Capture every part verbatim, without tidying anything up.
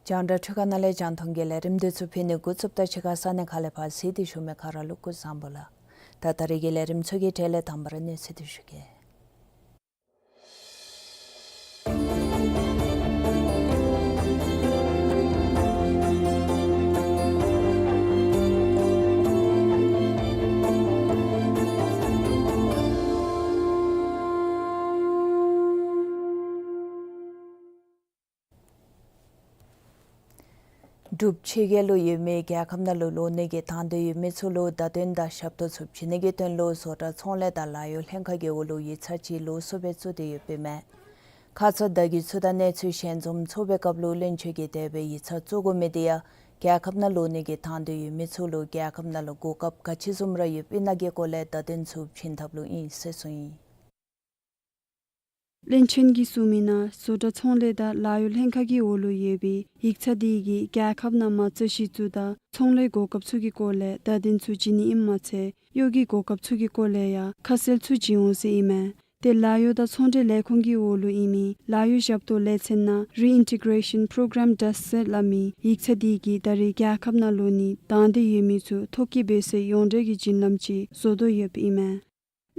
རྒྱང་བསྒྲགས་འཕྲུལ་ཁང་ནང་ལས་རྒྱང་མཐོང་གི་ལས་རིམ་འདི་ཚུ་ཕུལ་ནི་འགོ་བཙུགསཔ་ད་ཕྱི་ཁ་ས་གནས་ཁག་ལས་ཕར་གཟིགས་ཏེ་བཞུགས་མི་ག་ར་ལུ་སྐུ་གཟུགས་བཟང་པོ་ལགས། ད་ད་རིས་ཀྱི་ལས་རིམ་ཚུ་གི་གྲས་ལས་དང་པ་ར་གནས་ཚུལ་འདི་ཞུ་གེ། འབྲུག་ཕྱི་རྒྱལ་ལུ་ཡོད་མི་རྒྱལ་ཁབ་ནང་ལུ་ལོག་ནི་གི་དང་འདོད་ཡོད་མི་ཚུ་ལུ་བརྡ་དོན་དང་ཞབས་ཏོག་ཚུ་བྱིན་ནི་གི་དོན་ལུ་བཟོ་གྲྭ་ཚོང་ལས་དང་ལཱ་གཡོག་ལྷན་ཁག་གི་འོག་ལུ་ཡིག་ཚང་ཅིག་ལོགས་སུ་སྦེ་བཙུགས་ཏེ་ཡོདཔ་ཨིན་མས། ཁ་ཙ་བརྡ་བརྒྱུད་ཚུ་དང་གནས་ཚུལ་ཞལ་འཛོམས་ཚོགས་པའི་སྐབས་ལུ་བློན་ཆེན་གྱིས་དེ་སྦེ་ཡིག་ཚང་བཙུགས་དགོ་མི་དེ་ཡང་རྒྱལ་ཁབ་ནང་ལོག་ནི་གི་དང་འདོད་ཡོད་མི་ཚུ་ལུ་རྒྱལ་ཁབ་ནང་ལུ་གོ་སྐབས་ག་ཅི་བཟུམ་ར་ཡོདཔ་ཨིན་ན་གི་སྐོར་ལས་བརྡ་དོན་ཚུ་བྱིན་ཐབས་ལུ་ཨིན་ཟེར་གསུངས་ཡི། བློན་ཆེན་གྱིས་གསུངས་མི་ནང་བཟོ་གྲྭ་ཚོང་ལས་དང་ལཱ་གཡོག་ལྷན་ཁག་གི་འོག་ལུ་ཡོད་པའི་ཡིག་ཚང་དེ་གིས་རྒྱལ་ཁབ་ནང་མ་རྩ་གཞི་བཙུགས་དང་ཚོང་ལས་གོ་སྐབས་ཚུ་གི་སྐོར་ལས་བརྡ་དོན་ཚུ་བྱིན་ནི་ཨིནམ་མ་ཚད་གཡོག་གི་གོ་སྐབས་ཚུ་གི་སྐོར་ལས་ཡང་ཁ་གསལ་ཚུ་བྱིན་འོང་ཟེར་ཨིན་མས། ཏེ་ལཱ་གཡོག་དང་ཚོང་འབྲེལ་ལས་ཁུངས་ཀྱི་འོག་ལུ་ཨིན་མི་ལཱ་གཡོག་ཞབས་ཏོག་ལས་ཚན་ནང་Reintegration Program Desk ཟེར་སླབ་མི་ཡིག་ཚང་དེ་གིས་ད་རེས་རྒྱལ་ཁབ་ནང་ལོག་ནི་དང་འདོད་ཡོད་མི་ཚུ་ཐོ་བཀོད་འབད་སའི་ཡོངས་འབྲེལ་གྱི་བརྒྱུད་ལམ་ཅིག་བཟོ་དོ་ཡོདཔ་ཨིན་མས།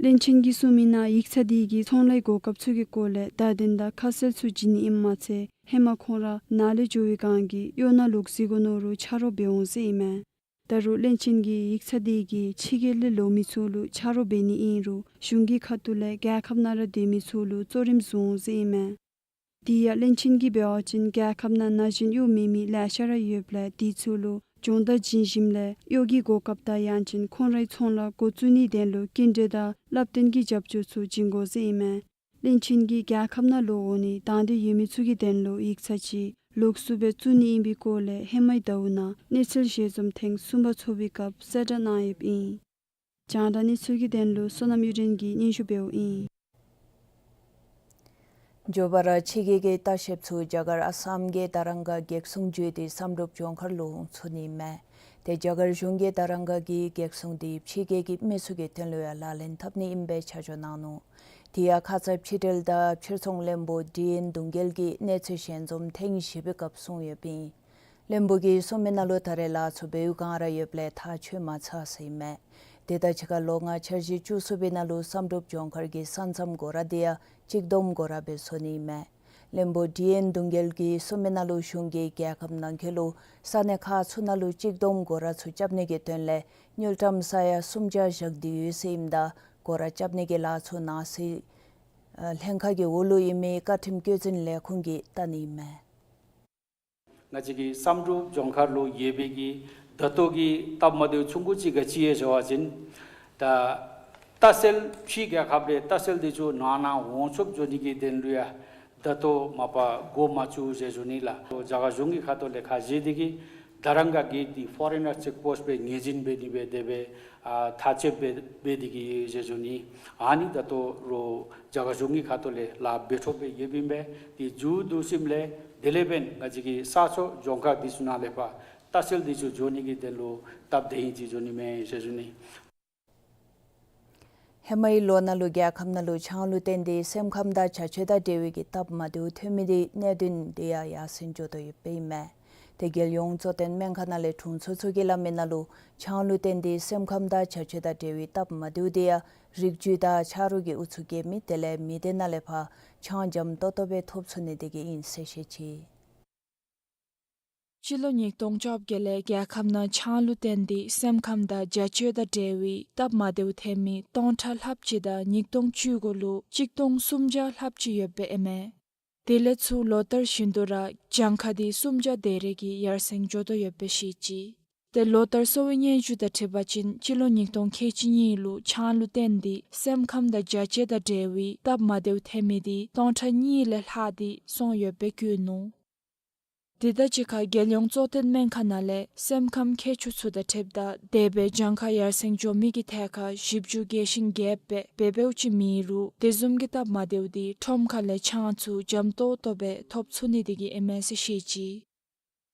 བློན་ཆེན་གྱིས་གསུངས་མི་ནང་ཡིག་ཚང་དེ་གིས་ཚོང་ལས་གོ་སྐབས་ཚུ་གི་སྐོར་ལས་བརྡ་དོན་དང་ཁ་གསལ་ཚུ་བྱིན་ནི་ཨིནམ་མ་ཚད་ཧེ་མ་ཁོང་ར་ནཱ་ལས་འགྱོ་བའི་སྒང་གི་གཡོག་ནང་ལོག་འཛུལ་དགོ་མནོ་རུང་ཆ་རོགས་འབད་འོང་ཟེར་ཨིན་མས། ད་རུང་བློན་ཆེན་གྱིས་ཡིག་ཚང་དེ་གིས་ཕྱི་རྒྱལ་ལས་ལོག་མི་ཚུ་ལུ་ཆ་རོགས་འབད་ནི་ཨིན་རུང་གཞུང་གི་ཁ་ཐུག་ལས་རྒྱལ་ཁབ་ནང་ར་སྡོད་མི་ཚུ་ལུ་གཙོ་རིམ་བཟུང་འོང་ཟེར་ཨིན་མས། དེ་ཡང་བློན་ཆེན་གྱིས་འབད་བ་ཅིན་རྒྱལ་ཁབ་ནང་ན་གཞོན་གཡོག་མེད་མི་ལེ་ཤ་ར་ཡོདཔ་ལས་དེ་ཚུ་ལུ་སྦྱོང་བརྡར་བྱིན་ཞིནམ་ལས་གཡོག་གི་གོ་སྐབས་དང་ཡང་ཅིན་ཁོང་རའི་ཚོང་ལཱ་འགོ་བཙུགས་ནིའི་དོན་ལུ་སྐྱིན་འགྲུལ་དང་བསླབ་སྟོན་གྱི་རྒྱབ་སྐྱོར་ཚུ་བྱིན་དགོ་ཟེར་ཨིན་མས། བློན་ཆེན་གྱིས་རྒྱལ་ཁབ་ནང་ལོག་འོང་ནི་དང་འདོད་ཡོད་མི་ཚུ་གི་དོན་ལུ་ཡིག་ཚང་ཅིག་ལོགས་སུ་སྦེ་བཙུགས་ནི་ཨིན་པའི་སྐོར་ལས་ཧེ་མའི་ཟླཝ་ནང་གནས་ཚུལ་ཞལ་འཛོམས་ཐེངས་གསུམ་པ་ཚོགས་པའི་སྐབས་གསལ་བསྒྲགས་གནང་ཡོདཔ་ཨིན། རྒྱང་བསྒྲགས་གནས་ཚུལ་གྱི་དོན་ལུ་བསོད་ནམས་གཡུ་སྒྲོན་གྱིས་སྙན་ཞུ་འབདཝ་ཨིན། མགྱོགས་པ་ར་ཕྱི་རྒྱལ་གྱི་ལྟ་བཤལཔ་ཚུ་རྒྱ་གར་ཨ་སམ་གྱི་ད་རང་ག་གེགས་སྲུང་བརྒྱུད་དེ་བསམ་གྲུབ་ལྗོངས་མཁར་ལུ་འོང་ཚུགས་ནི་མས། ཏེ་རྒྱ་གར་གཞུང་གིས་ད་རང་ག་གི་གེགས་སྲུང་དེ་ཕྱི་རྒྱལ་གྱི་མི་ཚུ་གི་དོན་ལུ་ཡང་ལག་ལེན་འཐབ་ནི་ཨིན་པའི་ཆ་འཇོག་གནང་ནུག། དེ་ཡང་ཁ་ཙ་ཕྱི་འབྲེལ་དང་ཕྱིར་ཚོང་བློན་པོ་ཌི་ཨེན་གདུང་རྒྱལ་གྱིས་གནས་ཚུལ་ཞལ་འཛོམས་ཐེངས་བཞི་པའི་སྐབས་གསུངས་ཡོདཔ་ཨིན། བློན་པོ་གིས་གསུངས་མི་ནང་ལུ་ད་རེས་ལཱ་ཚུ་འབདཝ་གང་ར་ཡོདཔ་ལས་ཐག་ཆོད་མ་ཚར་ཟེར་ཨིན་མས། དེ་དང་གཅིག་ཁར་ལོ་ལྔ་འཆར་གཞི་བཅུ་གསུམ་པའི་ནང་ལུ་བསམ་གྲུབ་ལྗོངས་མཁར་གྱི་ས་མཚམས་སྒོ་ར་དེ་ཡང་གཅིག་བསྡོམས་སྒོ་ར་སྦེ་བཟོ་ནི་ཨིན་མས། བློན་པོ་ཌི་ཨེན་གདུང་རྒྱལ་གྱིས་གསུངས་མི་ནང་ལུ་གཞུང་གིས་རྒྱལ་ཁབ་ནང་འཁོད་ལུ་ས་གནས་ཁག་ཚུ་ནང་ལུ་གཅིག་བསྡོམས་སྒོ་ར་ཚུ་རྐྱབ་ནི་གི་དོན་ལས་དངུལ་ཀྲམ་ས་ཡ་སུམ་བརྒྱ་བཞག་སྟེ་ཡོད་ཟེར་ཨིནམ་ད་སྒོ་ར་རྐྱབ་ནི་གི་ལཱ་ཚུ་ནང་སྲིད་ཨ་ལྷན་ཁག་གི་འོག་ལུ་ཨིན་མི་བཀའ་ཁྲིམས་བཀོད་འཛིན་ལས་ཁུངས་ཀྱིས་བལྟ་ནི་ཨིན་མས། ང་བཅས་ཀྱི་བསམ་གྲུབ་ལྗོངས་མཁར་ལུ་ཡོད་པའི་གི་ད་ལྟོ་གི་སྟབས་མ་བདེཝ་ཆུང་ཀུ་ཅིག་ག་ཅི་ཡོད་ཟེར་བ་ཅིན་ད་ལྟ་བཤལ་ཕྱི་རྒྱལ་ཁབ་ལས་ལྟ་བཤལ་དེ་ཚུ་ནང་ན་འོང་ཆོགཔ་བཟོ་ནི་གི་དོན་ལུ་ཡང་ད་ལྟོ་མ་པ་འགོ་མ་བཙུགས་ཟེར་ཞུ་ནི་ལགས། རྒྱ་གར་གཞུང་གི་ཁ་ཐུག་ལས་ཁ་བཞེས་དེ་གིས་ ད་རང་ག་གི་འདི་ཕོ་རེ་ནར་ཅེཀ་པོསཊ་སྦེ་ངོས་འཛིན་འབད་ནི་སྦེ་དེ་སྦེ་ཨ་ཐག་བཅད་འབད་འབད་དེ་གི་ཟེར་ཞུ་ནི། ཨ་ནི་ད་ལྟོ་རོགས་རྒྱ་གར་གཞུང་གི་ཁ་ཐུག་ལས་ལཱ་འབད་འཕྲོ་སྦེ་ཡོདཔ་ཨིན་པས། དེ་མཇུག་བསྡུ་ཞིནམ་ལས་དེ་ལས་འབདན་ང་བཅས་ཀྱི་ས་ཕྱོགས་ལྗོངས་མཁར་འདི་ཚུ་ནང་ལས་ཕར་ལྟ་བཤལ་འདི་ཚུ་འགྱོ་ནི་གི་དོན་ལུ་སྟབས་བདེ་ཨིན་ཅིག་འགྱོ་ནི་མས་ཟེར་ཞུ་ནི། ཧེ་མའི་ལོ་ནང་ལུ་རྒྱལ་ཁབ་ནང་ལུ་ཆང་ལུ་བརྟེན་ཏེ་སེམས་ཁམས་དང་བྱ་སྤྱོད་དང་འབྲེལ་བའི་གི་སྟབས་མ་བདེཝ་ཐོན་མི་འདི་གནད་དོན་འདི་ཡང་ཡར་སེང་འགྱོ་དོ་ཡོདཔ་ཨིན་མས། ཏེ་རྒྱལ་ཡོངས་གཙོ་བསྟེན་སྨན་ཁང་ནང་ལས་དྲུང་འཚོ་ཚུ་གིས་སླབ་མི་ནང་ལུ་ཆང་ལུ་བརྟེན་ཏེ་སེམས་ཁམས་དང་བྱ་སྤྱོད་དང་འབྲེལ་བའི་སྟབས་མ་བདེཝ་འདི་ཡང་རིགས་རྒྱུད་དང་ཆ་རོགས་ཀྱི་ཨུ་ཚུགས་བཀལ་མི་དེ་ལས་མི་སྡེ་ནང་ལས་ཕར་ཆང་འཇམ་ཏོག་ཏོ་སྦེ་ཐོབ་ཚུགས་ནི་དེ་གིས་ཨིན་ཟེར་བཤད་ཅི། སྤྱི་ལོ་ཉིས་སྟོང་བཅོ་བརྒྱད་ལས་རྒྱལ་ཁབ་ནང་ཆང་ལུ་བརྟེན་ཏེ་སེམས་ཁམས་དང་བྱ་སྤྱོད་དང་འབྲེལ་བའི་སྟབས་མ་བདེཝ་ཐོན་མི་སྟོང་ཕྲག་ལྷགཔ་ཅིག་དང་ཉིས་སྟོང་བཅུ་དགུ་ལུ་གཅིག་སྟོང་སུམ་བརྒྱ་ལྷགཔ་ཅིག་ཡོདཔ་ཨིན་མས། དེ་ལས་ཚུར་ལོ་ལྟར་བཞིན་དུ་ར་གྱངས་ཁ་འདི་སུམ་བརྒྱ་དེ་རེ་གིས་ཡར་སེང་འགྱོ་དོ་ཡོདཔ་སྦེ་བཤད་ཅི། ཏེ་ལོ་ལྟར་གསོ་བའི་སྙན་ཞུ་དང་འཁྲིལ་བ་ཅིན་སྤྱི་ལོ་ཉིས་སྟོང་ཁལ་གཅིག་གཉིས་ལུ་ཆང་ལུ་བརྟེན་ཏེ་སེམས་ཁམས་དང་བྱ་སྤྱོད་དང་འབྲེལ་བའི་སྟབས་མ་བདེཝ་ཐོན་མི་འདི་སྟོང་ཕྲག་གཉིས་ལས་ལྷག་སྟེ་སོང་ཡོདཔ་སྦེ་བཀོད་ནུག། དེ་དང་གཅིག་ཁར་རྒྱལ་ཡོངས་གཙོ་བསྟེན་སྨན་ཁང་ནང་ལས་སེམས་ཁམས་མཁས་མཆོག་ཚུ་དང་འཁྲིལཝ་ད་དེ་སྦེ་གྱངས་ཁ་ཡར་སེང་འགྱོ་མི་གི་ཐད་ཁར་ཞིབ་འཇུག་རྒྱས་ཤིང་རྒྱསཔ་སྦེ་འབད་འབདཝ་ཅིག་མེད་རུང་དེ་བཟུམ་གྱི་སྟབས་མ་བདེཝ་འདི་ཁྲོམ་ཁ་ལས་ཆང་ཚུ་འཇམ་ཏོག་ཏོ་སྦེ་ཐོབ་ཚུགས་ནི་དེ་གིས་ཨིན་མས་ཟེར་བཤད་ཅི།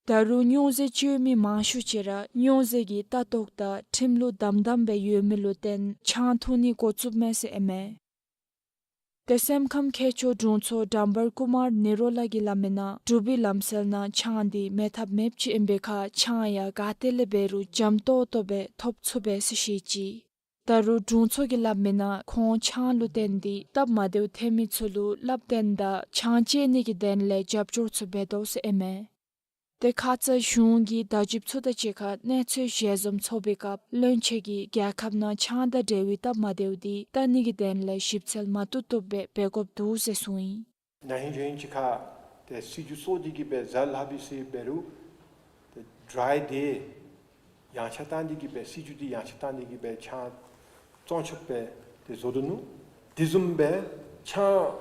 ད་རུང་སྨྱོ་རྫས་སྤྱོད་མི་མང་ཤོས་ཅིག་ར་སྨྱོ་རྫས་ཀྱི་ལྟ་རྟོག་དང་ཁྲིམས་ལུགས་དམ་དམ་སྦེ་ཡོད་མི་ལུ་བརྟེན་ཆང་འཐུང་ནི་འགོ་བཙུགསཔ་མས་ཟེར་ཨིན་མས། ཏེ་སེམས་ཁམས་མཁས་མཆོག་དྲུང་འཚོ་འགྲམ་བར་ཀུ་མར་ནི་རོ་ལ་གིས་སླབ་མི་ནང་འབྲུག་པའི་ལམ་སྲོལ་ནང་ཆང་འདི་མེད་ཐབས་མེདཔ་ཅིག་ཨིན་པའི་ཁར་ཆང་ཡང་ག་ཏེ་ལས་འབད་རུང་འཇམ་ཏོག་ཏོ་སྦེ་ཐོབ་ཚུགས་པས་ཟེར་བཤད་ཅི། ད་རུང་དྲུང་འཚོ་གིས་སླབ་མི་ནང་ཁོང་ཆང་ལུ་བརྟེན་ཏེ་སྟབས་མ་བདེཝ་ཐོན་མི་ཚུ་ལུ་བསླབ་སྟོན་དང་ཆང་བཅད་ནི་གི་དོན་ལས་རྒྱབ་སྐྱོར་ཚུ་འབད་དོ་ཟེར་ཨིན་མས། ཏེ་ཁ་ཙ་གཞུང་གི་བརྡ་བརྒྱུདཔ་ཚུ་དང་གཅིག་ཁར་གནས་ཚུལ་ཞལ་འཛོམས་ཚོགས་པའི་སྐབས་བློན་ཆེན་གྱིས་རྒྱལ་ཁབ་ནང་ཆང་དང་འབྲེལ་བའི་སྟབས་མ་བདེཝ་འདི་བལྟ་ནི་གི་དོན་ལས་ཞིབ་འཚོལ་མ་བཏུབ་བཏུབ་སྦེ་འབད་དགོཔ་འདུག་ཟེར་གསུངས་ཡི། ན་ཧིང་གཞེས་ཧིང་ཅིག་ཁར་ཏེ་སྲིད་ཇུས་བཟོ་སྟེ་གི་སྦེ་གཟའ་ལྷག་པའི་ཚེ་འབད་རུང་ཏེ་ཌྲའི་ཌེ་ཡངས་ཆག་བཏང་སྟེ་གི་སྦེ་སྲིད་ཇུས་འདི་ཡངས་ཆག་བཏང་སྟེ་གི་སྦེ་ཆང་བཙོང་ཆོགཔ་སྦེ་ཏེ་བཟོ་དོ་ནུག། དེ་བཟུམ་སྦེ་ཆང་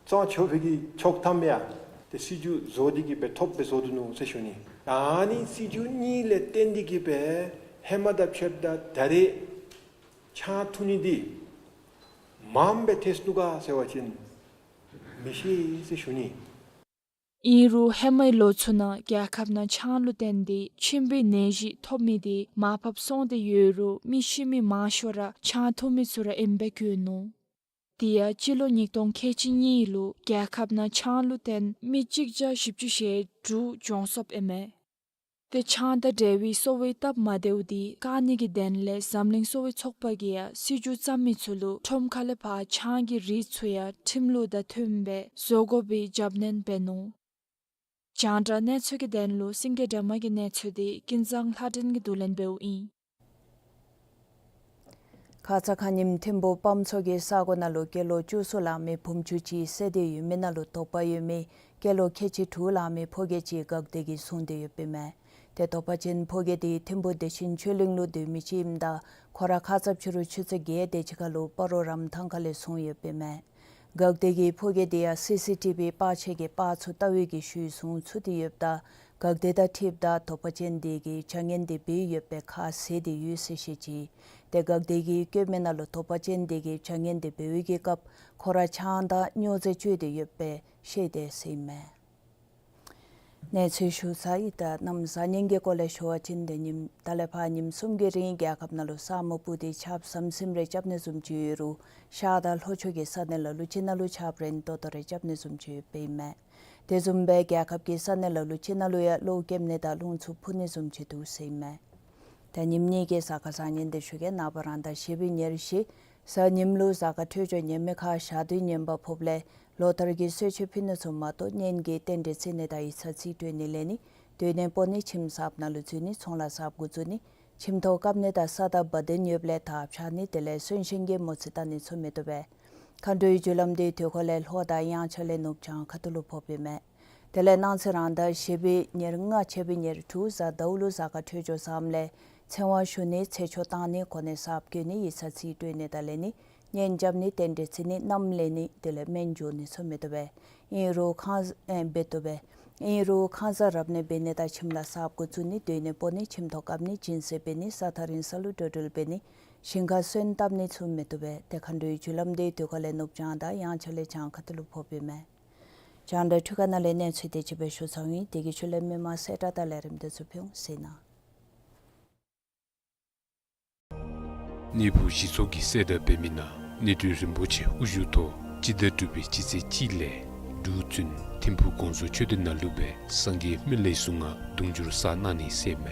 བཙོང་ཆོག་པའི་གི་ཆོག་ཐམ་ཡང་ཏེ་སྲིད་ཇུས་བཟོ་སྟེ་གི་སྦེ་ཐོབ་སྦེ་བཟོ་དོ་ནུག་ཟེར་ཞུ་ནི། ཨ་ནི་སྲིད་ཇུས་གཉིས་ལས་བརྟེན་ཏེ་གི་སྦེ་ཧེ་མ་དང་ཕྱདཔ་ད་ད་རེས་ཆང་འཐུང་ནི་འདི་མངམ་སྦེ་ཐལ་སོ་ནུག་ག་ཟེར་བ་ཅིན་མི་ཤེས་ཟེར་ཞུ་ནི། ཨིན་རུང་ཧེ་མའི་ལོ་ཚུ་ནང་རྒྱལ་ཁབ་ནང་ཆང་ལུ་བརྟེན་ཏེ་མཆིན་པའི་ནད་གཞི་ཐོབ་མི་འདི་མར་ཕབ་སོང་སྟེ་ཡོད་རུང་མི་ཤི་མི་མང་ཤོས་ར་ཆང་འཐུང་མི་ཚུ་ར་ཨིནམ་སྦེ་བཀོད་ནུག། དེ་ཡང་སྤྱི་ལོ་ཉིས་སྟོང་ཁལ་གཅིག་གཉིས་ལུ་རྒྱལ་ཁབ་ནང་ཆང་ལུ་བརྟེན་མི་གཅིག་བརྒྱ་བཞི་བཅུ་ཞེ་དྲུག་གྱོངས་སོཔ་ཨིན་མས། ཏེ་ཆང་དང་འབྲེལ་བའི་གསོ་བའི་སྟབས་མ་བདེཝ་འདི་བཀག་ནི་གི་དོན་ལས་འཛམ་གླིང་གསོ་བའི་ཚོགས་པ་གིས་ཡང་སྲིད་ཇུས་བརྩམ་མི་ཚུ་ལུ་ཁྲོམ་ཁ་ལས་ཕར་ཆང་གི་རིགས་ཚུ་ཡང་ཁྲིམས་ལུགས་དང་མཐུནམ་སྦེ་བཟོ་དགོ་པའི་རྒྱབ་སྣོན་འབད་ནུག། རྒྱང་བསྒྲགས་གནས་ཚུལ་གྱི་དོན་ལུ་སེང་གེ་སྒྲོལ་མ་གི་གནས་ཚུལ་འདི་ཀུན་བཟང་ལྷ་སྒྲོན་གྱིས་བསྡུ་ལེན་འབདཝ་ཨིན། ཁ་ཙ་ཁ་ཉིནམ་ཐིམ་ཕུ་སྤམ་ཚོ་གི་ས་གོ་ནང་ལུ་སྐྱེས་ལོ་བཅུ་གསུམ་ལང་མི་བུམོ་ཆུང་ཅིག་བསད་དེ་ཡོད་མི་ནང་ལུ་དོགས་པ་ཡོད་མི་སྐྱེས་ལོ་ཁལ་གཅིག་དྲུག་ལང་མི་ཕོ་སྐྱེས་ཅིག་འགག་སྟེ་གིས་བཟུང་སྟེ་ཡོདཔ་ཨིན་མས། ཏེ་དོགས་པ་ཅན་ཕོ་སྐྱེས་འདི་ཐིམ་ཕུ་བདེ་ཆེན་ཆོས་གླིང་ལུ་སྡོད་མི་ཅིག་ཨིནམ་ད་ཁོ་ར་ཁ་ཙ་ཕྱི་རུ་ཆུ་ཚོད་བརྒྱད་དེ་ཅིག་ཁར་ལུ་སྤ་རོ་རམ་ཐང་ཁ་ལས་བཟུང་ཡོདཔ་ཨིན་མས། འགག་སྟེ་གི་ཕོ་སྐྱེས་འདི་ཡང་སི་སི་ཊི་བི་པར་ཆས་ཀྱི་པར་ཚུ་བལྟ་བའི་གི་ཤུལ་བཟུང་ཚུགས་ཏེ་ཡོདཔ་ད་འགག་སྟེ་དང་འཁྲིལཝ་ད་དོགས་པ་ཅན་འདི་གིས་བྱ་ངན་འདི་འབད་ཡོད་པའི་ཁ་བཟེད་དེ་ཡོད་ཟེར་བཤད་ཅི། ཏེ་འགག་སྟེ་གི་བཀོད་མི་ནང་ལུ་དོགས་པ་ཅན་འདི་གིས་བྱ་ངན་འདི་འབད་བའི་གི་སྐབས་ཁོ་ར་ཆང་དང་སྨྱོ་རྫས་སྤྱོད་དེ་ཡོདཔ་སྦེ་བཤད་དེ་ཟེར་ཨིན་མས། གནས་ཚུལ་ཞུ་ཚར་ཡི། ད་གནམ་གཤིས་ཉེན་ཁའི་སྐོར་ལས་ཞུ་བ་ཅིན་ཏེ་ཉིནམ་ད་ལས་ཕར་ཉིནམ་གསུམ་གྱི་རིང་རྒྱལ་ཁབ་ནང་ལུ་ས་སྨུག་སྤུབས་ཏེ་ཆརཔ་ཟམ་ཟིམ་རེ་རྐྱབ་ནི་བཟུམ་ཅིག་ཡོད་རུང་ཤར་དང་ལྷོ་ཕྱོགས་ཀྱི་ས་གནས་ལ་ལུ་ཅིག་ནང་ལུ་ཆརཔ་རན་ཏོག་ཏོ་རེ་རྐྱབ་ནི་བཟུམ་ཅིག་ཡོདཔ་ཨིན་མས། དེ་བཟུམ་སྦེ་རྒྱལ་ཁབ་ཀྱི་ས་གནས་ལ་ལུ་ཅིག་ནང་ལུ་ཡང་གློག་རྐྱབ་ནི་དང་རླུང་འཚུབ་འཕུ་ནི་བཟུམ་ཅིག་འདུག་ཟེར་ཨིན་མས། ད་ཉིནམ་གཉིས་ཀྱི་གཟའ་སྐར་བཟང་ངན་འདི་ཞུ་གེ། ནངས་པ་རང་ཟླ་བཞི་པའི་ཉེར་བཞི་གཟའ་ཉིམ་ལུ་གཟའ་སྐར་འཕྲོད་སྦྱོར་ངན་མི་ཁར་ཞག་དུས་ངན་པ་ཕོགཔ་ལས་ལོ་ལྟར་གྱི་གསོལ་མཆོད་ཕུལ་ནི་ཚུ་མ་གཏོགས་གཉེན་གྱི་རྟེན་འབྲེལ་བརྩི་ནི་དང་ཡིག་ཚང་རྩིས་སྤྲོད་ནི་ལེན་ནི་སྡོད་གནས་སྤོ་ནི་ཁྱིམ་གསརཔ་ནང་ལུ་འཛུལ་ནི་ཚོང་ལཱ་གསརཔ་འགོ་བཙུགས་ནི་ཁྱིམ་ཐོག་བཀབ་ནི་དང་ས་དང་བ་དན་ཡོདཔ་ལས་དར་འཕྱར་ནི་དེ་ལས་གསོན་གཤིན་གྱི་མོ་རྩིས་བལྟ་ནི་ཚུ་མི་བཏུབ་པས། མཁའ་འགྲོའི་རྒྱུ་ལམ་འདི་དུས་འཁོར་ལས་ལྷོ་དང་དབྱངས་འཆར་ལས་ནུབ་བྱང་ཁ་ཐུག་ལུ་ཕོགཔ་ཨིན་མས། དེ་ལས་གནངས་ཚེ་རང་ཟླ་བཞི་པའི་ཉེར་ལྔ་ཕྱི་པའི་ཉེར་དྲུག་གཟའ་ཟླཝ་ལུ་གཟའ་སྐར་འཕྲོད་སྦྱོར་བཟངམ་ལས་ཚེ་དབང་ཞུ་ནི་ཚེ་ཆོག་བཏང་ནི་གོ་གནས་གསརཔ་བསྐོ་ནི་ཡིག་ཚང་རྩིས་སྤྲོད་ནི་དང་ལེན་ནི་གཉེན་རྐྱབ་ནི་རྟེན་འབྲེལ་བརྩི་ནི་མནའམ་ལེན་ནི་དེ་ལས་སྨན་འཇོག་ནི་ཚུ་མི་བཏུབ་པས། ཨིན་རུང་ཁང་ཨེ་འབད་བཏུབ་པས། ཨིན་རུང་ཁང་གསར་རབ་གནས་འབད་ནི་དང་ཁྱིམ་ལུ་གསརཔ་འགོ་བཙུགས་ནི་སྡོད་གནས་སྤོ་ནི་ཁྱིམ་ཐོག་བཀབ་ནི་སྦྱིན་སྲེག་འབད་ནི་ས་ཐག་རིང་ས་ལུ་འགྲོ་འགྲུལ་འབད་ནི་ཞིང་ཁར་སོན་བཏབ་ནི་ཚུ་མི་བཏུབ་པས། ཏེ་མཁའ་འགྲོའི་རྒྱུ་ལམ་འདི་དུས་འཁོར་ལས་ནུབ་བྱང་དང་དབྱངས་འཆར་ལས་བྱང་ཁ་ཐུག་ལུ་ཕོགཔ་ཨིན་མས། རྒྱང་བསྒྲགས་འཕྲུལ་ཁང་ནང་ལས་གནས་ཚུལ་དེ་ཅིག་སྦེ་ཞུ་ཚར་ཡི། དེ་གི་ཤུལ་ལས་མི་མང་གསལ་བསྒྲགས་དང་ལས་རིམ་དེ་ཚུ་ཕུལ་ཟེར་ན། གནས་ཕུག་གཞི་ཚོགས་ཀྱིས་གསལ་བསྒྲགས་འབད་མི་ནང་གནས་སྡོད་རིན་པོ་ཆེ་དབུ་བཞུགས་ཐོག་སྤྱི་ཟླ་དྲུག་པའི་སྤྱི་ཚེས་གཅིག་ལས་འབྲུག་བཙུན་ཐིམ་ཕུག་གོང་ས་མཆོག་སྡེ་ནང་ལུ་སྦེ་སངས་རྒྱས་སྨན་བླའི་གཟུངས་སྔགས་གདུང་སྦྱོར་བསགས་གནང་ནི་ཟེར་མས།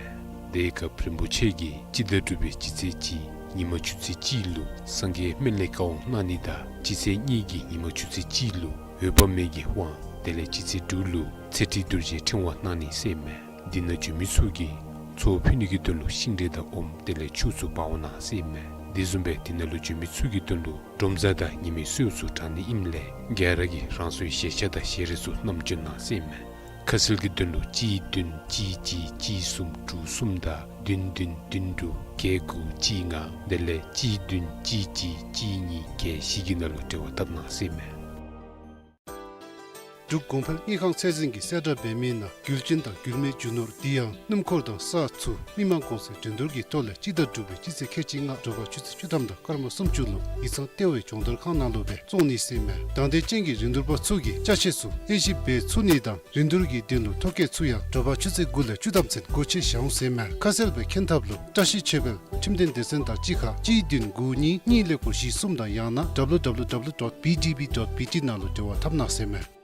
དེའི་སྐབས་རིན་པོ་ཆེ་གིས་སྤྱི་ཟླ་དྲུག་པའི་སྤྱི་ཚེས་གཅིག་ཉིན་མ་ཆུ་ཚོད་གཅིག་ལུ་སངས་རྒྱས་སྨན་བླའི་བཀའ་དབང་གནང་ནི་དང་སྤྱི་ཚེས་གཉིས་ཀྱི་ཉིན་མ་ཆུ་ཚོད་གཅིག་ལུ་འོད་དཔག་མེད་ཀྱི་དབང་དེ་ལས་སྤྱི་ཚེས་དྲུག་ལུ་ཚེ་ཁྲིད་རྡོ་རྗེའི་ཕྲེང་བ་གནང་ནི་ཟེར་མས། འདི་ནང་འབྱོན་མི་ཚུ་གིས་ཚོགས་ཕུལ་ནི་གི་དོན་ལུ་ཤིང་འབྲས་དང་ཨོམ་དེ་ལས་ཆུ་ཚུ་འབག་འོང་གནང་ཟེར་མས། དེ་བཟུམ་སྦེ་འདི་ནང་ལུ་འབྱོན་མི་ཚུ་གི་དོན་ལུ་སྒྲོམ་གྲྭ་དང་ཉི་མའི་གསོལཝ་ཚུ་དྲང་ནི་ཨིནམ་ལས་ག་ར་གིས་རང་སོའི་བཞེས་ཆ་དང་བཞེས་རས་ཚུ་བསྣམས་འབྱོན་གནང་ཟེར་མས། ཁ་གསལ་གྱི་དོན་ལུ་གཅིག་བདུན་གཅིག་གཅིག་གཅིག་གསུམ་དྲུག་གསུམ་དང་བདུན་བདུན་བདུན་དྲུག་བརྒྱད་དགུ་གཅིག་ལྔ་དེ་ལས་གཅིག་བདུན་གཅིག་གཅིག་གཅིག་གཉིས་བརྒྱད་བཞི་གི་ནང་ལུ་འབྲེལ་བ་འཐབ་གནང་ཟེར་མས། འབྲུག་གོང་འཕེལ་དངུལ་ཁང་ཚད་འཛིན་གྱིས་གསལ་བསྒྲགས་འབད་མི་ནང་རྒྱུ་ཅན་དང་རྒྱུ་མེད་རྒྱུ་ནོར་དེ་ཡང་སྣུམ་འཁོར་དང་ས་ཚུ་མི་མང་གོང་ཚད་འགྲན་བསྡུར་གྱི་ཐོག་ལས་སྤྱི་ཟླ་དྲུག་པའི་སྤྱི་ཚེས་ཁལ་གཅིག་ལྔ་དྲོ་པ་ཆུ་ཚོད་བཅུ་ཐམ་དང་སྐར་མ་སུམ་ཅུ་ལུ་ཡིག་ཚང་ལྟེ་བའི་སྦྱོང་བརྡར་ཁང་ནང་ལུ་སྦེ་བཙོང་ནི་ཟེར་མས། དང་འདོད་ཅན་གྱི་རིན་བསྡུར་པ་ཚུ་གིས་ཅ་ཆས་ཚུ་དབྱེ་ཞིབ་འབད་ཚུགས་ནི་དང་རིན་བསྡུར་གྱི་དོན་ལུ་ཐོ་བཀོད་ཚུ་ཡང་དྲོ་པ་ཆུ་ཚོད་དགུ་ལས་བཅུ་ཐམ་ཚུན་སྒོ་ཕྱེ་བཞག་འོང་ཟེར་མས། ཁ་གསལ་སྦེ་མཁྱེན་ཐབས་ལུ་བཀྲ་ཤིས་ཆོས་འཕེལ་ཁྲིམས་དོན་སྡེ་ཚན་དང་གཅིག་ཁར་གཅིག་བདུན་དགུ་གཉིས་གཉིས་ཀླད་ཀོར་བཞི་གསུམ་དང་ཡང་ན་W W W dot B D B dot B T ནང་ལུ་འབྲེལ་བ་འཐབ་གནང་ཟེར་མས།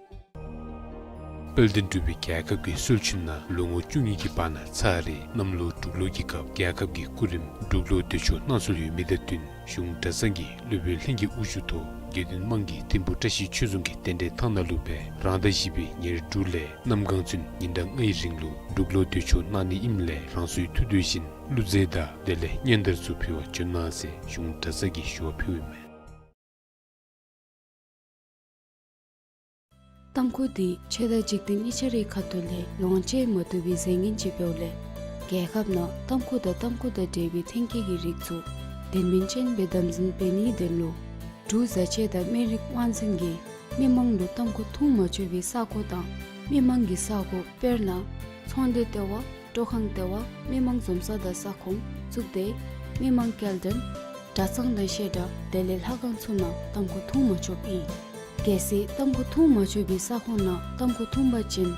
དཔལ་ལྡན་འབྲུག་པའི་རྒྱལ་ཁབ་ཀྱི་སྲོལ་ཆུང་ནང་ལོ་ངོ་བཅུ་གཉིས་ཀྱི་བར་ན་ཚར་རེ་གནམ་ལོ་འབྲུག་ལོ་གི་སྐབས་རྒྱལ་ཁབ་ཀྱི་སྐུ་རིམ་འབྲུག་ལོ་དུས་མཆོད་གནང་སྲོལ་ཡོད་མི་དང་བསྟུན་གཞུང་གྲྭ་ཚང་གི་སློབ་དཔོན་ལྷན་རྒྱས་དབུ་བཞུགས་ཐོག་དགེ་འདུན་དམངས་ཀྱིས་ཐིམ་ཕུག་བཀྲ་ཤིས་ཆོས་རྫོང་གི་རྟེན་འབྲེལ་ཐང་ནང་ལུ་སྦེ་རང་ཟླ་བཞི་པའི་ཉེར་དྲུག་ལས་གནམ་གང་ཚུན་ཉིན་གྲངས་ལྔའི་རིང་ལུ་འབྲུག་ལོ་དུས་མཆོད་གནང་ནི་ཨིནམ་ལས་རང་སོའི་ཐུགས་འདོད་བཞིན་བླུགས་རྫས་དང་དེ་ལས་སྙན་དར་ཚུ་ཕུལ་བར་འབྱོན་གནང་ཟེར་གཞུང་གྲྭ་ཚང་གིས་ཞུ་བ་ཕུལཝ་ཨིན་མས། ཏམ་ཁུ་འདི་ཆོས་དང་འཇིག་རྟེན་གཉིས་ཆ་རའི་ཁ་ཐུག་ལས་ལོངས་སྤྱོད་མ་བཏུབ་པའི་རྫས་ངན་ཅིག་འབདཝ་ལས་རྒྱལ་ཁབ་ནང་ཏམ་ཁུ་དང་ཏམ་ཁུ་དང་འབྲེལ་བའི་ཐོན་སྐྱེད་ཀྱི་རིགས་ཚུ་དོན་སྨིན་ཅན་སྦེ་དམ་འཛིན་འབད་ནིའི་དོན་ལུ་འབྲུག་བཟའ་ཆས་དང་སྨན་རིགས་དབང་འཛིན་གྱིས་མི་མང་ལུ་ཏམ་ཁུ་འཐུང་མ་ཆོག་པའི་ས་ཁོངས་དང་མི་མང་གི་ས་ཁོངས་དཔེར་ན་ཚོང་སྡེ་ལྟེ་བ། སྤྲོ་ཁང་ལྟེ་བ། མི་མང་འཛོམས་ས་དང་ས་ཁོངས་གཙུག་སྡེ། མི་མང་སྐྱེལ་འདྲེན། གྲྭ་ཚང་དང་བཤད་གྲྭ་དེ་ལས་ལྷ་ཁང་ཚུ་ནང་ཏམ་ཁུ་འཐུང་མ་ཆོགཔ་ཨིན། གལ་སྲིད་ཏམ་ཁུ་འཐུང་མ་ཆོག་པའི་ས་ཁོངས་ནང་ཏམ་ཁུ་འཐུང་པ་ཅིན་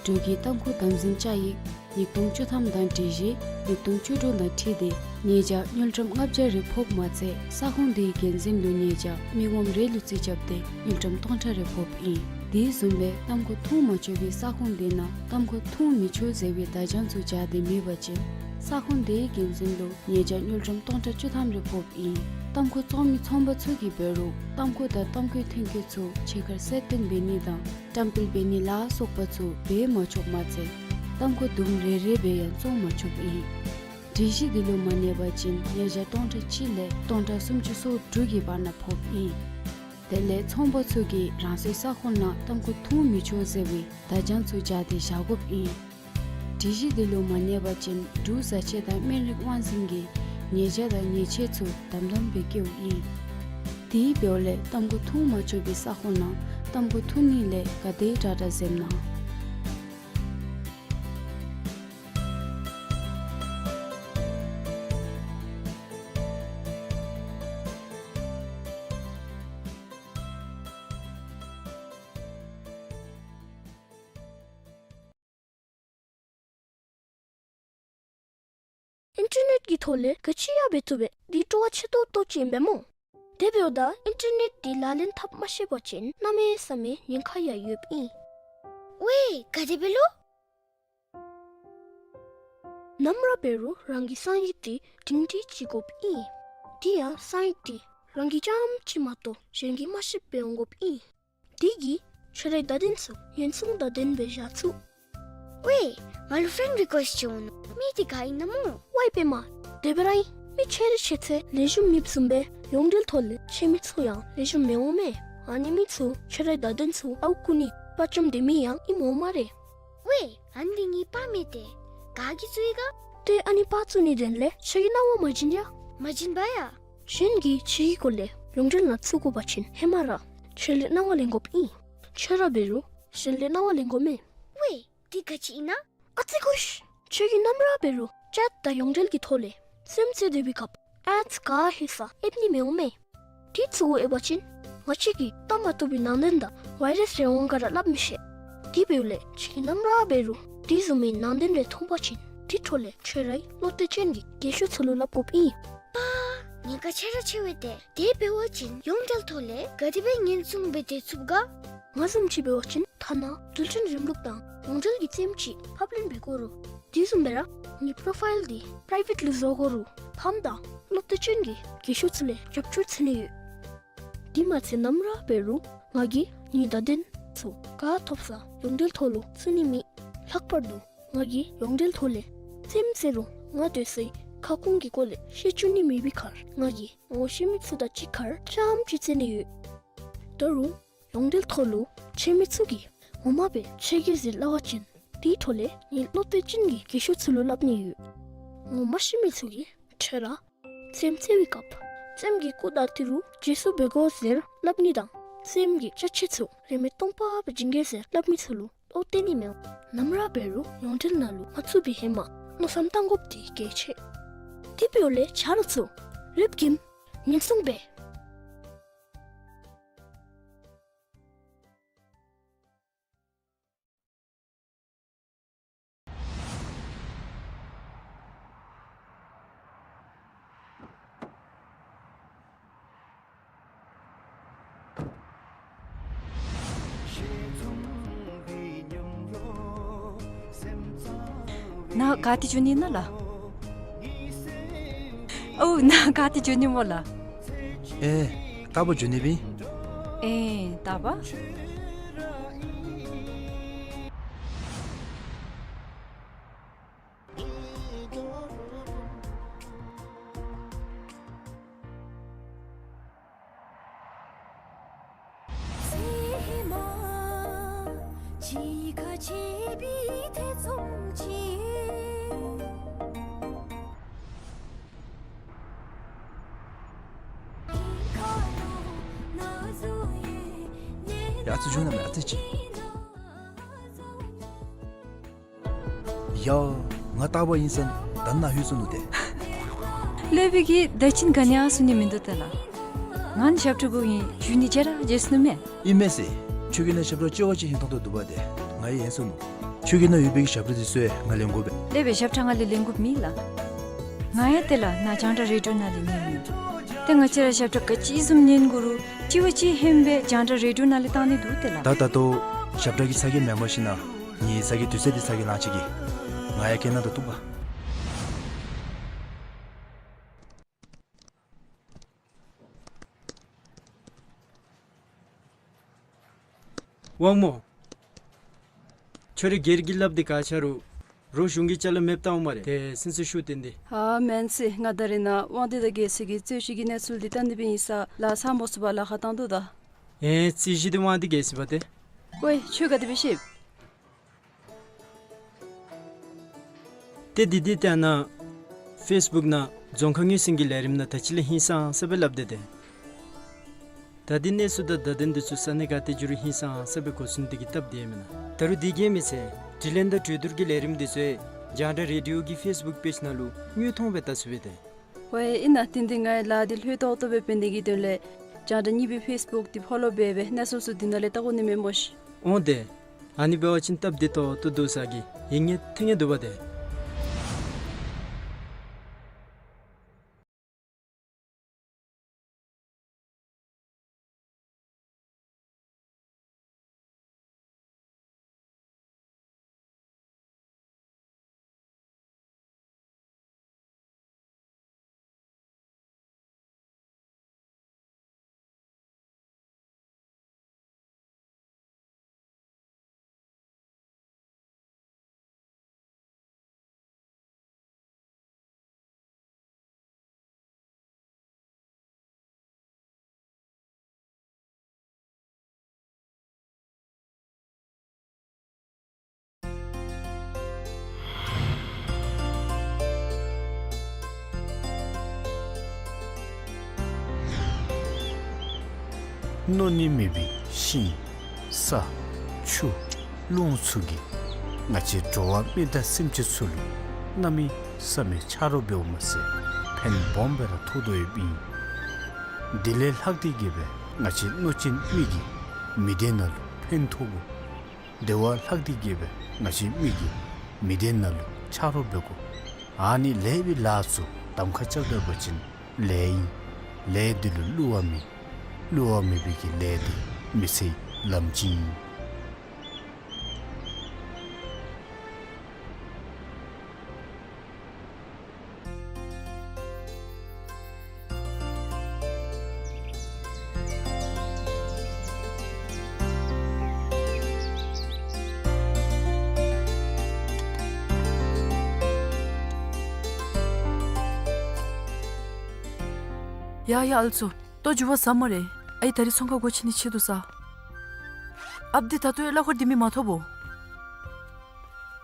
འབྲུག་གི་ཏམ་ཁུ་དམ་འཛིན་བཅའ་ཡིག་ཉིས་སྟོང་བཅུ་ཐམ་དང་སྒྲིག་གཞི་ཉིས་སྟོང་བཅུ་དྲུག་དང་འཁྲིལ་ཏེ་ཉེས་བྱ་དངུལ་ཀྲམ་ལྔ་བརྒྱ་རེ་ཕོགཔ་མ་ཚད་ས་ཁོངས་དེའི་འགན་འཛིན་ལུ་ཉེས་བྱ་མི་ངོམ་རེ་ལུ་རྩིས་རྐྱབ་སྟེ་དངུལ་ཀྲམ་སྟོང་ཕྲག་རེ་ཕོགཔ་ཨིན། དེ་བཟུམ་སྦེ་ཏམ་ཁུ་འཐུང་མ་ཆོག་པའི་ས་ཁོངས་དེ་ནང་ཏམ་ཁུ་འཐུང་མི་ཆོག་ཟེར་བའི་བརྡ་བྱང་ཚུ་སྦྱར་ཏེ་མེད་པ་ཅིན་ས་ཁོངས་དེའི་འགན་འཛིན་ལུ་ཉེས་བྱ་དངུལ་ཀྲམ་སྟོང་ཕྲག་བཅུ་ཐམ་རེ་ཕོགཔ་ཨིན། ཏམ་ཁུ་བཙོང་མི་ཚོང་པ་ཚུ་གིས་འབད་རུང་ཏམ་ཁུ་དང་ཏམ་ཁུའི་ཐོན་སྐྱེད་ཚུ་ཕྱི་ཁར་གསལ་སྟོན་འབད་ནི་དང་བཀྲམ་སྤེལ་འབད་ནི་ལ་སོགས་པ་ཚུ་འབད་མ་ཆོགཔ་མ་ཚད་ཏམ་ཁུ་དུམ་རེ་རེ་སྦེ་ཡང་བཙོང་མ་ཆོགཔ་ཨིན། སྒྲིག་གཞི་འདི་ལུ་མ་གནས་པ་ཅིན་ཉེས་བྱ་སྟོང་ཕྲག་གཅིག་ལས་སྟོང་ཕྲག་སུམ་ཅུ་སོ་དྲུག་གི་བར་ན་ཕོགཔ་ཨིན། དེ་ལས་ཚོང་པ་ཚུ་གིས་རང་སོའི་ས་ཁོངས་ནང་ཏམ་ཁུ་འཐུང་མི་ཆོག་ཟེར་བའི་བརྡ་བྱང་ཚུ་སྦྱར་ཏེ་བཞག་དགོཔ་ཨིན། སྒྲིག་གཞི་འདི་ལུ་མ་གནས་པ་ཅིན་འབྲུག་བཟའ་ཆས་དང་སྨན་རིགས་དབང་འཛིན་གྱིས་ཉེས་བྱ་དང་ཉེས་ཆད་ཚུ་དམ་དམ་སྦེ་བཀལཝ་ཨིན། དེ་འབདཝ་ལས་ཏམ་ཁུ་འཐུང་མ་ཆོག་པའི་ས་ཁོངས་ནང་ཏམ་ཁུ་འཐུང་ནི་ལས་ག་དེ་དྲག་དྲག་འཛེམ་གནང་། ཨིན་ཊར་ནེཊ་ཀྱི་ཐོག་ལས་ག་ཅི་ཡང་འབད་བཏུབ་པས། འདི་སྤྲོ་བ་ཆེ་ཏོག་ཏོ་ཅིག་ཨིན་པས་སྨོ། དེ་འབདཝ་ད་ཨིན་ཊར་ནེཊ་འདི་ལག་ལེན་འཐབ་མ་ཤེས་པ་ཅིན་གནམ་མེད་ས་མེད་ཉེན་ཁ་ཡང་ཡོདཔ་ཨིན། ཝའེ་ག་དེ་སྦེ་ལོ། ནམ་ར་འབད་རུང་རང་གི་གསང་ཡིག་འདི་སྒྲིང་སྒྲི་ཅིག་དགོཔ་ཨིན། དེ་ཡང་གསང་ཡིག་འདི་རང་གིས་རྐྱངམ་ཅིག་མ་གཏོགས་གཞན་གྱིས་མ་ཤེསཔ་སྦེ་འོང་དགོཔ་ཨིན། དེ་གིས་ཁྱོད་རའི་བརྡ་དོན་ཚུ་ཉེན་སྲུང་དང་ལྡནམ་སྦེ་བཞག་ཚུགས། ཝའེ་ང་ལུ་ཕེརེནཌ་རི་ཀུ་ཨེསཊ་ཅིག་འོང་ནུག། མི་འདི་ག་ཨིན་ན་སྨོ། ཝའེ་པདྨ། དེ་སྦེ་ར་ཨིན། མི་ཆེ་རི་ཆེ་ཚད་ལེགས་ཤོམ་མེདཔ་བཟུམ་སྦེ་ཡོངས་འབྲེལ་ཐོག་ལས་ཆེ་མི་ཚུ་ཡང་ལེགས་ཤོམ་མི་འོང་མས། ཨ་ནི་མི་ཚུ་ཁྱོད་རའི་བརྡ་དོན་ཚུ་ཨརཝ་རྐུ་ནི་དཔའ་བཅམ་སྡོད་མི་ཡང་ཨིནམ་འོང་སྨ་རེ། ཝའེ་ཨ་ནི་འདི་ངེའི་པར་མས་ཏེ། ག་གིས་བཙུགས་ཡི་ག། ཏེ་ཨ་ནི་པར་བཙུགས་ནིའི་དོན་ལས་ཁྱོད་ཀྱིས་གནང་བ་མ་བྱིན་ཡ། མ་བྱིན་པ་ཡ། གཞན་གྱིས་ཁྱོད་ཀྱི་སྐོར་ལས་ཡོངས་འབྲེལ་ནང་བཙུགས་དགོ་པ་ཅིན་ཧེ་མ་ར་ཁྱོད་ལས་གནང་བ་ལེན་དགོཔ་ཨིན། ཁྱོད་ར་འབད་རུང་གཞན་ལས་གནང་བ་ལེན་དགོ་མས། ཝེ། འདི་ག་ཅི་ཨིན་ན། ཨ་ཙི་ཀུ་ཤི། ཁྱོད་ཀྱིས་ནམ་ར་འབད་རུང་ཅེཊ་དང་ཡོངས་འབྲེལ་གྱི་ཐོག་ལས་རྩེདམོ་རྩེ་སྡོད་པའི་སྐབས་ཨེཌསི་ག་ཧེ་ས་ཨེབ་ནི་མི་འོང་མས། དེ་ཚུ་གུ་ཨེབ་པ་ཅིན་ང་བཅས་ཀྱིས་བལྟ་མ་བཏུབ་པའི་ནང་དོན་དང་ཝའི་རཱསི་རེ་འོང་ག་ར་སླབ་མི་ཤེས། དེ་འབདཝ་ལས་ཁྱོད་ཀྱིས་ནམ་ར་འབད་རུང་དེ་བཟུམ་མའི་ནང་དོན་རེ་མཐོང་པ་ཅིན་དེ་འཕྲོ་ལས་ཁྱོད་རའི་བློ་གཏད་ཅན་གྱི་རྒས་ཤོས་ཚུ་ལུ་སླབ་དགོཔ་ཨིན། ཨ་ཉེན་ཁ་ཆེ་ར་ཆེ་བས་ཏེ། དེ་འབད་བ་ཅིན་ཡོངས་འབྲེལ་ཐོག་ལས་ག་དེ་སྦེ་ཉེན་སྲུང་འབད་སྡོད་ཚུགས་ག། ང་བཟུམ་ཅིག་འབད་བ་ཅིན་ཐ་ན་རྡུལ་ཕྲན་རིམ་ལུགས་དང་ཡོངས་འབྲེལ་གྱི་རྩེདམོ་ཅིག་ཕབ་ལེན་འབད་དགོ་རུང་དེ་བཟུམ་སྦེ་ར་ངེའི་པོ་རོ་ཕའིལ་འདི་པི་རའི་ཝེཊ་ལུ་བཟོ་དགོ་རུང་ཕམ་དང་བློ་གཏད་ཅན་གྱི་རྒས་ཤོས་ཚུ་ལས་རྒྱབ་སྐྱོར་འཚོལ་ནི་ཡོད། དེ་མ་ཚད་ནམ་ར་འབད་རུང་ང་གིས་ངེའི་བརྡ་དོན་ཚུ་ག་ཐོབ་ས་ཡོངས་འབྲེལ་ཐོག་ལུ་བཙུགས་ནི་མེད། ལྷག་པར་དུ་ང་གིས་ཡོངས་འབྲེལ་ཐོག་ལས་རྩེདམོ་རྩེ་རུང་ང་སྡོད་སའི་ཁ་སྐོང་གི་སྐོར་ལས་བཤད་བཅུག་ནི་མེད་པའི་ཁར་ང་གིས་ངོ་ཤེས་མི་ཚུ་དང་གཅིག་ཁར་ཅམ་ཅིག་རྩེ་ནི་ཡོད། ད་རུང་ཡོངས་འབྲེལ་ཐོག་ལུ་ཁྱོད་མི་ཚུ་གིས་ངོ་མ་སྦེ་ཁྱོད་ཀྱིས་ཟེར་སླབ་པ་ཅིན་དེའི་འཕྲོ་ལས་ངེའི་བློ་གཏད་ཅན་གྱི་རྒས་ཤོས་ཚུ་ལུ་སླབ་ནི་ཡོད། ངོ་མ་ཤེས་མི་ཚུ་གིས་ཁྱོད་ར་རྩེདམོ་རྩེ་བའི་སྐབས་རྩེདམོ་གི་སྐུ་དང་ཏི་རུ་བརྗེ་སོར་འབད་དགོ་ཟེར་སླབ་ནི་དང་རྩེདམོ་གི་ཅ་ཆས་ཚུ་རིན་མེད་སྟོང་པ་སྦེ་བྱིན་གེ་ཟེར་སླབ་མི་ཚུ་ལུ་བློ་གཏད་ནི་མི་འོང་། ནམ་ར་འབད་རུང་ཡོངས་འབྲེལ་ནང་ལུ་མ་བཙུགས་པའི་ཧེ་མ་མནོ་བསམ་བཏང་དགོཔ་འདི་གལ་ཆེ། དེ་འབདཝ་ལས་ཆ་རོགས་ཚུ་རེབ་ཀྱིས་ཉེན་སྲུང་འབད། ནཱ་ག་ཏེ་འགྱོ་ནི་ཨིན་ན་ལགས། ཨོ་ནཱ་ག་ཏེ་འགྱོ་ནི་སྨོ་ལགས། ཨེ་རྟ་པ་འགྱོ་ནི་སྦེ་ཨིན། ཨེ་རྟ་པ། ཡ་ཚུ་བྱོན་ན་མེད་ཨ་ཙི་ཅིག། ཡ། ང་རྟ་པ་ཨིན་ས་ནི་ད་ནཱ་ལྷོད་སོ་ནུག་ཏེ། ལྷོད་པའི་གི་ད་ཅི་ག་ནི་ཡང་གསུང་ནི་མིན་འདུག་ཏེ་ལགས། ང་ནི་ཞབས་ཁྲ་གུ་ཨིན། བཞུགས་ནི་བརྗེད་ར་བརྗེད་སོ་ནུག་མས། ཨིན་མས་ཟེར། ཁྱོད་ཀྱིས་ནཱ་ཞབས་ཁྲ་བཅོ་བ་ཅིག་ཧིང་ཐང་ཐོག་འདུག་པ་ཏེ། ང་ཡང་ཡེངས་སོ་ནུག། ཁྱོད་ཀྱིས་ནཱ་ཡོད་པའི་གི་ཞབས་ཁྲ་འདི་ཚུ་ཡང་ང་ལེན་དགོ་པས། ལྷོད་པའི་ཞབས་ཁྲ་ང་ལས་ལེན་དགོཔ་མེད་ལགས། ང་ཡང་ཏེ་ལགས་ནཱ་རྒྱང་བསྒྲགས་རེ་ཌི་ཡོ་ནང་ལས་ཉན་ནི། ཏེ་ང་བཅས་ར་ཞབས་ཁྲ་ག་ཅི་བཟུམ་ཉན་དགོ་རུང་གཅིག་བ་གཅིག་ཧེང་སྦེ་རྒྱང་བསྒྲགས་རེ་ཌི་ཡོ་ནང་ལས་བཏང་ནི་འདུག་ཏེ་ལགས། ད་ད་ལྟོ་ཞབས་ཁྲ་གི་ཚ་གྱང་མེན་པར་ཞིན་ན་ངེའི་ཚ་གྱང་དུས་ཚོད་འདི་ཚ་གྱང་ལང་ཅི་གི། ང་ཡང་སྐད་ནང་དུ་གཏུགས་པ། དབང་མོ། ཁྱོད་ར་སྒེར་གྱི་ལཱ་འདི་ག་ཅི་རུང་རོགས་གཞུང་གི་ཅ་ལ་མེདཔ་བཏང་འོང་སྨ་རེ། ཏེ་སེམས་སུ་ཤུགས་བཏོན་ཏེ། ཨ་མེན་ཟེར། ང་ད་རེས་ནཱ་དབང་འདུས་དང་རྒྱལ་སྲས་ཀྱི་རྩོད་གཞི་གི་གནས་ཚུལ་འདི་བལྟ་ནི་སྦེ་ཨིན་ས་ལགས། ཚང་མ་སོ་པ་ལཱ་ཁག་བཏང་དོ་ད། ཨེ་རྩོད་གཞི་འདི་དབང་འདུས་རྒྱལ་སྲས་པ་ཏེ། ཝའེ་ཁྱོད་ག་དེ་སྦེ་ཤེས། ཏེ་འདི་འདི་ཏེ་ཨ་ནཱ་ཕེསི་བུཀ་ནང་རྫོང་ཁ་ངོས་ཟིན་གྱི་ལས་རིམ་ནང་ད་ཅི་ལས་ཧིང་སངས་ས་སྦེ་སླབ་སྟེ་ཏེ། ད་འདི་གནས་ཚུལ་དང་བརྡ་དོན་འདི་ཚུ་ས་གནས་ག་ཏེ་འགྱོ་རུང་ཧིང་སངས་ས་སྦེ་གོ་ཚུགས་ནི་འདི་གིས་སྟབས་བདེ་མེན་ན། ད་རུང་འདི་གིས་མི་ཚད་དྲི་ལན་དང་གྲོས་བསྡུར་གྱི་ལས་རིམ་འདི་ཚུ་རྒྱང་བསྒྲགས་རེ་ཌི་ཡོ་གི་ཕེསི་བུཀ་པེཇ་ནང་ལུ་དངོས་མཐོང་སྦེ་བལྟ་ཚུགས་པས་ཏེ། ཝའེ་ཨིན་ན། དེ་འདི་ངེའི་ལཱ་འདི་ལྷོད་ཏོག་ཏོ་སྦེ་འབད་ནི་གི་དོན་ལས་རྒྱང་བསྒྲགས་གཉིས་པའི་ཕེསི་བུཀ་འདི་ཕོ་ལོ་འབད་སྦེ་གནས་ཚུལ་ཚུ་འདི་ནང་ལས་བལྟ་དགོ་ནི་མས་སྨོ་ཤིག། འོང་ཏེ། ཨ་ནི་འབད་བ་ཅིན་སྟབས་བདེ་ཏོག་ཏོ་འདུག་ས་གི་ཡིད་ངེས་ཐིང་ངེས་འདུག་པ་ཏེ། མནོ་ནི་མེད་པའི་ཤིང་ས་ཆུ་རླུང་ཚུ་གིས་ ང་བཅས་འགྲོ་བ་མི་དང་སེམས་ཅན་ཚུ་ལུ་གནམ་མེད་ས་མེད་ཆ་རོགས་འབདཝ་མ་ཚད་ཕན་སྦོམ་སྦེ་ར་ཐོགས་དོ་ཡོདཔ་ཨིན། དེ་ལས་ལྷག་སྟེ་གི་སྦེ་ང་བཅས་གནོད་སྦྱིན་མི་གིས་མི་སྡེ་ནང་ལུ་ཕན་ཐོགས་དགོ། དེ་བ་ལྷག་སྟེ་གི་སྦེ་ང་བཅས་མི་གིས་མི་སྡེ་ནང་ལུ་ཆ་རོགས་འབད་དགོ། ཨ་ནི་ལས་པའི་ལཱ་ཚུ་གདམ་ཁ་རྐྱབ་ད་པ་ཅིན་ལེགས་ཨིན། ལས་འདི་ལུ་བསླུ་བ་མེད། བསླུ་བ་མེད་པའི་གི་ལས་འདི་མི་ཚེའི་ལམ་སྤྱི་ཨིན། ཡ་ཡ་ཨ་ལུ་ཚུ། ལྟོ་འགྱོ་བ་ཟ་སྨ་རེ། ཨའི་ད་རིས་ཚོང་ཁང་སྒོ་ཕྱེ་ནི་ཆེད་དུ་ས། ཨཔ་འདི་ད་ལྟོ་ཡང་གླ་འཁོར་འདི་མི་མ་ཐོབ་བོ།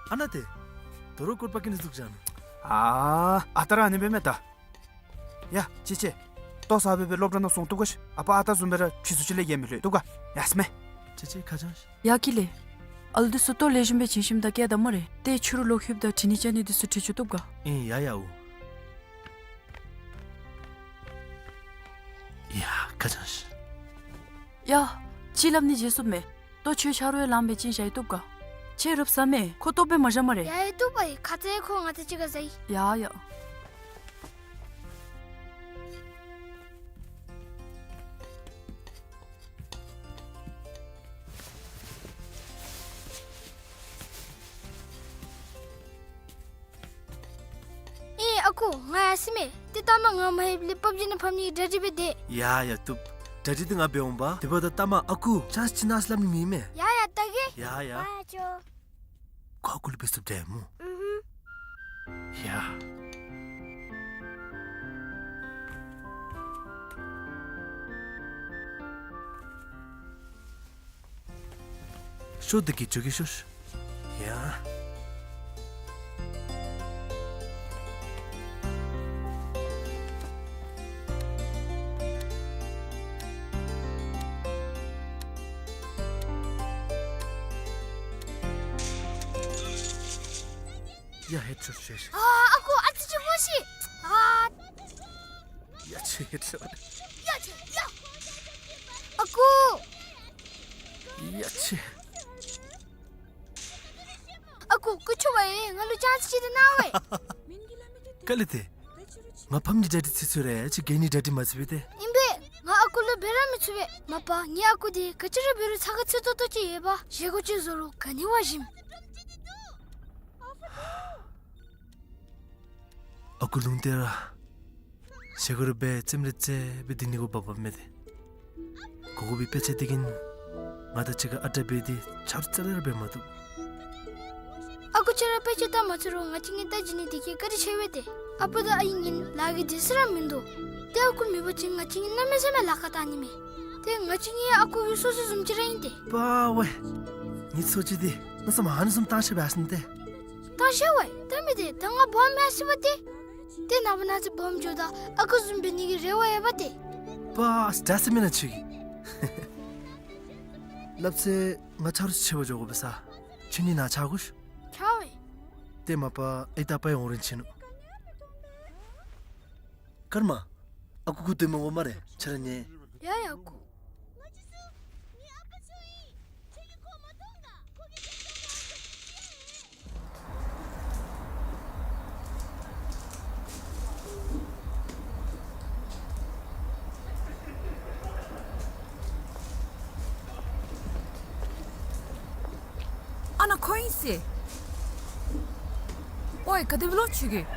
ཨ་ན་ཏེ། དོ་རུང་སྐོར་པ་ཀི་ནི་འཛུགས་བཞག་ནུག། ཨ་ཨ་ཏ་ར་ཨ་ནི་སྦེ་མེན་ད། ཡ་ཅི་ཅི། ལྟོ་ཟ་སྦེ་སྦེ་སློབ་གྲྭ་ནང་སོང་བཏུབ་ག་ཤིག། ཨ་པ་ཨ་ཏ་བཟུམ་སྦེ་ར་ཕྱི་སུ་ཅིག་ལས་ཡལ་མི་ལྷོད་བཏུབ་ག། ཡ་སྨེ། ཅི་ཅི་ཁ་བྱང་ཤིག། ཡ་ཀི་ལེ། ཨ་ལུ་འདི་ཚུ་ལྟོ་ལེགས་ཤོམ་སྦེ་བྱིན་ཞིནམ་ད་བསྐྱལ་ད་སྨ་རེ། ཏེ་ཕྱི་རུ་ལོག་ལྷོདཔ་ད་དྲི་ནི་བཅའ་ནི་འདི་ཚུ་དྲི་བཅུག་བཏུབ་ག། ཨིན་ཡ་ཡ་འོ། ཡ་ཁ་བྱང་ཤིག། ཡ། ཅིག་སླབ་ནི་བརྗེད་སོངམ་མས། ལྟོ་ཁྱོད་ཆ་རོགས་ཡང་ལངམ་སྦེ་བྱིན་བཞག་ཡི་བཏུབ་ག། ཁྱོད་རུབ་ཟ་མས། ཁོ་ལྟོ་སྦེ་མ་བཞག་སྨ་རེ། ཡ་ཡ་བཏུབ་པ་ཨིན། ཁ་ཙ་ཁོ་ང་དང་གཅིག་ཁར་ཟ་ཡི། ཡ་ཡ། ཨེ་ཨ་ཁུ་ང་ཡར་སོ་མས། ཏེ་ལྟ་མ་ང་མ་ལྷོདཔ་ལས་པབ་ཇི་ནང་ཕབ་ནི་གི་གྲ་སྒྲིག་འབད་དེས། ཡ་ཡ་བཏུབ། གྲ་སྒྲིག་འདི་ང་འབད་འོང་པ། དེ་འབདཝ་ད་ལྟ་མ་ཨ་ཁུ་ཅཱནསི་ཅིག་གནང་སླབ་ནི་མེད་མས། ཡ་ཡ་ལྟ་གེ། ཡ་ཡ། ཨ་ཅོ། ཁོ་ཨ་ཁུ་ལུ་འབད་ཚུགསཔ་འདྲས་སྨོ། ཨུ་ཧུམ། ཡ། ཤོག་འདི་གིས་འགྱོ་གེ་ཤོག། ཡ། ཡ་ཧེད་ཤོག་ཤོག་ཤོག། ཨ་ཨ་ཁུ་ཨ་ཙི་ཅིག་སྨོ་ཤིག། ཨ། ཡ་ཆེ་ཧེད་ཤོག། ཡ་ཆེ་ཡ། ཨ་ཁུ། ཡ་ཆེ། ཨ་ཁུ་སྐུ་མཁྱེན་པ་ཨེ་ང་ལུ་ཅཱནསི་ཅིག་འདི་གནང་བས། ག་ལས་ཏེ། ང་ཕམ་གྱི་གྲ་སྒྲིག་ཚར་ཚར་རེ་ཅིག་གི་ནི་གྲ་སྒྲིག་མ་ཚར་བས་ཏེ། ཨིན་པས། ང་ཨ་ཁུ་ལུ་འབད་ར་མི་ཚུགས་པས། མ་པ་ངེའི་ཨ་ཁུ་འདི་ག་ཅི་ར་འབད་རུང་ཚ་ཁ་ཚིག་ཏོག་ཏོ་ཅིག་ཡོད་པ། བཞེས་སྒོ་ཅིག་བཟོ་རུང་ག་ནི་བ་ཞིམ། ཨ་ཁུ་ལུང་བསྟན་ར། བཞེས་སྒོ་ར་འབད་རྩེདམོ་ར་རྩེ་སྦེ་སྡོད་ནི་གུ་བབ་བབ་མས་ཏེ། གོ་གོ་བའི་དཔེ་ཆ་འདི་གིས་ང་དང་གཅིག་ཁར་ཨ་རྟག་འབད་དེ་ཆ་རོགས་རྩ་ལས་ར་འབད་མ་བཏུབ། ཨ་ཁུ་ཁྱོད་ར་དཔེ་ཆ་ལྟ་མ་ཚུགས་རུང་ང་བཅས་གཉིས་ལྟ་བྱིན་ནི་འདི་གིས་བཀའ་དྲིན་ཆེ་བས་ཏེ། ཨ་པ་དང་ཨའི་གཉིས་ལཱ་གི་དུས་ཚོད་ར་མིན་འདུག། ཏེ་ཨ་ཁུ་མེད་པ་ཅིན་ང་བཅས་གཉིས་གནམ་མེད་ས་མེད་ལཱ་ཁག་བཏང་ནི་མས། ཏེ་ང་བཅས་གཉིས་ཨ་ཁུ་གི་སོ་སོ་བཟུམ་ཅིག་ར་ཨིན་ཏེ། པ་ཝེ། ངེའི་སོ་ཅིག་འདི་གནམ་མེད་ས་མེད་ཨ་ནི་བཟུམ་བཏང་ཤེས་པས་ཨ་ནི་ཏེ། བཏང་ཤེས་པས། ད་མི་འདི་ད་ང་སྦོམ་མི་ཨ་སི་བ་ཏེ། ཏེ་ནངས་པ་གནངས་ཚེ་སྦོམ་འགྱོཝ་ད་ཨ་ཁུ་བཟུམ་འབད་ནི་གི་རེ་བ་ཡོད་པ་ཏེ། པ་ཨ་ཙི་ད་ཟེར་མེན་ན་ཁྱོད་ཀྱིས། སླབ་ཚེ་ང་ཆ་རོགས་ཅིག་འབད་འགྱོ་དགོ་པས་ས། ཁྱོད་གཉིས་ནཱ་ཆ་དགོ་ཤིག། ཆ་བས། ཏེ་མ་པ་ཨའི་དང་པའི་འོང་རན་ཆི་ནུག། ཀརྨ། ཨ་ཁུ་ཁུ་སྡོད་མི་དགོ་སྨ་རེ་ཁྱོད་ར་ཉལ། ཡ་ཡ་ཨ་ཁུ། ཨ་ནཱ་ཁོ་ཨིན་ཟེར། ཝའེ་ག་དེ་སྦེ་ལོ་ཁྱོད་ཀྱིས།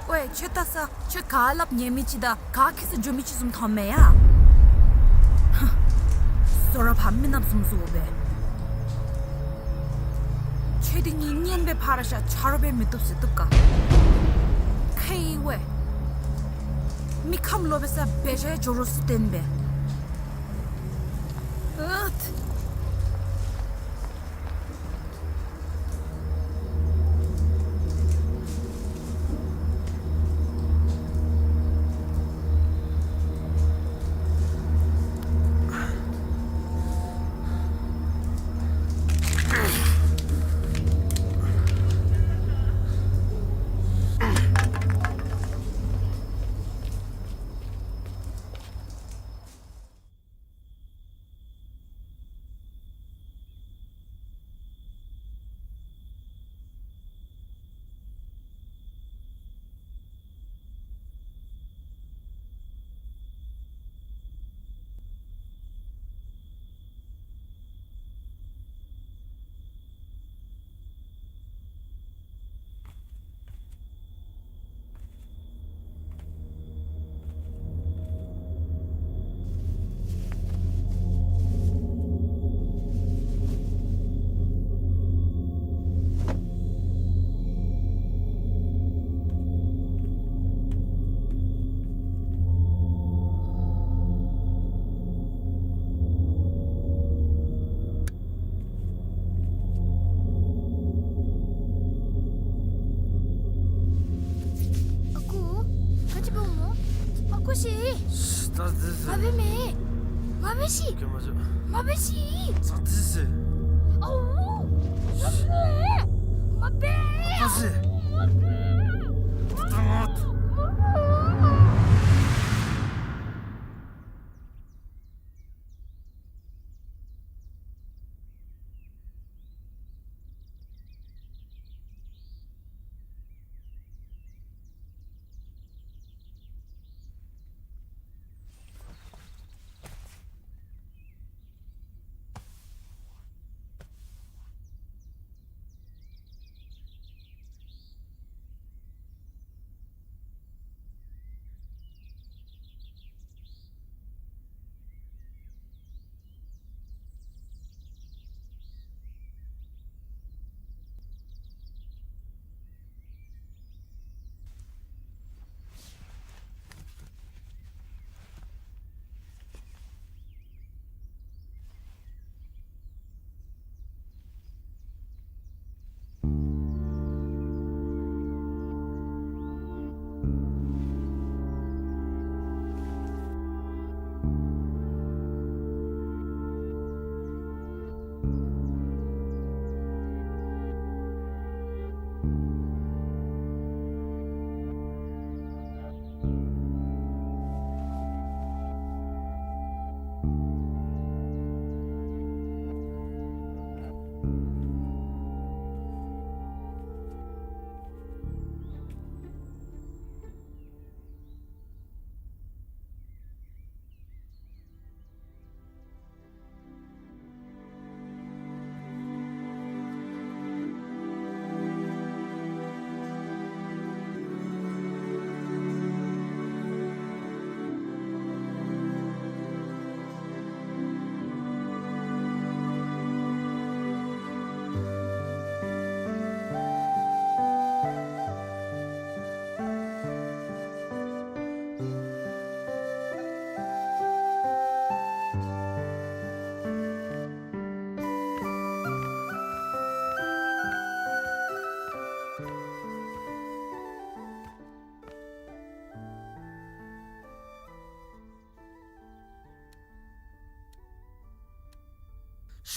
ཝའེ་ཁྱོད་ལྟ་ས་ཁྱོད་ག་སླབ་ཉན་མི་ཅིག་དང་ག་ཁྱད་གསོད་འགྱོ་མི་ཅིག་བཟུམ་མཐོངམ་མས་ཡ། ཧ། བཟོ་ར་ཕམ་མི་ནགཔ་བཟུམ་བཟོ་སྦེ། ཁྱོད་འདི་གཉིས་གཉེན་སྦེ་ཕར་བཞག་ཆ་རོགས་འབད་མི་བཏུབ་ཟེར་བཏུབ་ག། ཁེ་ཝའེ། མི་ཁམས་ལོག་པའི་ས་འབད་བཞག་ཡང་འགྱོ་རོགས་ཟེར་བསྟན་པས། ཨུད། ཤི། ད་ཟེར་ཟེར། མ་འབད་མེ། མ་འབད་ཤི། ག་མ་ཤི། མ་འབད་ཤི། ད་ཟེར་ཟེར། ཨོ། མ་འབད། མ་འབད། ད་ཟེར། མ་འབད། ད་ང་།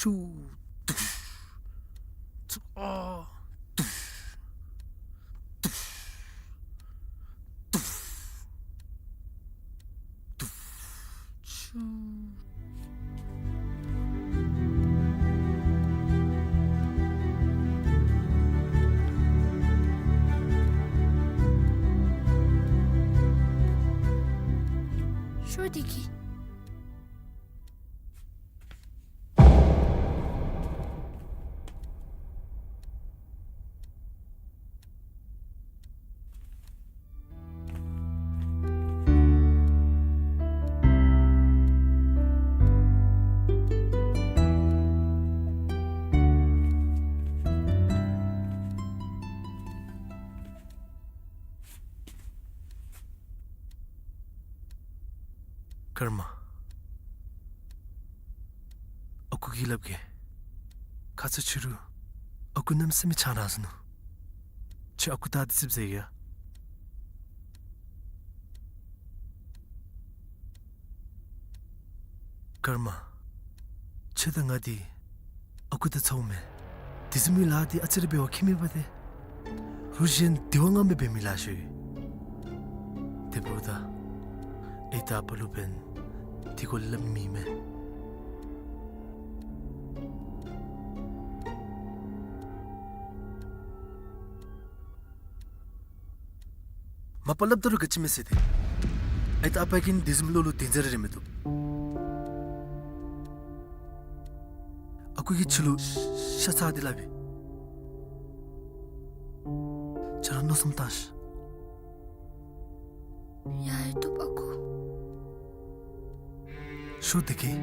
ཤུ། དུཤ། ཚུ། ཨ། དུཤ། དུཤ། དུཤ། དུཤ། ཤུ། ཤོ་དེ་གི། ཀརྨ། ཨ་ཁུ་གིས་སླབ་གེ། ཁ་ཙ་ཕྱི་རུ་ཨ་ཁུ་གནམ་མེད་ས་མེད་ཆང་རག་ཟ་ནུག། ཁྱོད་ཨ་ཁུ་ད་དེ་ཙིགཔ་ཟ་ཡི་ཡ། ཀརྨ། ཁྱོད་དང་ང་འདི་ཨ་ཁུ་དང་ཚ་བོ་མེན། དེ་བཟུམ་མའི་ལཱ་འདི་ཨ་ཙི་རེ་འབད་བ་ཁྱད་མེད་པ་ཏེ། རུ་གཞན་དེ་བ་ང་མི་འབད་མི་ལཱ་ཤོས་ཡོད། དེ་འབདཝ་ད་ཨའི་དང་ཨ་པ་ལུ་འབདན་དེ་གུ་སླབ་མི་མེད། མ་པ་སླབ་ད་རུང་ག་ཅི་མེད་ཟེར་ཏེ། ཨའི་དང་ཨ་པ་གིས་དེ་བཟུམ་བློ་ལུ་དེ་ཟེར་རེ་མི་བཏུབ། ཨ་ཁུ་གིས་ཁྱོད་ལུ་ཤ་ཚ་སྟེ་སླབ་པས། ཁྱོད་ར་མནོ་བསམ་བཏང་ཤིག། ཡ་ཡ་བཏུབ་ཨ་ཁུ། ཤོ་དེ་གི།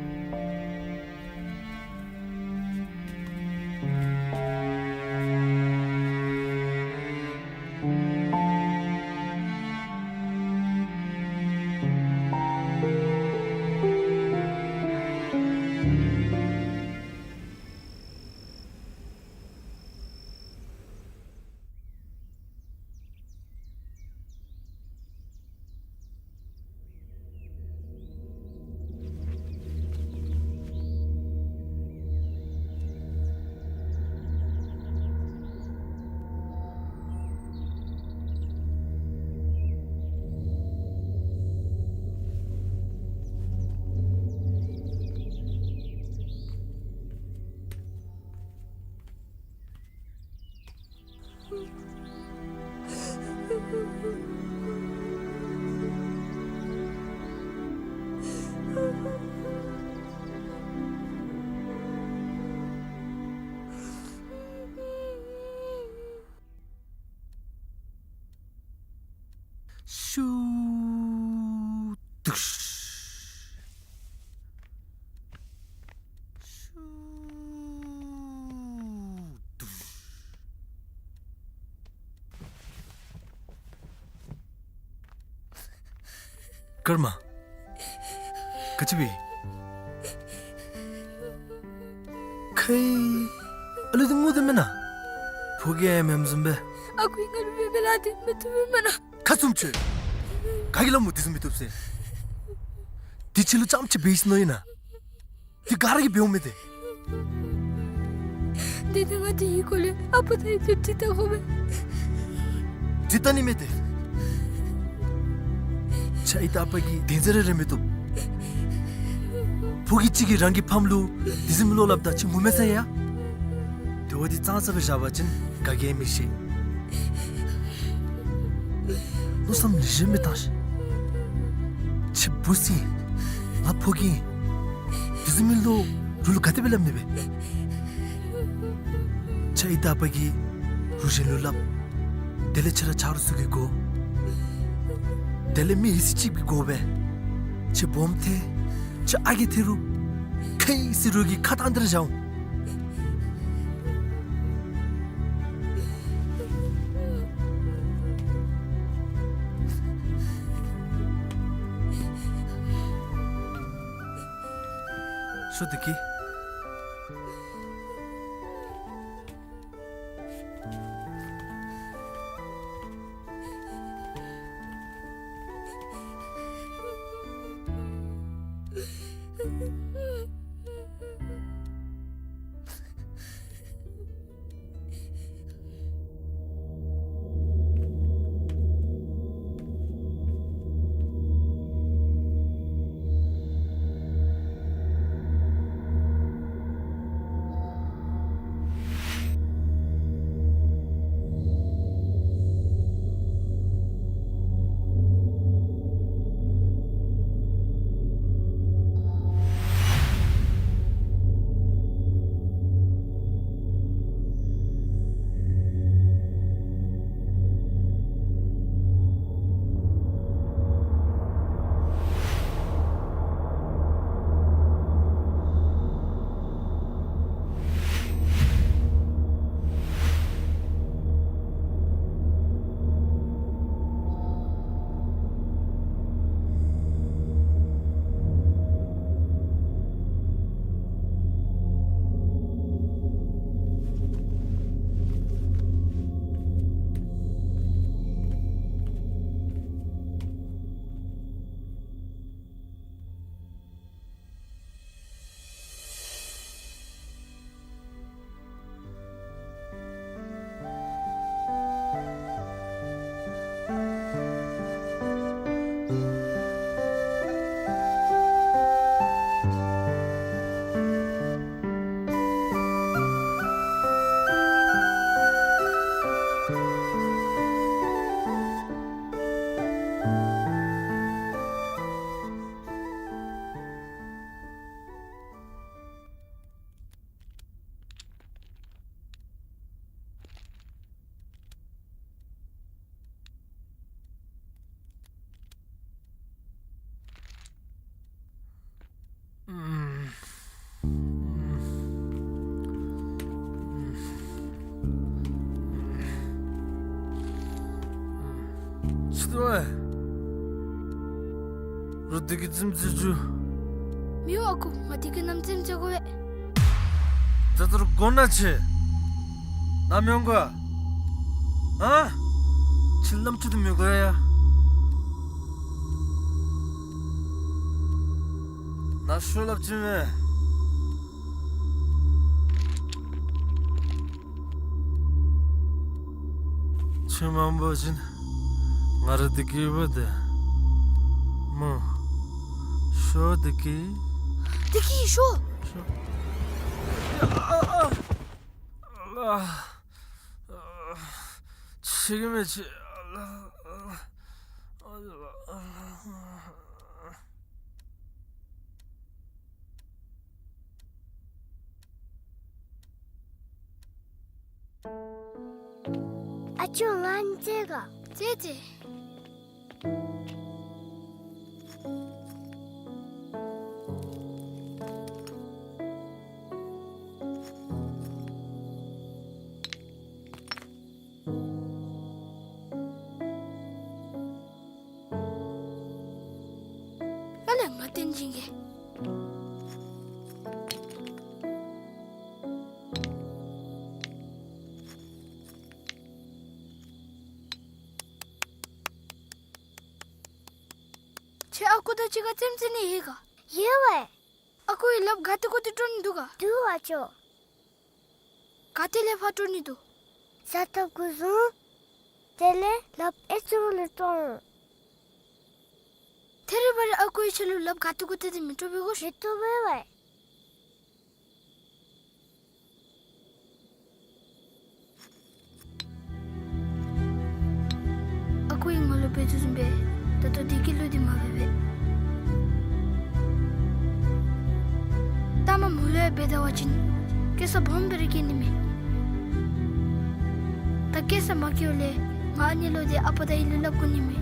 ཤུ་དུག། ཤུ་དུག། ཀརྨ། ག་ཅི་འབད། ཁའི་ཨ་ལུ་འདི་ངུ་དོ་མེན་ན། ཕོ་རྒྱས་ཨིནམ་བཟུམ་སྦེ། ཨ་ཁུ་ང་ལུ་འབད་འབད་ལཱ་འདི་མི་བཏུབ་མེན་ན། ཁ་བཙུམ་ཁྱོད། ག་གིས་སླབ་སྨོ་དེ་བཟུམ་མི་བཏུབ་ཟེར། དེ་ཁྱོད་ལུ་རྐྱངམ་ཅིག་འབད་ཡི་ཟེར་མནོ་ཡི་ན། དེ་ག་ར་གིས་འབདཝ་མས་ཏེ། དེ་ནི་ང་དེའི་སྐོར་ལས་ཨ་པ་དང་ཡུ་ཅུ་དྲི་བལྟ་དགོ་པས། དྲི་བལྟ་ནི་མེད་དེ། ཁྱོད་ཨའི་དང་ཨ་པ་གིས་དོན་ཚན་རེ་རེ་མི་བཏུབ། ཕོ་རྒྱས་ཅིག་གིས་རང་གི་ཕམ་ལུ་དེ་བཟུམ་མའི་བློ་སླབ་ད་ཁྱོད་ངུ་མས་ཟེར་ཡ། དེ་བ་འདི་གཙང་ས་སྦེ་བཞག་པ་ཅིན་ག་གིས་ཡང་མི་ཤེས། མནོ་བསམ་ལེགས་ཤོམ་སྦེ་བཏང་ཤིག། ཁྱོད་བུ་ཚ་ཨིན། ང་ཕོ་རྒྱས་ཨིན། དེ་བཟུམ་མའི་བློ་རོགས་ལུ་ག་དེ་སྦེ་སླབ་ནི་སྦེ། ཁྱོད་ཨའི་དང་ཨ་པ་གིས་རོགས་གཞན་ལུ་སླབ། དེ་ལས་ཁྱོད་ར་ཆ་རོགས་ཚུ་གིས་གོ། དེ་ལས་མི་ཡི་སྲིད་ཅིག་གིས་གོ་སྦེ། ཁྱོད་སྦོམ་ཐལ། ཁྱོད་ཨ་རྒས་ཐལ་རུང་། ཁའི་སྲིད་རོགས་ཀྱིས་ཁ་བཏང་སྟེ་ར་བཞག་འོང་། ཤོ་བདེ་སྐྱིད། ཤི་དོ་ཨེ། རོགས་བདེ་སྐྱིད་རྩེདམོ་རྩེ་བཅུག། མི་འོང་ཨ་ཁུ། ང་བདེ་སྐྱིད་ནམ་རྩེདམོ་རྩེ་དགོ་པས། ད་ལྟོ་ར་དགོ་ན་ཆེ། ནཱ་མི་འོང་ག། ཨ། ཁྱོད་ལམ་ཁྲིད་དེ་མི་དགོ་ཡ། ནཱ་ཤོག་སླབ་ཅི་མས། ཁྱོད་མ་འོང་པ་ཅིན་ང་ར་བདེ་སྐྱིད་ཡོད་པ་དེ་སྨོ། ཤོག་བདེ་སྐྱིད། བདེ་སྐྱིད་ཤོག། ཤོག། ཨ་ཨ་ཨ། ཨ་ཨ། ཤེས་ཀྱི་མེད་ཅི། ཨ་ཨ། ཨ་ཅོ་ང་རྩེད་ག། རྩེད་རྩེད། ད་ཅི་ག་ཙེམ་ཙེ་ནི་ཡོད་ག། ཡོད་པས། ཨ་ཁུ་གིས་ལགཔ་ག་ཏེ་གུ་ཏེ་དཀྲོག་ནི་འདུག་ག། འདུག་པ་ཅོ། ག་ཏེ་ལས་ཕར་དཀྲོག་ནི་འདུག། ས་ཐོབ་གུ་བཟུང་། དེ་ལས་ལགཔ་ཨེ་ཙུ་ལུ་དཀྲོག་འོང་། ཐད་རི་བ་རི་ཨ་ཁུ་གིས་ཁྱོད་ལུ་ལགཔ་ག་ཏེ་གུ་ཏེ་ཏེ་མི་དཀྲོག་པས་གོ་ཤིག། མི་དཀྲོག་པས་པ། ཨ་ཁུ་གིས་ང་ལུ་འབད་དོ་བཟུམ་སྦེ་ད་ལྟོ་བདེ་སྐྱིད་ལུ་འདི་མ་འབད་པས། ད་མ་མོ་ལུ་ཡང་འབད་ད་པ་ཅིན་སྐྱེ་ས་སྦོམ་སྦེ་ར་སྐྱེ་ནི་མས། ད་སྐྱེ་ས་མ་སྐྱེཝ་ལས་ང་ཨ་ནི་ལུ་འདི་ཨ་པ་དང་ཨའི་ལུ་སླབ་དགོ་ནི་མས།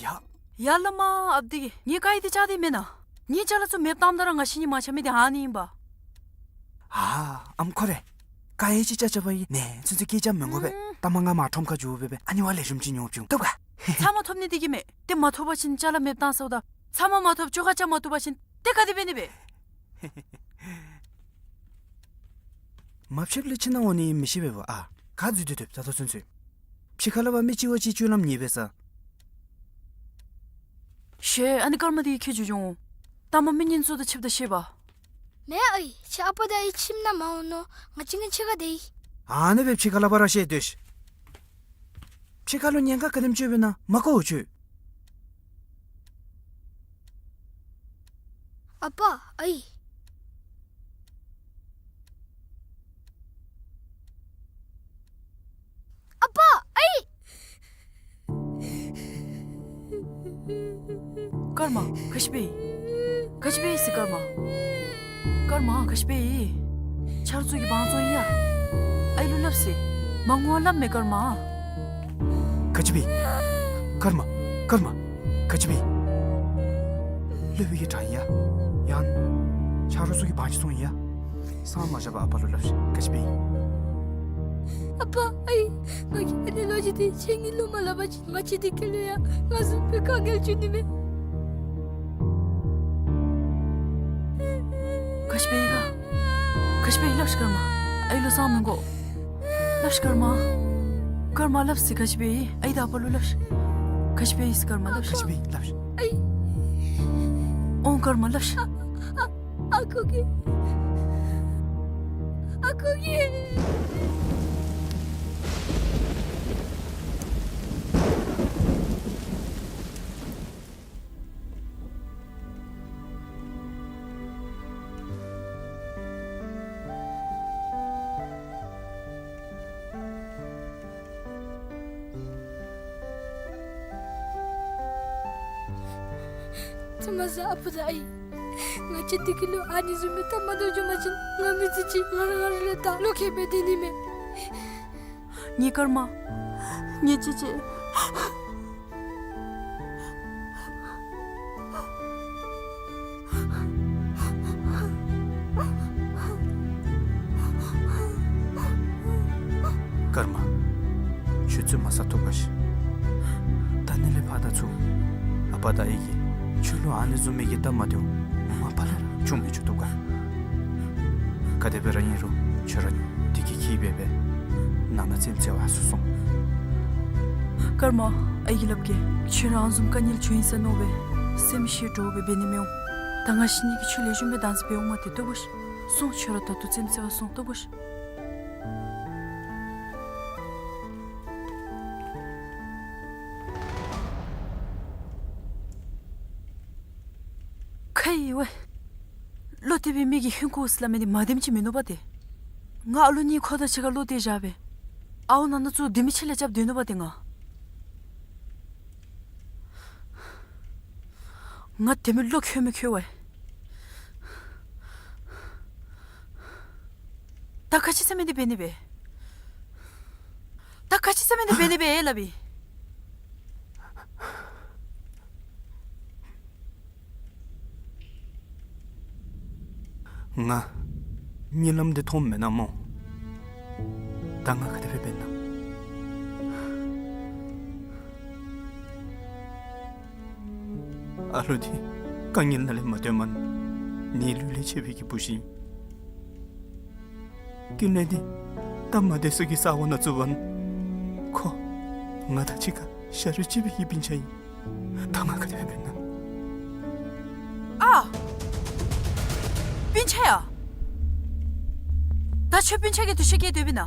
ཡ། ཡ་བླ་མ་ཨཔ་དེ་གིས་ངེའི་ཀ་ཡི་དེ་བཅག་དེ་མེན་ན། ངེའི་ཅ་ལ་ཚུ་མེདཔ་བཏངམ་ད་ར་ང་བཤིག་ནི་མ་ཆགས་མི་དེ་ཨ་ནི་ཨིན་པ། ཨ་ཨམ་ཁོ་རེ། ཀ་ཡི་ཅིག་བཅག་བཅགཔ་ཨིན། ནེ་ཚུན་ཚོད་སྐད་རྐྱབ་མི་དགོ་པས། ཨུམ། ད་མ་ང་མར་ཁྲོམ་ཁར་འགྱོ་སྦེ་སྦེ་ཨ་ནི་བ་ལེགས་ཤོམ་ཅིག་ཉོ་བཅུག། བཏུབ་ག། ཚབ་མ་ཐོབ་ནི་དེ་གིས་མེན། ཏེ་མ་ཐོབ་པ་ཅིན་ཅ་ལ་མེདཔ་བཏང་ཟེརཝ་ད། ཚབ་མ་མ་ཐོབ་ཅོག་ཁ་རྐྱབ་མ་བཏུབ་པ་ཅིན་ཏེ་ག་དེ་འབད་ནི་སྦེ། མ་ཕྱདཔ་ལས་ཕྱི་ནང་འོང་ནི་མི་ཤེས་པས་པ། ཨ་ག་འཛུལ་ཏེ་སྡོདཔ་ད་ལྟོ་ཚུན་ཚོད། ཕྱི་ཁ་ལས་ཕར་མི་གཅིག་བ་གཅིག་སྤྱོད་ལམ་ཉེས་པས་ས། ཤེས། ཨ་ནི་སྐར་མ་དེ་གིས་ཁྱོད་འགྱོ་འོང་། ད་མ་མི་ངན་ཚུ་དང་ཕྱདཔ་ད་ཤེས་པ། མེན་ཨའི། ཁྱོད་ཨ་པ་དང་ཨའི་ཁྱིམ་ནང་མ་འོང་ནོ། ང་བཅས་ངེ་ཕྱི་ཁར་སྡོད་ཡི། ཨ་ནི་སྦེ་ཕྱི་ཁ་ལས་ཕར་ར་བཤད་སྡོད་ཤིག། ཕྱི་ཁ་ལུ་ཉེན་ཁ་ག་དེམ་ཅིག་ཡོདཔ་ཨིན་ན་མ་གོ་འོང་ཁྱོད། ཨ་པ་ཨའི། ཨ་པ་ཨའི། སྐར་མ་ག་ཅི་འབད་ཡི། ག་ཅི་འབད་ཡི་ཟེར་སྐར་མ། སྐར་མ་ག་ཅི་འབད་ཡི། ཆ་རོགས་ཚུ་གིས་དབང་བཙོང་ཡི་ཡ། ཨའི་ལུ་སླབ་ཟེར། མ་ངུ་བར་སླབ་མས་སྐར་མ། ག་ཅི་འབད་ཡི། སྐར་མ། སྐར་མ། ག་ཅི་འབད་ཡི། སློབ་དཔོན་གྱིས་དྲངས་ཡི་ཡ། ཡང་ཆ་རོགས་ཚུ་གིས་དབང་ཅིག་བཙོང་ཡི་ཡ། སངས་མ་རྒྱས་པར་ཨ་པ་ལུ་སླབ་ཤིག། ག་ཅི་འབད་ཡི། ཨ་པ་ཨའི། ང་གིས་ཨ་ནི་ལོ་རྒྱུས་དེ་ཁྱེད་གཉིས་ལུ་མ་སླབ་པ་ཅིན་ང་བཅས་འདི་ཁར་ལུ་ཡང་ང་བཟུམ་སྦེ་དཀའ་ངལ་འབྱུང་ནི་མས། ག་ཅི་འབད་ཡི་ག། ག་ཅི་འབད་ཡི་སླབ་ཤིག་སྐར་མ། ཨའི་ལུ་སངས་མི་དགོ། སླབ་ཤིག་སྐར་མ། སྐར་མ་སླབ་ཟེར། ག་ཅི་འབད་ཡི། ཨའི་དང་ཨ་པ་ལུ་སླབ་ཤིག། ག་ཅི་འབད་ཡི་ཟེར་སྐར་མ་སླབ་ཤིག། ག་ཅི་འབད་ཡི་སླབ་ཤིག། ཨའི། འོང་སྐར་མ་སླབ་ཤིག། ཨ་ཁུ་གིས། ཨ་ཁུ་གིས། ཐུ་མ་ས་ཨ་པ་དང་ཨའི། ང་བཅས་འདི་ཁར་ལུ་ཨ་ནི་བཟུམ་མའི་སྟབས་མ་བདེཝ་བྱུང་པ་ཅིན་ང་མི་ཚེ་གཅིག་ང་ར་ང་ར་ལུ་ད་བློ་ཁེལ་སྦེ་སྡོད་ནི་མས། ངེའི་སྐར་མ། ངེའི་གཅེས་གཅེས། སྐར་མ། ཁྱོད་བཙུན་མ་ཟ་བཏུབ་ག་ཤིག། ད་ནི་ལས་ཕར་ད་ཚུར་ཨ་པ་དང་ཨའི་གིས་ཁྱོད་ལུ་ཨ་ནི་བཟུམ་མའི་གི་སྟབས་མ་བདེཝ་མ་པ་ལས་ར་བྱུང་མི་བཅུག་བཏུབ་ག། ག་དེ་སྦེ་ར་ཨིན་རུང་ཁྱོད་ར་འདི་གི་ཁྱད་འབད་སྦེ་ནང་ན་ཙེམ་ཙེ་བ་ཚུར་སོང་། སྐར་མ། ཨའི་གིས་སླབ་གེ། ཁྱོད་ར་ཨ་ནི་བཟུམ་དཀའ་ངལ་བྱུང་ཡི་ཟེར་མནོ་སྦེ་སེམས་ཤི་འདྲོག་སྦེ་འབད་ནི་མི་འོང་། ད་ང་བཤིག་ནི་གི་ཆོས་ལེགས་ཤོམ་སྦེ་བདག་འཛིན་འབད་འོང་མ་སྟེ་བཏུབ་ག་ཤིག། སོང་། ཁྱོད་ར་ད་ལྟོ་ཙེམ་ཙེ་བ་སོང་། བཏུབ་ག་ཤིག། ཁེ་ཝེ། བློ་གཏད་པའི་མི་གིས་ཧིང་ཁུ་ཟེར་སླབ་མི་འདི་མ་བདེནམ་ཅིག་མིན་ནུག་པ་ཏེ། ང་ཨ་ལུ་གཉིས་ཁོ་དང་གཅིག་ཁར་བློ་གཏད་བཞག་སྦེ་ཨའོ་ནང་ན་ཚུ་དེ་མི་ཆེ་ལས་རྐྱབ་སྡོད་ནུག་པ་ཏེ་ང་། ང་དེ་མི་བློ་ཁེལ་མི་ཁེལ་བས། ད་ག་ཅི་ཟེར་མི་འདི་འབད་ནི་སྦེ། ད་ག་ཅི་ཟེར་མི་འདི་འབད་ནི་སྦེ་སླབ་ཨིན། ང་གཉིད་ལམ་འདི་མཐོངམ་མེན་ན་སྨོ། ད་ང་ག་དེ་སྦེ་འབད་ན། ཨ་ལུ་འདི་ དཀའ་ངལ་ནང་ལས་མ་བཏོན་མ་ནི་ལུས་ལས་ཆད་པའི་གི་བུ་ཤིང་། ཀུན་ལེགས་འདི་ད་མ་བདེ་སུ་གི་ས་འོག་ན་བཙུགས་པ་ཁོ་ང་དང་གཅིག་ཁར་ཞ་རུས་གཅིག་པའི་གི་སྤུན་ཆ་ཨིན། ད་ང་ག་དེ་སྦེ་འབད་ན། ཨ། སྤུན་ཆ་ཡ། ད་ཁྱོད་སྤུན་ཆ་གི་འདུ་ཤེས་བསྐྱེད་སྡོདཔ་ཨིན་ན།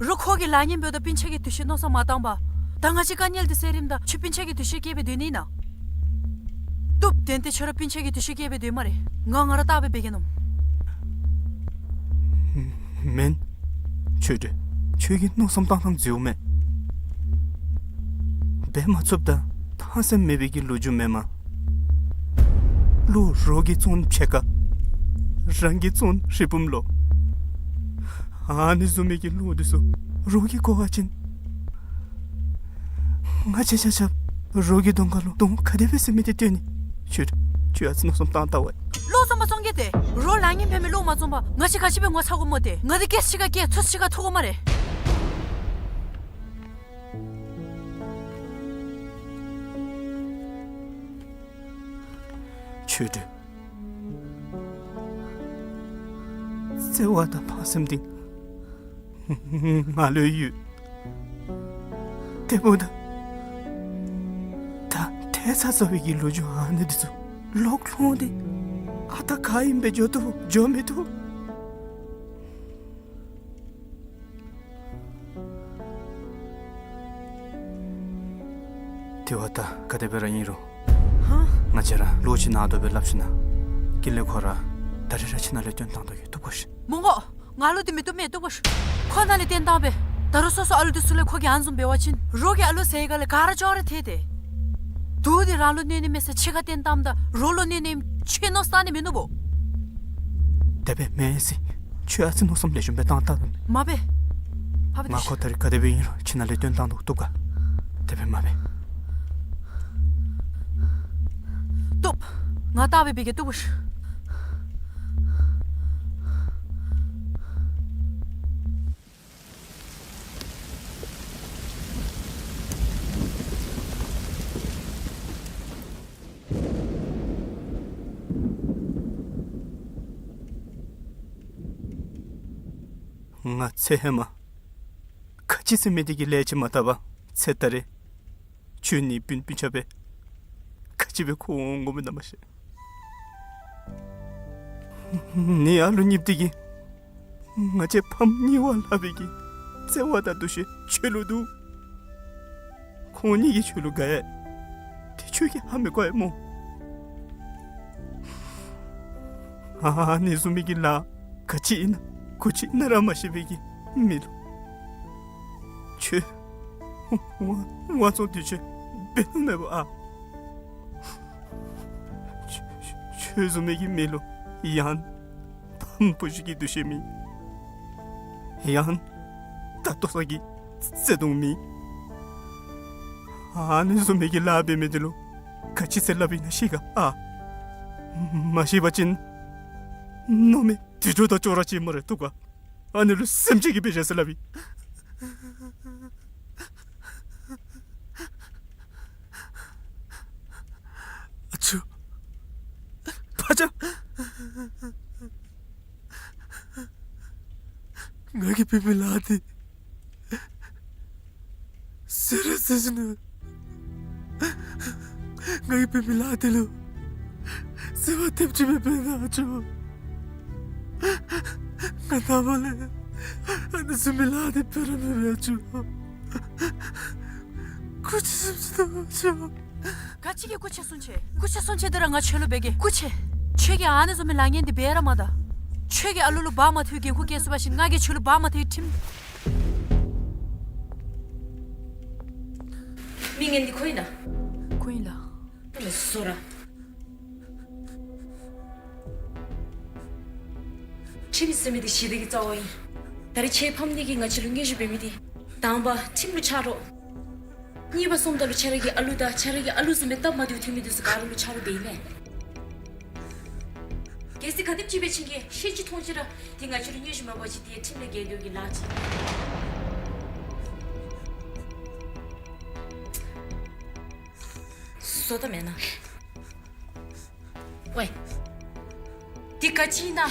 རོགས་ཁོ་གི་ལཱ་ངན་འབདཝ་ད་སྤུན་ཆ་གི་འདུ་ཤེས་མནོ་བསམ་མ་བཏང་པར་ད་ང་བཅས་དཀའ་ངལ་འདི་སེལ་རནམ་ད་ཁྱོད་སྤུན་ཆ་གི་འདུ་ཤེས་བསྐྱེད་སྦེ་སྡོད་ནི་ཨིན་ན། བཏུབ། ཏན་ཏན་ཁྱོད་ར་སྤུན་ཆ་གི་འདུ་ཤེས་བསྐྱེད་སྦེ་སྡོད་སྨ་རེ། ང་ང་ར་བལྟ་སྦེ་འབད་གེ་མནོ། མེན། ཆོས་སྒྲོན། ཁྱོད་ཀྱིས་མནོ་བསམ་བཏང་ཐངས་འཛོལཝ་མས། འབད་མ་ཚུགསཔ་དང་ཐང་སེམས་མེད་པའི་གི་ལོ་རྒྱུས་མེན་མས། གླུ་རོགས་ཀྱིས་བཙོང་ཕྱེད་ཀ། རང་གིས་བཙོང་རི་བུམ་ལོ། ཨ་ནི་བཟུམ་མའི་གི་གླུ་འདི་ཚུ་རོགས་ཀྱིས་གོ་བ་ཅིན། ང་བཅས་ཆ་ཁྱབ་རོགས་ཀྱི་གདོང་ཁ་ལུ་གདོང་ག་དེ་སྦེ་ཟེར་མི་འདི་སྟོན་ནི། ཁྱོད་ཁྱོད་ཨ་ཙི་མནོ་བསམ་བཏང་བལྟ་ཝ། གླུ་བཙོང་པ་བཙོང་གེ་ཏེ། རོགས་ལཱ་ངན་འབད་མི་གླུ་མ་བཙོང་པར་ང་བཅས་ག་ཅི་སྦེ་ངོ་ཚ་དགོཔ་སྨོ་ཏེ། ང་འདི་སྐད་ཆ་ག་སྐད་ཐུགས་ཆ་ག་ཐུག་དགོ་སྨ་རེ། ཆོས་སྒྲོན། བརྩེ་བ་དང་ཕངས་སེམས་འདི་ང་ལུ་ཡོད། དེ་འབདཝ་ད་ད་ཏེ་ཚ་ཚ་བའི་གི་ལོ་རྒྱུས་ཨ་ནི་འདི་ཚུ་ལོག་ལྷོང་སྟེ་ཨ་རྟག་ག་ཨིནམ་སྦེ་འགྱོ་བཏུབ་འགྱོ་མི་བཏུབ། དེ་བ་ད་ག་དེ་སྦེ་ར་ཨིན་རུང་། ཧ། ང་བཅས་ར་ལོག་ཁྱིམ་ནང་སྡོད་སྦེ་སླབ་ཞིན་ན་ཀུན་ལེགས་ཁོ་ར་ད་རིས་ར་ཁྱིམ་ནང་ལས་བཏོན་བཏང་དོ་གི་བཏུབ་གོ་ཤིག། མོང་གོ། ང་ལུ་འདི་མི་བཏུབ་མས། བཏུབ་གོ་ཤིག། ཁོ་ནཱ་ལས་བཏོན་བཏང་པས། ད་རུང་སོ་སོ་ཨ་ལུ་འདི་ཚུ་ལས་ཁོ་གིས་ཨ་ནི་བཟུམ་འབད་བ་ཅིན་རོགས་ཀྱི་ཨ་ལུ་ཟེར་ག་ལས་ག་ར་ཅོག་ར་འཐད་དེ། དུག་འདི་རང་ལུ་གནོད་ནི་མེད་ཟེར་ཕྱི་ཁར་བཏོན་བཏངམ་ད་རོགས་ལུ་གནོད་ནི་ཨིནམ་ཁྱོད་མནོ་བསམ་བཏང་ནི་མིན་ནུག་པོ། དེ་སྦེ་མེན་ཟེར། ཁྱོད་ཨ་ཙི་མནོ་བསམ་ལེགས་ཤོམ་སྦེ་བཏང་བལྟ་དང་། མ་འབད། ཕ་བི་ང་ཁོ་ད་རིས་ག་དེ་སྦེ་ཨིན་རུང་ཁྱིམ་ནང་ལས་བཏོན་བཏང་དོ་གི་བཏུབ་ག། དེ་སྦེ་མ་འབད། བཏུབ། ང་བལྟ་སྦེ་འབད་གེ། བཏུབ་གོ་ཤིག། ང་ཚེ་ཧེ་མ་ག་ཅི་ཟེར་མི་འདི་གི་ལས་ཅིག་མ་བཏབ་པར་ཚེ་ད་རིས་ཁྱོད་ནི་སྤུན་སྤུན་ཆ་སྦེ་ག་ཅི་སྦེ་ཁོ་འོང་དགོ་མི་ནང་མ་ཤེས། ནི་ཨ་ལུ་གཉིསཔོ་འདི་གིས་ང་བཅས་ཕམ་གཉིས་བ་ལྷག་པའི་གི་བརྩེ་བ་དང་འདུ་ཤེས་ཁྱོད་ལུ་འདུག། ཁོང་གཉིས་ཀྱིས་ཁྱོད་ལུ་དགའ་ཡི། དེ་ཁྱོད་ཀྱིས་ཧ་མི་གོ་ཡི་སྨོ། ཨ་ནི་བཟུམ་མའི་གི་ལཱ་ག་ཅི་ཨིན་ན་གུ་ཅི་ཨིན་ན་ར་མ་ཤེས་པའི་གི་མི་ལུ་ཁྱོད་དབང་དབང་བཙོང་དུས་ཆེན་འབད་ནི་མེད་པ་ཨ། ཁྱོད་ཁྱོད་བཟུམ་མའི་གི་མི་ལུ་ཡང་ཕམ་བུ་ཅིག་གི་འདུ་ཤེས་མེད། ཡང་ད་ལྟོ་ཚང་གི་བརྩེ་དུང་མེད། ཨ་ནི་བཟུམ་མའི་གི་ལཱ་འབད་མི་འདི་ལུ་ག་ཅི་ཟེར་སླབ་ཨིན་ན་ཤེས་ག་ཨ། མ་ཤེས་པ་ཅིན་མནོ་མེད་དུད་འགྲོ་དང་ཅོག་ར་ཅིག་སྨ་རེ་བཏུབ་ག། ཨ་ནི་ལུ་སེམས་ཅན་གྱི་དཔེ་བཞག་ཟེར་སླབ་ཨིན། ཨ་ཅོ། ཕ་ཅག། ང་གིས་འབད་མི་ལཱ་འདི་ཟེར་ར་ཟེར་ཞིན་ན་ང་གིས་འབད་མི་ལཱ་འདི་ལུ་བརྩེ་བ་ཐེབས་ཅིག་མེད་པས་ན་ཨ་ཅོ། ང་ནངས་པ་ལས་ཨ་ནི་བཟུམ་མའི་ལཱ་འདི་འབད་ར་མི་འབད་ཨ་ཅོ། སྐུ་མཁྱེན་གསུང་ཅི་དང་ཨ་ཅོ། ག་ཅི་གི་སྐུ་མཁྱེན་གསུང་ཅི། སྐུ་མཁྱེན་གསུང་ཅི་འདི་ར་ང་ཁྱོད་ལུ་འབད་གེ། སྐུ་མཁྱེན། ཁྱོད་ཀྱིས་ཨ་ནི་བཟུམ་མའི་ལཱ་ངན་འདི་འབད་ར་མ་ད། ཁྱོད་ཀྱིས་ཨ་ལུ་ལུ་འབག་མ་ཐུབ་འགན་ཁུར་བཀལ་ཚུགས་པ་ཅིན་ང་གིས་ཁྱོད་ལུ་འབག་མ་ཐུབ་ཁྲིམས། མི་ངན་འདི་ཁོ་ཨིན་ན། ཁོ་ཨིན་ལགས། ཁོ་ལུ་སོ་ར། ཁྲིམས་ཟེར་མི་འདི་ཞི་བདེ་གི་རྩ་བ་ཨིན། ད་རིས་ཁྱོད་ཕམ་འདི་གིས་ང་བཅས་ལུ་དངོས་ཤུགས་འབད་མི་འདི་དང་པ་ཁྲིམས་ལུ་ཆ་རོགས། གཉིས་པ་སོངམ་ད་ལུ་ཁྱོད་ར་གི་ཨ་ལུ་དང་ཁྱོད་ར་གི་ཨ་ལུ་བཟུམ་སྦེ་སྟབས་མ་བདེཝ་ཐོན་མི་འདི་ཚུ་ག་ར་ལུ་ཆ་རོགས་འབད་ཨིན་མས། གལ་སྲིད་ག་དེམ་ཅིག་སྦེ་ཁྱོད་ཀྱིས་ཤེས་ཅི་མཐོང་ཅི་ར་འདི་ང་བཅས་ལུ་དངོས་ཤུགས་མ་འབད་བ་ཅིན་འདི་ཁྲིམས་ལས་འགལ་འདུག་གི་ལཱ་ཅིག། བཟོ་ལྟ་མེན་ན། ཝའེ། དེ་ག་ཅི་ཨིན་ན།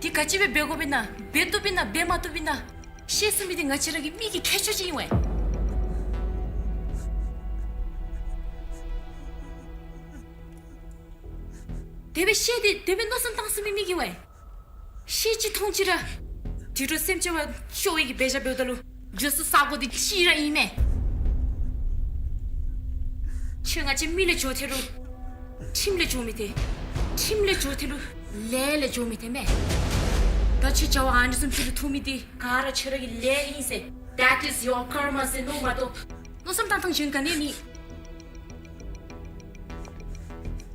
དེ་ག་ཅི་སྦེ་འབད་དགོཔ་ཨིན་ན། འབད་བཏུབ་ཨིན་ན་འབད་མ་བཏུབ་ཨིན་ན། ཤེས་ཚུགས་མི་འདི་ང་བཅས་ར་གི་མི་གི་ཁྱད་ཆོས་ཅིག་ཨིན་ཝའེ། དེ་སྦེ་ཤེས་ཏེ་དེ་སྦེ་མནོ་བསམ་བཏང་ཚུགས་མི་མི་གིས་ཝའེ། ཤེས་ཅི་མཐོང་ཅི་ར། དུད་འགྲོ་སེམས་ཅན་བ་སྐྱོ་བའི་གི་འབད་བཞག་འབདཝ་ད་ལུ་འགྱོ་ས་ས་གོ་འདི་གཅིག་ར་ཨིན་མས། ཁྱོད་ང་བཅས་མི་ལས་འགྱོ་ཐལ་རུང་ཁྲིམས་ལས་འགྱོ་མི་ཐལ། ཁྲིམས་ལས་འགྱོ་ཐལ་རུང་ལས་ལས་འགྱོ་མི་ཐལ་མས། ད་ཁྱོད་བྱ་བ་ཨ་ནི་བཟུམ་ཅིག་ལུ་ཐུག་མི་འདི་ག་ར་ཁྱོད་ར་གི་ལས་ཨིན་ཟེར། That is your karma ཟེར་མནོ་མ་གཏོགས་མནོ་བསམ་བཏང་ཐངས་གཞན་ག་ནི་ཡང་མེད།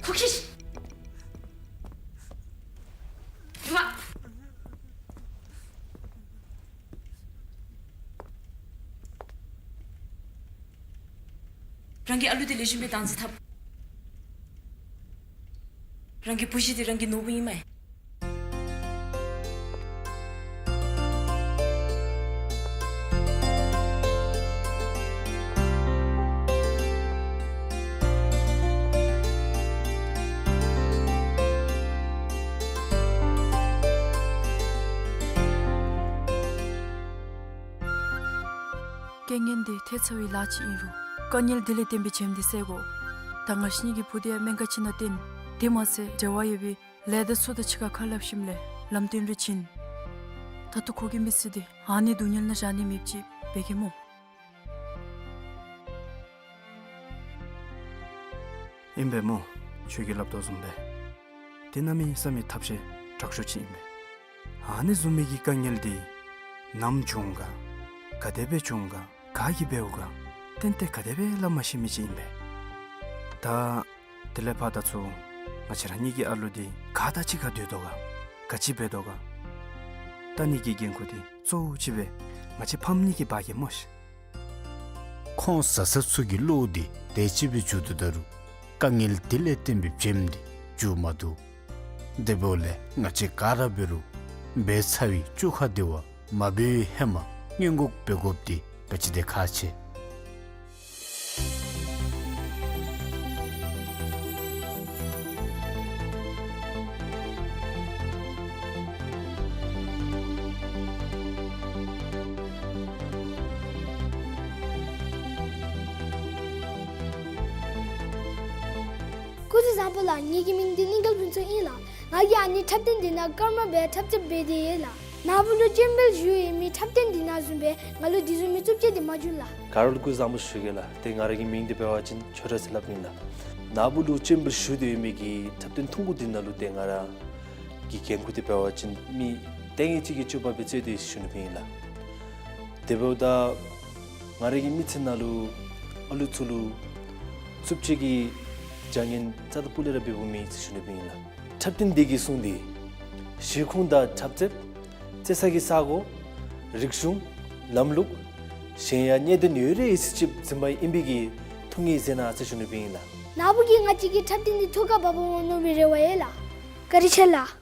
ཁོ་ཁྱིད། ཡུ་བ། རང་གི་ཨ་ལུ་འདི་ལེགས་ཤོམ་སྦེ་བདག་འཛིན་འཐབ། རང་གི་བུ་གཞི་འདི་རང་གི་ནོར་བུ་ཨིན་མས། རྐྱེན་ངན་འདི་ཐལ་ཚར་བའི་ལཱ་ཅིག་ཨིན་རུང་དཀའ་ངལ་འདི་ལས་བརྟེན་པའི་བྱེམ་འདི་བསལ་དགོ། ད་ང་བཅས་གཉིས་ཀྱི་བུ་འདི་ཡང་སྨན་ཁང་ཅིག་ནང་བསྟེན། དེ་མ་ཚད་འབྲེལ་བ་ཡོད་པའི་ལས་སྡེ་ཚུ་དང་གཅིག་ཁར་ཁ་སླབ་ཞིནམ་ལས་ལམ་སྟོན་རེ་བྱིན། ད་ལྟོ་ཁོ་གི་མི་ཚེ་འདི་ཨ་ནི་སྡུག་བསྔལ་ནང་བཞག་ནི་མེདཔ་ཅིག་འབད་གེ་སྨོ། ཨིན་པས་སྨོ། ཁྱོད་ཀྱིས་སླབ་དོ་བཟུམ་སྦེ་དེ་གནམ་མེད་ས་མེད་ཐབས་ཤེས་དྲག་ཤོས་ཅིག་ཨིན་པས། ཨ་ནི་བཟུམ་མའི་གི་དཀའ་ངལ་འདི་ནམ་བྱུང་ག་ག་དེ་སྦེ་བྱུང་ག་ག་གིས་འབདཝ་ག་ཏན་ཏན་ག་དེ་སྦེ་སླབ་མ་ཤེས་མི་ཅིག་ཨིན་པས། ད་དེ་ལས་ཕར་ད་ཚུར་ང་བཅས་ར་གཉིས་ཀྱི་ཨ་ལུ་འདི་ག་དང་གཅིག་ཁར་སྡོད་དོ་ག་ག་ཅི་འབད་དོ་ག་ལྟ་ནི་གི་འགན་ཁུར་འདི་གཙོ་བོ་ཅིག་སྦེ་ང་བཅས་ཕམ་གཉིས་ཀྱིས་འབག་གེ་སྨོ་ཤིག། ཁོང་བཟའ་ཚང་ཚུ་གི་བློ་འདི་དེ་ཅིག་སྦེ་འགྱུར་དོ་ད་རུང་དཀའ་ངལ་དེ་ལས་བརྟེན་པའི་བྱེམ་འདི་འགྱུར་མ་བཏུབ། དེ་འབདཝ་ལས་ང་བཅས་ག་ར་འབད་རུང་འབད་ཚར་བའི་བཅོ་ཁ་དེ་བ་མ་འབད་བའི་ཧེ་མ་སྔོན་འགོག་འབད་དགོཔ་འདི་ག་ཅི་དེ་ཁག་ཆེ། སྐུ་གཟུགས་བཟང་པོ་ལགས། ངེ་གི་མིང་འདི་གླིང་དཀར་ཕུན་ཚོགས་ཨིན་ལགས། ང་གིས་ཨ་ནི་འཁྲབ་སྟོན་འདི་ནང་སྐར་མ་སྦེ་འཁྲབ་རྩེད་འབད་དེ་ཡོད་ལགས། ནཱ་བུ་ལུ་སྤྱན་འབུལ་ཞུ་ཡོད་མི་འཁྲབ་སྟོན་འདི་ནང་བཟུམ་སྦེ་ང་ལུ་དེ་བཟུམ་མའི་རྩུབ་སྤྱོད་འདི་མ་འབྱུང་ལགས། ག་ར་ལུ་སྐུ་གཟུགས་བཟང་པོ་ཞུ་གེ་ལགས། ཏེ་ང་ར་གི་མིང་འདི་འབད་བ་ཅིན་ཆོས་གྲགས་ཟེར་སླབ་ཨིན་ལགས། ནཱ་བུ་ལུ་སྤྱན་འབུལ་ཞུ་སྟེ་ཡོད་མི་གི་འཁྲབ་སྟོན་ཐུང་ཀུ་འདི་ནང་ལུ་ཏེ་ང་ར་གི་འགན་ཁུར་འདི་འབད་བ་ཅིན་མི་ལྟས་ངན་ཅིག་གི་སྤྱོད་པ་སྦེ་རྩོད་དེ་ཡོད་ཟེར་ཞུ་ནི་སྦེ་ཨིན་ལགས། དེ་འབདཝ་ད་ང་ར་གི་མི་ཚེ་ནང་ལུ་ཨ་ལུ་ཚུ་ལུ་རྩུབ་སྤྱོད་ཀྱི་བྱ་ངན་རྩ་དང་སྤུ་ལས་ར་འབདཝ་མེད་ཟེར་ཞུ་ནི་སྦེ་ཨིན་ལགས། འཁྲབ་སྟོན་འདི་གིས་གསུངས་ཏེ་གཞིས་ཁོངས་དང་འཁྲབ་རྩེད་རྩེ་ས་གི་ས་གོ་རིག་གཞུང་ལམ་ལུགས་གཞན་ཡང་གནད་དོན་ཡོད་རིགས་ཡོད་ཚད་ཅིག་འཛིན་པ་ཨིན་པའི་གི་ཐུགས་ངེས་མཛད་གནང་ཟེར་ཞུ་ནི་སྦེ་ཨིན་ལགས། ནཱ་བུ་གིས་ང་བཅས་ཀྱི་འཁྲབ་སྟོན་འདི་ཐུགས་ཁར་བབ་འོང་མནོ་བའི་རེ་བ་ཡོད་ལགས། བཀའ་དྲིན་ཆེ་ལགས།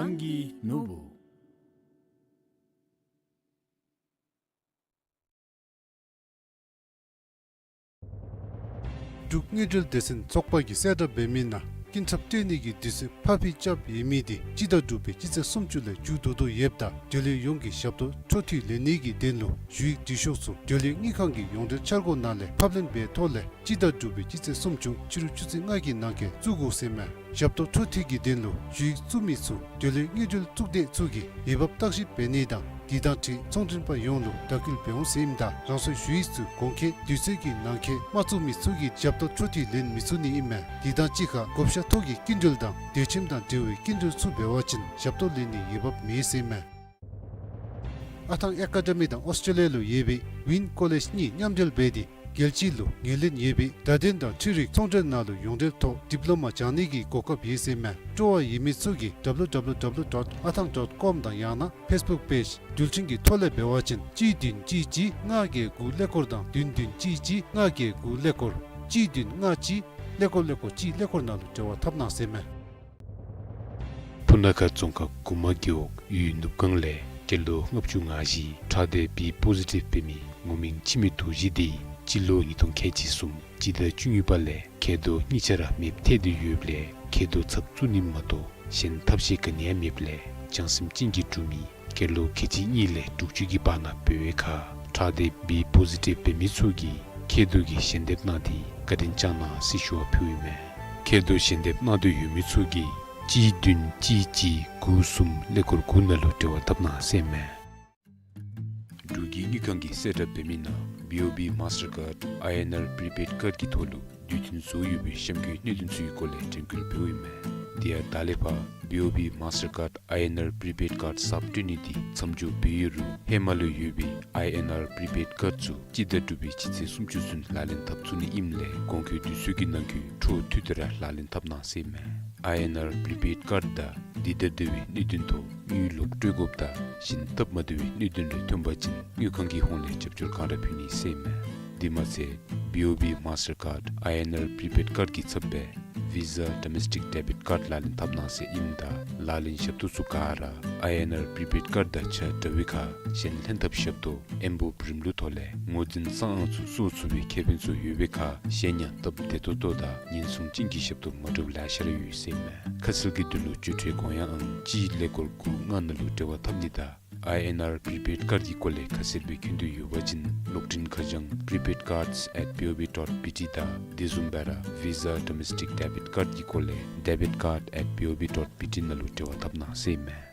རང་གི་ནོར་བུ། འབྲུག་དངུལ་འབྲེལ་སྡེ་ཚན་ཚོགས་པ་གིས་གསལ་བསྒྲགས་འབད་མི་ནང་ཀུན་འཁྲབ་སྟོན་ནི་གི་དུས་ཚོད་ཕར་འགྱངས་རྐྱབ་ཡོད་མི་འདི་སྤྱི་ཟླ་དྲུག་པའི་སྤྱི་ཚེས་སུམ་ཅུ་ལས་མཇུག་བསྡུ་དོ་ཡོདཔ་ད་འབྲེལ་ཡོད་ཡོངས་ཀྱིས་ཞབས་ཏོག་འཕྲོ་མཐུད་ལེན་ནི་གི་དོན་ལུ་ཞུ་ཡིག་འབྲི་ཤོག་ཚུ་འབྲེལ་ཡོད་དངུལ་ཁང་གི་ཡོངས་འབྲེལ་འཆར་སྒོ་ནང་ལས་ཕབ་ལེན་འབད་ཐོག་ལས་སྤྱི་ཟླ་དྲུག་པའི་སྤྱི་ཚེས་སུམ་ཅུ་ཕྱི་རུ་ཆུ་ཚོད་ལྔ་གི་ནང་འཁོད་བཙུགས་དགོ་ཟེར་མས། ཞབས་ཏོག་འཕྲོ་མཐུད་ཀྱི་དོན་ལུ་ཞུ་ཡིག་བཙུགས་མི་ཚུ་འབྲེལ་ཡོད་དངུལ་འབྲེལ་གཙུག་སྡེ་ཚུ་གིས་འོས་འབབ་བརྟག་ཞིབ་འབད་ནི་དང་དེ་དང་འཁྲིལ་ཚོང་མགྲོན་པ་ཡོངས་ལུ་བརྡ་སྐུལ་འབད་འོང་ཟེར་ཨིནམ་ད་རང་སོའི་ཞུ་ཡིག་ཚུ་གོང་འཁོད་དུས་ཚོད་ཀྱི་ནང་འཁོད་མ་བཙུགས་མི་ཚུ་གིས་ཞབས་ཏོག་འཕྲོ་མཐུད་ལེན་མི་ཚུགས་ནི་ཨིན་མས། དེ་དང་གཅིག་ཁར་བགོ་བཤའ་ཐོག་གི་སྐྱིན་འགྲུལ་དང་དུས་ཁྱིམ་དང་འབྲེལ་བའི་སྐྱིན་འགྲུལ་ཚུ་འབད་བ་ཅིན་ཞབས་ཏོག་ལེན་ནིའི་འོས་འབབ་མེད་ཟེར་ཨིན་མས། ཨ་ཐང་ཨེ་ཀ་ཌ་མི་དང་ཨོསི་ཊྲེ་ལི་ཡ་ལུ་ཡོད་པའི་ཝིན་ཀོ་ལེཇ་གཉིས་མཉམ་འབྲེལ་འབད་དེ་ རྒྱལ་སྤྱི་ལུ་ངོས་ལེན་ཡོད་པའི་བརྡ་དོན་དང་འཕྲུལ་རིག་ཚོང་འབྲེལ་ནང་ལུ་ཡོངས་འབྲེལ་ཐོག་ཌིབ་ལོ་མ་སྦྱང་ནི་གི་གོ་སྐབས་ཡོད་ཟེར་མས། སྤྲོ་བ་ཡོད་མི་ཚུ་གིས་ཌབ་ལུ་ཌབ་ལུ་ཌབ་ལུ་ཌོཊ་ཨ་ཐང་ཌོཊ་ཀོམ་དང་ཡང་ན་ཕེསི་བུཀ་པེཇ་འགྲུལ་འཕྲིན་གྱི་ཐོག་ལས་འབད་བ་ཅིན་གཅིག་བདུན་གཅིག་གཅིག་ལྔ་བརྒྱད་དགུ་ཀླད་ཀོར་དང་བདུན་བདུན་གཅིག་གཅིག་ལྔ་བརྒྱད་དགུ་ཀླད་ཀོར་གཅིག་བདུན་ལྔ་གཅིག་ཀླད་ཀོར་ཀླད་ཀོར་གཅིག་ཀླད་ཀོར་ནང་ལུ་འབྲེལ་བ་འཐབ་གནང་ཟེར་མས། སྤུ་ན་ཁ་རྫོང་ཁག་གུ་མ་རྒེད་འོག་ཡུལ་ནུབ་སྒང་ལས་སྐྱེས་ལོ་ལྔ་བཅུ་ང་བཞི་ཁྲག་སྡེ་བི་པོ་ཟི་ཊིབ་འབད་མི་ངུར་སྨྲིག་འཆི་མེད་རྡོ་རྗེ་འདི་སྤྱི་ལོ་ཉིས་སྟོང་ཁལ་གཅིག་གསུམ་སྤྱི་ཟླ་བཅུ་གཉིས་པ་ལས་མཁལ་རྡོག་གཉིས་ཆ་ར་མེདཔ་ཐལ་ཏེ་ཡོདཔ་ལས་མཁལ་རྡོག་ཚབ་བཙུགས་ནི་མ་གཏོགས་གཞན་ཐབས་ཤེས་ག་ནི་ཡང་མེདཔ་ལས་བྱང་སེམས་ཅན་གྱིས་གྲུབ་མི་སྐྱེས་ལོ་ཁལ་གཅིག་གཉིས་ལས་དྲུག་ཅུ་གི་བར་ན་འབད་བའི་ཁར་ཁྲག་སྡེ་བི་པོ་ཟི་ཊིབ་འབད་མི་ཚུ་གིས་མཁལ་རྡོག་གི་ཞལ་འདེབས་གནང་སྟེ་བཀའ་དྲིན་བསྐྱངས་གནང་ཟེར་ཞུ་བ་ཕུལཝ་ཨིན་མས། མཁལ་རྡོག་ཞལ་འདེབས་གནང་འདོད་ཡོད་མི་ཚུ་གིས་གཅིག་བདུན་གཅིག་གཅིག་དགུ་གསུམ་ཀླད་ཀོར་དགུ་ནང་ལུ་འབྲེལ་བ་འཐབ་གནང་ཟེར་མས། འབྲུག་གི་དངུལ་ཁང་གིས་གསལ་བསྒྲགས་འབད་མི་ནང་བི་ཨོ་བི་མཱས་ཊར་ཀཱཌ་ཨའི་ཨེན་ཨར་པི་རི་པེཌ་ཀཱཌ་ཀྱི་ཐོག་ལུ་དུས་མཐུན་བཟོ་ཡོད་པའི་གཤམ་གྱི་གནད་དོན་ཚུ་གི་སྐོར་ལས་དྲན་སྐུལ་འབདཝ་ཨིན་མས། དེ་ཡང་ད་ལས་ཕར་བི་ཨོ་བི་མཱས་ཊར་ཀཱཌ་ཨའི་ཨེན་ཨར་པི་རི་པེཌ་ཀཱཌ་གསརཔ་སྤྲོད་ནི་འདི་མཚམས་འཇོག་འབད་ཡོད་རུང་ཧེ་མ་ལུ་ཡོད་པའི་ཨའི་ཨེན་ཨར་པི་རི་པེཌ་ཀཱཌ་ཚུ་སྤྱི་ཟླ་དྲུག་པའི་སྤྱི་ཚེས་སུམ་ཅུ་ཚུན་ལག་ལེན་འཐབ་ཚུགས་ནི་ཨིནམ་ལས་གོང་འཁོད་དུས་ཚོད་ཀྱི་ནང་འཁོད་འཕྲོ་མཐུད་དེ་ར་ལག་ལེན་འཐབ་གནང་ཟེར་མས། ཨའི་ཨེན་ཨར་པི་རི་པེཌ་ཀཱཌ་དང་འདི་དང་འབྲེལ་བའི་གནད་དོན་ཐོག་དངུལ་ལོག་སྤྲོད་དགོཔ་དང་གཞན་སྟབས་མ་བདེ་བའི་གནད་དོན་རེ་ཐོན་པ་ཅིན་དངུལ་ཁང་གི་ཧོངས་ལས་རྒྱབ་སྐྱོར་གང་ར་ཕུལ་ནི་ཟེར་མས། དེ་མ་ཚད་བི་ཨོ་བི་མཱས་ཊར་ཀཱཌ་ཨའི་ཨེན་ཨར་པི་རི་པེཌ་ཀཱཌ་ཀྱི་ཚབ་སྦེ་ཝི་ཟ་ཌོ་མེསི་ཊིཀ་ཌེ་བིཊ་ཀཱཌ་ལག་ལེན་འཐབ་གནང་ཟེར་ཨིནམ་ད་ལག་ལེན་ཞབས་ཏོག་ཚུ་ག་ར་ཨའི་ཨེན་ཨར་པི་རི་པེཌ་ཀཱཌ་དང་ཆ་འདྲ་བའི་ཁར་གཞན་ལྷན་ཐབས་ཞབས་ཏོག་ཨེམ་བོ་རིམ་ལུགས་ཐོག་ལས་ངོས་འཛིན་གསང་ཨང་ཚུ་སོར་ཚུགས་པའི་ཁེ་ཕན་ཚུ་ཡོད་པའི་ཁར་གཞན་ཡང་སྟབས་བདེ་ཏོག་ཏོ་དང་ཉེན་སྲུང་ཅན་གྱི་ཞབས་ཏོག་མ་འདྲཝ་ལེ་ཤ་ར་ཡོད་ཟེར་མས། ཁ་གསལ་གྱི་དོན་ལུ་བརྒྱུད་འཕྲོད་དགོངས་ཡངས་ཨང་གཅིག་ཀླད་ཀོར་དགུ་ལྔ་ནང་ལུ་འབྲེལ་བ་འཐབ་ནི་དང་ཨའི་ཨེན་ཨར་པི་རི་པེཌ་ཀཱཌ་ཀྱི་སྐོར་ལས་ཁ་གསལ་སྦེ་མཁྱེན་འདོད་ཡོད་པ་ཅིན་གློག་འཕྲིན་ཁ་བྱང་པི་རི་པེཌ་ཀཱཌ་ཨེཊ་བི་ཨོ་བི་ཌོཊ་བི་ཊི་དང་དེ་བཟུམ་སྦེ་ར་ཝི་ཟ་ཌོ་མེསི་ཊིཀ་ཌེ་བིཊ་ཀཱཌ་ཀྱི་སྐོར་ལས་ཌེ་བིཊ་ཀཱཌ་ཨེཊ་བི་ཨོ་བི་ཌོཊ་བི་ཊི་ནང་ལུ་འབྲེལ་བ་འཐབ་གནང་ཟེར་མས།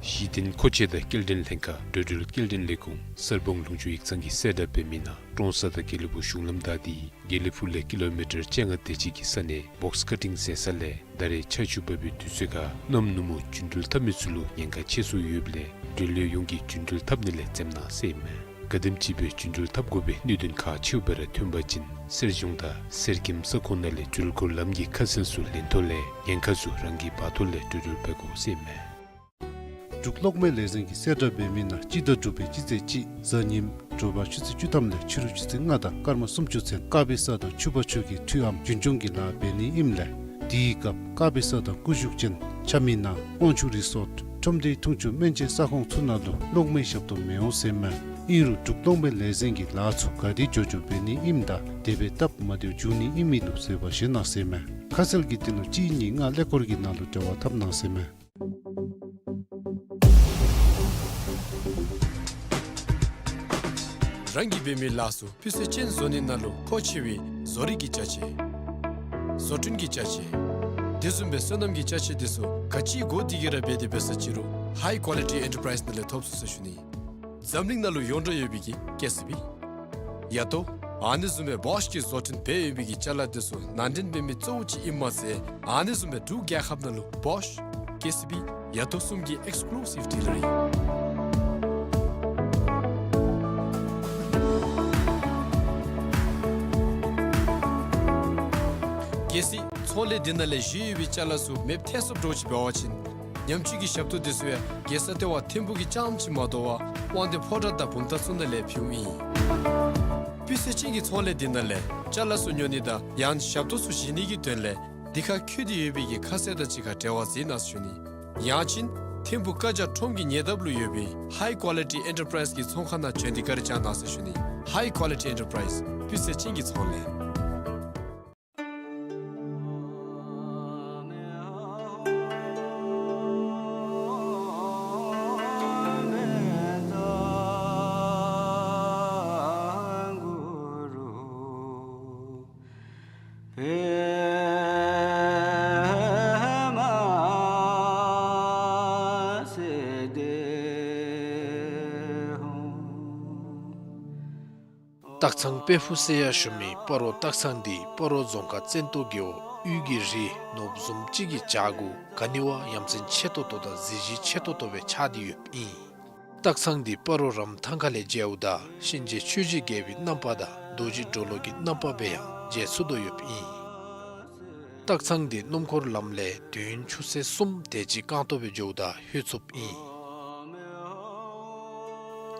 གཞི་རྟེན་མཁོ་ཆས་དང་སྐྱེལ་འདྲེན་ལྷན་ཁག་འགྲོ་འགྲུལ་སྐྱེལ་འདྲེན་ལས་ཁུངས་གསར་སྤང་ལུང་ཕྱོགས་ཡིག་ཚང་གིས་གསལ་བསྒྲགས་འབད་མི་ནང་ཀྲོང་གསར་དང་དགེ་ལེགས་ཕུག་གཞུང་ལམ་བདའ་སྟེ་དགེ་ལེགས་ཕུག་ལས་ཀི་ལོ་མི་ཊར་བཅོ་ལྔ་དེ་ཅིག་གི་ས་གནས་བོགས་ཀ་ཊིང་ཟེར་ས་ལས་ད་རེས་ཆར་ཆུ་འབབ་པའི་དུས་ཚོད་ཁར་གནམ་ནུབ་མོ་རྒྱུན་འགྲུལ་འཐབ་མི་ཚུ་ལུ་ཉེན་ཁ་ཆེ་སུ་ཡོདཔ་ལས་འགྲུལ་ལས་ཡོངས་ཀྱིས་རྒྱུན་འགྲུལ་འཐབ་ནི་ལས་འཛེམ་གནང་ཟེར་མས། ག་དེམ་ཅིག་སྦེ་རྒྱུན་འགྲུལ་འཐབ་དགོ་པའི་གནད་དོན་ཁག་ཆེཝ་སྦེ་ར་ཐོན་པ་ཅིན་གསེར་གཞོང་དང་གསེར་སྐྱེམས་ས་ཁོངས་ནང་ལས་འགྲུལ་འཁོར་ལམ་གྱི་ཁ་གསལ་ཚུ་ལེན་ཐོག་ལས་ཉེན་ཁ་ཚུ་རང་གི་བར་ཐོག་ལས་གྲོས་བསྡུར་འབད་དགོ་ཟེར་མས། འབྲུག་གློག་མེ་ལས་འཛིན་གྱིས་གསལ་བསྒྲགས་འབད་མི་ནང་སྤྱི་ཟླ་དྲུག་པའི་སྤྱི་ཚེས་གཅིག་གཟའ་ཉིམ་དྲོ་པ་ཆུ་ཚོད་བཅུ་ཐམ་ལས་ཕྱི་རུ་ཆུ་ཚོད་ལྔ་དང་སྐར་མ་སུམ་ཅུ་ཚུན་དཀར་པོའི་ས་དང་ཕྱུར་པ་ཕྱུགས་ཀྱི་འཕྲུལ་ཨམ་རྒྱུན་སྐྱོང་གི་ལཱ་འབད་ནི་ཨིནམ་ལས་དེའི་སྐབས་དཀར་པོའི་ས་དང་སྐུ་བཞུགས་ཅན་ཆ་མི་ནང་དབང་ཕྱུག་རི་སོརཊ་ཁྲོམ་སྡེའི་འཐུང་ཆུ་སྨན་བཅོས་ས་ཁོངས་ཚུ་ནང་ལུ་གློག་མེའི་ཞབས་ཏོག་མི་འོང་ཟེར་མས། ཨིན་རུང་འབྲུག་གློག་མེ་ལས་འཛིན་གྱིས་ལཱ་ཚུ་ག་དེ་མགྱོགས་མགྱོགས་འབད་ནི་ཨིནམ་ད་དེ་སྦེ་སྟབས་མ་བདེཝ་འབྱུང་ནི་ཨིན་མི་ལུ་བཟོད་པ་བཞེས་གནང་ཟེར་མས། ཁ་གསལ་གྱི་དོན་ལུ་གཅིག་གཉིས་ལྔ་ཀླད་ཀོར་གྱི་ནང་ལུ་འབྲེལ་བ་འཐབ་གནང་ཟེར་མས། རང་གིས་འབད་མི་ལཱ་ཚུ་སྤུས་ཚད་ཅན་བཟོ་ནི་ནང་ལུ་མཁོ་ཆེ་བའི་བཟོ་རིག་གི་ཅ་ཆས། བཟོ་སྐྲུན་གྱི་ཅ་ཆས། དེ་བཟུམ་སྦེ་སོ་ནམ་གྱི་ཅ་ཆས་དེ་ཚུ་ག་ཅི་དགོ་དེ་གི་ར་འབད་དེ་འབད་ས་ཅི་རུང་ཧའི་ཀོ་ལི་ཊི་ཨེན་ཊར་པ་རའིསི་ནང་ལས་ཐོབ་ཚུགས་ཟེར་ཞུ་ནི། འཛམ་གླིང་ནང་ལུ་ཡོངས་གྲགས་ཡོད་པའི་གི་ཀེ་སི་བི། ཡ་ཏོ། ཨ་ནི་བཟུམ་སྦེ་བོཤ་གིས་བཟོ་སྐྲུན་འབད་ཡོད་པའི་གི་ཅ་ལ་དེ་ཚུ་ནང་འདྲེན་འབད་མི་གཙོ་བོ་ཅིག་ཨིནམ་མ་ཚད་ཨ་ནི་བཟུམ་སྦེ་འབྲུག་རྒྱལ་ཁབ་ནང་ལུ་བོཤ་ཀེ་སི་བི་ཡ་ཏོ་གསུམ་གྱི་ཨེགསི་ཀུ་ལུ་སིབ་ཌི་ལར་ཨིན། གལ་སྲིད་ཚོང་ལས་འདི་ནང་ལས་བཞེས་ཡོད་པའི་ཅ་ལ་ཚུ་མེདཔ་ཐལ་སོངམ་འདྲཝ་ཅིག་འབད་བ་ཅིན་ཉམས་བཅོས་ཀྱི་ཞབས་ཏོག་དེ་ཚུ་ཡང་རྒྱལ་ས་ལྟེ་བ་ཐིམ་ཕུག་གི་རྐྱངམ་ཅིག་མ་དོ་བར་དབང་འདུས་ཕོ་བྲང་དང་བུམ་ཐང་ཚུ་ནང་ལས་ཕུལཝ་ཨིན། སྤུས་ཚད་ཅན་གྱི་ཚོང་ལས་འདི་ནང་ལས་ཅ་ལ་ཚུ་ཉོ་ནི་དང་ཡང་ཞབས་ཏོག་ཚུ་བཞེས་ནི་གི་དོན་ལས་འདི་ཁར་བཀོད་དེ་ཡོད་པའི་གི་ཁ་གསལ་དང་གཅིག་ཁར་འབྲེལ་བ་འཛིན་གནང་ཟེར་ཞུ་ནི། ཡང་ཅིན་ཐིམ་ཕུག་བཀའ་རྒྱ་ཁྲོམ་གྱི་ཉེ་འདབས་ལུ་ཡོད་པའི་ཧའི་ཀོ་ལི་ཊི་ཨེན་ཊར་པ་རའིསི་གི་ཚོང་ཁང་ནང་བྱོན་ཏེ་བཀའ་དྲིན་བསྐྱང་གནང་ཟེར་ཞུ་ནི། ཧའི་ཀོ་ལི་ཊི་ཨེན་ཊར་པ་རའིསི་སྤུས་ཚད་ཅན་གྱི་ཚོང་ལས། སྟག་ཚང་དཔལ་ཕུག་ཟེར་ཡང་ཞུ་མི་སྤ་རོ་སྟག་ཚང་འདི་སྤ་རོ་རྫོང་ཁག་བཙན་ཏོ་རྒེད་འོག་དབུས་ཀྱི་རི་ནོར་བུ་བཟུམ་ཅིག་གི་བྱག་གུ་ག་ནི་བ་ཡ་མཚན་ཆེ་ཏོག་ཏོ་དང་གཟི་བརྗིད་ཆེ་ཏོག་ཏོ་སྦེ་ཆགས་ཏེ་ཡོདཔ་ཨིན། སྟག་ཚང་འདི་སྤ་རོ་རམ་ཐང་ཁ་ལས་མཇལཝ་ད་གཤིན་རྗེ་ཆོས་ཀྱི་རྒྱལ་པོའི་རྣམ་པ་དང་རྡོ་རྗེ་གྲོ་ལོད་ཀྱི་རྣམ་པ་སྦེ་ཡང་མཇལ་ཚུགས་དོ་ཡོདཔ་ཨིན། སྟག་ཚང་འདི་སྣུམ་འཁོར་ལམ་ལས་དུས་ཡུན་ཆུ་ཚོད་གསུམ་དེ་ཅིག་རྐང་སྟོང་སྦེ་འགྱོཝ་ད་ལྷོད་ཚུགསཔ་ཨིན།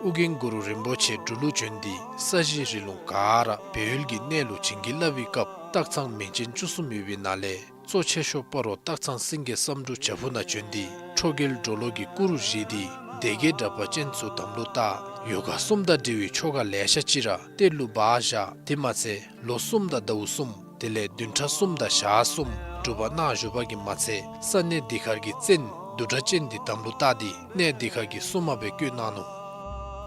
ཨོ་རྒྱན་གུ་རུ་རིན་པོ་ཆེ་འབྲུག་ལུ་བྱོན་ཏེ་ས་གཞི་རི་ལུང་ག་ར་སྦས་ཡུལ་གྱི་གནས་ལུ་བྱིན་གྱིས་བརླབས་པའི་སྐབས་སྟག་ཚང་མིང་ཅན་བཅུ་གསུམ་ཡོད་པའི་ནང་ལས་གཙོ་ཆེ་ཤོས་སྤ་རོ་སྟག་ཚང་སེང་གེ་བསམ་འགྲུབ་བྱག་ཕུག་ནང་བྱོན་ཏེ་ཁྲོ་རྒྱལ་གྲོ་ལོད་ཀྱི་སྐུ་རུ་བཞེངས་ཏེ་སྡེ་བརྒྱད་དྲེགས་པ་ཅན་ཚུ་དམ་ལུ་བཏགས། ཡོ་ག་གསུམ་དང་འབྲེལ་བའི་ཆོ་ག་ལེ་ཤ་ཅིག་ར་གཏེར་ལུ་སྦ་བཞག། དེ་མ་ཚད་ལོ་གསུམ་དང་ཟླཝ་གསུམ་དེ་ལས་བདུན་ཕྲག་གསུམ་དང་ཞག་གསུམ་སྒྲུབ་པ་གནང་བཞུགས་པ་གིས་མ་ཚད་ས་གནས་འདི་ཁར་གྱི་བཙན་བདུད་སྒྲ་གཅན་འདི་དམ་ལུ་བཏགས་ཏེ་གནས་འདི་ཁར་གྱི་སྲུང་མ་སྦེ་བསྐོས་གནང་ནུག།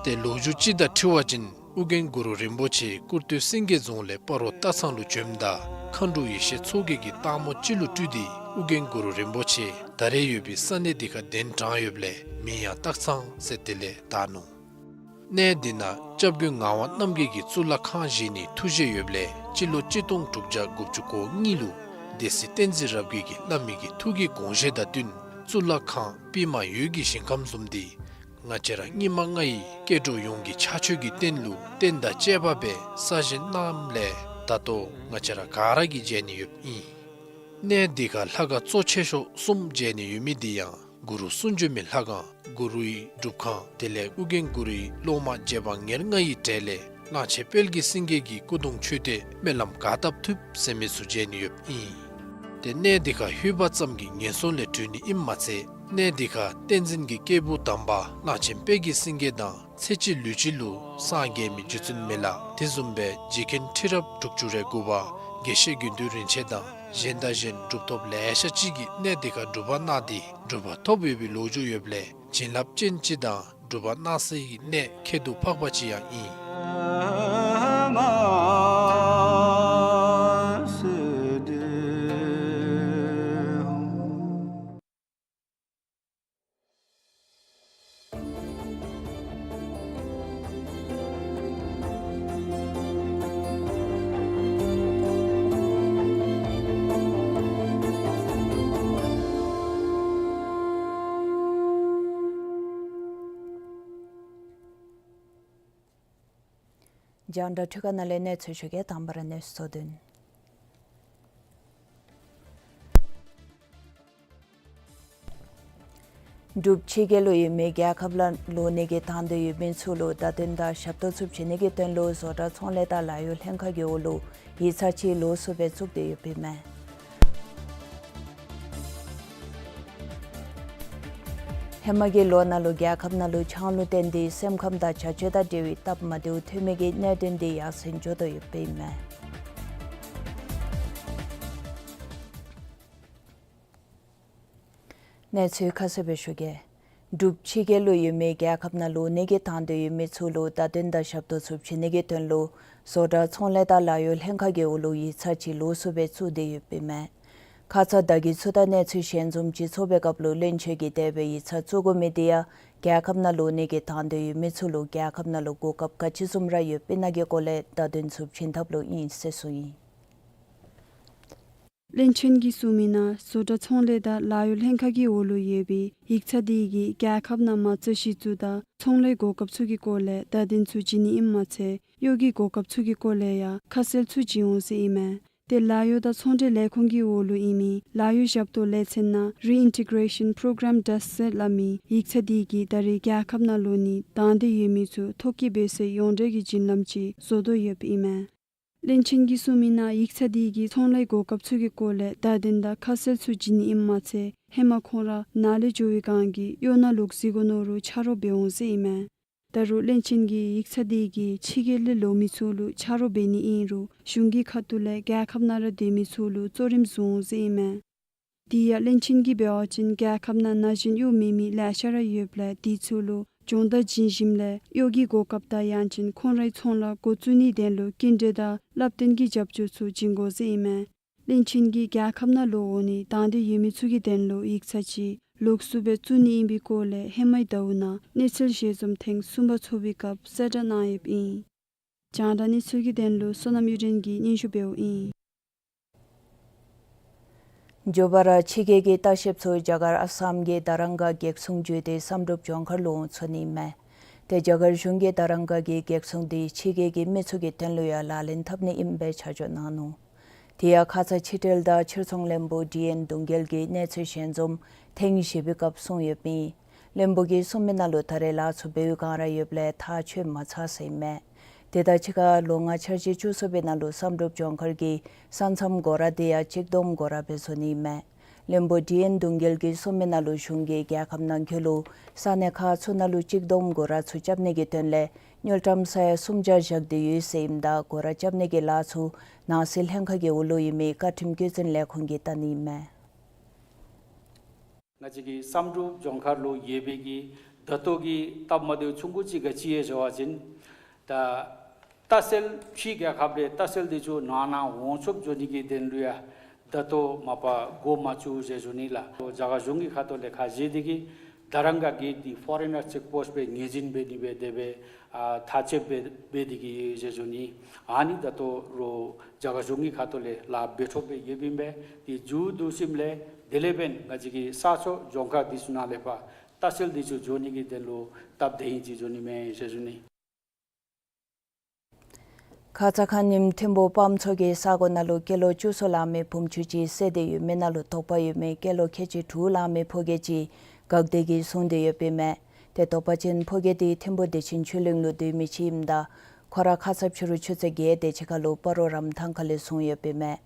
ཏེ་ལོ་རྒྱུས་ཅིག་དང་འཁྲིལ་བ་ཅིན་ཨོ་རྒྱན་གུ་རུ་རིན་པོ་ཆེ་སྐུར་སྟོད་སེང་གེ་རྫོང་ལས་སྤ་རོ་སྟག་ཚང་ལུ་བྱོནམ་ད་མཁའ་འགྲོ་ཡེ་ཤེས་མཚོ་རྒྱལ་གྱིས་སྟག་མོ་ཅིག་ལུ་སྤྲུལ་ཏེ་ཨོ་རྒྱན་གུ་རུ་རིན་པོ་ཆེ་ད་རེས་ཡོད་པའི་ས་གནས་འདི་ཁར་གདན་དྲངས་ཡོདཔ་ལས་མིང་ཡང་སྟག་ཚང་ཟེར་དེ་ལས་བཏགས་ནུག། གནས་འདི་ནང་སྐྱབས་མགོན་ངག་དབང་རྣམ་རྒྱལ་གྱིས་གཙུག་ལག་ཁང་བཞེངས་ནིའི་ཐུགས་བཞེད་ཡོདཔ་ལས་སྤྱི་ལོ་གཅིག་སྟོང་དྲུག་བརྒྱ་དགུ་བཅུ་གོ་གཉིས་ལུ་སྡེ་སྲིད་བསྟན་འཛིན་རབ་རྒྱས་ཀྱིས་བླ་མའི་གི་ཐུགས་ཀྱི་དགོངས་བཞེད་དང་བསྟུན་གཙུག་ལག་ཁང་པདྨ་འོད་ཀྱི་ཞིང་ཁམས་བཟུམ་འདི་ང་བཅས་ར་སྙིགས་མ་ལྔ་ཡི་སྐྱེ་འགྲོ་ཡོངས་ཀྱི་ཕྱག་མཆོད་ཀྱི་རྟེན་ལུ་རྟེན་དང་བཅས་པ་སྦེ་གསར་བཞེངས་གནངམ་ལས་ད་ལྟོ་ང་བཅས་ར་ག་ར་གིས་མཇལ་ནི་ཡོདཔ་ཨིན། གནས་འདི་ཁར་ལྷ་ཁང་གཙོ་ཆེ་ཤོས་གསུམ་མཇལ་ནི་ཡོད་མི་འདི་ཡང་གུ་རུ་གསུང་བྱོན་མའི་ལྷ་ཁང་གུ་རུའི་སྒྲུབ་ཁང་དེ་ལས་ཨོ་རྒྱན་གུ་རུའི་སློབ་མ་རྗེ་འབངས་ཉེར་ལྔ་ཡི་གྲས་ལས་གླང་ཆེན་དཔལ་གྱི་སེང་གེ་གི་སྐུ་གདུང་མཆོད་རྟེན་སྨོན་ལམ་ག་བཏབ་ཐུབ་ཟེར་མི་ཚུ་མཇལ་ནི་ཡོདཔ་ཨིན། ཏེ་གནས་འདི་ཁར་ལྷོད་པ་ཙམ་གྱིས་ངན་སོང་ལས་གྲོལ་ནི་ཨིནམ་མ་ཚད་གནས་འདི་ཁར་བསྟན་འཛིན་གྱི་སྐྱེས་བུ་དམ་པ་གླང་ཆེན་དཔལ་གྱི་སེང་གེ་དང་ཚེ་གཅིག་ལུས་གཅིག་ལུ་སངས་རྒྱས་མི་རྗེ་བཙུན་མི་ལ་དེ་བཟུམ་སྦེ་རྗེ་མཁན་ཁྲི་རབས་དྲུག་ཅུ་རེ་དགུ་པ་དགེ་བཤེས་དགེ་འདུན་རིན་ཆེན་དང་གཞན་དང་གཞན་གྲུབ་ཐོབ་ལེ་ཤ་ཅིག་གིས་གནས་འདི་ཁར་སྒྲུབ་པ་གནང་སྟེ་གྲུབ་པ་ཐོབ་ཡོད་པའི་ལོ་རྒྱུས་ཡོདཔ་ལས་བྱིན་རླབས་ཅན་ཅིག་དང་སྒྲུབ་པ་གནང་སའི་གནས་ཁྱད་དུ་འཕགས་པ་ཅིག་ཡང་ཨིན། རྒྱང་བསྒྲགས་འཕྲུལ་ཁང་ནང་ལས་གནས་ཚུལ་ཞུ་གེ། དང་པ་ར་གནས་ཚུལ་གཙོ་དོན། འབྲུག་ཕྱི་རྒྱལ་ལུ་ཡོད་མི་རྒྱལ་ཁབ་ནང་ལོག་ནི་གི་དང་འདོད་ཡོད་མི་ཚུ་ལུ་བརྡ་དོན་དང་ཞབས་ཏོག་ཚུ་བྱིན་ནི་གི་དོན་ལུ་བཟོ་གྲྭ་ཚོང་ལས་དང་ལཱ་གཡོག་ལྷན་ཁག་གི་འོག་ལུ་ཡིག་ཚང་ཅིག་ལོགས་སུ་སྦེ་བཙུགས་ཏེ་ཡོདཔ་ཨིན་མས། ཧེ་མ་གི་ལོ་ནང་ལུ་རྒྱལ་ཁབ་ནང་ལུ་ཆང་ལུ་བརྟེན་ཏེ་སེམས་ཁམས་དང་བྱ་སྤྱོད་དང་འབྲེལ་བའི་སྟབས་མ་བདེཝ་ཐོན་མི་གི་གནད་དོན་འདི་ཡར་སེང་འགྱོ་དོ་ཡོདཔ་ཨིན་མས། གནས་ཚུལ་ཁ་གསལ་སྦེ་ཞུ་གེ། འབྲུག་ཕྱི་རྒྱལ་ལུ་ཡོད་མི་རྒྱལ་ཁབ་ནང་ལོག་ནི་གི་དང་འདོད་ཡོད་མི་ཚུ་ལུ་བརྡ་དོན་དང་ཞབས་ཏོག་ཚུ་བྱིན་ནི་གི་དོན་ལུ་བཟོ་གྲྭ་ཚོང་ལས་དང་ལཱ་གཡོག་ལྷན་ཁག་གི་འོག་ལུ་ཡིག་ཚང་ཅིག་ལོགས་སུ་སྦེ་བཙུགས་ཏེ་ཡོདཔ་ཨིན་མས། ཁ་ཙ་བརྡ་བརྒྱུད་ཚུ་དང་གནས་ཚུལ་ཞལ་འཛོམས་ཅིག་ཚོགས་པའི་སྐབས་ལུ་བློན་ཆེན་གྱིས་དེ་སྦེ་ཡིག་ཚང་བཙུགས་དགོ་མི་འདི་ཡང་རྒྱལ་ཁབ་ནང་ལོག་ནི་གི་དང་འདོད་ཡོད་མི་ཚུ་ལུ་རྒྱལ་ཁབ་ནང་ལུ་གོ་སྐབས་ག་ཅི་བཟུམ་ར་ཡོདཔ་ཨིན་ན་གི་སྐོར་ལས་བརྡ་དོན་ཚུ་བྱིན་ཐབས་ལུ་ཨིན་ཟེར་གསུངས་ཡི། བློན་ཆེན་གྱིས་གསུངས་མི་ནང་བཟོ་གྲྭ་ཚོང་ལས་དང་ལཱ་གཡོག་ལྷན་ཁག་གི་འོག་ལུ་ཡོད་པའི་ཡིག་ཚང་འདི་གིས་རྒྱལ་ཁབ་ནང་མ་རྩ་གཞི་བཙུགས་དང་ཚོང་ལས་གོ་སྐབས་ཚུ་གི་སྐོར་ལས་བརྡ་དོན་ཚུ་བྱིན་ནི་ཨིནམ་མ་ཚད་གཡོག་གི་གོ་སྐབས་ཚུ་གི་སྐོར་ལས་ཡང་ཁ་གསལ་ཚུ་བྱིན་འོང་ཟེར་ཨིན་མས། ཏེ་ལཱ་གཡོག་དང་ཚོང་འབྲེལ་ལས་ཁུངས་ཀྱི་འོག་ལུ་ཨིན་མི་ལཱ་གཡོག་ཞབས་ཏོག་ལས་ཚན་ནང་Reintegration Program Desk ཟེར་སླབ་མི་ཡིག་ཚང་འདི་གིས་ད་རེས་རྒྱལ་ཁབ་ནང་ལོག་ནི་དང་འདོད་ཡོད་མི་ཚུ་ཐོ་བཀོད་འབད་སའི་ཡོངས་འབྲེལ་གྱི་བརྒྱུད་ལམ་ཅིག་བཟོ་དོ་ཡོདཔ་ཨིན་མས། བློན་ཆེན་གྱིས་གསུངས་མི་ནང་ཡིག་ཚང་འདི་གིས་ཚོང་ལས་གོ་སྐབས་ཚུ་གི་སྐོར་ལས་བརྡ་དོན་དང་ཁ་གསལ་ཚུ་བྱིན་ནི་ཨིནམ་མ་ཚད་ཧེ་མ་ཁོང་ར་ནཱ་ལས་འགྱོ་བའི་སྒང་གི་གཡོག་ནང་ལོག་ཟི་གོ་ནོ་རུང་ཆ་རོགས་འབད་འོང་ཟེར་ཨིན་མས། ད་རུང་བློན་ཆེན་གྱིས་ཡིག་ཚང་འདི་གིས་ཕྱི་རྒྱལ་ལས་ལོག་མི་ཚུ་ལུ་ཆ་རོགས་འབད་ནི་ཨིན་རུང་གཞུང་གི་ཁ་ཐུག་ལས་རྒྱལ་ཁབ་ནང་ར་སྡོད་མི་ཚུ་ལུ་གཙོ་རིམ་བཟུང་འོང་ཟེར་ཨིན་མས། དེ་ཡང་བློན་ཆེན་གྱིས་འབད་བ་ཅིན་རྒྱལ་ཁབ་ནང་ན་གཞོན་གཡོག་མེད་མི་ལེ་ཤ་ར་ཡོདཔ་ལས་དེ་ཚུ་ལུ་སྦྱོང་བརྡར་བྱིན་ཞིནམ་ལས་གཡོག་གི་གོ་སྐབས་དང་ཡང་ཅིན་ཁོང་རའི་ཚོང་ལཱ་འགོ་བཙུགས་ནིའི་དོན་ལུ་སྐྱིན་འགྲུལ་དང་བསླབ་སྟོན་གྱི་རྒྱབ་སྐྱོར་ཚུ་བྱིན་དགོ་ཟེར་ཨིན་མས། བློན་ཆེན་གྱིས་རྒྱལ་ཁབ་ནང་ལོག་འོང་ནི་དང་འདོད་ཡོད་མི་ཚུ་གི་དོན་ལུ་ཡིག་ཚང་ཅིག་ལོགས་སུ་སྦེ་བཙུགས་ནི་ཨིན་པའི་སྐོར་ལས་ཧེ་མའི་ཟླཝ་ནང་གནས་ཚུལ་ཞལ་འཛོམས་ཐེངས་གསུམ་པ་ཚོགས་པའི་སྐབས་གསལ་བསྒྲགས་གནང་ཡོདཔ་ཨིན། རྒྱང་བསྒྲགས་གནས་ཚུལ་གྱི་དོན་ལུ་བསོད་ནམས་གཡུ་སྒྲོན་གྱིས་སྙན་ཞུ་འབདཝ་ཨིན། མགྱོགས་པ་ར་ཕྱི་རྒྱལ་གྱི་ལྟ་བཤལཔ་ཚུ་རྒྱ་གར་ཨ་སམ་གྱི་དྷ་རམ་ག་གེགས་སྲུང་བརྒྱུད་དེ་བསམ་གྲུབ་ལྗོངས་མཁར་ལུ་འོང་ཚུགས་ནི་མས། ཏེ་རྒྱ་གར་གཞུང་གིས་དར་རང་ག་གི་གེགས་སྲུང་འདི་ཕྱི་རྒྱལ་གྱི་མི་ཚུ་གི་དོན་ལུ་ཡང་ལག་ལེན་འཐབ་ནི་ཨིན་པའི་ཆ་འཇོག་གནང་ནུག། དེ་ཡང་ཁ་ཙ་ཕྱི་འབྲེལ་དང་ཕྱིར་ཚོང་བློན་པོ་ཌི་ཨེན་གདུང་རྒྱལ་གྱིས་གནས་ཚུལ་ཞལ་འཛོམས་ཐེངས་བཞི་པའི་སྐབས་གསུངས་ཡོདཔ་ཨིན། བློན་པོ་གིས་གསུངས་མི་ནང་ལུ་ད་རེས་ལཱ་ཚུ་འབད་བའི་སྒང་ར་ཡོདཔ་ལས་ཐག་ཆོད་མ་ཚར་ཟེར་ཨིན་མས། དེ་དང་གཅིག་ཁར་ལོ་ལྔ་འཆར་གཞི་བཅུ་གསུམ་པའི་ནང་ལུ་བསམ་གྲུབ་ལྗོངས་མཁར་གྱི་ས་མཚམས་སྒོ་ར་དེ་ཡང་གཅིག་བསྡོམས་སྒོ་ར་སྦེ་བཟོ་ནི་ཨིན་མས། བློན་པོ་ཌི་ཨེན་གདུང་རྒྱལ་གྱིས་གསུངས་མི་ནང་ལུ་གཞུང་གིས་རྒྱལ་ཁབ་ནང་འཁོད་ལུ་ས་གནས་ཁག་ཚུ་ནང་ལུ་གཅིག་བསྡོམས་སྒོ་ར་ཚུ་རྐྱབ་ནི་གི་དོན་ལས་དངུལ་ཀྲམ་ས་ཡ་སུམ་བརྒྱ་བཞག་སྟེ་ཡོད་ཟེར་ཨིནམ་ད་སྒོ་ར་རྐྱབ་ནི་གི་ལཱ་ཚུ་ནང་སྲིད་ལྷན་ཁག་གི་འོག་ལུ་ཡོད་མི་བཀའ་ཁྲིམས་བཀོད་འཛིན་ལས་ཁུངས་ཀྱིས་བལྟ་ནི་ཨིན་མས། ང་བཅས་ཀྱི་བསམ་གྲུབ་ལྗོངས་མཁར་ལུ་ཡོད་པའི་གི་ད་ལྟོ་གི་སྟབས་མ་བདེཝ་ཆུང་ཀུ་ཅིག་ག་ཅི་ཡོད་ཟེར་བ་ཅིན་ད་ལྟ་བཤལ་ཕྱི་རྒྱལ་ཁབ་ལས་ལྟ་བཤལ་འདི་ཚུ་ནང་ན་འོང་ཆོགཔ་བཟོ་ནི་གི་དོན་ལུ་ཡང་ད་ལྟོ་མ་པ་འགོ་མ་བཙུགས་ཟེར་ཞུ་ནི་ལགས། རྒྱ་གར་གཞུང་གི་ཁ་ཐུག་ལས་ཁ་བཞེས་འདི་གིས་དར་རང་ག་གི་འདི་ཕོ་རེ་ནར་ཅེཀ་པོསཊ་སྦེ་ངོས་འཛིན་འབད་ནི་སྦེ་དེ་སྦེ་ཨ་ཐག་བཅད་འབད་འབད་འདི་གིས་ཟེར་ཞུ་ནི། ཨ་ནི་ད་ལྟོ་རོགས་རྒྱ་གར་གཞུང་གི་ཁ་ཐུག་ལས་ལཱ་འབད་འཕྲོ་སྦེ་ཡོདཔ་ཨིན་པས། དེ་མཇུག་བསྡུ་ཞིནམ་ལས་དེ་ལས་འབདན་ང་བཅས་ཀྱི་ས་ཕྱོགས་ལྗོངས་མཁར་འདི་ཚུ་ནང་ལས་ཕར་ལྟ་བཤལ་འདི་ཚུ་འགྱོ་ནི་གི་དོན་ལུ་སྟབས་བདེ་ཨིན་ཅིག་འགྱོ་ནི་མས་ཟེར་ཞུ་ནི། ཁ་ཙ་ཁ་ཉིནམ་ཐིམ་ཕུ་སྤམ་མཚོ་གི་ས་གོ་ནང་ལུ་ཀི་ལོ་བཅུ་གསུམ་ལང་མི་བུམ་ཆུ་ཅིག་བསད་དེ་ཡོད་མི་ནང་ལུ་དོགས་པ་ཡོད་མི་ཀི་ལོ་ཁལ་གཅིག་དྲུག་ལང་མི་ཕོ་སྐྱེས་ཅིག་འགག་སྡེ་གིས་བཟུང་སྟེ་ཡོདཔ་ཨིན་མས། ཏེ་དོགས་པ་ཅན་ཕོ་སྐྱེས་འདི་ཐིམ་ཕུ་བདེ་ཆེན་ཆོས་གླིང་ལུ་སྡོད་མི་ཅིག་ཨིནམ་ད་ཁོ་ར་ཁ་ཙ་ཕྱི་རུ་ཆུ་ཚོད་བརྒྱད་དེ་ཅིག་ཁར་ལུ་སྤ་རོ་རམ་ཐང་ཁ་ལས་བཟུང་ཡོདཔ་ཨིན་མས།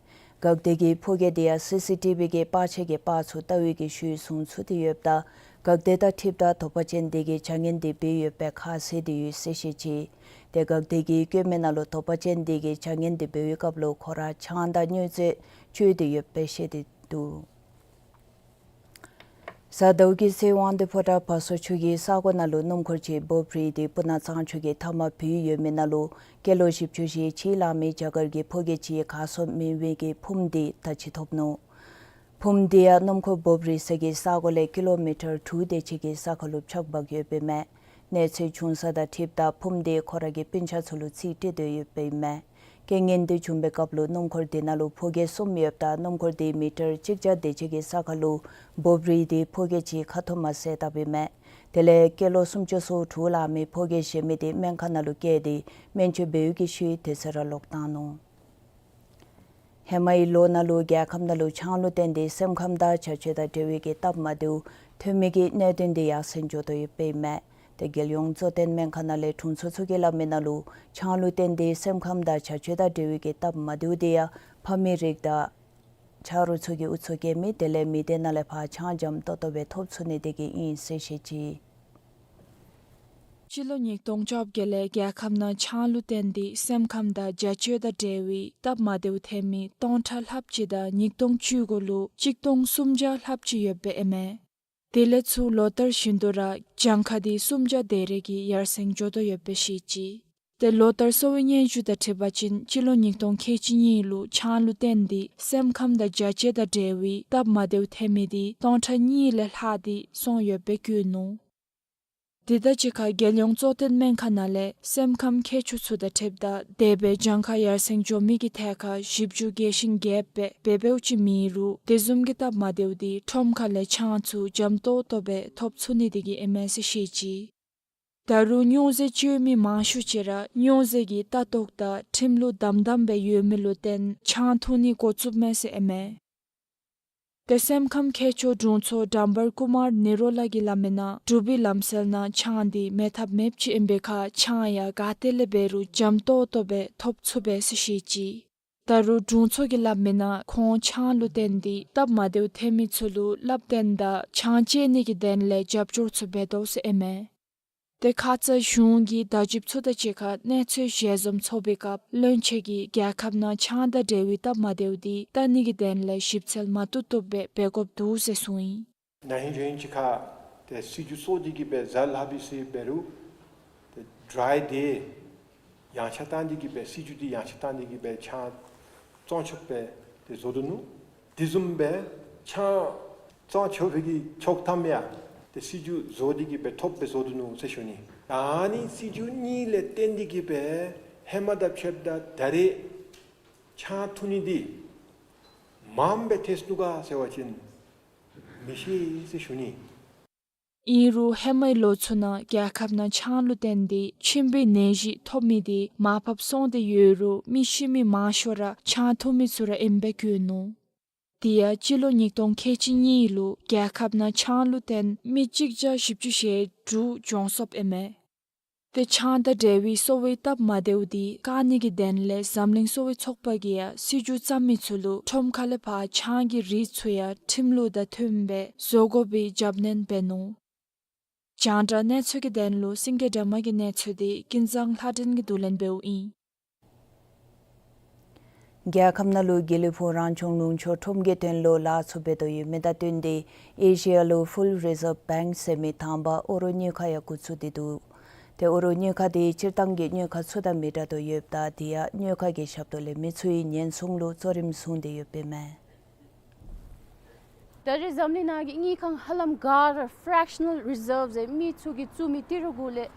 འགག་སྡེ་གིས་ཕོ་སྐྱེས་འདི་ཡང་སི་སི་ཊི་བི་གི་པར་ཆས་ཀྱི་པར་ཚུ་བལྟ་བའི་གི་ཤུལ་བཟུང་ཚུགས་ཏེ་ཡོདཔ་ད་འགག་སྡེ་དང་འཁྲིལཝ་ད་དོགས་པ་ཅན་འདི་གིས་བྱ་ངན་འདི་འབད་ཡོདཔ་སྦེ་ཁ་བཟེད་དེ་ཡོད་ཟེར་བཤད་ཅི། ཏེ་འགག་སྡེ་གིས་བཀོད་མི་ནང་ལུ་དོགས་པ་ཅན་འདི་གིས་བྱ་ངན་འདི་འབད་བའི་སྐབས་ལུ་ཁོ་ར་ཆང་དང་སྨྱོ་རྫས་སྤྱོད་དེ་ཡོདཔ་སྦེ་བཤད་དེ་འདུག། གཟའ་ཟླཝ་གི་ཚེ་དབང་འདུས་ཕོ་བྲང་བ་སོ་ཆུ་གི་ས་གོ་ནང་ལུ་སྣུམ་འཁོར་ཅིག་འབོ་རིལ་ཏེ་སྤུ་ན་གཙང་ཆུ་གི་མཐའ་མར་བུད་ཡོད་མི་ནང་ལུ་ཀི་ལོ་བཞི་བཅུ་ཞེ་གཅིག་ལང་མི་རྒྱ་གར་གྱི་ཕོ་སྐྱེས་ཅིག་ག་སོང་མེད་པའི་གི་ཕུངམ་འདི་ད་ཅི་ཐོབ་ནུག། ཕུངམ་འདི་ཡང་སྣུམ་འཁོར་འབོ་རིལ་ས་གི་ས་གོ་ལས་ཀི་ལོ་མི་ཊར་དྲུག་དེ་ཅིག་གི་ས་ཁར་ལུ་ཆགས་འབག་ཡོདཔ་ཨིན་མས། གནས་ཚུལ་བྱུང་ས་དང་འཁྲིལཝ་ད་ཕུངམ་འདི་ཁོ་ར་གི་སྤུན་ཆ་ཚུ་ལུ་རྩིས་སྤྲོད་དེ་ཡོདཔ་ཨིན་མས། རྐྱེན་ངན་འདི་བྱུང་བའི་སྐབས་ལུ་སྣུམ་འཁོར་འདི་ནང་ལུ་ཕོ་སྐྱེས་གསུམ་ཡོདཔ་ད་སྣུམ་འཁོར་འདི་མི་ཊར་གཅིག་བརྒྱ་དེ་ཅིག་གི་ས་ཁར་ལུ་འབོ་རིལ་ཏེ་ཕོ་སྐྱེས་ཅིག་ཁ་ཐུམ་མ་བཟེད་བཏབ་ཨིན་མས། དེ་ལས་ཀི་ལོ་སུམ་ཅུ་སོ་དྲུག་ལང་མི་ཕོ་སྐྱེས་གཞན་མི་འདི་སྨན་ཁང་ནང་ལུ་བསྐྱལ་ཏེ་སྨན་བཅོས་འབད་བའི་གི་ཤུལ་དེ་ཚེ་ར་ལོག་བཏང་ནུག། ཧེ་མའི་ལོ་ནང་ལུ་རྒྱལ་ཁབ་ནང་ལུ་ཆང་ལུ་བརྟེན་ཏེ་སེམས་ཁམས་དང་བྱ་སྤྱོད་དང་འབྲེལ་བའི་གི་སྟབས་མ་བདེཝ་ཐོན་མི་གི་གནད་དོན་འདི་ཡར་སེང་འགྱོ་དོ་ཡོདཔ་ཨིན་མས། ཏེ་རྒྱལ་ཡོངས་གཙོ་བསྟེན་སྨན་ཁང་ནང་ལས་དྲུང་འཚོ་ཚུ་གིས་སླབ་མི་ནང་ལུ་ཆང་ལུ་བརྟེན་ཏེ་སེམས་ཁམས་དང་བྱ་སྤྱོད་དང་འབྲེལ་བའི་གི་སྟབས་མ་བདེཝ་འདི་ཡང་ཕ་མའི་རིགས་དང་ཆ་རོགས་ཚུ་གིས་ཨུ་ཚུགས་བཀལ་མི་དེ་ལས་མི་སྡེ་ནང་ལས་ཕར་ཆང་འཇམ་ཏོག་ཏོ་སྦེ་ཐོབ་ཚུགས་ནི་དེ་གིས་ཨིན་ཟེར་བཤད་ཅི། སྤྱི་ལོ་ཉིས་སྟོང་བཅོ་བརྒྱད་ལས་རྒྱལ་ཁབ་ནང་ཆང་ལུ་བརྟེན་ཏེ་སེམས་ཁམས་དང་བྱ་སྤྱོད་དང་འབྲེལ་བའི་སྟབས་མ་བདེཝ་ཐོན་མི་སྟོང་ཕྲག་ལྷགཔ་ཅིག་དང་ཉིས་སྟོང་བཅུ་དགུ་ལུ་གཅིག་སྟོང་སུམ་བརྒྱ་ལྷགཔ་ཅིག་ཡོདཔ་ཨིན་མས། དེ་ལས་ཚུར་ལོ་ལྟར་བཞིན་དུ་ར་གྱངས་ཁ་འདི་སུམ་བརྒྱ་དེ་རེ་གིས་ཡར་སེང་འགྱོ་དོ་ཡོདཔ་སྦེ་བཤད་ཅི། ཏེ་ལོ་ལྟར་གསོ་བའི་སྙན་ཞུ་དང་འཁྲིལ་བ་ཅིན་སྤྱི་ལོ་ཉིས་སྟོང་ཁལ་གཅིག་གཉིས་ལུ་ཆང་ལུ་བརྟེན་ཏེ་སེམས་ཁམས་དང་བྱ་སྤྱོད་དང་འབྲེལ་བའི་སྟབས་མ་བདེཝ་ཐོན་མི་འདི་སྟོང་ཕྲག་གཉིས་ལས་ལྷག་སྟེ་སོང་ཡོདཔ་སྦེ་བཀོད་ནུག། དེ་དང་གཅིག་ཁར་རྒྱལ་ཡོངས་གཙོ་བསྟེན་སྨན་ཁང་ནང་ལས་སེམས་ཁམས་མཁས་མཆོག་ཚུ་དང་འཁྲིལཝ་ད་དེ་སྦེ་གྱངས་ཁ་ཡར་སེང་འགྱོ་མི་གི་ཐད་ཁར་ཞིབ་འཇུག་རྒྱས་ཤིང་རྒྱསཔ་སྦེ་འབད་འབདཝ་ཅིག་མེད་རུང་དེ་བཟུམ་གྱི་སྟབས་མ་བདེཝ་འདི་ཁྲོམ་ཁ་ལས་ཆང་ཚུ་འཇམ་ཏོག་ཏོ་སྦེ་ཐོབ་ཚུགས་ནི་དེ་གིས་ཨིན་མས་ཟེར་བཤད་ཅི། ད་རུང་སྨྱོ་རྫས་སྤྱོད་མི་མང་ཤོས་ཅིག་ར་སྨྱོ་རྫས་ཀྱི་ལྟ་རྟོག་དང་ཁྲིམས་ལུགས་དམ་དམ་སྦེ་ཡོད་མི་ལུ་བརྟེན་ཆང་འཐུང་ནི་འགོ་བཙུགསཔ་མས་ཟེར་ཨིན་མས། ཏེ་སེམས་ཁམས་མཁས་མཆོག་དྲུང་འཚོ་འགྲམ་བར་ཀུ་མར་ནི་རོ་ལ་གིས་སླབ་མི་ནང་འབྲུག་པའི་ལམ་སྲོལ་ནང་ཆང་འདི་མེད་ཐབས་མེདཔ་ཅིག་ཨིན་པའི་ཁར་ཆང་ཡང་ག་ཏེ་ལས་འབད་རུང་འཇམ་ཏོག་ཏོ་སྦེ་ཐོབ་ཚུགས་པས་ཟེར་བཤད་ཅི། ད་རུང་དྲུང་འཚོ་གིས་སླབ་མི་ནང་ཁོང་ཆང་ལུ་བརྟེན་ཏེ་སྟབས་མ་བདེཝ་ཐོན་མི་ཚུ་ལུ་བསླབ་སྟོན་དང་ཆང་བཅད་ནི་གི་དོན་ལས་རྒྱབ་སྐྱོར་ཚུ་འབད་དོ་ཟེར་ཨིན་མས། ཏེ་ཁ་ཙ་གཞུང་གི་བརྡ་བརྒྱུདཔ་ཚུ་དང་གཅིག་ཁར་གནས་ཚུལ་ཞལ་འཛོམས་ཚོགས་པའི་སྐབས་བློན་ཆེན་གྱིས་རྒྱལ་ཁབ་ནང་ཆང་དང་འབྲེལ་བའི་སྟབས་མ་བདེཝ་འདི་བལྟ་ནི་གི་དོན་ལས་ཞིབ་འཚོལ་མ་བཏུབ་བཏུབ་སྦེ་འབད་དགོཔ་འདུག་ཟེར་གསུངས་ཡི། ན་ཧིང་གཞེས་ཧིང་ཅིག་ཁར་ཏེ་སྲིད་བྱུས་བཟོ་སྟེ་གིས་སྦེ་གཟའ་ལྷག་པའི་ཚེ་འབད་རུང་ཏེ་ཌི་རའི་ཌེ་ཡངས་ཆག་བཏང་སྟེ་གིས་སྦེ་སྲིད་བྱུས་འདི་ཡངས་ཆག་བཏང་སྟེ་གིས་སྦེ་ཆང་བཙོང་ཆོགཔ་སྦེ་ཏེ་བཟོ་དོ་ནུག། དེ་བཟུམ་སྦེ་ཆང་བཙོང་ཆོག་པའི་གི་ཆོག་ཐམ་ཡང་ཏེ་སྲིད་བྱུས་བཟོ་སྟེ་གིས་སྦེ་ཐོབ་སྦེ་བཟོ་དོ་ནུག་ཟེར་ཞུ་ནི། ཨ་ནི་སྲིད་བྱུས་གཉིས་ལས་བརྟེན་ཏེ་གིས་སྦེ་ཧེ་མ་དང་ཕྱདཔ་ད་ད་རེས་ཆང་འཐུང་ནི་འདི་མངམ་སྦེ་ཐལ་སོ་ནུག་ག་ཟེར་བ་ཅིན་མི་ཤེས་ཟེར་ཞུ་ནི། ཨིན་རུང་ཧེ་མའི་ལོ་ཚུ་ནང་རྒྱལ་ཁབ་ནང་ཆང་ལུ་བརྟེན་ཏེ་མཆིན་པའི་ནད་གཞི་ཐོབ་མི་དེ་མར་ཕབ་སོང་སྟེ་ཡོད་རུང་མི་ཤི་མི་མང་ཤོས་ར་ཆང་འཐུང་མི་ཚུ་ར་ཨིན་པས་བཀོད་ནུག། དེ་ཡང་སྤྱི་ལོ་ཉིས་སྟོང་ཁལ་གཅིག་གཉིས་ལུ་རྒྱལ་ཁབ་ནང་ཆང་ལུ་བརྟེན་མི་གཅིག་བརྒྱ་བཞི་བཅུ་ཞེ་དྲུག་གྱོང་སོངཔ་ཨིན་མས། ཏེ་ཆང་དང་འབྲེལ་བའི་གསོ་བའི་སྟབས་མ་བདེཝ་དེ་བཀག་ནི་གི་དོན་ལས་འཛམ་གླིང་གསོ་བའི་ཚོགས་པ་གིས་ཡང་སྲིད་བྱུས་བརྩམ་མི་ཚུ་ལུ་ཁྲོམ་ཁ་ལས་ཕར་ཆང་གི་རིགས་ཚུ་ཡང་ཁྲིམས་ལུགས་དང་མཐུནམ་སྦེ་བཟོ་དགོ་པའི་རྒྱབ་སྣོན་འབད་ནུག། རྒྱང་བསྒྲགས་གནས་ཚུལ་གྱི་དོན་ལུ་སེང་གེ་སྒྲོལ་མ་གི་གནས་ཚུལ་དེ་ཀུན་བཟང་ལྷ་སྒྲོན་གྱིས་བསྡུ་ལེན་འབདཝ་ཨིན། རྒྱལ་ཁབ་ནང་ལུ་དགེ་ལེགས་ཕུག་རང་སྐྱོང་ལུང་ཕྱོགས་ཁྲོམ་གྱི་དོན་ལུ་ལཱ་ཚུ་འབད་དོ་ཡོད་མི་དང་བསྟུན་ཏེ་ཨེ་ཤི་ཡ་ལུ་ཕུལ་རི་ཛརབ་བེངཀ་ཟེར་མི་དང་པ་ཨོ་རོགས་དངུལ་ཁང་ཡང་འགོ་བཙུགས་ཏེ་འདུག། ཏེ་ཨོ་རོགས་དངུལ་ཁང་དེ་སྤྱིར་བཏང་གི་དངུལ་ཁང་ཚུ་དང་མི་འདྲ་དོ་ཡོདཔ་ད་དེ་ཡང་དངུལ་ཁང་གི་ཞབས་ཏོག་ལེན་མི་ཚུའི་ཉེན་སྲུང་ལུ་གཙོ་རིམ་བཟུང་སྟེ་ཡོདཔ་ཨིན་མས། ད་རེས་འཛམ་གླིང་ནང་གི་དངུལ་ཁང་ཧ་ལམ་ག་ར་ཕྲེག་ཤ་ནཱལ་རི་ཛརབ་ཟེར་མི་ཚུ་གིས་བཙུགས་མི་ཏི་རུ་གུ་ལས་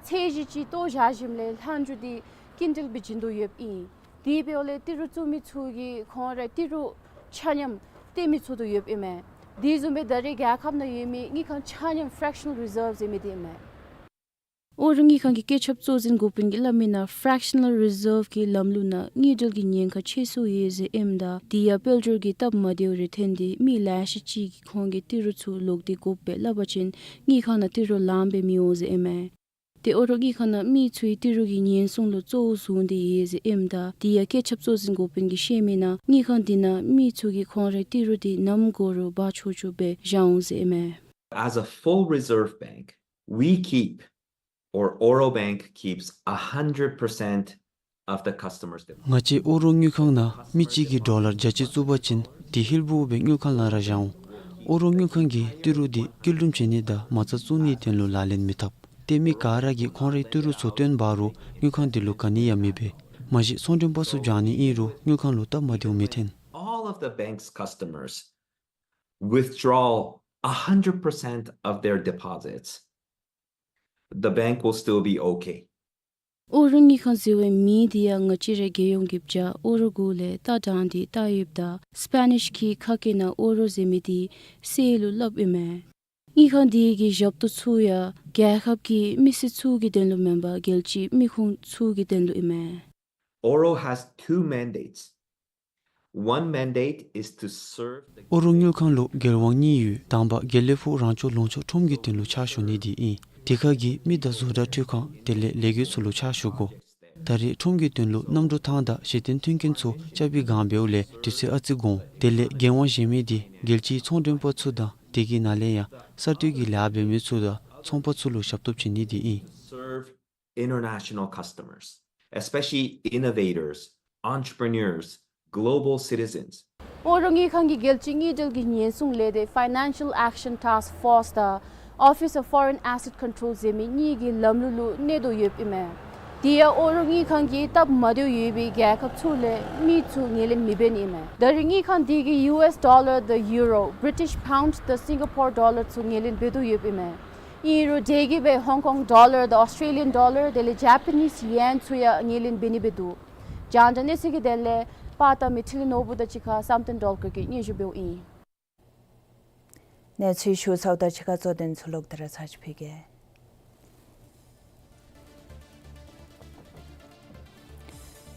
ཚད་གཞི་ཅིག་བཏོག་བཞག་ཞིནམ་ལས་ལྷག་མཇུག་དེ་ཀུན་ཏལ་སྦེ་བྱིན་དོ་ཡོདཔ་ཨིན། དེ་འབདཝ་ལས་ཏི་རུ་བཙུགས་མི་ཚུ་གིས་ཁོང་རའི་ཏི་རུ་ཆ་མཉམ་སྟོན་མི་ཚུགས་དོ་ཡོདཔ་ཨིན་མས། དེ་བཟུམ་སྦེ་ད་རེས་རྒྱལ་ཁབ་ནང་ཡོད་མི་དངུལ་ཁང་ཆ་མཉམ་ཕྲེག་ཤ་ནཱལ་རི་ཛརབ་ཟེར་མི་དེ་ཨིན་མས། ཨོ་རོགས་དངུལ་ཁང་གི་སྐུ་ཚབ་གཙོ་འཛིན་འགོ་དཔོན་གྱིས་སླབ་མིའི་ནང་ཕྲེག་ཤ་ནཱལ་རི་ཛརབ་ཀྱི་ལམ་ལུགས་ནང་དངུལ་འབྲེལ་གྱི་ཉེན་ཁ་ཆེ་སུ་ཡོད་ཟེར་ཨིནམ་ད་དེ་ཡང་དཔལ་འབྱོར་གྱི་སྟབས་མ་བདེཝ་རེ་ཐོན་ཏེ་མི་ལེ་ཤ་ཅིག་གིས་ཁོང་གི་ཏི་རུ་ཚུ་ལོག་སྟེ་དགོཔ་སྦེ་སླབ་པ་ཅིན་དངུལ་ཁང་ནང་ཏི་རུ་ལངམ་སྦེ་མི་འོང་ཟེར་ཨིན་མས། ཏེ་ཨོ་རོགས་དངུལ་ཁང་ནང་མི་ཚུའི་ཏི་རུ་གི་ཉེན་སྲུང་ལུ་གཙོ་བོ་བཟུང་སྟེ་ཡོད་ཟེར་ཨིནམ་ད་དེ་ཡང་སྐུ་ཚབ་གཙོ་འཛིན་འགོ་དཔོན་གྱིས་བཤད་མིའི་ནང་དངུལ་ཁང་དེ་ནང་མི་ཚུ་གིས་ཁོང་རའི་ཏི་རུ་དེ་ནམ་དགོ་རུང་འབག་ཆོག་ཆོག་སྦེ་བཞག་འོང་ཟེར་ཨིན་མས། As a full reserve bank, we keep, or Oro Bank keeps, a hundred percent of the customers' deposits. ང་བཅས་ཨོ་རོགས་དངུལ་ཁང་ནང་མི་གཅིག་གིས་ཌོ་ལར་བརྒྱ་ཅིག་བཙུགས་པ་ཅིན་དེ་ཧིལ་བུ་སྦེ་དངུལ་ཁང་ནང་ར་བཞག་འོང་། ཨོ་རོགས་དངུལ་ཁང་གིས་ཏི་རུ་དེ་སྐྱིལ་ཀྲུང་བྱིན་ནི་དང་མ་རྩ་བཙུགས་ནིའི་དོན་ལུ་ལག་ལེན་མི་འཐབ། ཏེ་མི་ག་ར་གིས་ཁོང་རའི་ཏི་རུ་ཚུ་བཏོན་འབག་རུང་དངུལ་ཁང་དེ་ལུ་ག་ནི་ཡང་མི་འབད། མ་གཞི་ཚོང་མགྲོན་པ་ཚུ་བྱང་ནི་ཨིན་རུང་དངུལ་ཁང་ལུ་སྟབས་མ་བདེཝ་མི་འཐོན། All of the bank's customers withdraw a hundred percent of their deposits, the bank will still be okay. ཨོ་རོགས་དངུལ་ཁང་ཟེར་བའི་མིང་དེ་ཡང་ང་བཅས་རའི་རྒྱལ་ཡོངས་ཀྱི་བྱ་ཨོ་རོགས་གུ་ལས་བཏགས་དྲངས་ཏེ་བཏགས་ཡོདཔ་ད་སྤེ་ནིཤ་གི་ཁ་སྐད་ནང་ཨོ་རོགས་ཟེར་མི་དེ་སེ་ལུ་སླབ་ཨིན་མས། དངུལ་ཁང་དེ་གི་ཞབས་ཏོག་ཚུ་ཡང་རྒྱལ་ཁབ་ཀྱི་མི་སེར་ཚུ་གི་དོན་ལུ་མེན་པར་རྒྱལ་སྤྱིའི་མི་ཁུངས་ཚུ་གི་དོན་ལུ་ཨིན་མས། Oro has two mandates. One mandate is to serve the ཨོ་རོགས་དངུལ་ཁང་ལུ་འགན་དབང་གཉིས་ཡོད། དང་པ་དགེ་ལེགས་ཕུག་རང་སྐྱོང་ལུང་ཕྱོགས་ཁྲོམ་གྱི་དོན་ལུ་ཕྱག་ཞུ་ནི་དེ་ཨིན། དེ་ཁར་གྱི་མི་དང་བཟོ་གྲྭ་འཕྲུལ་ཁང་དེ་ལས་ལས་འགུལ་ཚུ་ལུ་ཕྱག་ཞུ་དགོ། ད་རེས་ཁྲོམ་གྱི་དོན་ལུ་གནམ་གྲུ་ཐང་དང་གཞི་རྟེན་མཐུན་རྐྱེན་ཚུ་རྐྱབ་པའི་སྒང་འབདཝ་ལས་དུས་ཚོད་ཨ་ཙི་འགོར་འོང་། དེ་ལས་འགན་དབང་བཞེས་མི་དེ་རྒྱལ་སྤྱིའི་ཚོང་མགྲོན་པ་ཚུ་དང་དེ་གི་ནང་ལས་ཡང་གསར་གཏོད་ཀྱི་ལཱ་འབད་མི་ཚུ་དང་ཚོང་པ་ཚུ་ལུ་ཞབས་ཏོག་བྱིན་ནི་དེ་ཨིན། Serve international customers, especially innovators, entrepreneurs, global citizens. ཨོ་རོགས་དངུལ་ཁང་གིས་རྒྱལ་སྤྱིའི་དངུལ་འབྲེལ་གྱི་ཉེན་སྲུང་ལས་སྡེ་Financial Action Task Force དང་Office of Foreign Asset Control ཟེར་མི་གཉིས་ཀྱི་ལམ་ལུགས་ལུ་གནས་དོ་ཡོདཔ་ཨིན་མས། དེ་ཡང་ཨོ་རོགས་དངུལ་ཁང་གིས་སྟབས་མ་བདེཝ་ཡོད་པའི་རྒྱལ་ཁབ་ཚུ་ལས་མི་ཚུ་ངོས་ལེན་མི་འབད་ནི་ཨིན་མས། ད་རེས་དངུལ་ཁང་དེ་གིས་ཡུ་ཨེསི་ཌོ་ལར་དང་ཡུ་རོ། བི་རི་ཊིཤ་པའུནཌ་དང་སིང་ག་པོར་ཌོ་ལར་ཚུ་ངོས་ལེན་འབད་དོ་ཡོདཔ་ཨིན་མས། ཨིན་རུང་དེ་གིས་སྦེ་ཧོང་ཀོང་ཌོ་ལར་དང་ཨོསི་ཊྲེ་ལི་ཡན་ཌོ་ལར་དེ་ལས་ཇ་པ་ནིསི་ཡེན་ཚུ་ཡང་ངོས་ལེན་འབད་ནི་སྦེ་འདུག། རྒྱང་བསྒྲགས་གནས་ཚུལ་གྱི་དོན་ལས་པར་བཏབ་མི་འཕྲིན་ལས་ནོར་བུ་དང་གཅིག་ཁར་བསམ་གཏན་སྒྲོལ་དཀར་གྱིས་སྙན་ཞུ་འབདཝ་ཨིན། གནས་ཚུལ་ཞུ་ཚརཝ་དང་གཅིག་ཁར་གཙོ་དོན་ཚུ་ལོག་སྟེ་ར་ཚར་ཅིག་ཕུལ་གེ།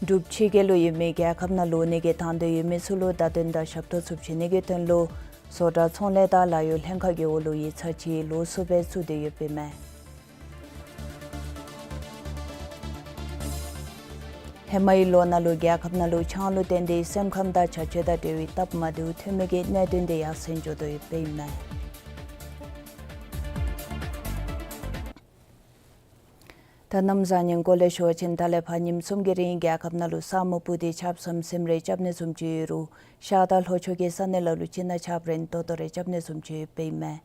འབྲུག་ཕྱི་རྒྱལ་ལུ་ཡོད་མི་རྒྱལ་ཁབ་ནང་ལོག་ནི་གི་དང་འདོད་ཡོད་མི་ཚུ་ལུ་བརྡ་དོན་དང་ཞབས་ཏོག་ཚུ་བྱིན་ནི་གི་དོན་ལུ་བཟོ་གྲྭ་ཚོང་ལས་དང་ལཱ་གཡོག་ལྷན་ཁག་གི་འོག་ལུ་ཡིག་ཚང་ཅིག་ལོགས་སུ་སྦེ་བཙུགས་ཏེ་ཡོདཔ་ཨིན་མས། ཧེ་མའི་ལོ་ནང་ལུ་རྒྱལ་ཁབ་ནང་ལུ་ཆང་ལུ་བརྟེན་ཏེ་སེམས་ཁམས་དང་བྱ་སྤྱོད་དང་འབྲེལ་བའི་སྟབས་མ་བདེཝ་ཐོན་མི་གི་གནད་དོན་དེ་ཡང་གསན་འགྱོ་དོ་ཡོདཔ་ཨིན་མས། ད་གནམ་བཟང་ངན་སྐོར་ལས་ཞུ་བ་ཅིན་ད་ལས་ཕར་ཉིནམ་གསུམ་གྱི་རིང་རྒྱལ་ཁབ་ནང་ལུ་ས་སྨུག་སྤུབས་ཏེ་ཆརཔ་ཟམ་ཟིམ་རེ་རྐྱབ་ནི་བཟུམ་ཅིག་ཡོད་རུང་ཤར་དང་ལྷོ་ཕྱོགས་ཀྱི་ས་གནས་ལ་ལུ་ཅིག་ནང་ཆརཔ་རན་ཏོག་ཏོ་རེ་རྐྱབ་ནི་བཟུམ་ཅིག་ཡོདཔ་ཨིན་མས།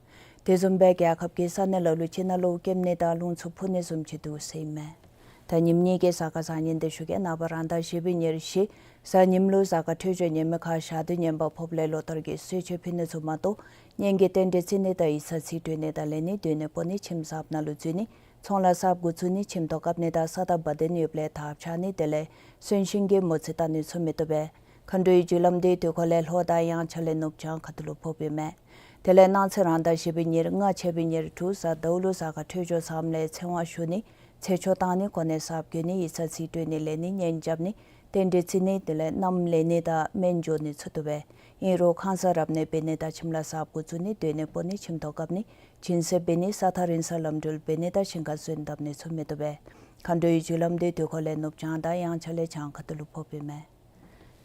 དེ་བཟུམ་སྦེ་རྒྱལ་ཁབ་ཀྱི་ས་གནས་ལ་ལུ་ཅིག་ནང་གློག་ཀེམ་ནི་དང་རླུང་འཚུབ་འཕུ་ནི་བཟུམ་ཅིག་འདུག་ཟེར་ཨིན་མས། ད་ཉིནམ་གཉིས་ཀྱི་གཟའ་སྐར་བཟང་ངན་དེ་ཞུ་གེ། ནངས་པ་རང་ཟླ་བཞི་པའི་ཉེར་བཞི་གཟའ་ཉིམ་ལུ་གཟའ་སྐར་འཕྲོད་སྦྱོར་ངན་མི་ཁར་ཞག་དུས་ངན་པ་ཕོགཔ་ལས་ལོ་ལྟར་གྱི་གསོལ་མཆོད་ཕུལ་ནི་ཚུ་མ་གཏོགས་གཉེན་གྱི་རྟེན་འབྲེལ་བརྩི་ནི་དང་ཡིག་ཚང་རྩིས་སྤྲོད་ནི་དང་ལེན་ནི་སྡོད་གནས་སྤོ་ནི་ཁྱིམ་གསརཔ་ནང་ལུ་འཛུལ་ནི་ཚོང་ལཱ་གསརཔ་འགོ་བཙུགས་ནི་ཁྱིམ་ཐོག་བཀབ་ནི་དང་ས་ཐག་བ་དན་ཡོདཔ་ལས་ཐགཔ་ཆག་ནི་དེ་ལས་གསོན་གཤིན་གྱི་མོ་རྩིས་བལྟ་ནི་ཚུ་མི་བཏུབ་པས། མཁའ་འགྲོའི་རྒྱུ་ལམ་དེ་དུས་འཁོར་ལས་ལྷོ་དང་དབྱངས་འཆར་ལས་ནུབ་བྱང་ཁ་ཐུག་ལུ་ཕོགཔ་ཨིན་མས། དེ་ལས་གནངས་ཚེ་རང་ཟླ་བཞི་པའི་ཉེར་ལྔ་ཆད་པའི་ཉེར་དྲུག་གཟའ་ཟླཝ་ལུ་གཟའ་སྐར་འཕྲོད་སྦྱོར་བཟངམ་ལས་ཚེ་དབང་ཞུ་ནི་ཚེ་ཆོག་བཏང་ནི་གོ་གནས་གསརཔ་གྱོན་ནི་ཡིག་ཚང་རྩིས་སྤྲོད་ནི་ལེན་ནི་གཉེན་རྐྱབ་ནི་རྟེན་འབྲེལ་བརྩི་ནི་དེ་ལས་མནའམ་ལེན་ནི་དང་སྨན་འཇོག་ནི་ཚུ་བཏུབ་པས། ཨིན་རུང་ཁང་གསར་རབ་གནས་འབད་ནི་དང་ཁྱིམ་ལཱ་གསརཔ་འགོ་བཙུགས་ནི་སྡོད་གནས་སྤོ་ནི་ཁྱིམ་ཐོག་བཀབ་ནི་སྦྱིན་སྲེག་འབད་ནི་ས་ཐག་རིང་ས་ལམ་འགྲུལ་འབད་ནི་དང་ཞིང་ཁ་སོན་བཏབ་ནི་ཚུ་མི་བཏུབ་པས། མཁའ་འགྲོའི་རྒྱུ་ལམ་འདི་དུས་འཁོར་ལས་ནུབ་བྱང་དང་དབྱངས་འཆར་ལས་བྱང་ཁ་ཐུག་ལུ་ཕོགཔ་ཨིན་མས།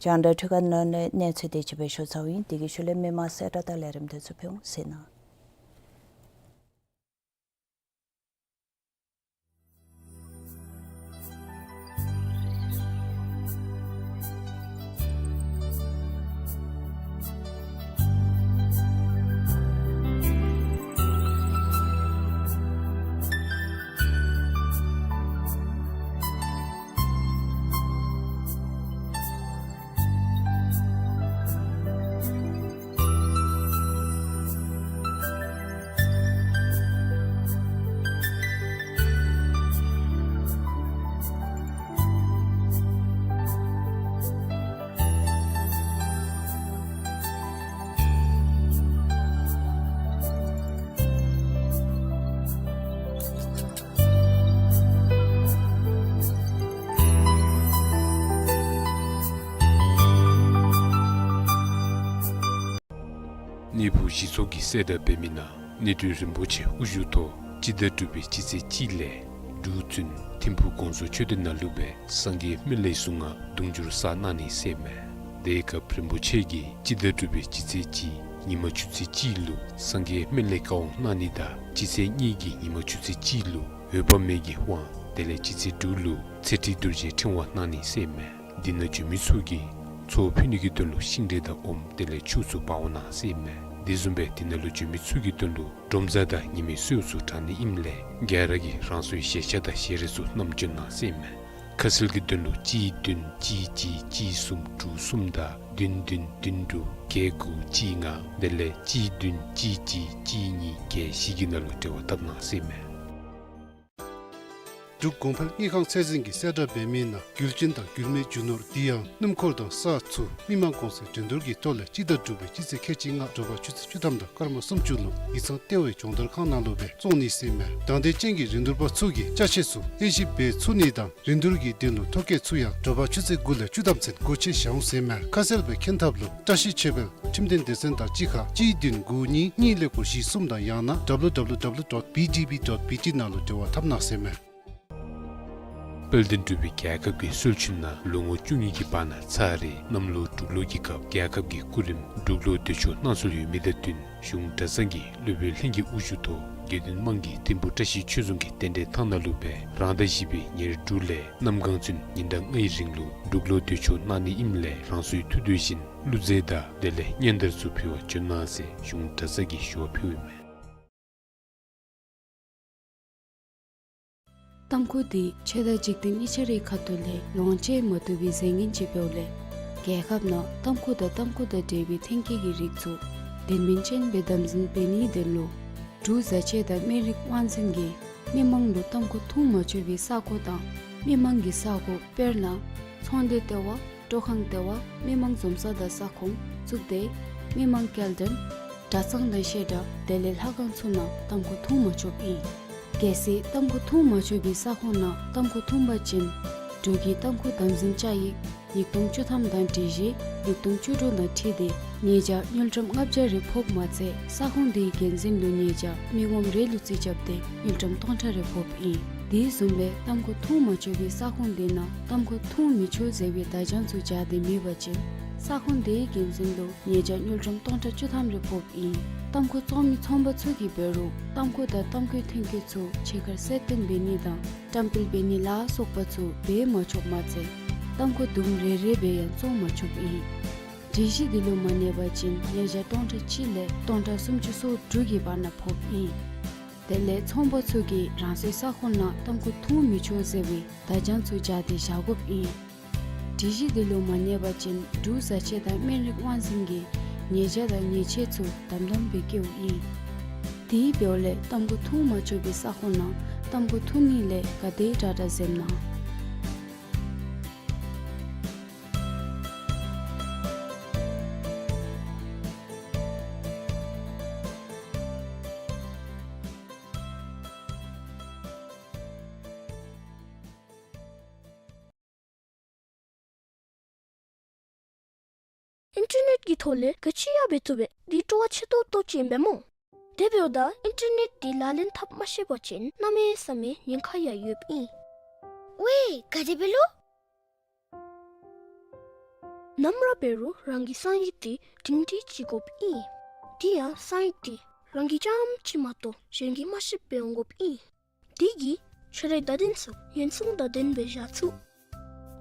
རྒྱང་བསྒྲགས་འཕྲུལ་ཁང་ནང་ལས་གནས་ཚུལ་དེ་ཅིག་སྦེ་ཞུ་ཚརཝ་ཨིན། དེ་གི་ཤུལ་ལས་མི་མང་གསལ་བསྒྲགས་དང་ལས་རིམ་དེ་ཚུ་ཕུལ་འོང་ཟེར་ན། གནས་ཕུག་གཞི་ཚོགས་ཀྱི་གསལ་བསྒྲགས་འབད་མི་ནང་གནས་བརྟན་རིན་པོ་ཆེ་དབུ་བཞུགས་ཐོག་སྤྱི་ཟླ་དྲུག་པའི་སྤྱི་ཚེས་གཅིག་ལས་འབྲུག་བཙུན་ཐིམ་ཕུག་གོང་ས་མཆོག་སྡེ་ནང་ལུ་སྦེ་སངས་རྒྱས་སྨན་བླའི་གཟུངས་སྔགས་གདུང་བསྒྱུར་གསར་གནང་ནི་ཟེར་མས། དེའི་སྐབས་རིན་པོ་ཆེ་གིས་སྤྱི་ཟླ་དྲུག་པའི་སྤྱི་ཚེས་གཅིག་ཉིན་མ་ཆུ་ཚོད་གཅིག་ལུ་སངས་རྒྱས་སྨན་བླའི་བཀའ་དབང་གནང་ནི་དང་སྤྱི་ཚེས་གཉིས་ཀྱི་ཉིན་མ་ཆུ་ཚོད་གཅིག་ལུ་འོད་དཔག་མེད་ཀྱི་དབང་དེ་ལས་སྤྱི་ཚེས་དྲུག་ལུ་ཚེ་ཁྲིད་རྡོ་རྗེའི་ཕྲེང་བ་གནང་ནི་ཟེར་མས། འདི་ནང་བྱོན་མི་ཚུ་གིས་ཚོགས་ཕུལ་ནི་གི་དོན་ལུ་ཤིང་འབྲས་དང་ཨོམ་དེ་ལས་ཕྱུགས་ཚུ་འབག་འོང་གནང་ཟེར་མས། དེ་བཟུམ་སྦེ་འདི་ནང་ལུ་བྱོན་མི་ཚུ་གི་དོན་ལུ་སྒྲོམ་གྲ་དང་ཉི་མའི་གསོལཝ་ཚུ་དྲང་ནི་ཨིནམ་ལས་ག་ར་གིས་རང་སོའི་ཞལ་ཆས་དང་ཞལ་རས་ཚུ་བསྣམས་བྱོན་གནང་ཟེར་མས། ཁ་གསལ་གྱི་དོན་ལུ་གཅིག་བདུན་གཅིག་གཅིག་གཅིག་གསུམ་དྲུག་གསུམ་དང་བདུན་བདུན་བདུན་དྲུག་བརྒྱད་དགུ་གཅིག་ལྔ་དེ་ལས་གཅིག་བདུན་གཅིག་གཅིག་གཅིག་གཉིས་བརྒྱད་བཞི་གི་ནང་ལུ་འབྲེལ་བ་འཐབ་གནང་ཟེར་མས། འབྲུག་གོང་འཕེལ་དངུལ་ཁང་ཚད་འཛིན་གྱི་གསལ་བསྒྲགས་འབད་མི་ནང་རྒྱུ་རྐྱེན་དང་རྒྱུ་མེད་རྒྱུ་ནོར་དེ་ཡང་སྣུམ་འཁོར་དང་ས་ཚུ་མི་མང་གོང་ཚད་འགྲན་བསྡུར་གྱི་ཐོག་ལས་སྤྱི་ཟླ་དྲུག་པའི་སྤྱི་ཚེས་ཁལ་གཅིག་ལྔ་དྲོ་པ་ཆུ་ཚོད་བཅུ་ཐམ་དང་སྐར་མ་སུམ་ཅུ་ལུ་ཡིག་ཚང་ལྟེ་བའི་སྦྱོང་བརྡར་ཁང་ནང་ལུ་སྦེ་བཙོང་ནི་ཟེར་མས། དང་འདོད་ཅན་གྱི་རིན་བསྡུར་པ་ཚུ་གིས་ཅ་ཆས་ཚུ་དབྱེ་ཞིབ་འབད་ཚུགས་ནི་དང་རིན་བསྡུར་གྱི་དོན་ལུ་ཐོ་བཀོད་ཚུ་ཡང་དྲོ་པ་ཆུ་ཚོད་དགུ་ལས་བཅུ་ཐམ་ཚུན་སྒོ་ཕྱེ་བཞག་འོང་ཟེར་མས། ཁ་གསལ་སྦེ་མཁྱེན་ཐབས་ལུ་བཀྲ་ཤིས་ཆོས་འཕེལ་ཁྲིམས་དོན་སྡེ་ཚན་དང་གཅིག་ཁར་གཅིག་བདུན་དགུ་གཉིས་གཉིས་ཀླད་ཀོར་བཞི་གསུམ་དང་ཡང་ན་W W W dot B D B dot B T ནང་ལུ་འབྲེལ་བ་འཐབ་གནང་ཟེར་མས། དཔལ་ལྡན་འབྲུག་པའི་རྒྱལ་ཁབ་ཀྱི་སྲོལ་རྒྱུན་ནང་ལོ་ངོ་བཅུ་གཉིས་ཀྱི་བར་ན་ཚར་རེ་གནམ་ལོ་འབྲུག་ལོ་གི་སྐབས་རྒྱལ་ཁབ་ཀྱི་སྐུ་རིམ་འབྲུག་ལོ་དུས་མཆོག་གནང་སྲོལ་ཡོད་མི་དང་བསྟུན་གཞུང་གྲྭ་ཚང་གི་སློབ་དཔོན་ལྷན་རྒྱས་དབུ་བཞུགས་ཐོག་དགེ་འདུན་དམངས་ཀྱིས་ཐིམ་ཕུག་བཀྲ་ཤིས་ཆོས་རྫོང་གི་རྟེན་འབྲེལ་ཐང་ནང་ལུ་སྦེ་རང་ཟླ་བཞི་པའི་ཉེར་དྲུག་ལས་གནམ་གང་ཚུན་ཉིན་གྲངས་ལྔའི་རིང་ལུ་འབྲུག་ལོ་དུས་མཆོག་གནང་ནི་ཨིནམ་ལས་རང་སོའི་ཐུགས་འདོད་བཞིན་བླུགས་རྫས་དང་དེ་ལས་སྙན་དར་ཚུ་ཕུལ་བར་བྱོན་གནང་ཟེར་གཞུང་གྲྭ་ཚང་གིས་ཞུ་བ་ཕུལཝ་ཨིན་མས། ཏམ་ཁུ་འདི་ཆོས་དང་འཇིག་རྟེན་གཉིས་ཆ་རའི་ཁ་ཐུག་ལས་ལོངས་སྤྱོད་མ་བཏུབ་པའི་རྫས་ངན་ཅིག་འབདཝ་ལས་རྒྱལ་ཁབ་ནང་ཏམ་ཁུ་དང་ཏམ་ཁུ་དང་འབྲེལ་བའི་ཐོན་སྐྱེད་ཀྱི་རིགས་ཚུ་དོན་སྨིན་ཅན་སྦེ་དམ་འཛིན་འབད་ནིའི་དོན་ལུ་འབྲུག་བཟའ་ཆས་དང་སྨན་རིགས་དབང་འཛིན་གྱིས་མི་མང་ལུ་ཏམ་ཁུ་འཐུང་མ་ཆོག་པའི་ས་གོ་དང་མི་མང་གི་ས་གོ་དཔེར་ན་ཚོང་སྡེ་ལྟེ་བ། སྤྲོ་ཁང་ལྟེ་བ། མི་མང་འཛོམས་ས་དང་ས་ཁོངས་བཙུགས་ཏེ་མི་མང་སྐྱེལ་འདྲེན་གྲྭ་ཚང་དང་བཤད་གྲྭ་དེ་ལས་ལྷ་ཁང་ཚུ་ནང་ཏམ་ཁུ་འཐུང་མ་ཆོགཔ་ཨིན། གལ་སྲིད་ཏམ་ཁུ་འཐུང་མ་ཆོག་པའི་ས་ཁོངས་ནང་ཏམ་ཁུ་འཐུང་པ་ཅིན་འབྲུག་གི་ཏམ་ཁུ་དམ་འཛིན་བཅའ་ཡིག་ཉིས་སྟོང་བཅུ་ཐམ་དང་སྒྲིག་གཞི་ཉིས་སྟོང་བཅུ་དྲུག་དང་འཁྲིལ་ཏེ་ཉེས་བྱ་དངུལ་ཀྲམ་ལྔ་བརྒྱ་རེ་ཕོགཔ་མ་ཚད་ས་ཁོངས་དེའི་འགན་འཛིན་ལུ་ཉེས་བྱ་མི་ངོམ་རེ་ལུ་རྩིས་རྐྱབ་སྟེ་དངུལ་ཀྲམ་སྟོང་ཕྲག་རེ་ཕོགཔ་ཨིན། དེ་བཟུམ་སྦེ་ཏམ་ཁུ་འཐུང་མ་ཆོག་པའི་ས་ཁོངས་དེ་ནང་ཏམ་ཁུ་འཐུང་མི་ཆོག་ཟེར་བའི་བརྡ་བྱང་ཚུ་སྦྱར་ཏེ་མེད་པ་ཅིན་ས་ཁོངས་དེའི་འགན་འཛིན་ལུ་ཉེས་བྱ་དངུལ་ཀྲམ་སྟོང་ཕྲག་བཅུ་ཐམ་རེ་ཕོགཔ་ཨིན། ཏམ་ཁུ་བཙོང་མི་ཚོང་པ་ཚུ་གིས་འབད་རུང་ཏམ་ཁུ་དང་ཏམ་ཁུའི་ཐོན་སྐྱེད་ཚུ་ཕྱི་ཁར་གསལ་སྟོན་འབད་ནི་དང་བཀྲམ་སྤེལ་འབད་ནི་ལ་སོགས་པ་ཚུ་འབད་མ་ཆོགཔ་མ་ཚད་ཏམ་ཁུ་དུམ་རེ་རེ་སྦེ་ཡང་བཙོང་མ་ཆོགཔ་ཨིན། སྒྲིག་གཞི་འདི་ལུ་མ་གནས་པ་ཅིན་ཉེས་བྱ་སྟོང་ཕྲག་གཅིག་ལས་སྟོང་ཕྲག་སུམ་ཅུ་སོ་དྲུག་གི་བར་ན་ཕོགཔ་ཨིན། དེ་ལས་ཚོང་པ་ཚུ་གིས་རང་སོའི་ས་ཁོངས་ནང་ཏམ་ཁུ་འཐུང་མི་ཆོག་ཟེར་བའི་བརྡ་བྱང་ཚུ་སྦྱར་ཏེ་བཞག་དགོཔ་ཨིན། སྒྲིག་གཞི་འདི་ལུ་མ་གནས་པ་ཅིན་འབྲུག་བཟའ་ཆས་དང་སྨན་རིགས་དབང་འཛིན་གྱིས་ཉེས་བྱ་དང་ཉེས་ཆད་ཚུ་དམ་དམ་སྦེ་བཀལཝ་ཨིན། དེ་འབདཝ་ལས་ཏམ་ཁུ་འཐུང་མ་ཆོག་པའི་ས་ཁོངས་ནང་ཏམ་ཁུ་འཐུང་ནི་ལས་ག་དེ་དྲག་དྲག་འཛེམ་གནང་། ཨིན་ཊར་ནེཊ་ཀྱི་ཐོག་ལས་ག་ཅི་ཡང་འབད་བཏུབ་པས། འདི་སྤྲོ་བ་ཆེ་ཏོག་ཏོ་ཅིག་ཨིན་པས་སྨོ། དེ་འབདཝ་ད་ཨིན་ཊར་ནེཊ་འདི་ལག་ལེན་འཐབ་མ་ཤེས་པ་ཅིན་གནམ་མེད་ས་མེད་ཉེན་ཁ་ཡང་ཡོདཔ་ཨིན། ཝའེ་ག་དེ་སྦེ་ལོ། ནམ་ར་འབད་རུང་རང་གི་གསང་ཡིག་འདི་སྒྲིང་སྒྲིང་ཅིག་དགོཔ་ཨིན། དེ་ཡང་གསང་ཡིག་འདི་རང་གིས་རྐྱངམ་གཅིག་མ་གཏོགས་གཞན་གྱིས་མ་ཤེསཔ་སྦེ་འོང་དགོཔ་ཨིན། དེ་གིས་ཁྱོད་རའི་བརྡ་དོན་ཚུ་ཉེན་སྲུང་བརྡ་དོན་སྦེ་བཞག་ཚུགས།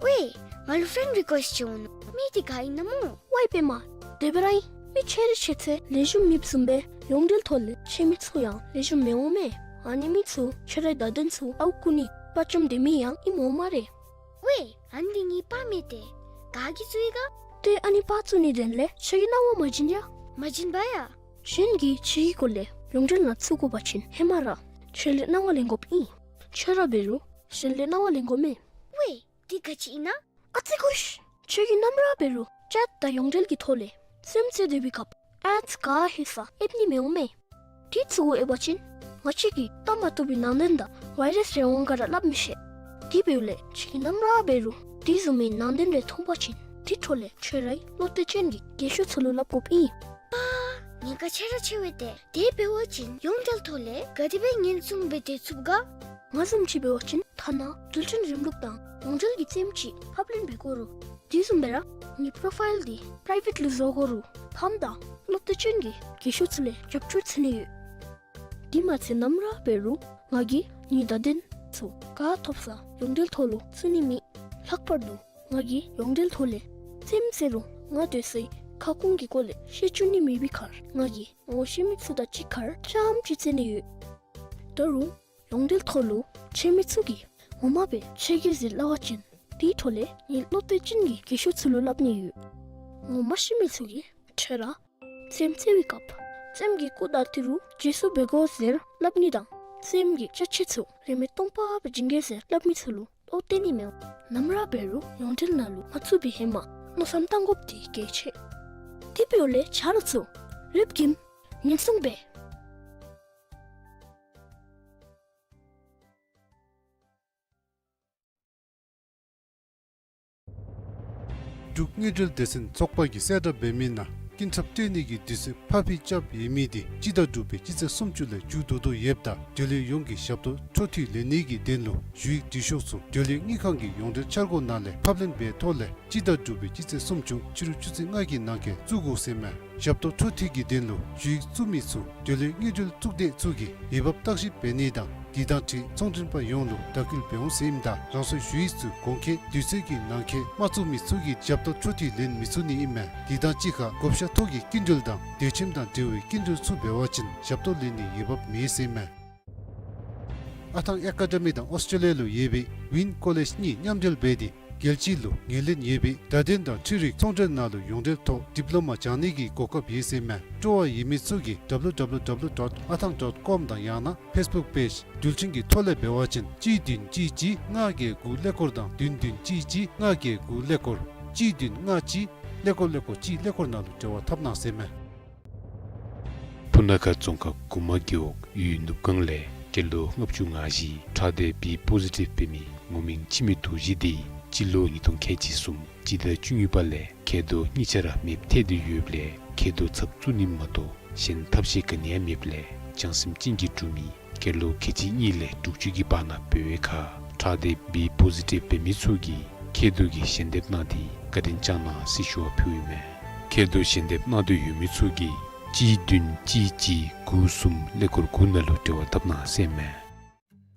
ཝའེ་ང་ལུ་ཕེན་རི་ཀུའེསཊ་ཅིག་འོང་ནུག། མི་འདི་ག་ཨིན་ན་སྨོ། ཝའེ་པདྨ། དེ་སྦེ་ར་ཨིན། མི་ཆེ་རི་ཆེ་ཚད་ལེགས་ཤོམ་མེདཔ་བཟུམ་སྦེ་ཡོངས་འབྲེལ་ཐོག་ལས་ཆེ་མི་ཚུ་ཡང་ལེགས་ཤོམ་མི་འོང་མས། ཨ་ནི་མི་ཚུ་ཁྱོད་རའི་བརྡ་དོན་ཚུ་ཨརཝ་རྐུ་ནི་དཔའ་བཅམ་སྡོད་མི་ཡང་ཨིནམ་འོང་སྨ་རེ། ཝའེ་ཨ་ནི་འདི་ངེའི་པར་མས་ཏེ། ག་གིས་བཙུགས་ཡི་ག། ཏེ་ཨ་ནི་པར་བཙུགས་ནིའི་དོན་ལས་ཁྱོད་ཀྱིས་གནང་བ་མ་བྱིན་ཡ། མ་བྱིན་པ་ཡ། གཞན་གྱིས་ཁྱོད་ཀྱི་སྐོར་ལས་ཡོངས་འབྲེལ་ནང་བཙུགས་དགོ་པ་ཅིན་ཧེ་མ་ར་ཁྱོད་ལས་གནང་བ་ལེན་དགོཔ་ཨིན། ཁྱོད་ར་འབད་རུང་གཞན་ལས་གནང་བ་ལེན་དགོ་མས། ཝའེ་འདི་ག་ཅི་ཨིན་ན། ཨ་ཙི་ཀུ་ཤ། ཁྱོད་ཀྱིས་ནམ་ར་འབད་རུང་ཅེཊ་དང་ཡོངས་འབྲེལ་གྱི་ཐོག་ལས་རྩེདམོ་རྩེ་སྡོད་པའི་སྐབས་ཨེཌསི་ག་ཧེ་ས་ཨེབ་ནི་མི་འོང་མས། དེ་ཚུ་གུ་ཨེབ་པ་ཅིན་ང་བཅས་ཀྱིས་བལྟ་མ་བཏུབ་པའི་ནང་དོན་དང་ཝའི་རཱསི་རེ་འོང་ག་ར་སླབ་མི་ཤེས། དེ་འབདཝ་ལས་ཁྱོད་ཀྱིས་ནམ་ར་འབད་རུང་དེ་བཟུམ་མའི་ནང་དོན་རེ་མཐོང་པ་ཅིན་དེ་འཕྲོ་ལས་ཁྱོད་རའི་བློ་གཏད་ཅན་གྱི་རྒན་ཤོས་ཚུ་ལུ་སླབ་དགོཔ་ཨིན། ཨ་ཉེན་ཁ་ཆེ་ར་ཆེ་བས་ཏེ། དེ་འབད་བ་ཅིན་ཡོངས་འབྲེལ་ཐོག་ལས་ག་དེ་སྦེ་ཉེན་སྲུང་འབད་དེ་ཚུགས་ག། ང་བཟུམ་ཅིག་འབད་བ་ཅིན་ཐ་ན་རྡུལ་ཕྲན་རིམ་ལུགས་དང་ཡོངས་འབྲེལ་གྱི་རྩེདམོ་ཅིག་ཕབ་ལེན་འབད་དགོ་རུང་དེ་བཟུམ་སྦེ་ར་ངེའི་པོ་རོ་ཕའིལ་འདི་པི་རའི་ཝེཊ་ལུ་བཟོ་དགོ་རུང་ཕམ་དང་བློ་གཏད་ཅན་གྱི་རྒན་ཤོས་ཚུ་ལས་རྒྱབ་སྐྱོར་འཚོལ་ནི་ཡོད། དེ་མ་ཚད་ནམ་ར་འབད་རུང་ང་གིས་ངེའི་བརྡ་དོན་ཚུ་ག་ཐོབ་ས་ཡོངས་འབྲེལ་ཐོག་ལུ་བཙུགས་ནི་མེད། ལྷག་པར་དུ་ང་གིས་ཡོངས་འབྲེལ་ཐོག་ལས་རྩེདམོ་རྩེ་རུང་ང་སྡོད་སའི་ཁ་སྐོང་གི་སྐོར་ལས་ཤེས་བཅུག་ནི་མེད་པའི་ཁར་ང་གིས་ངོ་ཤེས་མི་ཚུ་དང་གཅིག་ཁར་རྐྱངམ་ཅིག་རྩེ་ནི་ཡོད། ད་རུང་ཡོངས་འབྲེལ་ཐོག་ལུ་ཆེ་མི་ཚུ་གིས་ངོ་མ་སྦེ་ཆེ་གེ་ཟེར་སླབ་པ་ཅིན་དེའི་འཕྲོ་ལས་ངེའི་བློ་གཏད་ཅན་གྱི་རྒན་ཤོས་ཚུ་ལུ་སླབ་ནི་ཡོད། ངོ་མ་ཤེས་མི་ཚུ་གིས་ཁྱོད་ར་རྩེདམོ་རྩེ་བའི་སྐབས་རྩེདམོ་གི་སྐུ་དང་ཏི་རུ་རྗེས་སུ་འབད་དགོ་ཟེར་སླབ་ནི་དང་རྩེདམོ་གི་ཅ་ཆས་ཚུ་རིན་མེད་སྟོང་པ་སྦེ་བྱིན་གེ་ཟེར་སླབ་མི་ཚུ་ལུ་བློ་གཏད་ནི་མི་འོང་། ནམ་ར་འབད་རུང་ཡོངས་འབྲེལ་ནང་ལུ་མ་བཙུགས་པའི་ཧེ་མ་མནོ་བསམ་བཏང་དགོཔ་འདི་གལ་ཆེ། དེ་འབདཝ་ལས་ཆ་རོགས་ཚུ་ལེགས་ཤོམ་ཉེན་སྲུང་འབད། འབྲུག་དངུལ་འབྲེལ་སྡེ་ཚན་ཚོགས་པ་གིས་གསལ་བསྒྲགས་འབད་མི་ནང་སྐྱིན་ཚབ་སྤྲོད་ནི་གི་དུས་ཚོད་ཕར་འགྱངས་རྐྱབ་ཡོད་མི་འདི་སྤྱི་ཟླ་དྲུག་པའི་སྤྱི་ཚེས་སུམ་ཅུ་ལས་མཇུག་བསྡུ་དོ་ཡོདཔ་ད་སྡོད་ལས་ཡོངས་ཀྱི་ཞབས་ཏོག་འཕྲོ་མཐུད་ལེན་ནི་གི་དོན་ལུ་ཞུ་ཡིག་འབྲི་ཤོག་ཚུ་སྡོད་ལས་དངུལ་ཁང་གི་ཡོངས་འབྲེལ་འཆར་སྒོ་ནང་ལས་ཕབ་ལེན་འབད་ཐོག་ལས་སྤྱི་ཟླ་དྲུག་པའི་སྤྱི་ཚེས་སུམ་ཅུ་ཕྱི་རུ་ཆུ་ཚོད་ལྔ་གི་ནང་འཁོད་བཙུགས་དགོ་ཟེར་མས། ཞབས་ཏོག་འཕྲོ་མཐུད་ཀྱི་དོན་ལུ་ཞུ་ཡིག་བཙུགས་མི་ཚུ་སྡོད་ལས་དངུལ་འབྲེལ་གཙུག་སྡེ་ཚུ་གིས་འོས་འབབ་བརྟག་ཞིབ་འབད་ནི་དང་དེ་དང་འཁྲིལ་ཚོང་མགྲོན་པ་ཡོངས་ལུ་དྭགས་སྐུལ་འབད་འོང་ཟེར་ཨིནམ་ད་རང་སོའི་ཞུ་ཡིག་ཚུ་གོང་འཁོད་དུས་ཚོད་ཀྱི་ནང་འཁོད་མ་བཙུགས་མི་ཚུ་གིས་ཞབས་ཏོག་འཕྲོ་མཐུད་ལེན་མི་ཚུགས་ནི་ཨིན་མས། དེ་དང་གཅིག་ཁར་བགོ་བཤའ་ཐོག་གི་སྐྱིན་འགྲུལ་དང་དུས་ཁྲིམས་དང་འབྲེལ་བའི་སྐྱིན་འགྲུལ་ཚུ་འབད་བ་ཅིན་ཞབས་ཏོག་ལེན་ནིའི་འོས་འབབ་མེད་ཟེར་མས། ཨ་ཐང་ཨེ་ཀ་ཌ་མི་དང་ཨོསི་ཊྲེ་ལི་ཡ་ལུ་ཡོད་པའི་ཝིན་ཀོ་ལེཇ་གཉིས་མཉམ་འབྲེལ་འབད་དེ་རྒྱལ་སྤྱི་ལུ་ངོས་ལེན་ཡོད་པའི་བརྡ་དོན་དང་འཕྲུལ་རིག་ཚོང་འབྲེལ་ནང་ལུ་ཡོངས་འབྲེལ་ཐོག་ཌིབ་ལོ་མ་སྦྱང་ནི་གི་གོ་སྐབས་ཡོད་ཟེར་མས། སྤྲོ་བ་ཡོད་མི་ཚུ་གིས་ཌབ་ལུ་ཌབ་ལུ་ཌབ་ལུ་ཌོཊ་ཨ་ཐང་ཌོཊ་ཀོམ་དང་ཡང་ན་ཕེསི་བུཀ་པེཇ་འགྲུལ་འཕྲིན་གྱི་ཐོག་ལས་འབད་བ་ཅིན་གཅིག་བདུན་གཅིག་གཅིག་ལྔ་བརྒྱད་དགུ་ཀླད་ཀོར་དང་བདུན་བདུན་གཅིག་གཅིག་ལྔ་བརྒྱད་དགུ་ཀླད་ཀོར་གཅིག་བདུན་ལྔ་གཅིག་ཀླད་ཀོར་ཀླད་ཀོར་གཅིག་ཀླད་ཀོར་ནང་ལུ་འབྲེལ་བ་འཐབ་གནང་ཟེར་མས། སྤུ་ན་ཁ་རྫོང་ཁག་གུ་མ་རྒེད་འོག་ཡུལ་ནུབ་སྒང་ལས་སྐྱེས་ལོ་ལྔ་བཅུ་ང་བཞི་ཁྲག་ལྡན་བི་པོ་ཟི་ཊིབ་འབད་མི་ངོ་མིང་འཆི་མེད་རྡོ་རྗེ་འདི་སྤྱི་ལོ་ཉིས་སྟོང་ཁལ་གཅིག་གསུམ་སྤྱི་ཟླ་བཅུ་གཉིས་པ་ལས་མཁལ་རྡོག་གཉིས་ཆ་ར་མེདཔ་ཐལ་ཏེ་ཡོདཔ་ལས་མཁལ་རྡོག་ཚབ་བཙུགས་ནི་མ་གཏོགས་གཞན་ཐབས་ཤེས་ག་ནི་ཡང་མེདཔ་ལས་བྱང་སེམས་ཅན་གྱིས་སྒྲུབ་མི་སྐྱེས་ལོ་ཁལ་གཅིག་གཉིས་ལས་དྲུག་ཅུ་གི་བར་ན་འབད་བའི་ཁར་ཁྲག་ལྡན་བི་པོ་ཟི་ཊིབ་འབད་མི་ཚུ་གིས་མཁལ་རྡོག་གི་ཞལ་འདེབས་གནང་སྟེ་བཀའ་དྲིན་བསྐྱང་གནང་ཟེར་ཞུ་བ་ཕུལཝ་ཨིན་མས། མཁལ་རྡོག་ཞལ་འདེབས་གནང་འདོད་ཡོད་མི་ཚུ་གིས་གཅིག་བདུན་གཅིག་གཅིག་དགུ་གསུམ་ཀླད་ཀོར་དགུ་ནང་ལུ་འབྲེལ་བ་འཐབ་གནང་ཟེར་མས།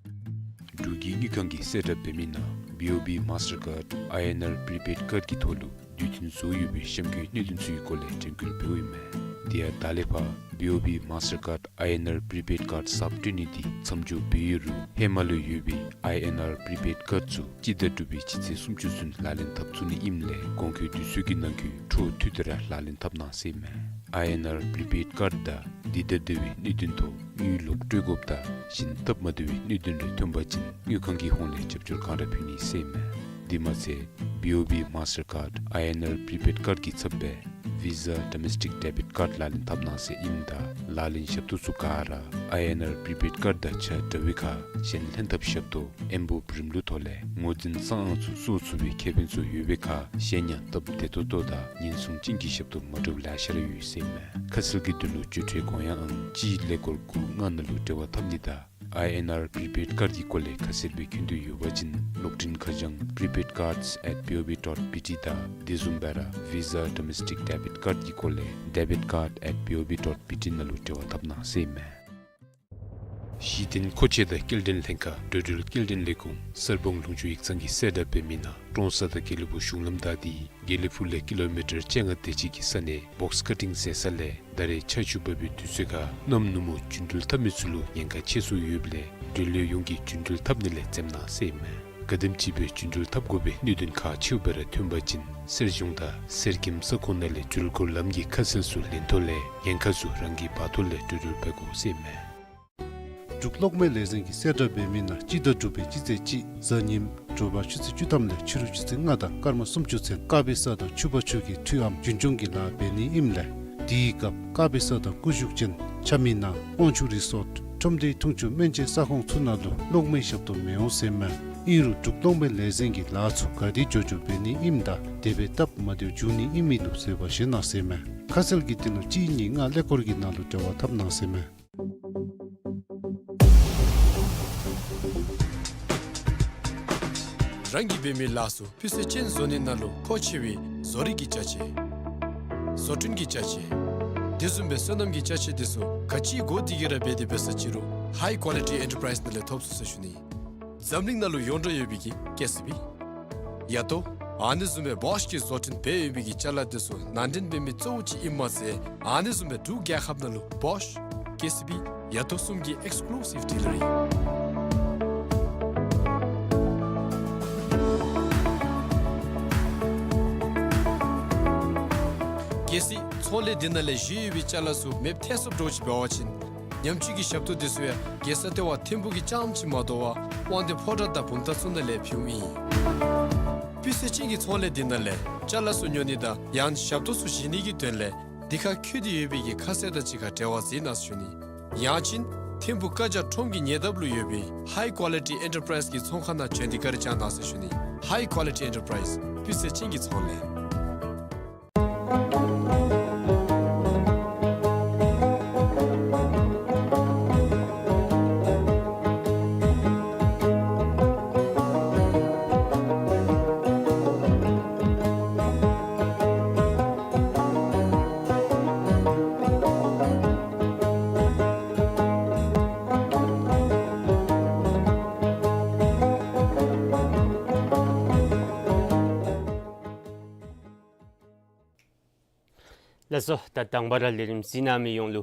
འབྲུག་གི་དངུལ་ཁང་གིས་གསལ་བསྒྲགས་འབད་མི་ནང་བི་ཨོ་བི་མཱས་ཊར་ཀཱཌ་ཨའི་ཨེན་ཨར་པི་རི་པེཌ་ཀཱཌ་ཀྱི་ཐོག་ལུ་དུས་མཐུན་བཟོ་ཡོད་པའི་གཤམ་གྱི་གནད་དོན་ཚུ་གི་སྐོར་ལས་དྲན་སྐུལ་འབདཝ་ཨིན་མས། དེ་ཡང་ད་ལས་ཕར་བི་ཨོ་བི་མཱས་ཊར་ཀཱཌ་ཨའི་ཨེན་ཨར་པི་རི་པེཌ་ཀཱཌ་གསརཔ་སྤྲོད་ནི་འདི་མཚམས་འཇོག་འབད་ཡོད་རུང་ཧེ་མ་ལུ་ཡོད་པའི་ཨའི་ཨེན་ཨར་པི་རི་པེཌ་ཀཱཌ་ཚུ་སྤྱི་ཟླ་དྲུག་པའི་སྤྱི་ཚེས་སུམ་ཅུ་ཚུན་ལག་ལེན་འཐབ་ཚུགས་ནི་ཨིནམ་ལས་གོང་འཁོད་དུས་ཚོད་ཀྱི་ནང་འཁོད་འཕྲོ་མཐུད་དེ་ར་ལག་ལེན་འཐབ་གནང་ཟེར་མས། ཨའི་ཨེན་ཨར་པི་རི་པེཌ་ཀཱཌ་དང་འདི་དང་འབྲེལ་བའི་གནད་དོན་ཐོག་དངུལ་ལོག་སྤྲོད་དགོཔ་དང་གཞན་སྟབས་མ་བདེ་བའི་གནད་དོན་རེ་ཐོན་པ་ཅིན་དངུལ་ཁང་གི་ཧོངས་ལས་རྒྱབ་སྐྱོར་གང་ར་ཕུལ་ནི་ཟེར་མས། དེ་མ་ཚད་བི་ཨོ་བི་མཱས་ཊར་ཀཱཌ་ཨའི་ཨེན་ཨར་པི་རི་པེཌ་ཀཱཌ་ཀྱི་ཚབ་སྦེ་ Visa Domestic Debit Card ལག་ལེན་འཐབ་གནང་ཟེར་ཨིནམ་ད་ལག་ལེན་ཞབས་ཏོག་ཚུ་ག་ར་ཨའི་ཨེན་ཨར་པི་རི་པེཌ་ཀཱརཌ་དང་ཆ་འདྲ་བའི་ཁར་གཞན་ལྷན་ཐབས་ཞབས་ཏོག་ཨེམ་བོབ་རིམ་ལུགས་ཐོག་ལས་ངོས་འཛིན་གསང་ཨང་ཚུ་སོར་ཚུགས་པའི་ཁེ་ཕན་ཚུ་ཡོད་པའི་ཁར་གཞན་ཡང་སྟབས་བདེ་ཏོག་ཏོ་དང་ཉེན་སྲུང་ཅན་གྱི་ཞབས་ཏོག་མ་འདྲཝ་ལེ་ཤ་ར་ཡོད་ཟེར་མས། ཁ་གསལ་གྱི་དོན་ལུ་བརྒྱུད་འཕྲོད་གོ་ཡང་ཨང་གཅིག་ཀླད་ཀོར་དགུ་ལྔ་ནང་ལུ་འབྲེལ་བ་འཐབ་ནི་དང་ཨའི་ཨེན་ཨར་པི་རི་པེཌ་ཀཱརཌ་ཀྱི་སྐོར་ལས་ཁ་གསལ་སྦེ་མཁྱེན་འདོད་ཡོད་པ་ཅིན་གློག་འཕྲིན་ཁ་བྱང་prepaidcards at B O B dot B T དང་དེ་བཟུམ་སྦེ་ར་Visa Domestic Debit Card ཀྱི་སྐོར་ལས་debit card at B O B dot B T ནང་ལུ་འབྲེལ་བ་འཐབ་གནང་ཟེར་མས། གཞི་རྟེན་མཁོ་ཆས་དང་སྐྱེལ་འདྲེན་ལྷན་ཁག་འགྲོ་འགྲུལ་སྐྱེལ་འདྲེན་ལས་ཁུངས་གསར་སྤང་ལུང་ཕྱོགས་ཡིག་ཚང་གིས་གསལ་བསྒྲགས་འབད་མི་ནང་ཀྲོང་གསར་དང་དགེ་ལེགས་ཕུག་གཞུང་ལམ་བདའ་སྟེ་དགེ་ལེགས་ཕུག་ལས་ཀི་ལོ་མི་ཊར་བཅོ་ལྔ་དེ་ཅིག་གི་ས་ནང་བོགས་ཀཊིང་ཟེར་ས་ལས་ད་རེས་ཆར་ཆུ་འབབ་པའི་དུས་ཚོད་ཁར་གནམ་ནུབ་མོ་རྒྱུན་འགྲུལ་འཐབ་མི་ཚུ་ལུ་ཉེན་ཁ་ཆེ་སུ་ཡོདཔ་ལས་འབྲེལ་ཡོད་ཡོངས་ཀྱིས་རྒྱུན་འགྲུལ་འཐབ་ནི་ལས་འཛེམ་གནང་ཟེར་མས། ག་དེམ་ཅིག་སྦེ་རྒྱུན་འགྲུལ་འཐབ་དགོ་པའི་གནད་དོན་ཁག་ཆེཝ་སྦེ་ར་ཐོན་པ་ཅིན་གསེར་གཞོང་དང་གསེར་སྐྱེམས་ས་ཁོངས་ནང་ལས་འགྲུལ་འགོར་ལམ་གྱི་ཁ་གསལ་ཚུ་ལེན་ཐོག་ལས་ཉེན་ཁ་ཚུ་རང་གིས་འབག་ཐོག་ལས་འགྲོ་འགྲུལ་འབད་དགོ་ཟེར་མས། འབྲུག་གློག་མེ་ལས་འཛིན་གྱིས་གསལ་བསྒྲགས་འབད་མི་ནང་སྤྱི་ཟླ་དྲུག་པའི་སྤྱི་ཚེས་གཅིག་གཟའ་ཉིམ་དྲོ་པ་ཆུ་ཚོད་བཅུ་ཐམ་ལས་ཕྱི་རུ་ཆུ་ཚོད་ལྔ་དང་སྐར་མ་སུམ་ཅུ་ཚུན་ཀ་པི་ས་དང་ཕྱུ་པ་ཆུ་གི་འཕྲུལ་ཨམ་རྒྱུན་སྐྱོང་གི་ལཱ་འབད་ནི་ཨིནམ་ལས་དེའི་སྐབས་ཀ་པི་ས་དང་སྐུ་བཞུགས་ཅན་ཆ་མི་ནང་དབང་ཕྱུག་རི་སོཊ་ཁྲོམ་སྡེའི་འཐུང་ཆུ་སྨན་བཅོས་ས་ཁོངས་ཚུ་ནང་ལུ་གློག་མེའི་ཞབས་ཏོག་མི་འོང་ཟེར་མས། ཨིན་རུང་འབྲུག་གློག་མེ་ལས་འཛིན་གྱིས་ལཱ་ཚུ་ག་དེ་མགྱོགས་མགྱོགས་འབད་ནི་ཨིནམ་ད་དེ་སྦེ་སྟབས་མ་བདེཝ་འབྱུང་ནི་ཨིན་མིན་ལུ་བཟོད་པ་བཞེས་གནང་ཟེར་མས། ཁ་གསལ་གྱི་དོན་ལུ་གཅིག་གཉིས་ལྔ་ཀླད་ཀོར་གྱི་ནང་ལུ་འབྲེལ་བ་འཐབ་གནང་ཟེར་མས། རང་གིས་འབད་མི་ལཱ་ཚུ་སྤུས་ཚད་ཅན་བཟོ་ནི་ནང་ལུ་མཁོ་ཆེ་བའི་བཟོ་རིག་གི་ཅ་ཆས་བཟོ་སྐྲུན་གྱི་ཅ་ཆས་དེ་བཟུམ་སྦེ་སོ་ནམ་གྱི་ཅ་ཆས་དེ་ཚུ་ག་ཅི་དགོ་དེ་གིས་ར་འབད་དེ་འབད་ས་ཅིག་རུང་High Quality Enterprise ནང་ལས་ཐོབ་ཚུགས་ཟེར་ཞུ་ནི། འཛམ་གླིང་ནང་ལུ་ཡོངས་གྲགས་ཡོད་པའི་གི་ཀེ་སི་བི་ཡ་ཏོ་ཨ་ནི་བཟུམ་སྦེ་བོཤ་གིས་བཟོ་སྐྲུན་འབད་ཡོད་པའི་གི་ཅ་ལ་དེ་ཚུ་ནང་འདྲེན་འབད་མི་གཙོ་བོ་ཅིག་ཨིནམ་མ་ཚད་ཨ་ནི་བཟུམ་སྦེ་འབྲུག་རྒྱལ་ཁབ་ནང་ལུ་བོཤ་ཀེ་སི་བི་ཡ་ཏོ་གསུམ་གྱི་ཨེགསི་ཀུ་ལུ་སིབ་ཌི་ལར་ཨིན། གལ་སྲིད་ཚོང་ལས་འདི་ནང་ལས་བཞེས་ཡོད་པའི་ཅ་ལ་ཚུ་མེདཔ་ཐལ་སོཔ་འདྲཝ་ཅིག་འབད་བ་ཅིན་ཉམས་བཅོས་ཀྱི་ཞབས་ཏོག་དེ་ཚུ་ཡང་རྒྱལ་ས་ལྟེ་བ་ཐིམ་ཕུག་གི་རྐྱངམ་ཅིག་མ་དོ་བར་དབང་འདུས་ཕོ་བྲང་དང་བུམ་ཐང་ཚུ་ནང་ལས་ཕུལཝ་ཨིན། སྤུས་ཚད་ཅན་གྱི་ཚོང་ལས་འདི་ནང་ལས་ཅ་ལ་ཚུ་ཉོ་ནི་དང་ཡང་ཞབས་ཏོག་ཚུ་བཞེས་ནི་གི་དོན་ལས་འདི་ཁར་འཁོད་དེ་ཡོད་པའི་གི་ཁ་གསལ་དང་གཅིག་ཁར་འབྲེལ་བ་འཛིན་གནང་ཟེར་ཞུ་ནི། ཡང་ཅིན་ཐིམ་ཕུག་ཀ་ཇ་ཁྲོམ་གྱི་ཉེ་འདབས་ལུ་ཡོད་པའི་High Quality Enterprise གི་ཚོང་ཁང་ནང་བྱོན་ཏེ་བཀའ་དྲིན་བསྐྱང་གནང་ཟེར་ཞུ་ནི། High Quality Enterprise སྤུས་ཚད་ཅན་གྱི་ཚོང་ལས། ལགས་སོ། ད་དང་པ་ར་ལས་རིམ་གཟིགས་གནང་མི་ཡོངས་ལུ་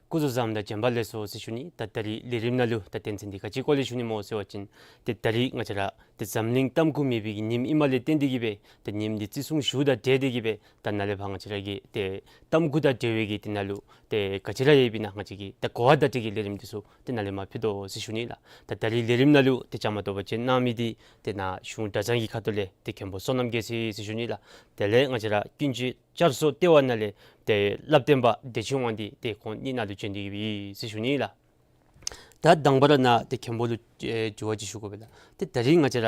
སྐུ་གཟུགས་བཟང་དང་བྱོན་པ་ལེགས་སོ་ཟེར་ཞུ་ནི། ད་ད་རིས་ལས་རིམ་ནང་ལུ་ད་དོན་ཚན་འདི་ག་ཅི་སྐོར་ལས་ཞུ་ནི་སྨོ་ཟེར་བ་ཅིན་ཏེ་ད་རིས་ང་བཅས་ར་ཏེ་འཛམ་གླིང་ཏམ་ཁུ་མེད་པའི་གི་ཉིནམ་ཨིནམ་ལས་བརྟེན་ཏེ་གིས་སྦེ་ད་ཉིནམ་འདི་བརྩི་སྲུང་ཞུཝ་དང་འབྲེལ་ཏེ་གིས་སྦེ་ད་ནཱ་ལས་ཕར་ང་བཅས་ར་གི་ཏེ་ཏམ་ཁུ་དང་འབྲེལ་བའི་གི་དེ་ནང་ལུ་ཏེ་ག་ཅི་ར་ཡོདཔ་ཨིན་ན་ང་བཅས་ཀྱིས་ད་གོ་བ་བརྡ་སྤྲོད་ཀྱི་ལས་རིམ་འདི་ཚུ་ཏེ་ནཱ་ལས་མར་ཕུལ་དོ་ཟེར་ཞུ་ནི་ལགས། ད་ད་རིས་ལས་རིམ་ནང་ལུ་ཏེ་བཅའ་མར་གཏོགས་པར་བྱོན་གནང་མི་འདི་ཏེ་ནཱ་གཞུང་གྲྭ་ཚང་གི་ཁ་ཐུག་ལས་ཏེ་མཁན་པོ་བསོད་ནམས་རྒྱལ་མཚན་ཟེར་ཞུ་ནི་ལགས། དེ་ལས་ང་བཅས་ར་ཀུན་སྤྱོད་བསྐྱར་གསོ་ལྟེ་བ་ནང་ལས་ཏེ་བསླབ་སྟོན་པ་བདེ་ཆེན་དབང་འདུས་ཏེ་ཁོང་གཉིས་ནཱ་ལུ་བྱོན་ཏེ་གིས་སྦེ་ཟེར་ཞུ་ནི་ལགས། ད་དང་པ་ར་ནཱ་ཏེ་མཁན་པོ་ལུ་ཨེ་དྲི་བ་ཅིག་ཞུ་དགོ་པས་ལགས། ཏེ་ད་རིས་ང་བཅས་ར་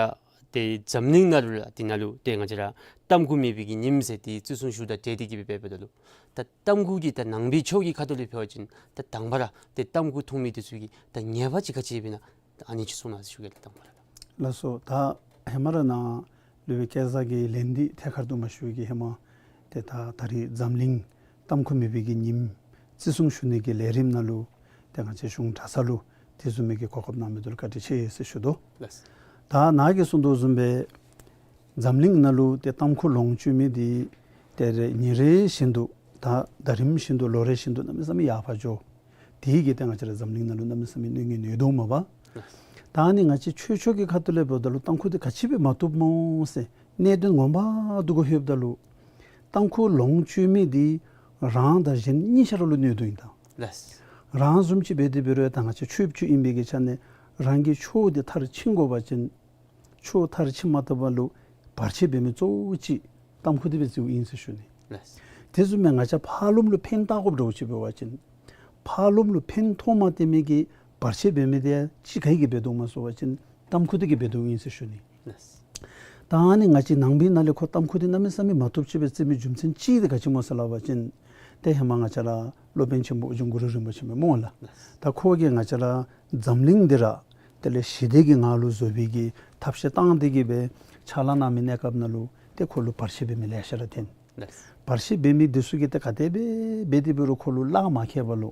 ཏེ་འཛམ་གླིང་ནང་ལུ་ལགས་དེ་ནང་ལུ་ཏེ་ང་བཅས་ར་ཏམ་ཁུ་མེད་པའི་གི་ཉིནམ་ཟེར་ཏེ་བརྩི་སྲུང་ཞུཝ་དང་འབྲེལ་ཏེ་གིས་སྦེ་འབདཝ་ད་ལུ་ད་ཏམ་ཁུ་གི་ད་ནང་པའི་ཆོས་ཀྱི་ཁ་ཐུག་ལས་འབད་བ་ཅིན་ད་དང་པ་ར་ཏེ་ཏམ་ཁུ་འཐུང་མི་འདི་ཚུ་གི་ད་ཉེས་པ་ཅིག་ག་ཅི་ཡོདཔ་ཨིན་ན་ད་ཨ་ནི་ཅིག་གསུང་གནང་ཟེར་ཞུ་གེ་ལགས། དང་པ་ར་ལགས། ལགས་སོ། ད་ཧེ་མ་ར་ནཱ་སློབ་དཔོན་སྐལ་བཟང་གིས་ལན་འདི་ཐད་ཀར་དུ་མ་ཞུ་བའི་གི་ཧེ་མ་ཏེ་ད་ད་རིས་འཛམ་གླིང་ཏམ་ཁུ་མེད་པའི་གི་ཉིནམ་བརྩི་སྲུང་ཞུ་ནི་གི་ལས་རིམ་ནང་ལུ་ཏེ་ང་བཅས་གཞུང་གྲྭ་ཚང་ལུ་དེ་བཟུམ་མའི་གི་གོ་སྐབས་གནང་མི་འདི་ལུ་བཀའ་དྲིན་ཆེ་ཟེར་ཞུ་དོ། ལགས། ད་ནཱ་གིས་གསུང་དོ་བཟུམ་སྦེ་འཛམ་གླིང་ནང་ལུ་ཏེ་ཏམ་ཁུ་ལོངས་སྤྱོད་མི་འདི་ཏེ་རེ་ཉིན་རེ་བཞིན་དུ་ད་ཟླ་རིམ་བཞིན་དུ་ལོ་རེ་བཞིན་དུ་གནམ་མེད་ས་མེད་ཡར་འཕར་འགྱོ། དེ་གིས་ཏེ་ང་བཅས་ར་འཛམ་གླིང་ནང་ལུ་གནམ་མེད་ས་མེད་གནོད་ངན་ནུས་དོ་མས་པ། ད་ཨ་ནི་ང་བཅས་ཆོས་ཕྱོགས་ཀྱི་ཁ་ཐུག་ལས་འབདཝ་ད་ལུ་ཏམ་ཁུ་འདི་ག་ཅི་སྦེ་མ་བཏུབ་སྨོ་ཟེར་གནད་དོན་ངོ་མ་འདི་གུ་ལྷོདཔ་ད་ལུ་ཏམ་ཁུ་ལོངས་སྤྱོད་མི་འདི་རང་དང་གཞན་གཉིས་ཆ་ར་ལུ་གནོད་དོ་ཨིན་ད། ལགས། རང་བཟུམ་ཅིག་འབད་དེ་འབད་རུང་ད་ང་བཅས་ཆོསཔ་ཅིག་ཨིན་པའི་གི་ཆ་ནས་རང་གི་ཆོས་འདི་མཐར་ཕྱིན་དགོ་པ་ཅིན་ཆོས་མཐར་ཕྱིན་མ་བཏུབ་པ་ལུ་བར་ཆད་འབད་མི་གཙོ་བོ་ཅིག་ཏམ་ཁུ་འདི་སྦེ་བརྩིཝ་ཨིན་ཟེར་ཞུ་ནི། ལགས། དེ་བཟུམ་སྦེ་ང་བཅས་ཕར་ལོགམ་ལུ་ཕན་བཏགས་དགོཔ་འདྲཝ་ཅིག་འབད་བ་ཅིན་ཕར་ལོགམ་ལུ་ཕན་ཐོགས་མ་སྟེར་མི་གི་བར་ཆད་འབད་མི་དེ་ཡང་ཅིག་ག་གིས་འབད་དོ་སྨོ་ཟེར་བ་ཅིན་ཏམ་ཁུ་དེ་གིས་འབད་དོ་ཨིན་ཟེར་ཞུ་ནི། ལགས། ད་ཨ་ནི་ང་བཅས་ནང་པའི་ནང་ལས་ཁོ་ཏམ་ཁུ་དེ་གནམ་མེད་ས་མེད་མ་བཏུབ་ཅིག་སྦེ་བརྩི་མི་རྒྱུ་མཚན་ཅིག་དེ་ག་ཅི་སྨོ་ཟེར་སླབ་པ་ཅིན་ཏེ་ཧེ་མ་ང་བཅས་ར་སློབ་དཔོན་ཆེན་པོ་ཨོ་རྒྱན་གུ་རུ་རིན་པོ་ཆེ་མེན་སྨོ་ལགས། ལགས། ད་ཁོ་གིས་ང་བཅས་ར་འཛམ་གླིང་འདི་ར་དེ་ལས་ཞི་བདེ་གི་ངང་ལུ་བཟོ་བའི་གི་ཐབས་ཤེས་བཏང་སྟེ་གི་སྦེ་ཕྱག་ལཱ་གནང་མི་གནས་སྐབས་ནང་ལུ་ཏེ་ཁོ་ལུ་བར་ཆད་འབད་མི་ལེ་ཤ་ར་ཐོན། ལགས། བར་ཆད་འབད་མི་འདི་ཚུ་གིས་ཏེ་ག་དེ་སྦེ་འབད་དེ་འབད་རུང་ཁོ་ལུ་གླགས་མ་ཁེལ་བ་ལུ་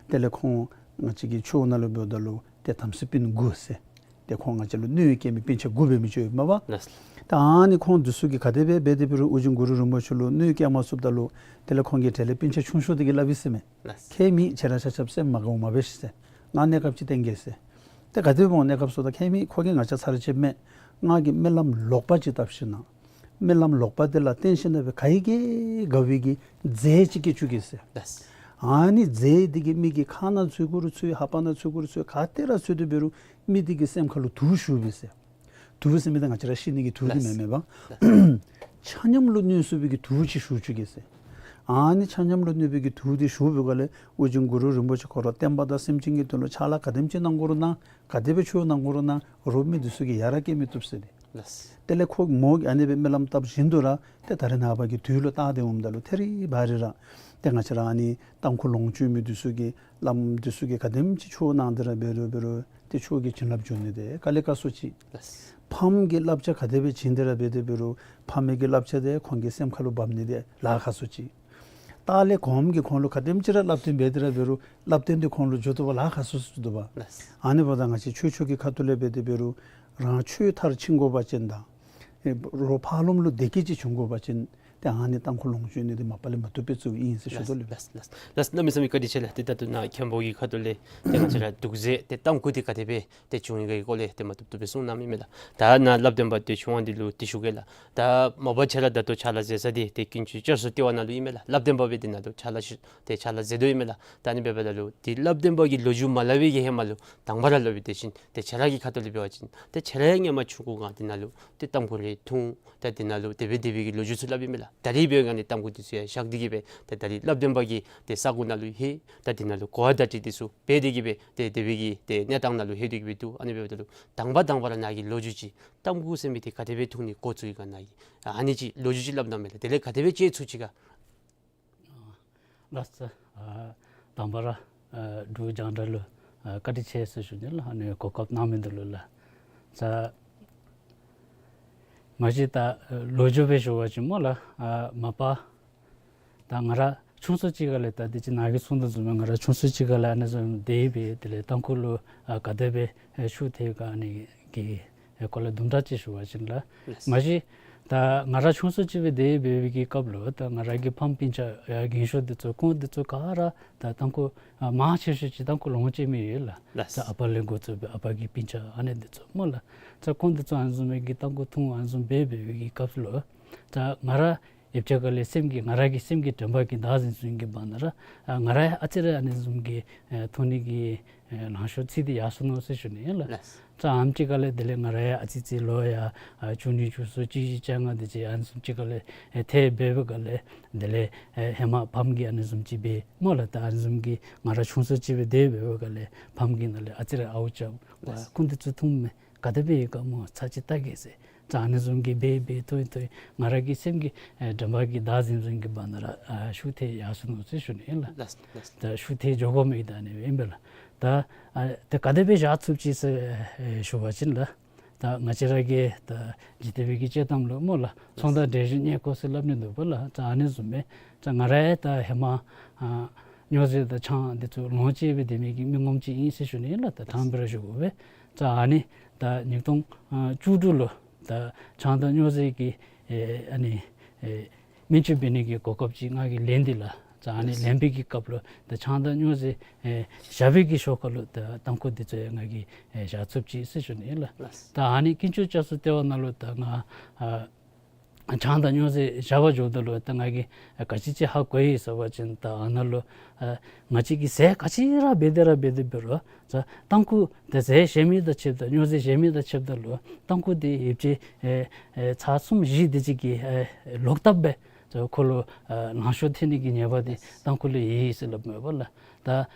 དེ་ལས་ཁོང་ང་བཅས་ཀྱི་ཆོས་ནང་ལུ་འབདཝ་ད་ལུ་ཏེ་དམ་སྲི་སྤུན་དགུ་ཟེར། ཏེ་ཁོང་ང་བཅས་ལུ་གནོད་བསྐྱལ་མི་སྤུན་ཆ་དགུ་འབད་མི་ཅིག་ཡོདཔ་མས་པ། ལགས། ད་ཨ་ནི་ཁོང་འདི་ཚུ་གིས་ག་དེ་སྦེ་འབད་དེ་འབད་རུང་ཨོ་རྒྱན་གུ་རུ་རིན་པོ་ཆེ་ལུ་གནོད་བསྐྱལ་མ་ཚུགསཔ་ད་ལུ་དེ་ལས་ཁོང་གི་གྲལ་ལས་སྤུན་ཆ་ཆུང་ཤོས་དེ་གིས་སླབ་ཡི་ཟེར་མས། ལགས། ཁྱེད་མི་ཁྱེད་ར་ཆ་ཁྱབ་སེམས་མ་དགའཝ་མ་འབད་ཤིག་ཟེར། ང་གནས་སྐབས་ཅིག་བསྟན་གེ་ཟེར། ཏེ་ག་དེ་སྦེ་འོང་གནས་སྐབས་ཟེརཝ་ད་ཁྱེད་མི་ཁོ་གིས་ང་བཅས་ཚར་བཅད་མས། ང་གིས་སྨོན་ལམ་ལོག་པ་ཅིག་བཏབ་ཞིན་ན་སྨོན་ལམ་ལོག་པ་དེ་ལ་བརྟེན་ཞིན་ན་སྦེ་ག་ཡི་གེ་དགའ་བའི་གི་རྫས་ཅིག་སྐྱེ་བཅུག་གེ་ཟེར། ལགས། ཨ་ནི་རྫས་དེ་གིས་མི་གི་ཁ་ནང་ཚུད་དགོ་རུང་ཚུད་ལྷ་པ་ནང་ཚུད་དགོ་རུང་ཚུད་ག་ཏེ་ར་ཚུད་དེ་འབད་རུང་མི་དེ་གི་སེམས་ཁ་ལུ་དུག་ཞུགས་པས་ཟེར། དུག་ཟེར་མི་དེ་ང་བཅས་ར་ཤི་ནི་གི་དུག་དེ་མེན་མས་པ། ཆ་མཉམ་ལུ་གནོད་ཚུགས་པའི་གི་དུག་ཅིག་ཞུགས་བཅུག་གེ་ཟེར། ཨ་ནི་ཆ་མཉམ་ལུ་གནོད་པའི་གི་དུག་དེ་ཞུགས་པའི་སྒང་ལས་ཨོ་རྒྱན་གུ་རུ་རིན་པོ་ཆེ་ཁོ་ར་བསྟན་པ་དང་སེམས་ཅན་གྱི་དོན་ལུ་ཕྱག་ལཱ་ག་དེམ་ཅིག་གནང་དགོ་རུང་གནང་། ག་དེ་སྦེ་ཆོས་གནང་དགོ་རུང་གནང་། རོགས་མི་འདི་ཚུ་གིས་ཡ་ར་བསྐྱལ་མི་བཏུབ་ཟེར་ཏེ། ལགས། དེ་ལས་ཁོ་མོ་གིས་ཨ་ནི་སྦེ་སྨོན་ལམ་བཏབ་བཞིན་དུ་ར་ཏེ་ད་རེས་ནངས་པ་གི་དུས་ལུ་བལྟ་སྟེ་འོངམ་ད་ལུ་ཐད་རི་བ་རི་ར་ཏེ་ང་བཅས་ར་ཨ་ནི་ཏམ་ཁུ་ལོངས་སྤྱོད་མི་འདི་ཚུ་གིས་བླམ་འདི་ཚུ་གིས་ག་དེམ་ཅིག་ཆོས་གནང་སྟེ་ར་འབད་རུང་འབད་རུང་ཏེ་ཆོས་ཀྱི་བྱིན་རླབས་འཇུག་ནི་དེ་དཀའ་ལས་ཁག་སུ་ཅིག། ལགས། ཕམ་གྱི་བསླབ་བྱ་ག་དེ་སྦེ་བྱིན་ཏེ་ར་འབད་དེ་འབད་རུང་ཕ་མའི་གི་བསླབ་བྱ་དེ་ཁོང་གི་སེམས་ཁ་ལུ་བབ་ནི་དེ་ལཱ་ཁག་སུ་ཅིག། ལྟག་ལས་གོངམ་གིས་ཁོང་ལུ་ག་དེམ་ཅིག་ར་བསླབ་སྟོན་འབད་དེ་ར་འབད་རུང་བསླབ་སྟོན་དེ་ཁོང་ལུ་འགྱོ་བཏུབ་པར་ལཱ་ཁག་སུ་སུ་འདུག་པ། ལགས། ཨ་ནི་འབདཝ་ད་ང་བཅས་ཆོས་ཕྱོགས་ཀྱི་ཁ་ཐུག་ལས་འབད་དེ་འབད་རུང་རང་ཆོས་མཐར་ཕྱིན་དགོ་པ་ཅིན་དང་ཨེ་རོགས་ཕར་ལོགམ་ལུ་བདེ་སྐྱིད་ཅིག་འབྱུང་དགོ་པ་ཅིན་ཏེ་ཨ་ནི་ཏམ་ཁུ་ལོངས་སྤྱོད་ནི་དེ་མ་པ་ལས་མ་བཏུབ་པའི་ཚུལ་ཨིན་ཟེར་ཞུ་དོ་ལགས། ལགས། ལགས། ལགས། གནམ་མེད་ས་མེད་བཀའ་དྲིན་ཆེ་ལགས། ཏེ་ད་ལྟོ་ནཱ་མཁན་པོ་གི་ཁ་ཐུག་ལས་ཏེ་ང་བཅས་ར་དུག་རྫས་ཏེ་ཏམ་ཁུ་དེ་ག་དེ་སྦེ་ཏེ་བྱུང་ཡི་ག་གི་སྐོར་ལས་ཏེ་མ་བཏུབ་བཏུབ་སྦེ་གསུངས་གནངམ་ཨིན་མས་ལགས། ད་ནཱ་སླབ་སྟོན་པ་ཏེ་ཆུང་བ་འདི་ལུ་ཏེ་ཞུ་གེ་ལགས། ད་མ་པ་ཁྱེད་ར་ད་ལྟོ་ཕྱག་ལཱ་མཛད་ས་འདི་ཏེ་དཀོན་མཆོག་བསྐྱར་གསོ་ལྟེ་བ་ནང་ལུ་ཨིན་མས་ལགས། སླབ་སྟོན་པ་སྦེ་འདི་ནང་ལུ་ཕྱག་ལཱ་ཞུ་ཏེ་ཕྱག་ལཱ་མཛད་དོ་ཨིན་མས་ལགས། ད་ཨ་ནི་འབདཝ་ད་ལུ་ཏེ་སླབ་སྟོན་པ་གིས་ལོ་རྒྱུས་མ་སླབ་པའི་གི་ཧེ་མ་ལུ་དང་པ་ར་སླབ་པའི་དེ་བཞིན་ཏེ་ཁྱེད་ར་གི་ཁ་ཐུག་ལས་འབད་བ་ཅིན་ཏེ་ཁྱེད་ར་ཡང་སྔོན་མ་ཆུང་ཀུ་སྒང་འདི་ནང་ལུ་ཏེ་ཏམ་ཁུ་རེ་འཐུང་ད་འདི་ནང་ལུ་དེ་སྦེ་དེ་སྦེ་གི་ལོ་རྒྱུས་ཚུ་སླབ་ཨིན་མས་ལགས། ད་རིས་འབད་བ་ཅིན་ཏེ་ཏམ་ཁུ་འདི་ཚུ་ཡང་བཞག་སྟེ་གི་སྦེ་ཏེ་ད་རིས་སླབ་སྟོན་པ་གི་ཏེ་ས་གོ་ནང་ལུ་ལྷོད། ད་འདི་ནང་ལུ་གོ་བ་བརྡ་སྤྲོད་འདི་ཚུ་འབད་དེ་གི་སྦེ་ཏེ་དེ་སྦེ་གི་ཏེ་གནས་སྟངས་ནང་ལུ་ལྷོད་དེ་གི་སྦེ་འདུག། ཨ་ནི་འབདཝ་ད་ལུ་དང་པ་དང་པ་ར་ནཱ་གི་ལོ་རྒྱུས་ཅིག་ཏམ་ཁུ་ཟེར་མི་འདི་ག་དེ་སྦེ་འཐུང་ནི་འགོ་བཙུགས་ཡི་ག་ནཱ་གི་ཨ་ནི་ཅིག་ལོ་རྒྱུས་ཅིག་སླབ་གནང་མས་ལགས། དེ་ལས་ག་དེ་སྦེ་བཅད་ཚུགས་ཅི་ག། ལགས་སོ། ཨ་དང་པ་ར་ཨ་འབྲུག་རྒྱང་བསྒྲགས་ལུ་ཨ་བཀའ་དྲིན་ཆེ་ཟེར་ཞུ་ནི་ལགས། ཨ་ནི་གོ་སྐབས་གནང་མི་འདི་ལུ་ལགས། ས་མ་གཞི་ད་ལོ་རྒྱུས་སྦེ་ཞུ་བ་ཅིན་སྨོ་ལགས། ཨ་མ་པ་ད་ང་ར་ཆུང་སུ་ཅིག་ཁ་ལས་ད་འདི་ཅིག་ནཱ་གིས་གསུངས་དོ་བཟུམ་སྦེ་ང་ར་ཆུང་སུ་ཅིག་ཁ་ལས་ཨ་ནི་བཟུམ་དེ་སྦེ་དེ་ལས་ཏམ་ཁུ་ལུ་ཨ་ག་དེ་སྦེ་ཨེ་ཤུགས་ཐེབས་ག་ཨ་ནི་གི་ཨེ་སྐོར་ལས་དུམ་གྲ་ཅིག་ཞུ་བ་ཅིན་ལགས། ལགས། མ་གཞི་ད་ང་ར་ཆུང་སུ་ཅིག་སྦེ་དེ་སྦེ་འབད་བའི་གི་སྐབས་ལུ་ད་ང་ར་གི་ཕམ་སྤུན་ཆ་ཡ་རྒན་ཤོས་འདི་ཚུ་ཁོང་འདི་ཚུ་ག་ར་ད་ཏམ་ཁུ་ཨ་མང་ཆེ་ཤོས་ཅིག་ཏམ་ཁུ་ལོངས་སྤྱོད་མི་ཡོད་ལགས། ལགས། ད་ཨ་པ་ལས་འགོ་བཙུགས་སྦེ་ཨ་པ་གི་སྤུན་ཆ་ཨ་ནི་འདི་ཚུ་སྨོ་ལགས། ད་ཁོང་འདི་ཚུ་ཨ་ནི་བཟུམ་མའི་གི་ཏམ་ཁུ་འཐུང་ཨ་ནི་བཟུམ་སྦེ་འབད་བའི་གི་སྐབས་ལུ་ད་ང་ར་ཡབ་ཆ་ཁ་ལས་སེམས་ཀྱི་ང་ར་གི་སེམས་ཀྱི་དྲན་པ་གིས་བདག་འཛིན་ཚུགས་ཀྱི་བར་ན་ར་ཨ་ང་ར་ཡང་ཨ་ཙི་རེ་ཨ་ནི་བཟུམ་གྱི་ཨེ་འཐུང་ནི་གི་ཨེ་ལང་ཤོར་ཚུད་དེ་ཡར་སོ་ནུག་ཟེར་ཞུ་ནི་ཨིན་ལགས། ལགས། ད་ཨམ་ཅིག་ཁ་ལས་དེ་ལས་ང་ར་ཡང་ཨ་ཙི་ཙི་ལོ་ཡང་ཨ་བཅུ་གཉིས་བཅུ་གསུམ་བཅུ་བཞི་བཅོ་ལྔ་དེ་ཅིག་ཨ་ནི་བཟུམ་ཅིག་ཁ་ལས་ཨེ་ཐལ་འབད་བའི་སྒང་ལས་དེ་ལས་ཨེ་ཧེ་མ་ཕམ་གིས་ཨ་ནི་བཟུམ་ཅིག་འབད་སྨོ་ལགས། ད་ཨ་ནི་བཟུམ་གྱི་ང་ར་ཆུང་སུ་ཅིག་སྦེ་དེ་འབད་བའི་སྒང་ལས་ཕམ་གིས་ནཱ་ལས་ཨ་ཙི་རེ་ཨརཝ་རྐྱབ། ལགས། ཁོང་འདི་ཚུ་འཐུང་མས། ག་དེ་སྦེ་ཡོད་ག་སྨོ་ཚར་ཅིག་བལྟ་གེ་ཟེར། ད་ཨ་ནི་བཟུམ་གྱི་འབད་འབད་འཐུང་འཐུང་ང་ར་གི་སེམས་ཀྱི་ཨེ་དྲན་པ་གིས་བདག་འཛིན་ཚུགས་ཀྱི་བར་ན་ར་ཨ་ཤུགས་ཐེབས་ཡར་སོ་ནུག་ཟེར་ཞུ་ནི་ཨིན་ལགས། ལགས། ལགས། ད་ཤུགས་ཐེབས་འགྱོ་དགོ་མི་ད་ཨ་ནི་ཨིན་པས་ལགས། ད་ཨ་ད་ག་དེ་སྦེ་བཞག་ཚུགས་ཅི་ཟེར་ཨེ་ཞུ་བ་ཅིན་ལགས། ད་ང་བཅས་ར་གི་ད་འཇིག་རྟེན་པའི་གི་དཔྱེ་གཏམ་ལུ་སྨོ་ལགས། ཚོང་དང་འབྲེལ་ཞིང་གཉེན་ཁོག་ཟེར་སླབ་ནི་འདུག་པ་ལགས། ད་ཨ་ནི་བཟུམ་སྦེ་ད་ང་ར་ཡང་ད་ཧེ་མ་ཨ་སྨྱོ་རྫས་དང་ཆང་འདི་ཚུ་ལོངས་སྤྱོད་སྦེ་སྡོད་མི་གི་མི་ངོམ་ཅིག་ཨིན་ཟེར་ཞུ་ནི་ཨིན་ལགས། ད་དང་པ་ར་ཞུ་དགོ་པས། ད་ཨ་ནི་ད་ཉིས་སྟོང་ཨ་བཅུ་དྲུག་ལུ་ད་ཆང་དང་སྨྱོ་རྫས་ཀྱི་ཨེ་ཨ་ནི་ཨེ་སྨན་བཅོས་འབད་ནི་གི་གོ་སྐབས་ཅིག་ང་གིས་ལེན་ཏེ་ལགས། ད་ཨ་ནི་ལགས། ལེན་པའི་གི་སྐབས་ལུ་ད་ཆང་དང་སྨྱོ་རྫས་ཨེ་བཞག་པའི་གི་ཤུལ་ཁ་ལུ་ད་ཏམ་ཁུ་འདི་ཚུ་ཡང་ང་གིས་ཨེ་བཞག་ཚུགས་ཅི་ཟེར་ཞུ་ནི་ཨིན་ལགས། ལགས། ད་ཨ་ནི་དཀོན་མཆོག་སྐྱབས་གསོལ་ལྟེ་བ་ནང་ལུ་ད་ང་ཨ་ཆང་དང་སྨྱོ་རྫས་བཞག་པར་འགྱོཝ་ད་ལུ་ད་ང་གིས་ག་ཅི་ཅིག་ཧ་གོ་ཡི་ཟེར་བ་ཅིན་ད་ཨ་ནཱ་ལུ་ཨ་ང་བཅས་ཀྱིས་ཟས་ག་ཅི་ར་འབད་དེ་ར་འབད་དེ་འབད་རུང་ད་ཏམ་ཁུ་ད་ཟས་བཞེས་མི་དང་ཕྱདཔ་ད་སྨྱོ་རྫས་བཞེས་མི་དང་ཕྱདཔ་ད་ལུ་ཏམ་ཁུ་དེ་ཡོདཔ་ཅིག་ཨེ་ཨེ་ཚར་གསུམ་བཞི་དེ་ཅིག་གི་ཨེ་ལོག་ལྟབ་སྦེ་ ད་ཁོ་ལུ་ཨ་ལང་ཤོར་ཐལ་ནི་གི་ཉེས་པ་འདི་ལགས། ཏམ་ཁུ་ལུ་ཡོད་ཟེར་སླབ་མས་པ་ལགས། ད་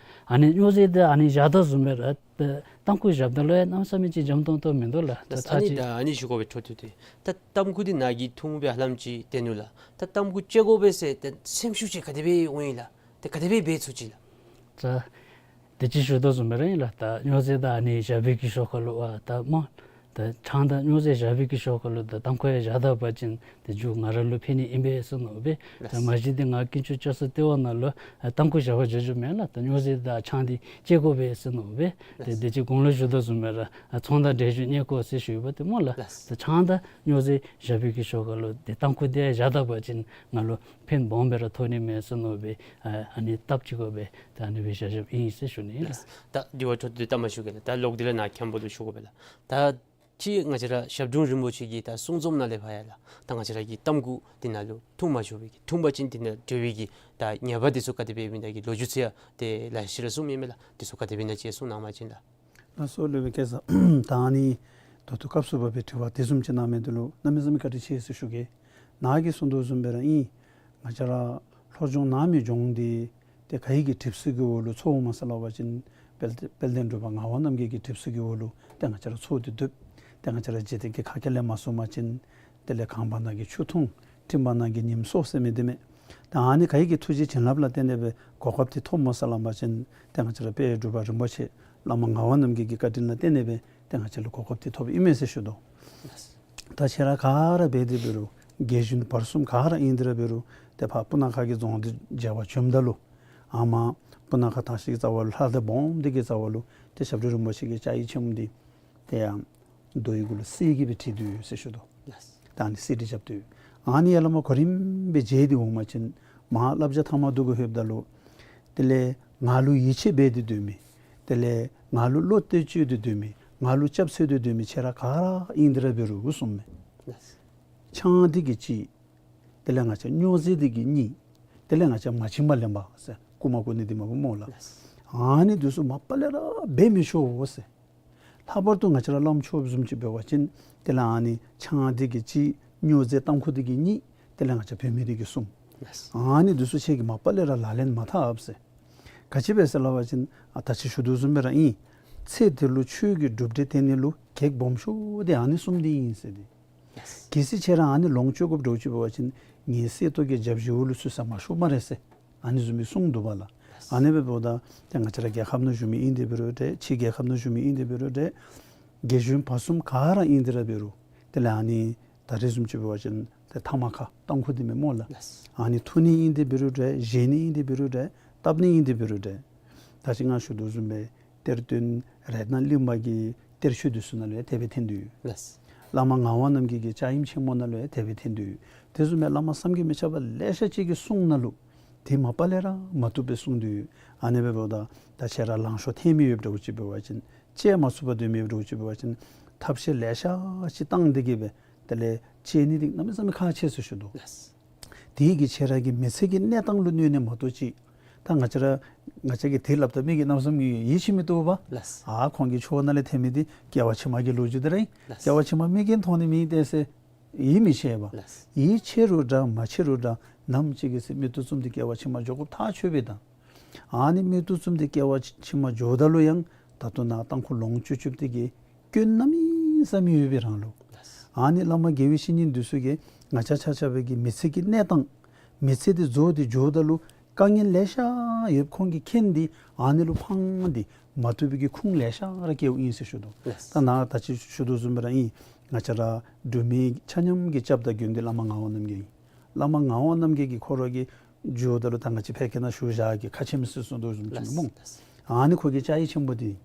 ཨ་ནི་སྨྱོ་རྫས་འདི་ཨ་ནི་བཞག་ད་བཟུམ་སྦེ་ར་ད་ཏམ་ཁུ་བཞགཔ་ད་ལུ་ཡང་གནམ་མེད་ས་མེད་ཅིག་འཇམ་ཏོང་ཏོ་མིན་འདུག་ལགས། ད་ལགས། ཚར་ཨ་ནི་ཅིག་ད་ཨ་ནི་ཞུ་དགོ་པས། འཕྲོ་མཐུད་དེ་ད་ཏམ་ཁུ་འདི་ནཱ་གིས་འཐུང་སྦེ་ཧ་ལམ་ཅིག་སྡོད་ནུག་ལགས། ད་ཏམ་ཁུ་བཅད་དགོ་པས་ཟེར་ད་སེམས་ཤུགས་ཅིག་ག་དེ་སྦེ་འོང་ཡི་ལགས། ད་ག་དེ་སྦེ་འབད་ཚུགས་ཅི་ལགས། ད་དེ་ཅིག་ཞུ་དོ་བཟུམ་སྦེ་ར་ཨིན་ལགས། ད་སྨྱོ་རྫས་ད་ཨ་ནི་བཞག་པའི་གི་ཤུལ་ཁ་ལུ་ཨ་ད་སྨོ། ད་ཆང་དང་སྨྱོ་རྫས་བཞག་པའི་གི་ཤུལ་ཁ་ལུ་ད་ཏམ་ཁུ་ཡང་བཞག་ད་པ་ཅིན་ཏེ་མཇུག་ང་ར་ལུ་ཕན་ནི་ཨིན་པས་ཟེར་མནོ་བས། ད་ལགས། མ་གཞི་འདི་ང་དཀོན་མཆོག་སྐྱབས་སུ་སྟེར་བ་ནང་ལུ་ཨ་ཏམ་ཁུ་བཞག་པར་བྱ་རྒྱུ་མེན་ལགས། ད་སྨྱོ་རྫས་དང་ཆང་འདི་བཅད་དགོ་པས་ཟེར་མནོ་བས། ཏེ་ལགས། དེ་ཅིག་གོང་ལུ་ཞུ་དོ་བཟུམ་སྦེ་ར་ཨ་ཚོང་དང་འབྲེལ་ཞུ་གནས་སྐོར་ཟེར་ཞུ་ཡོདཔ་འདི་སྨོ་ལགས། ལགས། ད་ཆང་དང་སྨྱོ་རྫས་བཞག་པའི་གི་ཤུལ་ཁ་ལུ་ཏེ་ཏམ་ཁུ་འདི་ཡང་བཞག་ད་པ་ཅིན་ང་ལུ་ཕན་སྦོམ་སྦེ་ར་ཐོགས་ནི་མས་ཟེར་མནོ་བས། ཨ་ཨ་ནི་སྟབས་ཅིག་དགོ་པས། ད་ཨ་ནི་སྦེ་བཞག་བཞགཔ་ཨིན་ཟེར་ཞུ་ནི་ཨིན་ལགས། ད་དེ་བ་འཕྲོ་མཐུད་དེ་ད་མ་ཞུ་གེ་ལགས། ད་ལོག་སྟེ་ལགས་ནཱ་མཁན་པོ་ལུ་ཞུ་དགོ་པས་ལགས། ད་ཅི་ང་བཅས་ར་ཞབས་དྲུང་རིན་པོ་ཆེ་གི་ད་གསུང་རྩོམ་ནང་ལས་ཕར་ཡང་ལགས། ད་ང་བཅས་ར་གིས་ཏམ་ཁུ་འདི་ནང་ལུ་འཐུང་མ་ཆོག་པའི་གི་འཐུང་པ་ཅིན་དེ་ནང་འབྲེལ་བའི་གི་ད་ཉེས་པ་འདི་ཚུ་ག་དེ་སྦེ་ཨིན་ན་གི་ལོ་རྒྱུས་ཚུ་ཡང་ཏེ་ལེ་ཤ་ར་གསུངམ་ཨིན་མས་ལགས། འདི་ཚུ་ག་དེ་སྦེ་ཨིན་ན་ཅིག་གསུང་གནང་བ་ཅིན་ལགས། ལགས་སོ་ལགས་སྦེ་སྐལ་བཟང་། ད་ཨ་ནི་ད་ལྟོ་སྐབས་སུ་བབ་པའི་དྲི་བ་དེ་བཟུམ་ཅིག་གནང་མི་འདི་ལུ་གནམ་མེད་ས་མེད་བཀའ་དྲིན་ཆེ་ཟེར་ཞུ་གེ། ནཱ་གིས་གསུང་དོ་བཟུམ་སྦེ་ར་ཨིན། ང་བཅས་ར་ལྷོ་ལྗོངས་ནང་མི་ལྗོངས་འདི་ཏེ་ག་གི་གི་གྲིབ་བསིལ་གྱི་འོག་ལུ་འཚོ་འོང་མས་ཟེར་སླབ་པ་ཅིན་དཔལ་དཔལ་ལྡན་འབྲུག་པ་ངག་དབང་རྣམ་རྒྱལ་གྱི་གྲིབ་བསིལ་གྱི་འོག་ལུ་ཏེ་ང་བཅས་ར་འཚོ་སྟེ་སྡོད། ཏེ་ང་བཅས་ར་འཇིག་རྟེན་གྱི་ཁ་སྐད་ལས་མ་གསུངས་པ་ཅིན་དེ་ལས་གངས་བར་ན་གི་ཆུ་འཐུང་སྤྲིན་བར་ན་གི་ཉིམ་གསོ་ཟེར་མི་འདི་མས། ད་ཨ་ནི་ག་གི་གི་ཐུགས་རྗེ་བྱིན་རླབས་ལ་བརྟེན་ཏེ་སྦེ་གོ་སྐབས་འདི་ཐོབ་སྨོ་ཟེར་སླབ་པ་ཅིན་ཏེ་ང་བཅས་ར་དཔལ་འབྲུག་པ་རིན་པོ་ཆེ་བླ་མ་ངག་དབང་རྣམ་རྒྱལ་གྱི་བཀའ་དྲིན་ལ་བརྟེན་ཏེ་སྦེ་ཏེ་ང་བཅས་ལུ་གོ་སྐབས་འདི་ཐོབ་ཨིན་མས་ཟེར་ཞུ་དོ། ད་ཁྱེད་ར་ག་ར་འབད་དེ་འབད་རུང་རྒས་གཞོན་བར་གསུམ་ག་ར་ཨིན་དེ་ར་འབད་རུང་ཏེ་ཕར་སྤུ་ན་ཁ་གི་རྫོང་འདི་མཇལ་བར་བྱོནམ་ད་ལུ་ཨ་མ་སྤུ་ན་ཁ་དར་ཤིང་གི་རྩ་བ་ལུ་ལྷ་གདན་སྦོམ་འདི་གི་རྩ་བ་ལུ་ཏེ་ཞབས་དྲུང་རིན་པོ་ཆེ་གི་སྐྱ་ཡིག་ཆེན་མོ་འདི་ཏེ་ཡང་རྡོ་ཡི་གུ་ལུ་གསེར་གྱིས་སྦེ་བྲིས་ཏེ་ཡོད་ཟེར་ཞུ་དོ། ལགས། ད་ཨ་ནི་གསེར་བྲིས་རྐྱབ་སྟེ་ཡོད། ཨ་ནི་ཡར་ལས་མར་གོ་རིམ་སྦེ་མཇལ་ཏེ་འོང་པ་ཅིན་མར་བསླབ་བྱ་ཐ་མ་འདི་གུ་ལྷོདཔ་ད་ལུ་དེ་ལས་ང་ལུ་ཡིད་ཆེས་འབད་དེ་སྡོད་མི་དེ་ལས་ང་ལུ་བློ་གཏད་བཅོལ་ཏེ་སྡོད་མི་ང་ལུ་སྐྱབས་འཚོལ་ཏེ་སྡོད་མི་ཁྱེད་ར་ག་ར་ཨིན་དེ་ར་འབད་རུང་གསུངམ་མས། ལགས། ཆང་འདི་གིས་གཅིག། དེ་ལས་ང་བཅས་སྨྱོ་རྫས་འདི་གིས་གཉིས། དེ་ལས་ང་བཅས་མ་བྱིན་པར་ལེན་པ་ཟེར་རྐུ་མ་རྐུ་ནི་འདི་མས་པ་སྨོ་ལགས། ལགས། ཨ་ནི་འདི་ཚུ་མ་པ་ལས་ར་འབད་མི་ཆོག་ཟེར། ལྷག་པར་དུ་ང་བཅས་ར་བླམ་ཆོསཔ་བཟུམ་ཅིག་འབད་བ་ཅིན་དེ་ལས་ཨ་ནི་ཆང་འདི་གིས་གཅིག། སྨྱོ་རྫས་ཏམ་ཁུ་འདི་གིས་གཉིས། དེ་ལས་ང་བཅས་བུད་མེད་འདི་གིས་གསུམ། ལགས། ཨ་ནི་འདི་ཚུ་ཁྱེད་ཀྱིས་མ་པ་ལས་ར་ལག་ལེན་མ་འཐབ་ཟེར། ག་ཅི་སྦེ་ཟེར་སླབ་པ་ཅིན་ཨ་ད་ཅི་ཞུ་དོ་བཟུམ་སྦེ་ར་ཨིན། ཚེ་འདི་ལུ་ཆོས་ཀྱི་གྲུབ་འབྲས་ཐོན་ནི་ལུ་གེགས་སྦོམ་ཤོས་འདི་ཨ་ནི་གསུམ་འདི་ཨིན་ཟེར་ཏེ། ལགས། གལ་སྲིད་ཁྱེད་ར་ཨ་ནི་ལོངས་སྤྱོད་དགོཔ་འདྲཝ་ཅིག་འབད་བ་ཅིན་ངེའི་གསེར་ཏོག་གི་རྒྱབ་བཞི་བོ་ལུ་ཚུད་ས་མ་ཤོར་སྨ་རེ་ཟེར། ཨ་ནི་བཟུམ་མའི་གསུང་འདུག་པ་ལགས། ལགས། ཨ་ནི་འབདཝ་ད་ཏེ་ང་བཅས་ར་རྒྱལ་ཁབ་ནང་བཞུགས་མི་ཨིན་དེ་འབད་རུང་འདྲ་ཕྱི་རྒྱལ་ཁབ་ནང་བཞུགས་མི་ཨིན་དེ་འབད་རུང་འདྲ་རྒས་གཞོན་བར་གསུམ་ག་ར་ཨིན་དེ་ར་འབད་རུང་དེ་ལས་ཨ་ནི་ད་རེས་བཟུམ་ཅིག་འབད་བ་ཅིན་ཏེ་ཐ་མག་ཁ་ཏམ་ཁུ་འདི་མས་སྨོ་ལགས། ལགས། ཨ་ནི་འཐུང་ནི་ཨིན་དེ་འབད་རུང་འདྲ་བཞེས་ནི་ཨིན་དེ་འབད་རུང་འདྲ་བཏབ་ནི་ཨིན་དེ་འབད་རུང་འདྲ། ད་ཅི་ང་ཞུ་དོ་བཟུམ་སྦེ་གཏེར་སྟོན་རཏྣ་གླིང་པ་གི་གཏེར་ཆོས་འདི་ཚུ་ནང་ལུ་ཡང་དེ་སྦེ་ཐོན་ཏེ་ཡོད། ལགས། བླ་མ་ངག་དབང་རྣམ་རྒྱལ་གྱི་སྐྱ་ཡིག་ཆེན་མོ་ནང་ལུ་ཡང་དེ་སྦེ་ཐོན་ཏེ་ཡོད། དེ་བཟུམ་སྦེ་བླ་མ་བསམ་གྱིས་མི་ཁྱབ་པ་ལེ་ཤ་ཅིག་གི་གསུང་ནང་ལུ་དེ་མ་པ་ལས་ར་མ་བཏུབ་པའི་གསུང་འདི་ཡོད། ཨ་ནི་འབདཝ་ད་ད་ཁྱེད་ར་ལང་ཤོར་ཐལ་མི་ཡོདཔ་འདྲཝ་ཅིག་འབད་བ་ཅིན་བཅད་མ་ཚུགས་པར་སྡོད་མི་ཡོདཔ་འདྲཝ་ཅིག་འབད་བ་ཅིན་ཐབས་ཤེས་ལེ་ཤ་ཅིག་བཏང་སྟེ་གི་སྦེ་དེ་ལས་བཅད་ནི་འདི་གནམ་མེད་ས་མེད་ཁག་ཆེ་ཟེར་ཞུ་དོ། ལགས། དེ་གིས་ཁྱེད་ར་གི་མི་ཚེ་གི་གནས་སྟངས་ལུ་གནོད་ནི་མ་གཏོགས་ཅིག་ད་ང་བཅས་ར་ང་བཅས་ཀྱིས་དེ་སླབ་ད་མི་གིས་གནམ་མེད་ས་མེད་ཡིད་ཆེས་མི་བཏུབ་པས། ལགས། ཨ་ཁོང་གི་ཕྱོགས་ནང་ལས་ཐོན་མི་འདི་སྐྱེ་བ་ཕྱི་མ་གི་ལོ་རྒྱུས་འདི་ར་ཨིན། ལགས། སྐྱེ་བ་ཕྱི་མ་མི་གིས་མཐོང་ནི་མེད་ཏེ་ཟེར་ཡིད་མི་ཆེས་པས། ལགས། ཡིད་ཆེས་རུང་འདྲ་མ་ཆེས་རུང་འདྲ་ནམ་ཅིག་གི་ཚེ་མིག་ཏོ་བཙུམས་ཏེ་སྐྱེ་བ་ཕྱི་མ་འགྱོ་དགོཔ་ཐག་ཆོད་པས་ད། ཨ་ནི་མིག་ཏོ་བཙུམས་ཏེ་སྐྱེ་བ་ཕྱི་མ་འགྱོཝ་ད་ལུ་ཡང་ད་ལྟོ་ནཱ་ཏམ་ཁུ་ལོངས་སྤྱོད་སྤྱོད་དེ་གི་སྐྱོན་གནམ་མེད་ས་མེད་ཡོད་པའི་རང་ལུགས། ཨ་ནི་བླ་མ་དགེ་བའི་བཤེས་གཉེན་འདི་ཚུ་གིས་ང་བཅས་ཆ་ཁྱབ་ཀྱི་མི་ཚེ་གི་གནས་སྟངས་མི་ཚེ་འདི་རྫོགས་ཏེ་འགྱོཝ་ད་ལུ་དཀའ་ངལ་ལེ་ཤ་ཡོདཔ་ཁོང་གིས་མཁྱེན་ཏེ་ཨ་ནི་ལུ་ཕངས་ཏེ་མ་བཏུབ་པའི་གི་ཁུངས་ལེ་ཤ་ར་བཀལཝ་ཨིན་ཟེར་ཞུ་དོ། ལགས། ད་ནཱ་ད་ཅི་ཞུ་དོ་བཟུམ་སྦེ་ར་ཨིན། ང་བཅས་ར་འབྲུག་མི་ཆ་མཉམ་གྱི་སྐྱབས་དང་མགོན་འདི་བླ་མ་ངག་དབང་རྣམ་རྒྱལ་ཨིན། བླ་མ་ངག་དབང་རྣམ་རྒྱལ་གྱིས་ཁོ་ར་གི་འགྱོཝ་ད་ལུ་ད་ང་བཅས་ཕལ་སྐད་ནང་ཞུ་བཞག་གི་ཁ་ཆེམས་ཟེར་གསུང་དོ་བཟུམ་ཅིག་ལགས། སྨོ། ལགས། ཨ་ནི་ཁོ་གི་སྐྱ་ཡིག་ཆེན་པོ་འདི་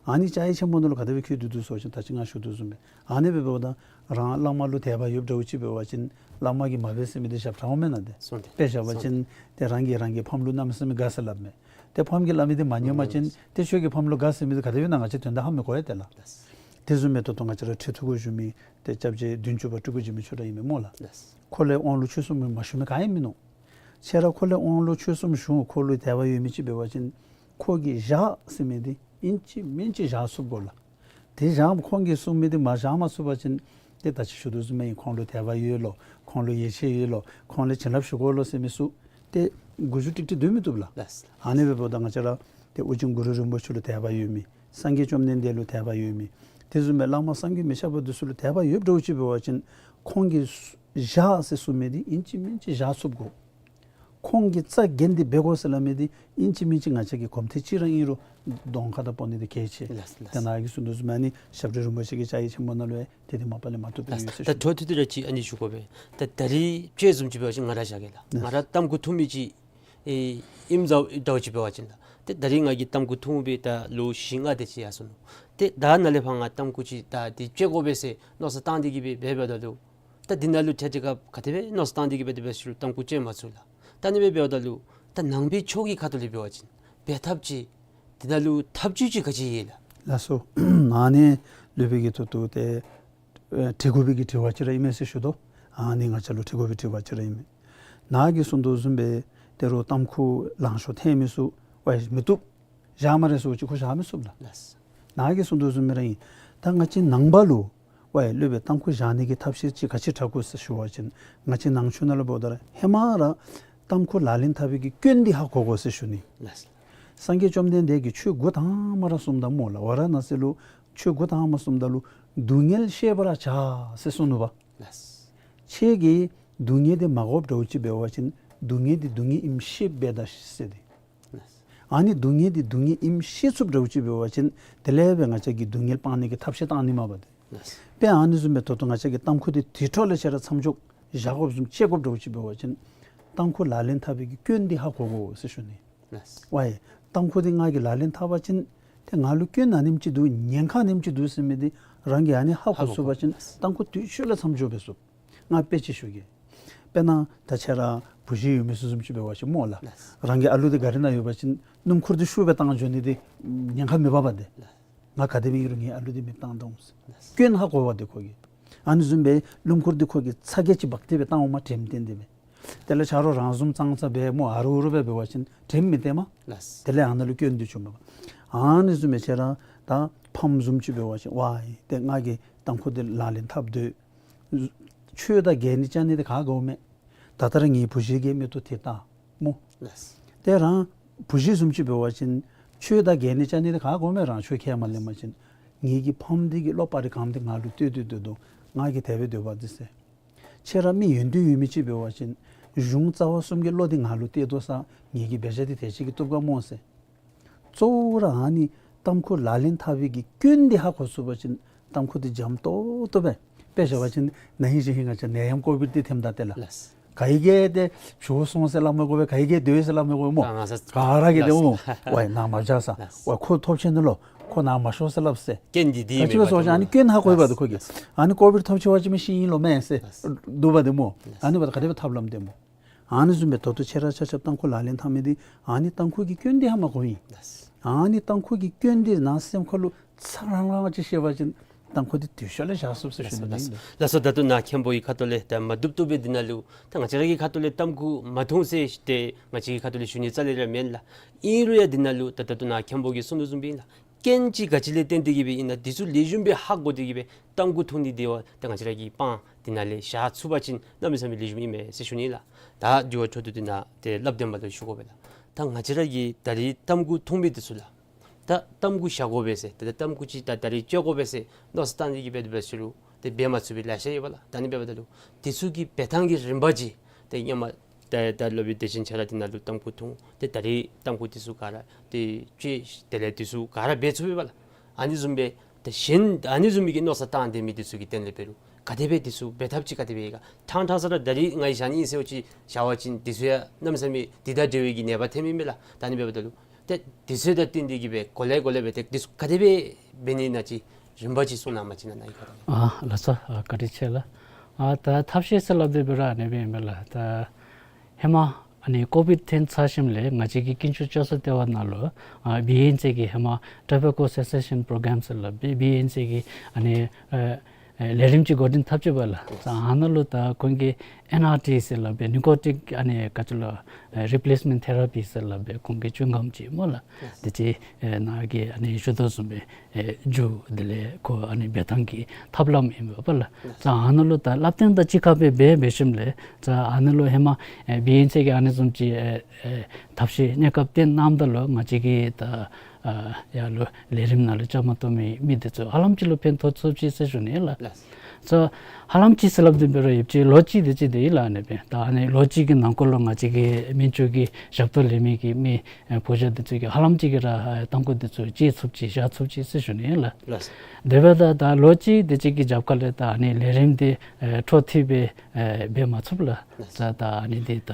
ཨ་ནི་སྐྱ་ཡིག་ཆེན་པོ་ནང་ལུ་ག་དེ་སྦེ་བཀོད་དེ་འདུག་ཟེར་བ་ཅིན་ད་ཅི་ང་ཞུ་དོ་བཟུམ་སྦེ་ཨ་ནི་སྦེ་འབདཝ་ད་རང་བླ་མ་ལུ་དད་པ་ཡོདཔ་འདྲཝ་ཅིག་འབད་བ་ཅིན་བླ་མ་གིས་མ་འབད་ཟེར་མི་འདི་ཞབས་ཁྲ་འོང་མེན་ན། ཏེ་གསུངས་ཏེ། དཔེ་བཞག་པ་ཅིན་ཏེ་རང་གིས་རང་གི་ཕམ་ལུ་གནམ་མེད་ས་མེད་དགའ་ཟེར་སླབ་མས། ཏེ་ཕམ་གྱིས་སླབ་མི་འདི་མ་ཉན་པ་ཅིན་ཏེ་ཁྱོད་ཀྱི་ཕམ་ལུ་དགའ་ཟེར་མི་འདི་ག་དེ་སྦེ་ཨིན་ན་ང་བཅས་དོན་དག་ཧ་མི་གོ་ཡ་ཏེ་ལགས། དེ་བཟུམ་མའི་ད་ལྟོ་ང་བཅས་ར་ཁྲི་ཐོག་གུ་བཞུགས་མི་ཏེ་སྐྱབས་རྗེ་བདུན་ཅུ་པ་སྤྲུལ་སྐུ་འཇིགས་མེད་ཆོས་གྲགས་ཨིན་མས་སྨོ་ལགས། ལགས། ཁོ་ལས་དབང་ལུང་ཆོས་གསུམ་མ་ཞུ་མི་ག་ཡང་མིན་ནུག། ཁྱེད་ར་ཁོ་ལས་དབང་ལུང་ཆོས་གསུམ་ཞུ་ཁོ་ལུ་དད་པ་ཡོད་མི་ཅིག་འབད་བ་ཅིན་ཁོ་གིས་བཞག་ཟེར་མི་འདི་ཨིན་ཅི་མིན་ཅི་བཞག་ཚུགས་དགོ་ལགས། དེ་བཞག་ཁོང་གིས་གསུངས་མི་འདི་མ་བཞག་མ་ཚུགས་པ་ཅིན་ ཏེ་ད་ཅི་ཞུ་དོ་བཟུམ་མའི་ཁོང་ལུ་དད་པ་ཡོད་ལོ། ཁོང་ལུ་ཡིད་ཆེས་ཡོད་ལོ། ཁོང་ལུ་བྱིན་རླབས་ཞུ་དགོ་ལོ་ཟེར་མི་ཚུ་ཏེ་དགུ་བཅུ་ཏིག་ཏིག་སྡོད་མི་བཏུབ་ལགས། ལགས། ཨ་ནི་འབདཝ་ད་ང་བཅས་ར་ཏེ་ཨོ་རྒྱན་གུ་རུ་རིན་པོ་ཆེ་ལུ་དད་པ་ཡོད་མི། སངས་རྒྱས་བཅོམ་ལྡན་འདས་ལུ་དད་པ་ཡོད་མི། དེ་བཟུམ་མའི་བླ་མ་བསམ་གྱིས་མི་ཁྱབ་པ་འདི་ཚུ་ལུ་དད་པ་ཡོདཔ་འདྲཝ་ཅིག་འབད་བ་ཅིན་ཁོང་གིས་བཞག་ཟེར་གསུངས་མི་འདི་ཨིན་ཅི་མིན་ཅི་བཞག་ཚུགས་དགོ། ཁོང་གི་རྩ་འགེངས་ཏེ་འབད་དགོ་ཟེར་སླབ་མི་འདི་ཨིན་ཅི་མིན་ཅི་ང་བཅས་ཀྱི་གོམས་འདྲིས་ཅིག་ར་ཨིན་རུང་གདོང་ཁ་དང་སྤོ་ནི་འདི་གལ་ཆེ། ལགས་ལགས། ཏེ་ནཱ་གིས་གསུང་དོ་བཟུམ་ཨ་ནི་ཞབས་དྲུང་རིན་པོ་ཆེ་གི་བཅའ་ཡིག་ཆེན་པོ་ནང་ལུ་ཡང་དེ་འདི་མ་པ་ལས་མ་བཏུབ་པའི་ཡོད་ཟེར་ད་ཞུ། ད་འཕྲོ་མཐུད་དེ་ར་ཅིག་ཨ་ནི་ཞུ་དགོ་པས། ད་ད་རིས་དཔྱེ་བཟུམ་ཅིག་འབད་བ་ཅིན་ང་ར་བཞག་གེ་ལགས། ལགས། ང་ར་ཏམ་ཁུ་འཐུང་མི་ཅིག་ཨེ་ཨིནམ་འདྲཝ་ཅིག་འབད་བ་ཅིན་ལགས། ཏེ་ད་རིས་ང་གིས་ཏམ་ཁུ་འཐུང་སྦེ་ད་ལོ་བཞི་ལྔ་དེ་ཅིག་ཡར་སོ་ནུག། ཏེ་ད་ནཱ་ལས་ཕར་ང་ཏམ་ཁུ་ཅིག་ད་འདི་བཅད་དགོ་པས་ཟེར་མནོ་བསམ་བཏང་སྟེ་གིས་སྦེ་འབད་འབདཝ་ད་ལུ་ད་འདི་ནང་ལུ་ཏེ་ཏེ་ག་ག་དེ་སྦེ་མནོ་བསམ་བཏང་སྟེ་གིས་སྦེ་དེ་སྦེ་ཞུ་རུང་ཏམ་ཁུ་བཅད་མ་ཚུགས་ལགས། ད་ཨ་ནི་སྦེ་འབདཝ་ད་ལུ་ད་ནང་པའི་ཆོས་ཀྱི་ཁ་ཐུག་ལས་འབད་བ་ཅིན་འབད་ཐབས་ཅིག་འདི་ནང་ལུ་ཐབས་བྱུས་ཅིག་ག་ཅི་ཡོད་ལགས། ལགས་སོ། ཨ་ནི་སློབ་དཔོན་གྱི་ཐོག་ཏུ་ཏེ་ཨེ་དྲི་དགོ་པའི་གི་དྲི་བ་ཅིག་ར་ཨིན་མས་ཟེར་ཞུ་དོ། ཨ་ནི་ང་བཅས་ལུ་དྲི་དགོ་པའི་དྲི་བ་ཅིག་ར་ཨིན་མས། ནཱ་གིས་གསུང་དོ་བཟུམ་སྦེ་ད་རུང་ཏམ་ཁུ་ལང་ཤོར་ཐལ་མི་ཚུ་ཝའི་མི་བཏུབ། བཞག་སྨ་རེ་ཟེར་བ་ཅིན་ཁོ་བཞག་མི་ཚུགས་ལགས། ལགས། ནཱ་གིས་གསུང་དོ་བཟུམ་སྦེ་ར་ཨིན། ད་ང་བཅས་ནང་པ་ལུ་ཝའི་སློབ་དཔོན་ཏམ་ཁུ་བཞག་ནི་གི་ཐབས་ཤེས་ཅིག་ག་ཅི་དྲག་དགོ་ཟེར་ཞུ་བ་ཅིན་ང་བཅས་ནང་ཆོས་ནང་ལུ་འབདཝ་ད་ར་ཧེ་མ་ར་ཏམ་ཁུ་ལག་ལེན་འཐབ་པའི་གི་སྐྱོན་འདི་ཧ་གོ་དགོ་ཟེར་ཞུ་ནི། ལགས། སངས་རྒྱས་བཅོམ་ལྡན་འདས་ཀྱིས་ཆོས་འགོ་དང་པ་ར་གསུངམ་ད་སྨོ་ལགས། ཝཱ་ར་ཎ་སི་ལུ་ཆོས་འགོ་དང་པ་གསུངམ་ད་ལུ་སྡུག་བསྔལ་ཤེས་པར་བྱ་ཟེར་གསུངས་ནུག་པ། ལགས། ཁྱེད་ཀྱིས་སྡུག་བསྔལ་འདི་མ་གོཝ་འདྲཝ་ཅིག་འབད་བ་ཅིན་སྡུག་བསྔལ་འདི་སྡུག་བསྔལ་ཨིནམ་ཤེས་འབད་ད་ཟེར་ཏེ། ལགས། ཨ་ནི་སྡུག་བསྔལ་འདི་སྡུག་བསྔལ་ཨིནམ་ཤེས་ཚུགསཔ་འདྲཝ་ཅིག་འབད་བ་ཅིན་དེ་ལས་འབད་ང་བཅས་ཀྱིས་སྡུག་བསྔལ་སྤང་ནི་གི་ཐབས་ཤེས་བཏང་ནི་མས་པ་ཏེ། ལགས། དཔེ་ཨ་ནི་བཟུམ་སྦེ་ད་ལྟོ་ང་བཅས་ཀྱིས་ཏམ་ཁུ་འདི་དེ་འཕྲོ་ལས་ཁྱེད་ར་མཚམས་འཇོག་བཞག་དགོཔ་བཟུམ་བཅད་དགོཔ་འདྲཝ་ཅིག་འབད་བ་ཅིན་ཏམ་ཁུ་ལག་ལེན་འཐབ་པའི་གི་སྐྱོན་འདི་ཧ་གོ་དགོ་ཟེར་ཞུ་ནི། ལགས། ཝའི་ཏམ་ཁུ་འདི་ང་གིས་ལག་ལེན་འཐབ་པ་ཅིན་ཏེ་ང་ལུ་སྐྱོན་ཨ་ནེམ་ཅིག་འདུག། ཉེན་ཁ་ཨ་ནེམ་ཅིག་འདུག་ཟེར་མི་འདི་རང་གིས་ཨ་ནི་ཧ་གོ་ཚུགས་པ་ཅིན་ཏམ་ཁུ་དེ་འཕྲོ་ལས་མཚམས་འཇོག་འབད་ཚུགས། ང་དཔེ་ཅིག་ཞུ་གེ། དཔེར་ན་ད་ཁྱེད་ར་བུ་གཞི་ཡོད་མི་ཚུ་བཟུམ་ཅིག་འབད་བ་ཅིན་སྨོ་ལགས། ལགས། རང་གི་ཨ་ལུ་འདི་གཱ་རི་ནང་ཡོད་པ་ཅིན་སྣུམ་འཁོར་འདི་ཤུགས་སྦེ་བཏང་འགྱོ་ནི་འདི་ཉེན་ཁ་མེད་པ་པ་ཏེ། ལགས། ང་ག་དེ་སྦེ་ཨིན་རུང་ངེའི་ཨ་ལུ་འདི་མི་བཏང་འདྲོངས་ཟེར། ལགས། སྐྱོན་ཧ་གོ་བ་ཏེ་ཁོ་གིས། ཨ་ནི་བཟུམ་སྦེ་སྣུམ་འཁོར་འདི་ཁོ་གིས་ཚ་གྱང་ཅིག་འབག་སྟེ་སྦེ་བཏང་འོང་མས་དྲནམ་བཏོན་ཏེ་སྦེ། དེ་ལས་ཆ་རོགས་རང་བཟུམ་ཙང་ཙ་སྦེ་སྨོ་ཨ་རུ་རུ་སྦེ་འབད་བ་ཅིན་དྲནམ་མི་བཏོན་མས། ལགས། དེ་ལས་ཨ་ནཱ་ལུ་སྐྱོན་འདི་བྱུངམ་མས། ཨ་ནི་བཟུམ་སྦེ་ཁྱེད་ར་ད་ཕམ་བཟུམ་ཅིག་འབད་བ་ཅིན་ཝའི་ཏེ་ང་གིས་ཏམ་ཁུ་འདི་ལག་ལེན་འཐབ་སྡོད། ཆོས་དང་གྱལ་ནི་ཅ་ནི་འདི་ག་དགོ་མས། ད་ལྟོ་ར་ངེའི་བུ་གཞི་གི་མིག་ཏོ་ཏེ་བལྟ་སྨོ། ལགས། ཏེ་རང་བུ་གཞི་བཟུམ་ཅིག་འབད་བ་ཅིན་ཆོས་དང་གྱལ་ནི་ཅ་ནི་འདི་ག་དགོ་མས། རང་ཆོས་ཁས་མ་ལེན་པ་ཅིན། ངེའི་གི་ཕམ་འདི་གི་བློ་སྤར་རི་གང་འདི་ང་ལུ་གཏོད་དེ་སྡོད་དོ། ང་གིས་དེ་སྦེ་སྡོད་པ་འདི་ཟེར། ཁྱེད་ར་མི་ཡོན་ཏན་ཡོད་མི་ཅིག་འབད་བ་ཅིན་གཞུང་རྩ་བ་གསུམ་གྱི་བློ་འདི་ང་ལུ་གཏད་དོ་ས་ངེའི་གི་འབད་བཞག་འདི་དེ་ཅིག་གིས་བཏུབ་ག་སྨོ་ཟེར། གཙོ་བོ་ར་ཨ་ནི་ཏམ་ཁུ་ལག་ལེན་འཐབ་པའི་གི་སྐྱོན་འདི་ཧ་གོ་ཚུགས་པ་ཅིན་ཏམ་ཁུ་འདི་འཇམ་ཏོང་ཏོ་སྦེ། དཔེ་བཞག་པ་ཅིན་ན་ཧིང་གཞེས་ཧིང་ང་བཅས་ནད་ཡམས་ཀོ་བིཌ་འདི་ཐོནམ་ད་ཏེ་ལགས། ལགས། ག་གིས་ཏེ་བྱོག་སོང་ཟེར་སླབ་མི་དགོ་པས། ག་གིས་སྡོད་ཟེར་སླབ་མི་དགོ་སྨོ། ག་ར་གིས་ཏེ་ལགས། འོང་། ཝའི་ནཱ་མ་བཞག་ས། ལགས། ཝའི་ཁོ་ཐོབ་ཆེ་ནུག་ལོ། ཁོ་ནཱ་མ་ཤོར་ཟེར་སླབ་ཟེར། རྐྱེན་འདི་འདི་ག་ཅི་སྦེ་ཟེར་བ་ཅིན་ཨ་ནི་སྐྱོན་ཧ་གོ་བ་ཏེ་ཁོ་གིས། ལགས། ཨ་ནི་ཀོ་བིཌ་ཐོབ་ཆེ་བ་ཅིན་མི་ཤི་ཨིན་ལོ་མས་ཟེར། ལགས། འདུག་པ་ཏེ་སྨོ། ལགས། ཨ་ནི་འབདཝ་ད་ག་དེ་སྦེ་ཐབས་ལམ་འདི་སྨོ། ཨ་ནི་བཟུམ་སྦེ་ད་ལྟོ་ཁྱེད་ར་ཆ་ཁྱབ་ཏམ་ཁུ་ལག་ལེན་འཐབ་མི་འདི་ཨ་ནི་ཏམ་ཁུ་གི་སྐྱོན་འདི་ཧ་མ་གོ་ཨིན། ལགས། ཨ་ནི་ཏམ་ཁུ་གི་སྐྱོན་འདི་ནཱ་སེམས་ཁར་ལུ་ཚ་རང་རང་ཅིག་ཤེས་པ་ཅིན་ཏམ་ཁུ་འདི་དེ་འཕྲོ་ལས་བཞག་ཚུགས་ཟེར་ཞུ་ནི་ཨིན། ལགས་སོ། ད་ལྟོ་ནཱ་མཁན་པོ་གི་ཁ་ཐུག་ལས་ད་མ་བཏུབ་བཏུབ་སྦེ་འདི་ནང་ལུ་ད་ང་བཅས་ར་གི་ཁ་ཐུག་ལས་ཏམ་ཁུ་མ་འཐུང་ཟེར་ཏེ་ང་བཅས་ཀྱི་ཁ་ཐུག་ལས་ཞུ་ནི་རྩ་ལས་ར་མེན་ལགས། ཨིན་རུང་ཡང་འདི་ནང་ལུ་ད་ད་ལྟོ་ནཱ་མཁན་པོ་གིས་གསུངས་དོ་བཟུམ་སྦེ་ཨིན་ལགས། རྐྱེན་ཅིག་ག་ཅི་ལས་བརྟེན་ཏེ་གིས་སྦེ་ཨིན་ན་འདི་ཚུ་ལེགས་ཤོམ་སྦེ་ཧ་གོ་སྟེ་གིས་སྦེ་ཏམ་ཁུ་འཐུང་ནི་འདི་བ་ད་ང་བཅས་ར་གིས་སྤང་འདི་ནང་ལས་བཞག་ཚུགས་པ་ཅིན་གནམ་མེད་ས་མེད་ལེགས་ཤོམ་ཨིན་མས་ཟེར་ཞུ་ནི་ལགས། ད་དྲི་བ་འཕྲོ་མཐུད་དེ་ནཱ་ཏེ་སླབ་སྟོནམ་ལུ་ཞུ་དགོ་པས་ལགས། ད་ང་བཅས་ར་གིས་ད་རིས་ཏམ་ཁུ་འཐུང་མི་འདི་ཚུ་ལགས། ད་ཏམ་ཁུ་བཞག་དགོ་པས་ཟེར་ད་ཏམ་ཁུ་ཅིག་ད་ད་རིས་བཅད་དགོ་པས་ཟེར་མནོ་བསམ་བཏང་སྟེ་གིས་སྦེ་དེ་སྦེ་ཞུ་རུང་ཏེ་འབད་མ་ཚུགས་པའི་ལེ་ཤ་ཡོད་པས་ལགས། ད་ཨ་ནི་འབདཝ་ད་ལུ་འདི་ཚུ་གི་འབད་ཐངས་ཀྱི་རིམ་པ་ཅིག་ཏེ་སྔོན་མ་ད་ད་སློབ་དཔོན་བདེ་ཆེན་ཁྱེད་ར་འདི་ནང་ལུ་ཏམ་ཁུ་འཐུང་ཏེ་ད་རིས་ཏམ་ཁུ་འདི་ཚུ་ག་ར་ཏེ་བཅད་དེ་ལས་འདི་ཚུ་ག་ར་འབད་ཚུགས་པས་ལགས། ཨ་ནི་བཟུམ་སྦེ་ཏེ་གཞན་ཨ་ནི་བཟུམ་མའི་གི་མནོ་བསམ་བཏང་སྡོད་མི་འདི་ཚུ་གི་དོན་ལས་འབད་རུང་ག་དེ་སྦེ་འདི་ཚུ་འབད་ཐབས་ཅིག་ག་དེ་སྦེ་ཡོད་ག། ཐང་ཐང་ས་ར་ད་རིས་ང་གིས་བཞག་ནི་ཨིན་ཟེར་བ་ཅིན་བཞག་པ་ཅིན་འདི་ཚུ་ཡང་གནམ་མེད་ས་མེད་འདི་དང་འབྲེལ་བའི་གི་ནད་པ་ཐོན་མི་མས་ལགས། ད་ཨ་ནི་འབདཝ་ད་ལུ་ཏེ་འདི་ཚུ་དང་བསྟུན་ཏེ་གིས་སྦེ་གོ་ལེ་གོ་ལེ་སྦེ་ཏེ་འདི་ཚུ་ག་དེ་སྦེ་འབད་ནི་ཨིན་ན་ཅིག་རིམ་པ་ཅིག་གསུང་གནང་པ་ཅིན་ན་ནཱ་ཡི་ག་ད། ཨ་ལགས་སོ། ཨ་བཀའ་དྲིན་ཆེ་ལགས། ཨ་ད་ཐབས་ཤེས་ཟེར་སླབ་སྟེ་འབད་རུང་ཨ་ནི་སྦེ་ཨིན་མས་ལགས། ད་ཧེ་མ་ཨ་ནི་ཀོ་བིཌ་ཐོན་ཚར་ཞིནམ་ལས་ང་བཅས་ཀྱི་དཀོན་མཆོག་བཅོ་ས་ལྟེ་བ་ནང་ལུ་ཨ་བི་ཨེན་སི་གི་ཧེ་མ་Tobacco Cessation Program ཟེར་སླབ་བི་ཨེན་སི་གི་ཨ་ནི་ཨ་ ཨེ་ལས་རིམ་ཅིག་འགོ་འདྲེན་འཐབ་ཅི་པ་ལགས། ཡེས། ཨ་ནཱ་ལུ་ད་ཁོང་གིས་ཨེན་ཨར་ཊི་ཟེར་སླབ་པའི་ནི་ཀོ་ཊིན་ཨ་ནི་ག་ཅི་ལོ་ཨེ་རི་པི་ལེསི་མེནཊ་ཐེ་ར་པི་ཟེར་སླབ་པའི་ཁོང་གི་ཅུན་གམ་ཅིག་སྨོ་ལགས། ཡེས། དེ་ཅིག་ཨེ་ནཱ་གིས་ཨ་ནི་ཞུ་དོ་བཟུམ་སྦེ་ཨེ་རྒྱུ་དེ་ལས་ཁོ་ཨ་ནི་འབད་ཐངས་ཀྱི་ཐབས་ལམ་ཨིན་པས་པ་ལགས། ཡེས། ད་ཨ་ནཱ་ལུ་ད་བསླབ་སྟོན་དང་གཅིག་ཁར་སྦེ་འབད་འབད་ཞིནམ་ལས་ད་ཨ་ནཱ་ལུ་ཧེ་མ་ཨེ་བི་ཨེན་སི་གིས་ཨ་ནི་བཟུམ་ཅིག་ཨེ་ཨེ་ཐབས་ཤེས་གནས་སྐབས་བསྟན་གནངམ་ད་ལུ་ང་བཅས་ཀྱིས་ད་ཨ་ཡར་ལུ་ལས་རིམ་ནང་ལུ་བཅའ་མར་གཏོགས་མི་མི་དེ་ཚུ་ཧ་ལམ་ཅིག་ལུ་ཕན་ཐོགས་ཚུགས་ཅི་ཟེར་ཞུ་ནི་ལགས། ལགས། ད་ཧ་ལམ་ཅིག་ཟེར་སླབ་སྟེ་འབད་རུང་ཡོདཔ་ཅིག་ལོ་གཅིག་དེ་ཅིག་དེ་ཨིན་ལགས། ཨ་ནི་སྦེ་ད་ཨ་ནི་ལོ་གཅིག་གི་ནང་འཁོད་ལུ་ང་བཅས་ཀྱི་མི་སྤྱོད་ཀྱི་ཞབས་ཏོག་ལེན་མི་གི་མི་ཨེ་བོད་ཇ་དེ་ཚུ་གིས་ཧ་ལམ་ཅིག་གིས་ར་ཨེ་ཏམ་ཁུ་དེ་ཚུ་བཅད་ཚུགས་ཅི་བཞག་ཚུགས་ཅི་ཟེར་ཞུ་ནི་ལགས། ལགས། དེ་འབདཝ་ད་ད་ལོ་གཅིག་དེ་ཅིག་གི་རྒྱབ་ཁ་ལས་ད་ཨ་ནི་ལས་རིམ་དེ་ཨེ་འཕྲོ་མཐུད་སྦེ་ཨེ་འབད་མ་ཚུགས་ལགས། ལགས། ད་ད་ཨ་ནི་དེ་ད་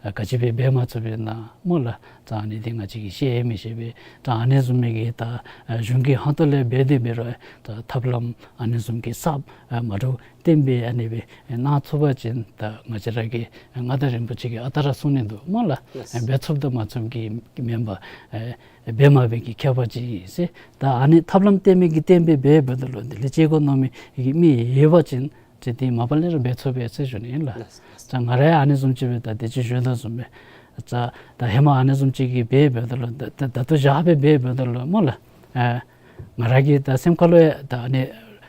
ཨེ་ག་ཅི་སྦེ་འབད་མ་ཚུགས་པས་ན་སྨོ་ལགས། ད་ཨ་ནི་དེ་ང་བཅས་ཀྱིས་ཤེས་ཡང་མི་ཤེས་པས། ད་ཨ་ནི་བཟུམ་མའི་གི་ད་ཨེ་གཞུང་གི་ཁ་ཐུག་ལས་འབད་དེ་འབད་རུང་ད་ཐབས་ལམ་ཨ་ནི་བཟུམ་གྱི་གསརཔ་ཨེ་མ་འདྲཝ་བཏོན་སྦེ་ཨ་ནི་སྦེ་ཨེ་གནང་ཚུགས་པ་ཅིན་ད་ང་བཅས་ར་གི་ཨེ་མངའ་བདག་རིན་པོ་ཆེ་གིས་ཨ་རྟག་ར་གསུང་ནི་འདུག་སྨོ་ལགས། ལགས། ཨེ་འབད་ཚུགསཔ་དང་མ་ཚུགསཔ་གི་མེན་པར་ཨེ་འབད་མ་འབད་ཀྱི་ཁྱད་པར་ཅིག་ཨིན་ཟེར། ད་ཨ་ནི་ཐབས་ལམ་བསྟན་མི་གིས་བསྟན་སྦེ་འབད་འབདཝ་ད་ལུ་དེ་ལས་བྱེད་སྒོ་གནང་མི་གི་མི་ཡོད་པ་ཅིན་ཏེ་དེ་མ་པ་ལས་ར་འབད་ཚུགས་པས་ཟེར་ཞུ་ནི་ཨིན་ལགས། ལགས། ད་ང་ར་ཡང་ཨ་ནི་བཟུམ་ཅིག་སྦེ་ད་དེ་ཅིག་ཞུ་དོ་བཟུམ་སྦེ། ད་ད་ཧེ་མ་ཨ་ནི་བཟུམ་ཅིག་གིས་འབད་འབདཝ་ད་ལུ་ད་ད་ད་ལྟོ་བཞག་སྦེ་འབད་འབདཝ་ད་ལུ་སྨོ་ལགས། ཨ་ང་ར་གི་ད་སེམས་ཁ་ལུ་ཡང་ད་ཨ་ནི་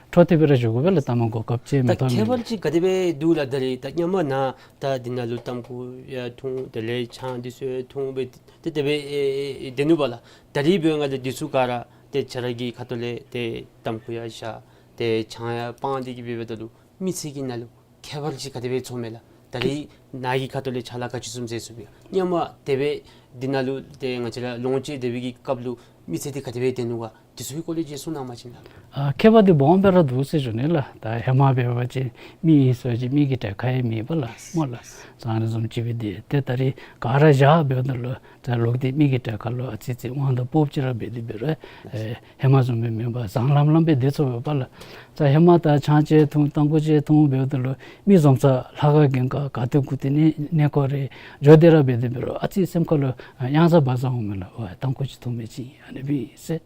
འཕྲོ་མཐུད་སྦེ་ར་ཞུ་དགོ་པས་ལགས། ད་མ་གོ་སྐབས་ཅིག་མི་ད་ཐོབ་ཁྱད་མི་པར་ཅིག་ག་དེ་སྦེ་འདུག་ལགས། ད་རིས་ད་སྔོན་མ་ནཱ་ད་འདི་ནང་ལུ་ཏམ་ཁུ་ཡང་འཐུང་དེ་ལས་ཆང་འདི་ཚུ་ཡང་འཐུང་སྦེ་ཏེ་དེ་སྦེ་ཨེ་ཨེ་སྡོད་ནུག་པ་ལགས། ད་རིས་འབདཝ་ད་ལུ་འདི་ཚུ་ག་ར་ཏེ་ཁྱེད་ར་གི་ཁ་ཐུག་ལས་ཏེ་ཏམ་ཁུ་ཡང་བཞག་ཏེ་ཆང་ཡང་སྤང་སྟེ་གི་འབདཝ་ད་ལུ་མི་ཚེ་གི་ནང་ལུ་ཁྱད་པར་ཅིག་ག་དེ་སྦེ་ཚོརཝ་མས་ལགས། ད་རིས་ནཱ་གི་ཁ་ཐུག་ལས་ཕྱག་ལཱ་ག་ཅི་བཟུམ་མཛད་ཚུགས་པས། སྔོན་མ་དེ་སྦེ་འདི་ནང་ལུ་ཏེ་ང་བཅས་ར་ལོངས་སྤྱོད་སྡོད་པའི་གི་སྐབས་ལུ་མི་ཚེ་འདི་ག་དེ་སྦེ་སྡོད་ནུག་ག། དེ་ཚུ་གི་སྐོར་ལས་ཅིག་གསུང་གནང་བ་ཅིན་ལགས། ཨ་ཁྱད་པར་འདི་སྦོམ་སྦེ་ར་འདུག་ཟེར་ཞུ་ནི་ལགས། ད་ཧེ་མ་འབད་བ་ཅིན་མི་ཨིན་ཟེར་བ་ཅིན་མི་གི་གྲལ་ཁར་ཡང་མེད་པ་ལགས་སྨོ་ལགས། ད་ཨ་ནི་བཟུམ་ཅིག་སྦེ་འདི་ཏེ་ད་རིས་ག་ར་བཞག་འབདཝ་ད་ལུ་ད་ལོག་སྟེ་མི་གི་གྲལ་ཁར་ལུ་ཨ་ཙི་ཙི་དབང་དང་པོ་ཅིག་ར་འབད་དེ་འབད་རུང་ཨེ་ཧེ་མ་བཟུམ་སྦེ་མེན་པར་བཟང་ལམ་ལམ་སྦེ་སྡོད་ཚུགས་པས་པ་ལགས། ད་ཧེ་མ་ད་ཆང་ཅིག་འཐུང་ཏམ་ཁུ་ཅིག་འཐུང་འབདཝ་ད་ལུ་མི་འཛོམས་ས་ལྷ་ཁང་གི་ག་ག་ཏེ་གུ་ཏེ་ནི་གནས་སྐོར་རེ་འགྱོ་སྟེ་ར་འབད་དེ་འབད་རུང་ཨ་ཙི་སེམས་ཁ་ལུ་ཨ་གཡང་ཟ་བ་ཟ་འོང་མས་ལགས། ཨོ་ཏམ་ཁུ་ཅིག་འཐུང་མི་ཅིག་ཨ་ནི་སྦེ་ཟེར།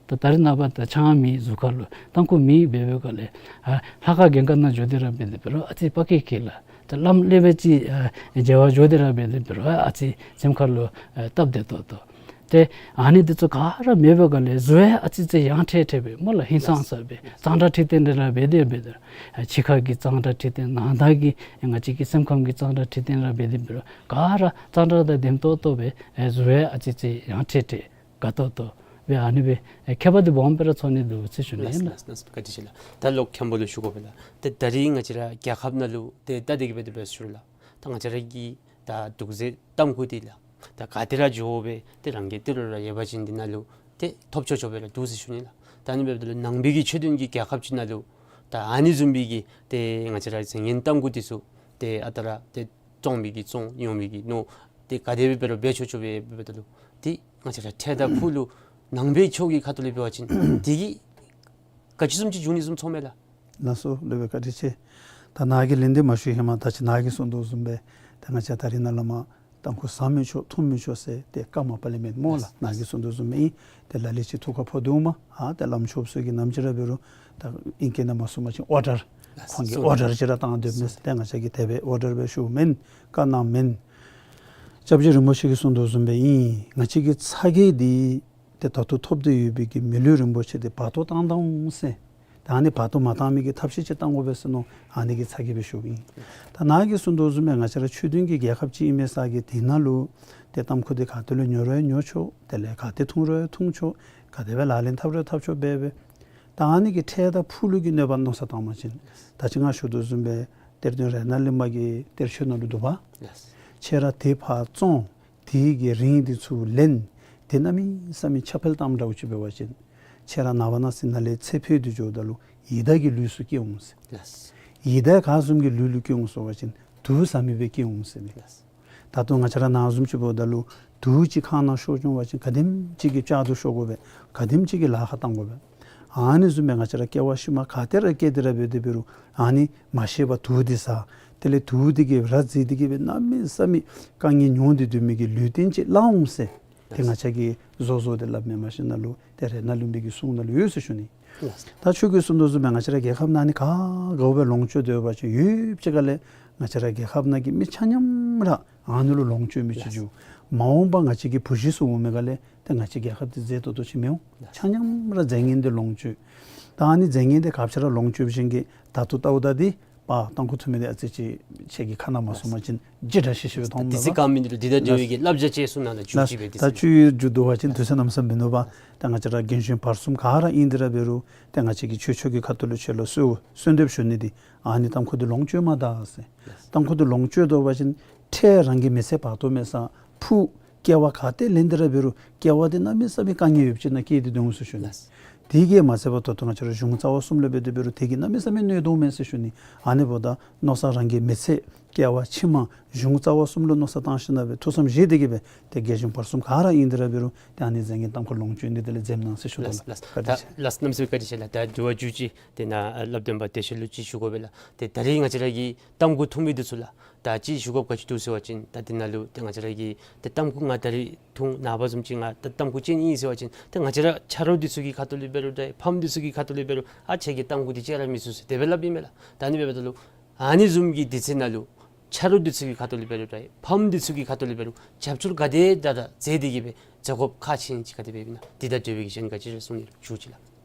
ད་ད་རིས་ནངས་པ་ད་ཆང་མེད་གཟུགས་ཁར་ལུ་ཏམ་ཁུ་མེད་འབད་བའི་སྒང་ལས་ཨ་ལྷ་ཁང་གི་ག་ནང་འགྱོ་སྟེ་ར་འབད་དེ་འབད་རུང་ཨ་ཙི་བག་གེ་ཁེལ་ལགས། ད་ལམ་ལས་སྦེ་ཅིག་ཨ་མཇལ་བར་འགྱོ་སྟེ་ར་འབད་དེ་འབད་རུང་ཨ་ཙི་སེམས་ཁ་ལུ་ཨ་སྟབས་བདེ་ཏོག་ཏོ། ཏེ་ཨ་ནི་འདི་ཚུ་ག་ར་མེད་པའི་སྒང་ལས་གཟུགས་ཡང་ཨ་ཙི་ཙི་ཡང་ཁྲེལ་ཁྲེལ་སྦེ་སྨོ་ལགས། ཧིང་སངས་ས་སྦེ་གཙང་སྦྲ་འཁྲུལ་རྟོག་འདི་ར་འབད་དེ་འབད་དེ་ཨ་ཕྱི་ཁ་གི་གཙང་སྦྲ་འཁྲུལ་རྟོག་ནང་ན་གི་ང་བཅས་ཀྱི་སེམས་ཁམས་ཀྱི་གཙང་སྦྲ་འཁྲུལ་རྟོག་ར་འབད་དེ་འབད་རུང་ག་ར་གཙང་སྦྲ་དང་ལྡནམ་ཏོག་ཏོ་སྦེ་ཨེ་གཟུགས་ཡང་ཨ་ཙི་ཙི་ཡང་ཁྲེལ་ཁྲེལ་དགའ་ཏོག་ཏོ་སྦེ་ཨ་ནི་སྦེ་ཨེ་ཁྱད་པར་འདི་སྦོམ་སྦེ་ར་ཚོར་ནི་འདུག་ཟེར་ཞུ་ནི་ལགས། ལགས་ལགས་ལགས། བཀའ་དྲིན་ཆེ་ལགས། ད་ལོག་མཁན་པོ་ལུ་ཞུ་དགོ་པས་ལགས། ད་ད་རིས་ང་བཅས་ར་རྒྱལ་ཁབ་ནང་ལུ་ཏེ་ད་དེ་གི་སྦེ་ཏེ་སྦེ་ཞུ་ལགས། ད་ང་བཅས་ར་གི་ད་དུག་རྫས་ཏམ་ཁུ་འདི་ལགས། ད་ག་ཏེ་ར་འགྱོ་སྦེ་ཏེ་རང་གི་ཏི་རུ་ར་ཡོད་པ་ཅིན་འདི་ནང་ལུ་ཏེ་ཐོབ་ཆོག་ཆོ་སྦེ་ར་འདུག་ཟེར་ཞུ་ནི་ལགས། ད་ཨ་ནི་འབདཝ་ད་ལུ་ནང་པའི་གི་ཆོས་ལྡན་གྱི་རྒྱལ་ཁབ་ཅིག་ནང་ལུ་ད་ཨ་ནི་བཟུམ་པའི་གི་ཏེ་ང་བཅས་ར་རྫས་ངན་ཏམ་ཁུ་འདི་ཚུ་ཏེ་ཨ་རྟག་ར་ཏེ་བཙོང་མི་གིས་བཙོང་ཉོ་མི་གིས་ཉོ་ཏེ་ག་དེ་སྦེ་འབད་རུང་འབད་ཆོག་ཆོ་སྦེ་འབདཝ་ད་ལུ་ཏེ་ང་བཅས་ར་ཁྲལ་དང་ཕུགས་ལུ་ནང་པའི་ཆོས་ཀྱི་ཁ་ཐུག་ལས་འབད་བ་ཅིན་དེ་གིས་ག་ཅི་བཟུམ་ཅིག་འབྱུང་ནི་བཟུམ་ཚོརཝ་མས་ལགས། ལགས་སོ། ལེགས་པའི་བཀའ་དྲིན་ཆེ། ད་ནཱ་གིས་ལན་འདི་མ་ཞུ་ཧེ་མ་ད་ཅི་ནཱ་གིས་གསུངས་དོ་བཟུམ་སྦེ་ད་ང་བཅས་ད་རིས་ནཱ་ལས་མར་ཏམ་ཁུ་ཟ་མི་ཆོག་འཐུང་མི་ཆོག་ཟེར་ཏེ་བཀའ་མ་པ་ལས་མེད་སྨོ་ལགས། ནཱ་གིས་གསུངས་དོ་བཟུམ་སྦེ་ཨིན། ཏེ་ལ་ལུ་ཅིག་ཐུགས་ཁར་ཕོག་དོ་མས། ཨ་ཏེ་བླམ་ཆོསཔ་ཚུ་གིས་ནམ་ཅིག་ར་འབད་རུང་ད་ཨིང་སྐད་ནང་མ་གསུངས་པ་ཅིན་ཨོར་ཌར་ཁོང་གིས་ཨོར་ཌར་ཅིག་ར་བཏང་སྡོདཔ་མས། ཏེ་ང་བཅས་ཀྱིས་དེ་སྦེ་ཨོར་ཌར་སྦེ་ཞུཝ་མེན། བཀའ་གནངམ་མེན། སྐྱབས་རྗེ་རིན་པོ་ཆེ་གིས་གསུངས་དོ་བཟུམ་སྦེ་ཨིན། ང་བཅས་ཀྱི་ཚ་གྱང་འདི་ཏེ་ད་ལྟོ་ཐོབ་སྟེ་ཡོད་པའི་གི་མི་ལུས་རིན་པོ་ཆེ་འདི་བར་སྟོང་བཏང་ད་འོང་ཟེར། ད་ཨ་ནི་བར་སྟོང་མ་བཏང་མི་གི་ཐབས་ཤེས་ཅིག་བཏང་དགོ་པས་ཟེར་མནོ། ཨ་ནི་གི་ཚ་གྱང་སྦེ་ཞུཝ་ཨིན། ད་ནཱ་གིས་གསུངས་དོ་བཟུམ་སྦེ་ང་བཅས་ར་ཆོས་ལྡན་གྱི་རྒྱལ་ཁབ་ཅིག་ཨིན་མས་ས་གི་དེ་ནང་ལུ་ཏེ་ཏམ་ཁུ་འདི་ག་ཏེ་ལུ་ཉོ་རུང་ཉོ་ཆོག། དེ་ལས་ག་ཏེ་འཐུང་རུང་འཐུང་ཆོག། ག་དེ་སྦེ་ལག་ལེན་འཐབ་རུང་འཐབ་ཆོག་སྦེ་སྦེ། ད་ཨ་ནི་གི་ཁྲལ་དང་ཕུགས་ལུ་གི་གནོད་པ་མནོ་བསམ་བཏང་བ་ཅིན་ད་ཅི་ང་ཞུ་དོ་བཟུམ་སྦེ་གཏེར་སྟོན་རཏྣ་གླིང་པ་གི་གཏེར་ཆོས་ནང་ལུ་འདུག་པ། ལགས། ཁྱེད་ར་དེ་ཕར་བཙོང་། དེ་གི་རིན་འདི་ཚུར་ལེན། དེ་གནམ་མེད་ས་མེད་ཁྱབ་སྤེལ་བཏངམ་འདྲཝ་ཅིག་འབད་བ་ཅིན་ཁྱེད་ར་ནངས་པ་གནངས་ཚེ་ནཱ་ལས་ཚེ་འཕོས་ཏེ་འགྱོཝ་ད་ལུ་ཡི་དྭགས་ཀྱི་ལུས་སུ་སྐྱེ་འོང་ཟེར། ལགས། ཡི་དྭགས་ག་བཟུམ་གྱི་ལུས་ལུ་སྐྱེ་འོང་ཟེར་བ་ཅིན་དུག་ཟ་མི་སྦེ་སྐྱེ་འོང་ཟེར་མས། ལགས། ད་ལྟོ་ང་བཅས་ར་ནཱ་བཟུམ་ཅིག་འབདཝ་ད་ལུ་དུག་ཅིག་ཁ་ནང་ཤོར་བྱུང་བ་ཅིན་ག་དེམ་ཅིག་གིས་བཅག་དུ་ཤོར་དགོ་པས། ག་དེམ་ཅིག་གིས་ལཱ་ཁག་བཏང་དགོ་པས། ཨ་ནི་བཟུམ་སྦེ་ང་བཅས་ར་སྐྱེ་བ་ཕྱི་མ་ག་ཏེ་ར་སྐྱེས་ཏེ་ར་འབད་དེ་འབད་རུང་ཨ་ནི་མ་ཤེས་པར་དུག་འདི་ཟ། དེ་ལས་དུག་འདི་གིས་ར་བཟི་སྟེ་གི་སྦེ་གནམ་མེད་ས་མེད་དཀའ་ངལ་མྱོང་སྟེ་སྡོད་མི་གི་ལུས་རྟེན་ཅིག་བླང་འོང་ཟེར། ཏེ་ང་བཅས་ཀྱིས་བཟོ་བཟོ་སྟེ་སླབ་མེན་མ་གཞི་ནཱ་ལུ་ཏེ་རཏྣ་ལུམ་བི་གི་གསུང་ནང་ལུ་ཡོད་ཟེར་ཞུ་ནི། ལགས། ད་ཁྱོད་ཀྱིས་གསུང་དོ་བཟུམ་སྦེ་ང་བཅས་ར་རྒྱལ་ཁབ་ནང་ནི་ག་དགའཝ་སྦེ་ལོངས་སྤྱོད་སྡོད་པ་ཅིན་ཡུདཔ་ཅིག་ཁ་ལས་ང་བཅས་ར་རྒྱལ་ཁབ་ནང་གི་མི་ཆ་མཉམ་ར་ཨ་ནི་ལུ་ལོངས་སྤྱོད་མི་ཅིག་འགྱོ། ལགས། མ་འོངས་པ་ང་བཅས་ཀྱི་བུ་གཞི་ཚུ་འོང་མི་ཁ་ལས་ཏེ་ང་བཅས་རྒྱལ་ཁབ་འདི་མཛེས་ཏོག་ཏོ་ཅིག་མི་འོང་། ལགས། ཆ་མཉམ་ར་རྫས་ངན་འདི་ལོངས་སྤྱོད། ད་ཨ་ནི་རྫས་ངན་འདི་ག་ཅི་ར་ལོངས་སྤྱོད་བཞིན་གྱི་ད་ལྟོ་ལྟཝ་ད་འདི་པ་ཏམ་ཁུ་འཐུང་མི་འདི་ཨ་ཙི་ཅིག་ཁྱེད་ཀྱིས་ཁ་ནང་མ་གསུངས་པ་ཅིན་ལྗིད་དྲགས་ཤེས་ཤེས་སྦེ་མཐོངམ་ད་ལགས། ཏེ་ཚིག་ཁ་མི་འདི་ལུ་འདི་དང་འབྲེལ་བའི་གི་བསླབ་བྱ་ཅིག་གསུང་གནང་ལགས། ལགས། ད་ཁྱོད་མཇུག་བསྡུ་བ་ཅིན་དུས་ཚོད་གནམ་མེད་ས་མེད་མིན་ནུག་པ། ད་ང་བཅས་ར་རྒན་གཞོན་བར་གསུམ་ག་ར་ཨིན་དེ་ར་འབད་རུང་ཏེ་ང་བཅས་ཀྱིས་ཆོས་ཕྱོགས་ཀྱི་ཁ་ཐུག་ལས་ཁྱོད་ལུ་གསོལ་གསོལ་འདེབས་ཞུ་ནི་འདི་ཨ་ནི་ཏམ་ཁུ་འདི་ལོངས་སྤྱོད་མ་ད་ཟེར། ལགས། ཏམ་ཁུ་འདི་ལོངས་སྤྱོད་དོ་བ་ཅིན་ཁྲལ་རང་གི་མི་ཚེ་བར་དོ་མེད་ས་ཕུགས་སྐྱེ་བ་ག་ཏེ་ལེན་དེ་ར་འབད་རུང་སྐྱེ་བ་འདི་གནམ་མེད་ས་མེད་དཀའ་ངལ་ཡོདཔ་ཅིག་ནང་སྐྱེས་ཏེ་འདུག་ཟེར་ཞུ་ནི། ལགས། དེ་གིས་མ་ཚད་པར་ད་ལྟོ་ང་བཅས་ར་གཞུང་རྩ་བ་གསུམ་ལུ་འབད་དེ་འབད་རུང་དེ་གིས་གནམ་མེད་ས་མེད་གནོད་དོ་མས་ཟེར་ཞུ་ནི། ཨ་ནི་འབདཝ་ད་མནོ་བསམ་རང་གི་མི་ཚེ་སྐྱེ་བ་ཕྱི་མ་གཞུང་རྩ་བ་གསུམ་ལུ་མནོ་བསམ་བཏང་ཞིནམ་ལས་ཐུགས་བསམ་བཞེས་ཏེ་གི་སྦེ་ཏེ་རྒན་གཞོན་བར་གསུམ་ག་ར་ཨིན་དེ་ར་འབད་རུང་ཏེ་ཨ་ནི་རྫས་ངན་ཏམ་ཁུ་ལོངས་སྤྱོད་ནི་འདི་ལས་འཛེམ་གནང་ཟེར་ཞུ་དོ་ལགས། ལགས། ལགས། བཀའ་དྲིན་ཆེ། ལགས། གནམ་མེད་ས་མེད་བཀའ་དྲིན་ཆེ་ལགས། ད་དྲི་བ་མཇུག་ཅིག་དེ་ནཱ་སླབ་སྟོན་པ་བདེ་ཆེན་ལུ་ཅིག་ཞུ་དགོ་པས་ལགས། ཏེ་ད་རེས་ང་བཅས་ར་གི་ཏམ་ཁུ་འཐུང་མི་འདི་ཚུ་ལགས། ད་ཅིག་ཞུ་དགོཔ་ག་ཅི་འདུག་ཟེར་བ་ཅིན་ད་འདི་ནང་ལུ་ཏེ་ང་བཅས་ར་གི་ཏེ་ཏམ་ཁུ་ང་ད་རེས་འཐུང་ནངས་པ་བཟུམ་ཅིག་ང་ད་ཏམ་ཁུ་ཅིག་ཨིན་ཟེར་བ་ཅིན་ཏེ་ང་བཅས་ར་ཆ་རོགས་འདི་ཚུ་གི་ཁ་ཐུག་ལས་འབད་རུང་ཏེ་ཕམ་འདི་ཚུ་གི་ཁ་ཐུག་ལས་འབད་རུང་ཨ་ཁྱེད་ཀྱིས་ཏམ་ཁུ་འདི་བཅད་ར་མི་ཚུགས་ཟེར་དེ་སྦེ་སླབ་ཨིན་མས་ལགས། ད་ཨ་ནི་འབདཝ་ད་ལུ་ཨ་ནི་བཟུམ་གྱི་དུས་ཚོད་ནང་ལུ་ཆ་རོགས་འདི་ཚུ་གི་ཁ་ཐུག་ལས་འབད་རུང་ཏེ་ཕམ་འདི་ཚུ་གི་ཁ་ཐུག་ལས་འབད་རུང་རྒྱབ་སྐྱོར་ག་དེ་དྲག་དྲག་མཛད་དེ་གི་སྦེ་མཛད་དགོཔ་ཁག་ཆེ་ཨིན་ཅི་ག་དེ་སྦེ་ཨིན་ན། འདི་དང་འབྲེལ་བའི་གཞན་ག་ཅི་རེ་གསུང་ནི་ཞུ་ཅི་ལགས།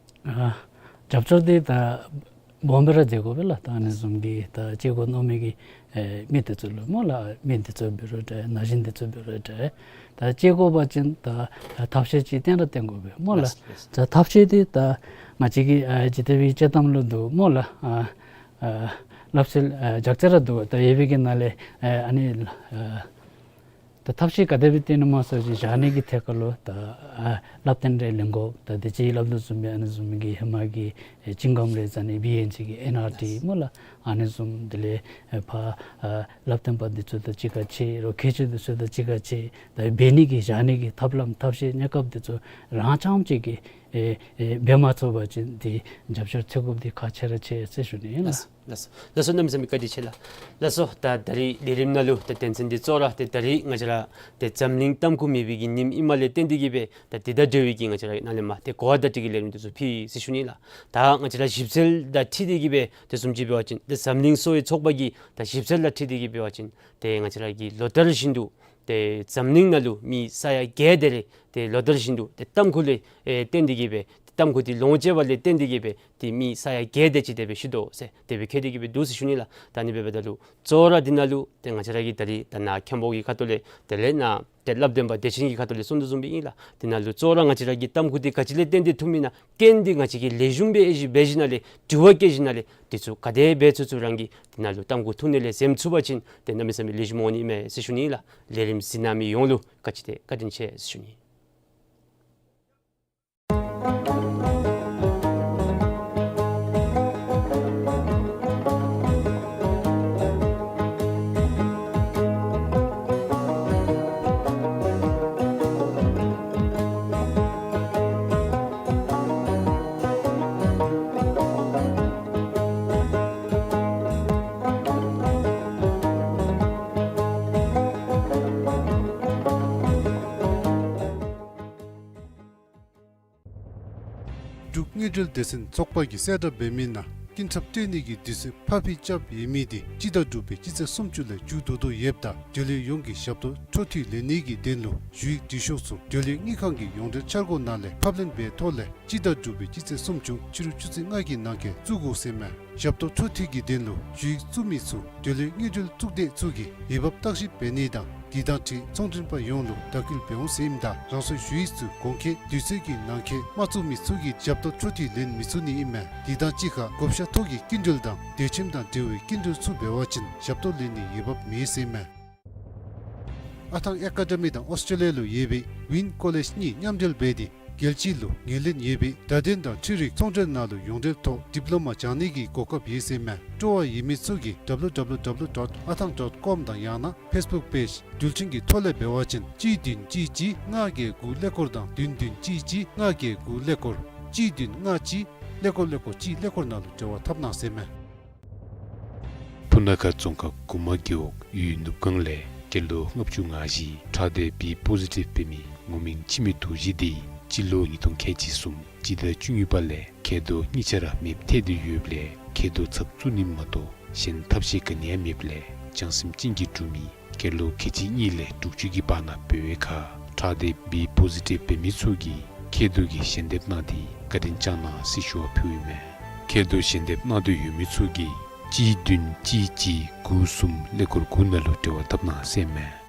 ཨ་རྒྱབ་སྐྱོར་འདི་ད་སྦོམ་སྦེ་ར་མཛད་དགོ་པས་ལགས། ད་ཨ་ནི་བཟུམ་གྱི་ད་བཅད་དགོ་མནོ་མི་གི་ཨེ་མི་འདི་ཚུ་ལུ་སྨོ་ལགས། མི་འདི་ཚུ་འབད་རུང་འདྲ་ན་གཞོན་འདི་ཚུ་འབད་རུང་འདྲ་ད་བཅད་དགོ་པ་ཅིན་ད་ཐབས་ཤེས་ཅིག་བཏོན་ར་བཏོན་དགོ་པས་སྨོ་ལགས། ལགས། ད་ཐབས་ཤེས་འདི་ད་ང་བཅས་ཀྱི་ཨ་ཇི་ལྟ་བའི་དཔྱེ་གཏམ་ལུ་འདུག་སྨོ་ལགས། ཨ་ཨ་སླབ་སྲོལ་ཨ་ལྗགས་རྩོམ་ར་འདུག། ད་ཡོད་པའི་གི་ནང་ལས་ཨ་ཨ་ནི་ཨ་ད་ཐབས་ཤེས་ག་དེ་སྦེ་བཏོན་ནི་སྨོ་ཟེར་བ་ཅིན་བཞག་ནི་གི་ཐད་ཁར་ལུ་ད་ཨ་སླབ་སྟོན་རེ་ལེན་དགོ། ད་དེ་ཅིག་སླབ་དོ་བཟུམ་སྦེ་ཨ་ནི་བཟུམ་གྱི་ཧེ་མ་གི་ཨེ་ཅིང་གམ་རེ་ཟ་ནི་བི་ཨེན་ཇི་གི་ཨེན་ཨར་ཊི་སྨོ་ལགས། ཨ་ནི་བཟུམ་དེ་ལས་ཨེ་ཕར་ཨ་སླབ་སྟོན་པ་འདི་ཚུ་དང་གཅིག་ཁར་ཕྱད་རོགས་མཁས་མཆོག་འདི་ཚུ་དང་གཅིག་ཁར་ཕྱད། ད་འབད་ནི་གི་བཞག་ནི་གི་ཐབས་ལམ་ཐབས་ཤེས་གནས་སྐབས་འདི་ཚུ་རང་རྐྱངམ་གཅིག་གིས་ཨེ་ཨེ་འབད་མ་ཚུགས་པ་ཅིན་འདི་རྒྱབ་སྐྱོར་འཐོན་དགོཔ་འདི་ཁག་ཆེ་ར་ཆེ་ཟེར་ཞུ་ནི་ཨིན་ལགས། ལགས་སོ། ལགས་སོ། གནམ་མེད་ས་མེད་བཀའ་དྲིན་ཆེ་ལགས། ལགས་སོ། ད་ད་རིས་ལས་རིམ་ནང་ལུ་ད་དོན་ཚན་འདི་གཙོ་བོ་ར་ཏེ་ད་རིས་ང་བཅས་ར་ཏེ་འཛམ་གླིང་ཏམ་ཁུ་མེད་པའི་གི་ཉིནམ་ཨིནམ་ལས་བརྟེན་ཏེ་གི་སྦེ་ད་དེ་དང་འབྲེལ་བའི་གི་ང་བཅས་ར་ནཱ་ལས་མར་ཏེ་གོ་བ་བརྡ་སྤྲོད་ཀྱི་ལས་རིམ་འདི་ཚུ་ཕུལ་ཡི་ཟེར་ཞུ་ནི་ལགས། ད་ང་བཅས་ར་ཞིབ་འཚོལ་དང་འཁྲིལ་ཏེ་གི་སྦེ་ཏེ་བཟུམ་ཅིག་འབད་བ་ཅིན་ཏེ་འཛམ་གླིང་གསོ་བའི་ཚོགས་པ་གི་ད་ཞིབ་འཚོལ་དང་འཁྲིལ་ཏེ་གི་འབད་བ་ཅིན་ཏེ་ང་བཅས་ར་གི་ལོ་ལྟར་བཞིན་དུ་ཏེ་འཛམ་གླིང་ནང་ལུ་མི་ས་ཡ་བརྒྱད་དེ་རེ་ཏེ་ལོ་ལྟར་བཞིན་དུ་ཏེ་ཏམ་ཁུ་ལས་ཨེ་བརྟེན་ཏེ་གི་སྦེ་ཏེ་ཏམ་ཁུ་འདི་ལོངས་སྤྱོད་པ་ལས་བརྟེན་ཏེ་གི་སྦེ་ཏེ་མི་ས་ཡ་བརྒྱད་དེ་ཅིག་དེ་སྦེ་ཤི་དོ་ཟེར་དེ་སྦེ་བཀོད་དེ་གི་སྦེ་འདུག་ཟེར་ཞུ་ནི་ལགས། ད་ཨ་ནི་འབདཝ་ད་ལུ་གཙོ་བོ་ར་འདི་ནང་ལུ་ཏེ་ང་བཅས་ར་གི་ད་རིས་ད་ནཱ་མཁན་པོ་གི་ཁ་ཐུག་ལས་དེ་ལས་ནཱ་ཏེ་སླབ་སྟོན་པ་བདེ་ཆེན་གྱི་ཁ་ཐུག་ལས་གསུང་དོ་བཟུམ་སྦེ་ཨིན་ལགས། འདི་ནང་ལུ་གཙོ་བོ་ར་ང་བཅས་ར་གི་ཏམ་ཁུ་འདི་ག་ཅི་ལས་བརྟེན་ཏེ་འཐུང་མི་ཨིན་ན་རྐྱེན་འདི་ང་བཅས་ཀྱིས་ལེགས་ཤོམ་སྦེ་ཨེ་ཞིབ་འབད་ཞིནམ་ལས་དྲི་བ་བཀོད་ཞིནམ་ལས་འདི་ཚུ་ག་དེ་འབད་ཚུགས་ཚུགས་རང་གིས་འདི་ནང་ལུ་ཏམ་ཁུ་འཐུང་ནི་ལས་འཛེམ་ཚུགས་པ་ཅིན་ཏེ་གནམ་མེད་ས་མེད་ལེགས་ཤོམ་འོང་ནི་ཨིན་མས་ཟེར་ཞུ་ནི་ལགས། ལས་རིམ་གཟིགས་གནང་མི་ཡོངས་ལུ་ག་ཅི་ཏེ་བཀའ་དྲིན་ཆེ་ཟེར་ཞུ་ནི། འབྲུག་དངུལ་འབྲེལ་སྡེ་ཚན་ཚོགས་པ་གིས་གསལ་བསྒྲགས་འབད་མི་ནང་སྐྱིན་ཚབ་སྤྲོད་ནི་གི་དུས་ཚོད་ཕར་འགྱངས་རྐྱབ་ཡོད་མི་འདི་སྤྱི་ཟླ་དྲུག་པའི་སྤྱི་ཚེས་སུམ་ཅུ་ལས་མཇུག་བསྡུ་དོ་ཡོདཔ་ད་འབྲེལ་ཡོད་ཡོངས་ཀྱིས་ཞབས་ཏོག་འཕྲོ་མཐུད་ལེན་ནི་གི་དོན་ལུ་ཞུ་ཡིག་འབྲི་ཤོག་ཚུ་འབྲེལ་ཡོད་དངུལ་ཁང་གི་ཡོངས་འབྲེལ་འཆར་སྒོ་ནང་ལས་ཕབ་ལེན་འབད་ཐོག་ལས་སྤྱི་ཟླ་དྲུག་པའི་སྤྱི་ཚེས་སུམ་ཅུ་ཕྱི་རུ་ཆུ་ཚོད་ལྔ་གི་ནང་འཁོད་བཙུགས་དགོ་ཟེར་མས། ཞབས་ཏོག་འཕྲོ་མཐུད་ཀྱི་དོན་ལུ་ཞུ་ཡིག་བཙུགས་མི་ཚུ་འབྲེལ་ཡོད་དངུལ་འབྲེལ་གཙུག་སྡེ་ཚུ་གིས་འོས་འབབ་བརྟག་ཞིབ་འབད་ནི་དང་དེ་དང་འཁྲིལ་ཚོང་མགྲོན་པ་ཡོངས་ལུ་བརྡ་སྐུལ་འབད་འོང་ཟེར་ཨིནམ་ད་རང་སོའི་ཞུ་ཡིག་ཚུ་གོང་འཁོད་དུས་ཚོད་ཀྱི་ནང་འཁོད་མ་བཙུགས་མི་ཚུ་གིས་ཞབས་ཏོག་འཕྲོ་མཐུད་ལེན་མི་ཚུགས་ནི་ཨིན་མས། དེ་དང་གཅིག་ཁར་བགོ་བཤའ་ཐོག་གི་སྐྱིན་འགྲུལ་དང་དུས་ཁྱིམ་དང་འབྲེལ་བའི་སྐྱིན་འགྲུལ་ཚུ་འབད་བ་ཅིན་ཞབས་ཏོག་ལེན་ནི་འོས་འབབ་མེད་ཟེར་ཨིན་མས། ཨ་ཐང་ཨེ་ཀ་ཌ་མི་དང་ཨོསི་ཊེ་ལི་ཡ་ལུ་ཡོད་པའི་ཝིན་ཀོ་ལེཇ་གཉིས་མཉམ་འབྲེལ་འབད་དེ་རྒྱལ་སྤྱི་ལུ་ངོས་ལེན་ཡོད་པའི་བརྡ་དོན་དང་འཕྲུལ་རིག་ཚོང་འབྲེལ་ནང་ལུ་ཡོངས་འབྲེལ་ཐོག་ཌིབ་ལོ་མ་སྦྱང་ནི་གི་གོ་སྐབས་ཡོད་ཟེར་ཨིན་མས། སྤྲོ་བ་ཡོད་མི་ཚུ་གིས་ཌབ་ལུ་ཌབ་ལུ་ཌབ་ལུ་ཌོཊ་ཨ་ཐང་ཌོཊ་ཀོམ་དང་ཡང་ན་ཕེསི་བུཀ་པེཇ་འགྲུལ་འཕྲིན་གྱི་ཐོག་ལས་འབད་བ་ཅིན་གཅིག་བདུན་གཅིག་གཅིག་ལྔ་བརྒྱད་དགུ་ཀླད་ཀོར་དང་བདུན་བདུན་གཅིག་གཅིག་ལྔ་བརྒྱད་དགུ་ཀླད་ཀོར་གཅིག་བདུན་ལྔ་གཅིག་ཀླད་ཀོར་ཀླད་ཀོར་གཅིག་ཀླད་ཀོར་ནང་ལུ་འབྲེལ་བ་འཐབ་གནང་ཟེར་ཨིན་མས། སྤུ་ན་ཁ་རྫོང་ཁག་གུ་མ་རྒེད་འོག་ཡུལ་ནུབ་སྒང་ལས་སྐྱེས་ལོ་ལྔ་བཅུ་ང་བཞི་ཁྲག་སྡེ་བི་པོ་ཟི་ཊིབ་འབད་མི་ ངོ་མིང་འཆི་མེད་རྡོ་རྗེ་དེ་སྤྱི་ལོ་ཉིས་སྟོང་ཁལ་གཅིག་གསུམ་སྤྱི་ཟླ་བཅུ་གཉིས་པ་ལས་མཁལ་རྡོག་གཉིས་ཆ་ར་མེདཔ་ཐལ་ཏེ་ཡོདཔ་ལས་མཁལ་རྡོག་ཚབ་བཙུགས་ནི་མ་གཏོགས་གཞན་ཐབས་ཤེས་ག་ནི་ཡང་མེདཔ་ལས་བྱང་སེམས་ཅན་གྱི་འབྲུག་མི་སྐྱེས་ལོ་ཁལ་གཅིག་གཉིས་ལས་དྲུག་ཅུ་གི་བར་ན་འབད་བའི་ཁར་ཁྲག་སྡེབ་བི་པོ་ཟི་ཊིབ་འབད་མི་ཚུ་གིས་མཁལ་རྡོག་གི་ཞལ་འདེབས་གནང་སྟེ་བཀའ་དྲིན་བསྐྱང་གནང་ཟེར་ཞུ་བ་ཕུལཝ་ཨིན་མས། མཁལ་རྡོག་ཞལ་འདེབས་གནང་འདོད་ཡོད་མི་ཚུ་གིས་གཅིག་བདུན་གཅིག་གཅིག་དགུ་གསུམ་ཀླད་ཀོར་དགུ་ནང་ལུ་འབྲེལ་བ་འཐབ་གནང་ཟེར་ཨིན་མས།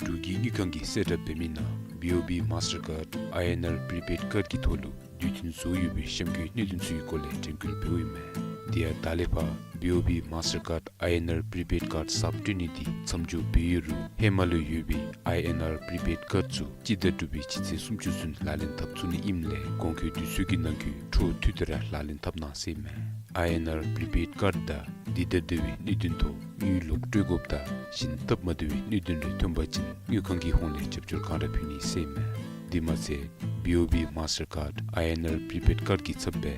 འབྲུག་གི་དངུལ་ཁང་གིས་གསལ་བསྒྲགས་འབད་མི་ནང་བི་ཨོ་བི་མཱས་ཊར་ཀཱཌ་ཨའི་ཨེན་ཨར་པི་རི་པེཌ་ཀཱཌ་ཀྱི་ཐོག་ལུ་དུས་མཐུན་བཟོ་ཡོད་པའི་གཤམ་འཁོད་གནད་དོན་ཚུ་གི་སྐོར་ལས་དྲན་སྐུལ་འབདཝ་ཨིན་མས། དེ་ཡང་ད་ལས་ཕར་བི་ཨོ་བི་མཱས་ཊར་ཀཱཌ་ཨའི་ཨེན་ཨར་པི་རི་པེཌ་ཀཱཌ་གསརཔ་སྤྲོད་ནི་འདི་མཚམས་འཇོག་འབད་ཡོད་རུང་ཧེ་མ་ལུ་ཡོད་པའི་ཨའི་ཨེན་ཨར་པི་རི་པེཌ་ཀཱཌ་ཚུ་སྤྱི་ཟླ་དྲུག་པའི་སྤྱི་ཚེས་སུམ་ཅུ་ཚུན་ལག་ལེན་འཐབ་ཚུགས་ནི་ཨིནམ་ལས་གོང་འཁོད་དུས་ཚོད་ཀྱི་ནང་འཁོད་འཕྲོ་མཐུད་དེ་ར་ལག་ལེན་འཐབ་གནང་ཟེར་ཨིན་མས། ཨའི་ཨེན་ཨར་པི་རི་པེཌ་ཀཱཌ་དང་འདི་དང་འདོད་པའི་གནད་དོན་ཐོག་དངུལ་ལོག་སྤྲོད་དགོཔ་དང་གཞན་སྟབས་མ་བདེ་བའི་གནད་དོན་རེ་ཐོན་པ་ཅིན་དངུལ་ཁང་གི་ཧོངས་ལས་རྒྱབ་སྐྱོར་གང་ར་ཕུལ་ནི་ཟེར་ཨིན་མས། དེ་མ་ཚད་བི་ཨོ་བི་མཱས་ཊར་ཀཱཌ་ཨའི་ཨེན་ཨར་པི་རི་པེཌ་ཀཱཌ་ཀྱི་ཚབ་སྦེ་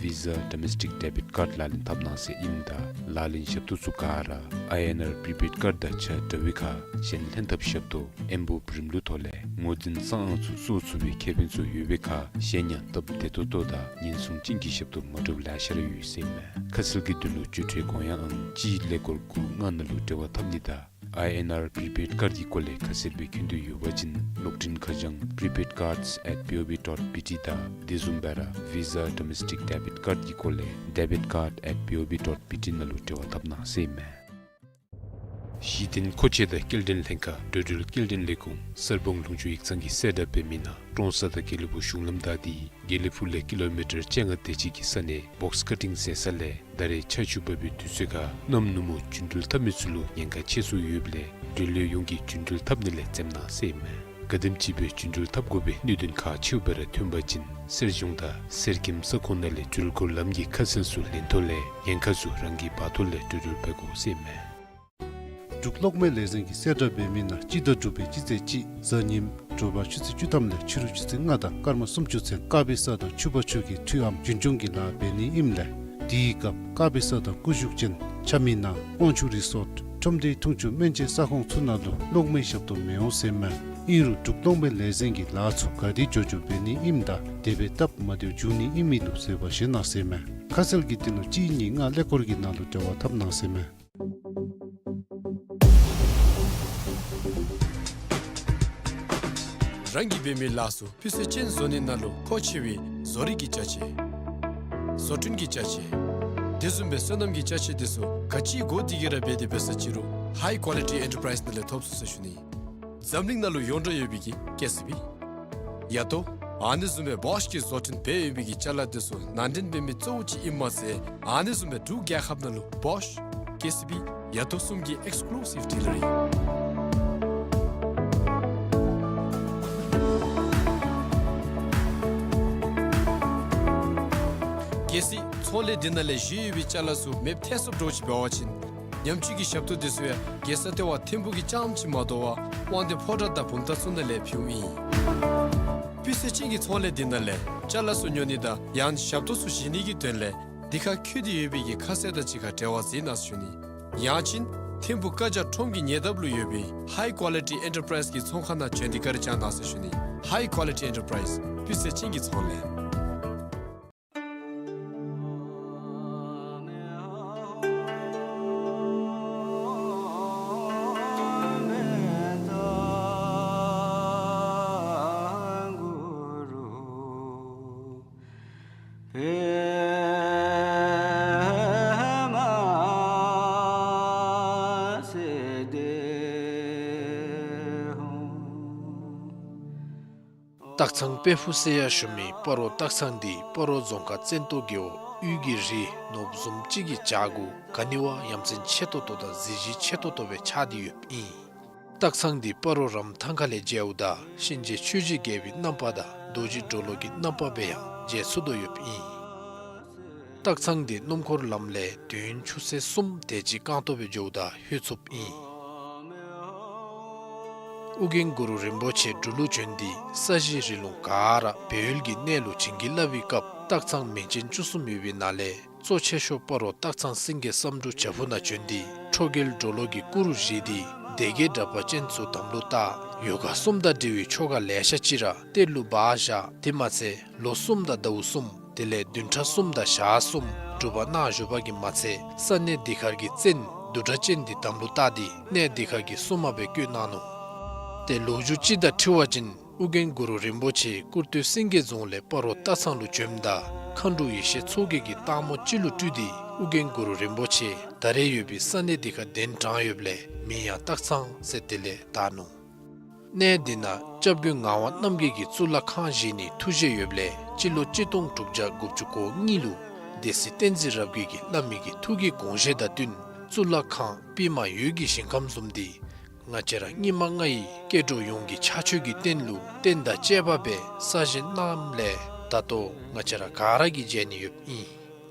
ཝི་ཟ་ཌོ་མེསི་ཊིཀ་ཌེ་བིཊ་ཀཱཌ་ལག་ལེན་འཐབ་གནང་ཟེར་ཨིནམ་ད་ལག་ལེན་ཞབས་ཏོག་ཚུ་ག་ར་ཨའི་ཨེན་ཨར་པི་རི་པེཌ་ཀཱཌ་དང་ཆ་འདྲ་བའི་ཁར་གཞན་ལྷན་ཐབས་ཞབས་ཏོག་ཨེམ་བོ་པི་རིམ་ལུགས་ཐོག་ལས་ངོས་འཛིན་གསང་ཨང་ཚུ་སོར་ཚུགས་པའི་ཁེ་ཕན་ཚུ་ཡོད་པའི་ཁར་གཞན་ཡང་སྟབས་བདེ་ཏོག་ཏོ་དང་ཉེན་སྲུང་ཅན་གྱི་ཞབས་ཏོག་མ་འདྲཝ་ལེ་ཤ་ར་ཡོད་ཟེར་ཨིན་མས། ཁ་གསལ་གྱི་དོན་ལུ་བརྒྱུད་འཕྲིན་གོང་ཡངས་ཨང་གཅིག་ཀླད་ཀོར་དགུ་ལྔ་ནང་ལུ་འབྲེལ་བ་འཐབ་ནི་དང་ཨའི་ཨེན་ཨར་པི་རི་པེཌ་ཀཱཌ་ཀྱི་སྐོར་ལས་ཁ་གསལ་སྦེ་མཁྱེན་འདོད་ཡོད་པ་ཅིན་གློག་འཕྲིན་ཁ་བྱང་པི་རི་པེཌ་ཀཱཌས་ཨེཊ་བི་ཨོ་བི་ཌོཊ་བི་ཊི་དང་དེ་བཟུམ་སྦེ་ར་ཝི་ཟ་ཌོ་མེསི་ཊིཀ་ཌེ་བིཊ་ཀཱཌ་ཀྱི་སྐོར་ལས་ཌེ་བིཊ་ཀཱཌས་ཨེཊ་བི་ཨོ་བི་ཌོཊ་བི་ཊི་ནང་ལུ་འབྲེལ་བ་འཐབ་གནང་ཟེར་ཨིན་མས། གཞི་རྟེན་མཁོ་ཆས་དང་སྐྱེལ་འདྲེན་ལྷན་ཁག་འགྲོ་འགྲུལ་སྐྱེལ་འདྲེན་ལས་ཁུངས་གསར་སྤང་ལུང་ཕྱོགས་ཡིག་ཚང་གིས་གསལ་བསྒྲགས་འབད་མི་ནང་ཀྲོང་གསར་དང་དགེ་ལེགས་ཕུག་གཞུང་ལམ་བདའ་སྟེ་དགེ་ལེགས་ཕུག་ལས་ཀི་ལོ་མི་ཊར་བཅོ་ལྔ་དེ་ཅིག་གི་ས་ནང་བོགས་ཀ་ཊིང་མཛད་ས་ལས་ད་རེས་ཆར་ཆུ་འབབ་པའི་དུས་ཚོད་ཁར་གནམ་ནུབ་མོ་རྒྱུན་འགྲུལ་འཐབ་མི་ཚུ་ལུ་ཉེན་ཁ་ཆེ་སུ་ཡོདཔ་ལས་འགྲུལ་བའི་ཡོངས་ཀྱིས་རྒྱུན་འགྲུལ་འཐབ་ནི་ལས་འཛེམ་གནང་ཟེར་ཨིན་མས། ག་དེམ་ཅིག་སྦེ་རྒྱུན་འགྲུལ་འཐབ་དགོ་པའི་གནད་དོན་ཁག་ཆེཝ་སྦེ་ར་ཐོན་པ་ཅིན་གསེར་གཞོང་དང་གསེར་སྐྱེམས་ས་ཁོངས་ནང་ལས་འགྲུལ་འཁོར་ལམ་གྱི་ཁ་གསལ་ཚུ་ལེན་ཐོག་ལས་ཉེན་ཁ་ཚུ་རང་གིས་འབག་ཐོག་ལས་འགྲོ་འགྲུལ་འབད་དགོ་ཟེར་ཨིན་མས། འབྲུག་གློག་མེ་ལས་འཛིན་གྱིས་གསལ་བསྒྲགས་འབད་མི་ནང་སྤྱི་ཟླ་དྲུག་པའི་སྤྱི་ཚེས་གཅིག་གཟའ་ཉིམ་དྲོ་པ་ཆུ་ཚོད་བཅུ་ཐམ་ལས་ཕྱི་རུ་ཆུ་ཚོད་ལྔ་དང་སྐར་མ་སུམ་ཅུ་ཚུན་དཀར་པོའི་ས་དང་ཕྱུར་པ་ཆུ་གི་འཕྲུལ་ཨམ་རྒྱུན་སྐྱོང་གི་ལཱ་འབད་ནི་ཨིནམ་ལས་དེའི་སྐབས་དཀར་པོའི་ས་དང་སྐུ་བཞུགས་ཅན་ཆ་མི་ནང་དབང་ཕྱུག་རི་སོརཊ་ཁྲོམ་སྡེའི་འཐུང་ཆུ་སྨན་བཅོས་ས་ཁོངས་ཚུ་ནང་ལུ་གློག་མེའི་ཞབས་ཏོག་མི་འོང་ཟེར་ཨིན་མས། ཨིན་རུང་འབྲུག་གློག་མེ་ལས་འཛིན་གྱིས་ལཱ་ཚུ་ག་དེ་མགྱོགས་མགྱོགས་འབད་ནི་ཨིནམ་ད་དེ་སྦེ་སྟབས་མ་བདེཝ་འབྱུང་ནི་ཨིན་མི་ལུ་བཟོད་པ་བཞེས་གནང་ཟེར་ཨིན་མས། ཁ་གསལ་གྱི་དོན་ལུ་གཅིག་གཉིས་ལྔ་ཀླད་ཀོར་གྱི་ནང་ལུ་འབྲེལ་བ་འཐབ་གནང་ཟེར་ཨིན་མས། རང་གིས་འབད་མི་ལཱ་ཚུ་སྤུས་ཚད་ཅན་བཟོ་ནི་ནང་ལུ་མཁོ་ཆེ་བའི་བཟོ་རིག་གི་ཅ་ཆས། བཟོ་སྐྲུན་གྱི་ཅ་ཆས། དེ་བཟུམ་སྦེ་སོ་ནམ་གྱི་ཅ་ཆས་དེ་ཚུ་ག་ཅི་དགོ་དེ་གིས་ར་འབད་དེ་འབད་ས་ཅི་རུང་ཧའི་ཀོ་ལི་ཊི་ཨེན་ཊར་པ་རའིསི་ནང་ལས་ཐོབ་ཚུགས་ཟེར་ཞུ་ནི། འཛམ་གླིང་ནང་ལུ་ཡོངས་གྲགས་ཡོད་པའི་གི་ཀེ་སི་བི། ཡ་ཏོ། ཨ་ནི་བཟུམ་སྦེ་བོཤ་གིས་བཟོ་སྐྲུན་འབད་ཡོད་པའི་གི་ཅ་ལ་དེ་ཚུ་ནང་འདྲེན་འབད་མི་གཙོ་བོ་ཅིག་ཨིནམ་མ་ཚད་ཨ་ནི་བཟུམ་སྦེ་འབྲུག་རྒྱལ་ཁབ་ནང་ལུ་བོཤ་ཀེ་སི་བི་ཡ་ཏོ་གསུམ་གྱི་ཨེགསི་ཀུ་ལུ་སིབ་ཌི་ལར་ཨིན། གལ་སྲིད་ཚོང་ལས་འདི་ནང་ལས་བཞེས་ཡོད་པའི་ཅ་ལ་ཚུ་མེདཔ་ཐལ་སོངམ་འདྲཝ་ཅིག་འབད་བ་ཅིན་ཉམས་བཅོས་ཀྱི་ཞབས་ཏོག་དེ་ཚུ་ཡང་རྒྱལ་ས་ལྟེ་བ་ཐིམ་ཕུག་གི་རྐྱངམ་ཅིག་མ་དོ་བར་དབང་འདུས་ཕོ་བྲང་དང་བུམ་ཐང་ཚུ་ནང་ལས་ཕུལཝ་ཨིན། སྤུས་ཚད་ཅན་གྱི་ཚོང་ལས་འདི་ནང་ལས་ཅ་ལ་ཚུ་ཉོ་ནི་དང་ཡང་ཞབས་ཏོག་ཚུ་བཞེས་ནི་གི་དོན་ལས་འདི་ཁར་བཀོད་དེ་ཡོད་པའི་གི་ཁ་གསལ་དང་གཅིག་ཁར་འབྲེལ་བ་མཛད་གནང་ཟེར་ཞུ་ནི། ཡང་ཅིན་ཐིམ་ཕུག་བཀའ་རྒྱ་ཁྲོམ་གྱི་ཉེ་འདབས་ལུ་ཡོད་པའི་ཧའི་ཀོ་ལི་ཊི་ཨེན་ཊར་པ་རའིསི་གི་ཚོང་ཁང་ནང་བྱོན་ཏེ་བཀའ་དྲིན་བསྐྱང་གནང་ཟེར་ཞུ་ནི། ཧའི་ཀོ་ལི་ཊི་ཨེན་ཊར་པ་རའིསི་སྤུས་ཚད་ཅན་གྱི་ཚོང་ལས། སྟག་ཚང་དཔལ་ཕུག་ཟེར་ཡང་ཞུ་མི་སྤ་རོ་སྟག་ཚང་འདི་སྤ་རོ་རྫོང་ཁག་བཙན་ཏོ་རྒེད་འོག་དབུས་ཀྱི་རི་ནོར་བུ་བཟུམ་ཅིག་གི་བྱག་གུ་ག་ནི་བ་ཡ་མཚན་ཆེ་ཏོག་ཏོ་དང་གཟི་བརྗིད་ཆེ་ཏོག་ཏོ་སྦེ་ཆགས་ཏེ་ཡོདཔ་ཨིན། སྟག་ཚང་འདི་སྤ་རོ་རམ་ཐང་ཁ་ལས་མཇལཝ་ད་གཤིན་རྗེ་ཆོས་ཀྱི་རྒྱལ་པོའི་རྣམ་པ་དང་རྡོ་རྗེ་གྲོ་ལོད་ཀྱི་རྣམ་པ་སྦེ་ཡང་མཇལ་ཚུགས་དོ་ཡོདཔ་ཨིན། སྟག་ཚང་འདི་སྣུམ་འཁོར་ལམ་ལས་དུས་ཡུན་ཆུ་ཚོད་གསུམ་དེ་ཅིག་རྐང་སྟོང་སྦེ་འགྱོཝ་ད་ལྷོད་ཚུགསཔ་ཨིན། ཨོ་རྒྱན་གུ་རུ་རིན་པོ་ཆེ་འབྲུག་ལུ་བྱོན་ཏེ་ས་གཞི་རི་ལུང་ག་ར་སྦས་ཡུལ་གྱི་གནས་ལུ་བྱིན་གྱིས་བརླབས་པའི་སྐབས་སྟག་ཚང་མིང་ཅན་བཅུ་གསུམ་ཡོད་པའི་ནང་ལས་གཙོ་ཆེ་ཤོས་སྤ་རོ་སྟག་ཚང་སེང་གེ་བསམ་འགྲུབ་བྱག་ཕུག་ནང་བྱོན་ཏེ་ཁྲོ་རྒྱལ་གྲོ་ལོད་ཀྱི་སྐུ་རུ་བཞེངས་ཏེ་ སྡེ་དགེ་གྲགས་པ་ཅན་ཚུ་དམ་ལུ་བཏགས། ཡོ་ག་གསུམ་དང་འབྲེལ་བའི་ཆོ་ག་ལེ་ཤ་ཅིག་ར་གཏེར་ལུ་སྦ་བཞག། དེ་མ་ཚད་ལོ་གསུམ་དང་ཟླཝ་གསུམ་དེ་ལས་བདུན་ཕྲག་གསུམ་དང་ཞག་གསུམ་སྒྲུབ་པ་གནང་བཞུགས་པ་གིས་མ་ཚད་ས་གནས་འདི་ཁར་གྱི་བཙན་བདུད་སྒྲ་ཅན་འདི་དམ་ལུ་བཏགས་ཏེ་གནས་འདི་ཁར་གྱི་སྲུང་མ་སྦེ་བསྐོས་གནང་ནུག། ཏེ་ལོ་རྒྱུས་ཅིག་དང་འཁྲིལ་བ་ཅིན་ཨོ་རྒྱན་གུ་རུ་རིན་པོ་ཆེ་ཀུར་སྟོད་སེང་གེ་རྫོང་ལས་སྤ་རོ་སྟག་ཚང་ལུ་བྱོནམ་ད་མཁའ་འགྲོ་ཡེ་ཤེས་མཚོ་རྒྱལ་གྱིས་སྟག་མོ་ཅིག་ལུ་སྤྲུལ་ཏེ་ཨོ་རྒྱན་གུ་རུ་རིན་པོ་ཆེ་ད་རེས་ཡོད་པའི་ས་གནས་འདི་ཁར་གདན་དྲངས་ཡོདཔ་ལས་མིང་ཡང་སྟག་ཚང་ཟེར་དེ་ལས་བཏགས་ནུག། གནས་འདི་ནང་སྐྱབས་མགོན་ངག་དབང་རྣམ་རྒྱལ་གྱིས་གཙུག་ལག་ཁང་བཞེངས་ནིའི་ཐུགས་བཞེད་ཡོདཔ་ལས་སྤྱི་ལོ་གཅིག་སྟོང་དྲུག་བརྒྱ་དགུ་བཅུ་གོ་གཉིས་ལུ་སྡེ་སྲིད་བསྟན་འཛིན་རབ་རྒྱས་ཀྱིས་བླ་མའི་གི་ཐུགས་ཀྱི་དགོངས་བཞེད་དང་བསྟུན་གཙུག་ལག་ཁང་པདྨ་འོད་ཀྱི་ཞིང་ཁམས་བཟུམ་འདི་ང་བཅས་ར་སྙིགས་མ་ལྔ་ཡི་སྐྱེ་འགྲོ་ཡོངས་ཀྱི་ཕྱག་མཆོད་ཀྱི་རྟེན་ལུ་རྟེན་དང་བཅས་པ་སྦེ་གསར་བཞེངས་གནངམ་ལས་ད་ལྟོ་ང་བཅས་ར་ག་ར་གིས་མཇལ་ནི་ཡོདཔ་ཨིན།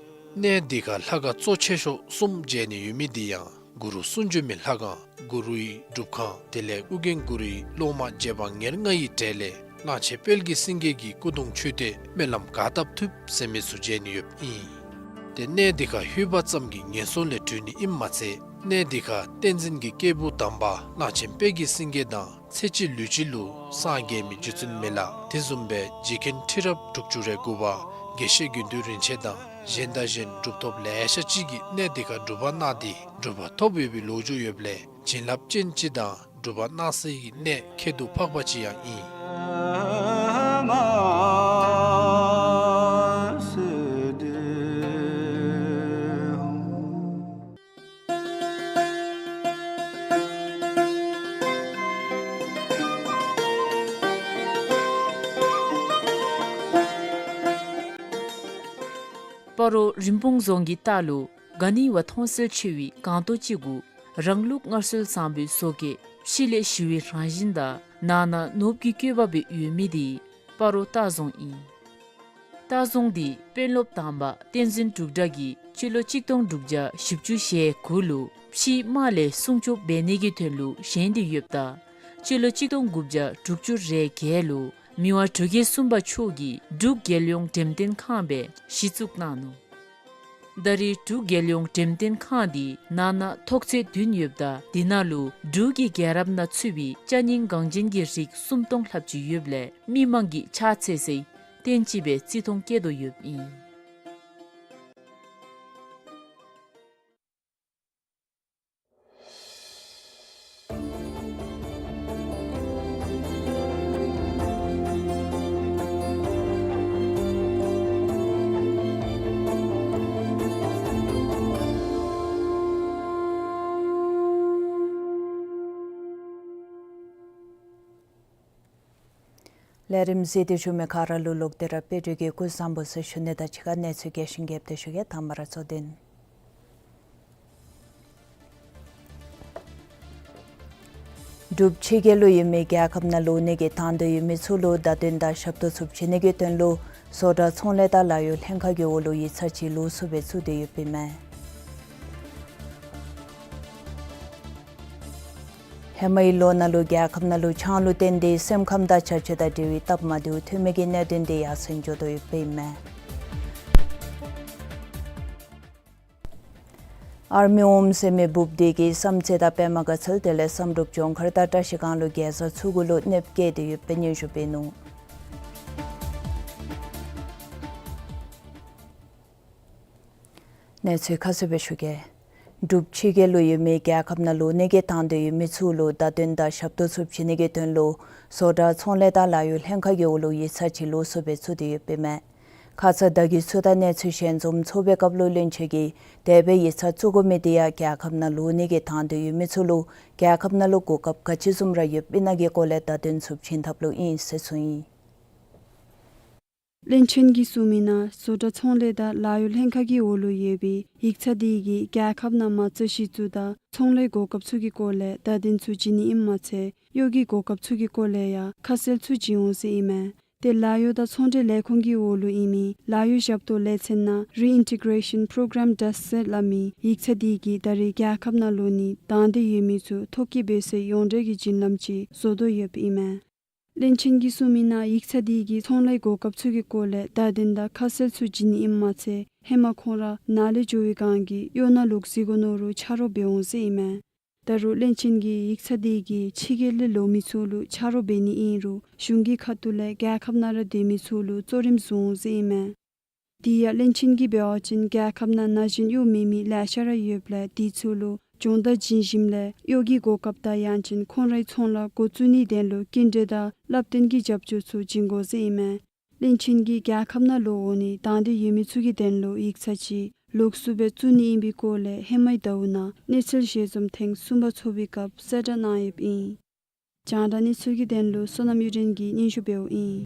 གནས་འདི་ཁར་ལྷ་ཁང་གཙོ་ཆེ་ཤོས་གསུམ་མཇལ་ནི་ཡོད་མི་འདི་ཡང་གུ་རུ་གསུང་བྱོན་མའི་ལྷ་ཁང་གུ་རུའི་སྒྲུབ་ཁང་དེ་ལས་ཨོ་རྒྱན་གུ་རུའི་སློབ་མ་རྗེ་འབངས་ཉེར་ལྔ་ཡི་གྲས་ལས་གླང་ཆེན་དཔལ་གྱི་སེང་གེ་གི་སྐུ་གདུང་མཆོད་རྟེན་སྨོན་ལམ་ག་བཏབ་ཐུབ་ཟེར་མི་ཚུ་མཇལ་ནི་ཡོདཔ་ཨིན། ཏེ་གནས་འདི་ཁར་ལྷོད་པ་ཙམ་གྱིས་ངན་སོང་ལས་གྲོལ་ནི་ཨིནམ་མ་ཚད་གནས་འདི་ཁར་བསྟན་འཛིན་གྱི་སྐྱེས་བུ་དམ་པ་གླང་ཆེན་དཔལ་གྱི་སེང་གེ་དང་ཚེ་གཅིག་ལུས་གཅིག་ལུ་སངས་རྒྱས་མི་རྗེ་བཙུན་མི་ལ་དེ་བཟུམ་སྦེ་རྗེ་མཁན་ཁྲི་རབས་དྲུག་ཅུ་རེ་དགུ་པ་དགེ་བཤེས་དགེ་འདུན་རིན་ཆེན་དང་གཞན་དང་གཞན་གྲུབ་ཐོབ་ལེ་ཤ་ཅིག་གིས་གནས་འདི་ཁར་སྒྲུབ་པ་གནང་སྟེ་གྲུབ་པ་ཐོབ་ཡོད་པའི་ལོ་རྒྱུས་ཡོདཔ་ལས་བྱིན་རླབས་ཅན་ཅིག་དང་གྲུབ་པ་གནང་སའི་གནས་ཁྱད་དུ་འཕགས་པ་ཅིག་ཡང་ཨིན། སྤ་རོ་རིན་སྤུངས་རྫོང་གི་ལྟག་ལུ་ག་ནི་བ་མཐོང་གསལ་ཆེ་བའི་སྒང་ཏོག་ཅིག་གུ་རང་ལུགས་སྔར་སྲོལ་བཟང་པོའི་བཟོ་བཀོད་ཕྱི་ལས་ཞི་བའི་རང་བཞིན་དང་ནང་ན་ནོར་བུའི་བཀོད་པ་སྦེ་ཡོད་མི་འདི་སྤ་རོ་སྟག་རྫོང་ཨིན། སྟག་རྫོང་འདི་དཔོན་སློབ་དམ་པ་བསྟན་འཛིན་འབྲུག་གྲགས་ཀྱིས་སྤྱི་ལོ་གཅིག་སྟོང་དྲུག་བརྒྱ་བཞི་བཅུ་ཞེ་དགུ་ལུ་ཕྱིའི་དམག་ལས་སྲུང་སྐྱོབ་འབད་ནི་གི་དོན་ལུ་བཞེངས་ཏེ་ཡོདཔ་ད་སྤྱི་ལོ་གཅིག་སྟོང་དགུ་བརྒྱ་དྲུག་ཅུ་རེ་བརྒྱད་ལུ་མི་དབང་འབྲུག་རྒྱལ་གསུམ་པ་མཆོག་གིས་འབྲུག་རྒྱལ་ཡོངས་འགྲེམས་སྟོན་ཁང་སྦེ་གཞི་བཙུགས་གནང་ནུག། ད་རེས་འབྲུག་རྒྱལ་ཡོངས་འགྲེམས་སྟོན་ཁང་འདི་ནང་ན་ཐོག་ཚད་བདུན་ཡོདཔ་ད་འདི་ནང་ལུ་འབྲུག་གི་རྒྱལ་རབས་ནང་ཚུད་པའི་ཅ་རྙིང་འགངས་ཅན་གྱི་རིགས་སུམ་སྟོང་ལྷགཔ་ཅིག་ཡོདཔ་ལས་མི་མང་གིས་ཕྱག་འཚལ་སའི་རྟེན་ཅིག་སྦེ་བརྩི་མཐོང་བསྐྱེད་དོ་ཡོདཔ་ཨིན། ལས་རིམ་གཟིགས་ཏེ་བཞུགས་མི་ག་ར་ལུ་ལོག་སྟེ་ར་དཔལ་འབྱོར་གྱི་སྐུ་གཟུགས་བཟང་པོ་ཟེར་ཞུ་ནི་དང་གཅིག་ཁར་གནས་ཚུལ་རྒྱས་ཤིང་རྒྱསཔ་སྦེ་ཞུ་གེ། དང་པ་ར་གཙོ་དོན། འབྲུག་ཕྱི་རྒྱལ་ལུ་ཡོད་མི་རྒྱལ་ཁབ་ནང་ལོག་ནི་གི་དང་འདོད་ཡོད་མི་ཚུ་ལུ་བརྡ་དོན་དང་ཞབས་ཏོག་ཚུ་བྱིན་ནི་གི་དོན་ལུ་བཟོ་གྲྭ་ཚོང་ལས་དང་ལཱ་གཡོག་ལྷན་ཁག་གི་འོག་ལུ་ཡིག་ཚང་ཅིག་ལོགས་སུ་སྦེ་བཙུགས་ཏེ་ཡོདཔ་ཨིན་མས། ཧེ་མའི་ལོ་ནང་ལུ་རྒྱལ་ཁབ་ནང་ལུ་ཆང་ལུ་བརྟེན་ཏེ་སེམས་ཁམས་དང་བྱ་སྤྱོད་དང་འབྲེལ་བའི་སྟབས་མ་བདེཝ་ཐོན་མི་གི་གནད་དོན་འདི་ཡར་སེང་འགྱོ་དོ་ཡོདཔ་ཨིན་མས། ཨར་མི་ཝོམ་ཟེར་མི་འབུཔ་འདི་གིས་བསམ་རྩེ་དང་པདྨ་དགའ་ཚལ་དེ་ལས་བསམ་གྲུབ་ལྗོངས་མཁར་དང་བཀྲ་ཤིས་སྒང་ལུ་གེ་སར་ཚུ་གུ་ལུ་གནོདཔ་བཀལ་ཏེ་ཡོདཔ་སྦེ་སྙན་ཞུ་འབད་ནུག། གནས་ཚུལ་ཁ་གསལ་སྦེ་ཞུ་གེ། འབྲུག་ཕྱི་རྒྱལ་ལུ་ཡོད་མི་རྒྱལ་ཁབ་ནང་ལོག་ནི་གི་དང་འདོད་ཡོད་མི་ཚུ་ལུ་བརྡ་དོན་དང་ཞབས་ཏོག་ཚུ་བྱིན་ནི་གི་དོན་ལུ་བཟོ་གྲྭ་ཚོང་ལས་དང་ལཱ་གཡོག་ལྷན་ཁག་གི་འོག་ལུ་ཡིག་ཚང་ཅིག་ལོགས་སུ་སྦེ་བཙུགས་ཏེ་ཡོདཔ་ཨིན་མས། ཁ་ཙ་བརྡ་བརྒྱུད་ཚུ་དང་གནས་ཚུལ་ཞལ་འཛོམས་འཚོགས་པའི་སྐབས་ལུ་བློན་ཆེན་གྱིས་དེ་སྦེ་ཡིག་ཚང་བཙུགས་དགོ་མི་འདི་ཡང་རྒྱལ་ཁབ་ནང་ལོག་ནི་གི་དང་འདོད་ཡོད་མི་ཚུ་ལུ་རྒྱལ་ཁབ་ནང་ལུ་གོ་སྐབས་ག་ཅི་བཟུམ་ར་ཡོདཔ་ཨིན་ན་གི་སྐོར་ལས་བརྡ་དོན་ཚུ་བྱིན་ཐབས་ལུ་ཨིན་ཟེར་གསུངས་ཡི། བློན་ཆེན་གྱིས་གསུངས་མི་ནང་བཟོ་གྲྭ་ཚོང་ལས་དང་ལཱ་གཡོག་ལྷན་ཁག་གི་འོག་ལུ་ཡོད་པའི་ཡིག་ཚང་འདི་གིས་རྒྱལ་ཁབ་ནང་མ་རྩ་གཞི་བཙུགས་དང་ཚོང་ལས་གོ་སྐབས་ཚུ་གི་སྐོར་ལས་བརྡ་དོན་ཚུ་བྱིན་ནི་ཨིནམ་མ་ཚད་གཡོག་གི་གོ་སྐབས་ཚུ་གི་སྐོར་ལས་ཡང་ཁ་གསལ་ཚུ་བྱིན་འོང་ཟེར་ཨིན་མས། ཏེ་ལཱ་གཡོག་དང་ཚོང་འབྲེལ་ལས་ཁུངས་ཀྱི་འོག་ལུ་ཨིན་མི་ལཱ་གཡོག་ཞབས་ཏོག་ལས་ཚན་ནང་Reintegration Program Desk ཟེར་སླབ་མི་ཡིག་ཚང་འདི་གིས་ད་རེས་རྒྱལ་ཁབ་ནང་ལོག་ནི་དང་འདོད་ཡོད་མི་ཚུ་ཐོ་བཀོད་འབད་སའི་ཡོངས་འབྲེལ་གྱི་བརྒྱུད་ལམ་ཅིག་བཟོ་དོ་ཡོདཔ་ཨིན་མས། བློན་ཆེན་གྱིས་གསུངས་མི་ནང་ཡིག་ཚང་འདི་གིས་ཚོང་ལས་གོ་སྐབས་ཚུ་གི་སྐོར་ལས་བརྡ་དོན་དང་ཁ་གསལ་ཚུ་བྱིན་ནི་ཨིནམ་མ་ཚད་ཧེ་མ་ཁོང་ར་ནཱ་ལས་འགྱོ་བའི་སྒང་གི་གཡོག་ནང་ལོག་འཛུལ་དགོ་མནོ་རུང་ཆ་རོགས་འབད་འོང་ཟེར་ཨིན་མས། ད་རུང་བློན་ཆེན་གྱིས་ཡིག་ཚང་འདི་གིས་ཕྱི་རྒྱལ་ལས་ལོག་མི་ཚུ་ལུ་ཆ་རོགས་འབད་ནི་ཨིན་རུང་གཞུང་གི་ཁ་ཐུག་ལས་རྒྱལ་ཁབ་ནང་ར་སྡོད་མི་ཚུ་ལུ་གཙོ་རིམ་བཟུང་ཟེར་ཨིན་མས། དེ་ཡང་བློན་ཆེན་གྱིས་འབད་བ་ཅིན་རྒྱལ་ཁབ་ནང་ན་གཞོན་གཡོག་མེད་མི་ལེ་ཤ་ར་ཡོདཔ་ལས་དེ་ཚུ་ལུ་སྦྱོང་བརྡར་བྱིན་ཞིནམ་ལས་གཡོག་གི་གོ་སྐབས་དང་ཡང་ཅིན་ཁོང་རའི་ཚོང་ལཱ་འགོ་བཙུགས་ནིའི་དོན་ལུ་སྐྱིན་འགྲུལ་དང་བསླབ་སྟོན་གྱི་རྒྱབ་སྐྱོར་ཚུ་བྱིན་དགོ་ཟེར་ཨིན་མས། བློན་ཆེན་གྱིས་རྒྱལ་ཁབ་ནང་ལོག་འོང་ནི་དང་འདོད་ཡོད་མི་ཚུ་གི་དོན་ལུ་ཡིག་ཚང་ཅིག་ལོགས་སུ་སྦེ་བཙུགས་ནི་ཨིན་པའི་སྐོར་ལས་ཧེ་མའི་ཟླཝ་ནང་གནས་ཚུལ་ཞལ་འཛོམས་ཐེངས་གསུམ་པ་ཚོགས་པའི་སྐབས་གསལ་བསྒྲགས་གནང་ཡོདཔ་ཨིན། རྒྱང་བསྒྲགས་གནས་ཚུལ་གྱི་དོན་ལུ་བསོད་ནམས་གཡུ་སྒྲོན་གྱིས་སྙན་ཞུ་འབདཝ་ཨིན།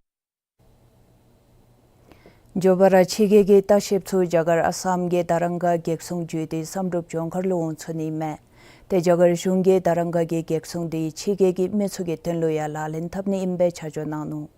མགྱོགས་པ་ར་ཕྱི་རྒྱལ་གྱི་ལྟ་བཤལཔ་ཚུ་རྒྱ་གར་ཨ་སམ་གྱི་དྷ་རམ་སྒར་གེགས་སྲུང་བརྒྱུད་དེ་བསམ་གྲུབ་ལྗོངས་མཁར་ལུ་འོང་ཚུགས་ནི་མས། ཏེ་རྒྱ་གར་གཞུང་གིས་དྷ་རམ་སྒར་གྱི་གེགས་སྲུང་འདི་ཕྱི་རྒྱལ་གྱི་མི་ཚུ་གི་དོན་ལུ་ཡང་ལག་ལེན་འཐབ་ནི་ཨིནམ་སྦེ་ཆ་འཇོག་གནང་ནུག།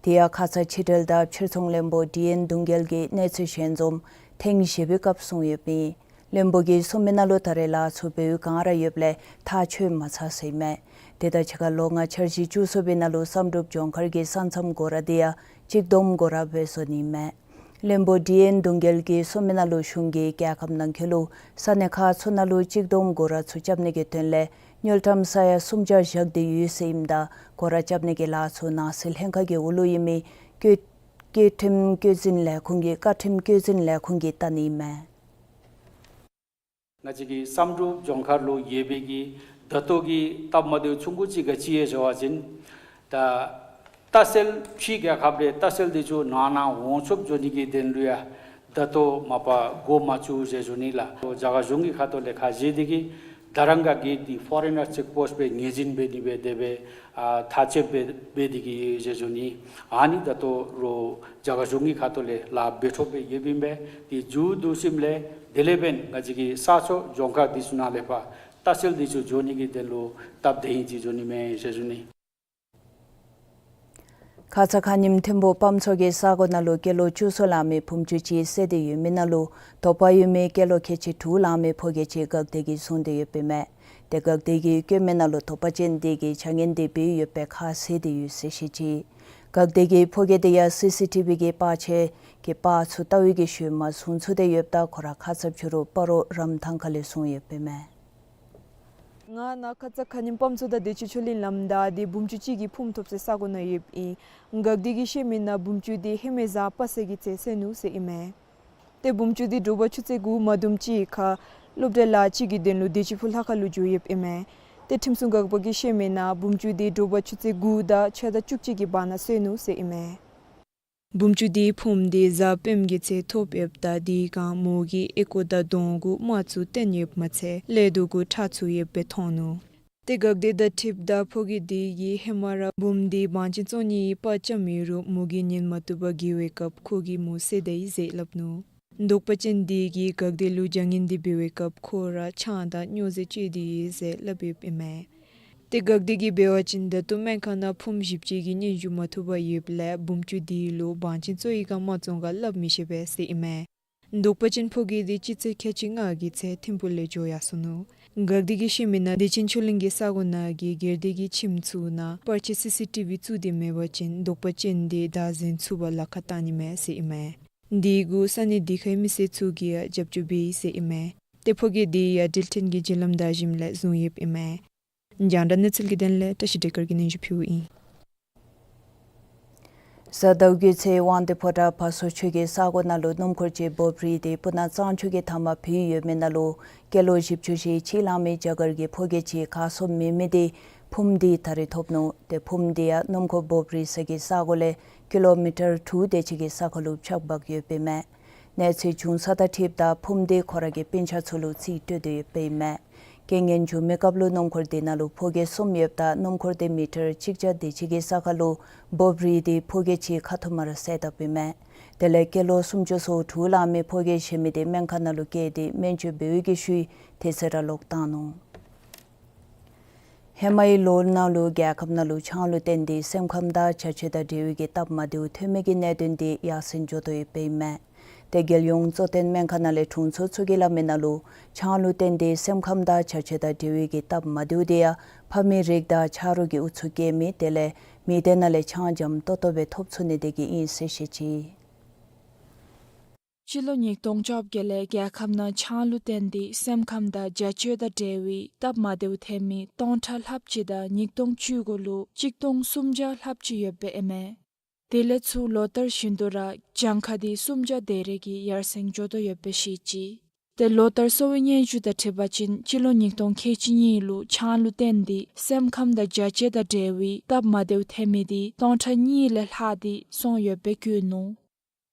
དེ་ཡང་ཁ་ཙ་ཕྱི་འབྲེལ་དང་ཕྱིར་ཚོང་བློན་པོ་ཌི་ཨེན་དུང་རྒྱལ་གྱིས་གནས་ཚུལ་ཞལ་འཛོམས་ཐེངས་བཞི་པའི་སྐབས་གསུངས་ཡོདཔ་ཨིན། བློན་པོ་གིས་གསུངས་མི་ནང་ལུ་ད་རེས་ལཱ་ཚུ་འབད་བའི་བསྒང་ར་ཡོདཔ་ལས་ཐག་ཆོད་མ་ཚར་ཟེར་ཨིན་མས། དེ་དང་གཅིག་ཁར་ལོ་ལྔ་འཆར་གཞི་བཅུ་གསུམ་པའི་ནང་ལུ་བསམ་གྲུབ་ལྗོངས་མཁར་གྱི་ས་མཚམས་སྒོ་ར་དེ་ཡང་གཅིག་བསྡོམས་སྒོ་ར་སྦེ་བཟོ་ནི་མས། བློན་པོ་ཌི་ཨེན་དུང་རྒྱལ་གྱིས་གསུངས་མི་ནང་ལུ་གཞུང་གིས་རྒྱལ་ཁབ་ནང་འཁོད་ལུ་ས་གནས་ཁག་ཚུ་ནང་ལུ་གཅིག་བསྡོམས་སྒོ་ར་ཚུ་རྐྱབ་ནི་གི་དོན་ལས་དངུལ་ཀྲམ་ས་ཡ་སུམ་བརྒྱ་བཞག་སྟེ་ཡོད་ཟེར་ཨིནམ་ད་སྒོ་ར་རྐྱབ་ནི་གི་ལཱ་ཚུ་ནང་སྲིད་ལྷན་ཁག་གི་འོག་ལུ་ཡོད་མི་བཀོད་བཀོད་ཁྲིམས་བཀོད་འཛིན་ལས་ཁུངས་ཀྱིས་བཀའ་ཁྲིམས་བཀོད་འཛིན་ལས་ཁུངས་ཀྱིས་བལྟ་ནི་མས། ང་བཅས་ཀྱི་བསམ་གྲུབ་ལྗོངས་མཁར་ལུ་ཡོད་པའི་གི་ད་ལྟོ་གི་སྟབས་མ་བདེཝ་ཆུང་ཀུ་ཅིག་ག་ཅི་ཡོད་ཟེར་བ་ཅིན་ད་ལྟ་བཤལ་ཕྱི་རྒྱལ་ཁབ་ལས་ལྟ་བཤལ་འདི་ཚུ་ནང་ན་འོང་ཆོགཔ་བཟོ་ནི་གི་དོན་ལུ་ཡང་ད་ལྟོ་མ་པ་འགོ་མ་བཙུགས་ཟེར་ཞུ་ནི་ལགས། རྒྱ་གར་གཞུང་གི་ཁ་ཐུག་ལས་ཁ་བཞེས་འདི་གིས་དྷ་རམ་སྒར་གྱི་འདི་ཕོ་རེ་ནར་ཅེཀ་པོསཊ་སྦེ་ངོས་འཛིན་འབད་ནི་སྦེ་དེ་སྦེ་ཨ་ཐག་བཅད་འབད་འབད་འདི་གིས་ཟེར་ཞུ་ནི། ཨ་ནི་ད་ལྟོ་རོགས་རྒྱ་གར་གཞུང་གི་ཁ་ཐུག་ལས་ལཱ་འབད་ཆོགཔ་སྦེ་ཡོདཔ་ཨིན་པས། དེ་མཇུག་བསྡུ་ཞིནམ་ལས་དེ་ལས་འབདན་ང་བཅས་ཀྱི་ས་ཕྱོགས་ལྗོངས་མཁར་འདི་ཚུ་ནང་ལས་ཕར་ལྟ་བཤལ་འདི་ཚུ་འགྱོ་ནི་གི་དོན་ལུ་སྟབས་བདེ་ཨིན་ཅིག་འགྱོ་ནི་མས་ཟེར་ཞུ་ནི། ཁ་ཙ་ཁ་ཉིནམ་ཐིམ་ཕུག་སྤམ་ཚོ་གི་ས་གོ་ནང་ལུ་སྐྱེས་ལོ་བཅུ་གསུམ་ལང་མི་བུམོ་ཅུང་ཅིག་བསད་དེ་ཡོད་མི་ནང་ལུ་དོགས་པ་ཡོད་མི་སྐྱེས་ལོ་ཁལ་གཅིག་དྲུག་ལང་མི་ཕོ་སྐྱེས་ཅིག་འགག་སྡེ་གིས་བཟུང་སྟེ་ཡོདཔ་ཨིན་མས། ཏེ་འགག་སྡེ་གིས་བཀོད་མི་ནང་ལུ་དོགས་པ་ཅན་འདི་གིས་བྱ་ངན་འདི་འབད་ཡོདཔ་སྦེ་ཁ་བཟེད་དེ་ཡོད་ཟེར་བཤད་ཅི། འགག་སྡེ་གིས་ཕོ་སྐྱེས་འདི་ཡང་སི་སི་ཊི་བི་གི་པར་ཆས་ཀྱི་པར་ཚུ་བལྟ་བའི་གི་ཤུལ་མ་བཟུང་ཚུགས་ཏེ་ཡོདཔ་ད་ཁོ་ར་ཁ་ཙ་ཕྱི་རུ་སྤ་རོ་རམ་ཐང་ཁ་ལས་བཟུང་ཡོདཔ་ཨིན་མས། ང་ནཱ་ཁ་ཙ་ཁ་ཉིནམ་སྤམ་ཚོ་དང་བདེ་ཆེན་ཆོས་གླིང་ལམ་བདའ་སྟེ་བུམོ་ཅུང་ཅིག་གི་ཕུངམ་ཐོབ་སའི་ས་གོ་ནང་ཡོདཔ་ཨིན། འགག་སྡེ་གིས་བཤད་མི་ནང་བུམོ་ཅུང་འདི་ཧེ་མའི་གཟའ་པ་སངས་ཀྱི་ཚེ་བསད་ནུག་ཟེར་ཨིན་མས། ཏེ་བུམོ་ཅུང་འདི་དྲོ་པ་ཆུ་ཚོད་དགུ་མ་དུམ་ཅིག་ཁར་སློབ་གྲྭའི་ལཱ་ཅིག་གི་དོན་ལུ་བདེ་ཆེན་ཕུག་ལྷ་ཁང་ལུ་འགྱོ་ཡོདཔ་ཨིན་མས། ཏེ་ཁྲིམས་སྲུང་འགག་པ་གིས་བཤད་མི་ནང་བུམོ་ཅུང་འདི་དྲོ་པ་ཆུ་ཚོད་དགུ་དང་ཕྱེད་དང་བཅུ་གཅིག་གི་བར་ན་བསད་ནུག་ཟེར་ཨིན་མས། བུམོ་ཅུང་འདི་ཕུངམ་འདི་གཟའ་སྤེནམ་གི་ཚེ་ཐོབ་ཡོདཔ་ད་དེ་སྒང་མོ་གིས་ཨོལ་ཀོ་དང་གདོང་གུ་རྨ་ཚུ་བཏོན་ཡོདཔ་མ་ཚད་ཀླད་དུམ་གུ་ཁྲག་ཚུ་ཡོདཔ་སྦེ་མཐོང་ནུག། ཏེ་འགག་སྡེ་དང་འཁྲིལཝ་ད་ཕོ་སྐྱེས་འདི་གིས་ཧེ་མ་ར་བུམོ་འདི་བང་ཅན་བཙོང་ནི་གི་པར་བཅམ་ཡོད་རུང་མོ་གིས་ཉན་མ་བཏུབ་པར་འགྱེལ་བའི་སྐབས་ཁོ་གིས་མོ་བསད་ད་ཡི་ཟེར་སླབ་ནུག། དོགས་པ་ཅན་འདི་གིས་འགག་སྡེ་ལུ་བྱ་ངན་འདི་འབད་བའི་སྐབས་ཁོ་ར་ཆང་དང་སྨྱོ་རྫས་སྤྱོད་དེ་ཡོད་ཟེར་སླབ་ཡོདཔ་ཨིན་མས། ཏེ་འགག་སྡེ་གིས་འབད་བ་ཅིན་ད་ལྟོ་སྨན་ཁང་ནང་ཕུངམ་བཞི་བཅུ་གི་སྙན་ཞུ་མ་ཐོབ་པར་ཡོདཔ་ལས་བུམོ་ཅུང་འདི་ལུ་བང་ཅན་བཙོང་ཡི་ག་མ་བཙོང་ག་སླབ་མི་ཤེས་པས་ཟེར་ཨིན་མས། དོགས་པ་ཅན་ཕོ་སྐྱེས་འདི་སྤྱི་ཚེས་ཁལ་གཅིག་ལྔ་གི་ཚེ་ཐིམ་ཕུག་ལས་འགྱོ་ཡར་སོ་ནུག། འགག་སྡེ་གིས་བཤད་མི་ནང་བདེ་ཆེན་ཆོས་གླིང་གི་ས་གོ་ནང་གི་སྒེར་སྡེ་གི་ཁྱིམ་ཚུ་ནང་པར་ཆས་སི་སི་ཊི་བི་བཙུགས་ཏེ་མེད་པ་ཅིན་དོགས་པ་ཅན་འདི་བདའ་འཛིན་ཚུགས་པར་ལཱ་ཁག་བཏང་ནི་མས་ཟེར་ཨིན་མས། འདི་གུ་ས་གནས་འདི་ཁའི་མི་སེར་ཚུ་གིས་ཡང་རྒྱབ་སྐྱོར་འབད་ཡི་ཟེར་ཨིན་མས། ཏེ་ཕོ་སྐྱེས་འདི་ཡང་འགྲུལ་འཕྲིན་གྱི་བརྒྱུད་ལམ་བདའ་ཞིནམ་ལས་བཟུང་ཡོདཔ་ཨིན་མས། རྒྱང་བསྒྲགས་གནས་ཚུལ་གྱི་དོན་ལས་བཀྲ་ཤིས་བདེ་སྐར་གྱིས་སྙན་ཞུ་ཕུལཝ་ཨིན། གཟའ་ཟླཝ་གི་ཚེ་དབང་འདུས་ཕོ་བྲང་བ་སོ་ཆུ་གི་ས་གོ་ནང་ལུ་སྣུམ་འཁོར་ཅིག་འབོ་རིལ་ཏེ་སྤུ་ན་གཙང་ཆུ་གི་མཐའམ་བུད་ཡོད་མི་ནང་ལུ་སྐྱེས་ལོ་བཞི་བཅུ་ཞེ་གཅིག་ལང་མི་རྒྱ་གར་གྱི་ཕོ་སྐྱེས་ཅིག་ག་སོང་མེད་མི་འདི་ཕུངམ་འདི་ད་རིས་ཐོབ་ནུག། ཏེ་ཕུངམ་འདི་ཡང་སྣུམ་འཁོར་འབོ་རིལ་ས་གི་ས་གོ་ལས་ཀི་ལོ་མི་ཊར་དྲུག་དེ་ཅིག་གི་ས་ཁར་ལུ་ཆགས་འབག་ཡོདཔ་ཨིན་མས། གནས་ཚུལ་བྱུང་ས་དང་འཁྲིལཝ་ད་ཕུངམ་འདི་ཁོ་ར་གི་སྤུན་ཆ་ཚུ་ལུ་རྩིས་སྤྲོད་དེ་ཡོདཔ་ཨིན་མས། རྐྱེན་ངན་བྱུང་མི་སྐབས་ལུ་སྣུམ་འཁོར་འདི་ནང་ལུ་ཕོ་སྐྱེས་གསུམ་ཡོདཔ་ད་སྣུམ་འཁོར་འདི་མི་ཊར་གཅིག་བརྒྱ་དེ་ཅིག་གི་ས་ཁར་ལུ་འབོ་རིལ་ཏེ་ཕོ་སྐྱེས་ཅིག་ཁ་ཐུག་མར་བསད་དཔ་ཨིན་མས། དེ་ལས་སྐྱེས་ལོ་སུམ་ཅུ་སོ་དྲུག་ལང་མི་ཕོ་སྐྱེས་གཞན་མི་འདི་སྨན་ཁང་ནང་ལུ་བསྐྱལ་ཏེ་སྨན་བཅོས་འབད་བའི་གི་ཤུལ་དེ་ཚེ་ར་ལོག་བཏང་ནུག། ཧེ་མའི་ལོ་ནང་ལུ་རྒྱལ་ཁབ་ནང་ལུ་ཆང་ལུ་བརྟེན་ཏེ་སེམས་ཁམས་དང་བྱ་སྤྱོད་དང་འབྲེལ་བའི་གི་སྟབས་མ་བདེཝ་ཐོན་མི་གི་གནད་དོན་འདི་ཡར་སེང་འགྱོ་དོ་ཡོདཔ་ཨིན་མས། ཏེ་རྒྱལ་ཡོངས་གཙོ་བསྟེན་སྨན་ཁང་ནང་ལས་དྲུང་འཚོ་ཚུ་གིས་སླབ་མི་ནང་ལུ་ཆང་ལུ་བརྟེན་ཏེ་སེམས་ཁམས་དང་བྱ་སྤྱོད་དང་འབྲེལ་བའི་གི་སྟབས་མ་བདེཝ་འདི་ཡང་ཕ་མའི་རིགས་དང་ཆ་རོགས་ཀྱི་ཨུ་ཚུགས་བཀལ་མི་དེ་ལས་མི་སྡེ་ནང་ལས་ཆང་འཇམ་ཏོག་ཏོ་སྦེ་ཐོབ་ཚུགས་ནི་དེ་གིས་ཨིན་ཟེར་བཤད་ཅི། སྤྱི་ལོ་ཉིས་སྟོང་བཅོ་བརྒྱད་ལས་རྒྱལ་ཁབ་ནང་ཆང་ལུ་བརྟེན་ཏེ་སེམས་ཁམས་དང་རྒྱ་ཆེ་དང་འབྲེལ་བའི་སྟབས་མ་བདེཝ་ཐོན་མི་སྟོང་ཕྲག་ལྷགཔ་ཅིག་དང་ཉིས་སྟོང་བཅུ་དགུ་ལུ་གཅིག་སྟོང་སུམ་བརྒྱ་ལྷགཔ་ཅིག་ཡོདཔ་ཨིན་མས། དེ་ལས་ཚུར་ལོ་ལྟར་བཞིན་དུ་ར་གྱངས་ཁ་དེ་སུམ་བརྒྱ་དེ་རེ་གི་ཡར་སེང་འགྱོ་དོ་ཡོདཔ་ཤེས་ཅི། ཏེ་ལོ་ལྟར་གསོ་བའི་སྙན་ཞུ་དང་འཁྲིལ་བ་ཅིན་སྤྱི་ལོ་ཉིས་སྟོང་ཁལ་གཅིག་གཉིས་ལུ་ཆང་ལུ་བརྟེན་ཏེ་སེམས་ཁམས་དང་རྒྱ་ཆེ་དང་འབྲེལ་བའི་སྟབས་མ་བདེཝ་ཐོན་མི་དེ་སྟོང་ཕྲག་གཉིས་ལས་ལྷག་སྟེ་སོང་ཡོདཔ་བཀོད་ནུག།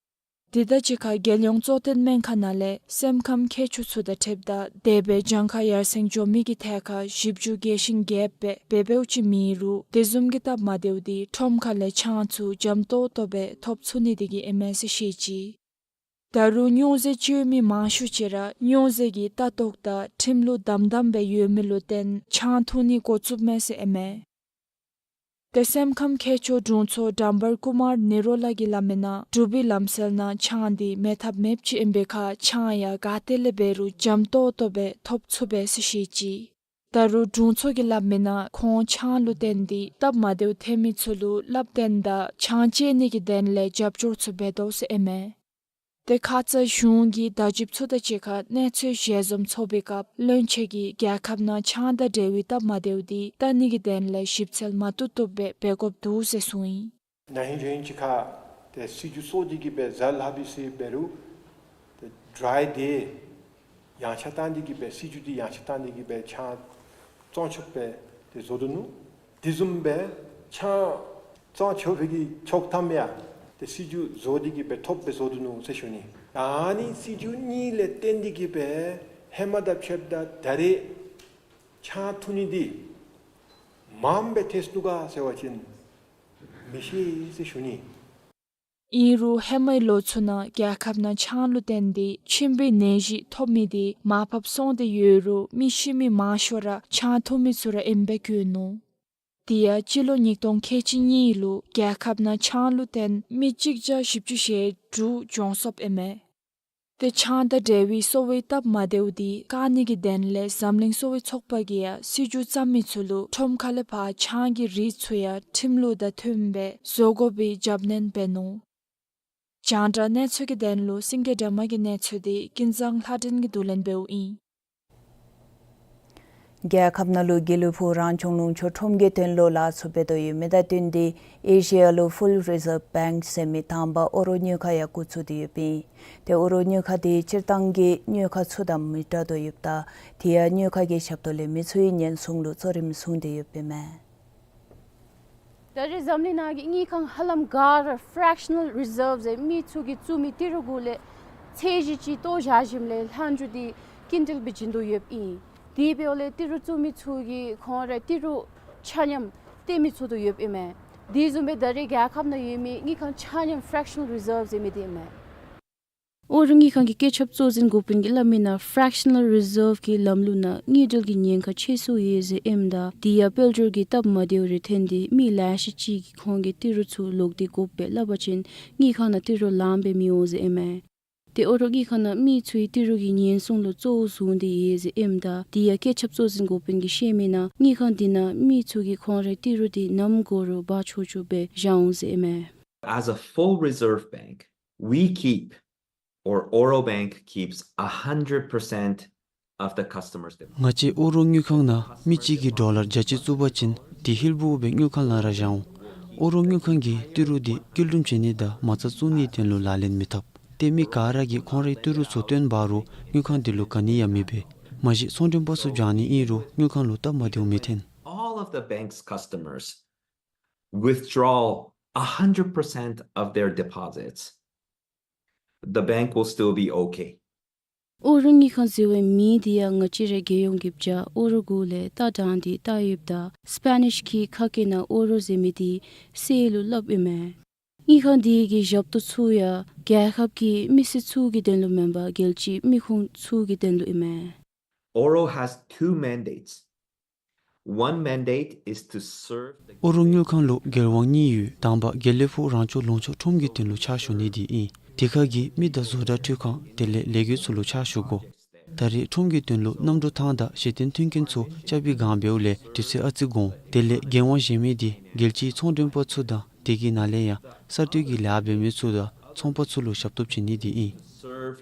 དེ་དང་གཅིག་ཁར་རྒྱལ་ཡོངས་གཙོ་བསྟེན་སྨན་ཁང་ནང་ལས་སེམས་ཁམས་མཁས་མཆོག་ཚུ་དང་འཁྲིལཝ་ད་དེ་སྦེ་གྱངས་ཁ་ཡར་སེང་འགྱོ་མི་གི་ཐད་ཁར་ཞིབ་འཇུག་རྒྱས་ཤིང་རྒྱསཔ་སྦེ་འབད་འབདཝ་ཅིག་མེད་རུང་དེ་བཟུམ་གྱི་སྟབས་མ་བདེཝ་དེ་ཁྲོམ་ཁ་ལས་ཆང་ཚུ་འཇམ་ཏོག་ཏོ་སྦེ་ཐོབ་ཚུགས་ནི་དེ་གིས་ཨིན་མས་ཟེར་ཤེས་ཅི། ད་རུང་སྨྱོ་རྫས་སྤྱོད་མི་མང་ཤོས་ཅིག་ར་སྨྱོ་རྫས་ཀྱི་ལྟ་རྟོག་དང་ཁྲིམས་ལུགས་དམ་དམ་སྦེ་ཡོད་མི་ལུ་བརྟེན་ཆང་འཐུང་ནི་འགོ་བཙུགསཔ་མས་ཟེར་ཨིན་མས། ཏེ་སེམས་ཁམས་མཁས་མཆོག་དྲུང་འཚོ་ཌམ་བར་ཀུ་མར་ནི་རོ་ལ་གིས་སླབ་མི་ནང་འབྲུག་པའི་ལམ་སྲོལ་ནང་ཆང་འདི་མེད་ཐབས་མེདཔ་ཅིག་ཨིན་པའི་ཁར་ཆང་ཡང་ག་ཏེ་ལས་འབད་རུང་འཇམ་ཏོག་ཏོ་སྦེ་ཐོབ་ཚུགས་པས་ཟེར་ཤེས་ཅི། ད་རུང་དྲུང་འཚོ་གིས་སླབ་མི་ནང་ཁོང་ཆང་ལུ་བརྟེན་ཏེ་སྟབས་མ་བདེཝ་ཐོན་མི་ཚུ་ལུ་བསླབ་སྟོན་དང་ཆང་བཅད་ནི་གི་དོན་ལས་རྒྱབ་སྐྱོར་ཚུ་འབད་དོ་ཟེར་ཨིན་མས། ཏེ་ཁ་ཙ་གཞུང་གི་བརྡ་བརྒྱུདཔ་ཚུ་དང་གཅིག་ཁར་གནས་ཚུལ་ཞལ་འཛོམས་ཚོགས་པའི་སྐབས་བློན་ཆེན་གྱིས་རྒྱལ་ཁབ་ནང་ཆང་དང་འབྲེལ་བའི་སྟབས་མ་བདེཝ་དེ་བལྟ་ནི་གི་དོན་ལས་ཞིབ་འཚོལ་མ་བཏུབ་བཏུབ་སྦེ་འབད་དགོཔ་འདུག་ཟེར་གསུངས་ཡི། ན་ཧིང་གཞེས་ཧིང་ཅིག་ཁར་ཏེ་སྲིད་བྱུས་བཙུགས་ཏེ་གིས་སྦེ་ཟ་ལྷག་པའི་སྲིད་འབད་རུང་ཏེ་ཌྲའི་ཌེ་ཡངས་ཆག་བཏང་སྟེ་གིས་སྦེ་སྲིད་བྱུས་འདི་ཡངས་ཆག་བཏང་སྟེ་གིས་སྦེ་ཆང་བཙོང་ཆོགཔ་སྦེ་ཏེ་བཟོ་དོ་ནུག། དེ་བཟུམ་སྦེ་ཆང་བཙོང་ཆོག་པའི་གི་ཆོག་ཐམ་ཡང་ཏེ་སྲིད་བྱུས་བཟོ་སྟེ་གིས་སྦེ་ཐོབ་སྦེ་བཟོ་དོ་ནུག་ཟེར་ཞུ་ནི། ད་ཨ་ནི་སྲིད་བྱུས་གཉིས་ལས་བརྟེན་ཏེ་གིས་སྦེ་ཧེ་མ་དང་ཕྱདཔ་ད་ད་རེས་ཆང་འཐུང་ནི་འདི་མངམ་སྦེ་ཐལ་སོ་ནུག་ག་ཟེར་བ་ཅིན་མི་ཤེས་ཟེར་ཞུ་ནི། ཨིན་རུང་ཧེ་མའི་ལོ་ཚུ་ནང་རྒྱལ་ཁབ་ནང་ཆང་ལུ་བརྟེན་ཏེ་མཆིན་པའི་ནད་གཞི་ཐོབ་མི་དེ་མར་ཕབ་སོང་སྟེ་ཡོད་རུང་མི་ཤི་མི་མང་ཤོས་ར་ཆང་འཐུང་མི་ཚུ་ར་ཨིནམ་སྦེ་བཀོད་ནུག། དེ་ཡང་སྤྱི་ལོ་ཉིས་སྟོང་ཁལ་གཅིག་གཉིས་ལུ་རྒྱལ་ཁབ་ནང་ཆང་ལུ་བརྟེན་མི་གཅིག་བརྒྱ་བཞི་བཅུ་ཞེ་དྲུག་གྱོངས་སོཔ་ཨིན་མས། ཏེ་ཆང་དང་འབྲེལ་བའི་གསོ་བའི་སྟབས་མ་བདེཝ་དེ་བཀག་ནི་གི་དོན་ལས་འཛམ་གླིང་གསོ་བའི་ཚོགས་པ་གིས་ཡང་སྲིད་བྱུས་བརྩམ་མི་ཚུ་ལུ་ཁྲོམ་ཁ་ལས་ཕར་ཆང་གི་རིགས་ཚུ་ཡང་ཁྲིམས་ལུགས་དང་མཐུནམ་སྦེ་བཟོ་དགོ་པའི་རྒྱབ་སྣོན་འབད་ནུག། རྒྱང་བསྒྲགས་གནས་ཚུལ་གྱི་དོན་ལུ་སེང་གེ་སྒྲོལ་མ་གི་གནས་ཚུལ་དེ་ཀུན་བཟང་ལྷ་སྒྲོན་གྱིས་བསྡུ་ལེན་འབདཝ་ཨིན། རྒྱལ་ཁབ་ནང་ལུ་དགེ་ལེགས་ཕུག་རང་སྐྱོང་ལུང་ཕྱོགས་ཁྲོམ་གྱི་དོན་ལུ་ལཱ་ཚུ་འབད་དོ་ཡོད་མི་དང་བསྟུན་ཏེ་ཨེ་ཤི་ཡ་ལུ་ཕུལ་རི་ཛརབ་བེངཀ་ཟེར་མི་དང་པ་ཨོ་རོག་དངུལ་ཁང་ཡང་འགོ་བཙུགས་ཏེ་ཡོདཔ་ཨིན། ཏེ་ཨོ་རོག་དངུལ་ཁང་དེ་སྤྱིར་བཏང་གི་དངུལ་ཁང་ཚུ་དང་མི་འདྲ་དོ་ཡོདཔ་ད་དེ་ཡང་དངུལ་ཁང་གི་ཞབས་ཏོག་ལེན་མི་ཚུའི་ཉེན་སྲུང་ལུ་གཙོ་རིམ་བཟུང་སྟེ་ཡོདཔ་ཨིན་མས། ད་རེས་འཛམ་གླིང་ནང་གི་དངུལ་ཁང་ཧ་ལམ་ག་ར་ཕྲེག་ཤ་ནཱལ་རི་ཛརབ་ཟེར་མི་ཚུ་གིས་བཙུགས་མི་ཏི་རུ་གུ་ལས་ཚད་གཞི་ཅིག་བཏོག་བཞག་ཞིནམ་ལས་ལྷག་མཇུག་འདི་ཀུན་ཊལ་སྦེ་བྱིན་དོ་ཡོདཔ་ཨིན། དེ་འབདཝ་ལས་ཏི་རུ་བཙུགས་མི་ཚུ་གིས་ཁོང་ར་ཏི་རུ་ཆ་མཉམ་སྟོན་མི་ཚུགས་དོ་ཡོདཔ་ཨིན་མས། དེ་བཟུམ་སྦེ་ད་རེས་རྒྱལ་ཁབ་ནང་ཡོད་མི་དངུལ་ཁང་ཆ་མཉམ་ཕྲེག་ཤ་ནཱལ་རི་ཛརབ་ཟེར་མི་འདི་ཨིན་མས། ཨོ་རོག་དངུལ་ཁང་གི་སྐུ་ཚབ་གཙོ་འཛིན་འགོ་དཔོན་གྱིས་སླབ་མི་ནང་ཕྲེག་ཤ་ནཱལ་རི་ཛརབ་ཀྱི་ལམ་ལུགས་ནང་དངུལ་འབྲེལ་གྱི་ཉེན་ཁ་ཆེ་སུ་ཡོད་ཟེར་ཨིནམ་ད་དེ་ཡང་དཔལ་འབྱོར་གྱི་སྟབས་མ་བདེཝ་རེ་ཐོན་ཏེ་མི་ལེ་ཤ་ཅིག་གིས་ཁོང་གི་ཏི་རུ་ཚུ་ལོག་སྟེ་དགོཔ་སྦེ་སླབ་པ་ཅིན་དངུལ་ཁང་ནང་ཏི་རུ་ལངམ་སྦེ་མི་འོང་ཟེར་ཨིན་མས། ཏེ་ཨོ་རོག་དངུལ་ཁང་ནང་མི་ཚུའི་ཏི་རུ་གི་ཉེན་སྲུང་ལུ་གཙོ་བོ་བཟུང་སྟེ་ཡོད་ཟེར་ཨིནམ་ད་དེ་ཡང་སྐུ་ཚབ་གཙོ་འཛིན་འགོ་དཔོན་གྱིས་བཤད་མི་ནང་དངུལ་ཁང་འདི་ནང་མི་ཚུ་གིས་ཁོང་རའི་ཏི་རུ་འདི་ནམ་དགོ་རུང་འབག་ཆོག་ཆོག་སྦེ་བཞག་འོང་ཟེར་ཨིན་མས། As a full reserve bank, we keep, or Oro Bank keeps, a hundred percent of the customers' deposit. ང་བཅས་ཨོ་རོག་དངུལ་ཁང་ནང་མི་གཅིག་གིས་ཌོ་ལར་བརྒྱ་གཅིག་བཙུགས་པ་ཅིན་དེ་ཧིལ་བུ་སྦེ་དངུལ་ཁང་ལུ་ར་བཞག་འོང་། ཨོ་རོག་དངུལ་ཁང་གིས་ཏི་རུ་འདི་བསྐྱུར་ལྡོམ་བྱིན་ནི་དང་མ་རྩ་བཙུགས་ནིའི་དོན་ལུ་ལག་ལེན་མི་འཐབ། ཏེ་མི་ག་ར་གིས་ཁོང་རའི་ཏི་རུ་ཚུ་བཏོན་འབག་རུང་དངུལ་ཁང་འདི་ལུ་ག་ནི་ཡང་མི་འབད། མ་གཞི་ཚོང་མགྲོན་པ་ཚུ་བྱང་ནི་ཨིན་རུང་དངུལ་ཁང་ལུ་སྟབས་མ་བདེཝ་མི་འཐོན། All of the bank's customers withdraw a hundred percent of their deposits, the bank will still be okay. ཨོ་རོག་དངུལ་ཁང་ཟེར་བའི་མིང་འདི་ཡང་ང་བཅས་རའི་རྒྱལ་ཡོངས་ཀྱི་བྱ་ཨོ་རོག་གུ་ལས་བཏགས་དྲངས་ཏེ་བཏགས་ཡོདཔ་ད་སྤེ་ནིཤ་གི་ཁ་སྐད་ནང་ཨོ་རོག་ཟེར་མི་འདི་གསེར་ལུ་སླབ་ཨིན་མས། དངུལ་ཁང་འདི་གི་ཞབས་ཏོག་ཚུ་ཡང་རྒྱལ་ཁབ་ཀྱི་མི་སེར་ཚུ་གི་དོན་ལུ་མེན་པར་རྒྱལ་སྤྱིའི་མི་ཁུངས་ཚུ་གི་དོན་ལུ་ཨིན་མས། Oro has two mandates. One mandate is to serve the ཨོ་རོག་དངུལ་ཁང་ལུ་འགན་དབང་གཉིས་ཡོད། དང་པ་དགེ་ལེགས་ཕུག་རང་སྐྱོང་ལུང་ཕྱོགས་ཁྲོམ་གྱི་དོན་ལུ་ཕྱག་ཞུ་ནི་འདི་ཨིན། དེ་ཁར་གྱི་མི་དང་བཟོ་གྲྭ་འཕྲུལ་ཁང་དེ་ལས་ལས་འགུལ་ཚུ་ལུ་ཕྱག་ཞུ་དགོ། ད་རེས་ཁྲོམ་གྱི་དོན་ལུ་གནམ་གྲུ་ཐང་དང་གཞི་རྟེན་མཐུན་རྐྱེན་ཚུ་རྐྱབ་པའི་བསྒང་འབདཝ་ལས་དུས་ཚོད་ཨ་ཙི་འགོར་འོང་། དེ་ལས་འགན་དབང་གཞན་མི་འདི་རྒྱལ་སྤྱིའི་ཚོང་མགྲོན་པ་ཚུ་དང་དེ་གི་ནང་ལས་ཡང་གསར་གཏོད་ཀྱི་ལཱ་འབད་མི་ཚུ་དང་ཚོང་པ་ཚུ་ལུ་ཞབས་ཏོག་བྱིན་ནི་འདི་ཨིན། Serve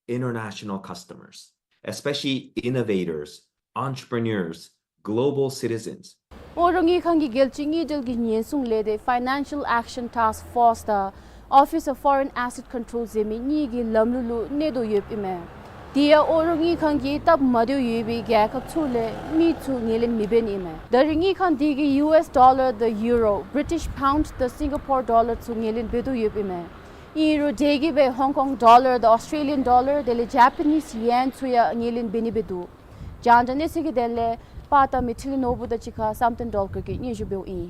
international customers, especially innovators, entrepreneurs, global citizens. ཨོ་རོག་དངུལ་ཁང་གིས་རྒྱལ་སྤྱིའི་དངུལ་འབྲེལ་གྱི་ཉེན་སྲུང་ལས་སྡེ་Financial Action Task Force དང་Office of Foreign Asset Control ཟེར་མི་གཉིས་ཀྱི་ལམ་ལུགས་ལུ་གནས་དོ་ཡོདཔ་ཨིན་མས། དེ་ཡང་ཨོ་རོག་དངུལ་ཁང་གིས་སྟབས་མ་བདེཝ་ཡོད་པའི་རྒྱལ་ཁབ་ཚུ་ལས་མི་ཚུ་ངོས་ལེན་མི་འབད་ནི་ཨིན་མས། ད་རེས་དངུལ་ཁང་དེ་གིས་ཡུ་ཨེས་ཌོ་ལར་དང་ཡུ་རོ། བི་རི་ཊིཤ་པའུནཌ་དང་སིང་ག་པོར་ཌོ་ལར་ཚུ་ངོས་ལེན་འབད་དོ་ཡོདཔ་ཨིན་མས། ཨིན་རུང་དེ་གིས་སྦེ་ཧོང་ཀོང་ཌོ་ལར་དང་ཨོསི་ཊྲེ་ལི་ཡཱན་ཌོ་ལར་དེ་ལས་ཇ་པ་ནིས་ཡེན་ཚུ་ཡང་ངོས་ལེན་འབད་ནི་སྦེ་འདུག། རྒྱང་བསྒྲགས་གནས་ཚུལ་གྱི་དོན་ལས་པར་བཏབ་མི་འཕྲིན་ལས་ནོར་བུ་དང་གཅིག་ཁར་བསམ་གཏན་སྒྲོལ་དཀར་གྱིས་སྙན་ཞུ་འབདཝ་ཨིན།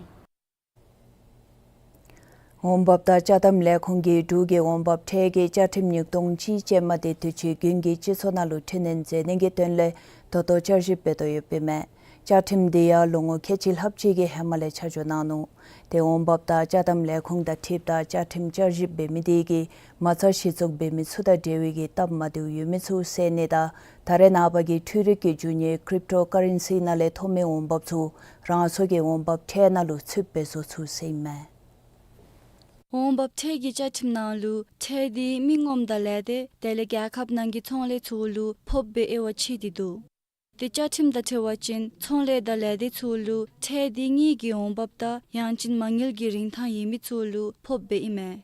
འོང་འབབ་དང་ཅ་དམ་ལས་ཁུངས་ཀྱིས་འབྲུག་གི་འོང་འབབ་ཁྲལ་གྱི་བཅའ་ཁྲིམས་ཉིས་སྟོང་གཅིག་ཅན་མ་དེ་དུས་ཅི་དགུན་གྱི་སྤྱི་ཚོགས་ནང་ལུ་འཕྲི་སྣོན་མཛད་ནི་གི་དོན་ལས་ད་ལྟོ་བསྐྱར་ཞིབ་འབད་དོ་ཡོདཔ་ཨིན་མས། བཅའ་ཁྲིམས་དེ་ཡང་ལོ་ངོ་ཁལ་གཅིག་ལྷགཔ་ཅིག་གི་ཧེ་མ་ལས་ཆ་འཇོག་གནང་ནུག། ཏེ་འོང་འབབ་དང་ཅ་དམ་ལས་ཁུངས་དང་འཁྲིལཝ་ད་བཅའ་ཁྲིམས་བསྐྱར་ཞིབ་འབད་མི་དེ་གིས་མ་རྩ་གཞི་བཙུགས་འབད་མི་ཚུ་དང་འབྲེལ་བའི་གི་སྟབས་མ་བདེཝ་ཡོད་མི་ཚུ་སེལ་ནི་དང་ད་རེས་ནངས་པ་གི་འཕྲུལ་རིག་གི་རྒྱུ་དངོས་ཀྲིབ་ཊོ་ཀ་རེན་སི་ནང་ལས་ཐོབ་མི་འོང་འབབ་ཚུ་རང་སོ་གི་འོང་འབབ་ཁྲལ་ནང་ལུ་ཚུདཔ་འབད་བཟོ་ཚུགས་ཟེར་ཨིན་མས། འོང་འབབ་ཁྲལ་གྱི་བཅའ་ཁྲིམས་ནང་ལུ་ཁྲལ་དེ་མི་ངོམ་དང་ལས་སྡེ་དེ་ལས་རྒྱལ་ཁབ་ནང་གི་ཚོང་ལས་ཚུ་ལུ་ཕོགཔ་སྦེ་དབྱེ་བ་ཕྱེ་སྟེ་འདུག། ཏེ་བཅའ་ཁྲིམས་དང་འཁྲིལ་བ་ཅིན་ཚོང་ལས་དང་ལས་སྡེ་ཚུ་ལུ་ཁྲལ་དེ་དངུལ་གྱི་འོང་འབབ་དང་ཡང་ཅིན་མ་དངུལ་གྱི་རིན་ཐང་ཡོད་མི་ཚུ་ལུ་ཕོགཔ་སྦེ་ཨིན་མས།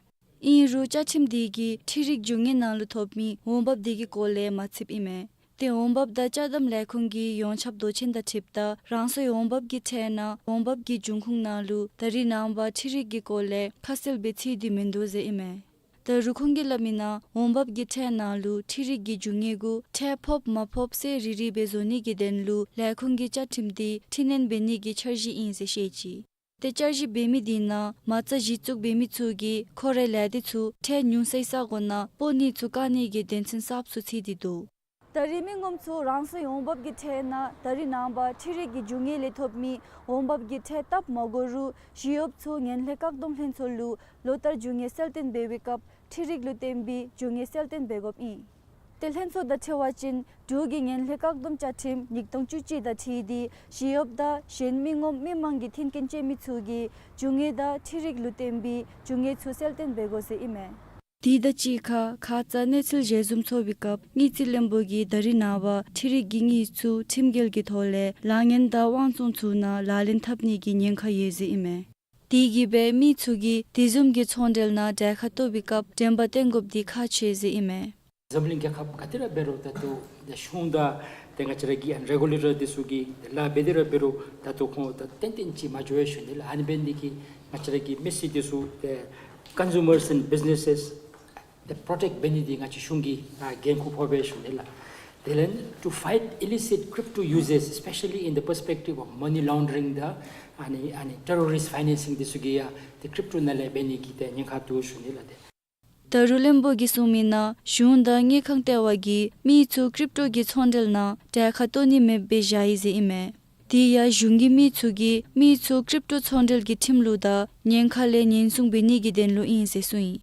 ཨིན་རུང་བཅའ་ཁྲིམས་དེ་གིས་འཕྲུལ་རིག་རྒྱུ་དངོས་ནང་ལུ་ཐོབ་མི་འོང་འབབ་དེ་གི་སྐོར་ལས་མ་ཚུདཔ་ཨིན་མས། ཏེ་འོང་འབབ་དང་ཅ་དམ་ལས་ཁུངས་ཀྱི་ཡོངས་ཁྱབ་མདོ་ཆེན་དང་འཁྲིལཝ་ད་རང་སོའི་འོང་འབབ་ཀྱི་ཁྲལ་ནང་འོང་འབབ་ཀྱི་འབྱུང་ཁུངས་ནང་ལུ་ད་རེས་ནངས་པ་འཕྲུལ་རིག་གི་སྐོར་ལས་ཁ་གསལ་སྦེ་ཚུད་དེ་མིན་འདུག་ཟེར་ཨིན་མས། ད་རུང་ཁོང་གིས་སླབ་མི་ནང་འོང་འབབ་ཀྱི་ཁྲལ་ནང་ལུ་འཕྲུལ་རིག་གི་རྒྱུ་དངོས་གུ་ཁྲལ་ཕོགཔ་མ་ཕོགཔ་གསལ་རི་རི་སྦེ་བཟོ་ནི་གི་དོན་ལུ་ལས་ཁུངས་ཀྱི་བཅའ་ཁྲིམས་དེ་འཕྲི་སྣོན་འབད་ནི་གི་འཆར་གཞི་ཨིན་ཟེར་བཤད་ཅི། ཏེ་བསྐྱར་ཞིབ་འབད་མི་དེ་ནང་མ་རྩ་གཞི་བཙུགས་འབད་མི་ཚུ་གིས་ཁོ་རའི་ལས་སྡེ་ཚུ་ཁྲལ་ཉུང་སའི་ས་གོ་ནང་སྤོ་ནི་ཚུ་བཀག་ནི་གི་དོན་ཚན་གསརཔ་ཚུ་ཚུད་དེ་འདུག། ད་རེས་མི་ངོམ་ཚུ་རང་སོའི་འོང་འབབ་ཀྱི་ཁྲལ་ནང་ད་རེས་ནངས་པ་འཕྲུལ་རིག་གི་རྒྱུ་དངོས་ལས་ཐོབ་མི་འོང་འབབ་ཀྱི་ཁྲལ་བཏབ་མ་དགོ་རུང་ཞི་གཡོགཔ་ཚུ་ངན་ལྷད་བཀག་སྡོམ་ལྷན་ཚོགས་ལུ་ལོ་ལྟར་རྒྱུ་དངོས་གསལ་སྟོན་འབད་བའི་སྐབས་འཕྲུལ་རིག་ལུ་བརྟེན་པའི་རྒྱུ་དངོས་གསལ་སྟོན་འབད་དགོཔ་ཨིན། ཏེ་ལྷན་ཚོགས་དང་འཁྲིལ་བ་ཅིན་འབྲུག་གི་ངན་ལྷད་བཀག་སྡོམ་བཅའ་ཁྲིམས་ཉིས་སྟོང་བཅུ་གཅིག་དང་འཁྲིལ་ཏེ་ཞི་གཡོགཔ་དང་གཞན་མི་ངོམ་མི་མང་གི་མཐུན་རྐྱེན་ཅན་མི་ཚུ་གིས་རྒྱུ་དངོས་དང་འཕྲུལ་རིག་ལུ་བརྟེན་པའི་རྒྱུ་དངོས་ཚུ་གསལ་སྟོན་འབད་དགོ་ཟེར་ཨིན་མས། དེ་དང་གཅིག་ཁར་ཁ་ཙ་གནས་ཚུལ་ཞལ་འཛོམས་ཚོགས་པའི་སྐབས་དངུལ་རྩིས་བློན་པོ་གིས་ད་རེས་ནངས་པ་འཕྲུལ་རིག་གི་དངུལ་ཚུ་ཁྲིམས་འགལ་གྱི་ཐོག་ལས་ལཱ་ངན་དང་དབང་བཙོང་ཚུ་ནང་ལག་ལེན་འཐབ་ནི་གི་ཉེན་ཁ་ཡོད་ཟེར་ཨིན་མས། དེ་གིས་སྦེ་མི་ཚུ་གིས་དེ་བཟུམ་གྱི་ཚོང་འབྲེལ་ནང་གྲལ་ཁར་གཏོགས་པའི་སྐབས་དྲན་པ་བསྟེན་དགོཔ་དེ་ཁག་ཆེ་ཟེར་ཨིན་མས། འཛམ་གླིང་རྒྱལ་ཁབ་ག་ཏེ་ར་འབད་རུང་ད་ལྟོ་ཏེ་གཞུང་དང་ཏེ་ང་བཅས་ར་གི་ཨ་ནི་རེ་གུ་ལེ་ཊར་འདི་ཚུ་གིས་ཏེ་ལཱ་འབད་དེ་ར་འབད་རུང་ད་ལྟོ་ཁོང་ད་ཏན་ཏན་ཅིག་མ་འགྱོ་བས་ཞུ་ནི་ལགས། ཨ་ནི་འབད་ནི་དེ་གིས་ང་བཅས་ར་གི་མི་སེར་འདི་ཚུ་ཏེ་consumers and businesses ཏེ་པྲོ་ཊེཀཊ་འབད་ནི་འདི་ང་བཅས་གཞུང་གི་ཨ་འགན་ཁུར་ཕོག་པས་ཞུ་ནི་ལགས། དེ་ལས་to fight illicit crypto uses, especially in the perspective of money laundering དང་ཨ་ནི་ཨ་ནི་terrorist financing འདི་ཚུ་གིས་ཡང་ཏེ་ཀྲིབ་ཊོ་ནང་ལས་འབད་ནི་གི་ཏེ་ཉེན་ཁ་འདུག་ཞུ་ནི་ལགས། ཏེ་ད་རུང་བློན་པོ་གིས་གསུངས་མི་ནང་གཞུང་དང་དངུལ་ཁང་ལྟེ་བ་གིས་མི་ཚུ་ཀྲིབ་ཊོ་གི་ཚོང་འབྲེལ་ནང་གྲལ་ཁར་གཏོགས་ནི་མེདཔ་སྦེ་བཞག་ཡི་ཟེར་ཨིན་མས། དེ་ཡང་གཞུང་གིས་མི་ཚུ་གིས་མི་ཚུ་ཀྲིབ་ཊོ་ཚོང་འབྲེལ་གྱི་ཁྲིམས་ལུགས་དང་ཉེན་ཁ་ལས་ཉེན་སྲུང་འབད་ནི་གི་དོན་ལུ་ཨིན་ཟེར་གསུངས་ཡི།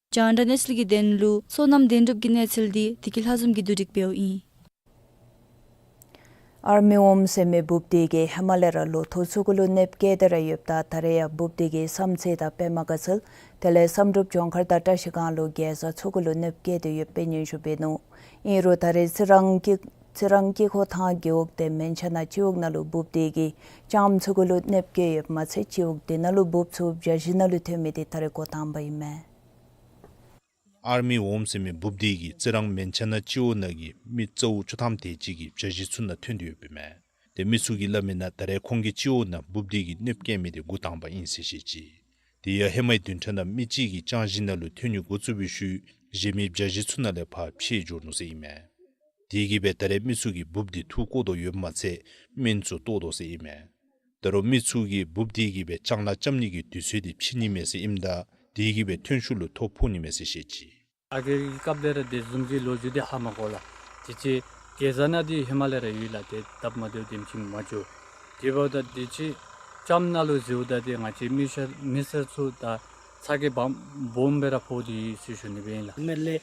རྒྱང་བསྒྲགས་གནས་ཚུལ་གྱི་དོན་ལུ་བསོད་ནམས་བདེན་གྲུབ་ཀྱི་གནས་ཚུལ་འདི་བདེ་སྐྱིད་ལྷ་འཛོམས་ཀྱིས་བསྡུ་སྒྲིག་འབདཝ་ཨིན། ཨར་མི་ཝོམ་ཟེར་མི་འབུཔ་དེ་གིས་ཧེ་མ་ལས་ར་ལོ་ཐོག་ཚུ་གུ་ལུ་གནོདཔ་བཀལ་ཏེ་ར་ཡོདཔ་ད་ད་རེས་ཡང་འབུཔ་དེ་གི་བསམ་ཚུལ་དང་དཔེ་མ་ག་ཚོད་དེ་ལས་བསམ་གྲུབ་ལྗོངས་མཁར་དང་བཀྲ་ཤིས་སྒང་ལུ་རྒྱལ་ས་ཚུ་གུ་ལུ་གནོདཔ་བཀལ་ཏེ་ཡོདཔ་སྦེ་སྙན་ཞུ་འབད་ནུག། ཨིན་རུང་ད་རེས་རྩི་རང་དཀྱིལ་རྩི་རང་དཀྱིལ་འཁོར་ཐང་རྒེད་འོག་དེ་མན་ཆ་ན་སྤྱི་འོག་ནང་ལུ་འབུཔ་དེ་གིས་ལྕངམ་ཚུ་གུ་ལུ་གནོདཔ་བཀལ་ཡོདཔ་མ་ཚད་སྤྱི་འོག་དེ་ནང་ལུ་འབུཔ་ཚུ་བརྒྱ་བཞི་ནང་ལུ་ཐོན་མི་དེ་ད་རེས་འགོ་དང་པ་ཨིན་མས། ཨར་མི་ཝོམ་ཟེར་མི་འབུཔ་དེ་གིས་རྩི་རང་མན་ཆ་ན་སྤྱི་འོག་ནང་གི་མི་གཙོ་བོ་བཅུ་ཐམ་དེ་ཅིག་གིས་བརྒྱ་བཞི་ཚུ་ནང་ཐོན་ཏེ་ཡོདཔ་ཨིན་མས། ཏེ་མི་ཚུ་གིས་སླབ་མི་ནང་ད་རེས་ཁོང་གི་སྤྱི་འོག་ནང་འབུཔ་དེ་གིས་གནོདཔ་བཀལ་མི་དེ་འགོ་དང་པ་ཨིན་ཟེར་བཤད་ཅི། དེ་ཡང་ཧེ་མའི་བདུན་ཕྲག་ནང་མི་གཅིག་གིས་ལྕངམ་བཞི་ནང་ལུ་ཐོན་ནི་འགོ་བཙུགས་པའི་ཤུལ་གཞན་མི་བརྒྱ་བཞི་ཚུ་ནང་ལས་ཕར་ཕྱེ་འགྱོ་ནུག་ཟེར་ཨིན་མས། དེ་གིས་སྦེ་ད་རེས་མི་ཚུ་གིས་འབུཔ་དེ་འཐུ་བཀོ་དོ་ཡོདཔ་མ་ཚད་སྨན་ཚུ་བཏོག་དོ་ཟེར་ཨིན་མས། ད་རུང་མི་ཚུ་གིས་འབུཔ་དེ་གིས་སྦེ་ལྕང་ལཱ་རྐྱབ་ནི་གི་དུས་ཚོད་དེ་ཕྱིས་ནི་མས་ཟེར་ཨིནམ་ད་དེ་གིས་སྦེ་ཐོན་ཤུགས་ལུ་ཐོ་ཕོག་ནི་མས་ཟེར་བཤད་ཅི། ཨ་གི་སྐབས་ལས་ར་དེ་བཟུམ་གྱི་ལོ་རྒྱུས་དེ་ཧ་མ་གོ་ལགས། དེ་ཅིག་གེ་ཛ་ནང་དེ་ཧེ་མ་ལས་ར་ཡོད་ལགས། དེ་སྟབས་མ་བདེཝ་དེམ་ཅིག་མ་འགྱོ། དེ་འབདཝ་ད་དེ་ཅིག་ལྕངམ་ནང་ལུ་འཛུལཝ་ད་དེ་ང་བཅས་མི་སེར་མི་སེར་ཚུ་ད་ཚ་གྱང་སྦོམ་སྦེ་ར་ཕོག་སྟེ་ཡོད་ཟེར་ཞུ་ནི་སྦེ་ཨིན་ལགས། मेरे लिए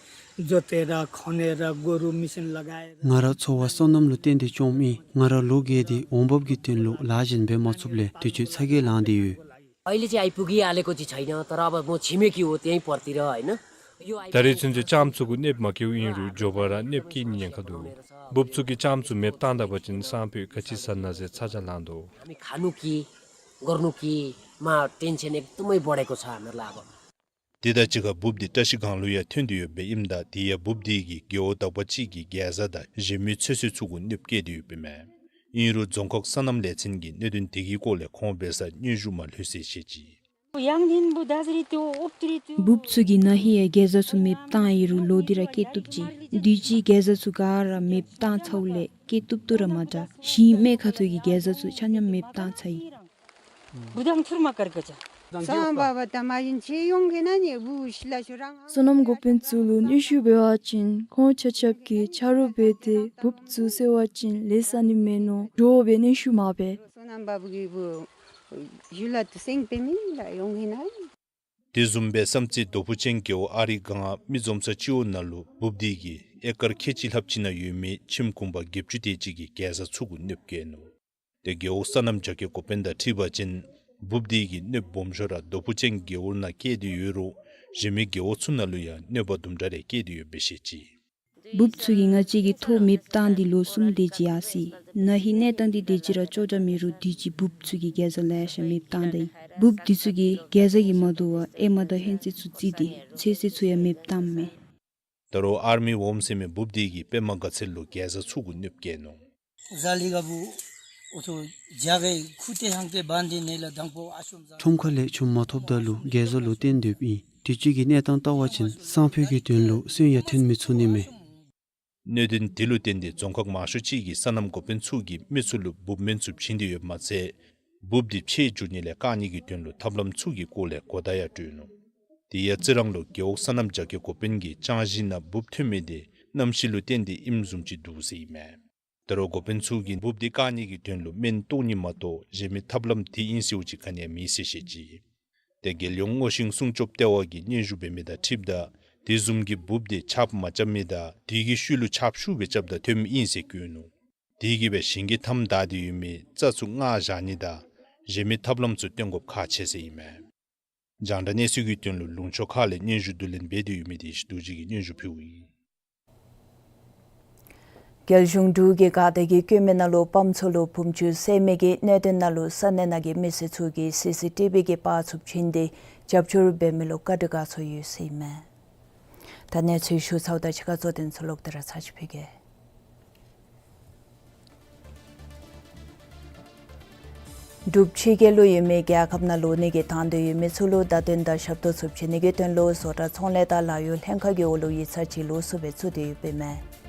जोते रहा, खोने रहा, गोरू मशीन लगाए रहा। ང་ར་འཚོ་བ་སོ་ནམ་ལུ་བརྟེན་ཏེ་བཅོམ་ཨིན། ང་ར་ལོ་བརྒྱད་དེ་འོང་འབབ་ཀྱི་དོན་ལུ་ལཱ་གཞན་འབད་མ་ཚུགསཔ་ལས་དུས་ཅི་ཚ་གྱང་ལང་སྟེ་ཡོད། अहिले चाहिँ आइपुगिहालेको चाहिँ छैन, तर अब म छिमेकी हो, त्यहीँ परतिर, होइन? ད་རེས་ཚུན་ཚོད་ལྕངམ་ཚུ་གུ་གནོདཔ་མ་བཀལཝ་ཨིན་རུང་མགྱོགས་པ་ར་གནོདཔ་བཀལ་ནི་ཉེན་ཁ་འདུག། འབུཔ་ཚུ་གིས་ལྕངམ་ཚུ་མེདཔ་བཏང་ད་པ་ཅིན་སང་ཕོད་ག་ཅི་ཟ་ན་ཟེར་ཚ་གྱང་ལང་དོ། हामी खानु कि गर्नु कि मा टेन्सन एकदमै बढेको छ हामीहरूलाई अब। དེ་དང་གཅིག་ཁར་འབུཔ་འདི་བཀྲ་ཤིས་སྒང་ལུ་ཡང་ཐོན་ཏེ་ཡོདཔ་ཨིནམ་ད་དེ་ཡང་འབུཔ་འདི་གིས་རྒེད་འོག་དག་པ་ཅིག་གི་གེ་ཛ་དང་གཞན་མི་ཚོད་བསྲེ་ཚུ་གུ་གནོདཔ་བཀལ་ཏེ་ཡོདཔ་ཨིན་མས། ཨིན་རུང་རྫོང་ཁག་སོ་ནམ་ལས་ཚན་གྱིས་གནད་དོན་དེ་གི་སྐོར་ལས་ཁོང་འབད་སར་སྙན་ཞུ་མ་ལྷོད་ཟེར་བཤད་ཅི། འབུཔ་ཚུ་གིས་ན་ཧིང་ཡང་གེ་ཛ་ཚུ་མེདཔ་བཏང་ཡི་རུང་ལོག་སྟེ་ར་སྐྱེ་བཏུབ་ཅི། དུས་ཅི་གེ་ཛ་ཚུ་ག་ར་མེདཔ་བཏང་ཚརཝ་ལས་སྐྱེ་བཏུབ་བཏུབ་ར་མ་དྲག། ཞིང་སྨད་ཁ་ཐུག་གི་གེ་ཛ་ཚུ་ཆ་མཉམ་མེདཔ་བཏང་ཚར་ཡི། བུ་དང་ཐུར་མ་དཀར་ག་ཅ། སོ་ནམ་འགོ་དཔོན་ཚུ་ལུ་སྙན་ཞུ་འབད་བ་ཅིན་ཁོང་ཆ་ཁྱབ་ཀྱིས་ཆ་རོགས་འབད་དེ་འབུཔ་ཚུ་བསལ་བ་ཅིན་ལས་ས་ནི་མེད་མནོ། འདྲོག་སྦེ་སྙན་ཞུ་མ་འབད། དེ་བཟུམ་སྦེ་བསམ་རྩེ་རྡོ་ཕུ་ཅན་རྒེད་འོག་ཨ་རི་སྒང་མི་འཛོམས་ས་སྤྱི་འོག་ནང་ལུ་འབུཔ་འདི་གིས་ཨེ་ཀར་ཁལ་གཅིག་ལྷགཔ་ཅིག་ནང་ཡོད་མི་ཁྱིམ་གུང་པ་བརྒྱད་ཅུ་དེ་ཅིག་གི་གེ་ཛ་ཚུ་གུ་གནོདཔ་བཀལ་ནུག། ཏེ་རྒེད་འོག་སོ་ནམ་རྒྱ་སྐྱེད་འགོ་དཔོན་དང་འཁྲིལ་བ་ཅིན་འབུཔ་འདི་གིས་གནོདཔ་སྦོམ་ཤོས་ར་རྡོ་ཕུ་ཅན་རྒེད་འོག་ནང་བཀལ་ཏེ་ཡོད་རུང་གཞན་མི་རྒེད་འོག་ཚུ་ནང་ལུ་ཡང་གནོད་པ་དུམ་གྲ་རེ་བཀལ་ཏེ་ཡོདཔ་སྦེ་བཤད་ཅི། འབུཔ་ཚུ་གིས་ང་བཅས་ཀྱི་ཐོག་མེདཔ་བཏང་སྟེ་ལོ་གསུམ་དེ་ཅིག་ཡར་སོ་ཡི། ན་ཧིང་གནས་སྟངས་འདི་དེ་ཅིག་ར་ཅོག་འཐདཔ་མེད་རུང་དུས་ཅི་འབུཔ་ཚུ་གིས་གེ་ཛ་ལེ་ཤ་མེདཔ་བཏང་ད་ཡི། འབུཔ་འདི་ཚུ་གིས་གེ་ཛ་གིས་མ་དོ་བར་ཨེ་མ་དང་ཧོན་ཚོད་ཚུ་བརྩིས་ཏེ་ཚོད་བསྲེ་ཚུ་ཡང་མེདཔ་བཏངམ་མས། ད་རུང་ཨར་མི་ཝོམ་ཟེར་མི་འབུཔ་འདི་གིས་པདྨ་དགའ་ཚལ་ལུ་གེ་ཛ་ཚུ་གུ་གནོདཔ་བཀལ་ནུག། ཁྲོམ་ཁ་ལས་ཆུམ་མ་ཐོབ་ད་ལུ་གེ་ཛ་ལུ་བརྟེན་སྡོདཔ་ཨིན། དུས་ཅི་གི་གནས་སྟངས་བལྟ་བ་ཅིན་སང་ཕོད་ཀྱི་དོན་ལུ་སོན་ཡང་ཐོན་མི་ཚུགས་ནི་མས། གནད་དོན་དེ་ལུ་བརྟེན་ཏེ་རྫོང་ཁག་མང་ཤོས་ཅིག་གི་སོ་ནམ་འགོ་དཔོན་ཚུ་གིས་མི་ཚུ་ལུ་འབུཔ་སྨན་ཚུ་བྱིན་ཏེ་ཡོདཔ་མ་ཚད་འབུཔ་འདི་ཕྱེད་འགྱུར་ནི་ལས་བཀག་ནི་གི་དོན་ལུ་ཐབས་ལམ་ཚུ་གི་སྐོར་ལས་གོ་བརྡ་ཡང་སྤྲོད་ནུག། དེ་ཡང་རྩི་རང་ལུ་རྒེད་འོག་སོ་ནམ་རྒྱ་སྐྱེད་འགོ་དཔོན་གྱིས་ལྕང་གཞི་ནང་འབུཔ་ཐོན་མི་དེ་གནམ་གཤིས་ལུ་བརྟེན་ཏེ་ཨིནམ་བཟུམ་ཅིག་འདུག་ཟེར་ཨིན་མས། ད་རུང་འགོ་དཔོན་ཚུ་གིས་འབུཔ་འདི་བཀག་ནི་གི་དོན་ལུ་སྨན་གཏོར་ནི་མ་གཏོགས་གཞན་མི་ཐབས་ལམ་དེ་ཨིན་ཟེརཝ་ཅིག་ག་ནི་ཡང་མེད་ཟེར་བཤད་ཅི། ཏེ་རྒྱལ་ཡོངས་སྔོ་ཤིང་སྲུང་སྐྱོབ་ལྟེ་བ་གིས་སྙན་ཞུ་འབད་མི་དང་འཁྲིལཝ་ད་དེ་བཟུམ་གྱི་འབུཔ་དེ་ཆརཔ་མ་རྐྱབ་མི་དང་དེ་གི་ཤུལ་ལུ་ཆརཔ་ཤུགས་སྦེ་རྐྱབ་ད་ཐོནམ་ཨིན་ཟེར་བཀོད་ནུག། དེ་གིས་སྦེ་ཞིང་གི་མཐའམ་བདའ་སྟེ་ཡོད་མི་རྩྭ་ཚུ་མངགས་བཞག་ནི་དང་གཞན་མི་ཐབས་ལམ་ཚུ་སྟོན་དགོཔ་ཁག་ཆེ་ཟེར་ཨིན་མས། རྒྱང་བསྒྲགས་གནས་ཚུལ་གྱི་དོན་ལུ་ལུང་ཕྱོགས་ཁག་ལས་སྙན་ཞུ་བསྡུ་ལེན་འབད་དེ་ཡོད་མི་བདེ་སྐྱིད་རྡོ་རྗེ་གིས་སྙན་ཞུ་ཕུལཝ་ཨིན། རྒྱལ་གཞུང་འབྲུག་གི་འགག་སྡེ་གིས་བཀོད་མི་ནང་ལུ་སྤམ་ཚོ་ལུ་བུམ་ཆུ་བསལ་མི་གི་གནད་དོན་ནང་ལུ་ས་གནས་ནང་གི་མི་སེར་ཚུ་གིས་སི་སི་ཊི་བི་གི་པར་ཚུ་བྱིན་ཏེ་རྒྱབ་སྐྱོར་འབད་མི་ལུ་བཀའ་དྲིན་དགའ་ཚོར་ཡོད་ཟེར་ཨིན་མས། ད་གནས་ཚུལ་ཞུ་ཚརཝ་ད་ཕྱི་ཁར་གཙོ་དོན་ཚུ་ལོག་སྟེ་ར་ཚར་ཅིག་ཕུལ་གེ། འབྲུག་ཕྱི་རྒྱལ་ལུ་ཡོད་མི་རྒྱལ་ཁབ་ནང་ལོག་ནི་གི་དང་འདོད་ཡོད་མི་ཚུ་ལུ་བརྡ་དོན་དང་ཞབས་ཏོག་ཚུ་བྱིན་ནི་གི་དོན་ལུ་བཟོ་གྲྭ་ཚོང་ལས་དང་ལཱ་གཡོག་ལྷན་ཁག་གི་འོག་ལུ་ཡིག་ཚང་ཅིག་ལོགས་སུ་སྦེ་བཙུགས་ཏེ་ཡོདཔ་ཨིན་མས།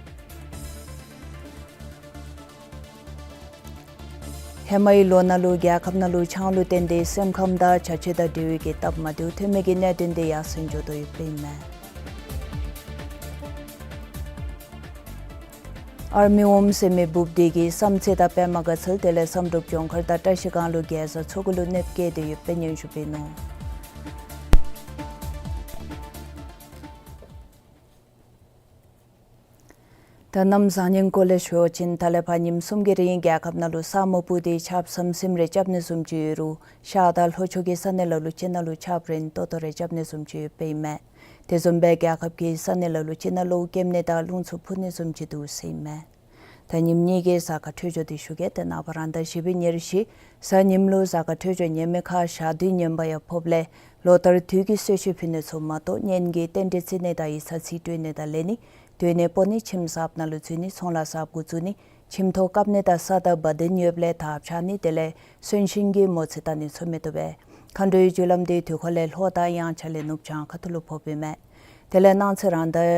ཧེ་མའི་ལོ་ནང་ལུ་རྒྱལ་ཁབ་ནང་ལུ་ཆང་ལུ་བརྟེན་ཏེ་སེམས་ཁམས་དང་བྱ་སྤྱོད་དང་འབྲེལ་བའི་གི་སྟབས་མ་བདེཝ་ཐོན་མི་གི་གནད་དོན་དེ་ཡར་སེང་འགྱོ་དོ་ཡོདཔ་ཨིན་མས། ཨར་མི་ཝོམ་ཟེར་མི་འབུཔ་དེ་གིས་བསམ་རྩེ་དང་པདྨ་དགའ་ཚལ་དེ་ལས་བསམ་གྲུབ་ལྗོངས་མཁར་དང་བཀྲ་ཤིས་སྒང་ལུ་རྒྱལ་ས་ཚོ་གུ་ལུ་གནོདཔ་བཀལ་ཏེ་ཡོདཔ་སྦེ་སྙན་ཞུ་འབད་ནུག། ད་གནམ་བཟང་ངན་སྐོར་ལས་ཞུ་བ་ཅིན་ད་ལས་ཕར་ཉིནམ་གསུམ་གྱི་རིང་རྒྱལ་ཁབ་ནང་ལུ་ས་སྨུག་སྤུབས་ཏེ་ཆརཔ་ཟམ་ཟིམ་རེ་རྐྱབ་ནི་བཟུམ་ཅིག་ཡོད་རུང་ཤར་དང་ལྷོ་ཕྱོགས་ཀྱི་ས་གནས་ལ་ལུ་ཅིག་ནང་ལུ་ཆརཔ་རན་ཏོག་ཏོ་རེ་རྐྱབ་ནི་བཟུམ་ཅིག་ཡོདཔ་ཨིན་མས། དེ་བཟུམ་སྦེ་རྒྱལ་ཁབ་ཀྱི་ས་གནས་ལ་ལུ་ཅིག་ནང་ལུ་ཀེམ་ནི་དང་རླུང་འཚུབ་ཕུ་ནི་བཟུམ་ཅིག་འདུག་ཟེར་ཨིན་མས། ད་ཉིནམ་གཉིས་ཀྱི་གཟའ་སྐར་འཕྲོད་སྦྱོར་དེ་ཞུ་གེ། ཏེ་ནངས་པ་རང་ཟླ་བཞི་པའི་ཉེར་བཞི་གཟའ་ཉིམ་ལུ་གཟའ་སྐར་འཕྲོད་སྦྱོར་ངན་མི་ཁར་ཞག་དུས་ངན་པ་ཡང་ཕོགཔ་ལས་ལོ་ལྟར་དུས་ཀྱི་གསོལ་མཆོད་ཕུལ་ནི་ཚུ་མ་གཏོགས་གཉེན་གྱི་རྟེན་འབྲེལ་བརྩི་ནི་དང་ཡིག་ཚང་རྩིས་སྤྲོད་ནི་དང་ལེན་ནི་སྡོད་གནས་སྤོ་ནི་ཁྱིམ་གསརཔ་ནང་ལུ་འཛུལ་ནི་ཚོང་ལཱ་གསརཔ་འགོ་བཙུགས་ནི་ཁྱིམ་ཐོག་བཀབ་ནི་དང་ས་དང་བ་དན་ཡོདཔ་ལས་དར་འཕྱར་ནི་དེ་ལས་གསོན་གཤིན་གྱི་མོ་རྩིས་བལྟ་ནི་ཚུ་མི་བཏུབ་པས། མཁའ་འགྲོའི་རྒྱུ་ལམ་དེ་དུས་འཁོར་ལས་ལྷོ་དང་དབྱངས་འཆར་ལས་ནུབ་བྱང་ཁ་ཐུག་ལུ་ཕོགཔ་ཨིན་མས། དེ་ལས་གནངས་ཚེ་རང་ཟླ་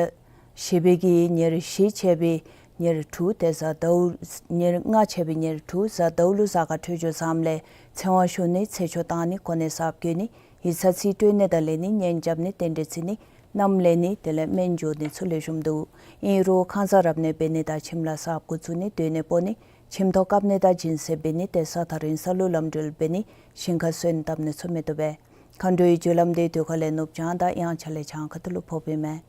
བཞི་པའི་གི་ཉེར་བཞི་ཚེས་པའི་ཉེར་དྲུག་ཏེ་གཟའ་ཟླཝ་ཉེར་ལྔ་ཚེས་པའི་ཉེར་དྲུག་གཟའ་ཟླཝ་ལུ་གཟའ་སྐར་འཕྲོད་སྦྱོར་བཟངམ་ལས་ཚེ་དབང་ཞུ་ནི་ཚེ་ཆོག་བཏང་ནི་གོ་གནས་གསརཔ་བསྐོ་ནི་ཡིག་ཚང་རྩིས་སྤྲོད་ནི་དང་ལེན་ནི་གཉེན་རྐྱབ་ནི་རྟེན་འབྲེལ་བརྩི་ནི་མནའམ་ལེན་ནི་དེ་ལས་སྨན་སྦྱོར་ནི་ཚུ་ལེགས་ཤོམ་འདུག། ཨིན་རུང་ཁང་བཟང་རབ་གནས་འབད་ནི་དང་ཁྱིམ་ལཱ་གསརཔ་འགོ་བཙུགས་ནི་སྡོད་གནས་སྤོ་ནི་ཁྱིམ་ཐོག་བཀབ་ནི་དང་སྦྱིན་སྲེག་འབད་ནི་ཏེ་ས་ཐག་རིང་ས་ལུ་ལམ་འགྲུལ་འབད་ནི་ཞིང་ཁར་སོན་བཏབ་ནི་ཚུ་མི་བཏུབ་པས། མཁའ་འགྲོའི་རྒྱུ་ལམ་དེ་དུས་འཁོར་ལས་ནུབ་བྱང་དང་དབྱངས་འཆར་ལས་བྱང་ཁ་ཐུག་ལུ་ཕོགཔ་ཨིན་མས།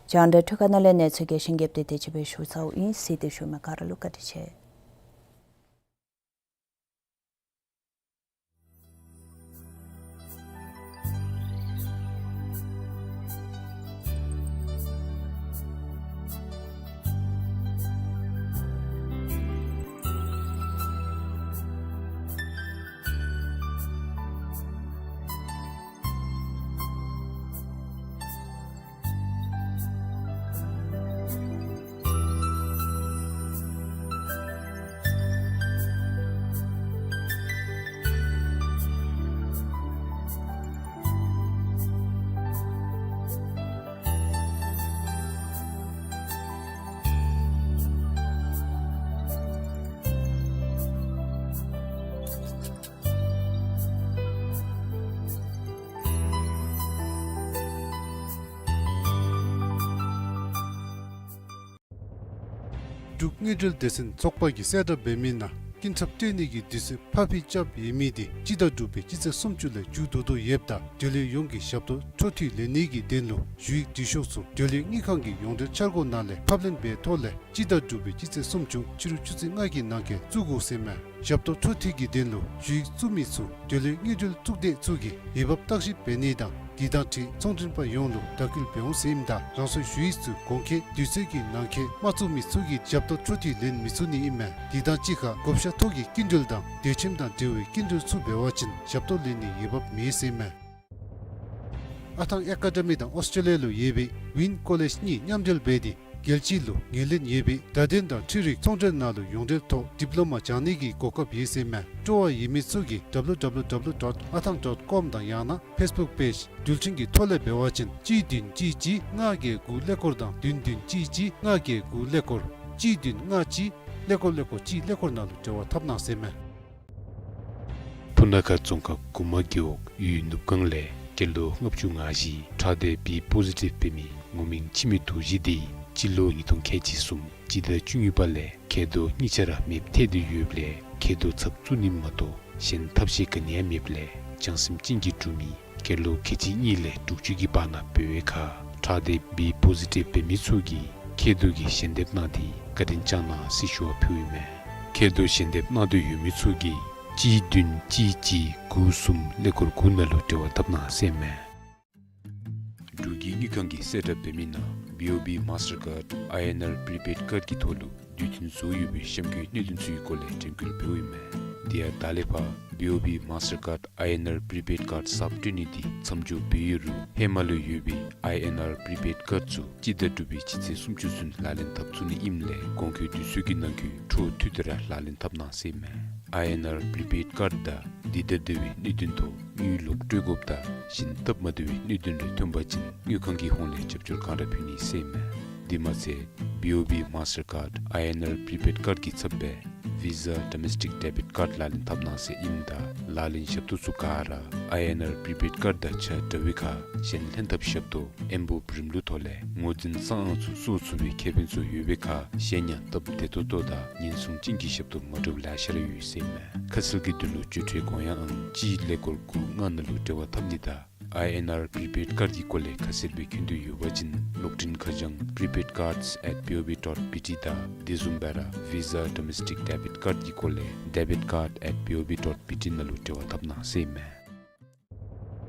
རྒྱང་བསྒྲགས་འཕྲུལ་ཁང་ནང་ལས་གནས་ཚུལ་རྒྱས་ཤིང་རྒྱསཔ་དེ་དེ་ཅིག་སྦེ་ཞུ་ཚརཝ་ཨིན། གཟིགས་ཏེ་བཞུགས་མི་ག་ར་ལུ་བཀའ་དྲིན་ཆེ། འབྲུག་དངུལ་འབྲེལ་སྡེ་ཚན་ཚོགས་པ་གིས་གསལ་བསྒྲགས་འབད་མི་ནང་སྐྱིན་ཚབ་སྤྲོད་ནི་གི་དུས་ཚོད་ཕར་འགྱངས་རྐྱབ་ཡོད་མི་དེ་སྤྱི་ཟླ་དྲུག་པའི་སྤྱི་ཚེས་སུམ་ཅུ་ལས་མཇུག་བསྡུ་དོ་ཡོདཔ་ད་འབྲེལ་ཡོད་ཡོངས་ཀྱིས་ཞབས་ཏོག་འཕྲོ་མཐུད་ལེན་ནི་གི་དོན་ལུ་ཞུ་ཡིག་འབྲི་ཤོག་ཚུ་འབྲེལ་ཡོད་དངུལ་ཁང་གི་ཡོངས་འབྲེལ་འཆར་སྒོ་ནང་ལས་ཕབ་ལེན་འབད་ཐོག་ལས་སྤྱི་ཟླ་དྲུག་པའི་སྤྱི་ཚེས་སུམ་ཅུ་ཕྱི་རུ་ཆུ་ཚོད་ལྔ་གི་ནང་འཁོད་བཙུགས་དགོ་ཟེར་མས། ཞབས་ཏོག་འཕྲོ་མཐུད་ཀྱི་དོན་ལུ་ཞུ་ཡིག་བཙུགས་མི་ཚུ་འབྲེལ་ཡོད་དངུལ་འབྲེལ་གཙུག་སྡེ་ཚུ་གིས་འོས་འབབ་བརྟག་ཞིབ་འབད་ནི་དང་དེ་དང་འཁྲིལ་ཚོང་མགྲོན་པ་ཡོངས་ལུ་བརྡ་སྐུལ་འབད་འོང་ཟེར་ཨིནམ་ད་རང་སོའི་ཞུ་ཡིག་ཚུ་གོང་འཁོད་དུས་ཚོད་ཀྱི་ནང་འཁོད་མ་བཙུགས་མི་ཚུ་གིས་ཞབས་ཏོག་འཕྲོ་མཐུད་ལེན་མི་ཚུགས་ནི་ཨིན་མས། དེ་དང་གཅིག་ཁར་བགོ་བཤའ་ཐོག་གི་སྐྱིན་འགྲུལ་དང་སྡོད་ཁྱིམ་དང་འབྲེལ་བའི་སྐྱིན་འགྲུལ་ཚུ་འབད་བ་ཅིན་ཞབས་ཏོག་ལེན་ནིའི་འོས་འབབ་མེད་ཟེར་ཨིན་མས། ཨ་ཐང་ཨེ་ཀ་ཌེ་མི་དང་ཨོསི་ཊེ་ལི་ཡ་ལུ་ཡོད་པའི་ཝིན་ཀོ་ལེཇ་གཉིས་མཉམ་འབྲེལ་འབད་དེ་རྒྱལ་སྤྱི་ལུ་ངོས་ལེན་ཡོད་པའི་བརྡ་དོན་དང་འཕྲུལ་རིག་ཚོང་འབྲེལ་ནང་ལུ་ཡོངས་འབྲེལ་ཐོག་ཌིབ་ལོ་མ་སྦྱང་ནི་གི་གོ་སྐབས་ཡོད་ཟེར་ཨིན་མས། སྤྲོ་བ་ཡོད་མི་ཚུ་གིས་ཌབ་ལུ་ཌབ་ལུ་ཌབ་ལུ་ཌོཊ་ཨ་ཐང་ཌོཊ་ཀོམ་དང་ཡང་ན་ཕེསི་བུཀ་པེཇ་འགྲུལ་འཕྲིན་གྱི་ཐོག་ལས་འབད་བ་ཅིན་གཅིག་བདུན་གཅིག་གཅིག་ལྔ་བརྒྱད་དགུ་ཀླད་ཀོར་དང་བདུན་བདུན་གཅིག་གཅིག་ལྔ་བརྒྱད་དགུ་ཀླད་ཀོར་གཅིག་བདུན་ལྔ་གཅིག་ཀླད་ཀོར་ཀླད་ཀོར་གཅིག་ཀླད་ཀོར་ནང་ལུ་འབྲེལ་བ་འཐབ་གནང་ཟེར་ཨིན་མས། སྤུ་ན་ཁ་རྫོང་ཁག་གུ་མ་རྒེད་འོག་ཡུལ་ནུབ་སྒང་ལས་སྐྱེས་ལོ་ལྔ་བཅུ་ང་བཞི་ཁྲག་འདི་བི་པོ་ཟི་ཊིབ་འབད་མི་ངོ་མིང་འཆི་མེད་རྡོ་རྗེ་འདི་སྤྱི་ལོ་ཉིས་སྟོང་ཁལ་གཅིག་གསུམ་སྤྱི་ཟླ་བཅུ་གཉིས་པ་ལས་མཁལ་རྡོག་གཉིས་ཆ་ར་མེདཔ་ཐལ་ཏེ་ཡོདཔ་ལས་མཁལ་རྡོག་ཚབ་བཙུགས་ནི་མ་གཏོགས་གཞན་ཐབས་ཤེས་ག་ནི་ཡང་མེདཔ་ལས་བྱང་སེམས་ཅན་གྱི་འབྲུག་མི་སྐྱེས་ལོ་ཁལ་གཅིག་གཉིས་ལས་དྲུག་ཅུ་གི་བར་ན་འབད་བའི་ཁར་ཁྲག་འདི་བི་པོ་ཟི་ཊིབ་འབད་མི་ཚུ་གིས་མཁལ་རྡོག་གི་ཞལ་འདེབས་གནང་སྟེ་བཀའ་དྲིན་བསྐྱངས་གནང་ཟེར་ཞུ་བ་ཕུལཝ་ཨིན་མས། མཁལ་རྡོག་ཞལ་འདེབས་གནང་འདོད་ཡོད་མི་ཚུ་གིས་གཅིག་བདུན་གཅིག་གཅིག་དགུ་གསུམ་ཀླད་ཀོར་དགུ་ནང་ལུ་འབྲེལ་བ་འཐབ་གནང་ཟེར་ཨིན་མས། འབྲུག་གི་དངུལ་ཁང་གིས་གསལ་བསྒྲགས་འབད་མི་ནང་བི་ཨོ་བི་མཱསི་ཊར་ཀཱཌ་ཨའི་ཨེན་ཨར་པི་རི་པེཌ་ཀཱཌ་ཀྱི་ཐོག་ལུ་དུས་མཐུན་བཟོ་ཡོད་པའི་གཤམ་འཁོད་གནད་དོན་ཚུ་གི་སྐོར་ལས་དྲན་སྐུལ་འབདཝ་ཨིན་མས། དེ་ཡང་ད་ལས་ཕར་བི་ཨོ་བི་མཱསི་ཊར་ཀཱཌ་ཨའི་ཨེན་ཨར་པི་རི་པེཌ་ཀཱཌ་གསརཔ་སྤྲོད་ནི་འདི་མཚམས་འཇོག་འབད་ཡོད་རུང་ཧེ་མ་ལུ་ཡོད་པའི་ཨའི་ཨེན་ཨར་པི་རི་པེཌ་ཀཱཌ་ཚུ་སྤྱི་ཟླ་དྲུག་པའི་སྤྱི་ཚེས་སུམ་ཅུ་ཚུན་ལག་ལེན་འཐབ་ཚུགས་ནི་ཨིནམ་ལས་གོང་འཁོད་དུས་ཚོད་ཀྱི་ནང་འཁོད་འཕྲོ་མཐུད་དེ་ར་ལག་ལེན་འཐབ་གནང་ཟེར་ཨིན་མས། ཨའི་ཨེན་ཨར་པི་རི་པེཌ་ཀཱཌ་དང་འདི་དང་འབྲེལ་བའི་གནད་དོན་ཐོག་དངུལ་ལོག་སྤྲོད་དགོཔ་དང་གཞན་སྟབས་མ་བདེ་བའི་གནད་དོན་རེ་ཐོན་པ་ཅིན་དངུལ་ཁང་གི་ཧོངས་ལས་རྒྱབ་སྐྱོར་གང་ར་ཕུལ་ནི་ཟེར་ཨིན་མས། དེ་མ་ཚད་བི་ཨོ་བི་མཱསི་ཊར་ཀཱཌ་ཨའི་ཨེན་ཨར་པི་རི་པེཌ་ཀཱཌ་ཀྱི་ཚབ་སྦེ་ཝི་ཟ་ཌོ་མེསི་ཊིཀ་ཌེ་བིཊ་ཀཱཌ་ལག་ལེན་འཐབ་གནང་ཟེར་ཨིནམ་ད་ལག་ལེན་ཞབས་ཏོག་ཚུ་ག་ར་ཨའི་ཨེན་ཨར་པི་རི་པེཌ་ཀཱཌ་དང་ཆ་འདྲ་བའི་ཁར་གཞན་ལྷན་ཐབས་ཞབས་ཏོག་ཨེམ་བོད་རིམ་ལུགས་ཐོག་ལས་ངོས་འཛིན་གསང་ཨང་ཚུ་སོར་ཚུགས་པའི་ཁེ་ཕན་ཚུ་ཡོད་པའི་ཁར་གཞན་ཡང་སྟབས་བདེ་ཏོག་ཏོ་དང་ཉེན་སྲུང་ཅན་གྱི་ཞབས་ཏོག་མ་འདྲཝ་ལེ་ཤ་ར་ཡོད་ཟེར་ཨིན་མས། ཁ་གསལ་གྱི་དོན་ལུ་སྤྱོད་ཁྲལ་དགོངས་ཡངས་ཨང་གཅིག་ཀླད་ཀོར་དགུ་ལྔ་ནང་ལུ་འབྲེལ་བ་འཐབ་ནི་དང་ཨའི་ཨེན་ཨར་པི་རི་པེཌ་ཀཱཌ་ཀྱི་སྐོར་ལས་ཁ་གསལ་སྦེ་མཁྱེན་འདོད་ཡོད་པ་ཅིན་གློག་འཕྲིན་ཁ་བྱང་prepaidcards at B O B dot B T དང་དེ་བཟུམ་སྦེ་ར་ཝི་ཟ་ཌོ་མེསི་ཊིཀ་ཌེ་བིཊ་ཀཱཌ་ཀྱི་སྐོར་ལས་debit card at B O B dot B T ནང་ལུ་འབྲེལ་བ་འཐབ་གནང་ཟེར་ཨིན་མས།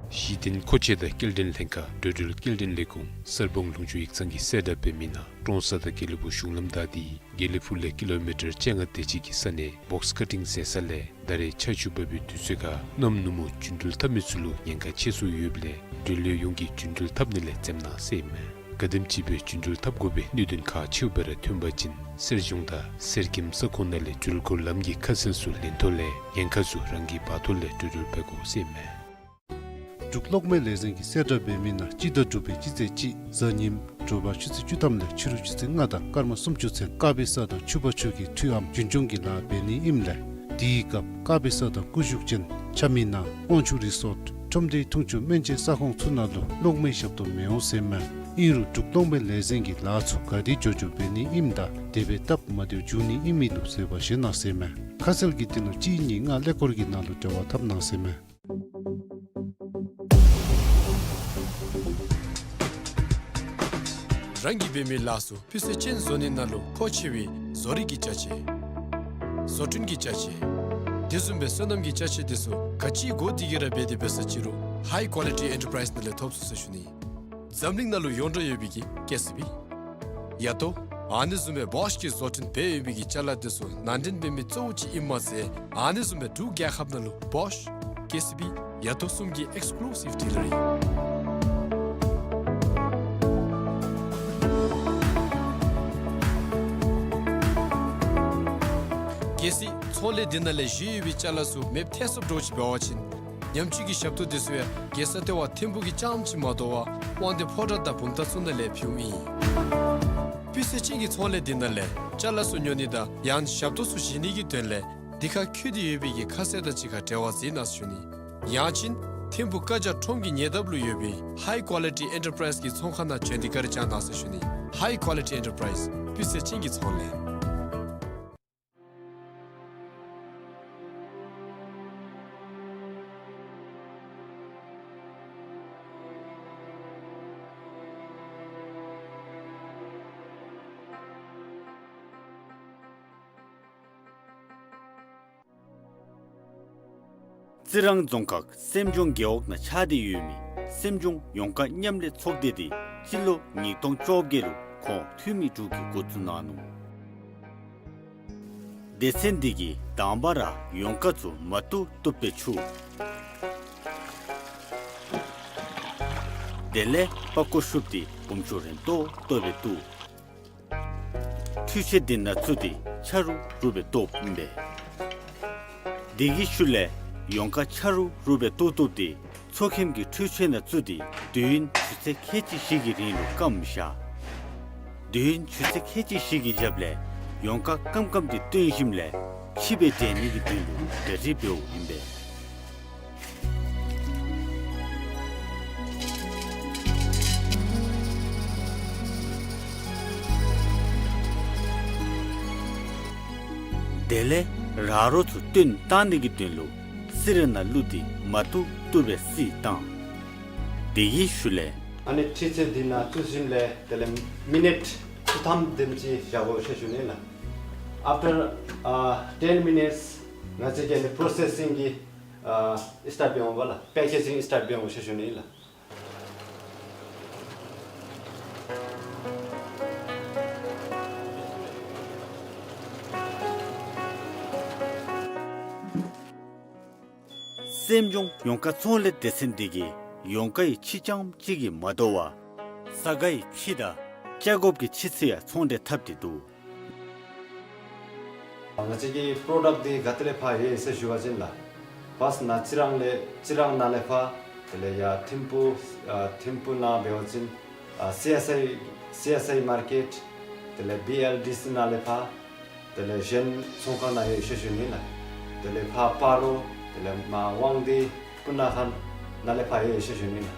གཞི་རྟེན་མཁོ་ཆས་དང་སྐྱེལ་འདྲེན་ལྷན་ཁག་འགྲོ་འགྲུལ་སྐྱེལ་འདྲེན་ལས་ཁུངས་གསར་སྤང་ལུང་ཕྱོགས་ཡིག་ཚང་གིས་གསལ་བསྒྲགས་འབད་མི་ནང་ཀྲོང་གསར་དང་དགེ་ལེགས་ཕུག་གཞུང་ལམ་བདའ་སྟེ་དགེ་ལེགས་ཕུག་ལས་ཀི་ལོ་མི་ཊར་བཅོ་ལྔ་དེ་ཅིག་གི་ས་ནང་བོགས་ཀཊ་ཨིང་ཟེར་ས་ལས་ད་རེས་ཆར་ཆུ་འབབ་པའི་དུས་ཚོད་ཁར་གནམ་ནུབ་མོ་རྒྱུན་འགྲུལ་འཐབ་མི་ཚུ་ལུ་ཉེན་ཁ་ཆེ་སུ་ཡོདཔ་ལས་འགྲུལ་གློད་ཡོངས་ཀྱིས་རྒྱུན་འགྲུལ་འཐབ་ནི་ལས་འཛེམ་གནང་ཟེར་ཨིན་མས། ག་དེམ་ཅིག་སྦེ་རྒྱུན་འགྲུལ་འཐབ་དགོ་པའི་གནད་དོན་ཁག་ཆེཝ་སྦེ་ར་ཐོན་པ་ཅིན་གསེར་གཞོང་དང་གསེར་སྐྱེམས་ས་ཁོངས་ནང་ལས་འགྲུལ་འཁོར་ལམ་གྱི་ཁ་གསལ་ཚུ་ལེན་ཐོག་ལས་ཉེན་ཁ་ཚུ་རང་གིས་འབག་ཐོག་ལས་འགྲོ་འགྲུལ་འབད་དགོ་ཟེར་ཨིན་མས། འབྲུག་གློག་མེ་ལས་འཛིན་གྱིས་གསལ་བསྒྲགས་འབད་མི་ནང་སྤྱི་ཟླ་དྲུག་པའི་སྤྱི་ཚེས་གཅིག་གཟའ་ཉིམ་དྲོ་པ་ཆུ་ཚོད་བཅུ་ཐམ་ལས་ཕྱི་རུ་ཆུ་ཚོད་ལྔ་དང་སྐར་མ་སུམ་ཅུ་ཚུན་དཀར་པོའི་ས་དང་ཕྱུ་པ་ཕྱུ་གི་འཕྲུལ་ཨམ་རྒྱུན་སྐྱོང་གི་ལཱ་འབད་ནི་ཨིནམ་ལས་དེའི་སྐབས་དཀར་པོའི་ས་དང་སྐུ་བཞུགས་ཅན་ཆ་མི་ནང་དབང་ཕྱུག་རི་སོཊ་ཁྲོམ་སྡེའི་འཐུང་ཆུ་སྨན་བཅོས་ས་ཁོངས་ཚུ་ནང་ལུ་གློག་མེ་ཞབས་ཏོག་མི་འོང་ཟེར་ཨིན་མས། ཨིན་རུང་འབྲུག་གློག་མེ་ལས་འཛིན་གྱིས་ལཱ་ཚུ་ག་དེ་མགྱོགས་མགྱོགས་འབད་ནི་ཨིནམ་ད་དེ་སྦེ་སྟབས་མ་བདེཝ་འབྱུང་ནི་ཨིན་མི་ལུ་བཟོད་པ་བཞེས་གནང་ཟེར་ཨིན་མས། ཁ་གསལ་གྱི་དོན་ལུ་གཅིག་གཉིས་ལྔ་ཀླད་ཀོར་གྱི་ནང་ལུ་འབྲེལ་བ་འཐབ་གནང་ཟེར་ཨིན་མས། རང་གིས་འབད་མི་ལཱ་ཚུ་སྤུས་ཚད་ཅན་བཟོ་ནི་ནང་ལུ་མཁོ་ཆེ་བའི་བཟོ་རིག་གི་ཅ་ཆས་བཟོ་སྐྲུན་གྱི་ཅ་ཆས་དེ་བཟུམ་སྦེ་སོ་ནམ་གྱི་ཅ་ཆས་དེ་ཚུ་ག་ཅི་དགོ་དེ་གིས་ར་འབད་དེ་འབད་ས་ཅི་རུང་High Quality Enterprise ནང་ལས་ཐོབ་ཚུགས་ཟེར་ཞུ་ནི། འཛམ་གླིང་ནང་ལུ་ཡོངས་གྲགས་ཡོད་པའི་གི་ཀེ་སི་བི་ཡ་ཏོ་ཨ་ནི་བཟུམ་སྦེ་བོཤ་གིས་བཟོ་སྐྲུན་འབད་ཡོད་པའི་གི་ཅ་ལ་དེ་ཚུ་ནང་འདྲེན་འབད་མི་གཙོ་བོ་ཅིག་ཨིནམ་མ་ཚད་ཨ་ནི་བཟུམ་སྦེ་འབྲུག་རྒྱལ་ཁབ་ནང་ལུ་བོཤ་ཀེ་སི་བི་ཡ་ཏོ་གསུམ་གྱི་ཨེགསི་ཀུ་ལུ་སིབ་ཌི་ལར་ཨིན། གལ་སྲིད་ཚོང་ལས་འདི་ནང་ལས་བཞེས་ཡོད་པའི་ཅ་ལ་ཚུ་མེདཔ་ཐལ་སོངམ་འདྲཝ་ཅིག་འབད་བ་ཅིན་ཉམས་བཅོས་ཀྱི་ཞབས་ཏོག་དེ་ཚུ་ཡང་རྒྱལ་ས་ལྟེ་བ་ཐིམ་ཕུག་གི་རྐྱངམ་ཅིག་མ་དོ་བར་དབང་འདུས་ཕོ་བྲང་དང་བུམ་ཐང་ཚུ་ནང་ལས་ཕུལཝ་ཨིན། སྤུས་ཚད་ཅན་གྱི་ཚོང་ལས་འདི་ནང་ལས་ཅ་ལ་ཚུ་ཉོ་ནི་དང་ཡང་ཞབས་ཏོག་ཚུ་བཞེས་ནི་གི་དོན་ལས་འདི་ཁར་བཀོད་དེ་ཡོད་པའི་གི་ཁ་གསལ་དང་གཅིག་ཁར་འབྲེལ་བ་མཛད་གནང་ཟེར་ཞུ་ནི། ཡང་ཅིན་ཐིམ་ཕུག་ཀ་ཇ་ཁྲོམ་གྱི་ཉེ་འདབས་ལུ་ཡོད་པའི་High Quality Enterprise གི་ཚོང་ཁང་ནང་བྱོན་ཏེ་བཀའ་དྲིན་བསྐྱང་གནང་ཟེར་ཞུ་ནི། High Quality Enterprise སྤུས་ཚད་ཅན་གྱི་ཚོང་ལས། རྩི་རང་རྫོང་ཁག་སེམས་ལྗོངས་རྒེད་འོག་ནང་ཆགས་ཏེ་ཡོད་མི་སེམས་ལྗོངས་ཡོངས་བཀག་མཉམ་ལས་ཚོགས་སྡེ་དེ་སྤྱི་ལོ་ཉིས་སྟོང་བཅོ་བརྒྱད་ལུ་ཁོང་འཐུས་མི་དྲུག་གིས་འགོ་བཙུགས་གནང་ནུག། སྡེ་ཚན་འདི་གིས་དང་པ་ར་ཡོངས་བཀག་ཚུ་མ་བཏུབ་བཏུབ་སྦེ་འཁྱུ། དེ་ལས་པགས་ཀོ་བཤུབས་ཏེ་སྦོམ་ཆུང་རན་ཏོག་ཏོ་སྦེ་བཏོག། འཕྲུལ་ཆས་འདི་ནང་བཙུགས་ཏེ་ཆ་རུག་རུག་སྦེ་བཏོགཔ་ཨིན་པས། དེ་གི་ཤུལ་ལས་ཡོངས་བཀག་ཆ་རུག་རུག་སྦེ་བཏོག་བཏོག་སྟེ་མཚོ་ཁེམ་གྱི་འཕྲུལ་ཆས་ནང་བཙུགས་ཏེ་དུས་ཡུན་ཆུ་ཚོད་ཁལ་གཅིག་བཞི་གི་རིང་ལུ་སྐམ་བཞག། དུས་ཡུན་ཆུ་ཚོད་ཁལ་གཅིག་བཞི་གི་རྒྱབ་ལས་ཡོངས་བཀག་སྐམ་སྐམ་དེ་བཏོན་ཞིནམ་ལས་ཕྱེ་སྦེ་འདྲེན་ནི་གི་དོན་ལུ་གྲ་སྒྲིག་འབདཝ་ཨིན་པས། དེ་ལས་ར་རོ་ཚུ་བཏོན་བཏང་ནི་གི་དོན་ལུ་བསིལ་ར་ནང་བླུགས་ཏེ་མ་བཏུབ་བཏུབ་སྦེ་བསིལ་བཏང་། དེ་གི་ཤུལ་ལས་ཨ་ནི་འཕྲུལ་ཆས་འདི་ནང་བཙུགས་ཞིནམ་ལས་དེ་ལས་མི་ནིཊ་བཅུ་ཐམ་དེམ་ཅིག་བཞག་དགོ་ཟེར་ཞུ་ནི་ལགས། After, uh, ten minutes ང་བཅས་ཀྱི་ཨ་ནི་པྲོ་སེ་སིང་གི་ཨ་སི་ཊརཊ་འབད་འོང་པ་ལགས། པེ་ཀེ་ཇིང་སི་ཊརཊ་འབད་འོང་ཟེར་ཞུ་ནི་ལགས། སེམས་ལྗོངས་ཡོངས་བཀག་ཚོང་ལས་སྡེ་ཚན་འདི་གིས་ཡོངས་བཀག་གི་ཕྱེ་རྐྱངམ་གཅིག་གིས་མ་དོ་བར་ས་ག་ཡི་ཕྱེ་དང་ལྕགས་སྒོར་གྱི་ཕྱེ་ཚུ་ཡང་ཚོང་འབྲེལ་འཐབ་སྟེ་འདུག། ང་བཅས་ཀྱི་པྲོ་ཌཀཊ་འདི་ག་ཏེ་ལས་ཕར་ཡོད་ཟེར་ཞུ་བ་ཅིན་ལགས། ཕརསཊ་ནཱ་རྩི་རང་ལས་རྩི་རང་ནང་ལས་ཕར་དེ་ལས་ཡར་ཐིམ་ཕུ་ཨ་ཐིམ་ཕུ་ནང་འབད་བ་ཅིན་ཨ་སི་ཨེསི་ཨའི་སི་ཨེསི་ཨའི་མར་ཀེཊ་དེ་ལས་བི་ཨེལ་ཌི་སི་ནང་ལས་ཕར་དེ་ལས་གཞན་ཚོང་ཁང་ནང་ཡོད་ཟེར་ཞུ་ནི་ལགས། དེ་ལས་ཕར་སྤ་རོ་དེ་ལས་མར་དབང་འདུས་སྤུ་ན་ཁ་ནང་ལས་ཕར་ཡོད་ཟེར་ཞུ་ནི་ལགས།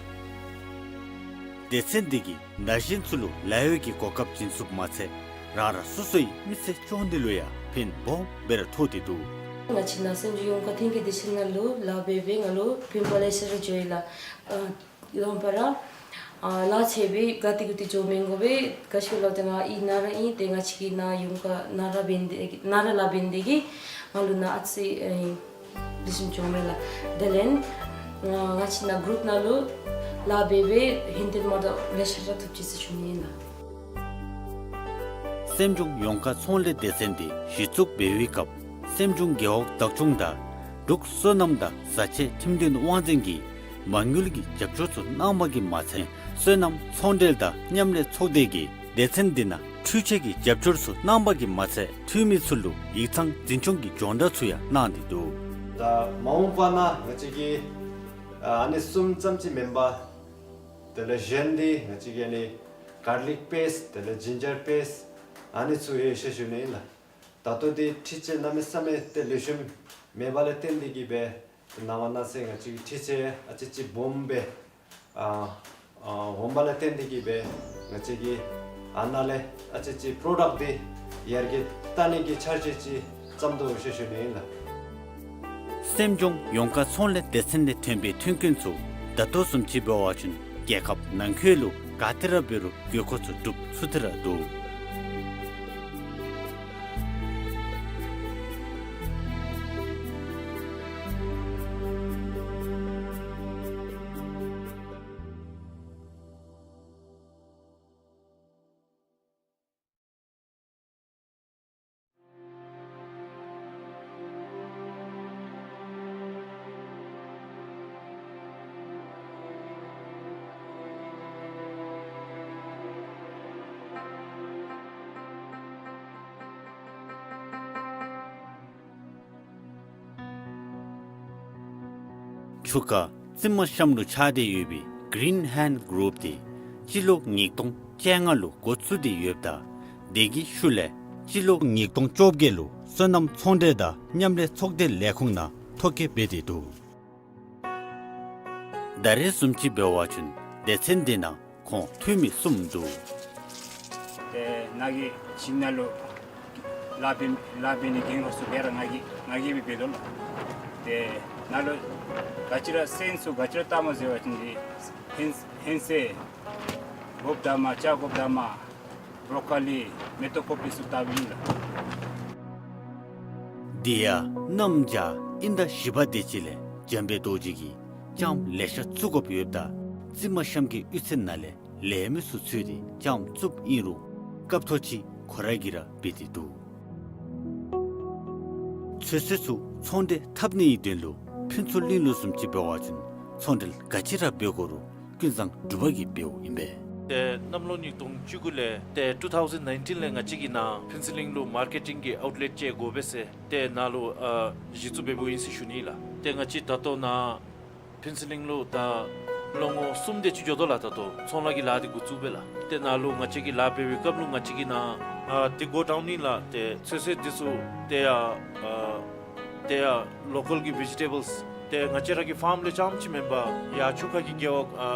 སྡེ་ཚན་འདི་གིས་ན་གཞོན་ཚུ་ལུ་ལཱ་གཡོག་གི་གོ་སྐབས་བྱིན་ཚུགསཔ་མ་ཚད་རང་རང་སོ་སོའི་མི་ཚེ་སྐྱོང་ནི་ལུ་ཡང་ཕན་སྦོམ་སྦེ་ར་ཐོགས་ཏེ་འདུག། ང་བཅས་ནཱ་སེམས་ལྗོངས་ཡོངས་བཀག་ཐོན་སྐྱེད་སྡེ་ཚན་ནང་ལུ་ལཱ་འབད་འབད་ང་ལུ་ཕན་པ་ལེ་ཤ་ར་འགྱོ་ཡི་ལགས། ཨ་ལོང་པ་ར་ཨ་ལཱ་ཆེ་སྦེ་ག་ཏེ་གུ་ཏེ་འགྱོ་མི་དགོ་པས། ག་ཅི་སླབ་སྟེ་ང་ཨིན་ན་ར་ཨིན་ཏེ་ང་བཅས་ཀྱི་ནཱ་ཡོངས་བཀག་ནཱ་ར་འབད་ནི་དེ་གིས་ནཱ་ར་ལཱ་འབད་ནི་དེ་གིས་ང་ལུ་ནཱ་ཨ་ཙི་ཨེ་ལེགས་ཤོམ་བྱུང་མས་ལགས། དེ་ལས་ང་བཅས་ནཱ་གུ་རུཔ་ནང་ལུ་ལཱ་འབད་འབད་ཧིང་དེ་མ་དོ་ལེ་ཤ་ར་ཐོབ་ཅི་ཟེར་ཞུ་ནི་ཨིན་ལགས། སེམས་ལྗོངས་ཡོངས་བཀག་ཚོང་ལས་སྡེ་ཚན་འདི་གཞི་བཙུགས་འབད་བའི་སྐབས་སེམས་ལྗོངས་རྒེད་འོག་བདག་སྐྱོང་དང་འབྲུག་སོ་ནམ་དང་བཟའ་ཆས་ཁྲིམས་འདུན་དབང་འཛིན་གྱིས་མ་དངུལ་གྱི་རྒྱབ་སྐྱོར་ཚུ་གནང་བ་གིས་མ་ཚད་སོ་ནམ་ཚོང་འབྲེལ་དང་མཉམ་ལས་ཚོགས་སྡེ་གིས་སྡེ་ཚན་འདི་ནང་འཕྲུལ་ཆས་ཀྱི་རྒྱབ་སྐྱོར་ཚུ་གནང་བ་གིས་མ་ཚད་འཐུས་མི་ཚུ་ལུ་ཡིག་ཚང་འཛིན་སྐྱོང་གི་སྦྱོང་བརྡར་ཚུ་ཡང་གནང་སྟེ་འདུག། ད་མ་འོངས་པ་ནང་ང་བཅས་ཀྱི་ཨ་ནི་གསུམ་ཙམ་ཅིག་མེན་པར་དེ་ལས་གཞན་འདི་ང་བཅས་ཀྱི་ཨ་ནི་གར་ལིཀ་པེསཊ་དེ་ལས་ཇིན་ཇར་པེསཊ་ཨ་ནི་ཚུ་ཡོད་ཟེར་ཞུ་ནི་ཨིན་ལགས། ད་ལྟོ་འདི་འཕྲུལ་ཆས་གནམ་མེད་ས་མེད་ཏེ་ལེགས་ཤོམ་མེད་པ་ལས་བརྟེན་ཏེ་གིས་སྦེ་ནངས་པ་གནངས་ཚེ་ང་བཅས་ཀྱི་འཕྲུལ་ཆས་ཨ་ཙི་ཅིག་སྦོམ་སྦེ་ཨ་ཨ་འོང་པ་ལས་བརྟེན་ཏེ་གིས་སྦེ་ང་བཅས་ཀྱིས་ཨ་ནཱ་ལས་ཨ་ཙི་ཅིག་པྲོ་ཌཀཊ་འདི་ཡར་རྒྱས་གཏང་ནི་གི་འཆར་གཞི་ཅིག་བརྩམ་དོ་ཟེར་ཞུ་ནི་ཨིན་ལགས། སེམས་ལྗོངས་ཡོངས་བཀག་ཚོང་ལས་སྡེ་ཚན་ལས་ཐོན་པའི་ཐོན་ཁུངས་ཚུ་ད་ལྟོ་བཟུམ་ཅིག་འབད་བ་ཅིན་རྒྱལ་ཁབ་ནང་འཁོད་ལུ་ག་ཏེ་ར་འབད་རུང་དགོས་མཁོ་ཚུ་སྒྲུབ་ཚུགས་ཏེ་ར་འདུག། ཆུ་ཁ་རྩི་མ་གཤམ་ལུ་ཆགས་ཏེ་ཡོད་པའི་གིརིན་ཧེནཌ་གུ་རུཔ་དེ་སྤྱི་ལོ་ཉིས་སྟོང་བཅོ་ལྔ་ལུ་འགོ་བཙུགས་ཏེ་ཡོདཔ་ད་དེ་གི་ཤུལ་ལས་སྤྱི་ལོ་ཉིས་སྟོང་བཅོ་བརྒྱད་ལུ་སོ་ནམ་ཚོང་འབྲེལ་དང་མཉམ་ལས་ཚོགས་སྡེ་ལས་ཁུངས་ནང་ཐོ་བཀོད་འབད་དེ་འདུག། ད་རེས་བཟུམ་ཅིག་འབད་བ་ཅིན་སྡེ་ཚན་འདི་ནང་ཁོང་འཐུས་མི་གསུམ་འདུག། ཏེ་ནཱ་གི་ཞིང་ནང་ལུ་ལཱ་འབད་ལཱ་འབད་ནི་འགན་ཁུར་ཚུ་སྦེ་ར་ང་གིས་ང་གིས་སྦེ་འབད་དོ་ལགས། ཏེ་ནཱ་ལུ་ག་ཅི་ར་སོན་ཚུ་ག་ཅི་ར་བཏངམ་ཟེར་བ་ཅིན་ཧིང་ཧིང་ཚད་སྒོགཔ་དང་མར་ལྕགས་སྒོགཔ་དང་མར་བོརོ་ཀོ་ལི་མེ་ཏོག་ཀོ་པི་ཚུ་བཏབ་ཨིན་ལགས། དེ་ཡང་གནམ་བྱཱར་དབྱིན་ཟླ་བཞི་པ་དེ་ཅིག་ལས་ འཇམ་དཔལ་རྡོ་རྗེ་གིས་ལྕངམ་ལེ་ཤ་བཙུགས་དགོཔ་ཡོདཔ་ད་རྩིབ་མ་གཤམ་གྱི་གཡུས་ཚན་ནང་ལས་ལས་མི་ཚུ་འཚོལ་ཏེ་ལྕངམ་བཙུགསཔ་ཨིན་རུང་སྐབས་ཐོག་ཅིག་ཁོ་ར་གིས་ར་འབད་དེ་འདུག། ཚོད་བསྲེ་ཚུ་ཚོང་འབྲེལ་འཐབ་ནིའི་དོན་ལུ་ཕུན་ཚོགས་གླིང་ལུ་བཟུམ་ཅིག་འབད་བ་ཅིན་ཚོང་འབྲེལ་ག་ཅི་ར་འབད་དགོ་རུང་ཀུན་བཟང་འབྲུག་པ་གིས་འབདཝ་ཨིན་པས། ཏེ་གནམ་ལོ་ཉིས་སྟོང་བཅུ་དགུ་ལས་ཏེ་two thousand nineteen ལས་ང་བཅས་ཀྱིས་ནཱ་ཕུན་ཚོགས་གླིང་ལུ་མར་ཀེ་ཊིང་གི་ཨའུཊ་ལེཊ་ཅིག་དགོ་པས་ཟེར་ཏེ་ནཱ་ལུ་ཨ་གཞི་བཙུགས་འབདཝ་ཨིན་ཟེར་ཞུ་ནི་ལགས། ཏེ་ང་བཅས་ད་ལྟོ་ནཱ་ཕུན་ཚོགས་གླིང་ལུ་ད་ལོ་ངོ་གསུམ་དེ་ཅིག་འགྱོ་དོ་ལགས། ད་ལྟོ་ཚོང་ལཱ་གི་ལཱ་འདི་འགོ་བཙུགས་སྦེ་ལགས། ཏེ་ནཱ་ལུ་ང་བཅས་ཀྱིས་ལཱ་འབད་བའི་སྐབས་ལུ་ང་བཅས་ཀྱིས་ནཱ་ཨ་འདི་གོ་ཌའུན་ཨིན་ལགས། ཏེ་ཚོད་བསྲེ་འདི་ཚུ་ཏེ་ཡ་ཨ་ཏེ་ཡ་ལོ་ཀཱལ་གྱི་བེ་ཇི་ཊེ་བཱལསི་ཏེ་ང་བཅས་ར་གི་ཕཱརམ་ལས་རྐྱངམ་ཅིག་མེན་པར་ཡར་ཆུ་ཁ་གི་རྒེད་འོག་ཨ་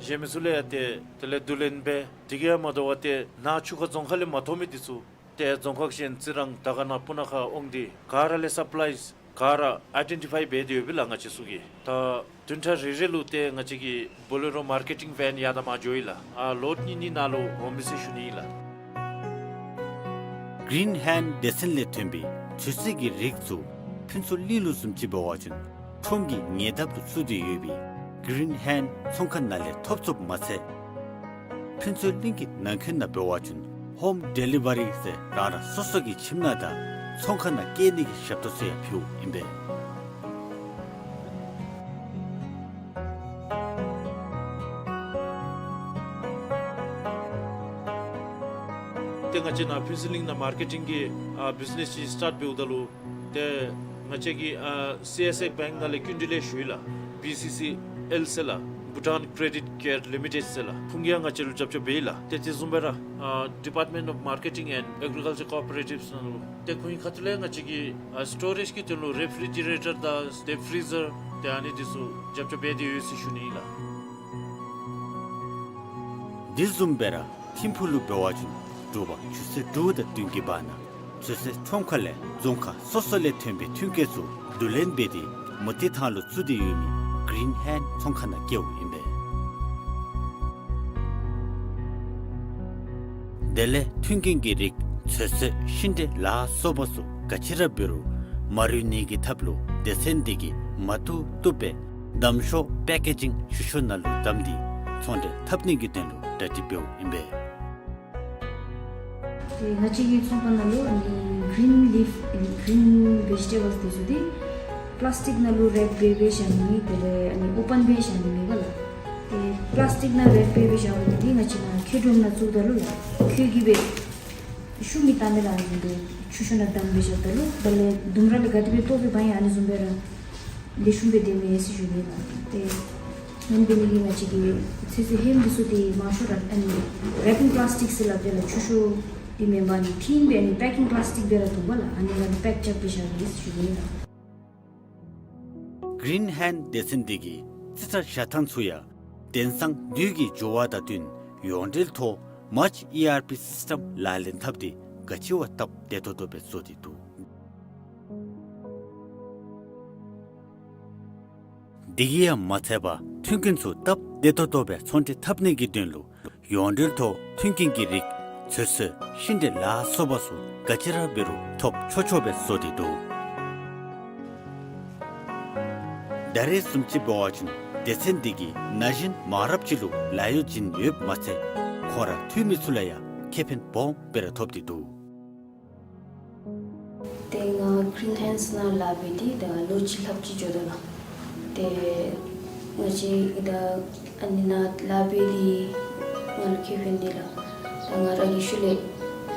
གཞན་མི་ཚུ་ལས་ཡང་ཏེ་དེ་ལས་བསྡུ་ལེན་འབད། དེ་གིས་ཡང་མ་དོ་བར་ཏེ་ནཱ་ཆུ་ཁ་རྫོང་ཁག་ལས་མ་ཐོབ་མི་འདི་ཚུ་ཏེ་རྫོང་ཁག་གཞན་རྩི་རང་དར་དཀར་ན་སྤུ་ན་ཁ་འོང་སྟེ་ག་ར་ལས་སབ་ལའིསི་ག་ར་ཨའི་ཌེན་ཊི་ཕའི་འབད་དེ་ཡོད་པས་ལགས། ང་བཅས་ཚུ་གིས་ད་བདུན་ཕྲག་རེ་རེ་ལུ་ཏེ་ང་བཅས་ཀྱི་བོ་ལེ་རོ་མར་ཀེ་ཊིང་ཝེན་ཡར་དང་མར་འགྱོཝ་ཨིན་ལགས། ཨ་ལོཌ་གཉིས་གཉིས་ནཱ་ལུ་འོང་མི་ཟེར་ཞུ་ནི་ཨིན་ལགས། གིརིན་ཧེནཌ་སྡེ་ཚན་ལས་ཐོན་པའི་ཚོད་བསྲེ་གི་རིགས་ཚུ་ཕུན་ཚོགས་གླིང་ལུ་བཟུམ་ཅིག་འབད་བ་ཅིན་ཁྲོམ་གྱི་ཉེ་འདབས་ལུ་བཙུགས་ཏེ་ཡོད་པའི་གིརིན་ཧེནཌ་ཚོང་ཁང་ནང་ལས་ཐོབ་ཚུགསཔ་མ་ཚད་ཕུན་ཚོགས་གླིང་གི་ནང་འཁོད་ནང་འབད་བ་ཅིན་ཧོམ་ཌེ་ལི་ཝ་རི་ཟེར་རང་རང་སོ་སོ་གི་ཁྱིམ་ནང་དང་ཚོང་ཁང་ནང་བསྐྱལ་ནི་གི་ཞབས་ཏོག་ཚུ་ཡང་ཕུལཝ་ཨིན་པས། ཏེ་ང་བཅས་ནཱ་ཕུན་ཚོགས་གླིང་ནང་མར་ཀེ་ཊིང་གི་ཨ་བིཛ་ནེསི་ཅིག་སི་ཊཱཊ་འབདཝ་ད་ལུ་ཏེ་ང་བཅས་ཀྱིས་ཨ་སི་ཨེསི་ཨེ་བེངཀ་ནང་ལས་སྐྱིན་འགྲུལ་ལེན་ཞུ་ཡི་ལགས། བི་སི་སི་ཨེལ་ཟེར་ལགས། བྷུ་ཊཱན་ཀྲེ་ཌིཊ་ཀེར་ལི་མི་ཊེཌ་ཟེར་ལགས། ཁོང་གིས་ཡང་ང་བཅས་ལུ་རྒྱབ་སྐྱོར་འབད་ཡི་ལགས། ཏེ་དེ་བཟུམ་སྦེ་ར་ཨ་Department of Marketing and Agriculture Cooperatives ནང་ལུ་ཏེ་ཁོང་གི་ཁ་ཐུག་ལས་ང་བཅས་ཀྱིས་ཨ་སི་ཊོ་རེཇ་གི་དོན་ལུ་རེ་ཕི་རི་ཇི་རེ་ཊར་དང་ཌིཔ་ཕི་རི་ཟར་ཏེ་ཨ་ནི་འདི་ཚུ་རྒྱབ་སྐྱོར་འབད་དེ་ཡོད་ཟེར་ཞུ་ནི་ཨིན་ལགས། དེ་བཟུམ་སྦེ་ར་ཐིམ་ཕུག་ལུ་འབད་བ་ཅིན་དྲོ་པ་ཆུ་ཚོད་དྲུག་དང་བདུན་གྱི་བར་ན་ཚོད་བསྲེ་ཁྲོམ་ཁ་ལས་རྫོང་ཁག་སོ་སོ་ལས་ཐོན་པའི་མཐུན་རྐྱེན་ཚུ་བསྡུ་ལེན་འབད་དེ་མུ་ཏིག་ཐང་ལུ་བཙུགས་ཏེ་ཡོད་མི་གིརིན་ཧེནཌ་ཚོང་ཁང་ནང་བསྐྱལཝ་ཨིན་པས། དེ་ལས་མཐུན་རྐྱེན་གྱི་རིགས་ཚོད་བསྲེ་ཤིང་འབྲས་ལ་སོགས་པ་ཚུ་ག་ཅི་ར་འབད་རུང་མ་རུལ་ནི་གི་ཐབས་ལུ་སྡེ་ཚན་འདི་གིས་མ་བཏུབ་བཏུབ་སྦེ་བསྡམ་ཤོག་པེ་ཀེ་ཇིང་ཞུ་ཤོག་ནང་ལུ་བསྡམས་ཏེ་ཚོང་འབྲེལ་འཐབ་ནི་གི་དོན་ལུ་གྲ་སྒྲིག་འབདཝ་ཨིན་པས། ཏེ་ང་བཅས་ཀྱི་ཚོང་ཁང་ནང་ལུ་ཨ་ནི་གིརིན་ལིཕ་གིརིན་བེ་ཇི་ཊེ་བཱལསི་འདི་ཚུ་འདི་པི་ལཱསི་ཊིཀ་ནང་ལུ་རེཔ་འབད་འབད་བཞག་ནི་དེ་ལས་ཨ་ནི་ཨོ་པཱན་འབད་བཞག་ནི་མེད་པས་ལགས། ཏེ་པི་ལཱསི་ཊིཀ་ནང་རེཔ་འབད་འབད་བཞག་མི་འདི་ང་བཅས་ནཱ་ཁྱེག་སྒྲོམ་ནང་བཙུགསཔ་ད་ལུ་ལགས་ཁྱེག་གིས་སྦེ་ཤུགས་མི་བཏང་པས་ལགས། ཨ་ནི་འདི་ཆུ་ཤོག་ནང་བསྡམས་འབད་བཞགཔ་ད་ལུ་དེ་ལས་ལྡུམ་ར་ལས་ག་དེ་སྦེ་གཏོར་སྦེ་འབག་ཡང་ཨ་ནི་བཟུམ་སྦེ་ར་ལེགས་ཤོམ་སྦེ་སྡོད་མས་ཟེར་ཞུ་ནི་ལགས། ཏེ་ཨ་ནི་འབད་ནི་གིས་ང་བཅས་ཀྱིས་ཚོད་བསྲེ་ཧེམ་འདི་ཚུ་འདི་མང་ཤོས་ར་ཨ་ནི་རེ་པིང་པི་ལཱསི་ཊིཀ་ཟེར་སླབ་དེ་ལགས། ཆུ་ཤོག་འདི་མེན་པར་ཨ་ནི་ཕྲེང་སྦེ་ཨ་ནི་པེ་ཀིང་པི་ལཱསི་ཊིཀ་སྦེ་ར་འདུག་པས་ལགས། ཨ་ནི་ལགས་ཨ་ནི་པེཀ་རྐྱབ་སྦེ་བཞག་ཡི་ཟེར་ཞུ་ནི་ལགས། གིརིན་ཧེནཌ་སྡེ་ཚན་འདི་གིས་རྩིས་ཁྲ་བཞག་ཐངས་ཚུ་ཡང་དེང་སང་དུས་ཀྱི་འགྱུར་བ་དང་བསྟུན་ཡོངས་འབྲེལ་ཐོག་མཱརཅ་ཨི་ཨར་པི་སིསི་ཊམ་ལག་ལེན་འཐབ་སྟེ་ག་ཅི་བ་སྟབས་བདེ་ཏོག་ཏོ་སྦེ་བཟོ་སྟེ་འདུག། དེ་གིས་ཡང་མ་ཚད་པར་མཐུན་རྐྱེན་ཚུ་སྟབས་བདེ་ཏོག་ཏོ་སྦེ་ཚོང་འབྲེལ་འཐབ་ནི་གི་དོན་ལུ་ཡོངས་འབྲེལ་ཐོག་མཐུན་རྐྱེན་གྱི་རིགས་ཚོད་བསྲེ་ཤིང་འབྲས་ལ་སོགས་པ་ཚུ་ག་ཅི་ར་འབད་རུང་ཐོབ་ཆོག་ཆོག་སྦེ་བཟོ་སྟེ་འདུག། ད་རེས་བཟུམ་ཅིག་འབད་བ་ཅིན་སྡེ་ཚན་འདི་གིས་ན་གཞོན་མང་རབས་ཅིག་ལུ་ལཱ་གཡོག་བྱིན་ཡོདཔ་མ་ཚད་ཁོང་ར་འཐུས་མི་ཚུ་ལུ་ཡང་ཁེ་ཕན་སྦོམ་སྦེ་ར་ཐོབ་སྟེ་འདུག། ཏེ་ང་གིརིན་ཧེནཌསི་ནང་ལཱ་འབད་དེ་ད་ལོ་གཅིག་ལྷགཔ་ཅིག་འགྱོ་དོ་ལགས། ཏེ་ང་བཅས་ད་ཨ་ནི་ནང་ལཱ་འབད་དེ་ང་ལུ་ཁེ་ཕན་འདི་ལགས། ད་ང་ར་གི་ཤུལ་ལས་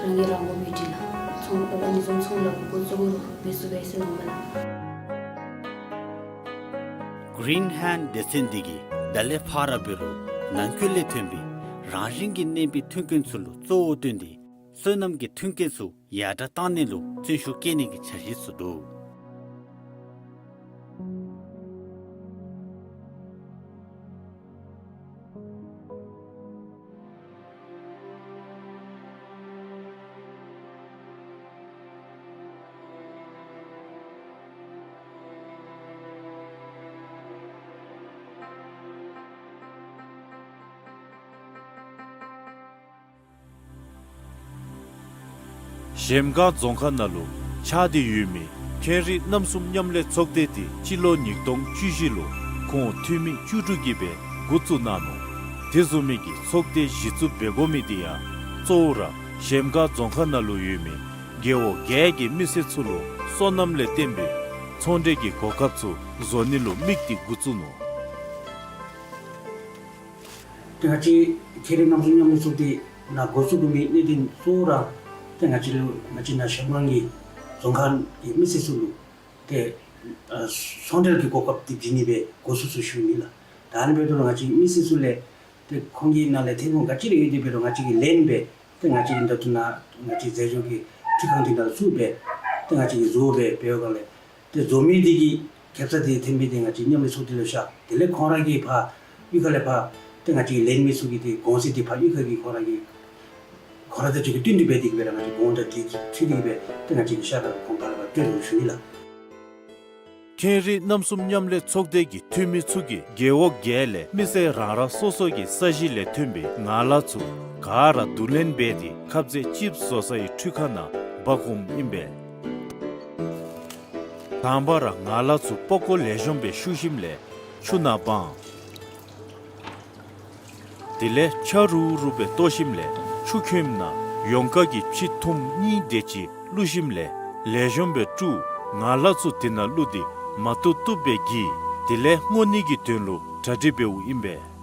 རང་གིས་རང་མགོ་འབད་དེ་ལགས། ཚོང་ཨ་ནི་བཟུམ་ཚོང་ལཱ་འགོ་བཙུགས་རུང་འབད་ཚུགས་པས་ཟེར་མནོཝ་མས་ལགས། གིརིན་ཧེནཌསི་སྡེ་ཚན་འདི་གིས་ད་ལས་ཕར་ར་འབད་རུང་ནང་འཁོད་ལས་ཐོན་པའི་རང་བཞིན་གྱིས་བརྟེན་པའི་མཐུན་རྐྱེན་ཚུ་ལུ་གཙོ་བོ་བཏོན་ཏེ་སོ་ནམ་གྱི་མཐུན་རྐྱེན་ཚུ་ཡར་དྲག་བཏང་ནི་ལུ་བརྩོན་ཤུགས་བསྐྱེད་ནི་གི་འཆར་གཞི་ཚུ་འདུག། གཞལམ་སྒང་རྫོང་ཁག་ནང་ལུ་ཆགས་ཏེ་ཡོད་མི་ ཁེངས་རིགས་རྣམ་གསུམ་མཉམ་ལས་ཚོགས་སྡེ་འདི་སྤྱི་ལོ་ཉིས་སྟོང་བཅུ་བཞི་ལུ་ཁོང་འཐུས་མི་བཅུ་དྲུག་གིས་སྦེ་འགོ་བཙུགས་གནང་ནུག། དེ་བཟུམ་མའི་གི་ཚོགས་སྡེ་གཞི་བཙུགས་འབད་དགོ་མི་འདི་ཡང་གཙོ་བོ་ར་གཞལམ་སྒང་རྫོང་ཁག་ནང་ལུ་ཡོད་མི་རྒེད་འོག་བརྒྱད་ཀྱི་མི་སེར་ཚུ་ལུ་སོ་ནམ་ལས་བརྟེན་པའི་ཚོང་འབྲེལ་གྱི་གོ་སྐབས་ཚུ་བཟོ་ནི་ལུ་དམིགས་ཏེ་འགོ་བཙུགས་ནུག། ཏེ་ང་བཅས་ཁེངས་རིགས་རྣམ་གསུམ་མཉམ་ལས་ཚོགས་སྡེ་ནང་འགོ་བཙུགས་དགོ་མི་གནད་དོན་གཙོ་བོ་ར་ཏེ་ང་བཅས་ལུ་ང་བཅས་ནཱ་གཞལམ་སྒང་གི་རྫོང་ཁག་གི་མི་སེར་ཚུ་ལུ་ཏེ་ཨ་ཚོང་འབྲེལ་གྱི་གོ་སྐབས་འདི་བྱིན་ནི་སྦེ་འགོ་བཙུགས་ཚུགས་ཞུ་ནི་ལགས། ད་ཨ་ནི་འབདཝ་ད་ལུ་ང་བཅས་མི་སེར་ཚུ་ལས་ཏེ་ཁོང་གི་ནང་ལས་ཐོན་ཁུངས་ག་ཅི་ར་ཡོད་དེ་འབད་རུང་ང་བཅས་ཀྱིས་ལེན་སྦེ་ཏེ་ང་བཅས་ཀྱིས་ད་ལྟོ་ནཱ་ང་བཅས་རྫས་སྦྱོར་གྱི་འཕྲུལ་ཁང་འདི་ནང་ལུ་བཙུགས་སྦེ་ཏེ་ང་བཅས་ཀྱིས་བཟོ་སྦེ་འབད་བའི་སྒང་ལས་ཏེ་བཟོ་མི་འདི་གི་ཁེབ་ས་འདི་ཐོན་མི་འདི་ང་བཅས་མཉམ་ལས་ཚོགས་སྡེ་ལུ་བཞག། དེ་ལས་ཁོང་ར་གིས་ཕར་གཡུས་ཁ་ལས་ཕར་ཏེ་ང་བཅས་ཀྱིས་ལེན་མི་ཚུ་གི་ཏེ་གོང་ཚད་འདི་ཕར་གཡུས་ཁ་གི་ཁོང་ར་གི་ཁོང་ར་དང་གཅིག་ཁར་བསྟུན་ཏེ་འབད་དེ་གིས་སྦེ་ར་ང་བཅས་གོང་དང་འདི་འཁྲིལ་ཏེ་གིས་སྦེ་ཏེ་ང་བཅས་ཀྱིས་ཤ་དང་གོང་ཕར་ལས་ཕར་སྤྲོད་དོ་ཞུ་ནི་ལགས། ཁེངས་རིགས་རྣམ་གསུམ་མཉམ་ལས་ཚོགས་སྡེ་གི་འཐུས་མི་ཚུ་གིས་རྒེད་འོག་བརྒྱད་ལས་མི་སེར་རང་རང་སོ་སོ་གི་ས་གཞི་ལས་ཐོན་པའི་ངང་ལག་ཚུ་ག་ར་བསྡུ་ལེན་འབད་དེ་ཁབ་ཟས་ཅིབསི་བཟོ་སའི་འཕྲུལ་ཁང་ནང་འབག་འོངམ་ཨིན་པས། དང་པ་ར་ངང་ལག་ཚུ་པགས་ཀོ་ལེགས་ཤོམ་སྦེ་བཤུ་ཞིནམ་ལས་ཆུ་ནང་སྦང་། དེ་ལས་ཆ་རུག་རུག་སྦེ་བཏོག་ཞིནམ་ལས་ཆུ་ཁོལམ་ནང་ཡོངས་དཀར་གྱི་ཕྱེ་ཐུམ་གཉིས་དེ་ཅིག་བླུག་ཞིནམ་ལས་ལེགས་ཤོམ་སྦེ་བཀྲུ། ངང་ལག་ཚུ་དེ་ནང་བླུགས་ཏེ་མ་བཏུབ་བཏུབ་སྦེ་བསྒྱིར། དེ་ལས་བརྔོ་ནི་གི་དོན་ལུ་གྲ་སྒྲིག་འབདཝ་ཨིན་པས།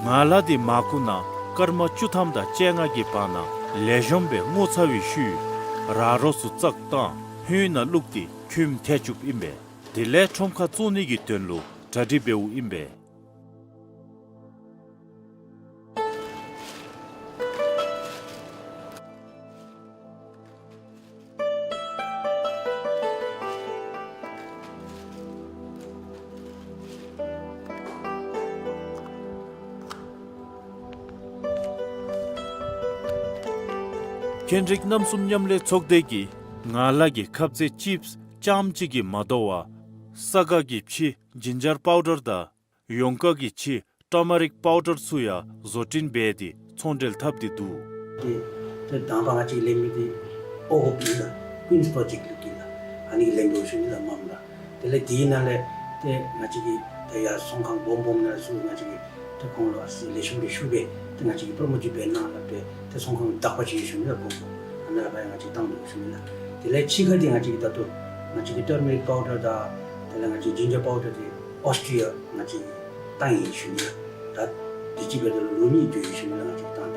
ངང་ལག་འདི་མར་ཁུ་ནང་སྐར་མ་བཅུ་ཐམ་དང་བཅོ་ལྔ་གི་བར་ན་ལེགས་ཤོམ་སྦེ་བརྔོ་ཚར་བའི་ཤུལ་ར་རོ་ཚུ་བཙག་བཏང་ཧོད་ནང་བླུགས་ཏེ་ཁོལམ་ཐལ་བཅུགཔ་ཨིན་པས། དེ་ལས་ཁྲོམ་ཁར་བཙོང་ནི་གི་དོན་ལུ་གྲ་སྒྲིག་འབདཝ་ཨིན་པས། ཁེངས་རིགས་རྣམ་གསུམ་མཉམ་ལས་ཚོགས་སྡེ་གིས་ངང་ལག་གི་ཁབ་ཟས་ཅིབསི་རྐྱངམ་གཅིག་གིས་མ་དོ་བར་ས་ག་གི་ཕྱེ་ཇིན་ཇར་པའུ་ཌར་དང་ཡོངས་དཀར་གྱི་ཕྱེ་ཊར་མ་རིཀ་པའུ་ཌར་ཚུ་ཡང་བཟོ་སྐྲུན་འབད་དེ་ཚོང་འབྲེལ་འཐབ་སྟེ་འདུག། ཏེ་ཏེ་དང་པ་ང་བཅས་ལེན་མི་འདི་ཨོ་ཧོབ་ཨིན་ལགས། ཀུན་སི་པྲོ་ཇེཀཊ་ལུ་གི་ལགས། ཨ་ནི་གི་ལེན་དོ་ཞུ་ནི་ལགས་མངམ་ར། དེ་ལས་དེའི་ནང་ལས་ཏེ་ང་བཅས་ཀྱིས་ཏེ་ཡར་ཚོང་ཁང་སྦོམ་སྦོམ་ནང་ཚུ་ང་བཅས་ཀྱིས་ཏེ་ཁོང་ལུ་ཨ་ཙི་ལེགས་ཤོམ་སྦེ་ཞུ་སྦེ་ཏེ་ང་བཅས་ཀྱིས་པྲོ་མོཊ་ཅིག་འབད་གནང་སླབ་སྦེ་ཏེ་ཚོང་ཁང་དག་པ་ཅིག་ཡོད་ཞུ་ནི་ལགས་གོང་ལུ། ཨ་ནཱ་ཕར་ཡང་ང་བཅས་བཏང་དོ་ཞུ་ནི་ལགས། དེ་ལས་ཕྱེ་ཁ་འདི་ང་བཅས་ཀྱིས་ད་ལྟོ་ང་བཅས་ཀྱི་ཊར་མ་རིཀ་པའུ་ཌར་དང་དེ་ལས་ང་བཅས་ཇིན་ཇར་པའུ་ཌར་འདི་ཨོསི་ཊི་ཡ་ང་བཅས་ཀྱིས་བཏང་ཡི་ཞུ་ནི་ལགས། ད་དུས་ཅི་འབདཝ་ད་ལུ་ལོ་གཉིས་འགྱོ་ཡི་ཞུ་ནི་ལགས་ང་བཅས་ཀྱིས་བཏང་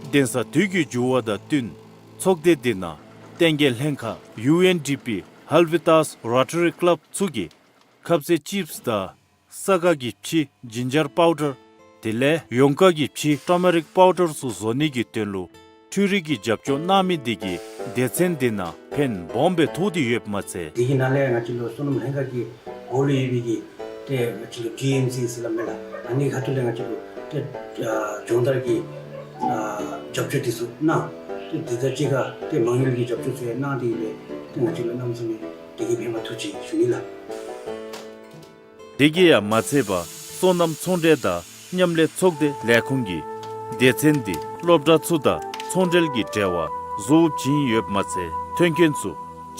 སྟེ། གདན་ས་དུས་ཀྱི་འགྱུར་བ་དང་བསྟུན་ཚོགས་སྡེ་འདི་ནང་བསྟན་རྒྱས་ལྷན་ཁག་ཡུ་ཨེན་ཌི་པི་ཧལ་ཝི་ཏཱས་རོ་ཊ་རི་ཀི་ལབ་ཚུ་གིས་ཁབ་ཟས་ཅིབསི་དང་ས་ག་གི་ཕྱེ་ཇིན་ཇར་པའུ་ཌར་དེ་ལས་ཡོངས་དཀར་གྱི་ཕྱེ་ཊར་མ་རིཀ་པའུ་ཌར་ཚུ་བཟོ་ནི་གི་དོན་ལུ་འཕྲུལ་རིག་གི་རྒྱབ་སྐྱོར་གནང་མི་འདི་གིས་སྡེ་ཚན་འདི་ནང་ཕན་སྦོམ་སྦེ་ཐོགས་ཏེ་ཡོདཔ་མ་ཚད། དེ་གི་ནང་ལས་ང་བཅས་ལུ་སོ་ནམ་ལྷན་ཁག་གི་འོག་ལུ་ཡོད་པའི་གི་ཏེ་ང་བཅས་ལུ་ཊི་ཨེམ་སི་ཟེར་སླབ་མས་ལགས། ཨ་ནི་ཁ་ཐུག་ལས་ང་བཅས་ལུ་ཏེ་ཨ་སྦྱོང་བརྡར་གྱི་ཨ་རྒྱབ་སྐྱོར་འདི་ཚུ་གནང་། ཏེ་དེ་དང་གཅིག་ཁར་ཏེ་མ་དངུལ་གྱི་རྒྱབ་སྐྱོར་ཚུ་ཡང་གནང་སྟེ་གིས་སྦེ་ཏེ་ང་བཅས་ལུ་གནམ་མེད་ས་མེད་དེ་གིས་ཕན་པ་ཐོགས་ཅི་ཞུ་ནི་ལགས། དེ་གིས་ཡང་མ་ཚད་པར་སོ་ནམ་ཚོང་འབྲེལ་དང་མཉམ་ལས་ཚོགས་སྡེ་ལས་ཁུངས་ཀྱིས་སྡེ་ཚན་འདི་སློབ་གྲྭ་ཚུ་དང་ཚོང་འབྲེལ་གྱི་འབྲེལ་བ་བཟོ་བྱིན་ཡོདཔ་མ་ཚད་ཐོན་སྐྱེད་ཚུ་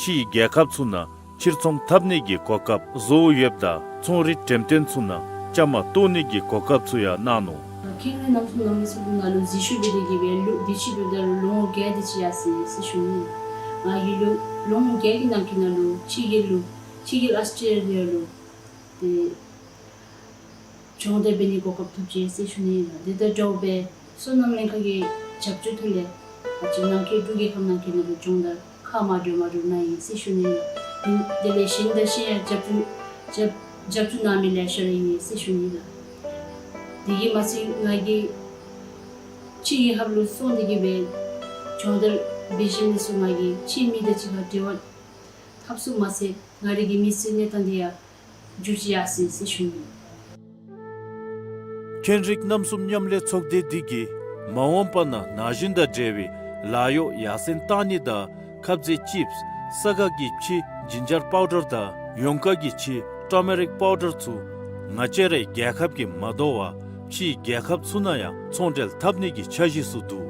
ཕྱིའི་རྒྱལ་ཁབ་ཚུ་ནང་ཕྱིར་ཚོང་འཐབ་ནི་གི་གོ་སྐབས་བཟོ་ཡོདཔ་ད་ཚོང་རའི་འགྲེམས་སྟོན་ཚུ་ནང་བཅའ་མར་གཏོགས་ནི་གི་གོ་སྐབས་ཚུ་ཡང་གནང་ནུག། ཁེངས་རིགས་རྣམ་གསུམ་མཉམ་ལས་ཚོགས་སྡེ་ནང་ལུ་འཛུལ་ཞུགས་འབད་དེ་གིས་སྦེ་ལོ་དུས་ཅི་འབདཝ་ད་ལུ་ལོ་ངོ་བརྒྱད་དེ་ཅིག་ཡར་སོ་ཡི་ཟེར་ཞུ་ནི། ང་གིས་ལོ་ལོ་ངོ་བརྒྱད་ཀྱི་ནང་འཁོད་ནང་ལུ་ཕྱི་རྒྱལ་ལུ་ཕྱི་རྒྱལ་ཨཱོས་ཊྲེ་ལི་ཡ་ལུ་ཏེ་སྦྱོང་བརྡར་འབད་ནི་གོ་སྐབས་ཐོབ་ཅི་ཟེར་ཞུ་ནི་ཨིན་ལགས། དེ་དང་འདྲཝ་སྦེ་སོ་ནམ་ལྷན་ཁག་གི་རྒྱབ་སྐྱོར་ཐོག་ལས་ང་བཅས་ནང་འཁོད་འབྲུག་རྒྱལ་ཁབ་ནང་འཁོད་ནང་ལུ་སྦྱོང་བརྡར་ཁག་མ་འདྲཝ་མ་འདྲཝ་གནང་ཡི་ཟེར་ཞུ་ནི་ཨིན་ལགས། དེ་ལས་གཞན་དང་གཞན་ཡང་རྒྱབ་སྐྱོར་རྒྱབ་རྒྱབ་སྐྱོར་གནང་མི་ལེ་ཤ་ར་ཨིན་ཟེར་ཞུ་ནི་ཨིན་ལགས། དེ་གིས་མ་ཚད་ང་གིས་ཕྱི་རྒྱལ་ཁབ་ལུ་སོང་སྟེ་གིས་སྦེ་སྦྱོང་བརྡར་འབད་ཞིནམ་ལས་ཚུར་ང་གིས་ཕྱིའི་མི་དང་གཅིག་ཁར་འབྲེལ་བ་འཐབ་ཚུགསཔ་མ་ཚད་ང་རའི་གི་མི་ཚེའི་གནས་སྟངས་འདི་ཡང་འགྱུར་ཅི་ཡར་སོ་ཡི་ཟེར་ཞུ་ནི། ཁེངས་རིགས་རྣམ་གསུམ་མཉམ་ལས་ཚོགས་སྡེ་འདི་གིས་མ་འོངས་པ་ནང་ན་གཞོན་དང་འབྲེལ་བའི་ལཱ་གཡོག་ཡར་སེང་བཏང་ནི་དང་ཁབ་ཟས་ཅིབསི་ས་ག་གི་ཕྱེ་ཇིན་ཇར་པའུ་ཌར་དང་ཡོངས་དཀར་གྱི་ཕྱེ་ཊར་མ་རིཀ་པའུ་ཌར་ཚུ་ང་བཅས་རའི་རྒྱལ་ཁབ་ཀྱིས་མ་དོ་བར་ ཕྱིའི་རྒྱལ་ཁབ་ཚུ་ནང་ཡང་ཚོང་འབྲེལ་འཐབ་ནི་གི་འཆར་གཞི་ཚུ་འདུག།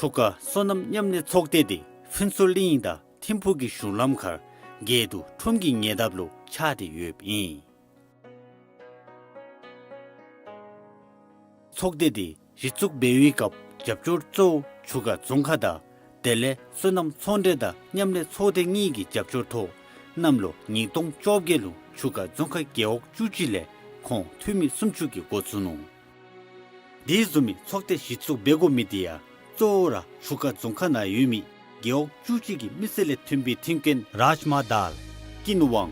ཆུ་ཁ་སོ་ནམ་མཉམ་ལས་ཚོགས་སྡེ་འདི་ཕུན་ཚོགས་གླིང་དང་ཐིམ་ཕུག་གི་གཞུང་ལམ་ཁར་སྒལ་དུ་ཁྲོམ་གྱི་ཉེ་འདབས་ལུ་ཆགས་ཏེ་ཡོདཔ་ཨིན། ཚོགས་སྡེ་འདི་གཞི་བཙུགས་འབད་བའི་སྐབས་རྒྱབ་སྐྱོར་གཙོ་བོ་ཆུ་ཁ་རྫོང་ཁག་དང་དེ་ལས་སོ་ནམ་ཚོང་འབྲེལ་དང་མཉམ་ལས་ཚོགས་སྡེ་གཉིས་ཀྱི་རྒྱབ་སྐྱོར་ཐོག་གནམ་ལོ་ཉིས་སྟོང་བཅོ་བརྒྱད་ལུ་ཆུ་ཁ་རྫོང་ཁག་རྒེད་འོག་བཅུ་གཅིག་ལས་ཁོངས་འཐུས་མི་སུམ་ཅུ་གིས་འགོ་བཙུགས་ནུག། དེ་བཟུམ་མའི་ཚོགས་སྡེ་གཞི་བཙུགས་འབད་དགོ་མི་དེ་ཡང་གཙོ་བོ་ར་ཆུ་ཁ་རྫོང་ཁག་ནང་ཡོད་མི་རྒེད་འོག་བཅུ་གཅིག་གི་མི་སེར་ལས་ཐོན་པའི་མཐུན་རྐྱེན་རཱཇ་མཱ་དཱལ་ཀིན་ཝང་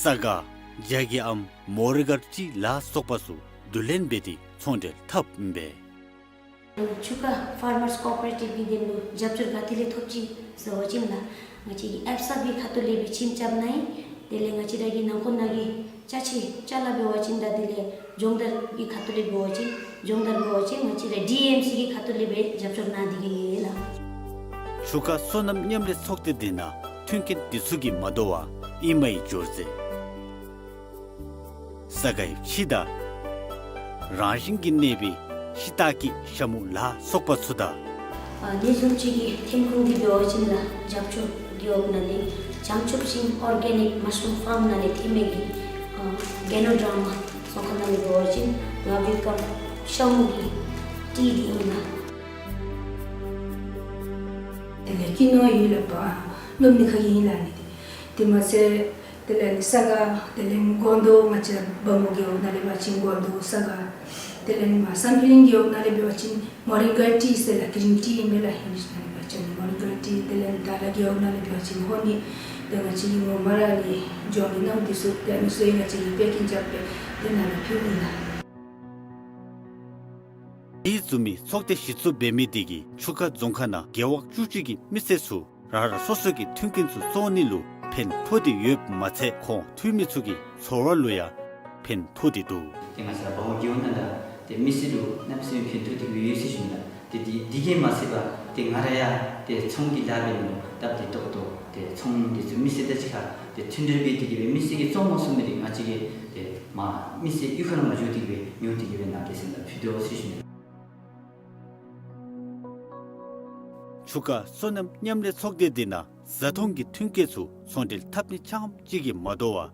ས་ག་རྒྱ་སྐྱེགས་ཨམ་མོ་རི་གར་ཊི་ལ་སོགས་པ་ཚུ་བསྡུ་ལེན་འབད་དེ་ཚོང་འབྲེལ་འཐབ་ཨིན་པས། ཆུ་ཁ་ཕར་མརས་ཀོ་ཨོ་པ་རེ་ཊིབ་ཀྱི་དོན་ལུ་རྒྱབ་སྐྱོར་ག་ཏེ་ལས་ཐོབ་ཅི་ཟེར་བ་ཅིན་ལགས་ང་བཅས་ཀྱིས་ཨེབ་སབ་ཀྱི་ཁ་ཐུག་ལས་སྦེ་ཁྱིམ་རྐྱབ་ནི་ཨིན། དེ་ལས་ང་བཅས་ར་གི་ནང་འཁོད་ནང་གི་ཅ་ཆས་ཅ་ལ་འབད་བ་ཅིན་དང་དེ་ལས་སྦྱོང་བརྡར་གྱི་ཁ་ཐུག་ལས་འབད་བ་ཅིན་སྦྱོང་བརྡར་འབད་བ་ཅིན་ང་བཅས་ར་ཌི་ཨེམ་སི་གི་ཁ་ཐུག་ལས་སྦེ་རྒྱབ་སྐྱོར་གནང་སྟེ་གི་ལགས། ཆུ་ཁ་སོ་ནམ་མཉམ་ལས་ཚོགས་སྡེ་འདི་ནང་མཐུན་རྐྱེན་འདི་ཚུ་གིས་མ་དོ་བར་ཨེ་མའི་སྦྱོར་རྫས་ས་གའི་ཕྱེ་དང་རང་བཞིན་གྱིས་གནས་པའི་ཤི་ཏཱ་ཀི་ཤ་མུ་ལ་སོགས་པ་ཚུ་དང་། ཨ་དེ་བཟུམ་ཅིག་གི་ཐོན་ཁུངས་འདི་འབད་བ་ཅིན་ལགས་བྱང་ཕྱོགས་རྒེད་འོག་ནང་ལས་བྱང་ཆུབ་ཤིང་ཨོར་གེ་ནིག་མ་ཤ་རུམ་ཕཱརམ་ནང་ལས་ཐོན་མི་གི་ཨ་གེ་ནོ་ཌར་མ་ཚོང་ཁང་ནང་ལས་འབད་བ་ཅིན་ང་བི་ཀམ་ཤ་མུ་གི་ཊི་འདི་ཨིན་ལགས། དེ་ལས་ཀི་ནོ་ཡོད་ལགས་པ། ལོ་མི་ཁ་གི་ཨིན་ལགས་ནི། དེ་མ་ཚད་དེ་ལས་ནི་ས་ག་དེ་ལས་ནི་སྒོང་རྡོ་ང་བཅས་བ་མོ་རྒེད་འོག་ནང་ལས་འབད་བ་ཅིན་སྒོང་རྡོ་ས་ག་དེ་ལས་ནི་མར་སམ་ཕི་ལིང་རྒེད་འོག་ནང་ལས་འབད་བ་ཅིན་མོ་རིང་ག་ཊི་ཟེར་ལགས་གི་རིན་ཊི་ཨིན་པས་ལགས། ཧིན་དི་ནང་ལས་འབད་བ་ཅིན་མོ་རིང་ག་ཊི། དེ་ལས་ནི་དར་ལ་རྒེད་འོག་ནང་ལས་འབད་བ་ཅིན་ཧོ་ནི། དེ་ང་བཅས་ཀྱིས་ངོ་མ་ར་ནི་ལྗོངས་ཀྱི་གནམ་དུས་སུ་དེ་ནི་སོ་ཡི་ང་བཅས་ཀྱིས་པེ་ཀིང་རྐྱབ་སྦེ་དེ་ནང་ལུ་ཕུལཝ་ཨིན་ལགས། དེ་བཟུམ་མའི་ཚོགས་སྡེ་གཞི་བཙུགས་འབད་མི་དེ་གིས་ཆུ་ཁ་རྫོང་ཁག་ནང་རྒེད་འོག་བཅུ་གཅིག་གི་མི་སེར་ཚུ་རང་རང་སོ་སོ་གི་མཐུན་རྐྱེན་ཚུ་བཙོང་ནི་ལུ་ཕན་ཐོགས་ཏེ་ཡོདཔ་མ་ཚད་ཁོང་འཐུས་མི་ཚུ་གི་འཚོ་བ་ལུ་ཡང་ཕན་ཐོགས་ཏེ་འདུག། དེ་ང་བཅས་བ་མོ་རྒེད་འོག་ནང་ལུ་དེ་མི་སེར་ལུ་གནམ་མེད་ས་མེད་ཕན་ཐོགས་ཏེ་ཡོད་ཟེར་ཞུ་ནི་ལགས། དེ་དེ་དེ་གིས་མ་ཚད་པར་དེ་ང་ར་ཡང་དེ་ཚོང་གི་ལཱ་འབད་ནི་ལུ་སྟབས་བདེ་ཏོག་ཏོ་དེ་ཚོང་འདི་ཚུ་མི་སེར་དང་གཅིག་ཁར་དེ་མཐུན་འབྲེལ་འབད་དེ་གི་སྦེ་མི་སེར་གྱིས་བཙོང་མ་ཚུགས་མི་དེ་ང་བཅས་ཀྱིས་དེ་མ་མི་སེར་གཡུས་ཁར་མ་འགྱོ་སྟེ་གི་སྦེ་ཉོ་སྟེ་གི་སྦེ་ནཱ་གི་ཟེར་ན་ཕུལ་དོ་ཟེར་ཞུ་ནི། ཆུ་ཁ་སོ་ནམ་མཉམ་ལས་ཚོགས་སྡེ་འདི་ནང་བཟའ་འཐུང་གི་མཐུན་རྐྱེན་ཚུ་ཚོང་འབྲེལ་འཐབ་ནི་རྐྱངམ་གཅིག་གིས་མ་དོ་བར་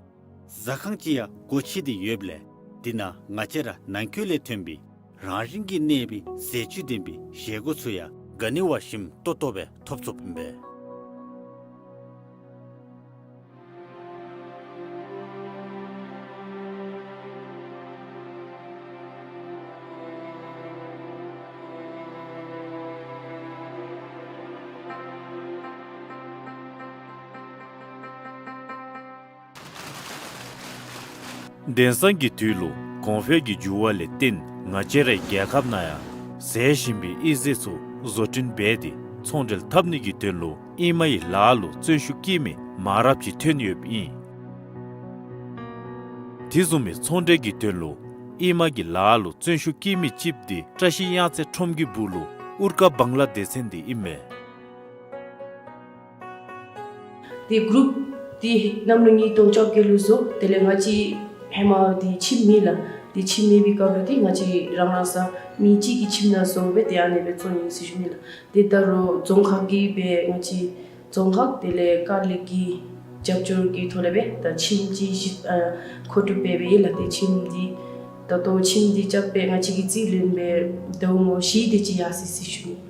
ཟ་ཁང་ཅིག་ཡང་སྒོ་ཕྱེ་སྟེ་ཡོདཔ་ལས་འདི་ནང་ང་བཅས་ར་ནང་འཁོད་ལས་ཐོན་པའི་རང་བཞིན་གྱིས་གནས་པའི་ཟས་བཅུད་ལྡན་པའི་བཞེས་སྒོ་ཚུ་ཡང་ག་ནི་བ་ཞིམ་ཏོག་ཏོ་སྦེ་ཐོབ་ཚུགསཔ་ཨིན་པས། དེང་སང་གི་དུས་ལུ་གོང་འཕེལ་གྱི་འགྱུར་བ་ལས་བརྟེན་ང་བཅས་རའི་རྒྱལ་ཁབ་ནང་ཡང་ཟས་ཞིམ་པའི་དབྱེ་རྫས་ཚུ་བཟོ་སྐྲུན་འབད་དེ་ཚོང་འབྲེལ་འཐབ་ནི་གི་དོན་ལུ་ཨེ་མའི་ལཱ་ལུ་བརྩོན་ཤུགས་བསྐྱེད་མི་མང་རབས་ཅིག་ཐོན་ཡོདཔ་ཨིན། དེ་བཟུམ་མའི་ཚོང་འབྲེལ་གྱི་དོན་ལུ་ཨེ་མ་གི་ལཱ་ལུ་བརྩོན་ཤུགས་བསྐྱེད་མི་གཅིགཔོ་འདི་བཀྲ་ཤིས་གཡང་རྩེ་ཁྲོམ་གྱི་སྦུག་ལུ་ཨུར་ཀ་བང་ལ་སྡེ་ཚན་འདི་ཨིན་མས། དེ་གུ་རུབ་དེ་གནམ་ལོ་ཉིས་སྟོང་བཅོ་བརྒྱད་ལུ་བཟོ། དེ་ལས་ང་བཅས་ཧེ་མ་དེ་ཁྱིམ་མེད་ལགས། དེ་ཁྱིམ་མེད་པའི་སྐབས་ལུ་དེ་ང་བཅས་རང་རང་ས་མི་གཅིག་གི་ཁྱིམ་ནང་བཟོ་སྦེ་དེ་ཨ་ནི་སྦེ་བཙོང་ཡི་ཟེར་ཞུ་ནི་ལགས། དེ་ད་རུང་རྫོང་ཁག་གིས་སྦེ་ང་བཅས་རྫོང་ཁག་དེ་ལས་ཀར་ལེགས་ཀྱི་རྒྱབ་སྐྱོར་གྱི་ཐོག་ལས་སྦེ་ད་ཁྱིམ་ཅིག་བཞི་ཨ་མཁོ་སྒྲུབ་འབད་འབདཝ་ཨིན་ལགས། དེ་ཁྱིམ་འདི་ད་ལྟོ་ཁྱིམ་འདི་རྐྱབ་སྦེ་ང་བཅས་ཀྱིས་རྩིས་ལེན་སྦེ་ཟླཝ་ངོ་བཞི་དེ་ཅིག་ཡར་སོ་ཡི་ཟེར་ཞུ་ནི།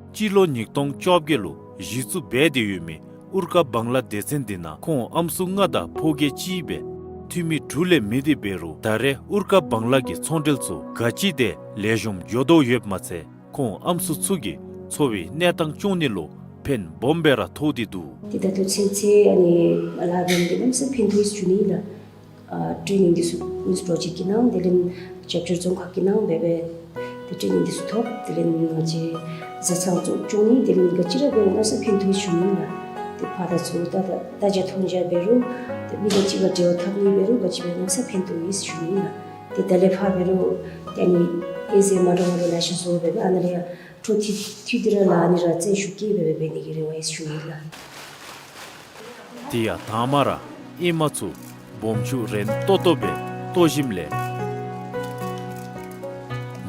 སྤྱི་ལོ་ཉིས་སྟོང་བཅོ་བརྒྱད་ལུ་གཞི་བཙུགས་འབད་དེ་ཡོད་མི་ཨུར་ཀ་བང་ལ་སྡེ་ཚན་འདི་ནང་ཁོང་ཨམ་སྲུ་ལྔ་དང་ཕོ་སྐྱེས་གཅིག་སྦེ་འཐུས་མི་དྲུག་ལས་མེད་དེ་འབད་རུང་ད་རེས་ཨུར་ཀ་བང་ལ་གི་ཚོང་འབྲེལ་ཚུ་ག་ཅི་དེ་ལེགས་ཤོམ་འགྱོ་དོ་ཡོདཔ་མ་ཚད་ཁོང་ཨམ་སྲུ་ཚུ་གི་འཚོ་བའི་གནས་སྟངས་སྐྱོང་ནི་ལུ་ཕན་སྦོམ་སྦེ་ར་ཐོགས་ཏེ་འདུག། དེ་ད་ལྟོ་ཚུན་ཚོད་ཨ་ནི་ལཱ་འབད་དེ་གནམ་མེད་ས་མེད་ཕན་ཐོགས་ཡི་ཟེར་ཞུ་ནི་ལགས། ཨ་ཊེ་ནིང་འདི་ཚུ་ཀུན་སི་པྲོ་ཇེཀཊ་གི་ནང་དེ་ལས་རྒྱབ་སྐྱོར་རྫོང་ཁག་གི་ནང་འབད་སྦེ་ཏེ་ཊེ་ནིང་འདི་ཚུ་ཐོབ། དེ་ལས་ང་བཅས་བཟའ་ཚང་ཚུ་བྱོན་ནི་དེ་ལས་ག་ཅི་ར་འབད་རུང་གནམ་ས་ཕན་ཐོགས་ཞུ་ནི་ལགས། ཏེ་ཕར་དང་ཚུར་ད་ད་ལྟ་རྒྱ་མཐོང་རྒྱ་འབད་རུང་ཏེ་མི་ག་ཅི་ག་འབྲེལ་བ་འཐབ་ནི་འབད་རུང་ག་ཅི་འབད་རུང་གནམ་ས་ཕན་ཐོགས་ཡི་ཞུ་ནི་ལགས། ཏེ་ད་ལས་ཕར་འབད་རུང་ཏེ་ཨ་ནི་ཨེ་ཛི་མ་འདྲཝ་མ་འདྲཝ་ལེ་ཤ་བཟོ་སྦེ་སྦེ་ཨ་ནཱ་ལས་ཡང་འཕྲོ་མཐུད་མཐུད་དེ་ར་ལཱ་ཨ་ནི་ར་བཙན་ཤུགས་བསྐྱེད་སྦེ་སྦེ་འབད་ནི་གི་རེ་བ་ཡོད་ཞུ་ནི་ལགས། དེ་ཡང་དང་པ་ར་ཨེ་མ་ཚུ་སྦོམ་ཆུང་རན་ཏོག་ཏོ་སྦེ་བཏོག་ཞིནམ་ལས་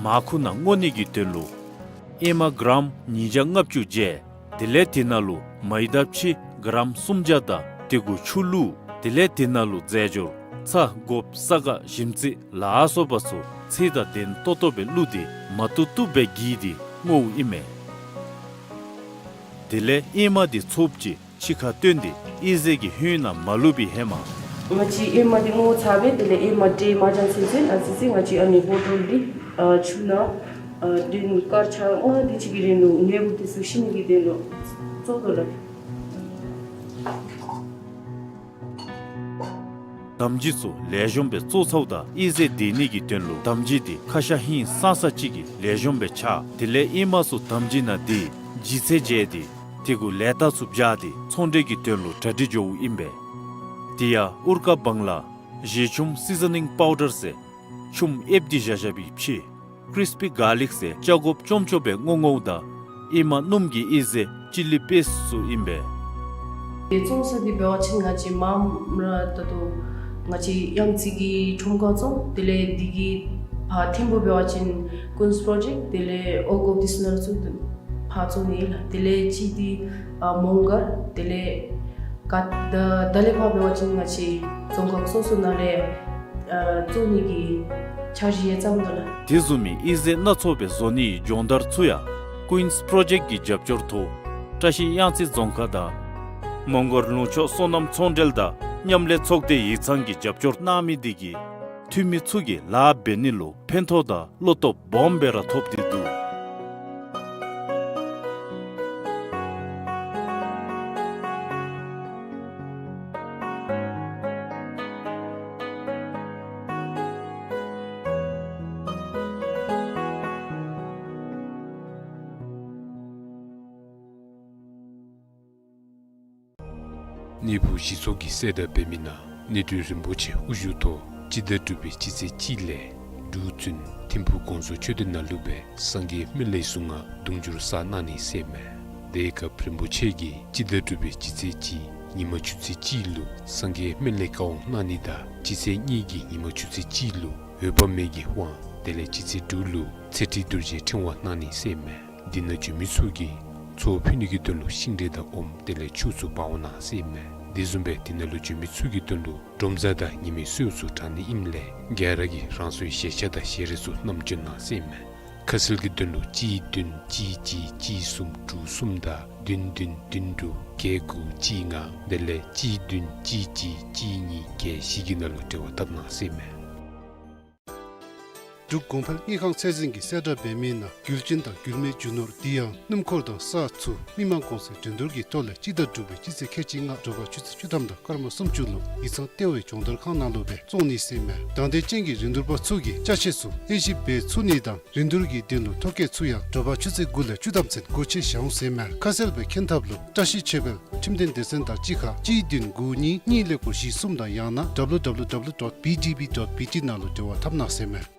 མར་ཁུ་ནང་བརྔོ་ནི་གི་དོན་ལུ་ཨེ་མ་གྲམ་ཉིས་བརྒྱ་ལྔ་བཅུ་བརྗེ། དེ་ལས་དེ་ནང་ལུ་མའི་དཱ་ཕྱེ་གྲམ་སུམ་བརྒྱ་དང་དེ་གུ་ཆུ་བླུགས། དེ་ལས་དེ་ནང་ལུ་རྫས་སྦྱོར་ཚྭ་སྒོགཔ་ས་ག་ཞིམ་ཚད་ལ་སོགས་པ་ཚུ་ཚད་དང་ལྡན་ཏོག་ཏོ་སྦེ་བླུགས་ཏེ་མ་བཏུབ་བཏུབ་སྦེ་བསྒྱིས་ཏེ་བརྔོཝ་ཨིན་མས། དེ་ལས་ཨེ་མ་དེ་ཚོདཔ་ཅིག་ཕྱི་ཁར་བཏོན་ཏེ་ཨེ་ཟས་ཀྱི་ཧོད་ནང་མ་བླུགས་པའི་ཧེ་མ་ང་བཅས་ཨེ་མ་འདི་བརྔོ་ཚར་བའི་དེ་ལས་ཨེ་མ་དེ་མ་ཚང་ཚུན་ཚོད་ཨ་ཙི་ཙི་ང་བཅས་ཨ་ནི་བོ་ཊོལ་འདི་ཨ་ཆུ་ནང་ཨ་བདུན་སྐར་ཆ་ལྔ་དེ་ཅིག་གི་རིང་ལུ་ནད་འབུཔ་དེ་ཚུ་ཤི་ནི་གི་དོན་ལུ་བཙོ་དོ་ལགས། དམ་སྦྱིས་ཚུ་ལེགས་ཤོམ་སྦེ་བཙོ་ཚརཝ་ད་ཨེ་ཟས་འདེབས་ནི་གི་དོན་ལུ་དམ་སྦྱིས་དེ་ཁ་ཤ་ཧིང་སངས་ས་ཅིག་གིས་ལེགས་ཤོམ་སྦེ་འཕྱག། དེ་ལས་ཨེ་མ་ཚུ་དམ་སྦྱིས་ནང་དེ་ལྗིད་ཚད་འཇལ་ཏེ་དེ་གུ་ལས་རྟགས་ཚུ་སྦྱར་ཏེ་ཚོང་འབྲེལ་གྱི་དོན་ལུ་གྲ་སྒྲིག་འགྱོཝ་ཨིན་པས། དེ་ཡང་ཨུར་ཀ་བང་ལ་བཞེས་ཆུམ་སི་ཛ་ནིང་པའུ་ཌར་ཟེར་ཆུམ་ཨེབ་སྟེ་བཞག་བཞག་པའི་ཕྱེ་ཀི་རིསི་པི་གར་ལིཀ་ཟེར་ལྕགས་སྒོགཔ་ཅོམ་ཅོམ་སྦེ་བརྔོ་བརྔོཝ་ད་ཨེ་མ་སྣུམ་གྱི་ཨེ་ཟས་ཅི་ལི་པེསཊ་ཚུ་ཨིན་པས། དེ་བཙོང་ས་འདི་འབད་བ་ཅིན་ང་བཅས་མངམ་ར་ད་ལྟོ་ང་བཅས་གཡང་རྩེ་གི་ཁྲོམ་ཁར་བཙོང་། དེ་ལས་འདི་གི་ཕར་ཐིམ་ཕུག་འབད་བ་ཅིན་ཀུན་སི་པྲོ་ཇེཀཊ་དེ་ལས་ཨོ་གོ་དེ་ཚུ་ནང་ཚུ་ཕར་བཙོང་ནི་ལགས། དེ་ལས་གཅིག་འདི་ཨ་མོང་སྒར་དེ་ལས་ག་ད་ད་ལས་ཕར་འབད་བ་ཅིན་ང་བཅས་རྫོང་ཁག་སོ་སོ་ནང་ལས་ཨ་བཙོང་ནི་གི་འཆར་གཞི་ཡང་བརྩམས་དོ་ལགས། དེ་བཟུམ་མའི་ཨེ་ཟས་སྣ་ཚོགས་སྦེ་བཟོ་ནིའི་སྦྱོང་བརྡར་ཚུ་ཡང་ཀུན་སི་པྲོ་ཇེཀཊ་གི་རྒྱབ་སྐྱོར་ཐོག་བཀྲ་ཤིས་གཡང་རྩེ་རྫོང་ཁག་དང་མོང་སྒར་ལུང་ཕྱོགས་སོ་ནམ་ཚོང་འབྲེལ་དང་མཉམ་ལས་ཚོགས་སྡེ་ཡིག་ཚང་གིས་རྒྱབ་སྐྱོར་གནང་མི་དེ་གིས་འཐུས་མི་ཚུ་གིས་ལཱ་འབད་ནི་ལུ་ཕན་ཐོགས་དང་བློ་སྟོབས་སྦོམ་སྦེ་ར་ཐོབ་སྟེ་འདུག། གནས་ཕུག་གཞི་ཚོགས་ཀྱིས་གསལ་བསྒྲགས་འབད་མི་ནང་གནས་སྡོད་རིན་པོ་ཆེ་དབུ་བཞུགས་ཐོག་སྤྱི་ཟླ་དྲུག་པའི་སྤྱི་ཚེས་གཅིག་ལས་འབྲུག་བཙུན་ཐིམ་ཕུག་གོང་བཟོ་ཆོས་སྡེ་ནང་ལུ་སྦེ་སངས་རྒྱས་སྨན་བླའི་གཟུངས་སྔགས་དུང་ཕྱུར་བསགས་གནང་ནི་ཟེར་མས། དེའི་སྐབས་རིན་པོ་ཆེ་གིས་སྤྱི་ཟླ་དྲུག་པའི་སྤྱི་ཚེས་གཅིག་ཉིན་མ་ཆུ་ཚོད་གཅིག་ལུ་སངས་རྒྱས་སྨན་བླའི་བཀའ་དབང་གནང་ནི་དང་སྤྱི་ཚེས་གཉིས་ཀྱི་ཉིན་མ་ཆུ་ཚོད་གཅིག་ལུ་འོད་དཔག་མེད་ཀྱི་དབང་དེ་ལས་སྤྱི་ཚེས་དྲུག་ལུ་ཚེ་ཁྲིད་རྡོ་རྗེའི་ཕྲེང་བ་གནང་ནི་ཟེར་མས། འདི་ནང་བྱོན་མི་ཚུ་གིས་ཚོགས་ཕུལ་ནི་གི་དོན་ལུ་ཤིང་འབྲས་དང་ཨོམ་དེ་ལས་ཆུ་ཚུ་འབག་འོང་གནང་ཟེར་མས། དེ་བཟུམ་སྦེ་འདི་ནང་ལུ་བྱོན་མི་ཚུ་གི་དོན་ལུ་སྒྲོམ་གྲ་དང་ཉི་མའི་གསོལ་ཚུ་དྲང་ནི་ཨིནམ་ལས་ག་ར་གིས་རང་སོའི་ཞལ་ཆས་དང་ཞལ་རས་ཚུ་བསྣམས་བྱོན་གནང་ཟེར་མས། ཁ་གསལ་གྱི་དོན་ལུ་གཅིག་བདུན་གཅིག་གཅིག་གཅིག་གསུམ་དྲུག་གསུམ་དང་བདུན་བདུན་བདུན་དྲུག་བརྒྱད་དགུ་གཅིག་ལྔ་དེ་ལས་གཅིག་བདུན་གཅིག་གཅིག་གཅིག་གཉིས་བརྒྱད་བཞི་གི་ནང་ལུ་འབྲེལ་བ་འཐབ་གནང་ཟེར་མས། འབྲུག་གོང་འཕེལ་དངུལ་ཁང་ཚད་འཛིན་གྱིས་གསལ་བསྒྲགས་འབད་མི་ནང་རྒྱུ་ཅན་དང་རྒྱུ་མེད་རྒྱུ་ནོར་དེ་ཡང་སྣུམ་འཁོར་དང་ས་ཚུ་མི་མང་གོང་ཚད་འགྲན་བསྡུར་གྱི་ཐོག་ལས་སྤྱི་ཟླ་དྲུག་པའི་སྤྱི་ཚེས་ཁལ་གཅིག་ལྔ་དྲོ་པ་ཆུ་ཚོད་བཅུ་ཐམ་དང་སྐར་མ་སུམ་ཅུ་ལུ་ཡིག་ཚང་ལྟེ་བའི་སྦྱོང་བརྡར་ཁང་ནང་ལུ་སྦེ་བཙོང་ནི་ཟེར་མས། དང་འདོད་ཅན་གྱི་རིན་བསྡུར་པ་ཚུ་གིས་ཅ་ཆས་ཚུ་དབྱེ་ཞིབ་འབད་ཚུགས་ནི་དང་རིན་བསྡུར་གྱི་དོན་ལུ་ཐོ་བཀོད་ཚུ་ཡང་དྲོ་པ་ཆུ་ཚོད་དགུ་ལས་བཅུ་ཐམ་ཚུན་སྒོ་ཕྱེ་བཞག་འོང་ཟེར་མས། ཁ་གསལ་སྦེ་མཁྱེན་ཐབས་ལུ་བཀྲ་ཤིས་ཆོས་འཕེལ་ཁྲིམས་དོན་སྡེ་ཚན་དང་གཅིག་ཁར་གཅིག་བདུན་དགུ་གཉིས་གཉིས་ཀླད་ཀོར་བཞི་གསུམ་དང་ཡང་ན་ཌབ་ལུ་ཌབ་ལུ་ཌབ་ལུ་ཌོཊ་བི་ཌི་བི་ཌོཊ་བི་ཊི་ནང་ལུ་འབྲེལ་བ་འཐབ་གནང་ཟེར་མས།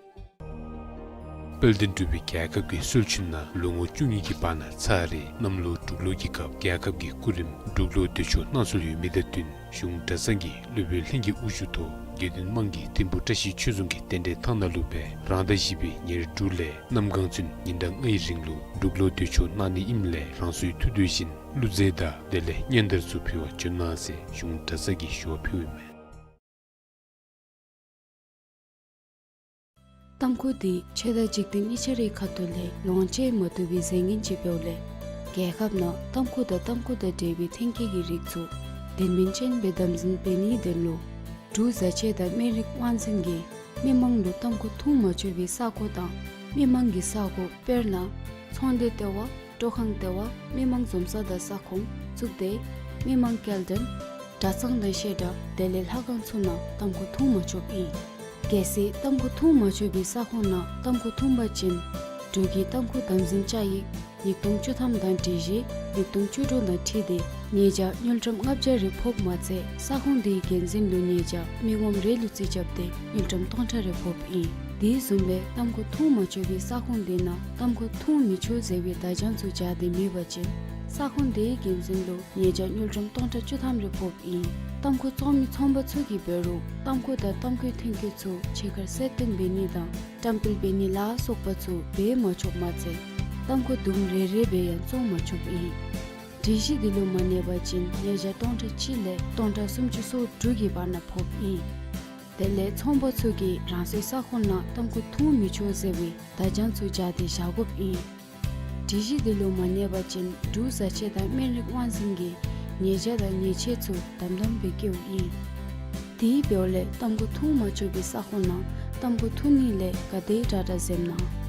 དཔལ་ལྡན་འབྲུག་པའི་རྒྱལ་ཁབ་ཀྱི་སྲོལ་ཕྱིན་ནང་ལོ་ངོ་བཅུ་གཉིས་ཀྱི་བར་ན་ཚར་རེ་གནམ་ལོ་འབྲུག་ལོ་གི་སྐབས་རྒྱལ་ཁབ་ཀྱི་སྐུ་རིམ་འབྲུག་ལོ་འདོད་ཆོག་གནང་སྲོལ་ཡོད་མི་དང་བསྟུན་གཞུང་གྲྭ་ཚང་གི་སློབ་དཔོན་ལྷན་རྒྱས་དབུ་བཞུགས་ཐོག་དགེ་འདུན་དམངས་ཀྱིས་ཐིམ་ཕུག་བཀྲ་ཤིས་ཆོས་རྫོང་གི་རྟེན་འབྲེལ་ཐང་ནང་ལུ་སྦེ་རང་ཟླ་བཞི་པའི་ཉེར་དྲུག་ལས་གནམ་གང་ཚུན་ཉིན་གྲངས་ལྔའི་རིང་ལུ་འབྲུག་ལོ་འདོད་ཆོག་གནང་ནི་ཨིནམ་ལས་རང་སོའི་ཐུགས་འདོད་བཞིན་ཀླུ་རྫས་དང་དེ་ལས་སྙན་དར་ཚུ་ཕུལ་བར་འབྱོན་གནང་ཟེར་གཞུང་གྲྭ་ཚང་གིས་ཞུ་བ་ཕུལཝ་ཨིན་མས། ཏམ་ཁུ་འདི་ཆོས་དང་འཇིག་རྟེན་གཉིས་ཆ་རའི་ཁ་ཐུག་ལས་ལོངས་སྤྱོད་མ་བཏུབ་པའི་རྫས་ངན་ཅིག་འབདཝ་ལས་རྒྱལ་ཁབ་ནང་ཏམ་ཁུ་དང་ཏམ་ཁུ་དང་འབྲེལ་བའི་ཐོན་སྐྱེད་ཀྱི་རིགས་ཚུ་དོན་སྨིན་ཅན་སྦེ་དམ་འཛིན་འབད་ནིའི་དོན་ལུ་འབྲུག་བཟའ་ཆས་དང་སྨན་རིགས་དབང་འཛིན་གྱིས་མི་མང་ལུ་ཏམ་ཁུ་འཐུང་མ་ཆོག་པའི་ས་གོ་དང་མི་མང་གི་ས་གོ་དཔེར་ན་ཚོང་སྡེ་ལྟེ་བ་སྤྲོ་ཁང་ལྟེ་བ་མི་མང་འཛོམས་ས་དང་ས་ཁོངས་གཙུག་སྡེ་མི་མང་སྐྱེལ་འདྲེན་ གྲྭ་ཚང་དང་བཤད་གྲྭ་དེ་ལས་ལྷ་ཁང་ཚུ་ནང་ཏམ་ཁུ་འཐུང་མ་ཆོགཔ་ཨིན། གལ་སྲིད་ཏམ་ཁུ་འཐུང་མ་ཆོག་པའི་ས་ཁོངས་ནང་ཏམ་ཁུ་འཐུང་པ་ཅིན་འབྲུག་གི་ཏམ་ཁུ་དམ་འཛིན་བཅའ་ཡིག་ཉིས་སྟོང་བཅུ་ཐམ་དང་སྒྲིག་གཞི་ཉིས་སྟོང་བཅུ་དྲུག་དང་འཁྲིལ་ཏེ་ཉེས་བྱ་དངུལ་ཀྲམ་ལྔ་བརྒྱ་རེ་ཕོགཔ་མ་ཚད་ས་ཁོངས་དེའི་འགན་འཛིན་ལུ་ཉེས་བྱ་མི་ངོམ་རེ་ལུ་རྩིས་རྐྱབ་སྟེ་དངུལ་ཀྲམ་སྟོང་ཕྲག་རེ་ཕོགཔ་ཨིན། དེ་བཟུམ་སྦེ་ཏམ་ཁུ་འཐུང་མ་ཆོག་པའི་ས་ཁོངས་དེ་ནང་ཏམ་ཁུ་འཐུང་མི་ཆོག་ཟེར་བའི་བརྡ་བྱང་ཚུ་སྦྱར་ཏེ་མེད་པ་ཅིན་ས་ཁོངས་དེའི་འགན་འཛིན་ལུ་ཉེས་བྱ་དངུལ་ཀྲམ་སྟོང་ཕྲག་བཅུ་ཐམ་རེ་ཕོགཔ་ཨིན། ཏམ་ཁུ་བཙོང་མི་ཚོང་པ་ཚུ་གིས་འབད་རུང་ཏམ་ཁུ་དང་ཏམ་ཁུའི་ཐོན་སྐྱེད་ཚུ་ཕྱི་ཁར་གསལ་སྟོན་འབད་ནི་དང་བཀྲམ་སྤེལ་འབད་ནི་ལ་སོགས་པ་ཚུ་འབད་མ་ཆོགཔ་མ་ཚད་ཏམ་ཁུ་དུམ་རེ་རེ་སྦེ་ཡང་བཙོང་མ་ཆོགཔ་ཨིན། སྒྲིག་གཞི་དེ་ལུ་མ་གནས་པ་ཅིན་ཉེས་བྱ་སྟོང་ཕྲག་གཅིག་ལས་སྟོང་ཕྲག་སུམ་ཅུ་སོ་དྲུག་གི་བར་ན་ཕོགཔ་ཨིན། དེ་ལས་ཚོང་པ་ཚུ་གིས་རང་སོའི་ས་ཁོངས་ནང་ཏམ་ཁུ་འཐུང་མི་ཆོག་ཟེར་བའི་བརྡ་བྱང་ཚུ་སྦྱར་ཏེ་བཞག་དགོཔ་ཨིན། སྒྲིག་གཞི་དེ་ལུ་མ་གནས་པ་ཅིན་འབྲུག་བཟའ་ཆས་དང་སྨན་རིགས་དབང་འཛིན་གྱིས་ཉེས་བྱ་དང་ཉེས་ཆད་ཚུ་དམ་དམ་སྦེ་བཀལཝ་ཨིན། དེ་འབདཝ་ལས་ཏམ་ཁུ་འཐུང་མ་ཆོག་པའི་ས་ཁོངས་ནང་ཏམ་ཁུ་འཐུང་ནི་ལས་ག་དེ་དྲག་དྲག་འཛེམ་གནང་།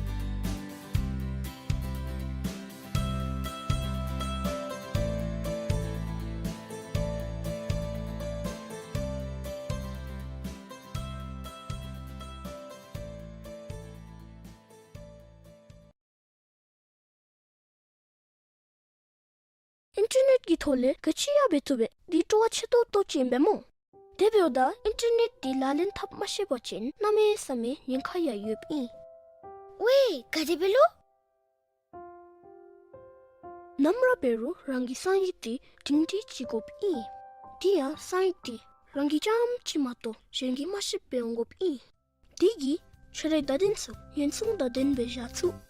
ཨིན་ཊར་ནེཊ་ཀྱི་ཐོག་ལས་ག་ཅི་ཡང་འབད་བཏུབ་པས། འདི་སྤྲོ་བ་ཆེ་ཏོག་ཏོ་ཅིག་ཨིན་པས་སྨོ། དེ་འབདཝ་ད་ཨིན་ཊར་ནེཊ་འདི་ལག་ལེན་འཐབ་མ་ཤེས་པ་ཅིན་གནམ་མེད་ས་མེད་ཉེན་ཁ་ཡང་ཡོདཔ་ཨིན། ཝའེ་ག་དེ་སྦེ་ལོ། ནམ་ར་འབད་རུང་རང་གི་གསང་ཡིག་འདི་སྒྲིང་སྒྲིང་ཅིག་དགོཔ་ཨིན། དེ་ཡང་གསང་ཡིག་འདི་རང་གིས་རྐྱངམ་ཅིག་མ་གཏོགས་གཞན་གྱིས་མ་ཤེསཔ་སྦེ་འོང་དགོཔ་ཨིན། དེ་གིས་ཁྱོད་རའི་བརྡ་དོན་ཚུ་ཉེན་སྲུང་བརྡ་དོན་སྦེ་བཞག་ཚུགས།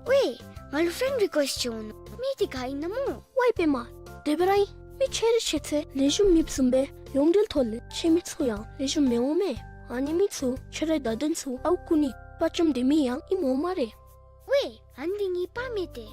ཝའེ་ང་ལུ་ཕེན་རི་ཀུ་ཨེསཊ་ཅིག་འོང་ནུག། མི་འདི་ག་ཨིན་ན་སྨོ། ཝའེ་པདྨ། དེ་སྦེ་ར་ཨིན། མི་ཆེ་རི་ཆེ་ཚད་ལེགས་ཤོམ་མེདཔ་བཟུམ་སྦེ་ཡོངས་འབྲེལ་ཐོག་ལས་ཆེ་མི་ཚུ་ཡང་ལེགས་ཤོམ་མི་འོང་མས། ཨ་ནི་མི་ཚུ་ཁྱོད་རའི་བརྡ་དོན་ཚུ་ཨརཝ་བརྐུ་ནི་དཔའ་བཅམ་སྡོད་མི་ཡང་ཨིནམ་འོང་སྨ་རེ། ཝའེ་ཨ་ནི་འདི་ངེའི་པར་མས་ཏེ།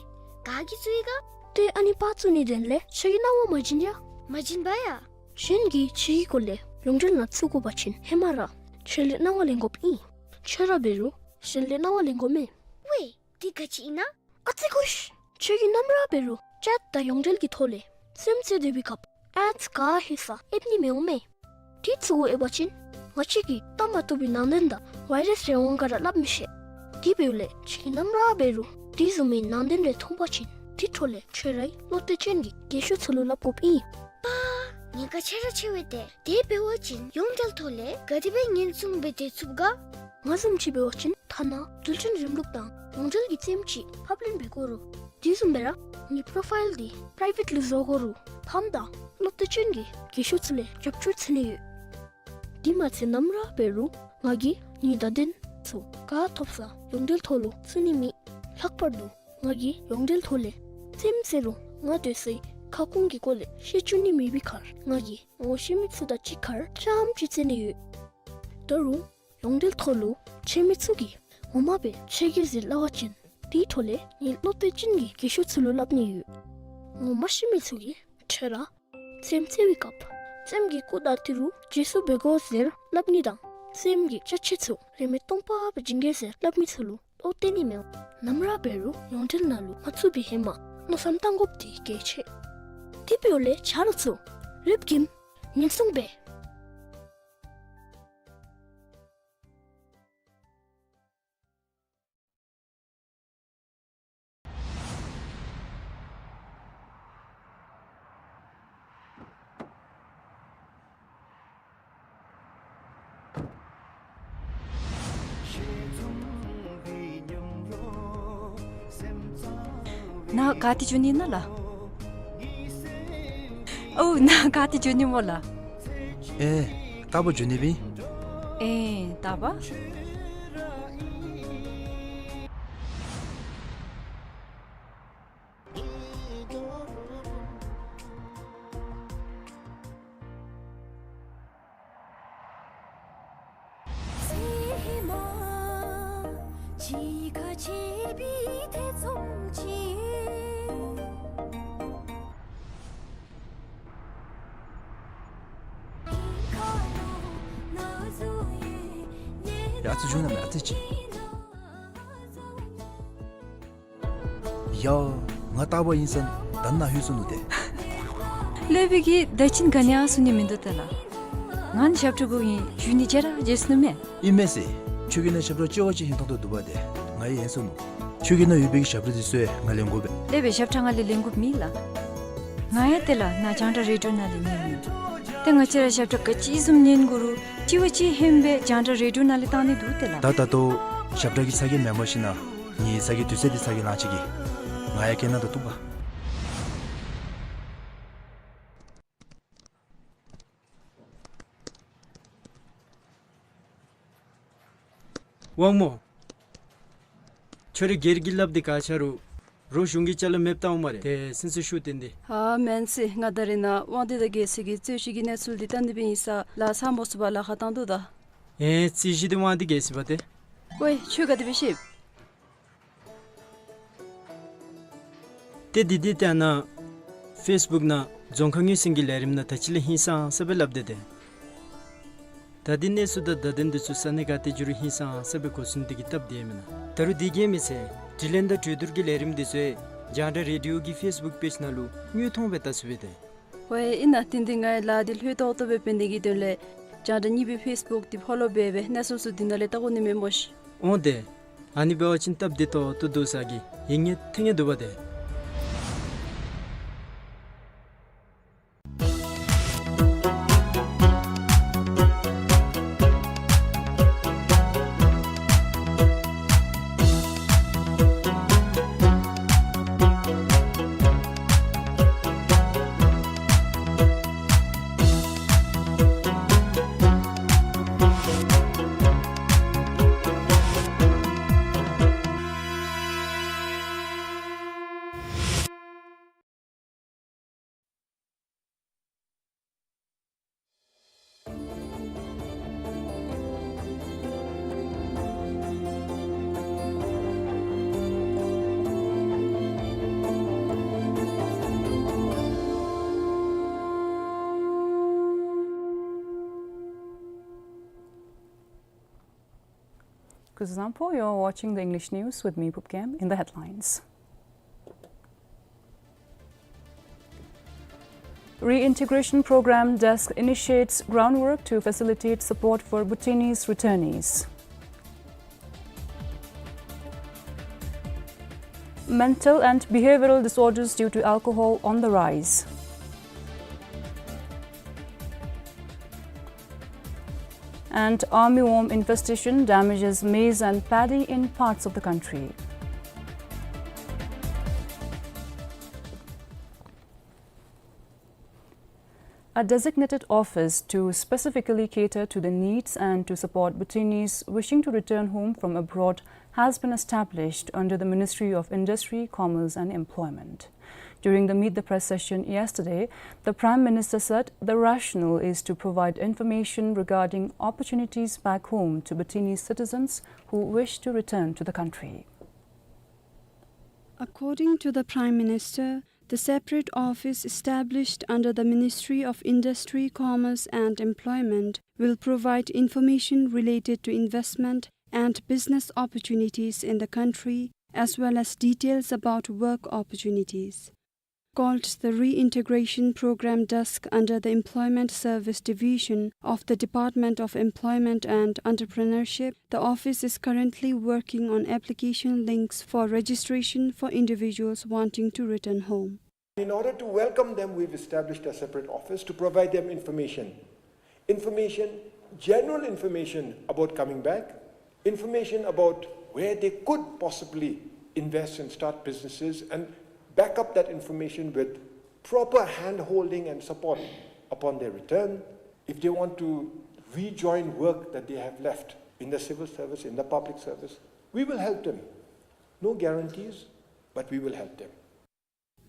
ག་གིས་བཙུགས་ཡི་ག། ཏེ་ཨ་ནི་པར་བཙུགས་ནི་དོན་ལས་ཁྱོད་ཀྱིས་གནང་བ་མ་བྱིན་ཡ། མ་བྱིན་པ་ཡ། གཞན་གྱིས་ཁྱོད་ཀྱི་སྐོར་ལས་ཡོངས་འབྲེལ་ནང་བཙུགས་དགོ་པ་ཅིན་ཧེ་མ་ར་ཁྱོད་ལས་གནང་བ་ལེན་དགོཔ་ཨིན། ཁྱོད་ར་འབད་རུང་གཞན་ལས་གནང་བ་ལེན་དགོ་མས། ཝའེ་འདི་ག་ཅི་ཨིན་ན། ཨ་ཙི་ཀུ་ཤི། ཁྱོད་ཀྱིས་ནམ་ར་འབད་རུང་ཅེཊ་དང་ཡོངས་འབྲེལ་གྱི་ཐོག་ལས་རྩེདམོ་རྩེ་སྡོད་པའི་སྐབས་ཨེཌསི་ག་ཧེ་ས་ཨེབ་ནི་མི་འོང་མས། དེ་ཚུ་གུ་ཨེབ་པ་ཅིན་ང་བཅས་ཀྱིས་བལྟ་མ་བཏུབ་པའི་ནང་དོན་དང་ཝའི་རཱསི་རེ་འོང་ག་ར་སླབ་མི་ཤེས། དེ་འབདཝ་ལས་ཁྱོད་ཀྱིས་ནམ་ར་འབད་རུང་དེ་བཟུམ་མའི་ནང་དོན་རེ་མཐོང་པ་ཅིན་དེ་འཕྲོ་ལས་ཁྱོད་རའི་བློ་གཏད་ཅན་གྱི་རྒས་ཤོས་ཚུ་ལུ་སླབ་དགོཔ་ཨིན། པ། ཉེན་ཁ་ཆེ་ར་ཆེ་བས་ཏེ། དེ་འབད་བ་ཅིན་ཡོངས་འབྲེལ་ཐོག་ལས་ག་དེ་སྦེ་ཉེན་སྲུང་འབད་དེ་ཚུགས་ག། ང་བཟུམ་ཅིག་འབད་བ་ཅིན་ཐ་ན་རྡུལ་ཕྲན་རིམ་ལུགས་དང་ཡོངས་འབྲེལ་གྱི་རྩེདམོ་ཅིག་ཕབ་ལེན་འབད་དགོ་རུང་དེ་བཟུམ་སྦེ་ར་ངེའི་པོ་རོ་ཕའིལ་འདི་པི་རའི་ཝེཊ་ལུ་བཟོ་དགོ་རུང་ཕམ་དང་བློ་གཏད་ཅན་གྱི་རྒས་ཤོས་ཚུ་ལས་རྒྱབ་སྐྱོར་འཚོལ་ནི་ཡོད། དེ་མ་ཚད་ནམ་ར་འབད་རུང་ང་གིས་ངེའི་བརྡ་དོན་ཚུ་ག་ཐོབ་ས་ཡོངས་འབྲེལ་ཐོག་ལུ་བཙུགས་ནི་མེད། ལྷག་པར་དུ་ང་གིས་ཡོངས་འབྲེལ་ཐོག་ལས་རྩེདམོ་རྩེ་རུང་ང་སྡོད་སའི་ཁ་སྐོང་གི་སྐོར་ལས་བཤད་བཅུག་ནི་མེད་པའི་ཁར་ང་གིས་ངོ་ཤེས་མི་ཚུ་དང་གཅིག་ཁར་རྐྱངམ་ཅིག་རྩེ་ནི་ཡོད། ད་རུང་ཡོངས་འབྲེལ་ཐོག་ལུ་ཆེ་མི་ཚུ་གིས་ངོ་མ་སྦེ་ཆེ་གེ་ཟེར་སླབ་པ་ཅིན་དེའི་འཕྲོ་ལས་ངེའི་བློ་གཏད་ཅན་གྱི་རྒས་ཤོས་ཚུ་ལུ་སླབ་ནི་ཡོད། ངོ་མ་ཤེས་མི་ཚུ་གིས་ཁྱོད་ར་རྩེདམོ་རྩེ་བའི་སྐབས་རྩེདམོ་གི་སྐུ་དང་ཏི་རུ་རྗེས་སུ་འབད་དགོ་ཟེར་སླབ་ནི་དང་རྩེདམོ་གི་ཅ་ཆས་ཚུ་རིན་མེད་སྟོང་པ་སྦེ་བྱིན་གེ་ཟེར་སླབ་མི་ཚུ་ལུ་བློ་གཏད་ནི་མེད། ནམ་ར་འབད་རུང་ཡོངས་འབྲེལ་ནང་ལུ་མ་བཙུགས་པའི་ཧེ་མ་མནོ་བསམ་བཏང་དགོཔ་འདི་གལ་ཆེ། དེ་འབདཝ་ལས་ཆ་རོགས་ཚུ་རེབ་ཀྱིས་ཉེན་སྲུང་འབད། ནཱ་ག་ཏེ་འགྱོ་ནི་ཨིན་ན་ལགས། ཨོ་ནཱ་ག་ཏེ་འགྱོ་ནི་སྨོ་ལགས། ཨེ་རྟ་པ་འགྱོ་ནི་སྦེ། ཨེ་རྟ་པ། ཡ་ཨ་ཙི་བྱུང་ན་མེད་ཨ་ཙི་ཅིག། ཡ། ང་རྟ་པ་ཨིན་ཟེར་ད་ནཱ་ལྷོད་སོ་ནུག་ཏེ། སློབ་དཔོན་གྱིས་ད་ཅི་ག་ནི་ཡང་གསུང་ནི་མིན་འདུག་ཏེ་ལགས། ང་ནི་ཞབས་ཁྲ་གུ་ཨིན་ཞུ་ནི་བརྗེད་ར་བརྗེད་སོ་ནུག་མས། ཨིན་མས་ཟེར། ཁྱོད་ཀྱི་ནང་ཞབས་ཁྲ་ལྕི་བ་ཅིག་ཧིང་ཐོག་ཏུ་འདུག་པ་དེ་ང་ཡང་ཧིང་སོ་ནུག། ཁྱོད་ཀྱི་ནང་ཡོད་པའི་གི་ཞབས་ཁྲ་དེ་ཚུ་ཡང་ང་ལེན་དགོ་པས། སློབ་དཔོན་ཞབས་ཁྲ་ང་ལས་ལེན་དགོཔ་མེད་ལགས། ང་ཡང་ཏེ་ལགས་ནཱ་རྒྱང་བསྒྲགས་རེ་ཌི་ཡོ་ནང་ལས་ཉན་མི་ཨིན། ཏེ་ང་བཅས་ར་ཞབས་ཁྲ་ག་ཅི་བཟུམ་ཉན་དགོ་རུང་ལྕི་བ་ཅིག་ཧེ་མ་སྦེ་རྒྱང་བསྒྲགས་རེ་ཌི་ཡོ་ནང་ལས་བཏང་ནི་འདུག་ཏེ་ལགས། ད་ད་ལྟོ་ཞབས་ཁྲ་གི་ཚ་གྱང་མེན་པར་ཞིན་ན་ངེའི་ཚ་གྱང་དུས་ཚོད་འདི་ཚ་གྱང་ལང་ཅི་གི། ང་ཡང་སྐད་ནང་དུ་གཏུགས་པ། དབང་མོ། ཁྱོད་རའི་སྒེར་གྱི་ལགཔ་འདི་ག་ཆ་རུང་རོགས་གཞུང་གི་ཅ་ལ་མེདཔ་བཏང་འོང་སྨ་རེ། ཏེ་སེམས་སུ་ཤུགས་བཏོན་ཏེ། ཨ་མེན་ཟེར། ང་ད་རེས་ནཱ་དབང་འདུས་དང་རྒྱལ་སྲས་ཀྱི་རྩོད་གཞི་གི་གནས་ཚུལ་འདི་བལྟ་ནི་སྦེ་ཨིན་ས་ལཱ་ཚ་མོ་ཚུ་བ་ལཱ་ཁག་བཏང་དོ་ད། ཨེ་རྩོད་གཞི་འདི་དབང་འདུས་རྒྱལ་སྲས་པ་ཏེ། ཝའེ་ཁྱོད་ག་དེ་སྦེ་ཤེས། ཏེ་འདི་འདི་ལྟ་ན་ཕེསི་བུཀ་ནང་རྫོང་ཁ་ངོས་ཟིན་གྱི་ལས་རིམ་ནང་ད་ཅི་ལས་ཧིང་སངས་ས་སྦེ་སླབ་སྟེ་ཏེ། ད་འདི་གནས་ཚུལ་དང་བརྡ་དོན་འདི་ཚུ་ས་གནས་ག་ཏེ་འགྱོ་རུང་ཧིང་སངས་ས་སྦེ་གོ་ཚུགས་ནི་དེ་གིས་སྟབས་བདེ་མེན་ན། ད་རུང་དེ་གིས་མི་ཚད་དྲི་ལན་དང་གྲོས་བསྡུར་གྱི་ལས་རིམ་འདི་ཚུ་ཡང་རྒྱང་བསྒྲགས་རེ་ཌི་ཡོ་གི་ཕེསི་བུཀ་པེཇ་ནང་ལུ་དངོས་མཐོང་སྦེ་བལྟ་ཚུགས་པས་ཏེ། ཝའེ་ཨིན་ན། དེ་འདི་ངེའི་ལཱ་འདི་ལྷོད་ཏོག་ཏོ་སྦེ་འབད་ནི་གི་དོན་ལས་རྒྱང་བསྒྲགས་གཉིས་པའི་ཕེསི་བུཀ་འདི་ཕོ་ལོ་འབད་འབད་གནས་ཚུལ་ཚུ་འདི་ནང་ལས་བལྟ་དགོ་ནི་མས་སྨོ་ཤིག། འོང་ཏེ། ཨ་ནི་འབད་བ་ཅིན་སྟབས་བདེ་ཏོག་ཏོ་འདུག་ས་གི་ཡིད་ངེས་ཐེ་ངེས་འདུག་པ་ཏེ། Kuzuzangpo, you're watching the English news with me, Pupkem. In the headlines. Reintegration Program Desk initiates groundwork to facilitate support for Bhutanese returnees. Mental and behavioral disorders due to alcohol on the rise. And armyworm infestation damages maize and paddy in parts of the country. A designated office to specifically cater to the needs and to support Bhutanese wishing to return home from abroad has been established under the Ministry of Industry, Commerce and Employment. During the Meet the Press session yesterday, the Prime Minister said the rationale is to provide information regarding opportunities back home to Bhutanese citizens who wish to return to the country. According to the Prime Minister, the separate office established under the Ministry of Industry, Commerce and Employment will provide information related to investment and business opportunities in the country, as well as details about work opportunities. Called the Reintegration Program Desk under the Employment Service Division of the Department of Employment and Entrepreneurship, the office is currently working on application links for registration for individuals wanting to return home. In order to welcome them, we've established a separate office to provide them information. Information, general information about coming back, information about where they could possibly invest and start businesses, and back up that information with proper hand-holding and support upon their return. If they want to rejoin work that they have left in the civil service, in the public service, we will help them. No guarantees, but we will help them.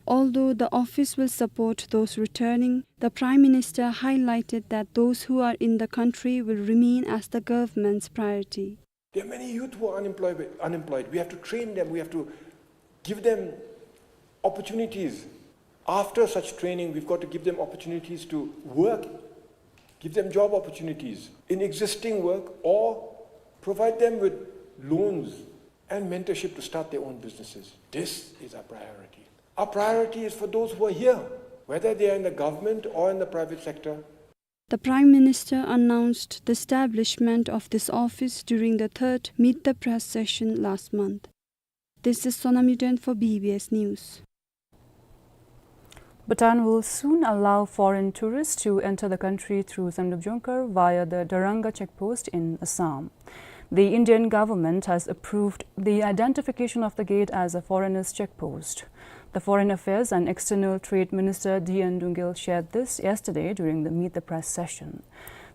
Although the office will support those returning, the Prime Minister highlighted that those who are in the country will remain as the government's priority. There are many youth who are unemployed, unemployed. We have to train them. We have to give them opportunities. After such training, we've got to give them opportunities to work, give them job opportunities in existing work, or provide them with loans and mentorship to start their own businesses. This is our priority. Our priority is for those who are here. whether they are in the government or in the private sector. The Prime Minister announced the establishment of this office during the third Meet the Press session last month. This is Sonam Yuden for B B S News. Bhutan will soon allow foreign tourists to enter the country through Samdrup Jongkhar via the Daranga checkpost in Assam. The Indian government has approved the identification of the gate as a foreigners' checkpost. The Foreign Affairs and External Trade Minister D N Dungel shared this yesterday during the Meet the Press session.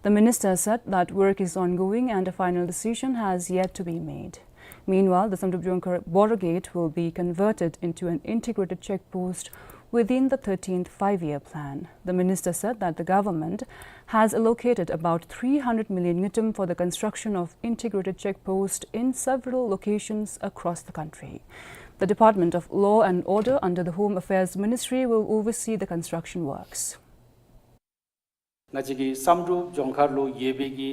The minister said that work is ongoing and a final decision has yet to be made. Meanwhile, the Samdrup Jongkhar border gate will be converted into an integrated checkpost within the thirteenth Five-Year Plan. The minister said that the government has allocated about three hundred million ngultrum for the construction of integrated checkpost in several locations across the country. The Department of Law and Order under the Home Affairs Ministry will oversee the construction works. ང་བཅས་ཀྱི་བསམ་གྲུབ་ལྗོངས་མཁར་ལུ་ཡོད་པའི་གི་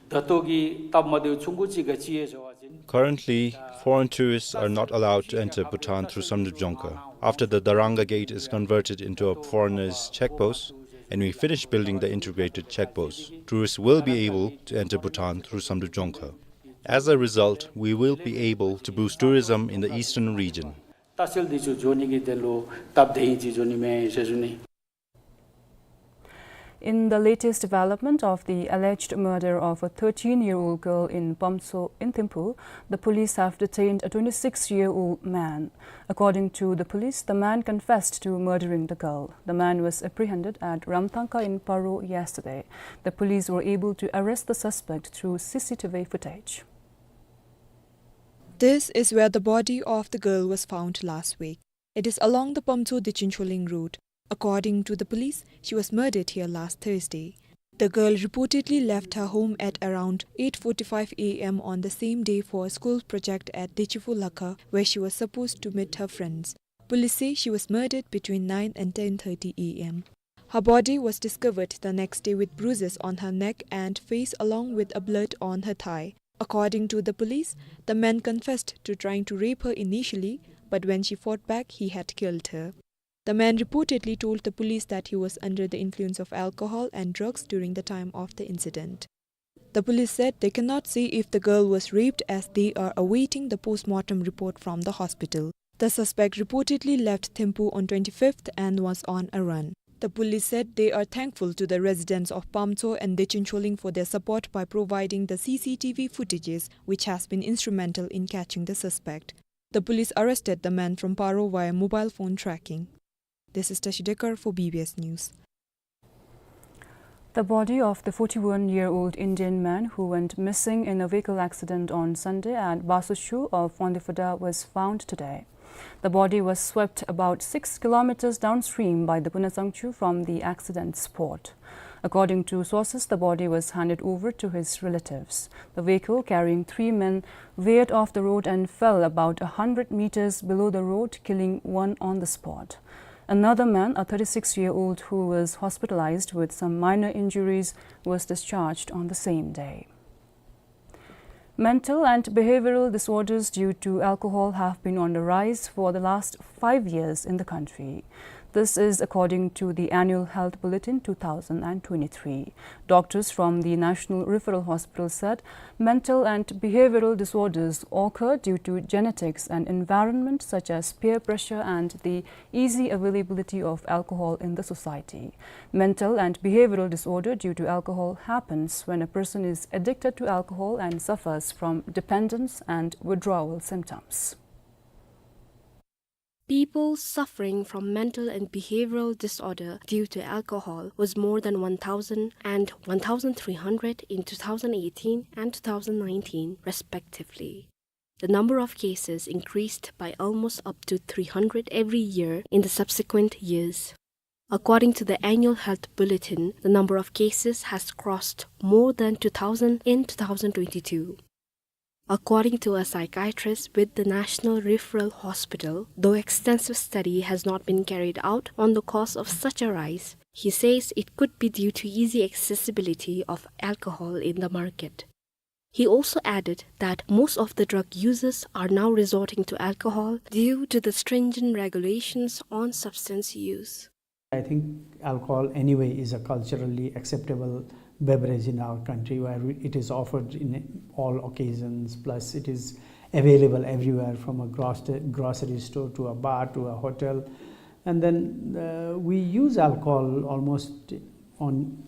ད་ལྟོ་གི་སྟབས་མ་བདེཝ་ཆུང་ཀུ་ཅིག་ག་ཅི་ཡོད་ཟེར་བ་ཅིན། Currently, foreign tourists are not allowed to enter Bhutan through Samdrup Jongkhar. After the Daranga gate is converted into a foreigners' checkpost and we finish building the integrated checkpost, tourists will be able to enter Bhutan through Samdrup Jongkhar. As a result, we will be able to boost tourism in the eastern region. ལྟ་བཤལ་འདི་ཚུ་འགྱོ་ནི་གི་དོན་ལུ་སྟབས་བདེ་ཨིན་ཅིག་འགྱོ་ནི་མས་ཟེར་ཞུ་ནི། In the latest development of the alleged murder of a thirteen-year-old girl in Pamtso in Thimphu, the police have detained a twenty-six-year-old man. According to the police, the man confessed to murdering the girl. The man was apprehended at Ramthangka in Paro yesterday. The police were able to arrest the suspect through C C T V footage. This is where the body of the girl was found last week. It is along the Pamtso-Dichunsholing road. According to the police, she was murdered here last Thursday. The girl reportedly left her home at around eight forty-five A M on the same day for a school project at Dechifu Lakha, where she was supposed to meet her friends. Police say she was murdered between nine and ten thirty A M. Her body was discovered the next day with bruises on her neck and face along with a blood on her thigh. According to the police, the man confessed to trying to rape her initially, but when she fought back, he had killed her. The man reportedly told the police that he was under the influence of alcohol and drugs during the time of the incident. The police said they cannot say if the girl was raped as they are awaiting the post-mortem report from the hospital. The suspect reportedly left Thimphu on twenty-fifth and was on a run. The police said they are thankful to the residents of Pamtso and Dechunsholing for their support by providing the C C T V footages, which has been instrumental in catching the suspect. The police arrested the man from Paro via mobile phone tracking. This is Tashi Dekar for B B S News. The body of the forty-one-year-old Indian man who went missing in a vehicle accident on Sunday at Basocho of Wangdue-Phudah was found today. The body was swept about six kilometers downstream by the Punasangchu from the accident spot. According to sources, the body was handed over to his relatives. The vehicle carrying three men veered off the road and fell about a hundred meters below the road, killing one on the spot. Another man, a thirty-six-year-old who was hospitalized with some minor injuries, was discharged on the same day. Mental and behavioral disorders due to alcohol have been on the rise for the last five years in the country. This is according to the Annual Health Bulletin two thousand and twenty-three. Doctors from the National Referral Hospital said mental and behavioral disorders occur due to genetics and environment such as peer pressure and the easy availability of alcohol in the society. Mental and behavioral disorder due to alcohol happens when a person is addicted to alcohol and suffers from dependence and withdrawal symptoms. People suffering from mental and behavioral disorder due to alcohol was more than one thousand and one thousand three hundred in two thousand eighteen and two thousand nineteen, respectively. The number of cases increased by almost up to three hundred every year in the subsequent years. According to the Annual Health Bulletin, the number of cases has crossed more than two thousand in two thousand twenty-two. According to a psychiatrist with the National Referral Hospital, though extensive study has not been carried out on the cause of such a rise, he says it could be due to easy accessibility of alcohol in the market. He also added that most of the drug users are now resorting to alcohol due to the stringent regulations on substance use. I think alcohol anyway is a culturally acceptable beverage in our country, where we, it is offered in all occasions, plus it is available everywhere, from a gros-, grocery store to a bar to a hotel. And then, uh, we use alcohol almost on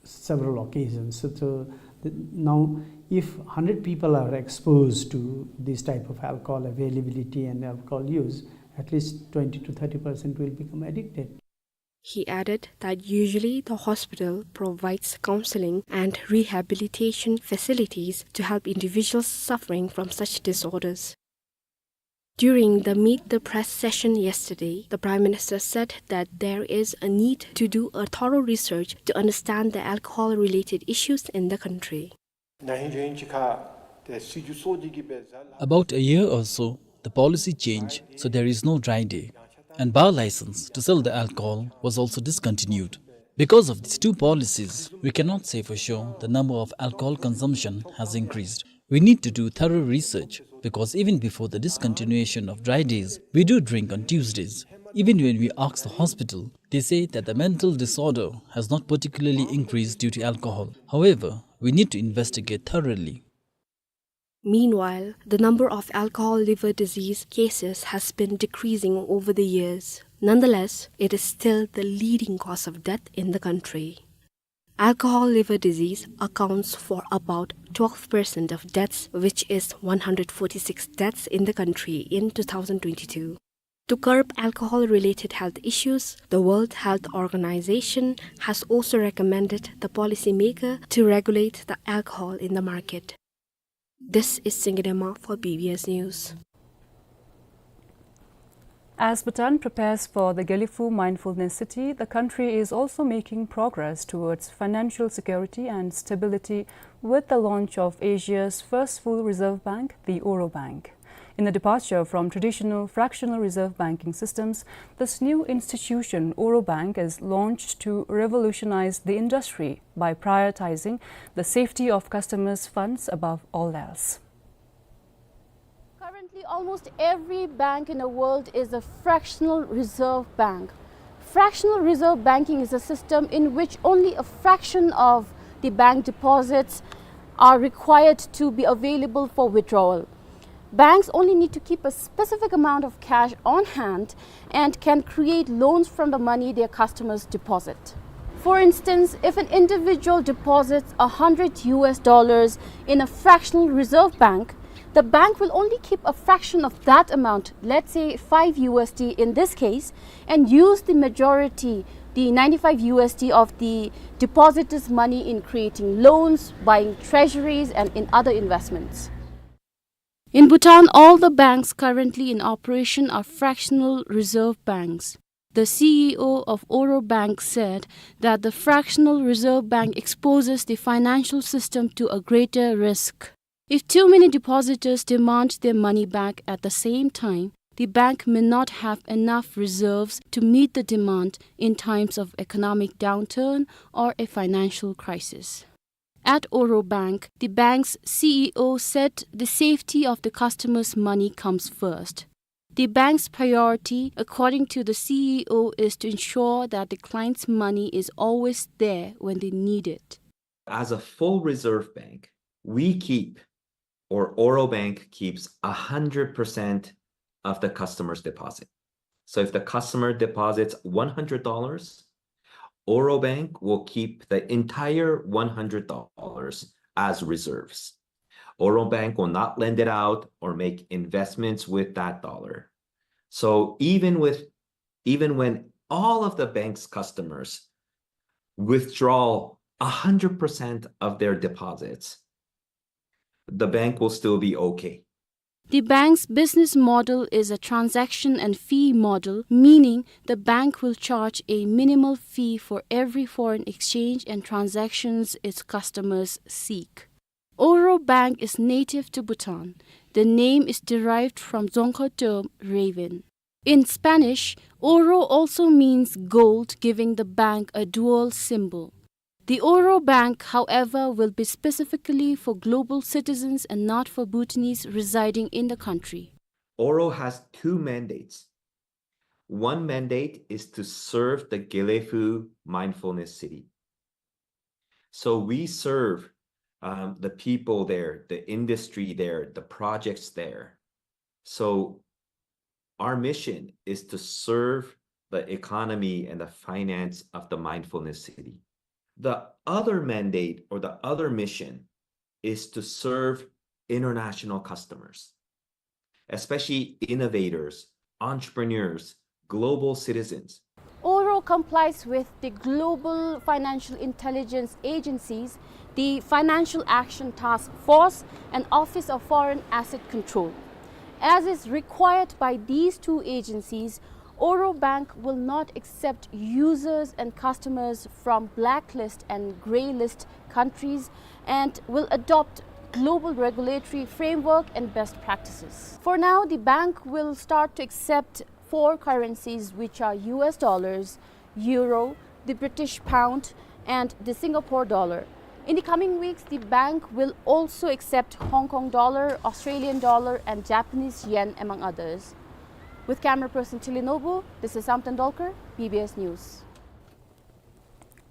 several occasions. So, so the, now, if hundred people are exposed to this type of alcohol availability and alcohol use, at least twenty to thirty percent will become addicted. He added that usually the hospital provides counseling and rehabilitation facilities to help individuals suffering from such disorders. During the Meet the Press session yesterday, the Prime Minister said that there is a need to do a thorough research to understand the alcohol-related issues in the country. About a year or so, the policy changed, so there is no dry day. And bar license to sell the alcohol was also discontinued. Because of these two policies, we cannot say for sure the number of alcohol consumption has increased. We need to do thorough research, because even before the discontinuation of dry days, we do drink on Tuesdays. Even when we ask the hospital, they say that the mental disorder has not particularly increased due to alcohol. However, we need to investigate thoroughly. Meanwhile, the number of alcohol liver disease cases has been decreasing over the years. Nonetheless, it is still the leading cause of death in the country. Alcohol liver disease accounts for about twelve percent of deaths, which is one hundred forty-six deaths in the country in two thousand twenty-two. To curb alcohol-related health issues, the World Health Organization has also recommended the policymaker to regulate the alcohol in the market. This is Singye Dema for B B S News. As Bhutan prepares for the Gelephu Mindfulness City, the country is also making progress towards financial security and stability with the launch of Asia's first full reserve bank, the Oro Bank. In the departure from traditional fractional reserve banking systems, this new institution, Oro Bank, is launched to revolutionize the industry by prioritizing the safety of customers' funds above all else. Currently, almost every bank in the world is a fractional reserve bank. Fractional reserve banking is a system in which only a fraction of the bank deposits are required to be available for withdrawal. Banks only need to keep a specific amount of cash on hand and can create loans from the money their customers deposit. For instance, if an individual deposits a hundred U S dollars in a fractional reserve bank, the bank will only keep a fraction of that amount, let's say five U S D in this case, and use the majority, the ninety-five U S D of the depositor's money, in creating loans, buying treasuries, and in other investments. In Bhutan, all the banks currently in operation are fractional reserve banks. The C E O of Oro Bank said that the fractional reserve bank exposes the financial system to a greater risk. If too many depositors demand their money back at the same time, the bank may not have enough reserves to meet the demand in times of economic downturn or a financial crisis. At Oro Bank, the bank's C E O said the safety of the customer's money comes first. The bank's priority, according to the C E O, is to ensure that the client's money is always there when they need it. As a full reserve bank, we keep, or Oro Bank keeps, a hundred percent of the customer's deposit. So if the customer deposits one hundred dollars, Oro Bank will keep the entire one hundred dollars as reserves. Oro Bank will not lend it out or make investments with that dollar. So even with, even when all of the bank's customers withdraw a hundred percent of their deposits, the bank will still be okay. The bank's business model is a transaction and fee model, meaning the bank will charge a minimal fee for every foreign exchange and transactions its customers seek. Oro Bank is native to Bhutan. The name is derived from Dzongkha term raven. In Spanish, Oro also means gold, giving the bank a dual symbol. The Oro Bank, however, will be specifically for global citizens and not for Bhutanese residing in the country. Oro has two mandates. One mandate is to serve the Gelephu Mindfulness City. So we serve, um, the people there, the industry there, the projects there. So our mission is to serve the economy and the finance of the mindfulness city. The other mandate or the other mission is to serve international customers, especially innovators, entrepreneurs, global citizens. ORO complies with the global financial intelligence agencies, the Financial Action Task Force, and Office of Foreign Asset Control. As is required by these two agencies, ORO Bank will not accept users and customers from blacklist and graylist countries and will adopt global regulatory framework and best practices. For now, the bank will start to accept four currencies, which are U S dollars, euro, the British pound, and the Singapore dollar. In the coming weeks, the bank will also accept Hong Kong dollar, Australian dollar, and Japanese yen, among others. With camera person Tilly Nobu, this is Samten Dolkar, B B S News.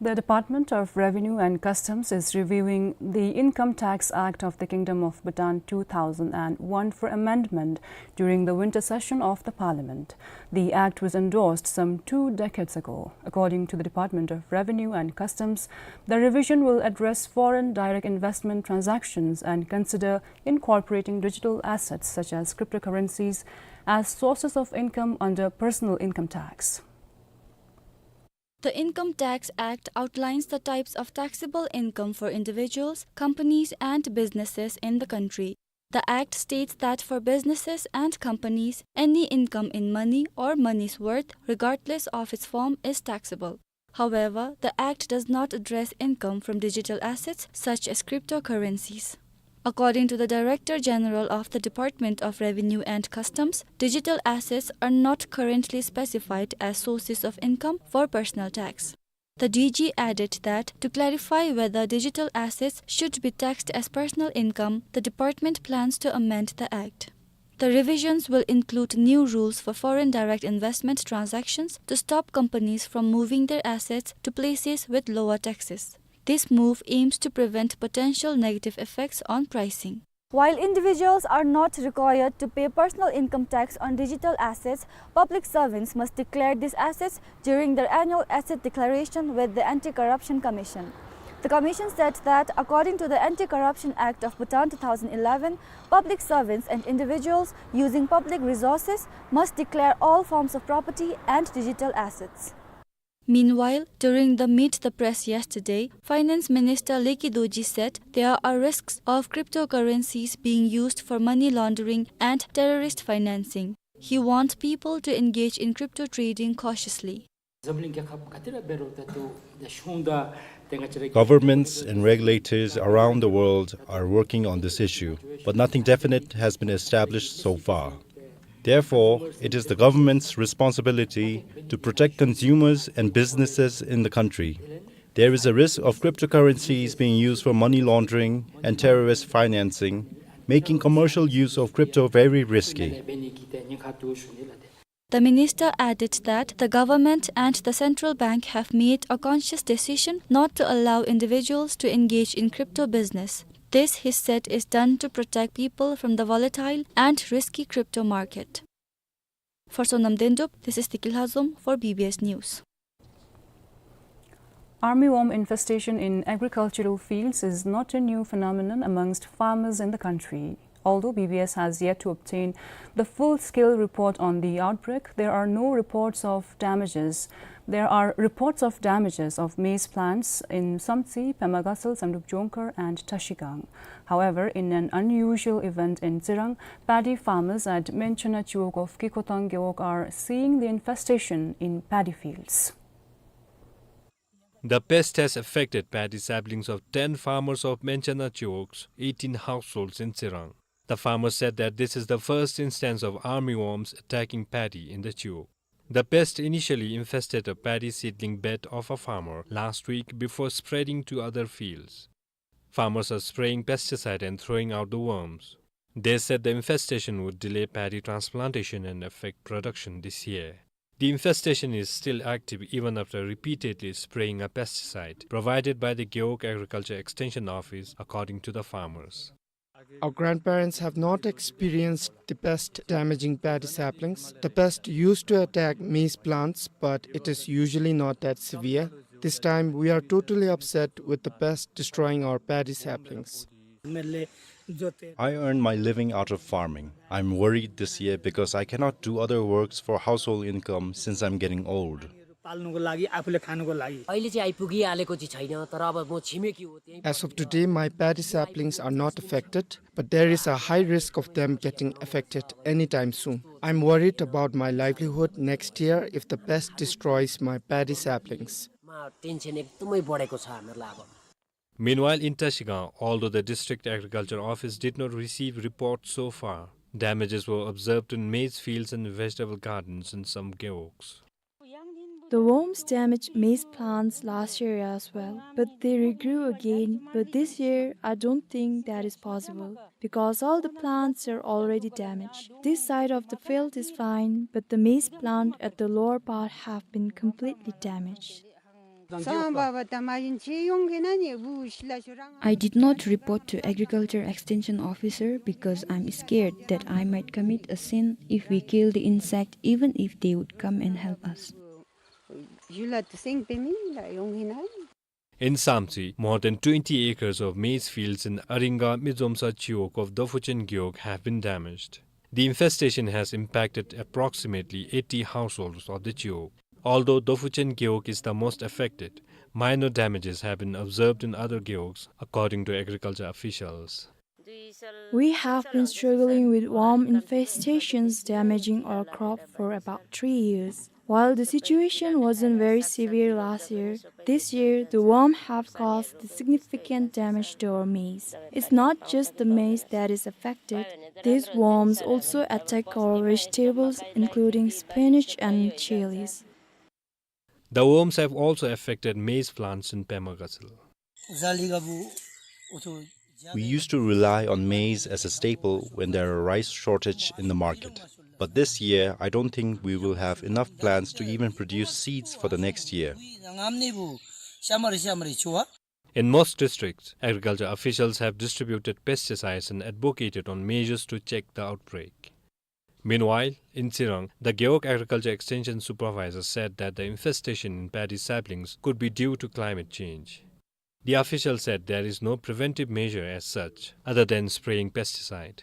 The Department of Revenue and Customs is reviewing the Income Tax Act of the Kingdom of Bhutan two thousand and one for amendment during the winter session of the Parliament. The act was endorsed some two decades ago. According to the Department of Revenue and Customs, the revision will address foreign direct investment transactions and consider incorporating digital assets such as cryptocurrencies as sources of income under personal income tax. The Income Tax Act outlines the types of taxable income for individuals, companies, and businesses in the country. The Act states that for businesses and companies, any income in money or money's worth, regardless of its form, is taxable. However, the Act does not address income from digital assets such as cryptocurrencies. According to the Director General of the Department of Revenue and Customs, digital assets are not currently specified as sources of income for personal tax. The D G added that to clarify whether digital assets should be taxed as personal income, the department plans to amend the Act. The revisions will include new rules for foreign direct investment transactions to stop companies from moving their assets to places with lower taxes. This move aims to prevent potential negative effects on pricing. While individuals are not required to pay personal income tax on digital assets, public servants must declare these assets during their annual asset declaration with the Anti-Corruption Commission. The Commission said that, according to the Anti-Corruption Act of Bhutan two thousand eleven, public servants and individuals using public resources must declare all forms of property and digital assets. Meanwhile, during the Meet the Press yesterday, Finance Minister Leki Dorji said there are risks of cryptocurrencies being used for money laundering and terrorist financing. He warned people to engage in crypto trading cautiously. Governments and regulators around the world are working on this issue, but nothing definite has been established so far. Therefore, it is the government's responsibility to protect consumers and businesses in the country. There is a risk of cryptocurrencies being used for money laundering and terrorist financing, making commercial use of crypto very risky. The minister added that the government and the central bank have made a conscious decision not to allow individuals to engage in crypto business. This, he said, is done to protect people from the volatile and risky crypto market. For Sonam Dendup, this is Tiki Lhazom for B B S News. Armyworm infestation in agricultural fields is not a new phenomenon amongst farmers in the country. Although B B S has yet to obtain the full-scale report on the outbreak, there are no reports of damages. There are reports of damages of maize plants in Samtse, Pemagasal, Samdrup Jongkhar, and Trashigang. However, in an unusual event in Tsirang, paddy farmers at Menchana Chiwog of Kikotang Gewog are seeing the infestation in paddy fields. The pest has affected paddy saplings of ten farmers of Menchana Chiwogs, eighteen households in Tsirang. The farmers said that this is the first instance of armyworms attacking paddy in the Chiwog. The pest initially infested a paddy seedling bed of a farmer last week before spreading to other fields. Farmers are spraying pesticide and throwing out the worms. They said the infestation would delay paddy transplantation and affect production this year. The infestation is still active even after repeatedly spraying a pesticide provided by the Gewog Agriculture Extension Office, according to the farmers. Our grandparents have not experienced the pest damaging paddy saplings. The pest used to attack maize plants, but it is usually not that severe. This time, we are totally upset with the pest destroying our paddy saplings. I earn my living out of farming. I'm worried this year because I cannot do other works for household income since I'm getting old. पाल्नुको लागि, आफूले खानुको लागि। अहिले चाहिँ आइपुगिहालेको चाहिँ छैन, तर अब म छिमेकी हो, त्यहीँ As of today, my paddy saplings are not affected, but there is a high risk of them getting affected anytime soon. I'm worried about my livelihood next year if the pest destroys my paddy saplings. मा टेन्सन एकदमै बढेको छ हामीहरूलाई अब। Meanwhile, in Trashigang, although the district agriculture office did not receive reports so far, damages were observed in maize fields and vegetable gardens in some gewogs. The worms damaged maize plants last year as well, but they regrew again. But this year, I don't think that is possible because all the plants are already damaged. This side of the field is fine, but the maize plant at the lower part have been completely damaged. I did not report to Agriculture Extension Officer because I'm scared that I might commit a sin if we kill the insect, even if they would come and help us. In Samtse, more than twenty acres of maize fields in Aringa Mizomsa Chiwog of Dophuchen Gewog have been damaged. The infestation has impacted approximately eighty households of the Chiwog. Although Dophuchen Gewog is the most affected, minor damages have been observed in other gewogs, according to agriculture officials. We have been struggling with worm infestations damaging our crop for about three years. While the situation wasn't very severe last year, this year the worm have caused significant damage to our maize. It's not just the maize that is affected. These worms also attack our vegetables, including spinach and chilies. The worms have also affected maize plants in Pema Gatshel. We used to rely on maize as a staple when there are rice shortage in the market. But this year, I don't think we will have enough plants to even produce seeds for the next year. In most districts, agriculture officials have distributed pesticides and advocated on measures to check the outbreak. Meanwhile, in Tsirang, the Gewog Agriculture Extension Supervisor said that the infestation in paddy saplings could be due to climate change. The official said there is no preventive measure as such, other than spraying pesticide.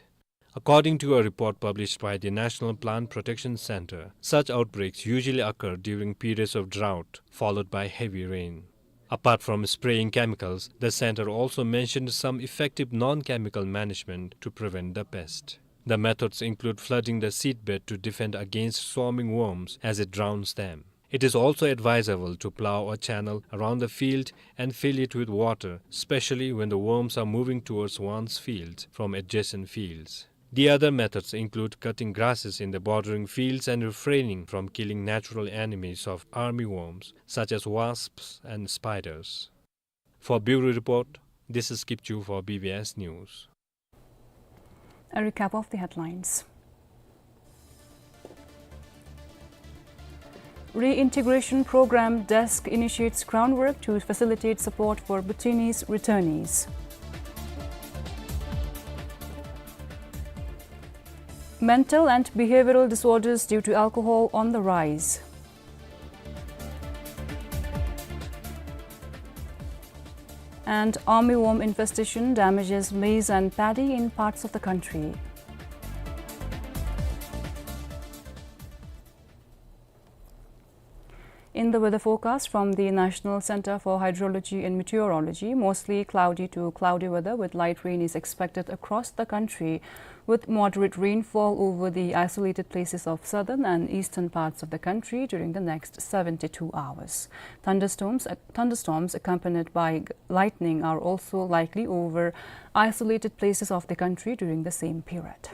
According to a report published by the National Plant Protection Centre, such outbreaks usually occur during periods of drought, followed by heavy rain. Apart from spraying chemicals, the centre also mentioned some effective non-chemical management to prevent the pest. The methods include flooding the seedbed to defend against swarming worms as it drowns them. It is also advisable to plough a channel around the field and fill it with water, especially when the worms are moving towards one's field from adjacent fields. The other methods include cutting grasses in the bordering fields and refraining from killing natural enemies of armyworms, such as wasps and spiders. For Bureau Report, this is Kipchu for B B S News. A recap of the headlines. Reintegration Program desk initiates groundwork to facilitate support for Bhutanese returnees. Mental and behavioral disorders due to alcohol on the rise. And armyworm infestation damages maize and paddy in parts of the country. In the weather forecast from the National Centre for Hydrology and Meteorology, mostly cloudy to cloudy weather with light rain is expected across the country, with moderate rainfall over the isolated places of southern and eastern parts of the country during the next seventy-two hours. Thunderstorms, uh, thunderstorms accompanied by g-, lightning are also likely over isolated places of the country during the same period.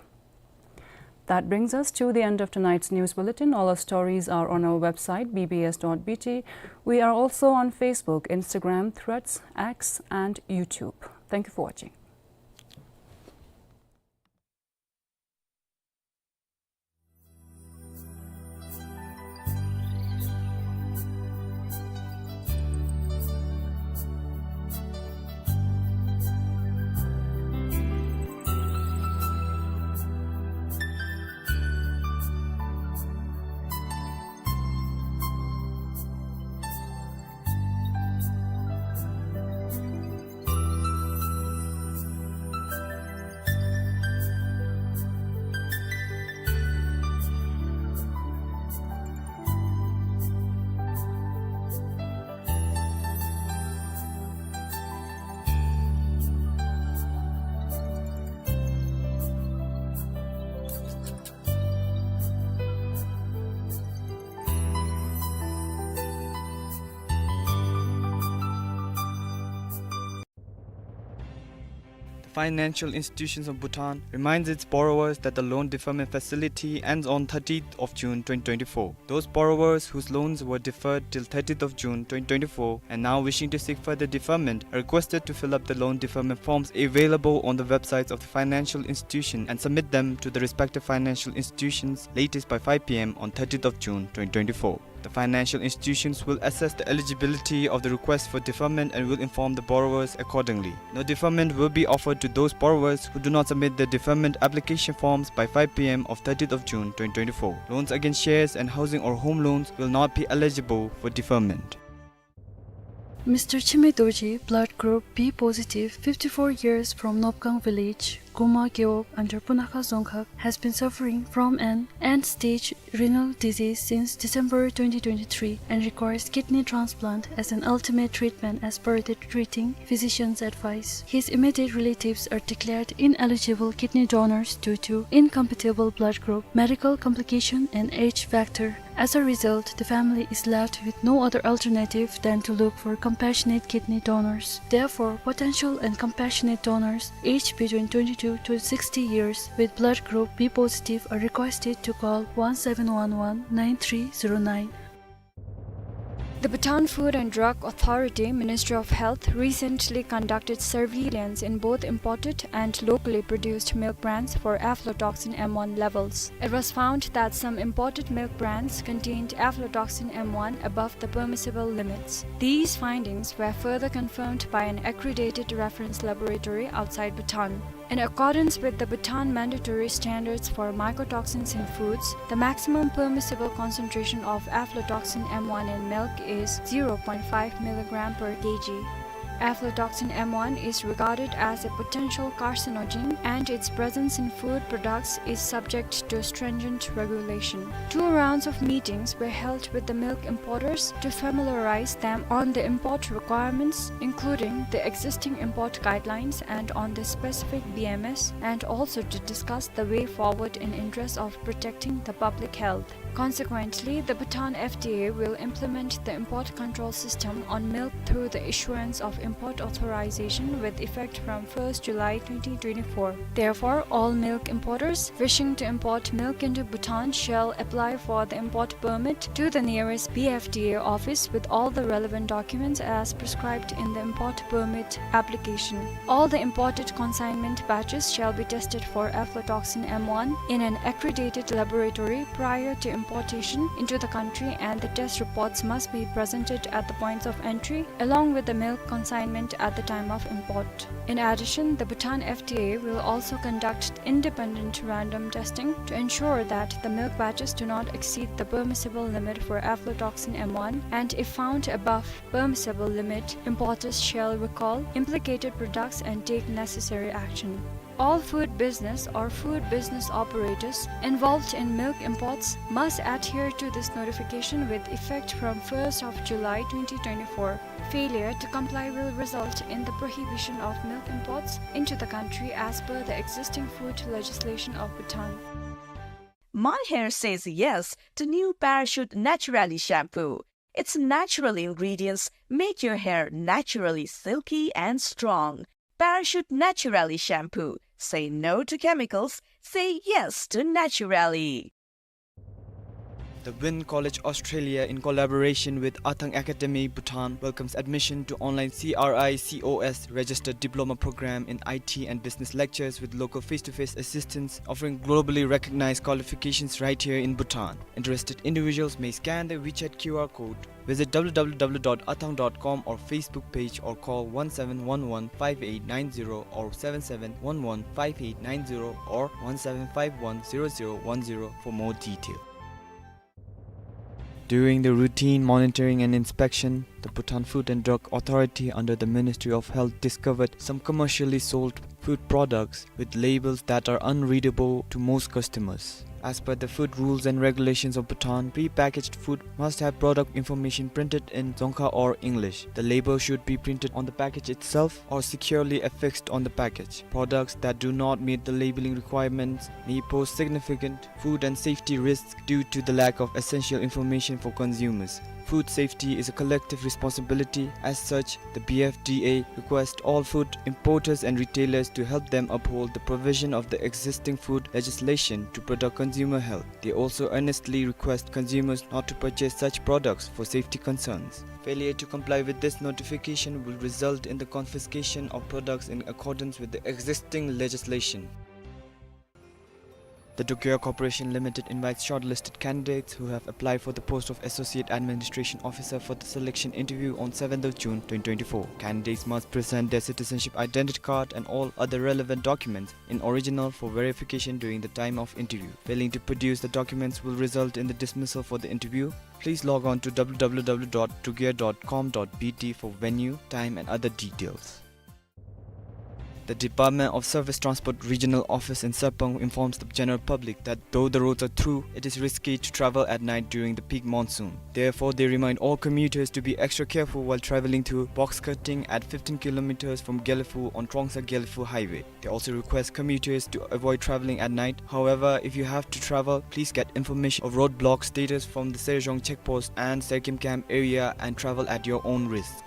That brings us to the end of tonight's news bulletin. All our stories are on our website, B B S dot B T. We are also on Facebook, Instagram, Threads, X, and YouTube. Thank you for watching. Financial Institutions of Bhutan reminds its borrowers that the loan deferment facility ends on thirtieth of June twenty twenty-four. Those borrowers whose loans were deferred till thirtieth of June twenty twenty-four and now wishing to seek further deferment are requested to fill up the loan deferment forms available on the websites of the financial institution and submit them to the respective financial institutions latest by five p m on thirtieth of June twenty twenty-four. The financial institutions will assess the eligibility of the request for deferment and will inform the borrowers accordingly. No deferment will be offered to those borrowers who do not submit their deferment application forms by five p m of thirtieth of June twenty twenty-four. Loans against shares and housing or home loans will not be eligible for deferment. Mister Chime Dorji, blood group B positive, fifty-four years, from Nopkang village, Guma Gewog, under Punakha Dzongkhag, has been suffering from an end-stage renal disease since December twenty twenty-three and requires kidney transplant as an ultimate treatment as per the treating physician's advice. His immediate relatives are declared ineligible kidney donors due to incompatible blood group, medical complication, and age factor. As a result, the family is left with no other alternative than to look for compassionate kidney donors. Therefore, potential and compassionate donors aged between twenty-two to sixty years with blood group B positive are requested to call one seven one one nine three zero nine. The Bhutan Food and Drug Authority, Ministry of Health, recently conducted surveillance in both imported and locally produced milk brands for aflatoxin M one levels. It was found that some imported milk brands contained aflatoxin M one above the permissible limits. These findings were further confirmed by an accredited reference laboratory outside Bhutan. In accordance with the Bhutan mandatory standards for mycotoxins in foods, the maximum permissible concentration of aflatoxin M one in milk is zero point five milligram per kg. Aflatoxin M one is regarded as a potential carcinogen, and its presence in food products is subject to stringent regulation. Two rounds of meetings were held with the milk importers to familiarize them on the import requirements, including the existing import guidelines and on the specific B M S, and also to discuss the way forward in interest of protecting the public health. Consequently, the Bhutan F D A will implement the import control system on milk through the issuance of import authorization with effect from first July twenty twenty-four. Therefore, all milk importers wishing to import milk into Bhutan shall apply for the import permit to the nearest B F D A office with all the relevant documents as prescribed in the import permit application. All the imported consignment batches shall be tested for aflatoxin M one in an accredited laboratory prior to importation into the country, and the test reports must be presented at the points of entry along with the milk consignment at the time of import. In addition, the Bhutan F D A will also conduct independent random testing to ensure that the milk batches do not exceed the permissible limit for aflatoxin M one, and if found above permissible limit, importers shall recall implicated products and take necessary action. All food business or food business operators involved in milk imports must adhere to this notification with effect from first of July twenty twenty-four. Failure to comply will result in the prohibition of milk imports into the country as per the existing food legislation of Bhutan. My hair says yes to new Parachute Naturally shampoo. Its natural ingredients make your hair naturally silky and strong. Parachute Naturally shampoo. Say no to chemicals. Say yes to naturally. The Wynn College Australia, in collaboration with Athang Academy Bhutan, welcomes admission to online C R I C O S registered diploma program in I T and business lectures with local face-to-face assistance, offering globally recognized qualifications right here in Bhutan. Interested individuals may scan the WeChat Q R code, visit w w w dot athang dot com or Facebook page, or call one seven one one five eight nine zero or seven seven one one five eight nine zero or one seven five one zero zero one zero for more detail. During the routine monitoring and inspection, the Bhutan Food and Drug Authority under the Ministry of Health discovered some commercially sold food products with labels that are unreadable to most customers. As per the food rules and regulations of Bhutan, pre-packaged food must have product information printed in Dzongkha or English. The label should be printed on the package itself or securely affixed on the package. Products that do not meet the labeling requirements may pose significant food and safety risks due to the lack of essential information for consumers. Food safety is a collective responsibility. As such, the B F D A requests all food importers and retailers to help them uphold the provision of the existing food legislation to protect consumer health. They also earnestly request consumers not to purchase such products for safety concerns. Failure to comply with this notification will result in the confiscation of products in accordance with the existing legislation. The Dokyo Corporation Limited invites shortlisted candidates who have applied for the post of Associate Administration Officer for the selection interview on seventh of June twenty twenty-four. Candidates must present their citizenship identity card and all other relevant documents in original for verification during the time of interview. Failing to produce the documents will result in the dismissal for the interview. Please log on to W W W dot tokyo dot com dot B T for venue, time and other details. The Department of Surface Transport Regional Office in Serpong informs the general public that though the roads are through, it is risky to travel at night during the peak monsoon. Therefore, they remind all commuters to be extra careful while traveling through box cutting at fifteen kilometers from Gelephu on Trongsa-Gelephu Highway. They also request commuters to avoid traveling at night. However, if you have to travel, please get information of roadblock status from the Serejong checkpost and Serkim camp area and travel at your own risk.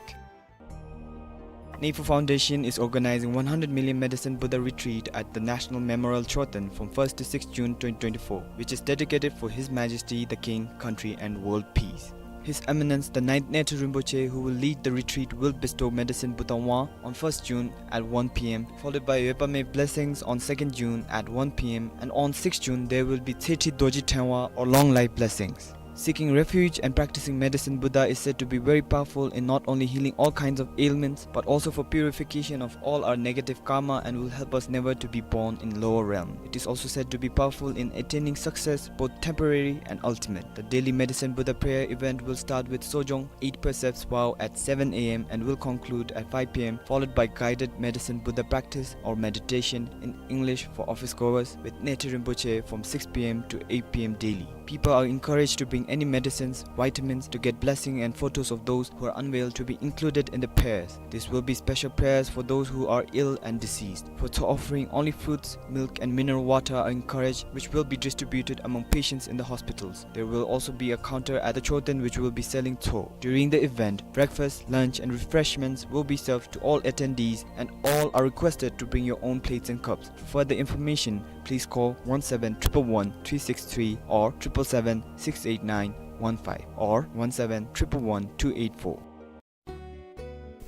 Neifu Foundation is organizing one hundred million Medicine Buddha Retreat at the National Memorial Choten from first to sixth June twenty twenty-four, which is dedicated for His Majesty the King, country and world peace. His Eminence the Ninth Neytru Rinpoche, who will lead the retreat, will bestow Medicine Buddha Wand on first June at one P M, followed by Yopame blessings on second June at one P M, and on sixth June there will be Tsethi Dorji Tengwar or long life blessings. Seeking refuge and practicing Medicine Buddha is said to be very powerful in not only healing all kinds of ailments, but also for purification of all our negative karma and will help us never to be born in lower realm. It is also said to be powerful in attaining success, both temporary and ultimate. The daily Medicine Buddha prayer event will start with Sojong, eight precepts vow at seven A M and will conclude at five P M, followed by guided Medicine Buddha practice or meditation in English for office goers with Neytru Rinpoche from six P M to eight P M daily. People are encouraged to bring any medicines, vitamins to get blessing, and photos of those who are unwell to be included in the prayers. This will be special prayers for those who are ill and deceased. Photo offering, only fruits, milk, and mineral water are encouraged, which will be distributed among patients in the hospitals. There will also be a counter at the Choten which will be selling tso. During the event, breakfast, lunch, and refreshments will be served to all attendees, and all are requested to bring your own plates and cups. For further information, please call one seven triple one three six three or triple seven six eight nine one five or one seven triple one two eight four.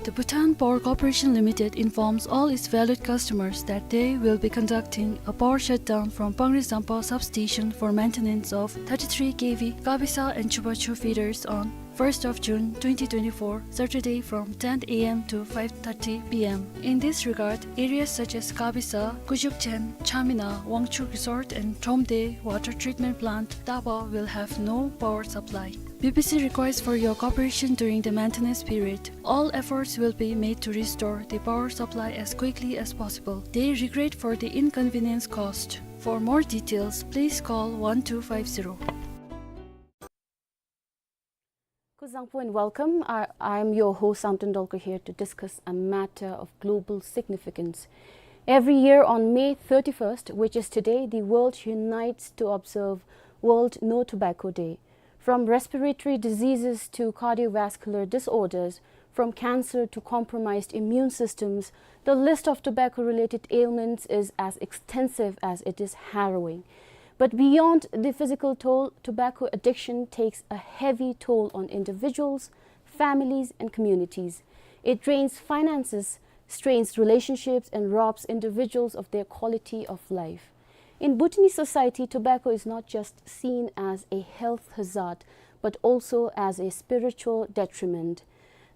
The Bhutan Power Corporation Limited informs all its valued customers that they will be conducting a power shutdown from Pangri Zampa substation for maintenance of thirty-three K V Kabisa and Chubachu feeders on first of June twenty twenty-four, Saturday, from ten A M to five thirty P M. In this regard, areas such as Kabisa, Kujukchen, Chamina, Wangchuk Resort, and Tromde Water Treatment Plant, Taba, will have no power supply. B P C requires for your cooperation during the maintenance period. All efforts will be made to restore the power supply as quickly as possible. They regret for the inconvenience caused. For more details, please call one two five zero. Kuzuzangpo and welcome. I, I am your host, Samten Dolkar, here to discuss a matter of global significance. Every year on May thirty-first, which is today, the world unites to observe World No Tobacco Day. From respiratory diseases to cardiovascular disorders, from cancer to compromised immune systems, the list of tobacco-related ailments is as extensive as it is harrowing. But beyond the physical toll, tobacco addiction takes a heavy toll on individuals, families, and communities. It drains finances, strains relationships, and robs individuals of their quality of life. In Bhutanese society, tobacco is not just seen as a health hazard, but also as a spiritual detriment.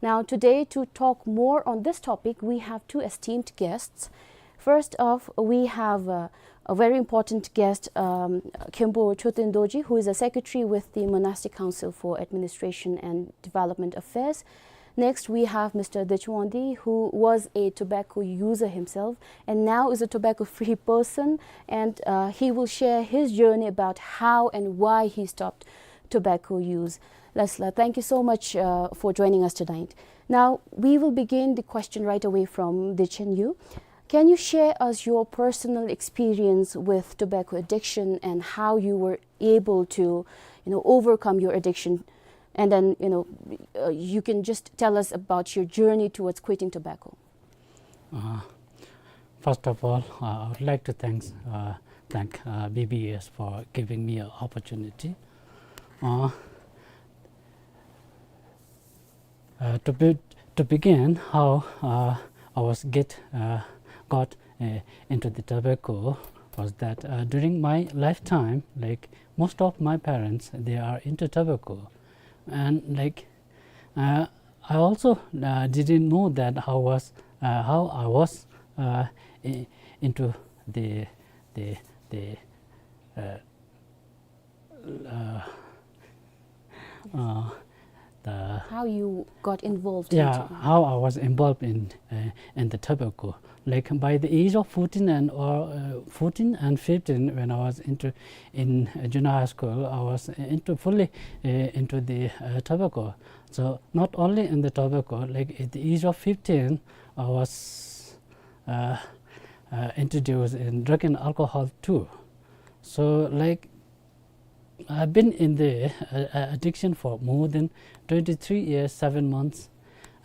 Now, today, to talk more on this topic, we have two esteemed guests. First off, we have, uh, a very important guest, um, Khenpo Choten Dorji, who is a secretary with the Monastic Council for Administration and Development Affairs. Next, we have Mister Dechwandi, who was a tobacco user himself and now is a tobacco-free person, and, uh, he will share his journey about how and why he stopped tobacco use. Lesla, thank you so much, uh, for joining us tonight. Now, we will begin the question right away from Dechen Yu. Can you share us your personal experience with tobacco addiction and how you were able to, you know, overcome your addiction? And then, you know, uh, you can just tell us about your journey towards quitting tobacco. Uh, first of all, uh, I would like to thanks, uh, thank, uh, B B S for giving me an opportunity. Uh, uh, to be, to begin, how, uh, I was get, uh, got, uh, into the tobacco was that, uh, during my lifetime, like, most of my parents, they are into tobacco. And, like, uh, I also, uh, didn't know that how was, uh, how I was, uh, i-, into the, the, the, uh, uh, uh, the How you got involved Yeah, into how I was involved in, uh, in the tobacco. Like, by the age of fourteen and, or, uh, fourteen and fifteen, when I was into, in, uh, junior high school, I was into fully, uh, into the, uh, tobacco. So not only in the tobacco, like, at the age of fifteen, I was, uh, uh, introduced in drug and alcohol too. So, like, I've been in the, uh, uh, addiction for more than twenty-three years, seven months,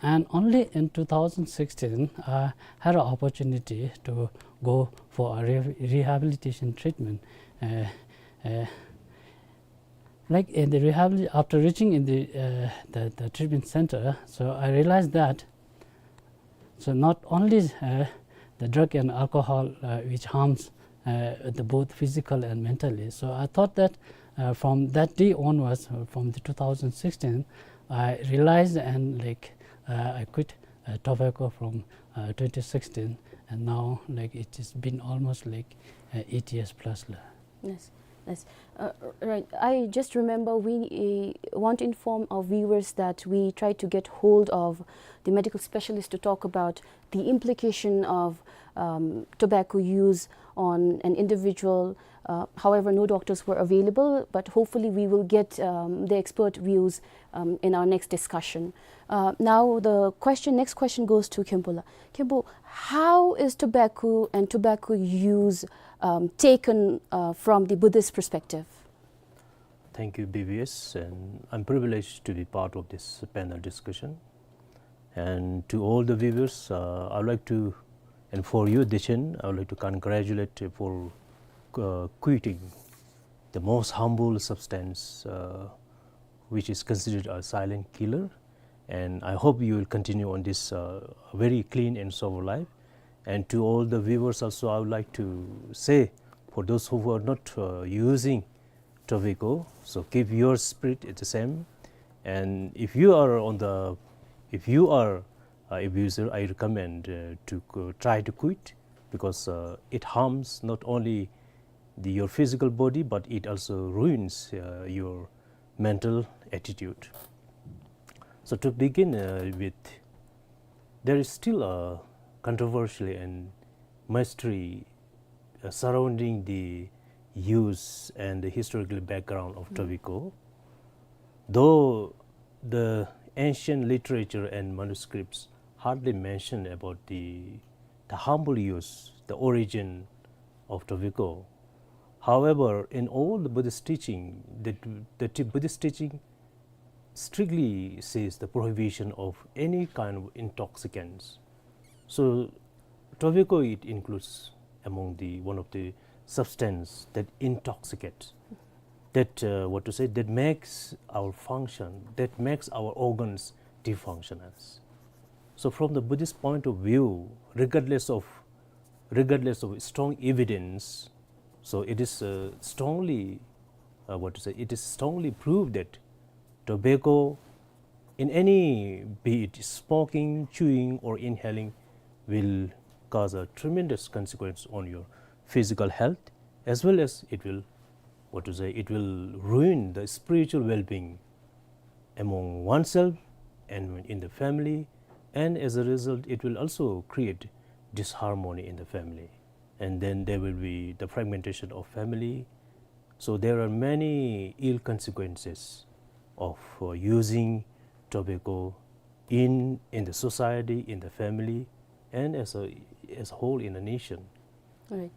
and only in two thousand sixteen, I had an opportunity to go for a re-, rehabilitation treatment. Uh, uh, like, in the rehabil-, after reaching in the, uh, the, the treatment center, so I realized that so not only, uh, the drug and alcohol, uh, which harms, uh, the both physical and mentally. So I thought that, uh, from that day onwards, uh, from the two thousand sixteen, I realized and, like, uh, I quit, uh, tobacco from, uh, twenty sixteen, and now, like, it has been almost, like, uh, eight years plus la. Yes, yes. Uh, r-, right. I just remember we, uh, want to inform our viewers that we tried to get hold of the medical specialist to talk about the implication of, um, tobacco use on an individual. Uh, however, no doctors were available, but hopefully we will get, um, the expert views, um, in our next discussion. Uh, now the question, next question goes to Khenpo la. Khenpo, how is tobacco and tobacco use, um, taken, uh, from the Buddhist perspective? Thank you, B B S, and I'm privileged to be part of this panel discussion. And to all the viewers, uh, I'd like to, and for you, Dechen, I would like to congratulate you for, uh, quitting the most harmful substance, uh, which is considered a silent killer. And I hope you will continue on this, uh, very clean and sober life. And to all the viewers also, I would like to say, for those who are not, uh, using tobacco, so keep your spirit the same. And if you are on the, if you are a abuser, I recommend, uh, to qu-, try to quit, because, uh, it harms not only the, your physical body, but it also ruins, uh, your mental attitude. So to begin, uh, with, there is still a controversial and mystery, uh, surrounding the use and the historical background of tobacco. Though the ancient literature and manuscripts hardly mention about the, the harmful use, the origin of tobacco. However, in all the Buddhist teaching, the, the t-, Buddhist teaching strictly says the prohibition of any kind of intoxicants. So tobacco, it includes among the, one of the substance that intoxicate, that, uh, what to say, that makes our function, that makes our organs dysfunctional. So from the Buddhist point of view, regardless of, regardless of strong evidence, so it is, uh, strongly, uh, what to say, it is strongly proved that tobacco, in any, be it smoking, chewing, or inhaling, will cause a tremendous consequence on your physical health, as well as it will, what to say, it will ruin the spiritual well-being among oneself and in the family, and as a result, it will also create disharmony in the family. And then there will be the fragmentation of family. So there are many ill consequences of, uh, using tobacco in, in the society, in the family, and as a, as a whole in the nation. All right.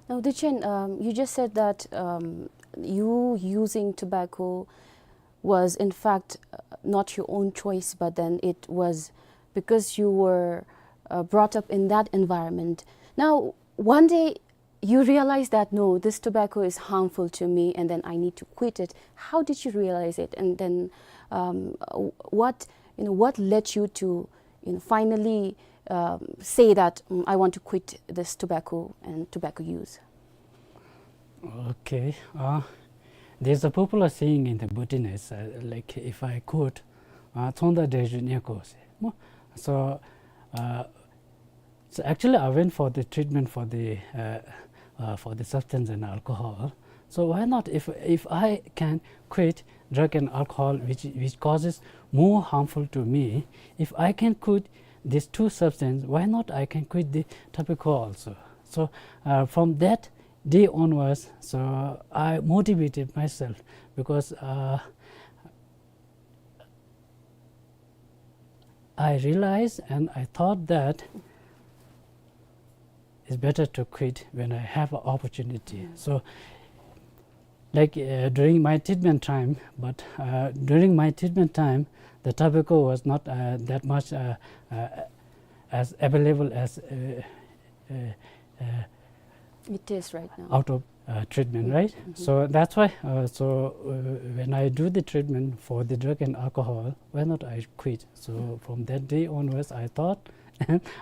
Now, Dechen, um, you just said that, um, you using tobacco was in fact, uh, not your own choice, but then it was because you were, uh, brought up in that environment. Now, one day you realize that, "No, this tobacco is harmful to me, and then I need to quit it." How did you realize it? And then, um, w-, what, you know, what led you to, you know, finally, um, say that, "Mm, I want to quit this tobacco and tobacco use"? Okay. Uh, there's a popular saying in the Bhutanese, uh, like, if I could, uh, ཚོང་བརྡ་འདྲེན་ཞུ་ཉན་དགོ་ཟེར་སྨོ། So, uh, so actually, I went for the treatment for the, uh, uh, for the substance and alcohol. So why not, if, if I can quit drug and alcohol, which, which causes more harmful to me, if I can quit these two substances, why not I can quit the tobacco also? So, uh, from that day onwards, so I motivated myself because, uh, I realized and I thought that it's better to quit when I have an opportunity. Mm. So, like, uh, during my treatment time, but, uh, during my treatment time, the tobacco was not, uh, that much, uh, uh, as available as, uh, uh, uh, It is right now. out of, uh, treatment, Mm, right? Mm-hmm. So that's why, uh, so, uh, when I do the treatment for the drug and alcohol, why not I quit? So Mm. from that day onwards, I thought,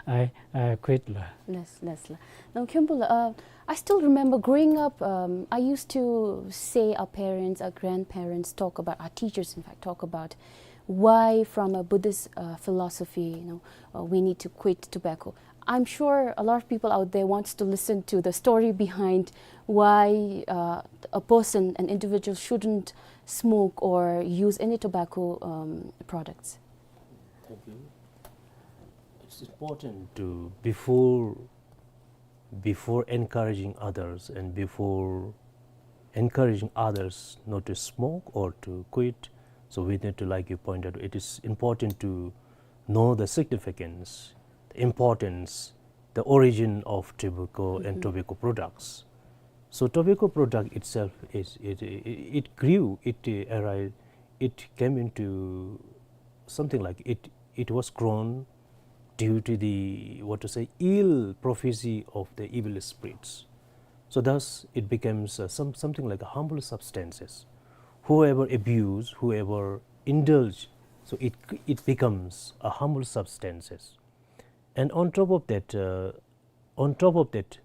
I, I quit la. Yes, yes la. Now, Khenpo la, uh, I still remember growing up, um, I used to say our parents, our grandparents talk about, our teachers, in fact, talk about why from a Buddhist, uh, philosophy, you know, uh, we need to quit tobacco. I'm sure a lot of people out there wants to listen to the story behind why, uh, a person, an individual shouldn't smoke or use any tobacco, um, products. Thank you. It's important to, before, before encouraging others and before encouraging others not to smoke or to quit, so we need to, like you pointed, it is important to know the significance, the importance, the origin of tobacco and Mm-hmm. tobacco products. So tobacco product itself is, it, it, it grew, it, uh, arrived, it came into something like it, it was grown due to the, what to say, ill prophecy of the evil spirits. So thus it becomes, uh, some, something like a harmful substances. Whoever abuse, whoever indulge, so it, it becomes a harmful substances. And on top of that, uh, on top of that,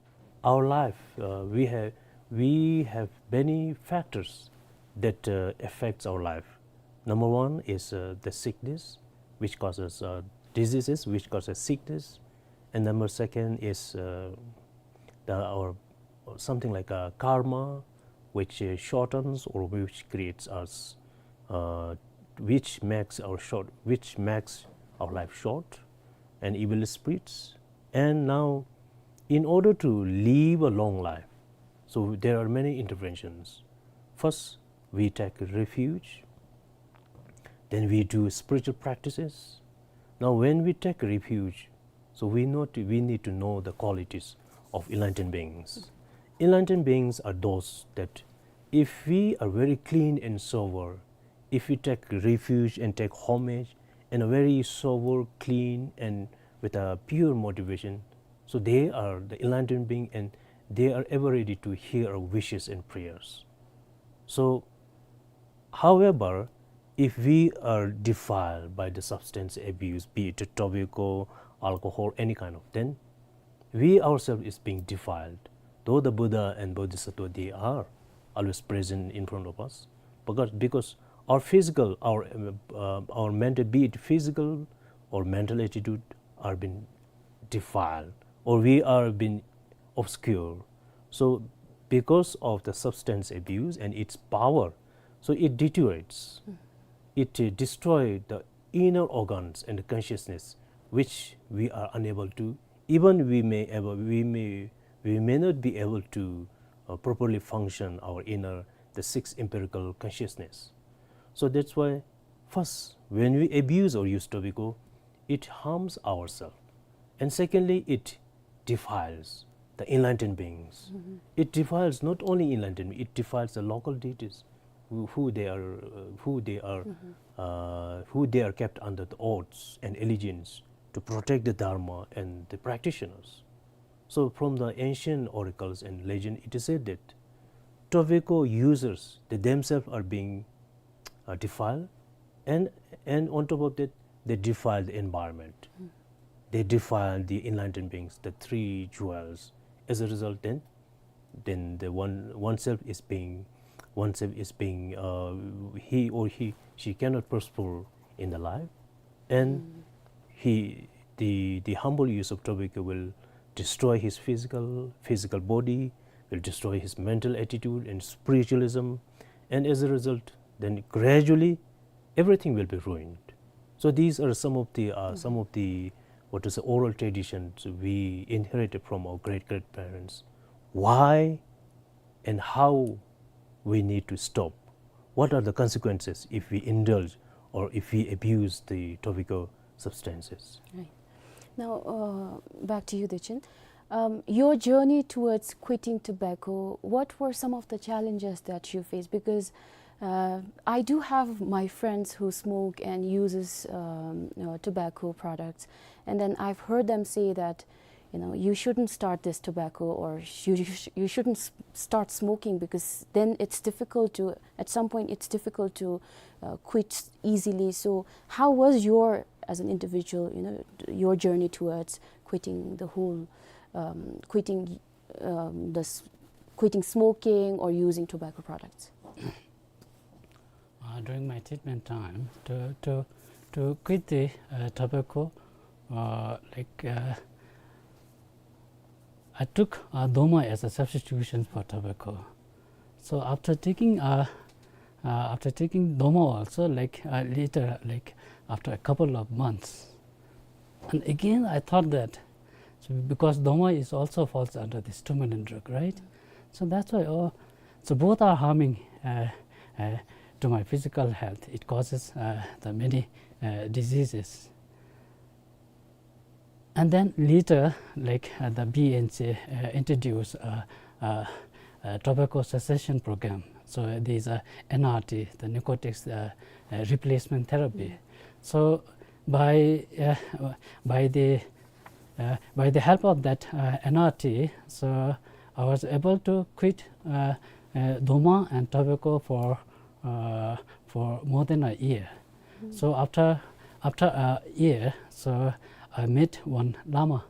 our life, uh, we have, we have many factors that, uh, affects our life. Number one is, uh, the sickness, which causes, uh, diseases, which causes sickness. And number second is, uh, the, our, something like a karma, which, uh, shortens or which creates us, uh, which makes our short, which makes our life short, and evil spirits. And now, in order to live a long life, so there are many interventions. First, we take refuge, then we do spiritual practices. Now, when we take refuge, so we not, we need to know the qualities of enlightened beings. Enlightened beings are those that if we are very clean and sober, if we take refuge and take homage and are very sober, clean, and with a pure motivation, so they are the enlightened being and they are ever ready to hear our wishes and prayers. So, however, if we are defiled by the substance abuse, be it tobacco, alcohol, any kind of, then we ourselves is being defiled. Though the Buddha and Bodhisattva, they are always present in front of us, because, because our physical, our, um, uh, our mental, be it physical or mental attitude, are being defiled, or we are being obscure. So because of the substance abuse and its power, so it deteriorates. Mm. It, uh, destroy the inner organs and the consciousness, which we are unable to, even we may able, we may, we may not be able to, uh, properly function our inner, the six empirical consciousness. So that's why first, when we abuse or use tobacco, it harms ourselves. And secondly, it defiles the enlightened beings. Mm-hmm. It defiles not only enlightened, it defiles the local deities. who, who they are, uh, who they are, uh, who they are kept under the oaths and allegiance to protect the Dharma and the practitioners. So from the ancient oracles and legend, it is said that tobacco users, they themselves are being, uh, defiled, and, and on top of that, they defile the environment. They defile the enlightened beings, the three jewels. As a result, then, then the one, oneself is being, oneself is being, uh, he or he, she cannot prosper in the life, and he, the, the humble use of tobacco will destroy his physical, physical body, will destroy his mental attitude and spiritualism, and as a result, then gradually everything will be ruined. So these are some of the, uh, some of the, what is the oral traditions we inherited from our great-great-parents. Why and how we need to stop? What are the consequences if we indulge or if we abuse the tobacco substances? Right. Now, uh, back to you, Dechen. Um, your journey towards quitting tobacco, what were some of the challenges that you faced? Because, uh, I do have my friends who smoke and uses, um, uh, tobacco products, and then I've heard them say that, you know, you shouldn't start this tobacco, or sh-, you, you, sh-, you shouldn't s-, start smoking, because then it's difficult to, at some point, it's difficult to, uh, quit easily. So how was your, as an individual, you know, your journey towards quitting the whole, um, quitting, um, the s-, quitting smoking or using tobacco products? Uh, during my treatment time, to, to, to quit the, uh, tobacco, uh, like, uh, I took, uh, doma as a substitution for tobacco. So after taking, uh, uh, after taking doma also, like, uh, later, like, after a couple of months, and again, I thought that, so because doma is also falls under the stimulant drug, right? So that's why, oh, so both are harming, uh, uh, to my physical health. It causes, uh, the many, uh, diseases. And then later, like, uh, the B N C, uh, introduced, uh, uh, uh, tobacco cessation program. So there's a N R T, the narcotics, uh, uh, replacement therapy. So by, uh, by the, uh, by the help of that, uh, N R T, so I was able to quit, uh, uh, doma and tobacco for, uh, for more than a year. So after, after a year, so I met one lama.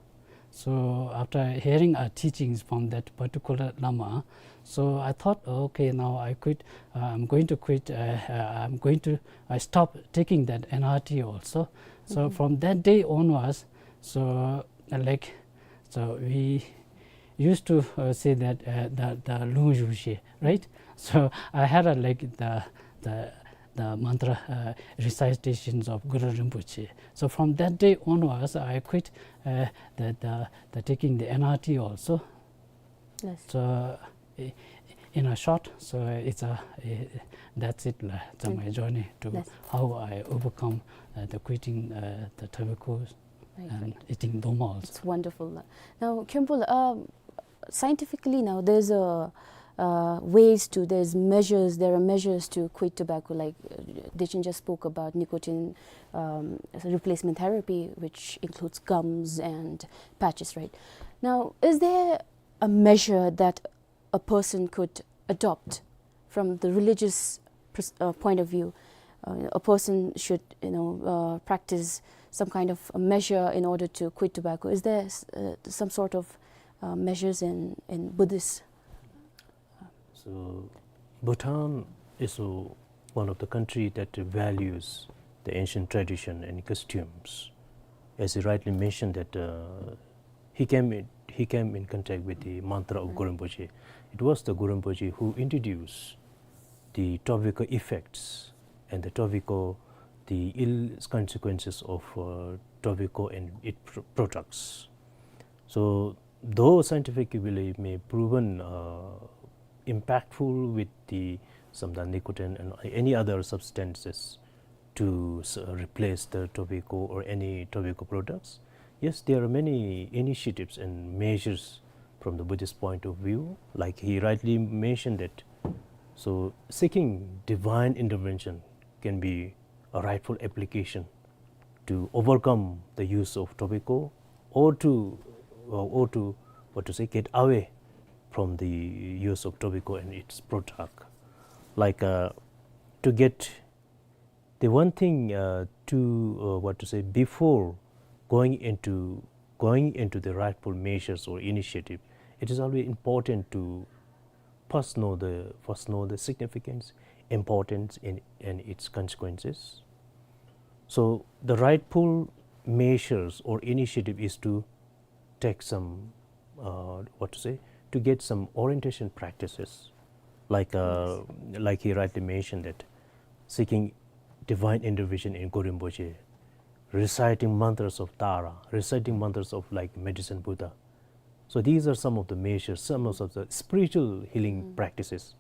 So after hearing our teachings from that particular lama, so I thought, "Okay, now I quit, uh, I'm going to quit, uh, uh, I'm going to, I stop taking that N R T also." So from that day onwards, so, uh, like, so we used to, uh, say that, uh, the, the lung ju she, right? So I had a, like, the, the, the mantra, uh, recitations of Guru Rinpoche. So from that day onwards, I quit, uh, the, the, the taking the N R T also. Yes. So, i-, in a short, so it's a, i-, that's it la. It's my journey to how I overcome, uh, the quitting, uh, the tobacco and eating doma also. It's wonderful la. Now, Khenpo la, um, scientifically now, there's a, uh, ways to, there's measures, there are measures to quit tobacco, like, uh, Dechen just spoke about nicotine, um, replacement therapy, which includes gums and patches, right? Now, is there a measure that a person could adopt from the religious pers-, uh, point of view? Uh, a person should, you know, uh, practice some kind of a measure in order to quit tobacco. Is there s-, uh, some sort of, uh, measures in, in Buddhist? So, Bhutan is, uh, one of the country that values the ancient tradition and customs. As you rightly mentioned that, uh, he came in, he came in contact with the mantra of Guru Rinpoche. It was the Guru Rinpoche who introduced the tobacco effects and the tobacco, the ill consequences of, uh, tobacco and its pr-, products. So, though scientifically may proven, uh, impactful with the, some the nicotine and any other substances to s-, replace the tobacco or any tobacco products, yes, there are many initiatives and measures from the Buddhist point of view. Like he rightly mentioned that So seeking divine intervention can be a rightful application to overcome the use of tobacco or to, uh, or to, what to say, get away from the use of tobacco and its product. Like, uh, to get the one thing, uh, to, uh, what to say, before going into, going into the rightful measures or initiative, it is always important to first know the, first know the significance, importance, and, and its consequences. So the rightful measures or initiative is to take some, uh, what to say, to get some orientation practices, like, uh, like he rightly mentioned that seeking divine intervention in Gorim Poche, reciting mantras of Tara, reciting mantras of, like, medicine Buddha. So these are some of the measures, some of the spiritual healing practices.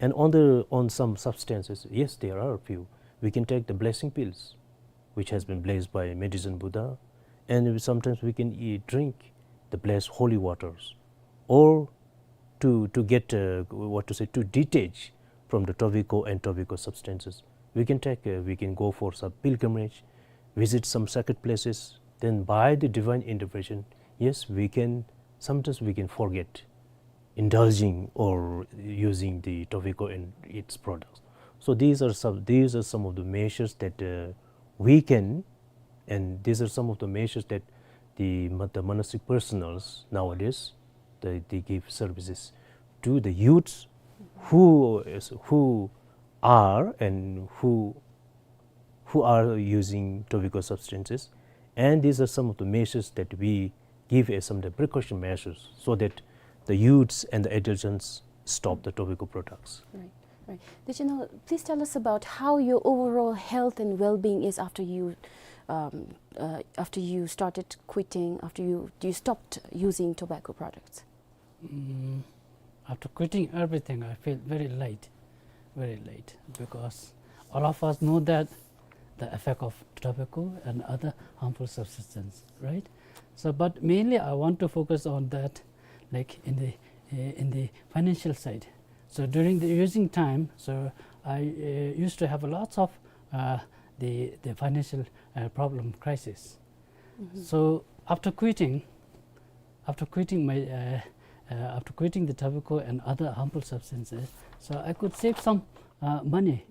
And on the, on some substances, yes, there are a few. We can take the blessing pills, which has been blessed by medicine Buddha, and sometimes we can eat, drink the blessed holy waters, or to, to get, uh, what to say, to detach from the tobacco and tobacco substances. We can take, uh, we can go for some pilgrimage, visit some sacred places. Then by the divine intervention, yes, we can, sometimes we can forget indulging or using the tobacco and its products. So these are some, these are some of the measures that, uh, we can, and these are some of the measures that the, the monastic personnels nowadays, they, they give services to the youths who is, who are and who, who are using tobacco substances. And these are some of the measures that we give as some of the precaution measures so that the youths and the adolescents stop the tobacco products. Right, right. Did you know, please tell us about how your overall health and well-being is after you, um, uh, after you started quitting, after you, you stopped using tobacco products. Mm, after quitting everything, I feel very light, very light, because all of us know that the effect of tobacco and other harmful substances, right? So, but mainly I want to focus on that, like, in the, uh, in the financial side. So during the using time, so I, uh, used to have a lots of, uh, the, the financial, uh, problem crisis. So after quitting, after quitting my, uh, uh, after quitting the tobacco and other harmful substances, so I could save some, uh, money,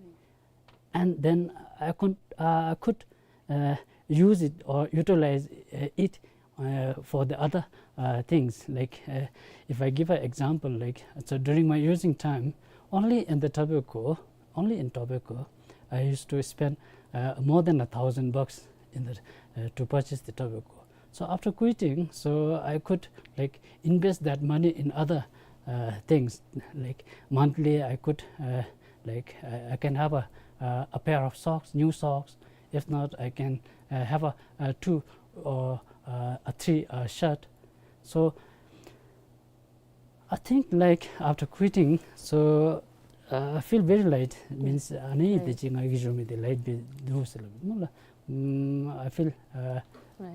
and then I could, uh, I could, uh, use it or utilize, uh, it, uh, for the other, uh, things. Like, uh, if I give an example, like, so during my using time, only in the tobacco, only in tobacco, I used to spend, uh, more than a thousand bucks in the, uh, to purchase the tobacco. So after quitting, so I could, like, invest that money in other, uh, things. Like, monthly, I could, uh, like, I, I can have a, uh, a pair of socks, new socks. If not, I can, uh, have a, a two or, uh, a three, uh, shirt. So I think, like, after quitting, so, uh, I feel very light. Means, uh, ཨ་ནི་དེ་ཅིག་ང་གིས་བཟོ་མི་དེ་light་སྦེ་འདུག་ཟེར་སླབ་ཨིན་ལགས། Mm, I feel, uh,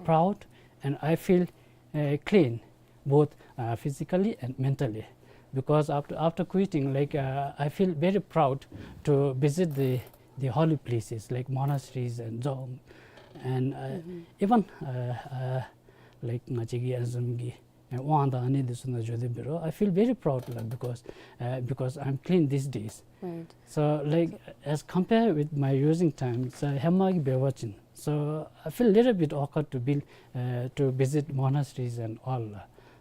proud and I feel, uh, clean, both, uh, physically and mentally. Because after, after quitting, like, uh, I feel very proud to visit the, the holy places like monasteries and dzong, and, uh, even, uh, uh, like, ང་བཅས་ཀྱི་ཨ་ནི་བཟུམ་གྱི་ཨེ་དབང་དང་ཨ་ནི་འདི་ཚུ་ནང་འགྱོ་སྟེ་འབད་རུང་I feel very proud, like, because, uh, because I'm clean these days. Right. So, like, as compared with my using time, so ཧེ་མ་གི་འབད་བ་ཅིན། So I feel little bit awkward to be, uh, to visit monasteries and all.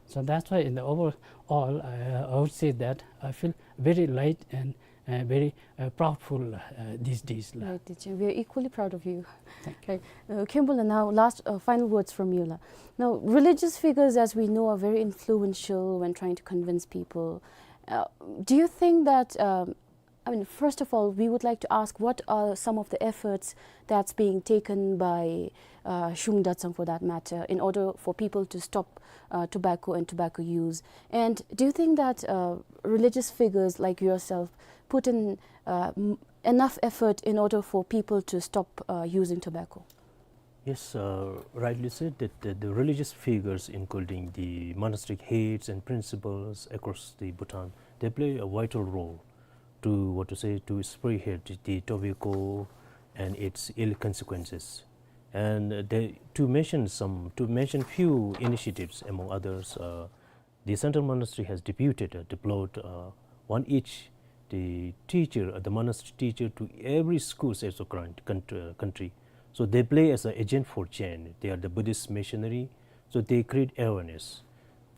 So that's why in the overall, uh, I would say that I feel very light and uh, very, uh, proudful, uh, these days, la. Right, teacher. We are equally proud of you. Thank you. Right. Uh, Khenpo la, now last, uh, final words from you, la. Now, religious figures, as we know, are very influential when trying to convince people. Uh, do you think that, um, I mean, first of all, we would like to ask, what are some of the efforts that's being taken by, uh, Shung Datsang, for that matter, in order for people to stop, uh, tobacco and tobacco use? And do you think that, uh, religious figures like yourself put in, uh, m-, enough effort in order for people to stop, uh, using tobacco? Yes, uh, rightly said that the, the religious figures, including the monastic heads and principals across the Bhutan, they play a vital role. to, what to say, to spearhead the tobacco and its ill consequences. And, uh, they, to mention some, to mention few initiatives, among others, uh, the central monastery has deputed, uh, deployed, uh, one each the teacher, uh, the monastery teacher to every schools across the current count-, uh, country. So they play as an agent for change. They are the Buddhist missionary, so they create awareness.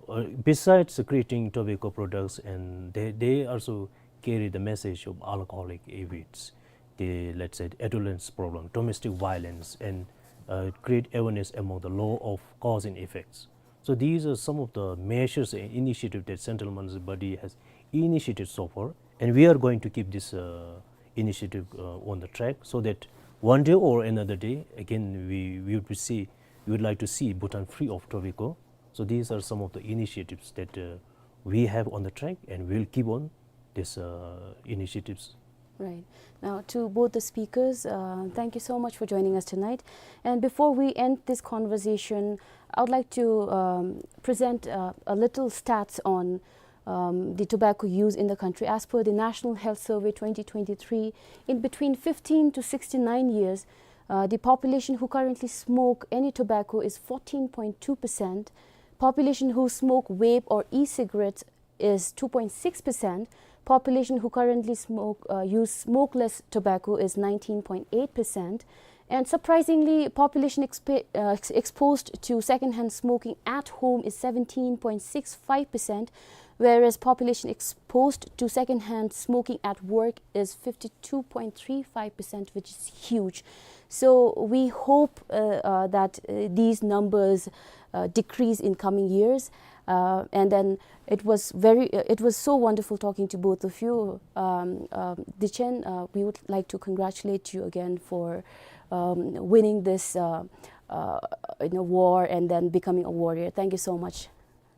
Uh, besides creating tobacco products, and they, they also carry the message of alcoholic habits, the, let's say, adolescence problem, domestic violence, and, uh, create awareness among the law of cause and effects. So these are some of the measures and initiative that central monastery body has initiated so far, and we are going to keep this, uh, initiative, uh, on the track, so that one day or another day, again, we, we would see, we would like to see Bhutan free of tobacco. So these are some of the initiatives that, uh, we have on the track, and we'll keep on these, uh, initiatives. Right. Now, to both the speakers, uh, thank you so much for joining us tonight. And before we end this conversation, I would like to, um, present, uh, a little stats on, um, the tobacco use in the country. As per the National Health Survey twenty twenty-three, in between fifteen to sixty-nine years, uh, the population who currently smoke any tobacco is fourteen point two percent. Population who smoke vape or e-cigarettes is two point six percent. Population who currently smoke, uh, use smokeless tobacco is nineteen point eight percent. And surprisingly, population exp-, uh, ex-, exposed to secondhand smoking at home is seventeen point six five percent, whereas population exposed to secondhand smoking at work is fifty-two point three five percent, which is huge. So we hope, uh, uh, that, uh, these numbers, uh, decrease in coming years. Uh, and then it was very, uh, it was so wonderful talking to both of you. Um, um, Dechen, uh, we would like to congratulate you again for, um, winning this, uh, uh, you know, war and then becoming a warrior. Thank you so much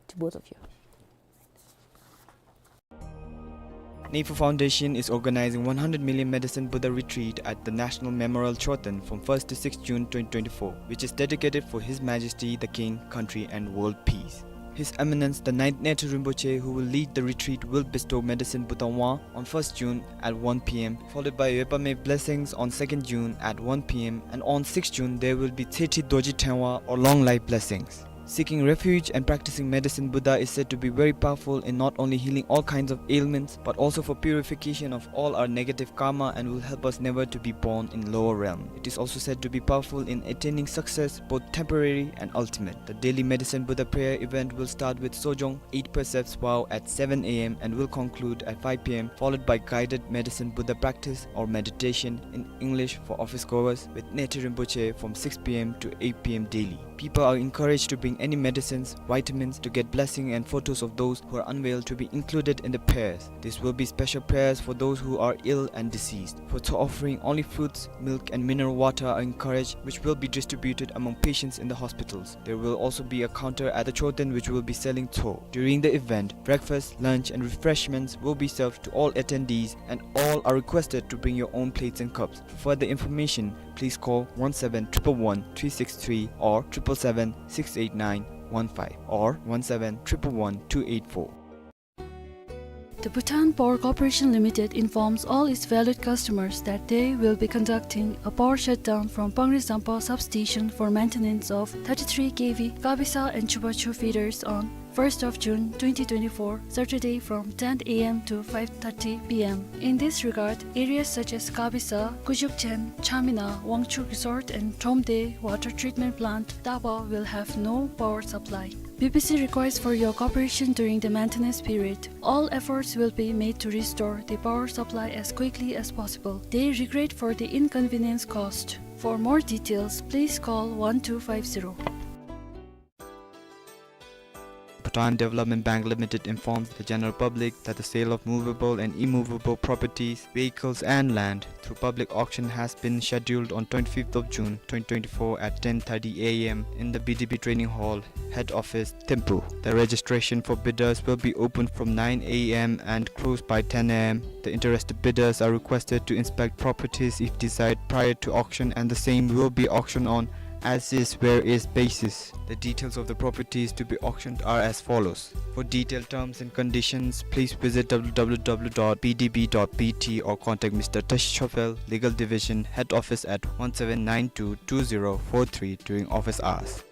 to both of you. Neifu Foundation is organizing one hundred million Medicine Buddha Retreat at the National Memorial Choten from first to sixth June twenty twenty-four, which is dedicated for His Majesty the King, country and world peace. His Eminence the ninth Nehte Rinpoche, who will lead the retreat, will bestow Medicine Buddha Wang on first June at one p m, followed by Yopame blessings on second June at one p m, and on sixth June there will be Tseti Dorji Tengwa or long life blessings. Seeking refuge and practicing Medicine Buddha is said to be very powerful in not only healing all kinds of ailments, but also for purification of all our negative karma and will help us never to be born in lower realm. It is also said to be powerful in attaining success, both temporary and ultimate. The daily Medicine Buddha prayer event will start with Sojong, eight precepts vow at seven a m and will conclude at five p m, followed by guided Medicine Buddha practice or meditation in English for office goers with Nehte Rinpoche from six p m to eight p m daily. People are encouraged to bring any medicines, vitamins to get blessing, and photos of those who are unwell to be included in the prayers. This will be special prayers for those who are ill and deceased. For tso offering, only fruits, milk and mineral water are encouraged, which will be distributed among patients in the hospitals. There will also be a counter at the Choten which will be selling tso. During the event, breakfast, lunch and refreshments will be served to all attendees, and all are requested to bring your own plates and cups. For further information, please call one seven triple one three six three or triple seven six eight nine one five or one seven triple one two eight four. The Bhutan Power Corporation Limited informs all its valued customers that they will be conducting a power shutdown from Pangri Zampa substation for maintenance of thirty-three K V Kabisa and Chubachu feeders on first of June twenty twenty-four, Saturday, from ten a m to five thirty p m. In this regard, areas such as Kabisa, Kujukchen, Chamina, Wangchuk Resort and Tromde Water Treatment Plant, Taba will have no power supply. B P C requires for your cooperation during the maintenance period. All efforts will be made to restore the power supply as quickly as possible. They regret for the inconvenience caused. For more details, please call one two five zero. Bhutan Development Bank Limited informs the general public that the sale of movable and immovable properties, vehicles and land through public auction has been scheduled on twenty-fifth of June twenty twenty-four at ten thirty a m in the B D B Training Hall, Head Office, Thimphu. The registration for bidders will be open from nine a m and closed by ten a m. The interested bidders are requested to inspect properties if desired prior to auction, and the same will be auctioned on as is where is basis. The details of the properties to be auctioned are as follows. For detailed terms and conditions, please visit w w w dot b d b dot b t or contact Mister Tashi Chopel, Legal Division, Head Office at one seven nine two two zero four three during office hours.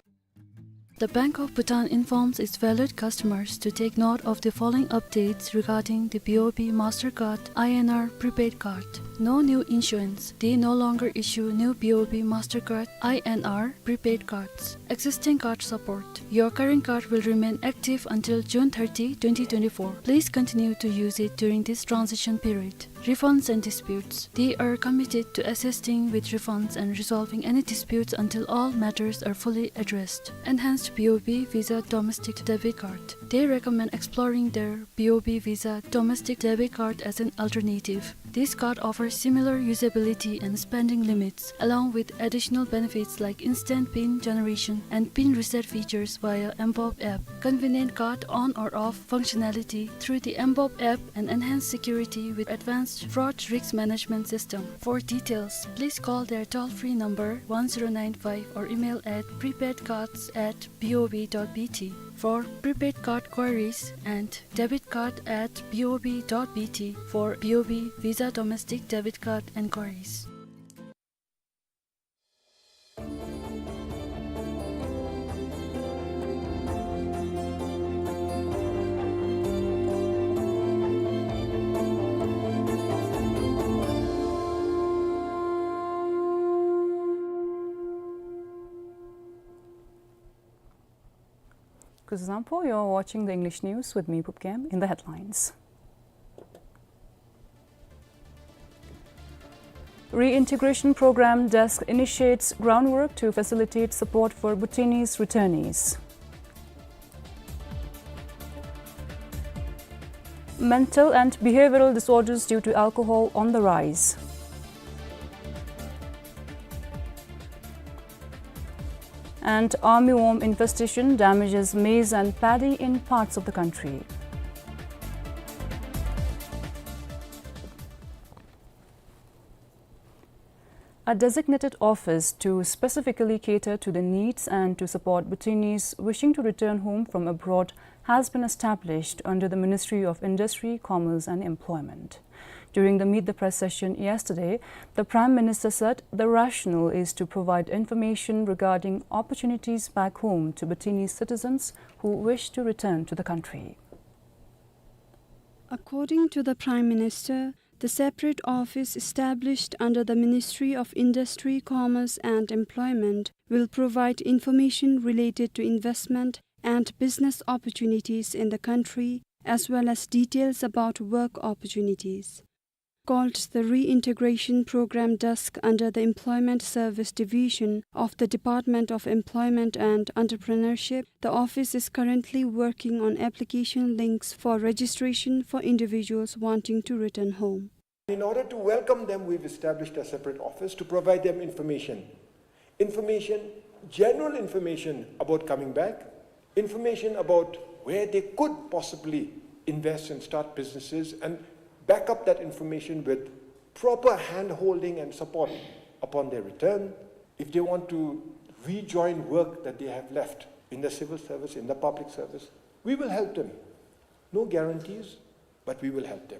The Bank of Bhutan informs its valued customers to take note of the following updates regarding the B O B Mastercard I N R prepaid card. No new issuance. They no longer issue new B O B Mastercard I N R prepaid cards. Existing card support. Your current card will remain active until June thirty, twenty twenty-four. Please continue to use it during this transition period. Refunds and disputes. They are committed to assisting with refunds and resolving any disputes until all matters are fully addressed. Enhanced B O B Visa Domestic Debit Card. They recommend exploring their B O B Visa Domestic Debit Card as an alternative. This card offers similar usability and spending limits, along with additional benefits like instant pin generation and pin reset features via mBoB app. Convenient card on or off functionality through the mBoB app and enhanced security with advanced fraud risk management system. For details, please call their toll-free number one zero nine five or email at prepaidcards at B O B dot B T. For prepaid card queries and debit card at B O B dot B T for B O B Visa Domestic Debit Card enquiries. Kuzuzangpo, you're watching the English news with me, Pupkem. In the headlines. Reintegration Program Desk initiates groundwork to facilitate support for Bhutanese returnees. Mental and behavioral disorders due to alcohol on the rise. And armyworm infestation damages maize and paddy in parts of the country. A designated office to specifically cater to the needs and to support Bhutanese wishing to return home from abroad has been established under the Ministry of Industry, Commerce and Employment. During the Meet the Press session yesterday, the Prime Minister said the rationale is to provide information regarding opportunities back home to Bhutanese citizens who wish to return to the country. According to the Prime Minister, the separate office established under the Ministry of Industry, Commerce and Employment will provide information related to investment and business opportunities in the country, as well as details about work opportunities. Called the Reintegration Program Desk under the Employment Service Division of the Department of Employment and Entrepreneurship, the office is currently working on application links for registration for individuals wanting to return home. In order to welcome them, we've established a separate office to provide them information. Information, general information about coming back, information about where they could possibly invest and start businesses, and back up that information with proper hand-holding and support upon their return. If they want to rejoin work that they have left in the civil service, in the public service, we will help them. No guarantees, but we will help them.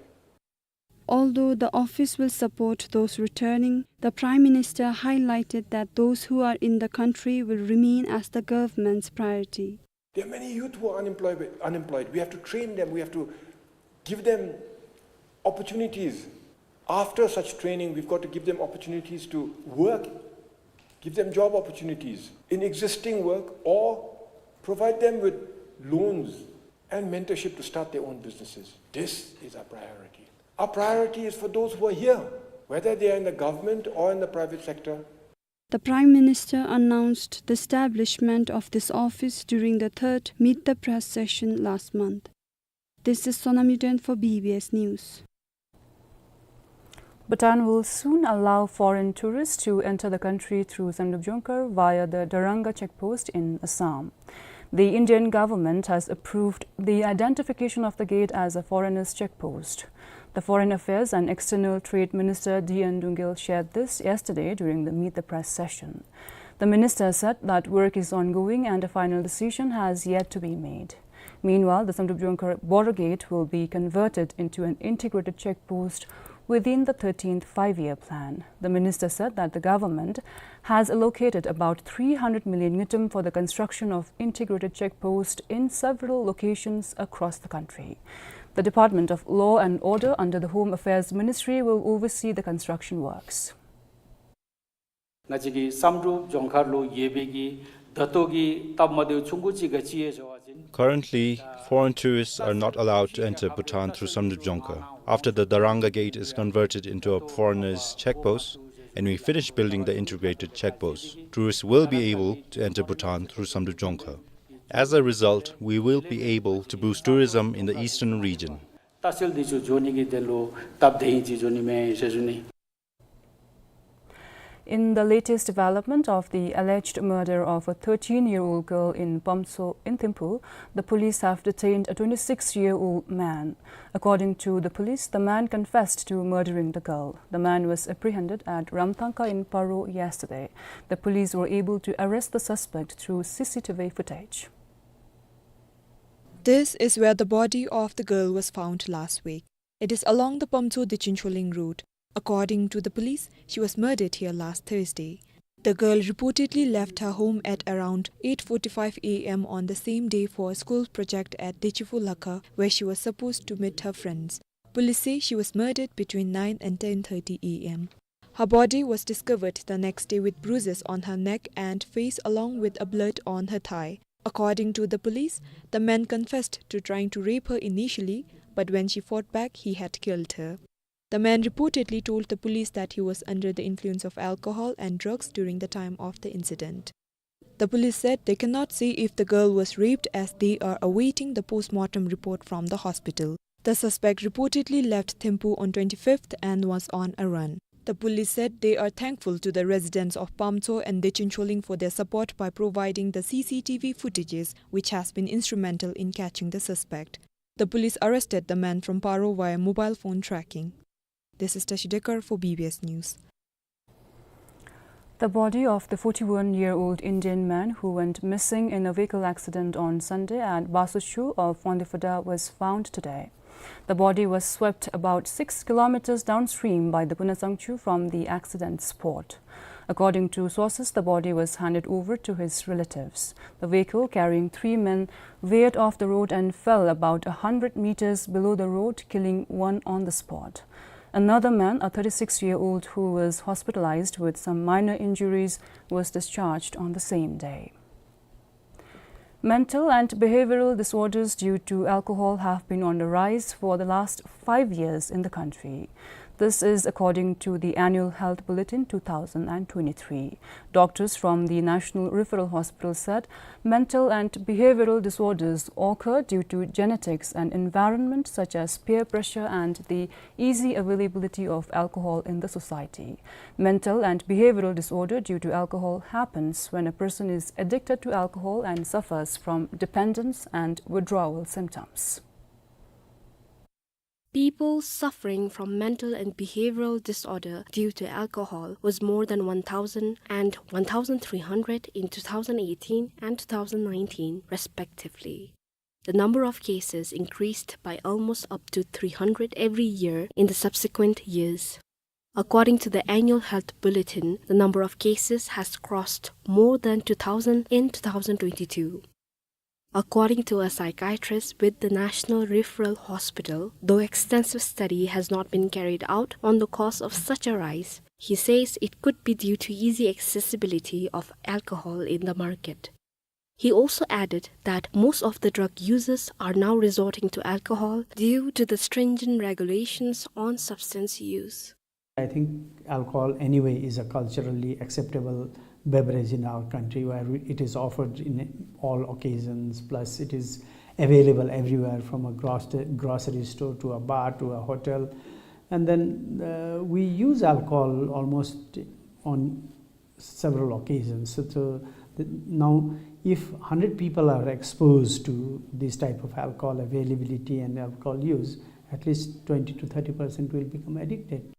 Although the office will support those returning, the Prime Minister highlighted that those who are in the country will remain as the government's priority. There are many youth who are unemployed, unemployed. We have to train them, we have to give them opportunities. After such training, we've got to give them opportunities to work, give them job opportunities in existing work, or provide them with loans and mentorship to start their own businesses. This is our priority. Our priority is for those who are here, whether they are in the government or in the private sector. The Prime Minister announced the establishment of this office during the third Meet the Press session last month. This is Sonam Yuden for B B S News. Bhutan will soon allow foreign tourists to enter the country through Samdrup Jongkhar via the Daranga checkpost in Assam. The Indian government has approved the identification of the gate as a foreigners' checkpost. The Foreign Affairs and External Trade Minister D N Dungel shared this yesterday during the Meet the Press session. The minister said that work is ongoing and a final decision has yet to be made. Meanwhile, the Samdrup Jongkhar border gate will be converted into an integrated check post within the thirteenth Five-Year Plan. The minister said that the government has allocated about three hundred million ngultrum for the construction of integrated check post in several locations across the country. The Department of Law and Order under the Home Affairs Ministry will oversee the construction works. ང་བཅས་ཀྱི་བསམ་གྲུབ་ལྗོངས་མཁར་ལུ་ཡོད་པའི་གི་ད་ལྟོ་གི་སྟབས་མ་བདེཝ་ཆུང་ཀུ་ཅིག་ག་ཅི་ཡོད་ཟེར་བ་ཅིན། Currently, foreign tourists are not allowed to enter Bhutan through Samdrup Jongkhar. After the Daranga Gate is converted into a foreigners check post and we finish building the integrated check post, tourists will be able to enter Bhutan through Samdrup Jongkhar. As a result, we will be able to boost tourism in the eastern region. ལྟ་བཤལ་འདི་ཚུ་འགྱོ་ནི་གི་དོན་ལུ་སྟབས་བདེ་ཡི་ཅིག་འགྱོ་ནི་མས་ཟེར་ཞུ་ནི། In the latest development of the alleged murder of a thirteen-year-old girl in Pamtso in Thimphu, the police have detained a twenty-six-year-old man. According to the police, the man confessed to murdering the girl. The man was apprehended at Ramthangka in Paro yesterday. The police were able to arrest the suspect through C C T V footage. This is where the body of the girl was found last week. It is along the Pamtso Dichuncholing road. According to the police, she was murdered here last Thursday. The girl reportedly left her home at around eight forty-five A M on the same day for a school project at Dechifu Lakha, where she was supposed to meet her friends. Police say she was murdered between nine and ten thirty A M. Her body was discovered the next day with bruises on her neck and face along with a blood on her thigh. According to the police, the man confessed to trying to rape her initially, but when she fought back, he had killed her. The man reportedly told the police that he was under the influence of alcohol and drugs during the time of the incident. The police said they cannot say if the girl was raped as they are awaiting the post-mortem report from the hospital. The suspect reportedly left Thimphu on twenty-fifth and was on a run. The police said they are thankful to the residents of Pamtso and Dichuncholing for their support by providing the C C T V footages, which has been instrumental in catching the suspect. The police arrested the man from Paro via mobile phone tracking. This is Tashi Dekar for B B S News. The body of the forty-one-year-old Indian man who went missing in a vehicle accident on Sunday at Basuchu of Wangdue Phodrang was found today. The body was swept about six kilometers downstream by the Punasangchu from the accident spot. According to sources, the body was handed over to his relatives. The vehicle carrying three men veered off the road and fell about a hundred meters below the road, killing one on the spot. Another man, a thirty-six-year-old who was hospitalized with some minor injuries, was discharged on the same day. Mental and behavioral disorders due to alcohol have been on the rise for the last five years in the country. This is according to the Annual Health Bulletin two thousand and twenty-three. Doctors from the National Referral Hospital said mental and behavioral disorders occur due to genetics and environment such as peer pressure and the easy availability of alcohol in the society. Mental and behavioral disorder due to alcohol happens when a person is addicted to alcohol and suffers from dependence and withdrawal symptoms. People suffering from mental and behavioral disorder due to alcohol was more than one thousand and one thousand three hundred in two thousand eighteen and two thousand nineteen, respectively. The number of cases increased by almost up to three hundred every year in the subsequent years. According to the Annual Health Bulletin, the number of cases has crossed more than two thousand in two thousand twenty-two. According to a psychiatrist with the National Referral Hospital, though extensive study has not been carried out on the cause of such a rise, he says it could be due to easy accessibility of alcohol in the market. He also added that most of the drug users are now resorting to alcohol due to the stringent regulations on substance use. I think alcohol anyway is a culturally acceptable beverage in our country, where we, it is offered in all occasions, plus it is available everywhere, from a gros-, grocery store to a bar to a hotel. And then, uh, we use alcohol almost on several occasions. So, so the, now, if hundred people are exposed to this type of alcohol availability and alcohol use, at least twenty to thirty percent will become addicted.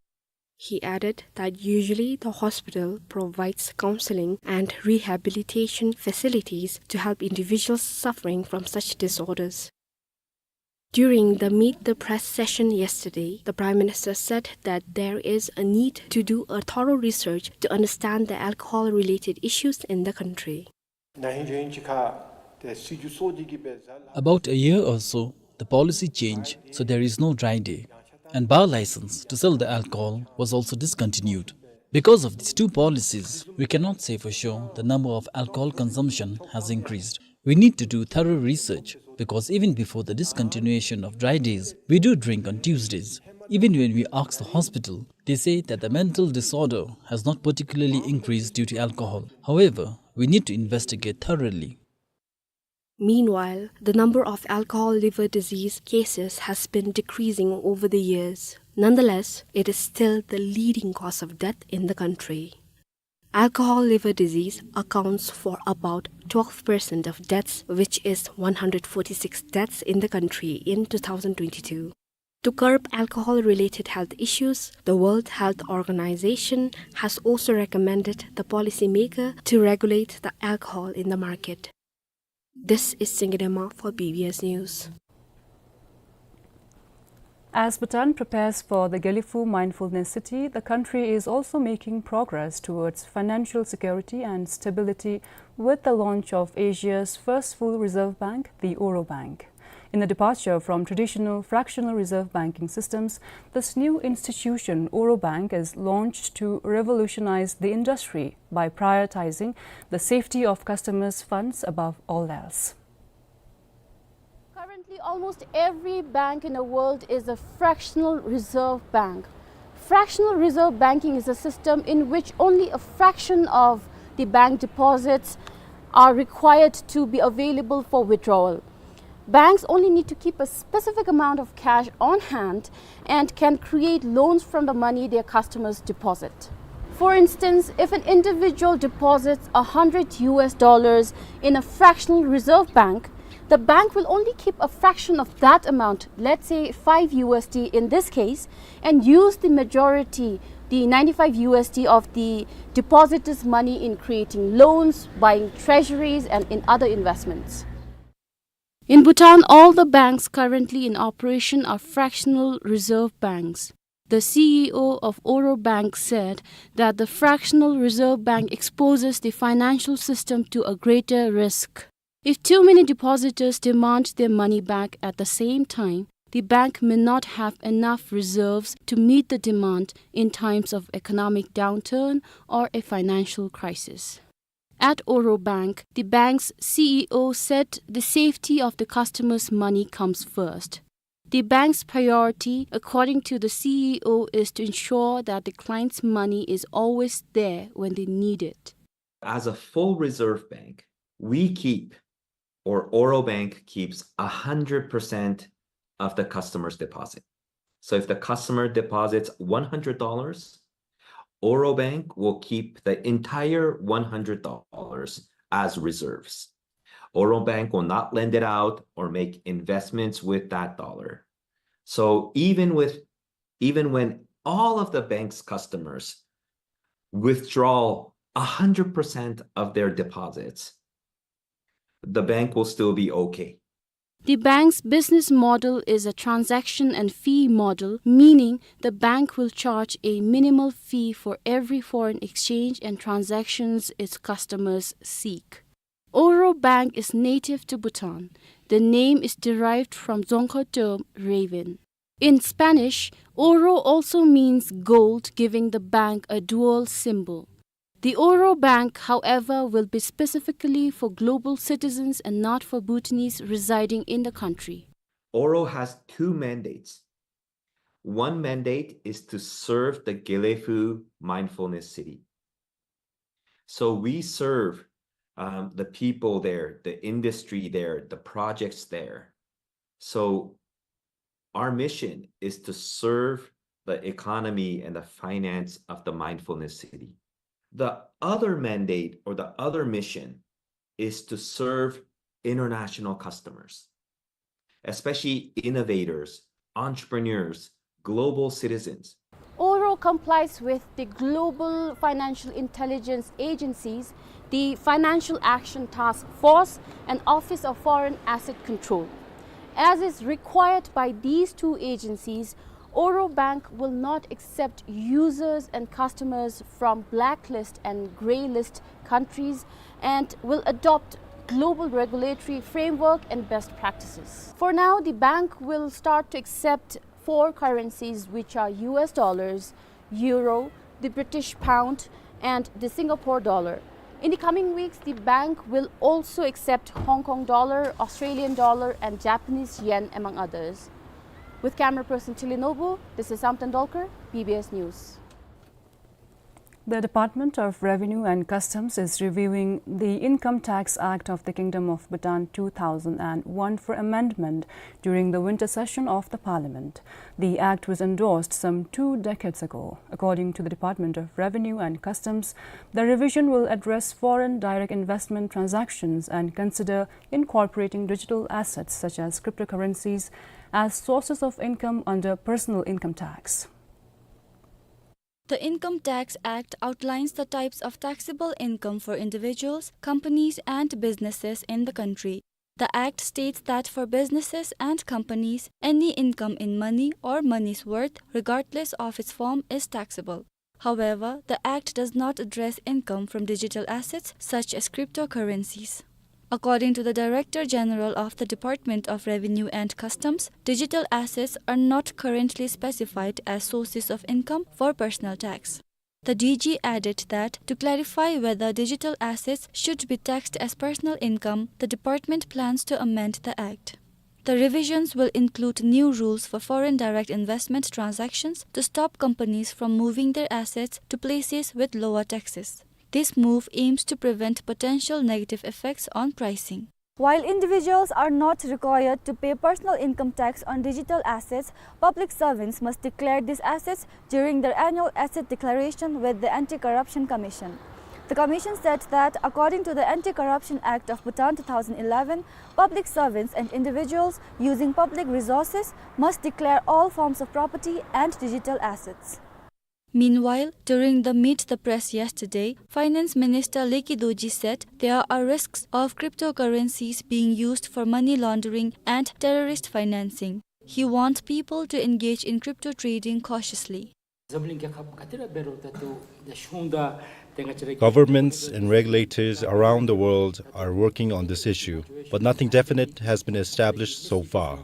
He added that usually the hospital provides counseling and rehabilitation facilities to help individuals suffering from such disorders. During the Meet the Press session yesterday, the Prime Minister said that there is a need to do a thorough research to understand the alcohol-related issues in the country. ན་ཧིང་ཅིག་ཁར་ཏེ་སྲིད་བྱུས་སོར་བཞི་གི་སྦེ་ཟ་ལ། About a year or so, the policy changed, so there is no dry day. And bar license to sell the alcohol was also discontinued. Because of these two policies, we cannot say for sure the number of alcohol consumption has increased. We need to do thorough research, because even before the discontinuation of dry days, we do drink on Tuesdays. Even when we ask the hospital, they say that the mental disorder has not particularly increased due to alcohol. However, we need to investigate thoroughly. Meanwhile, the number of alcohol liver disease cases has been decreasing over the years. Nonetheless, it is still the leading cause of death in the country. Alcohol liver disease accounts for about twelve percent of deaths, which is one hundred forty-six deaths in the country in two thousand twenty-two. To curb alcohol-related health issues, the World Health Organization has also recommended the policymaker to regulate the alcohol in the market. This is Singye Dema for B B S News. As Bhutan prepares for the Gelephu Mindfulness City, the country is also making progress towards financial security and stability with the launch of Asia's first full reserve bank, the Oro Bank. In the departure from traditional fractional reserve banking systems, this new institution, Oro Bank, is launched to revolutionize the industry by prioritizing the safety of customers' funds above all else. Currently, almost every bank in the world is a fractional reserve bank. Fractional reserve banking is a system in which only a fraction of the bank deposits are required to be available for withdrawal. Banks only need to keep a specific amount of cash on hand and can create loans from the money their customers deposit. For instance, if an individual deposits a hundred U S dollars in a fractional reserve bank, the bank will only keep a fraction of that amount, let's say five U S D in this case, and use the majority, the ninety-five U S D of the depositor's money, in creating loans, buying treasuries, and in other investments. In Bhutan, all the banks currently in operation are fractional reserve banks. The C E O of Oro Bank said that the fractional reserve bank exposes the financial system to a greater risk. If too many depositors demand their money back at the same time, the bank may not have enough reserves to meet the demand in times of economic downturn or a financial crisis. At Oro Bank, the bank's C E O said the safety of the customer's money comes first. The bank's priority, according to the C E O, is to ensure that the client's money is always there when they need it. As a full reserve bank, we keep, or Oro Bank keeps, a hundred percent of the customer's deposit. So if the customer deposits one hundred dollars, Oro Bank will keep the entire one hundred dollars as reserves. Oro Bank will not lend it out or make investments with that dollar. So even with, even when all of the bank's customers withdraw a hundred percent of their deposits, the bank will still be okay. The bank's business model is a transaction and fee model, meaning the bank will charge a minimal fee for every foreign exchange and transactions its customers seek. Oro Bank is native to Bhutan. The name is derived from Dzongkha term raven. In Spanish, Oro also means gold, giving the bank a dual symbol. The Oro Bank, however, will be specifically for global citizens and not for Bhutanese residing in the country. Oro has two mandates. One mandate is to serve the Gelephu Mindfulness City. So we serve, um, the people there, the industry there, the projects there. So our mission is to serve the economy and the finance of the mindfulness city. The other mandate or the other mission is to serve international customers, especially innovators, entrepreneurs, global citizens. Oro complies with the global financial intelligence agencies, the Financial Action Task Force, and Office of Foreign Asset Control. As is required by these two agencies, Oro Bank will not accept users and customers from blacklist and grey list countries and will adopt global regulatory framework and best practices. For now, the bank will start to accept four currencies, which are U S dollars, euro, the British pound, and the Singapore dollar. In the coming weeks, the bank will also accept Hong Kong dollar, Australian dollar, and Japanese yen, among others. With camera person Tilly Nobu, this is Sam Tendolkar, B B S News. The Department of Revenue and Customs is reviewing the Income Tax Act of the Kingdom of Bhutan two thousand and one for amendment during the winter session of the Parliament. The act was endorsed some two decades ago. According to the Department of Revenue and Customs, the revision will address foreign direct investment transactions and consider incorporating digital assets such as cryptocurrencies as sources of income under personal income tax. The Income Tax Act outlines the types of taxable income for individuals, companies, and businesses in the country. The Act states that for businesses and companies, any income in money or money's worth, regardless of its form, is taxable. However, the Act does not address income from digital assets such as cryptocurrencies. According to the Director General of the Department of Revenue and Customs, digital assets are not currently specified as sources of income for personal tax. The D G added that to clarify whether digital assets should be taxed as personal income, the department plans to amend the Act. The revisions will include new rules for foreign direct investment transactions to stop companies from moving their assets to places with lower taxes. This move aims to prevent potential negative effects on pricing. While individuals are not required to pay personal income tax on digital assets, public servants must declare these assets during their annual asset declaration with the Anti-Corruption Commission. The commission said that, according to the Anti-Corruption Act of Bhutan two thousand eleven, public servants and individuals using public resources must declare all forms of property and digital assets. Meanwhile, during the Meet the Press yesterday, Finance Minister Leki Dorji said there are risks of cryptocurrencies being used for money laundering and terrorist financing. He warned people to engage in crypto trading cautiously. Governments and regulators around the world are working on this issue, but nothing definite has been established so far.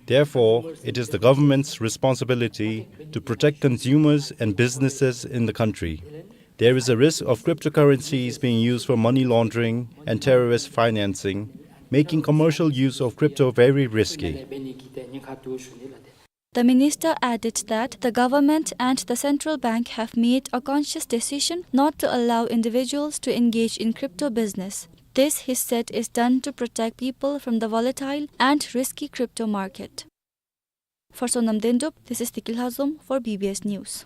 Therefore, it is the government's responsibility to protect consumers and businesses in the country. There is a risk of cryptocurrencies being used for money laundering and terrorist financing, making commercial use of crypto very risky. The minister added that the government and the central bank have made a conscious decision not to allow individuals to engage in crypto business. This, he said, is done to protect people from the volatile and risky crypto market. For Sonam Dendup, this is Tikil Hazom for B B S News.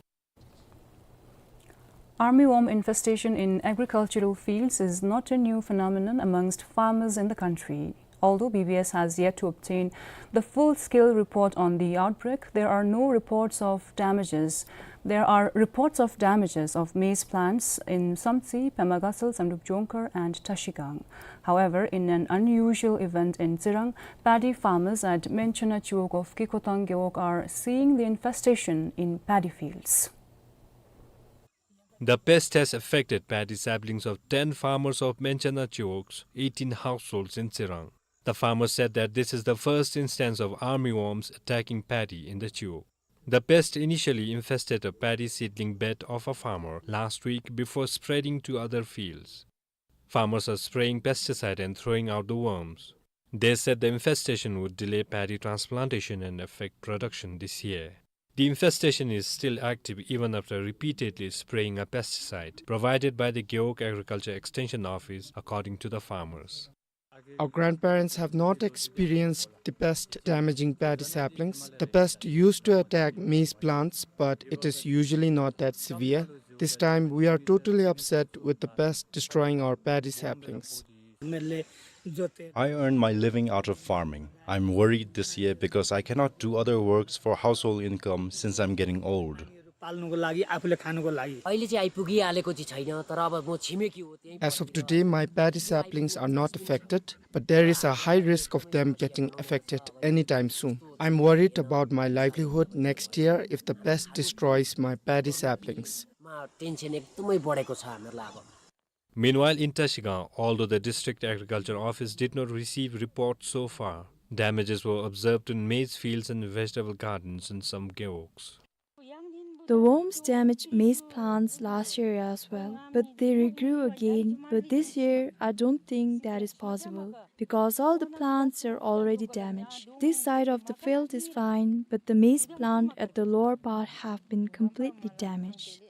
Armyworm infestation in agricultural fields is not a new phenomenon amongst farmers in the country. Although B B S has yet to obtain the full-scale report on the outbreak, there are no reports of damages. There are reports of damages of maize plants in Samtse, Pemagasal, Samdrup Jongkhar and Trashigang. However, in an unusual event in Tsirang, paddy farmers at Menchana Chiwog of Kekotang Gewog are seeing the infestation in paddy fields. The pest has affected paddy saplings of ten farmers of Menchana Chiwogs, eighteen households in Tsirang. The farmers said that this is the first instance of armyworms attacking paddy in the Chiwog. The pest initially infested a paddy seedling bed of a farmer last week before spreading to other fields. Farmers are spraying pesticide and throwing out the worms. They said the infestation would delay paddy transplantation and affect production this year. The infestation is still active even after repeatedly spraying a pesticide provided by the Gewog Agriculture Extension Office, according to the farmers. Our grandparents have not experienced the pest damaging paddy saplings. The pest used to attack maize plants, but it is usually not that severe. This time, we are totally upset with the pest destroying our paddy saplings. I earn my living out of farming. I'm worried this year because I cannot do other works for household income since I'm getting old. पाल्नुको लागि, आफूले खानुको लागि। अहिले चाहिँ आइपुगिहालेको चाहिँ छैन, तर अब म छिमेकी हो, त्यहीँ As of today, my paddy saplings are not affected, but there is a high risk of them getting affected anytime soon. I'm worried about my livelihood next year if the pest destroys my paddy saplings. मा टेन्सन एकदमै बढेको छ हामीहरूलाई अब। Meanwhile, in Trashigang, although the district agriculture office did not receive reports so far, damages were observed in maize fields and vegetable gardens in some gewogs. The worms damaged maize plants last year as well, but they regrew again. But this year, I don't think that is possible because all the plants are already damaged. This side of the field is fine, but the maize plant at the lower part have been completely damaged.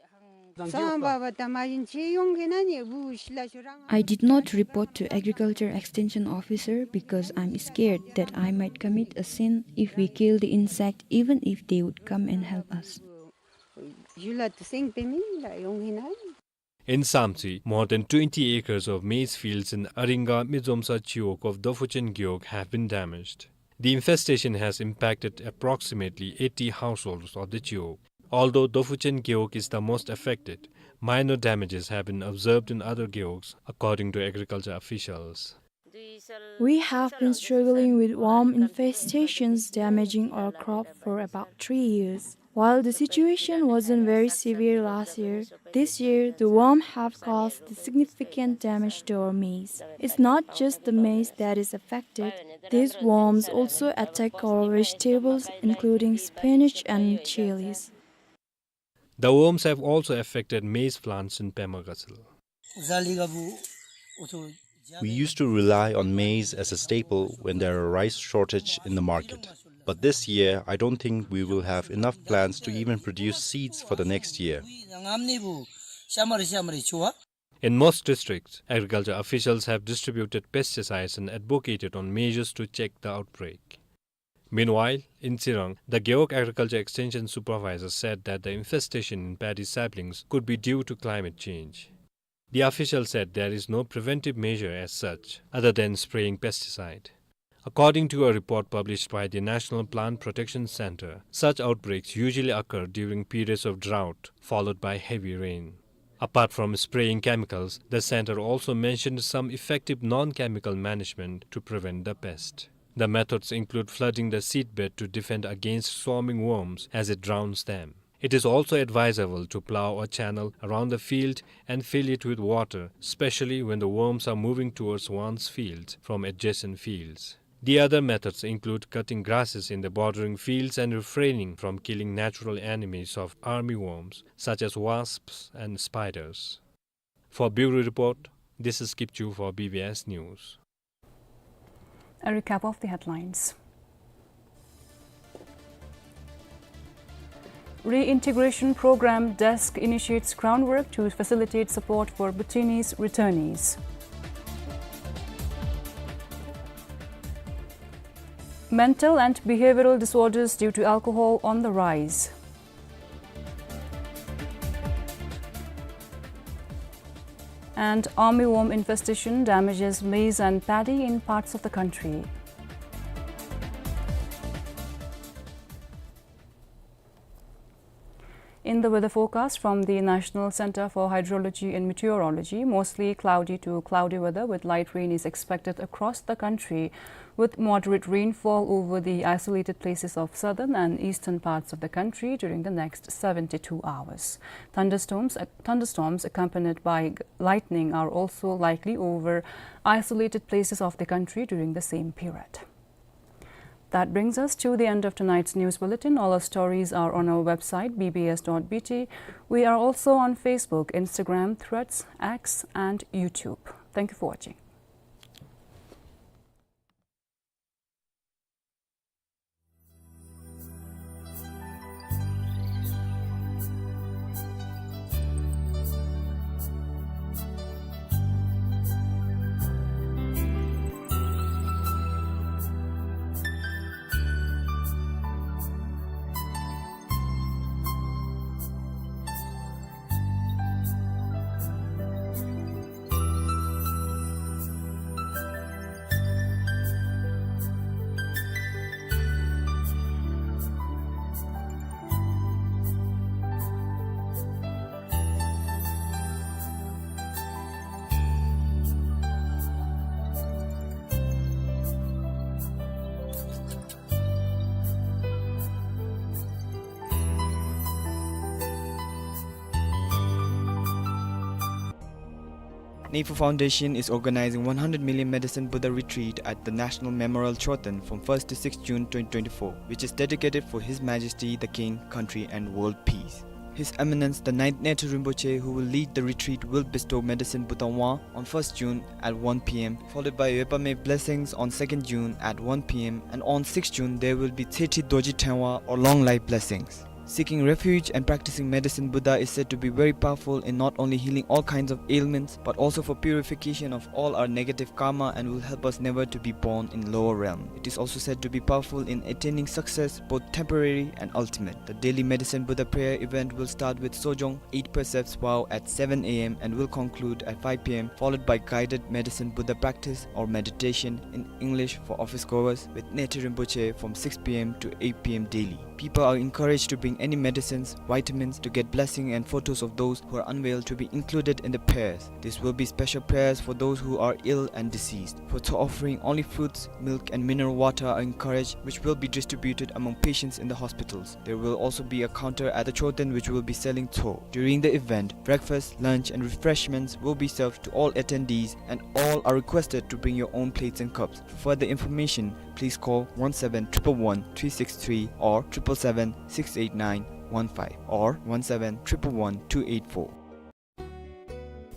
I did not report to Agriculture Extension Officer because I'm scared that I might commit a sin if we kill the insect, even if they would come and help us. In Samtse, more than twenty acres of maize fields in Aringa Mizomsa Chiwog of Dophuchen Gewog have been damaged. The infestation has impacted approximately eighty households of the Chiwog. Although Dophuchen Gewog is the most affected, minor damages have been observed in other gewogs, according to agriculture officials. We have been struggling with worm infestations damaging our crop for about three years. While the situation wasn't very severe last year, this year the worm have caused significant damage to our maize. It's not just the maize that is affected. These worms also attack our vegetables, including spinach and chilies. The worms have also affected maize plants in Pemagasal. We used to rely on maize as a staple when there are rice shortage in the market. But this year, I don't think we will have enough plants to even produce seeds for the next year. In most districts, agriculture officials have distributed pesticides and advocated on measures to check the outbreak. Meanwhile, in Tsirang, the Gewog Agriculture Extension Supervisor said that the infestation in paddy saplings could be due to climate change. The official said there is no preventive measure as such, other than spraying pesticide. According to a report published by the National Plant Protection Center, such outbreaks usually occur during periods of drought, followed by heavy rain. Apart from spraying chemicals, the center also mentioned some effective non-chemical management to prevent the pest. The methods include flooding the seedbed to defend against swarming worms as it drowns them. It is also advisable to plow a channel around the field and fill it with water, especially when the worms are moving towards one's field from adjacent fields. The other methods include cutting grasses in the bordering fields and refraining from killing natural enemies of army worms, such as wasps and spiders. For Bureau Report, this is Kipchu for B B S News. A recap of the headlines. Reintegration Program desk initiates groundwork to facilitate support for Bhutanese returnees. Mental and behavioral disorders due to alcohol on the rise. And armyworm infestation damages maize and paddy in parts of the country. In the weather forecast from the National Center for Hydrology and Meteorology, mostly cloudy to cloudy weather with light rain is expected across the country, with moderate rainfall over the isolated places of southern and eastern parts of the country during the next seventy-two hours. Thunderstorms, uh, thunderstorms accompanied by g-, lightning are also likely over isolated places of the country during the same period. That brings us to the end of tonight's news bulletin. All our stories are on our website, B B S dot B T. We are also on Facebook, Instagram, Threads, X, and YouTube. Thank you for watching. Neiphu Foundation is organizing one hundred million Medicine Buddha Retreat at the National Memorial Choten from first to sixth June twenty twenty-four, which is dedicated for His Majesty the King, country, and world peace. His Eminence the Ninth Nehte Rinpoche, who will lead the retreat, will bestow Medicine Buddha Wang on first June at one p m, followed by Yopame blessings on second June at one p m, and on sixth June there will be Tsethi Dorji Tengwa, or long life blessings. Seeking refuge and practicing Medicine Buddha is said to be very powerful in not only healing all kinds of ailments, but also for purification of all our negative karma, and will help us never to be born in lower realm. It is also said to be powerful in attaining success, both temporary and ultimate. The daily Medicine Buddha prayer event will start with Sojong Eight Precepts vow at seven a m and will conclude at five p m, followed by guided Medicine Buddha practice or meditation in English for office goers with Nehte Rinpoche from six p m to eight p m daily. People are encouraged to bring any medicines, vitamins to get blessing, and photos of those who are unwell to be included in the prayers. This will be special prayers for those who are ill and deceased. Photo offering, only fruits, milk, and mineral water are encouraged, which will be distributed among patients in the hospitals. There will also be a counter at the Choten which will be selling tso. During the event, breakfast, lunch, and refreshments will be served to all attendees, and all are requested to bring your own plates and cups. For further information, please call one seven triple one three six three or triple seven six eight nine one five or one seven triple one two eight four.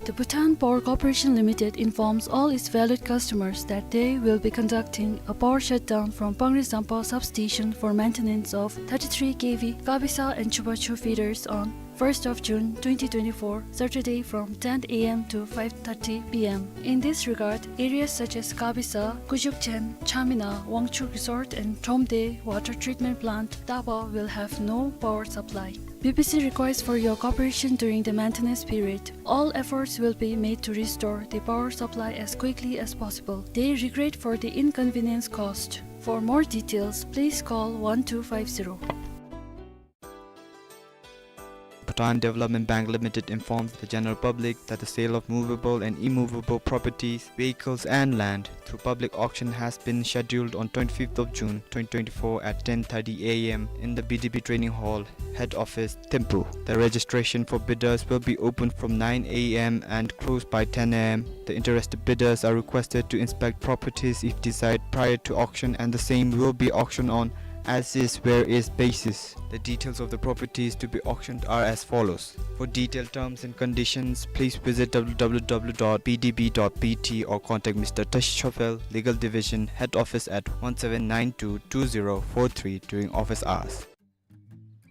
The Bhutan Power Corporation Limited informs all its valued customers that they will be conducting a power shutdown from Pangri Zampa substation for maintenance of thirty-three K V Kabisa and Chubachu feeders on first of June twenty twenty-four, Saturday, from ten a m to five thirty p m. In this regard, areas such as Kabisa, Kujukchen, Chamina, Wangchuk Resort, and Tromde Water Treatment Plant, Taba, will have no power supply. B P C requires for your cooperation during the maintenance period. All efforts will be made to restore the power supply as quickly as possible. They regret for the inconvenience caused. For more details, please call one two five zero. Bhutan Development Bank Limited informs the general public that the sale of movable and immovable properties, vehicles and land through public auction has been scheduled on twenty-fifth of June twenty twenty-four at ten thirty a m in the B D B Training Hall, Head Office, Thimphu. The registration for bidders will be opened from nine a m and closed by ten a m. The interested bidders are requested to inspect properties if desired prior to auction, and the same will be auctioned on as is where is basis. The details of the properties to be auctioned are as follows. For detailed terms and conditions, please visit w w w dot b d b dot b t or contact Mister Tashi Chopel, Legal Division, Head Office at one seven nine two two zero four three during office hours.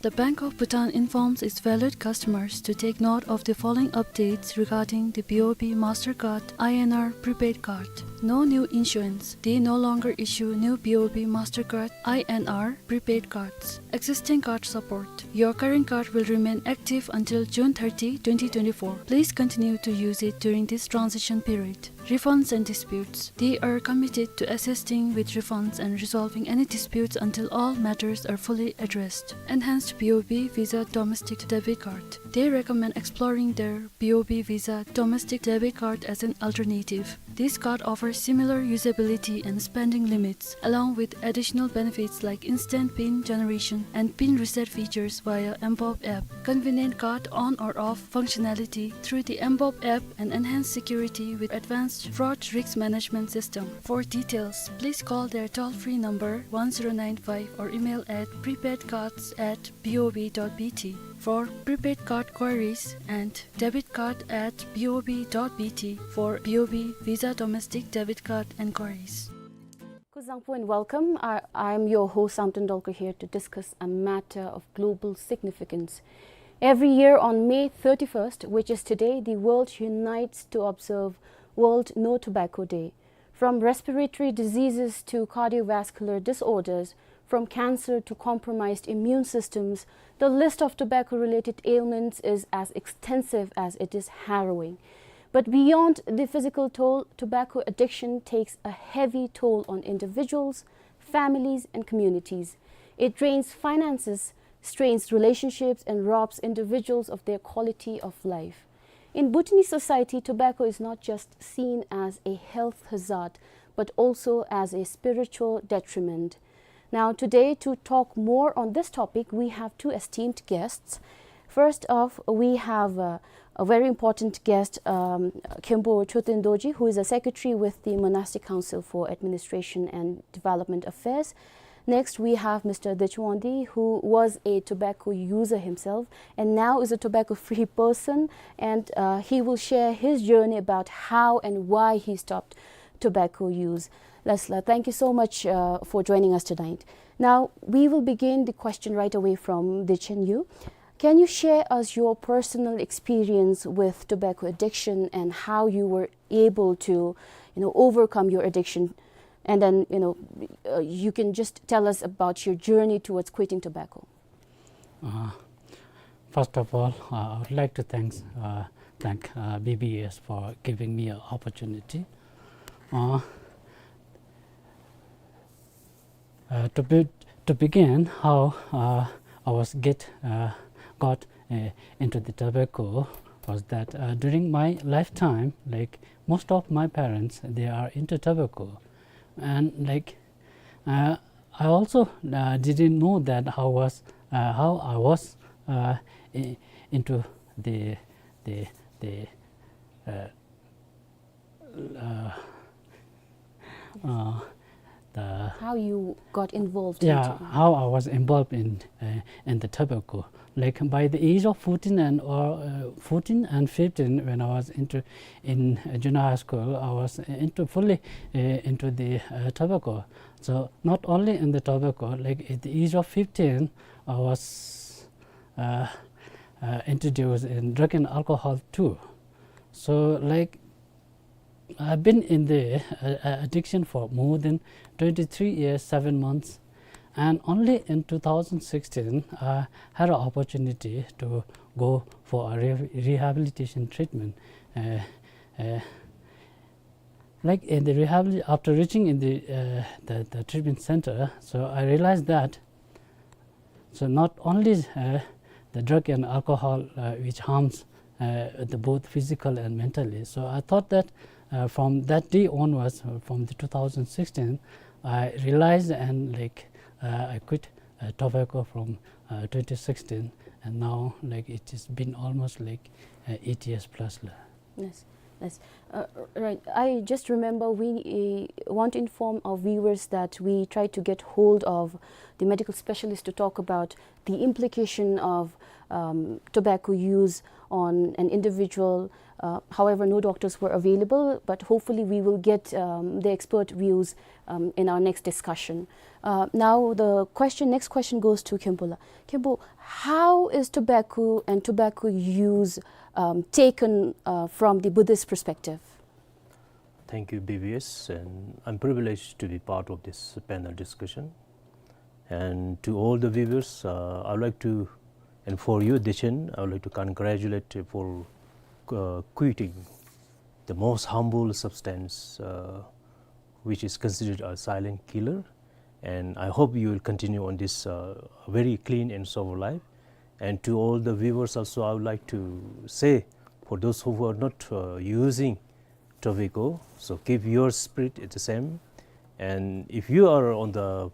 The Bank of Bhutan informs its valued customers to take note of the following updates regarding the B O B Mastercard I N R prepaid card. No new issuance. They no longer issue new B O B Mastercard I N R prepaid cards. Existing card support. Your current card will remain active until June thirty, twenty twenty-four. Please continue to use it during this transition period. Refunds and disputes. They are committed to assisting with refunds and resolving any disputes until all matters are fully addressed. Enhanced B O B Visa Domestic Debit Card. They recommend exploring their B O B Visa Domestic Debit Card as an alternative. This card offers similar usability and spending limits, along with additional benefits like instant pin generation and pin reset features via mBob app. Convenient card on or off functionality through the mBob app and enhanced security with advanced fraud risk management system. For details, please call their toll-free number one zero nine five or email at prepaidcards at B O B dot B T for prepaid card queries and debit card at B O B dot B T for B O B Visa Domestic Debit Card enquiries. Kuzuzangpo and welcome. I, I am your host, Samten Dolkar, here to discuss a matter of global significance. Every year on May thirty-first, which is today, the world unites to observe World No Tobacco Day. From respiratory diseases to cardiovascular disorders, from cancer to compromised immune systems, the list of tobacco-related ailments is as extensive as it is harrowing. But beyond the physical toll, tobacco addiction takes a heavy toll on individuals, families, and communities. It drains finances, strains relationships, and robs individuals of their quality of life. In Bhutanese society, tobacco is not just seen as a health hazard, but also as a spiritual detriment. Now, today, to talk more on this topic, we have two esteemed guests. First off, we have, uh, a very important guest, um, Khenpo Choten Dorji, who is a secretary with the Monastic Council for Administration and Development Affairs. Next, we have Mister Dechwandi, who was a tobacco user himself and now is a tobacco-free person, and, uh, he will share his journey about how and why he stopped tobacco use. Lesla, thank you so much, uh, for joining us tonight. Now, we will begin the question right away from Dechen Yu. Can you share us your personal experience with tobacco addiction and how you were able to, you know, overcome your addiction? And then, you know, uh, you can just tell us about your journey towards quitting tobacco. Uh, first of all, uh, I would like to thanks, uh, thank, uh, B B S for giving me an opportunity. Uh, uh, to be, to begin, how, uh, I was get, uh, got, uh, into the tobacco was that, uh, during my lifetime, like, most of my parents, they are into tobacco. And, like, uh, I also, uh, didn't know that how was, uh, how I was, uh, i-, into the, the, the, uh, uh, uh, the How you got involved Yeah, into how I was involved in, uh, in the tobacco. Like, by the age of fourteen and, or, uh, fourteen and fifteen, when I was into, in, uh, junior high school, I was into fully, uh, into the, uh, tobacco. So not only in the tobacco, like, at the age of fifteen, I was, uh, uh, introduced in drug and alcohol too. So, like, I've been in the, uh, uh, addiction for more than twenty-three years, seven months, and only in two thousand sixteen, I had an opportunity to go for a re-, rehabilitation treatment. Uh, uh, like, in the rehabili-, after reaching in the, uh, the, the treatment center, so I realized that So not only, uh, the drug and alcohol, uh, which harms, uh, the both physical and mentally. So I thought that, uh, from that day onwards, uh, from the two thousand sixteen, I realized and, like, uh, I quit, uh, tobacco from, uh, twenty sixteen, and now, like, it has been almost, like, uh, eight years plus la. Yes, yes. Uh, right. I just remember we, uh, want to inform our viewers that we tried to get hold of the medical specialist to talk about the implication of, um, tobacco use on an individual. Uh, however, no doctors were available, but hopefully we will get, um, the expert views, um, in our next discussion. Uh, now, the question, next question goes to Khenpo la. Khenpo, how is tobacco and tobacco use, um, taken, uh, from the Buddhist perspective? Thank you, B B S, and I'm privileged to be part of this panel discussion. And to all the viewers, uh, I would like to, and for you, Dechen, I would like to congratulate you for, uh, quitting the most harmful substance, uh, which is considered a silent killer. And I hope you will continue on this, uh, very clean and sober life. And to all the viewers also, I would like to say, for those who are not, uh, using tobacco, so keep your spirit at the same. And if you are on the,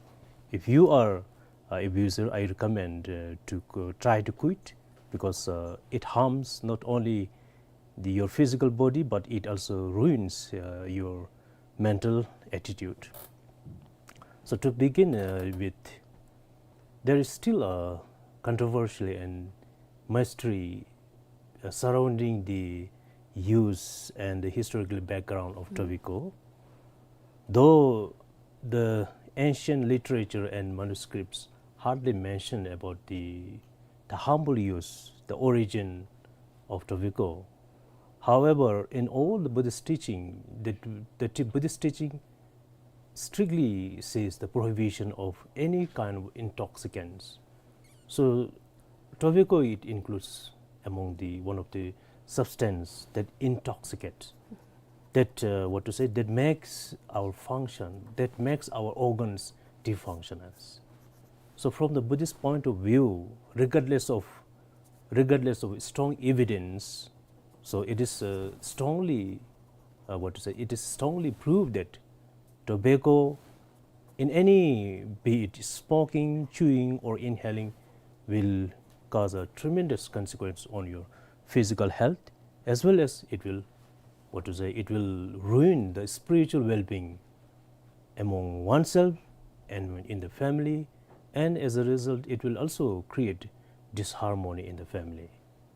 if you are a abuser, I recommend, uh, to co-, try to quit, because, uh, it harms not only the, your physical body, but it also ruins, uh, your mental attitude. So to begin, uh, with, there is still a controversial and mystery, uh, surrounding the use and the historical background of tobacco. Though the ancient literature and manuscripts hardly mention about the, the harmful use, the origin of tobacco. However, in all the Buddhist teaching, the, the t-, Buddhist teaching strictly says the prohibition of any kind of intoxicants. So tobacco, it includes among the, one of the substance that intoxicate, that, uh, what to say, that makes our function, that makes our organs dysfunctional. So from the Buddhist point of view, regardless of, regardless of strong evidence, so it is, uh, strongly, uh, what to say, it is strongly proved that tobacco, in any, be it smoking, chewing, or inhaling, will cause a tremendous consequence on your physical health, as well as it will, what to say, it will ruin the spiritual well-being among oneself and in the family, and as a result, it will also create disharmony in the family.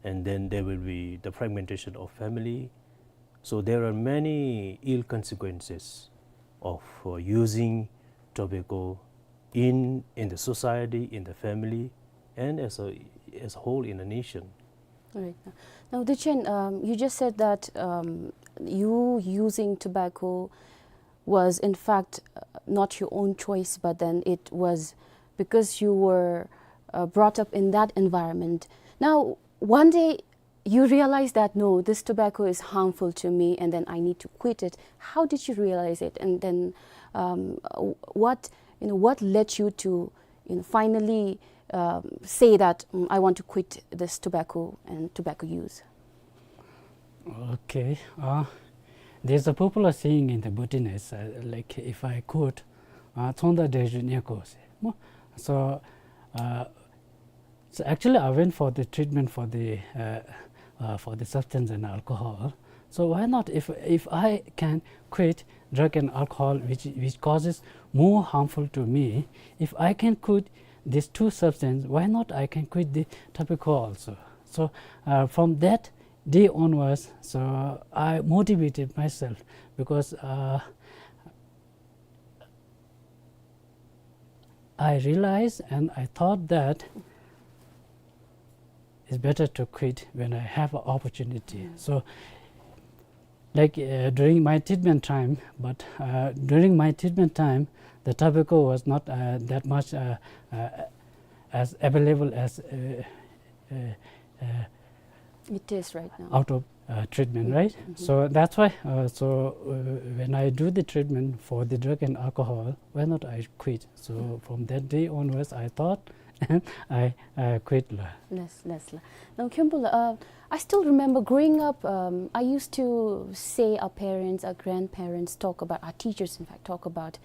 And then there will be the fragmentation of family. So there are many ill consequences of, uh, using tobacco in, in the society, in the family, and as a, as a whole in a nation. Right. Now, Dechen, um, you just said that, um, you using tobacco was, in fact, uh, not your own choice, but then it was because you were, uh, brought up in that environment. Now, one day, you realize that, "No, this tobacco is harmful to me, and then I need to quit it." How did you realize it? And then, um, uh, what, you know, what led you to, you know, finally, um, say that, "Mm, I want to quit this tobacco and tobacco use"? Okay. Uh, there's a popular saying in the Bhutanese, uh, like, if I could, uh, ཚོང་རྟགས་འབྲས་བུ་རྙེད་དགོས་ཟེར་སྨོ། So, uh, so actually, I went for the treatment for the, uh, uh, for the substance and alcohol. So why not, if, if I can quit drug and alcohol, which, which causes more harmful to me, if I can quit these two substances, why not I can quit the tobacco also? So, uh, from that day onwards, so I motivated myself because, uh, I realized and I thought that it's better to quit when I have an opportunity. Mm. So, like, uh, during my treatment time, but, uh, during my treatment time, the tobacco was not, uh, that much, uh, uh, as available as, uh, uh, uh, it is right now. Out of, uh, treatment, mm-hmm, right? Mm-hmm. So that's why, uh, so, uh, when I do the treatment for the drug and alcohol, why not I quit? So, mm, from that day onwards, I thought I, I quit la. Yes, yes la. Now, Khenpo la, uh, I still remember growing up, um, I used to say our parents, our grandparents talk about, our teachers, in fact, talk about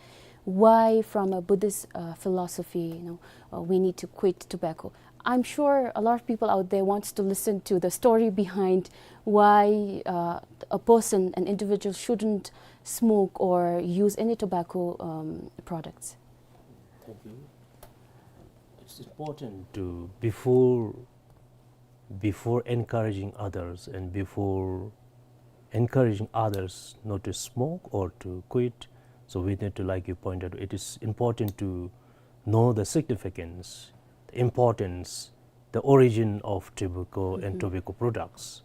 why, from a Buddhist, uh, philosophy, you know, uh, we need to quit tobacco. I'm sure a lot of people out there wants to listen to the story behind why, uh, a person, an individual, shouldn't smoke or use any tobacco, um, products. Thank you. It's important to, before, before encouraging others and before encouraging others not to smoke or to quit, so we need to, like you pointed, it is important to know the significance, the importance, the origin of tobacco and, mm-hmm, tobacco products.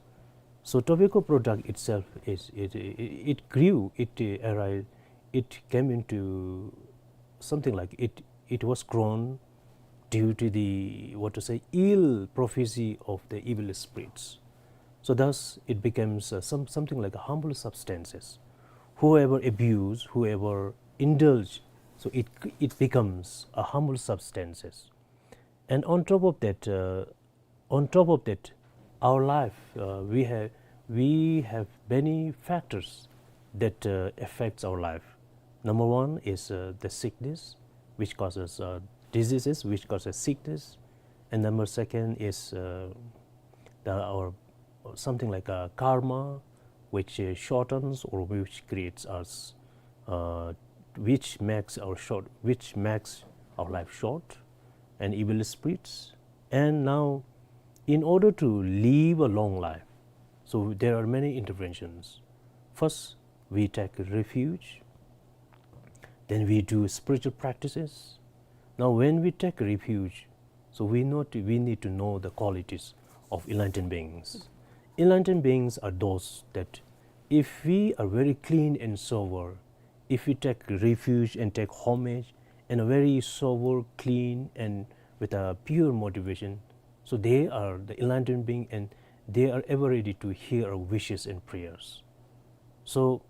So tobacco product itself is, it, it, it grew, it, uh, arrived, it came into something like it, it was grown due to the, what to say, ill prophecy of the evil spirits. So thus it becomes, uh, some, something like a harmful substances. Whoever abuse, whoever indulge, so it, it becomes a harmful substances. And on top of that, uh, on top of that, our life, uh, we have, we have many factors that, uh, affects our life. Number one is, uh, the sickness, which causes, uh, diseases, which causes sickness. And number second is, uh, the, our, something like a karma, which, uh, shortens or which creates us, uh, which makes our short, which makes our life short, and evil spirits. And now, in order to live a long life, so there are many interventions. First, we take refuge. Then we do spiritual practices. Now, when we take refuge, so we not, we need to know the qualities of enlightened beings. Enlightened beings are those that if we are very clean and sober, if we take refuge and take homage and are very sober, clean, and with a pure motivation, so they are the enlightened being and they are ever ready to hear our wishes and prayers. So,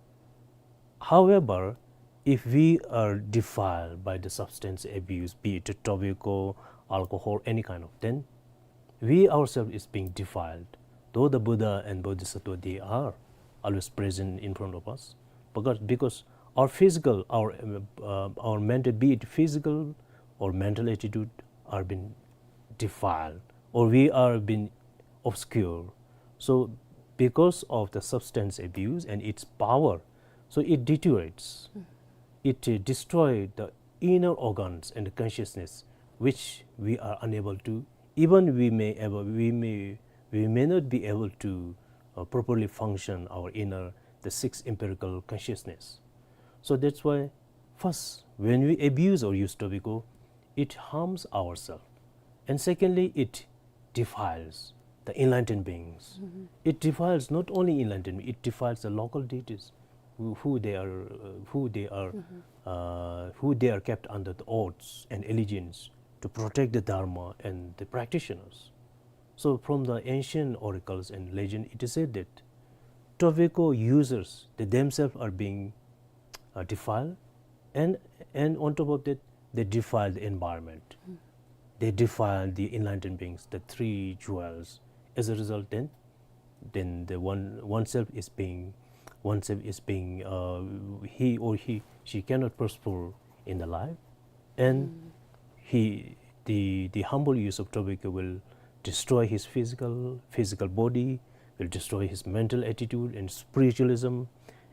however, if we are defiled by the substance abuse, be it tobacco, alcohol, any kind of, then we ourselves is being defiled. Though the Buddha and Bodhisattva, they are always present in front of us, because, because our physical, our, um, uh, our mental, be it physical or mental attitude, are being defiled, or we are being obscure. So because of the substance abuse and its power, so it deteriorates. It uh, destroys the inner organs and consciousness, which we are unable to, even we may able, we may, we may not be able to uh, properly function our inner, the six empirical consciousness. So that's why first, when we abuse or use tobacco, it harms ourselves. And secondly, it defiles the enlightened beings. It defiles not only enlightened, it defiles the local deities who, who they are, uh, who they are, uh, who they are kept under the oaths and allegiance to protect the Dharma and the practitioners. So from the ancient oracles and legend, it is said that tobacco users, they themselves are being uh, defiled, and, and on top of that, they defile the environment. They defile the enlightened beings, the three jewels. As a result, then, then the one, oneself is being, oneself is being, uh, he or he, she cannot prosper in the life, and he, the, the humble use of tobacco will destroy his physical, physical body, will destroy his mental attitude and spiritualism,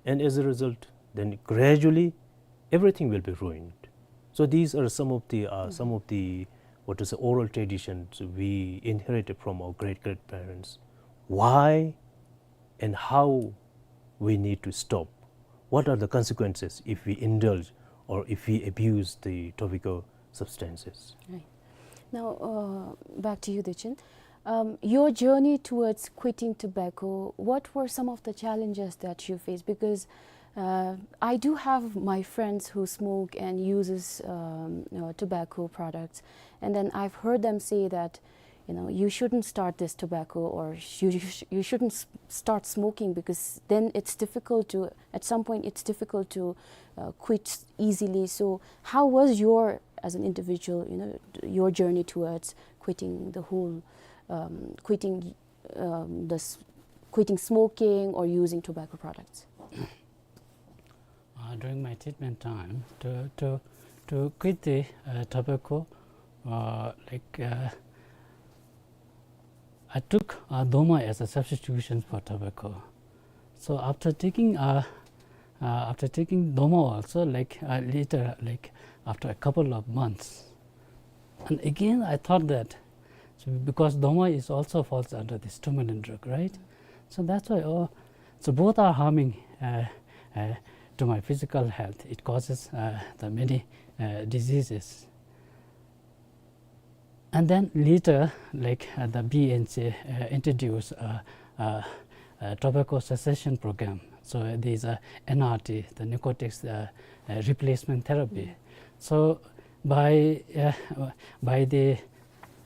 and as a result, then gradually everything will be ruined. So these are some of the, uh, some of the, what is the oral traditions we inherited from our great-great-parents. Why and how we need to stop? What are the consequences if we indulge or if we abuse the tobacco substances? Right. Now, uh, back to you, Dechin. Um, your journey towards quitting tobacco, what were some of the challenges that you faced? Because uh, I do have my friends who smoke and uses um, uh, tobacco products, and then I've heard them say that, you know, you shouldn't start this tobacco, or sh- you, you, sh- you shouldn't s- start smoking, because then it's difficult to, at some point, it's difficult to uh, quit easily. So, how was your, as an individual, you know, your journey towards quitting the whole, um, quitting, um, the s- quitting smoking or using tobacco products? Uh, during my treatment time, to, to, to quit the uh, tobacco, uh, like uh, I took uh, doma as a substitution for tobacco. So after taking uh, uh, after taking doma also, like uh, later, like after a couple of months, and again I thought that, so because doma is also falls under the stimulant drug, right? So that's why, oh, so both are harming uh, uh, to my physical health. It causes uh, the many uh, diseases. And then later, like uh, the B N C uh, introduced uh, uh, uh, tobacco cessation program. So uh, there's a N R T, the narcotics uh, uh, replacement therapy. So by uh, by the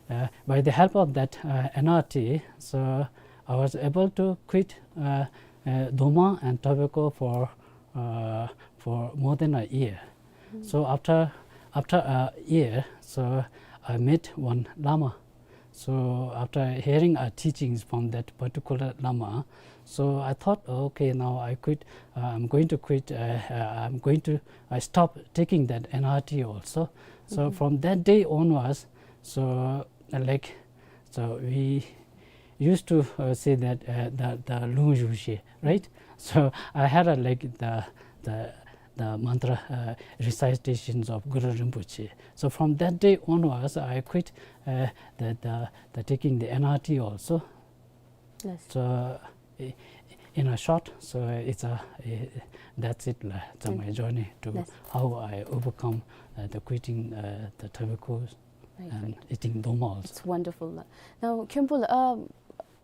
uh, by the help of that uh, N R T, so I was able to quit uh, uh, doma and tobacco for uh, for more than a year. So after after a year, so I met one lama. So after hearing our teachings from that particular lama, so I thought, okay, now I quit. Uh, I'm going to quit. Uh, uh, I'm going to. I stop taking that N R T also. So from that day onwards, so uh, like, so we used to uh, say that uh, the the lung ju she, right? So I had a, like the the the mantra uh, recitations of Guru Rinpoche. So from that day onwards, I quit uh, the, the the taking the N R T also. Yes. So i- in a short, so it's a i- that's it la. So my journey to how I overcome uh, the quitting uh, the tobacco and eating doma also. It's wonderful la. Now, Khyentpu la, um,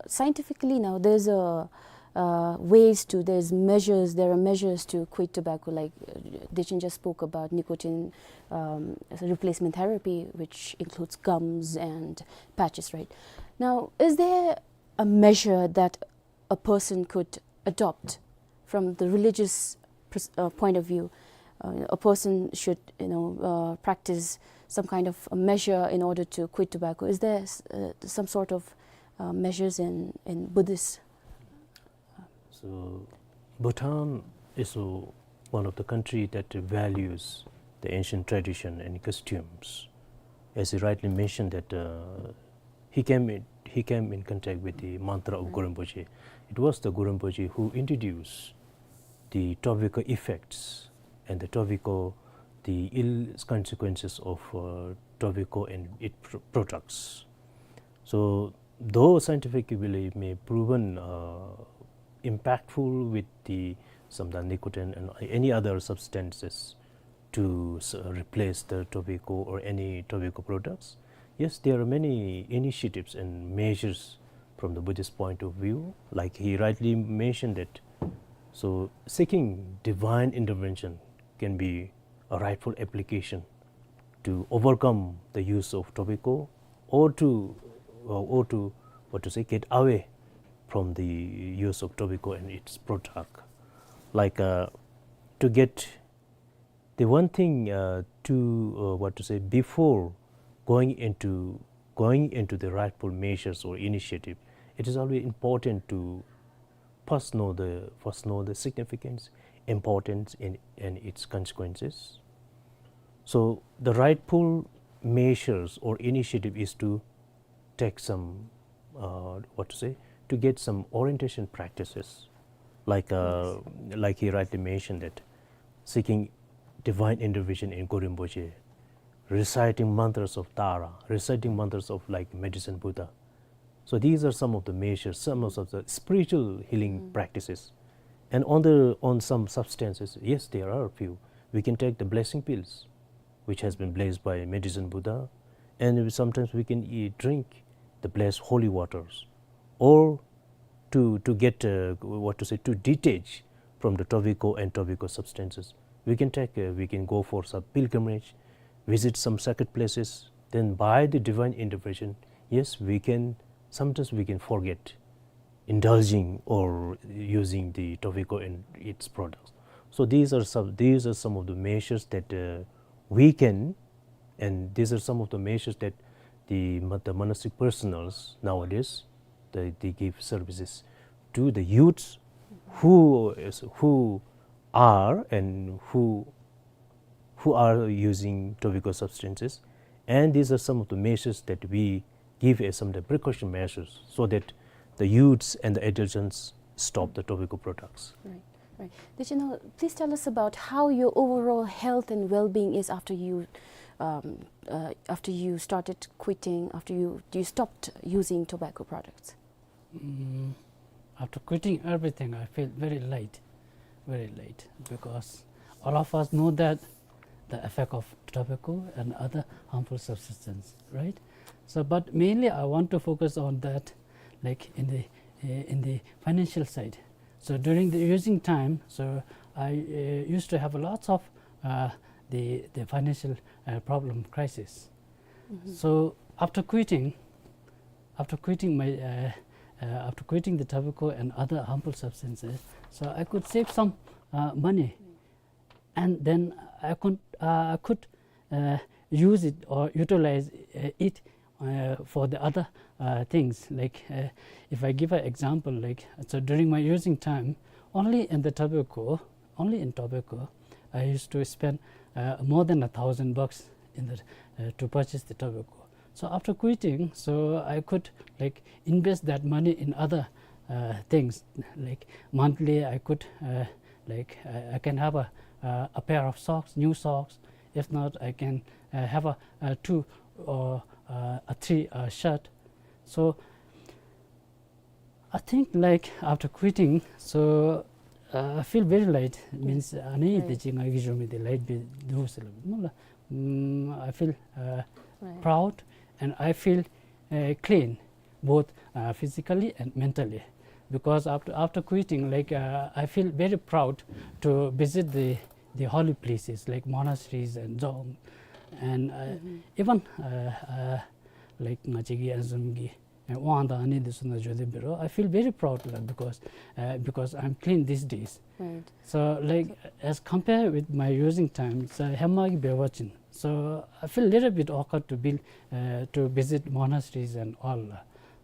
scientifically now, there's a uh, ways to, there's measures, there are measures to quit tobacco, like uh, Dechin just spoke about nicotine um, replacement therapy, which includes gums and patches, right? Now, is there a measure that a person could adopt from the religious pers- uh, point of view? Uh, a person should, you know, uh, practice some kind of a measure in order to quit tobacco. Is there uh, some sort of uh, measures in, in Buddhist? So, Bhutan is uh, one of the country that values the ancient tradition and costumes. As you rightly mentioned that uh, he came in, he came in contact with the mantra of Guru Rinpoche. It was the Gurumpoji who introduced the tobacco effects and the tobacco, the ill consequences of uh, tobacco and its pr- products. So, though scientifically may proven uh, impactful with the some the nicotine and any other substances to s- replace the tobacco or any tobacco products, yes, there are many initiatives and measures from the Buddhist point of view. Like he rightly mentioned that, so seeking divine intervention can be a rightful application to overcome the use of tobacco or to uh, or to what to say, get away from the use of tobacco and its product. Like uh, to get the one thing uh, to uh, what to say, before going into going into the rightful measures or initiative, it is always important to first know the first know the significance, importance, and, and its consequences. So the rightful measures or initiative is to take some uh, what to say, to get some orientation practices, like uh, like he rightly mentioned that seeking divine intervention in Gorim Boche, reciting mantras of Tara, reciting mantras of like medicine Buddha. So these are some of the measures, some of the spiritual healing practices. And on the on some substances, yes, there are a few. We can take the blessing pills, which has been blessed by medicine Buddha, and sometimes we can eat, drink the blessed holy waters, or to to get uh, what to say, to detach from the tobacco and tobacco substances. We can take uh, we can go for some pilgrimage, visit some sacred places. Then by the divine intervention, yes, we can sometimes we can forget indulging or using the tobacco and its products. So these are some these are some of the measures that uh, we can, and these are some of the measures that the, the monastic personals nowadays they, they give services to the youths who is, who are and who who are using tobacco substances, and these are some of the measures that we give as some of the precaution measures so that the youths and the adolescents stop the tobacco products. Right, right. Did you know, please tell us about how your overall health and well-being is after you, um, uh, after you started quitting, after you, you stopped using tobacco products. Mm, after quitting everything, I feel very light, very light, because all of us know that the effect of tobacco and other harmful substances, right? So, but mainly I want to focus on that, like in the uh, in the financial side. So during the using time, so I uh, used to have lots of uh, the the financial uh, problem crisis. So after quitting, after quitting my uh, uh, after quitting the tobacco and other harmful substances, so I could save some uh, money, and then I could uh, I could uh, use it or utilize uh, it uh, for the other uh, things. Like uh, if I give an example, like so during my using time, only in the tobacco, only in tobacco, I used to spend uh, more than a thousand bucks in the uh, to purchase the tobacco. So after quitting, so I could like invest that money in other uh, things. Like monthly, I could uh, like uh, I can have a uh, a pair of socks, new socks. If not, I can uh, have a, a two or uh, a three uh, shirt. So I think like after quitting, so uh, I feel very light. Means, ཨ་ནི་དེ་ཅིག་ང་གིས་ཞུ་མི་དེ་light སྦེ་འདུག་ཟེར་སླབ་སྨོ་ལགས། ཨམ་I feel uh, proud and I feel uh, clean, both uh, physically and mentally. Because after after quitting, like uh, I feel very proud to visit the the holy places like monasteries and dzong, and uh, even uh, uh, like ང་བཅས་ཀྱི་ཨ་ནི་བཟུམ་གྱི་དབང་དང་ཨ་ནི་འདི་ཚུ་ནང་འགྱོ་སྟེ་འབད་རུང་I feel very proud, like, because uh, because I'm clean these days. Right. So like as compared with my using time, so ཧེ་མ་གི་འབད་བ་ཅིན, so I feel little bit awkward to be uh, to visit monasteries and all.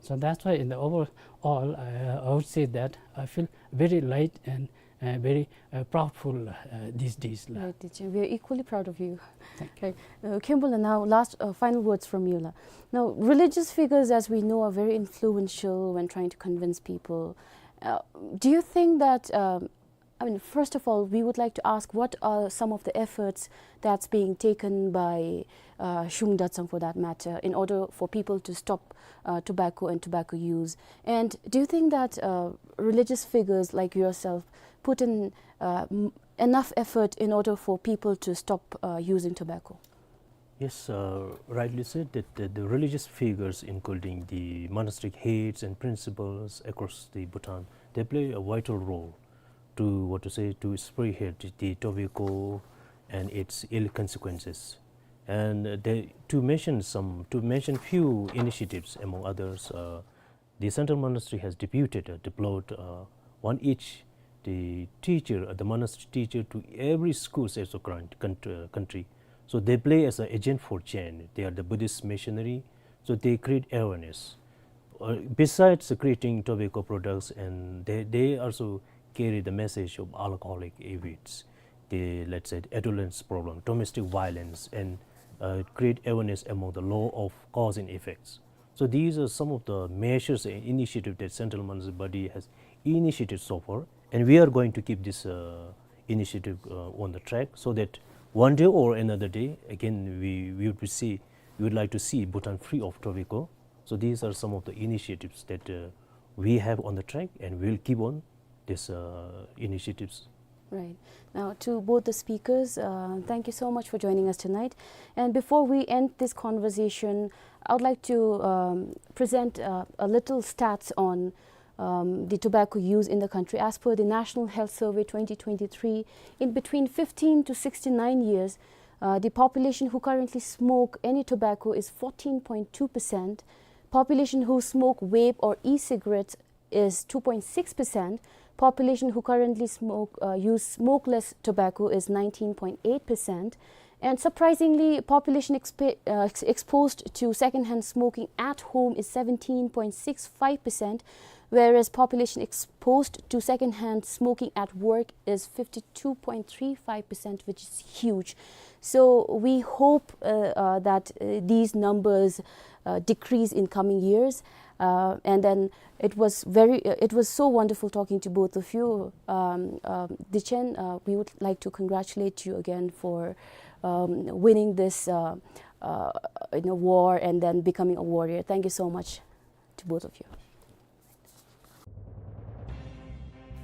So that's why in the overall, uh, I would say that I feel very light and uh, very uh, proudful uh, these days ལགས། Right, teacher. We are equally proud of you. Thank you. Right. Uh, མཁན་པོ་ལགས, now last uh, final words from you ལགས། Now religious figures, as we know, are very influential when trying to convince people. Uh, do you think that, um, I mean, first of all, we would like to ask, what are some of the efforts that's being taken by, uh, Shung Datsang, for that matter, in order for people to stop, uh, tobacco and tobacco use? And do you think that, uh, religious figures like yourself put in, uh, m-, enough effort in order for people to stop, uh, using tobacco? Yes, uh, rightly said that the, the religious figures, including the monastic heads and principals across the Bhutan, they play a vital role to, what to say, to spearhead the tobacco and its ill consequences. And, uh, they, to mention some, to mention few initiatives, among others, uh, the Central Monastery has deputed, uh, deployed, uh, one each, the teacher, uh, the monastery teacher to every school across the current count-, uh, country. So they play as an agent for change. They are the Buddhist missionary, so they create awareness. Uh, besides creating tobacco products, and they, they also carry the message of alcoholic habits, the, let's say, adolescence problem, domestic violence, and, uh, create awareness among the law of cause and effects. So these are some of the measures and initiative that Central Monastery Body has initiated so far, and we are going to keep this, uh, initiative, uh, on the track, so that one day or another day, again, we, we would see, we would like to see Bhutan free of tobacco. So these are some of the initiatives that, uh, we have on the track, and we'll keep on these, uh, initiatives. Right. Now, to both the speakers, uh, thank you so much for joining us tonight. And before we end this conversation, I would like to, um, present, uh, a little stats on, um, the tobacco use in the country. As per the National Health Survey twenty twenty-three, in between fifteen to sixty-nine years, uh, the population who currently smoke any tobacco is fourteen point two percent. Population who smoke vape or e-cigarettes is two point six percent. Population who currently smoke, uh, use smokeless tobacco is nineteen point eight percent. And surprisingly, population exp-, uh, ex-, exposed to secondhand smoking at home is seventeen point six five percent, whereas population exposed to secondhand smoking at work is fifty-two point three five percent, which is huge. So we hope, uh, uh, that, uh, these numbers, uh, decrease in coming years. Uh, and then it was very, uh, it was so wonderful talking to both of you. Um, um, Dechen, uh, we would like to congratulate you again for, um, winning this, uh, uh, you know, war and then becoming a warrior. Thank you so much to both of you.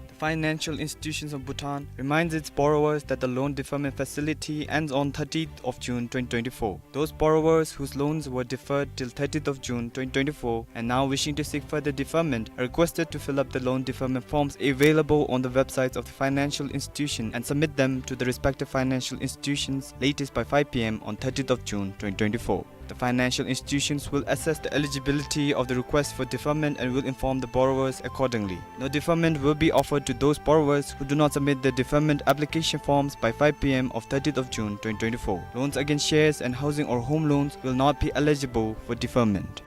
The Financial Institutions of Bhutan reminds its borrowers that the loan deferment facility ends on thirtieth of June twenty twenty-four. Those borrowers whose loans were deferred till thirtieth of June twenty twenty-four and now wishing to seek further deferment are requested to fill up the loan deferment forms available on the websites of the financial institution and submit them to the respective financial institutions latest by five p m on thirtieth of June twenty twenty-four. The financial institutions will assess the eligibility of the request for deferment and will inform the borrowers accordingly. No deferment will be offered to those borrowers who do not submit their deferment application forms by five p m of thirtieth of June twenty twenty-four. Loans against shares and housing or home loans will not be eligible for deferment.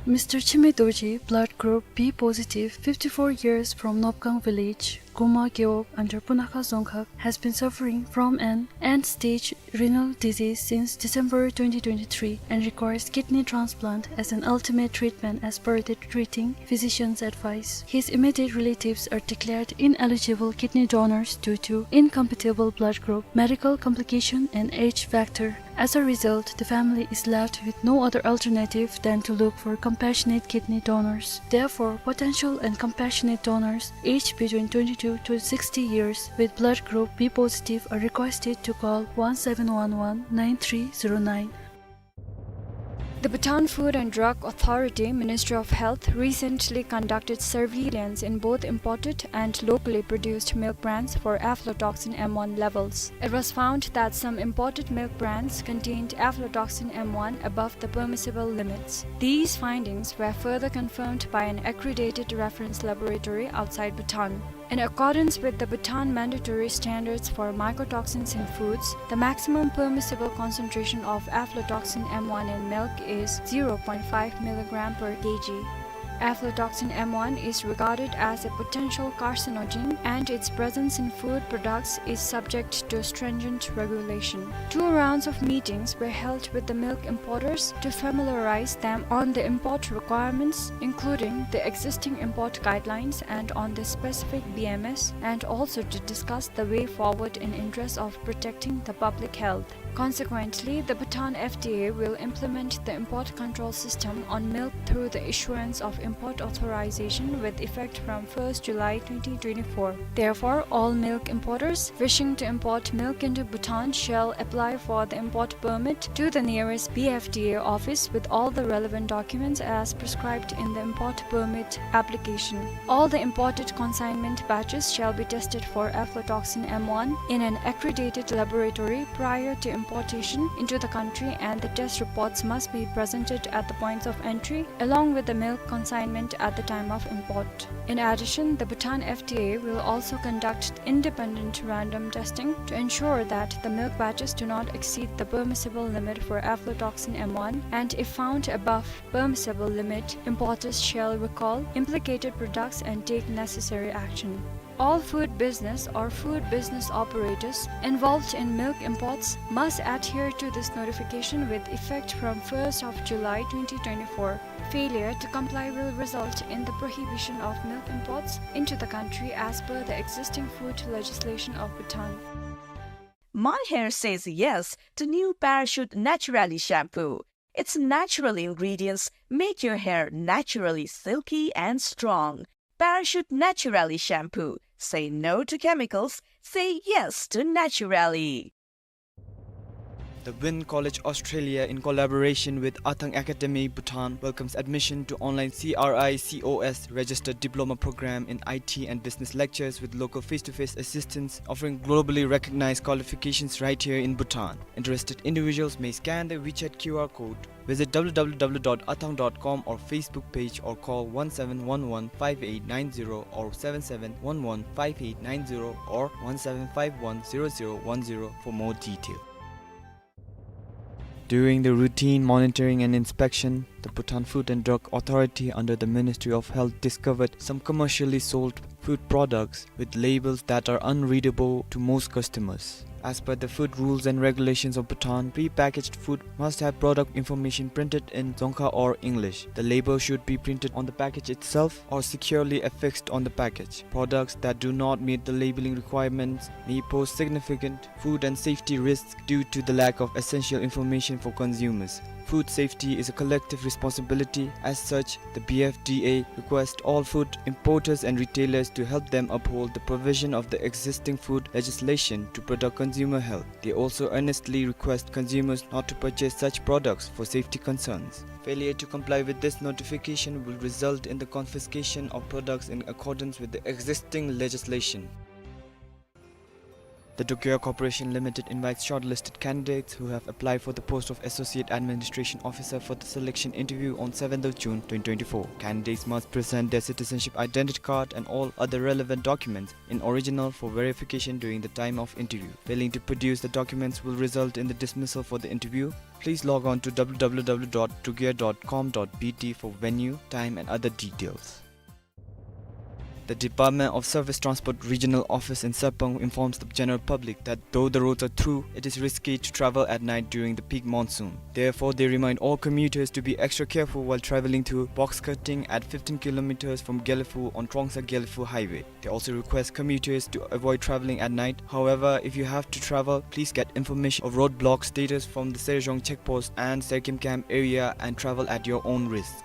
Mister Chime Dorji, blood group B positive, fifty-four years, from Nopgang village, Goma Gewog, under Punakha Dzongkhag, has been suffering from an end-stage renal disease since December twenty twenty-three and requires kidney transplant as an ultimate treatment as per the treating physician's advice. His immediate relatives are declared ineligible kidney donors due to incompatible blood group, medical complication and age factor. As a result, the family is left with no other alternative than to look for compassionate kidney donors. Therefore, potential and compassionate donors aged between twenty-two to sixty years with blood group B positive are requested to call one seven one one nine three zero nine. The Bhutan Food and Drug Authority, Ministry of Health, recently conducted surveillance in both imported and locally produced milk brands for aflatoxin M one levels. It was found that some imported milk brands contained aflatoxin M one above the permissible limits. These findings were further confirmed by an accredited reference laboratory outside Bhutan. In accordance with the Bhutan Mandatory Standards for Mycotoxins in Foods, the maximum permissible concentration of aflatoxin M one in milk is zero point five milligram per kg. Aflatoxin M one is regarded as a potential carcinogen, and its presence in food products is subject to stringent regulation. Two rounds of meetings were held with the milk importers to familiarize them on the import requirements, including the existing import guidelines and on the specific B M S, and also to discuss the way forward in interest of protecting the public health. Consequently, the Bhutan F D A will implement the import control system on milk through the issuance of import authorization with effect from first July twenty twenty-four. Therefore, all milk importers wishing to import milk into Bhutan shall apply for the import permit to the nearest B F D A office with all the relevant documents as prescribed in the import permit application. All the imported consignment batches shall be tested for aflatoxin M one in an accredited laboratory prior to importation into the country, and the test reports must be presented at the points of entry along with the milk consignment at the time of import. In addition, the Bhutan F D A will also conduct independent random testing to ensure that the milk batches do not exceed the permissible limit for aflatoxin M one, and if found above permissible limit, importers shall recall implicated products and take necessary action. All food business or food business operators involved in milk imports must adhere to this notification with effect from first of July twenty twenty-four. Failure to comply will result in the prohibition of milk imports into the country as per the existing food legislation of Bhutan. My hair says yes to new Parachute Naturally shampoo. Its natural ingredients make your hair naturally silky and strong. Parachute Naturally shampoo. Say no to chemicals. Say yes to Naturally. The Wynn College Australia, in collaboration with Athang Academy Bhutan, welcomes admission to online C R I C O S registered diploma program in I T and business lectures with local face-to-face assistance, offering globally recognized qualifications right here in Bhutan. Interested individuals may scan the WeChat Q R code, visit W W W dot athang dot com or Facebook page, or call one seven one one five eight nine zero or seven seven one one five eight nine zero or one seven five one zero zero one zero for more detail. During the routine monitoring and inspection, the Bhutan Food and Drug Authority under the Ministry of Health discovered some commercially sold food products with labels that are unreadable to most customers. As per the food rules and regulations of Bhutan, pre-packaged food must have product information printed in Dzongkha or English. The label should be printed on the package itself or securely affixed on the package. Products that do not meet the labeling requirements may pose significant food and safety risks due to the lack of essential information for consumers. Food safety is a collective responsibility. As such, the B F D A requests all food importers and retailers to help them uphold the provision of the existing food legislation to protect consumer health. They also earnestly request consumers not to purchase such products for safety concerns. Failure to comply with this notification will result in the confiscation of products in accordance with the existing legislation. The Dokyo Corporation Limited invites shortlisted candidates who have applied for the post of Associate Administration Officer for the selection interview on seventh of June twenty twenty-four. Candidates must present their citizenship identity card and all other relevant documents in original for verification during the time of interview. Failing to produce the documents will result in the dismissal for the interview. Please log on to W W W dot dokyo dot com dot B T for venue, time and other details. The Department of Surface Transport Regional Office in Sarpang informs the general public that though the roads are through, it is risky to travel at night during the peak monsoon. Therefore, they remind all commuters to be extra careful while traveling through box cutting at fifteen kilometers from Gelephu on Trongsa-Gelephu Highway. They also request commuters to avoid traveling at night. However, if you have to travel, please get information of roadblock status from the Serzhong checkpost and Serkim camp area and travel at your own risk.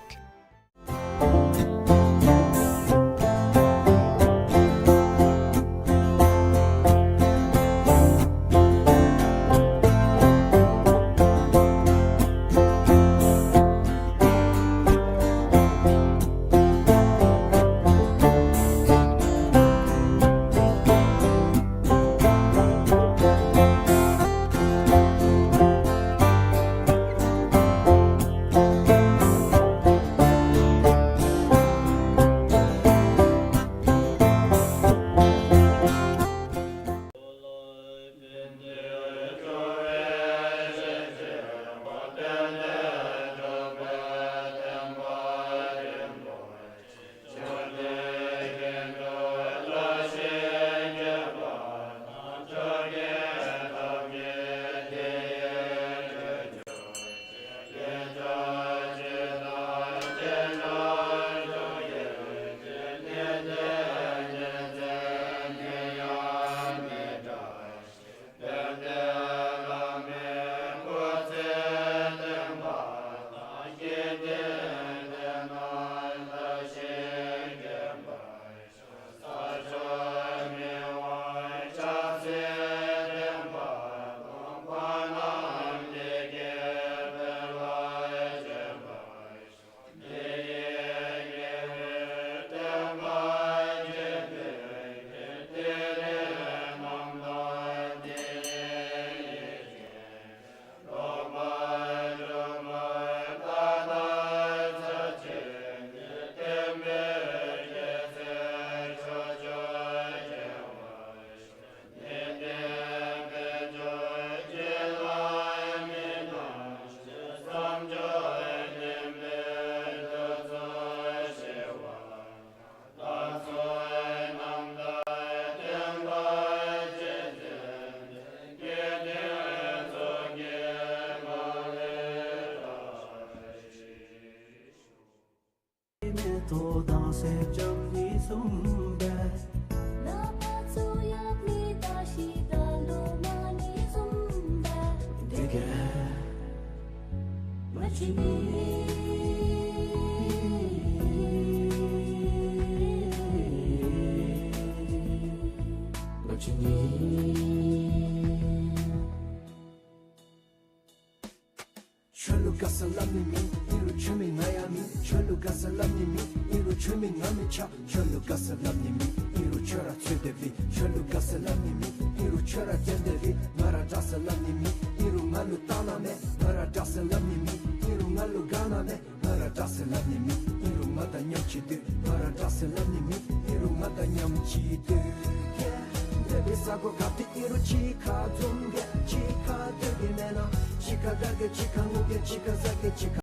མེ་ཏོག་དྭངས་གསལ་ལྕམ་གཉིས་བཟུམ་སྦེ། ལག་པ་བཙུགས་ཡབ་གཉིས་བདའ་ཤིག་ད་ལོ་མ་ནི་བཟུམ་སྦེ། དེ་ག་མ་བྱིན་ནི། མ་བྱིན་ནི། ཁྱོད་ལུ་དགའ་ས་སླབ་ནི་མེད། ཨིན་རུང་ཁྱོད་མེད་ང་ཡང་མེད། ཁྱོད་ལུ་དགའ་ས་སླབ་ནི་མེད། ཨིན་རུང་ཁྱོད་མེད་ང་མེད་ཆ། ཁྱོད་ལུ་དགའ་ས་སླབ་ནི་མེད། ཨིན་རུང་ཁྱོད་ར་འཚོལ་ཏེ་སྦེ། ཁྱོད་ལུ་དགའ་ས་སླབ་ནི་མེད། ཨིན་རུང་ཁྱོད་ར་བརྒྱལ་ཏེ་སྦེ། ང་ར་དགའ་ས་སླབ་ནི་མེད། ཨིན་རུང་ང་ལུ་བལྟ་ན་མེད། ང་ར་དགའ་ས་སླབ་ནི་མེད། ཨིན་རུང་ང་ལུ་དགའ་ན་མེད། ང་ར་དགའ་ས་སླབ་ནི་མེད། ཨིན་རུང་ང་དང་མཉམ་གཅིག་སྡོད། ང་ར་དགའ་ས་སླབ་ནི་མེད། ཨིན་རུང་ང་དང་མཉམ་གཅིག་སྡོད། དེ་སྦེ་ས་གོ་ག་ཏེ་ཨིན་རུང་གཅིག་ཁར་འཛོམས་གེ། གཅིག་ཁར་སྡོད་གེ་མེན་ན། གཅིག་ཁར་དགའ་གེ་གཅིག་ཁར་ངུ་གེ་གཅིག་ཁར་ཟ་གེ་གཅིག་ཁར།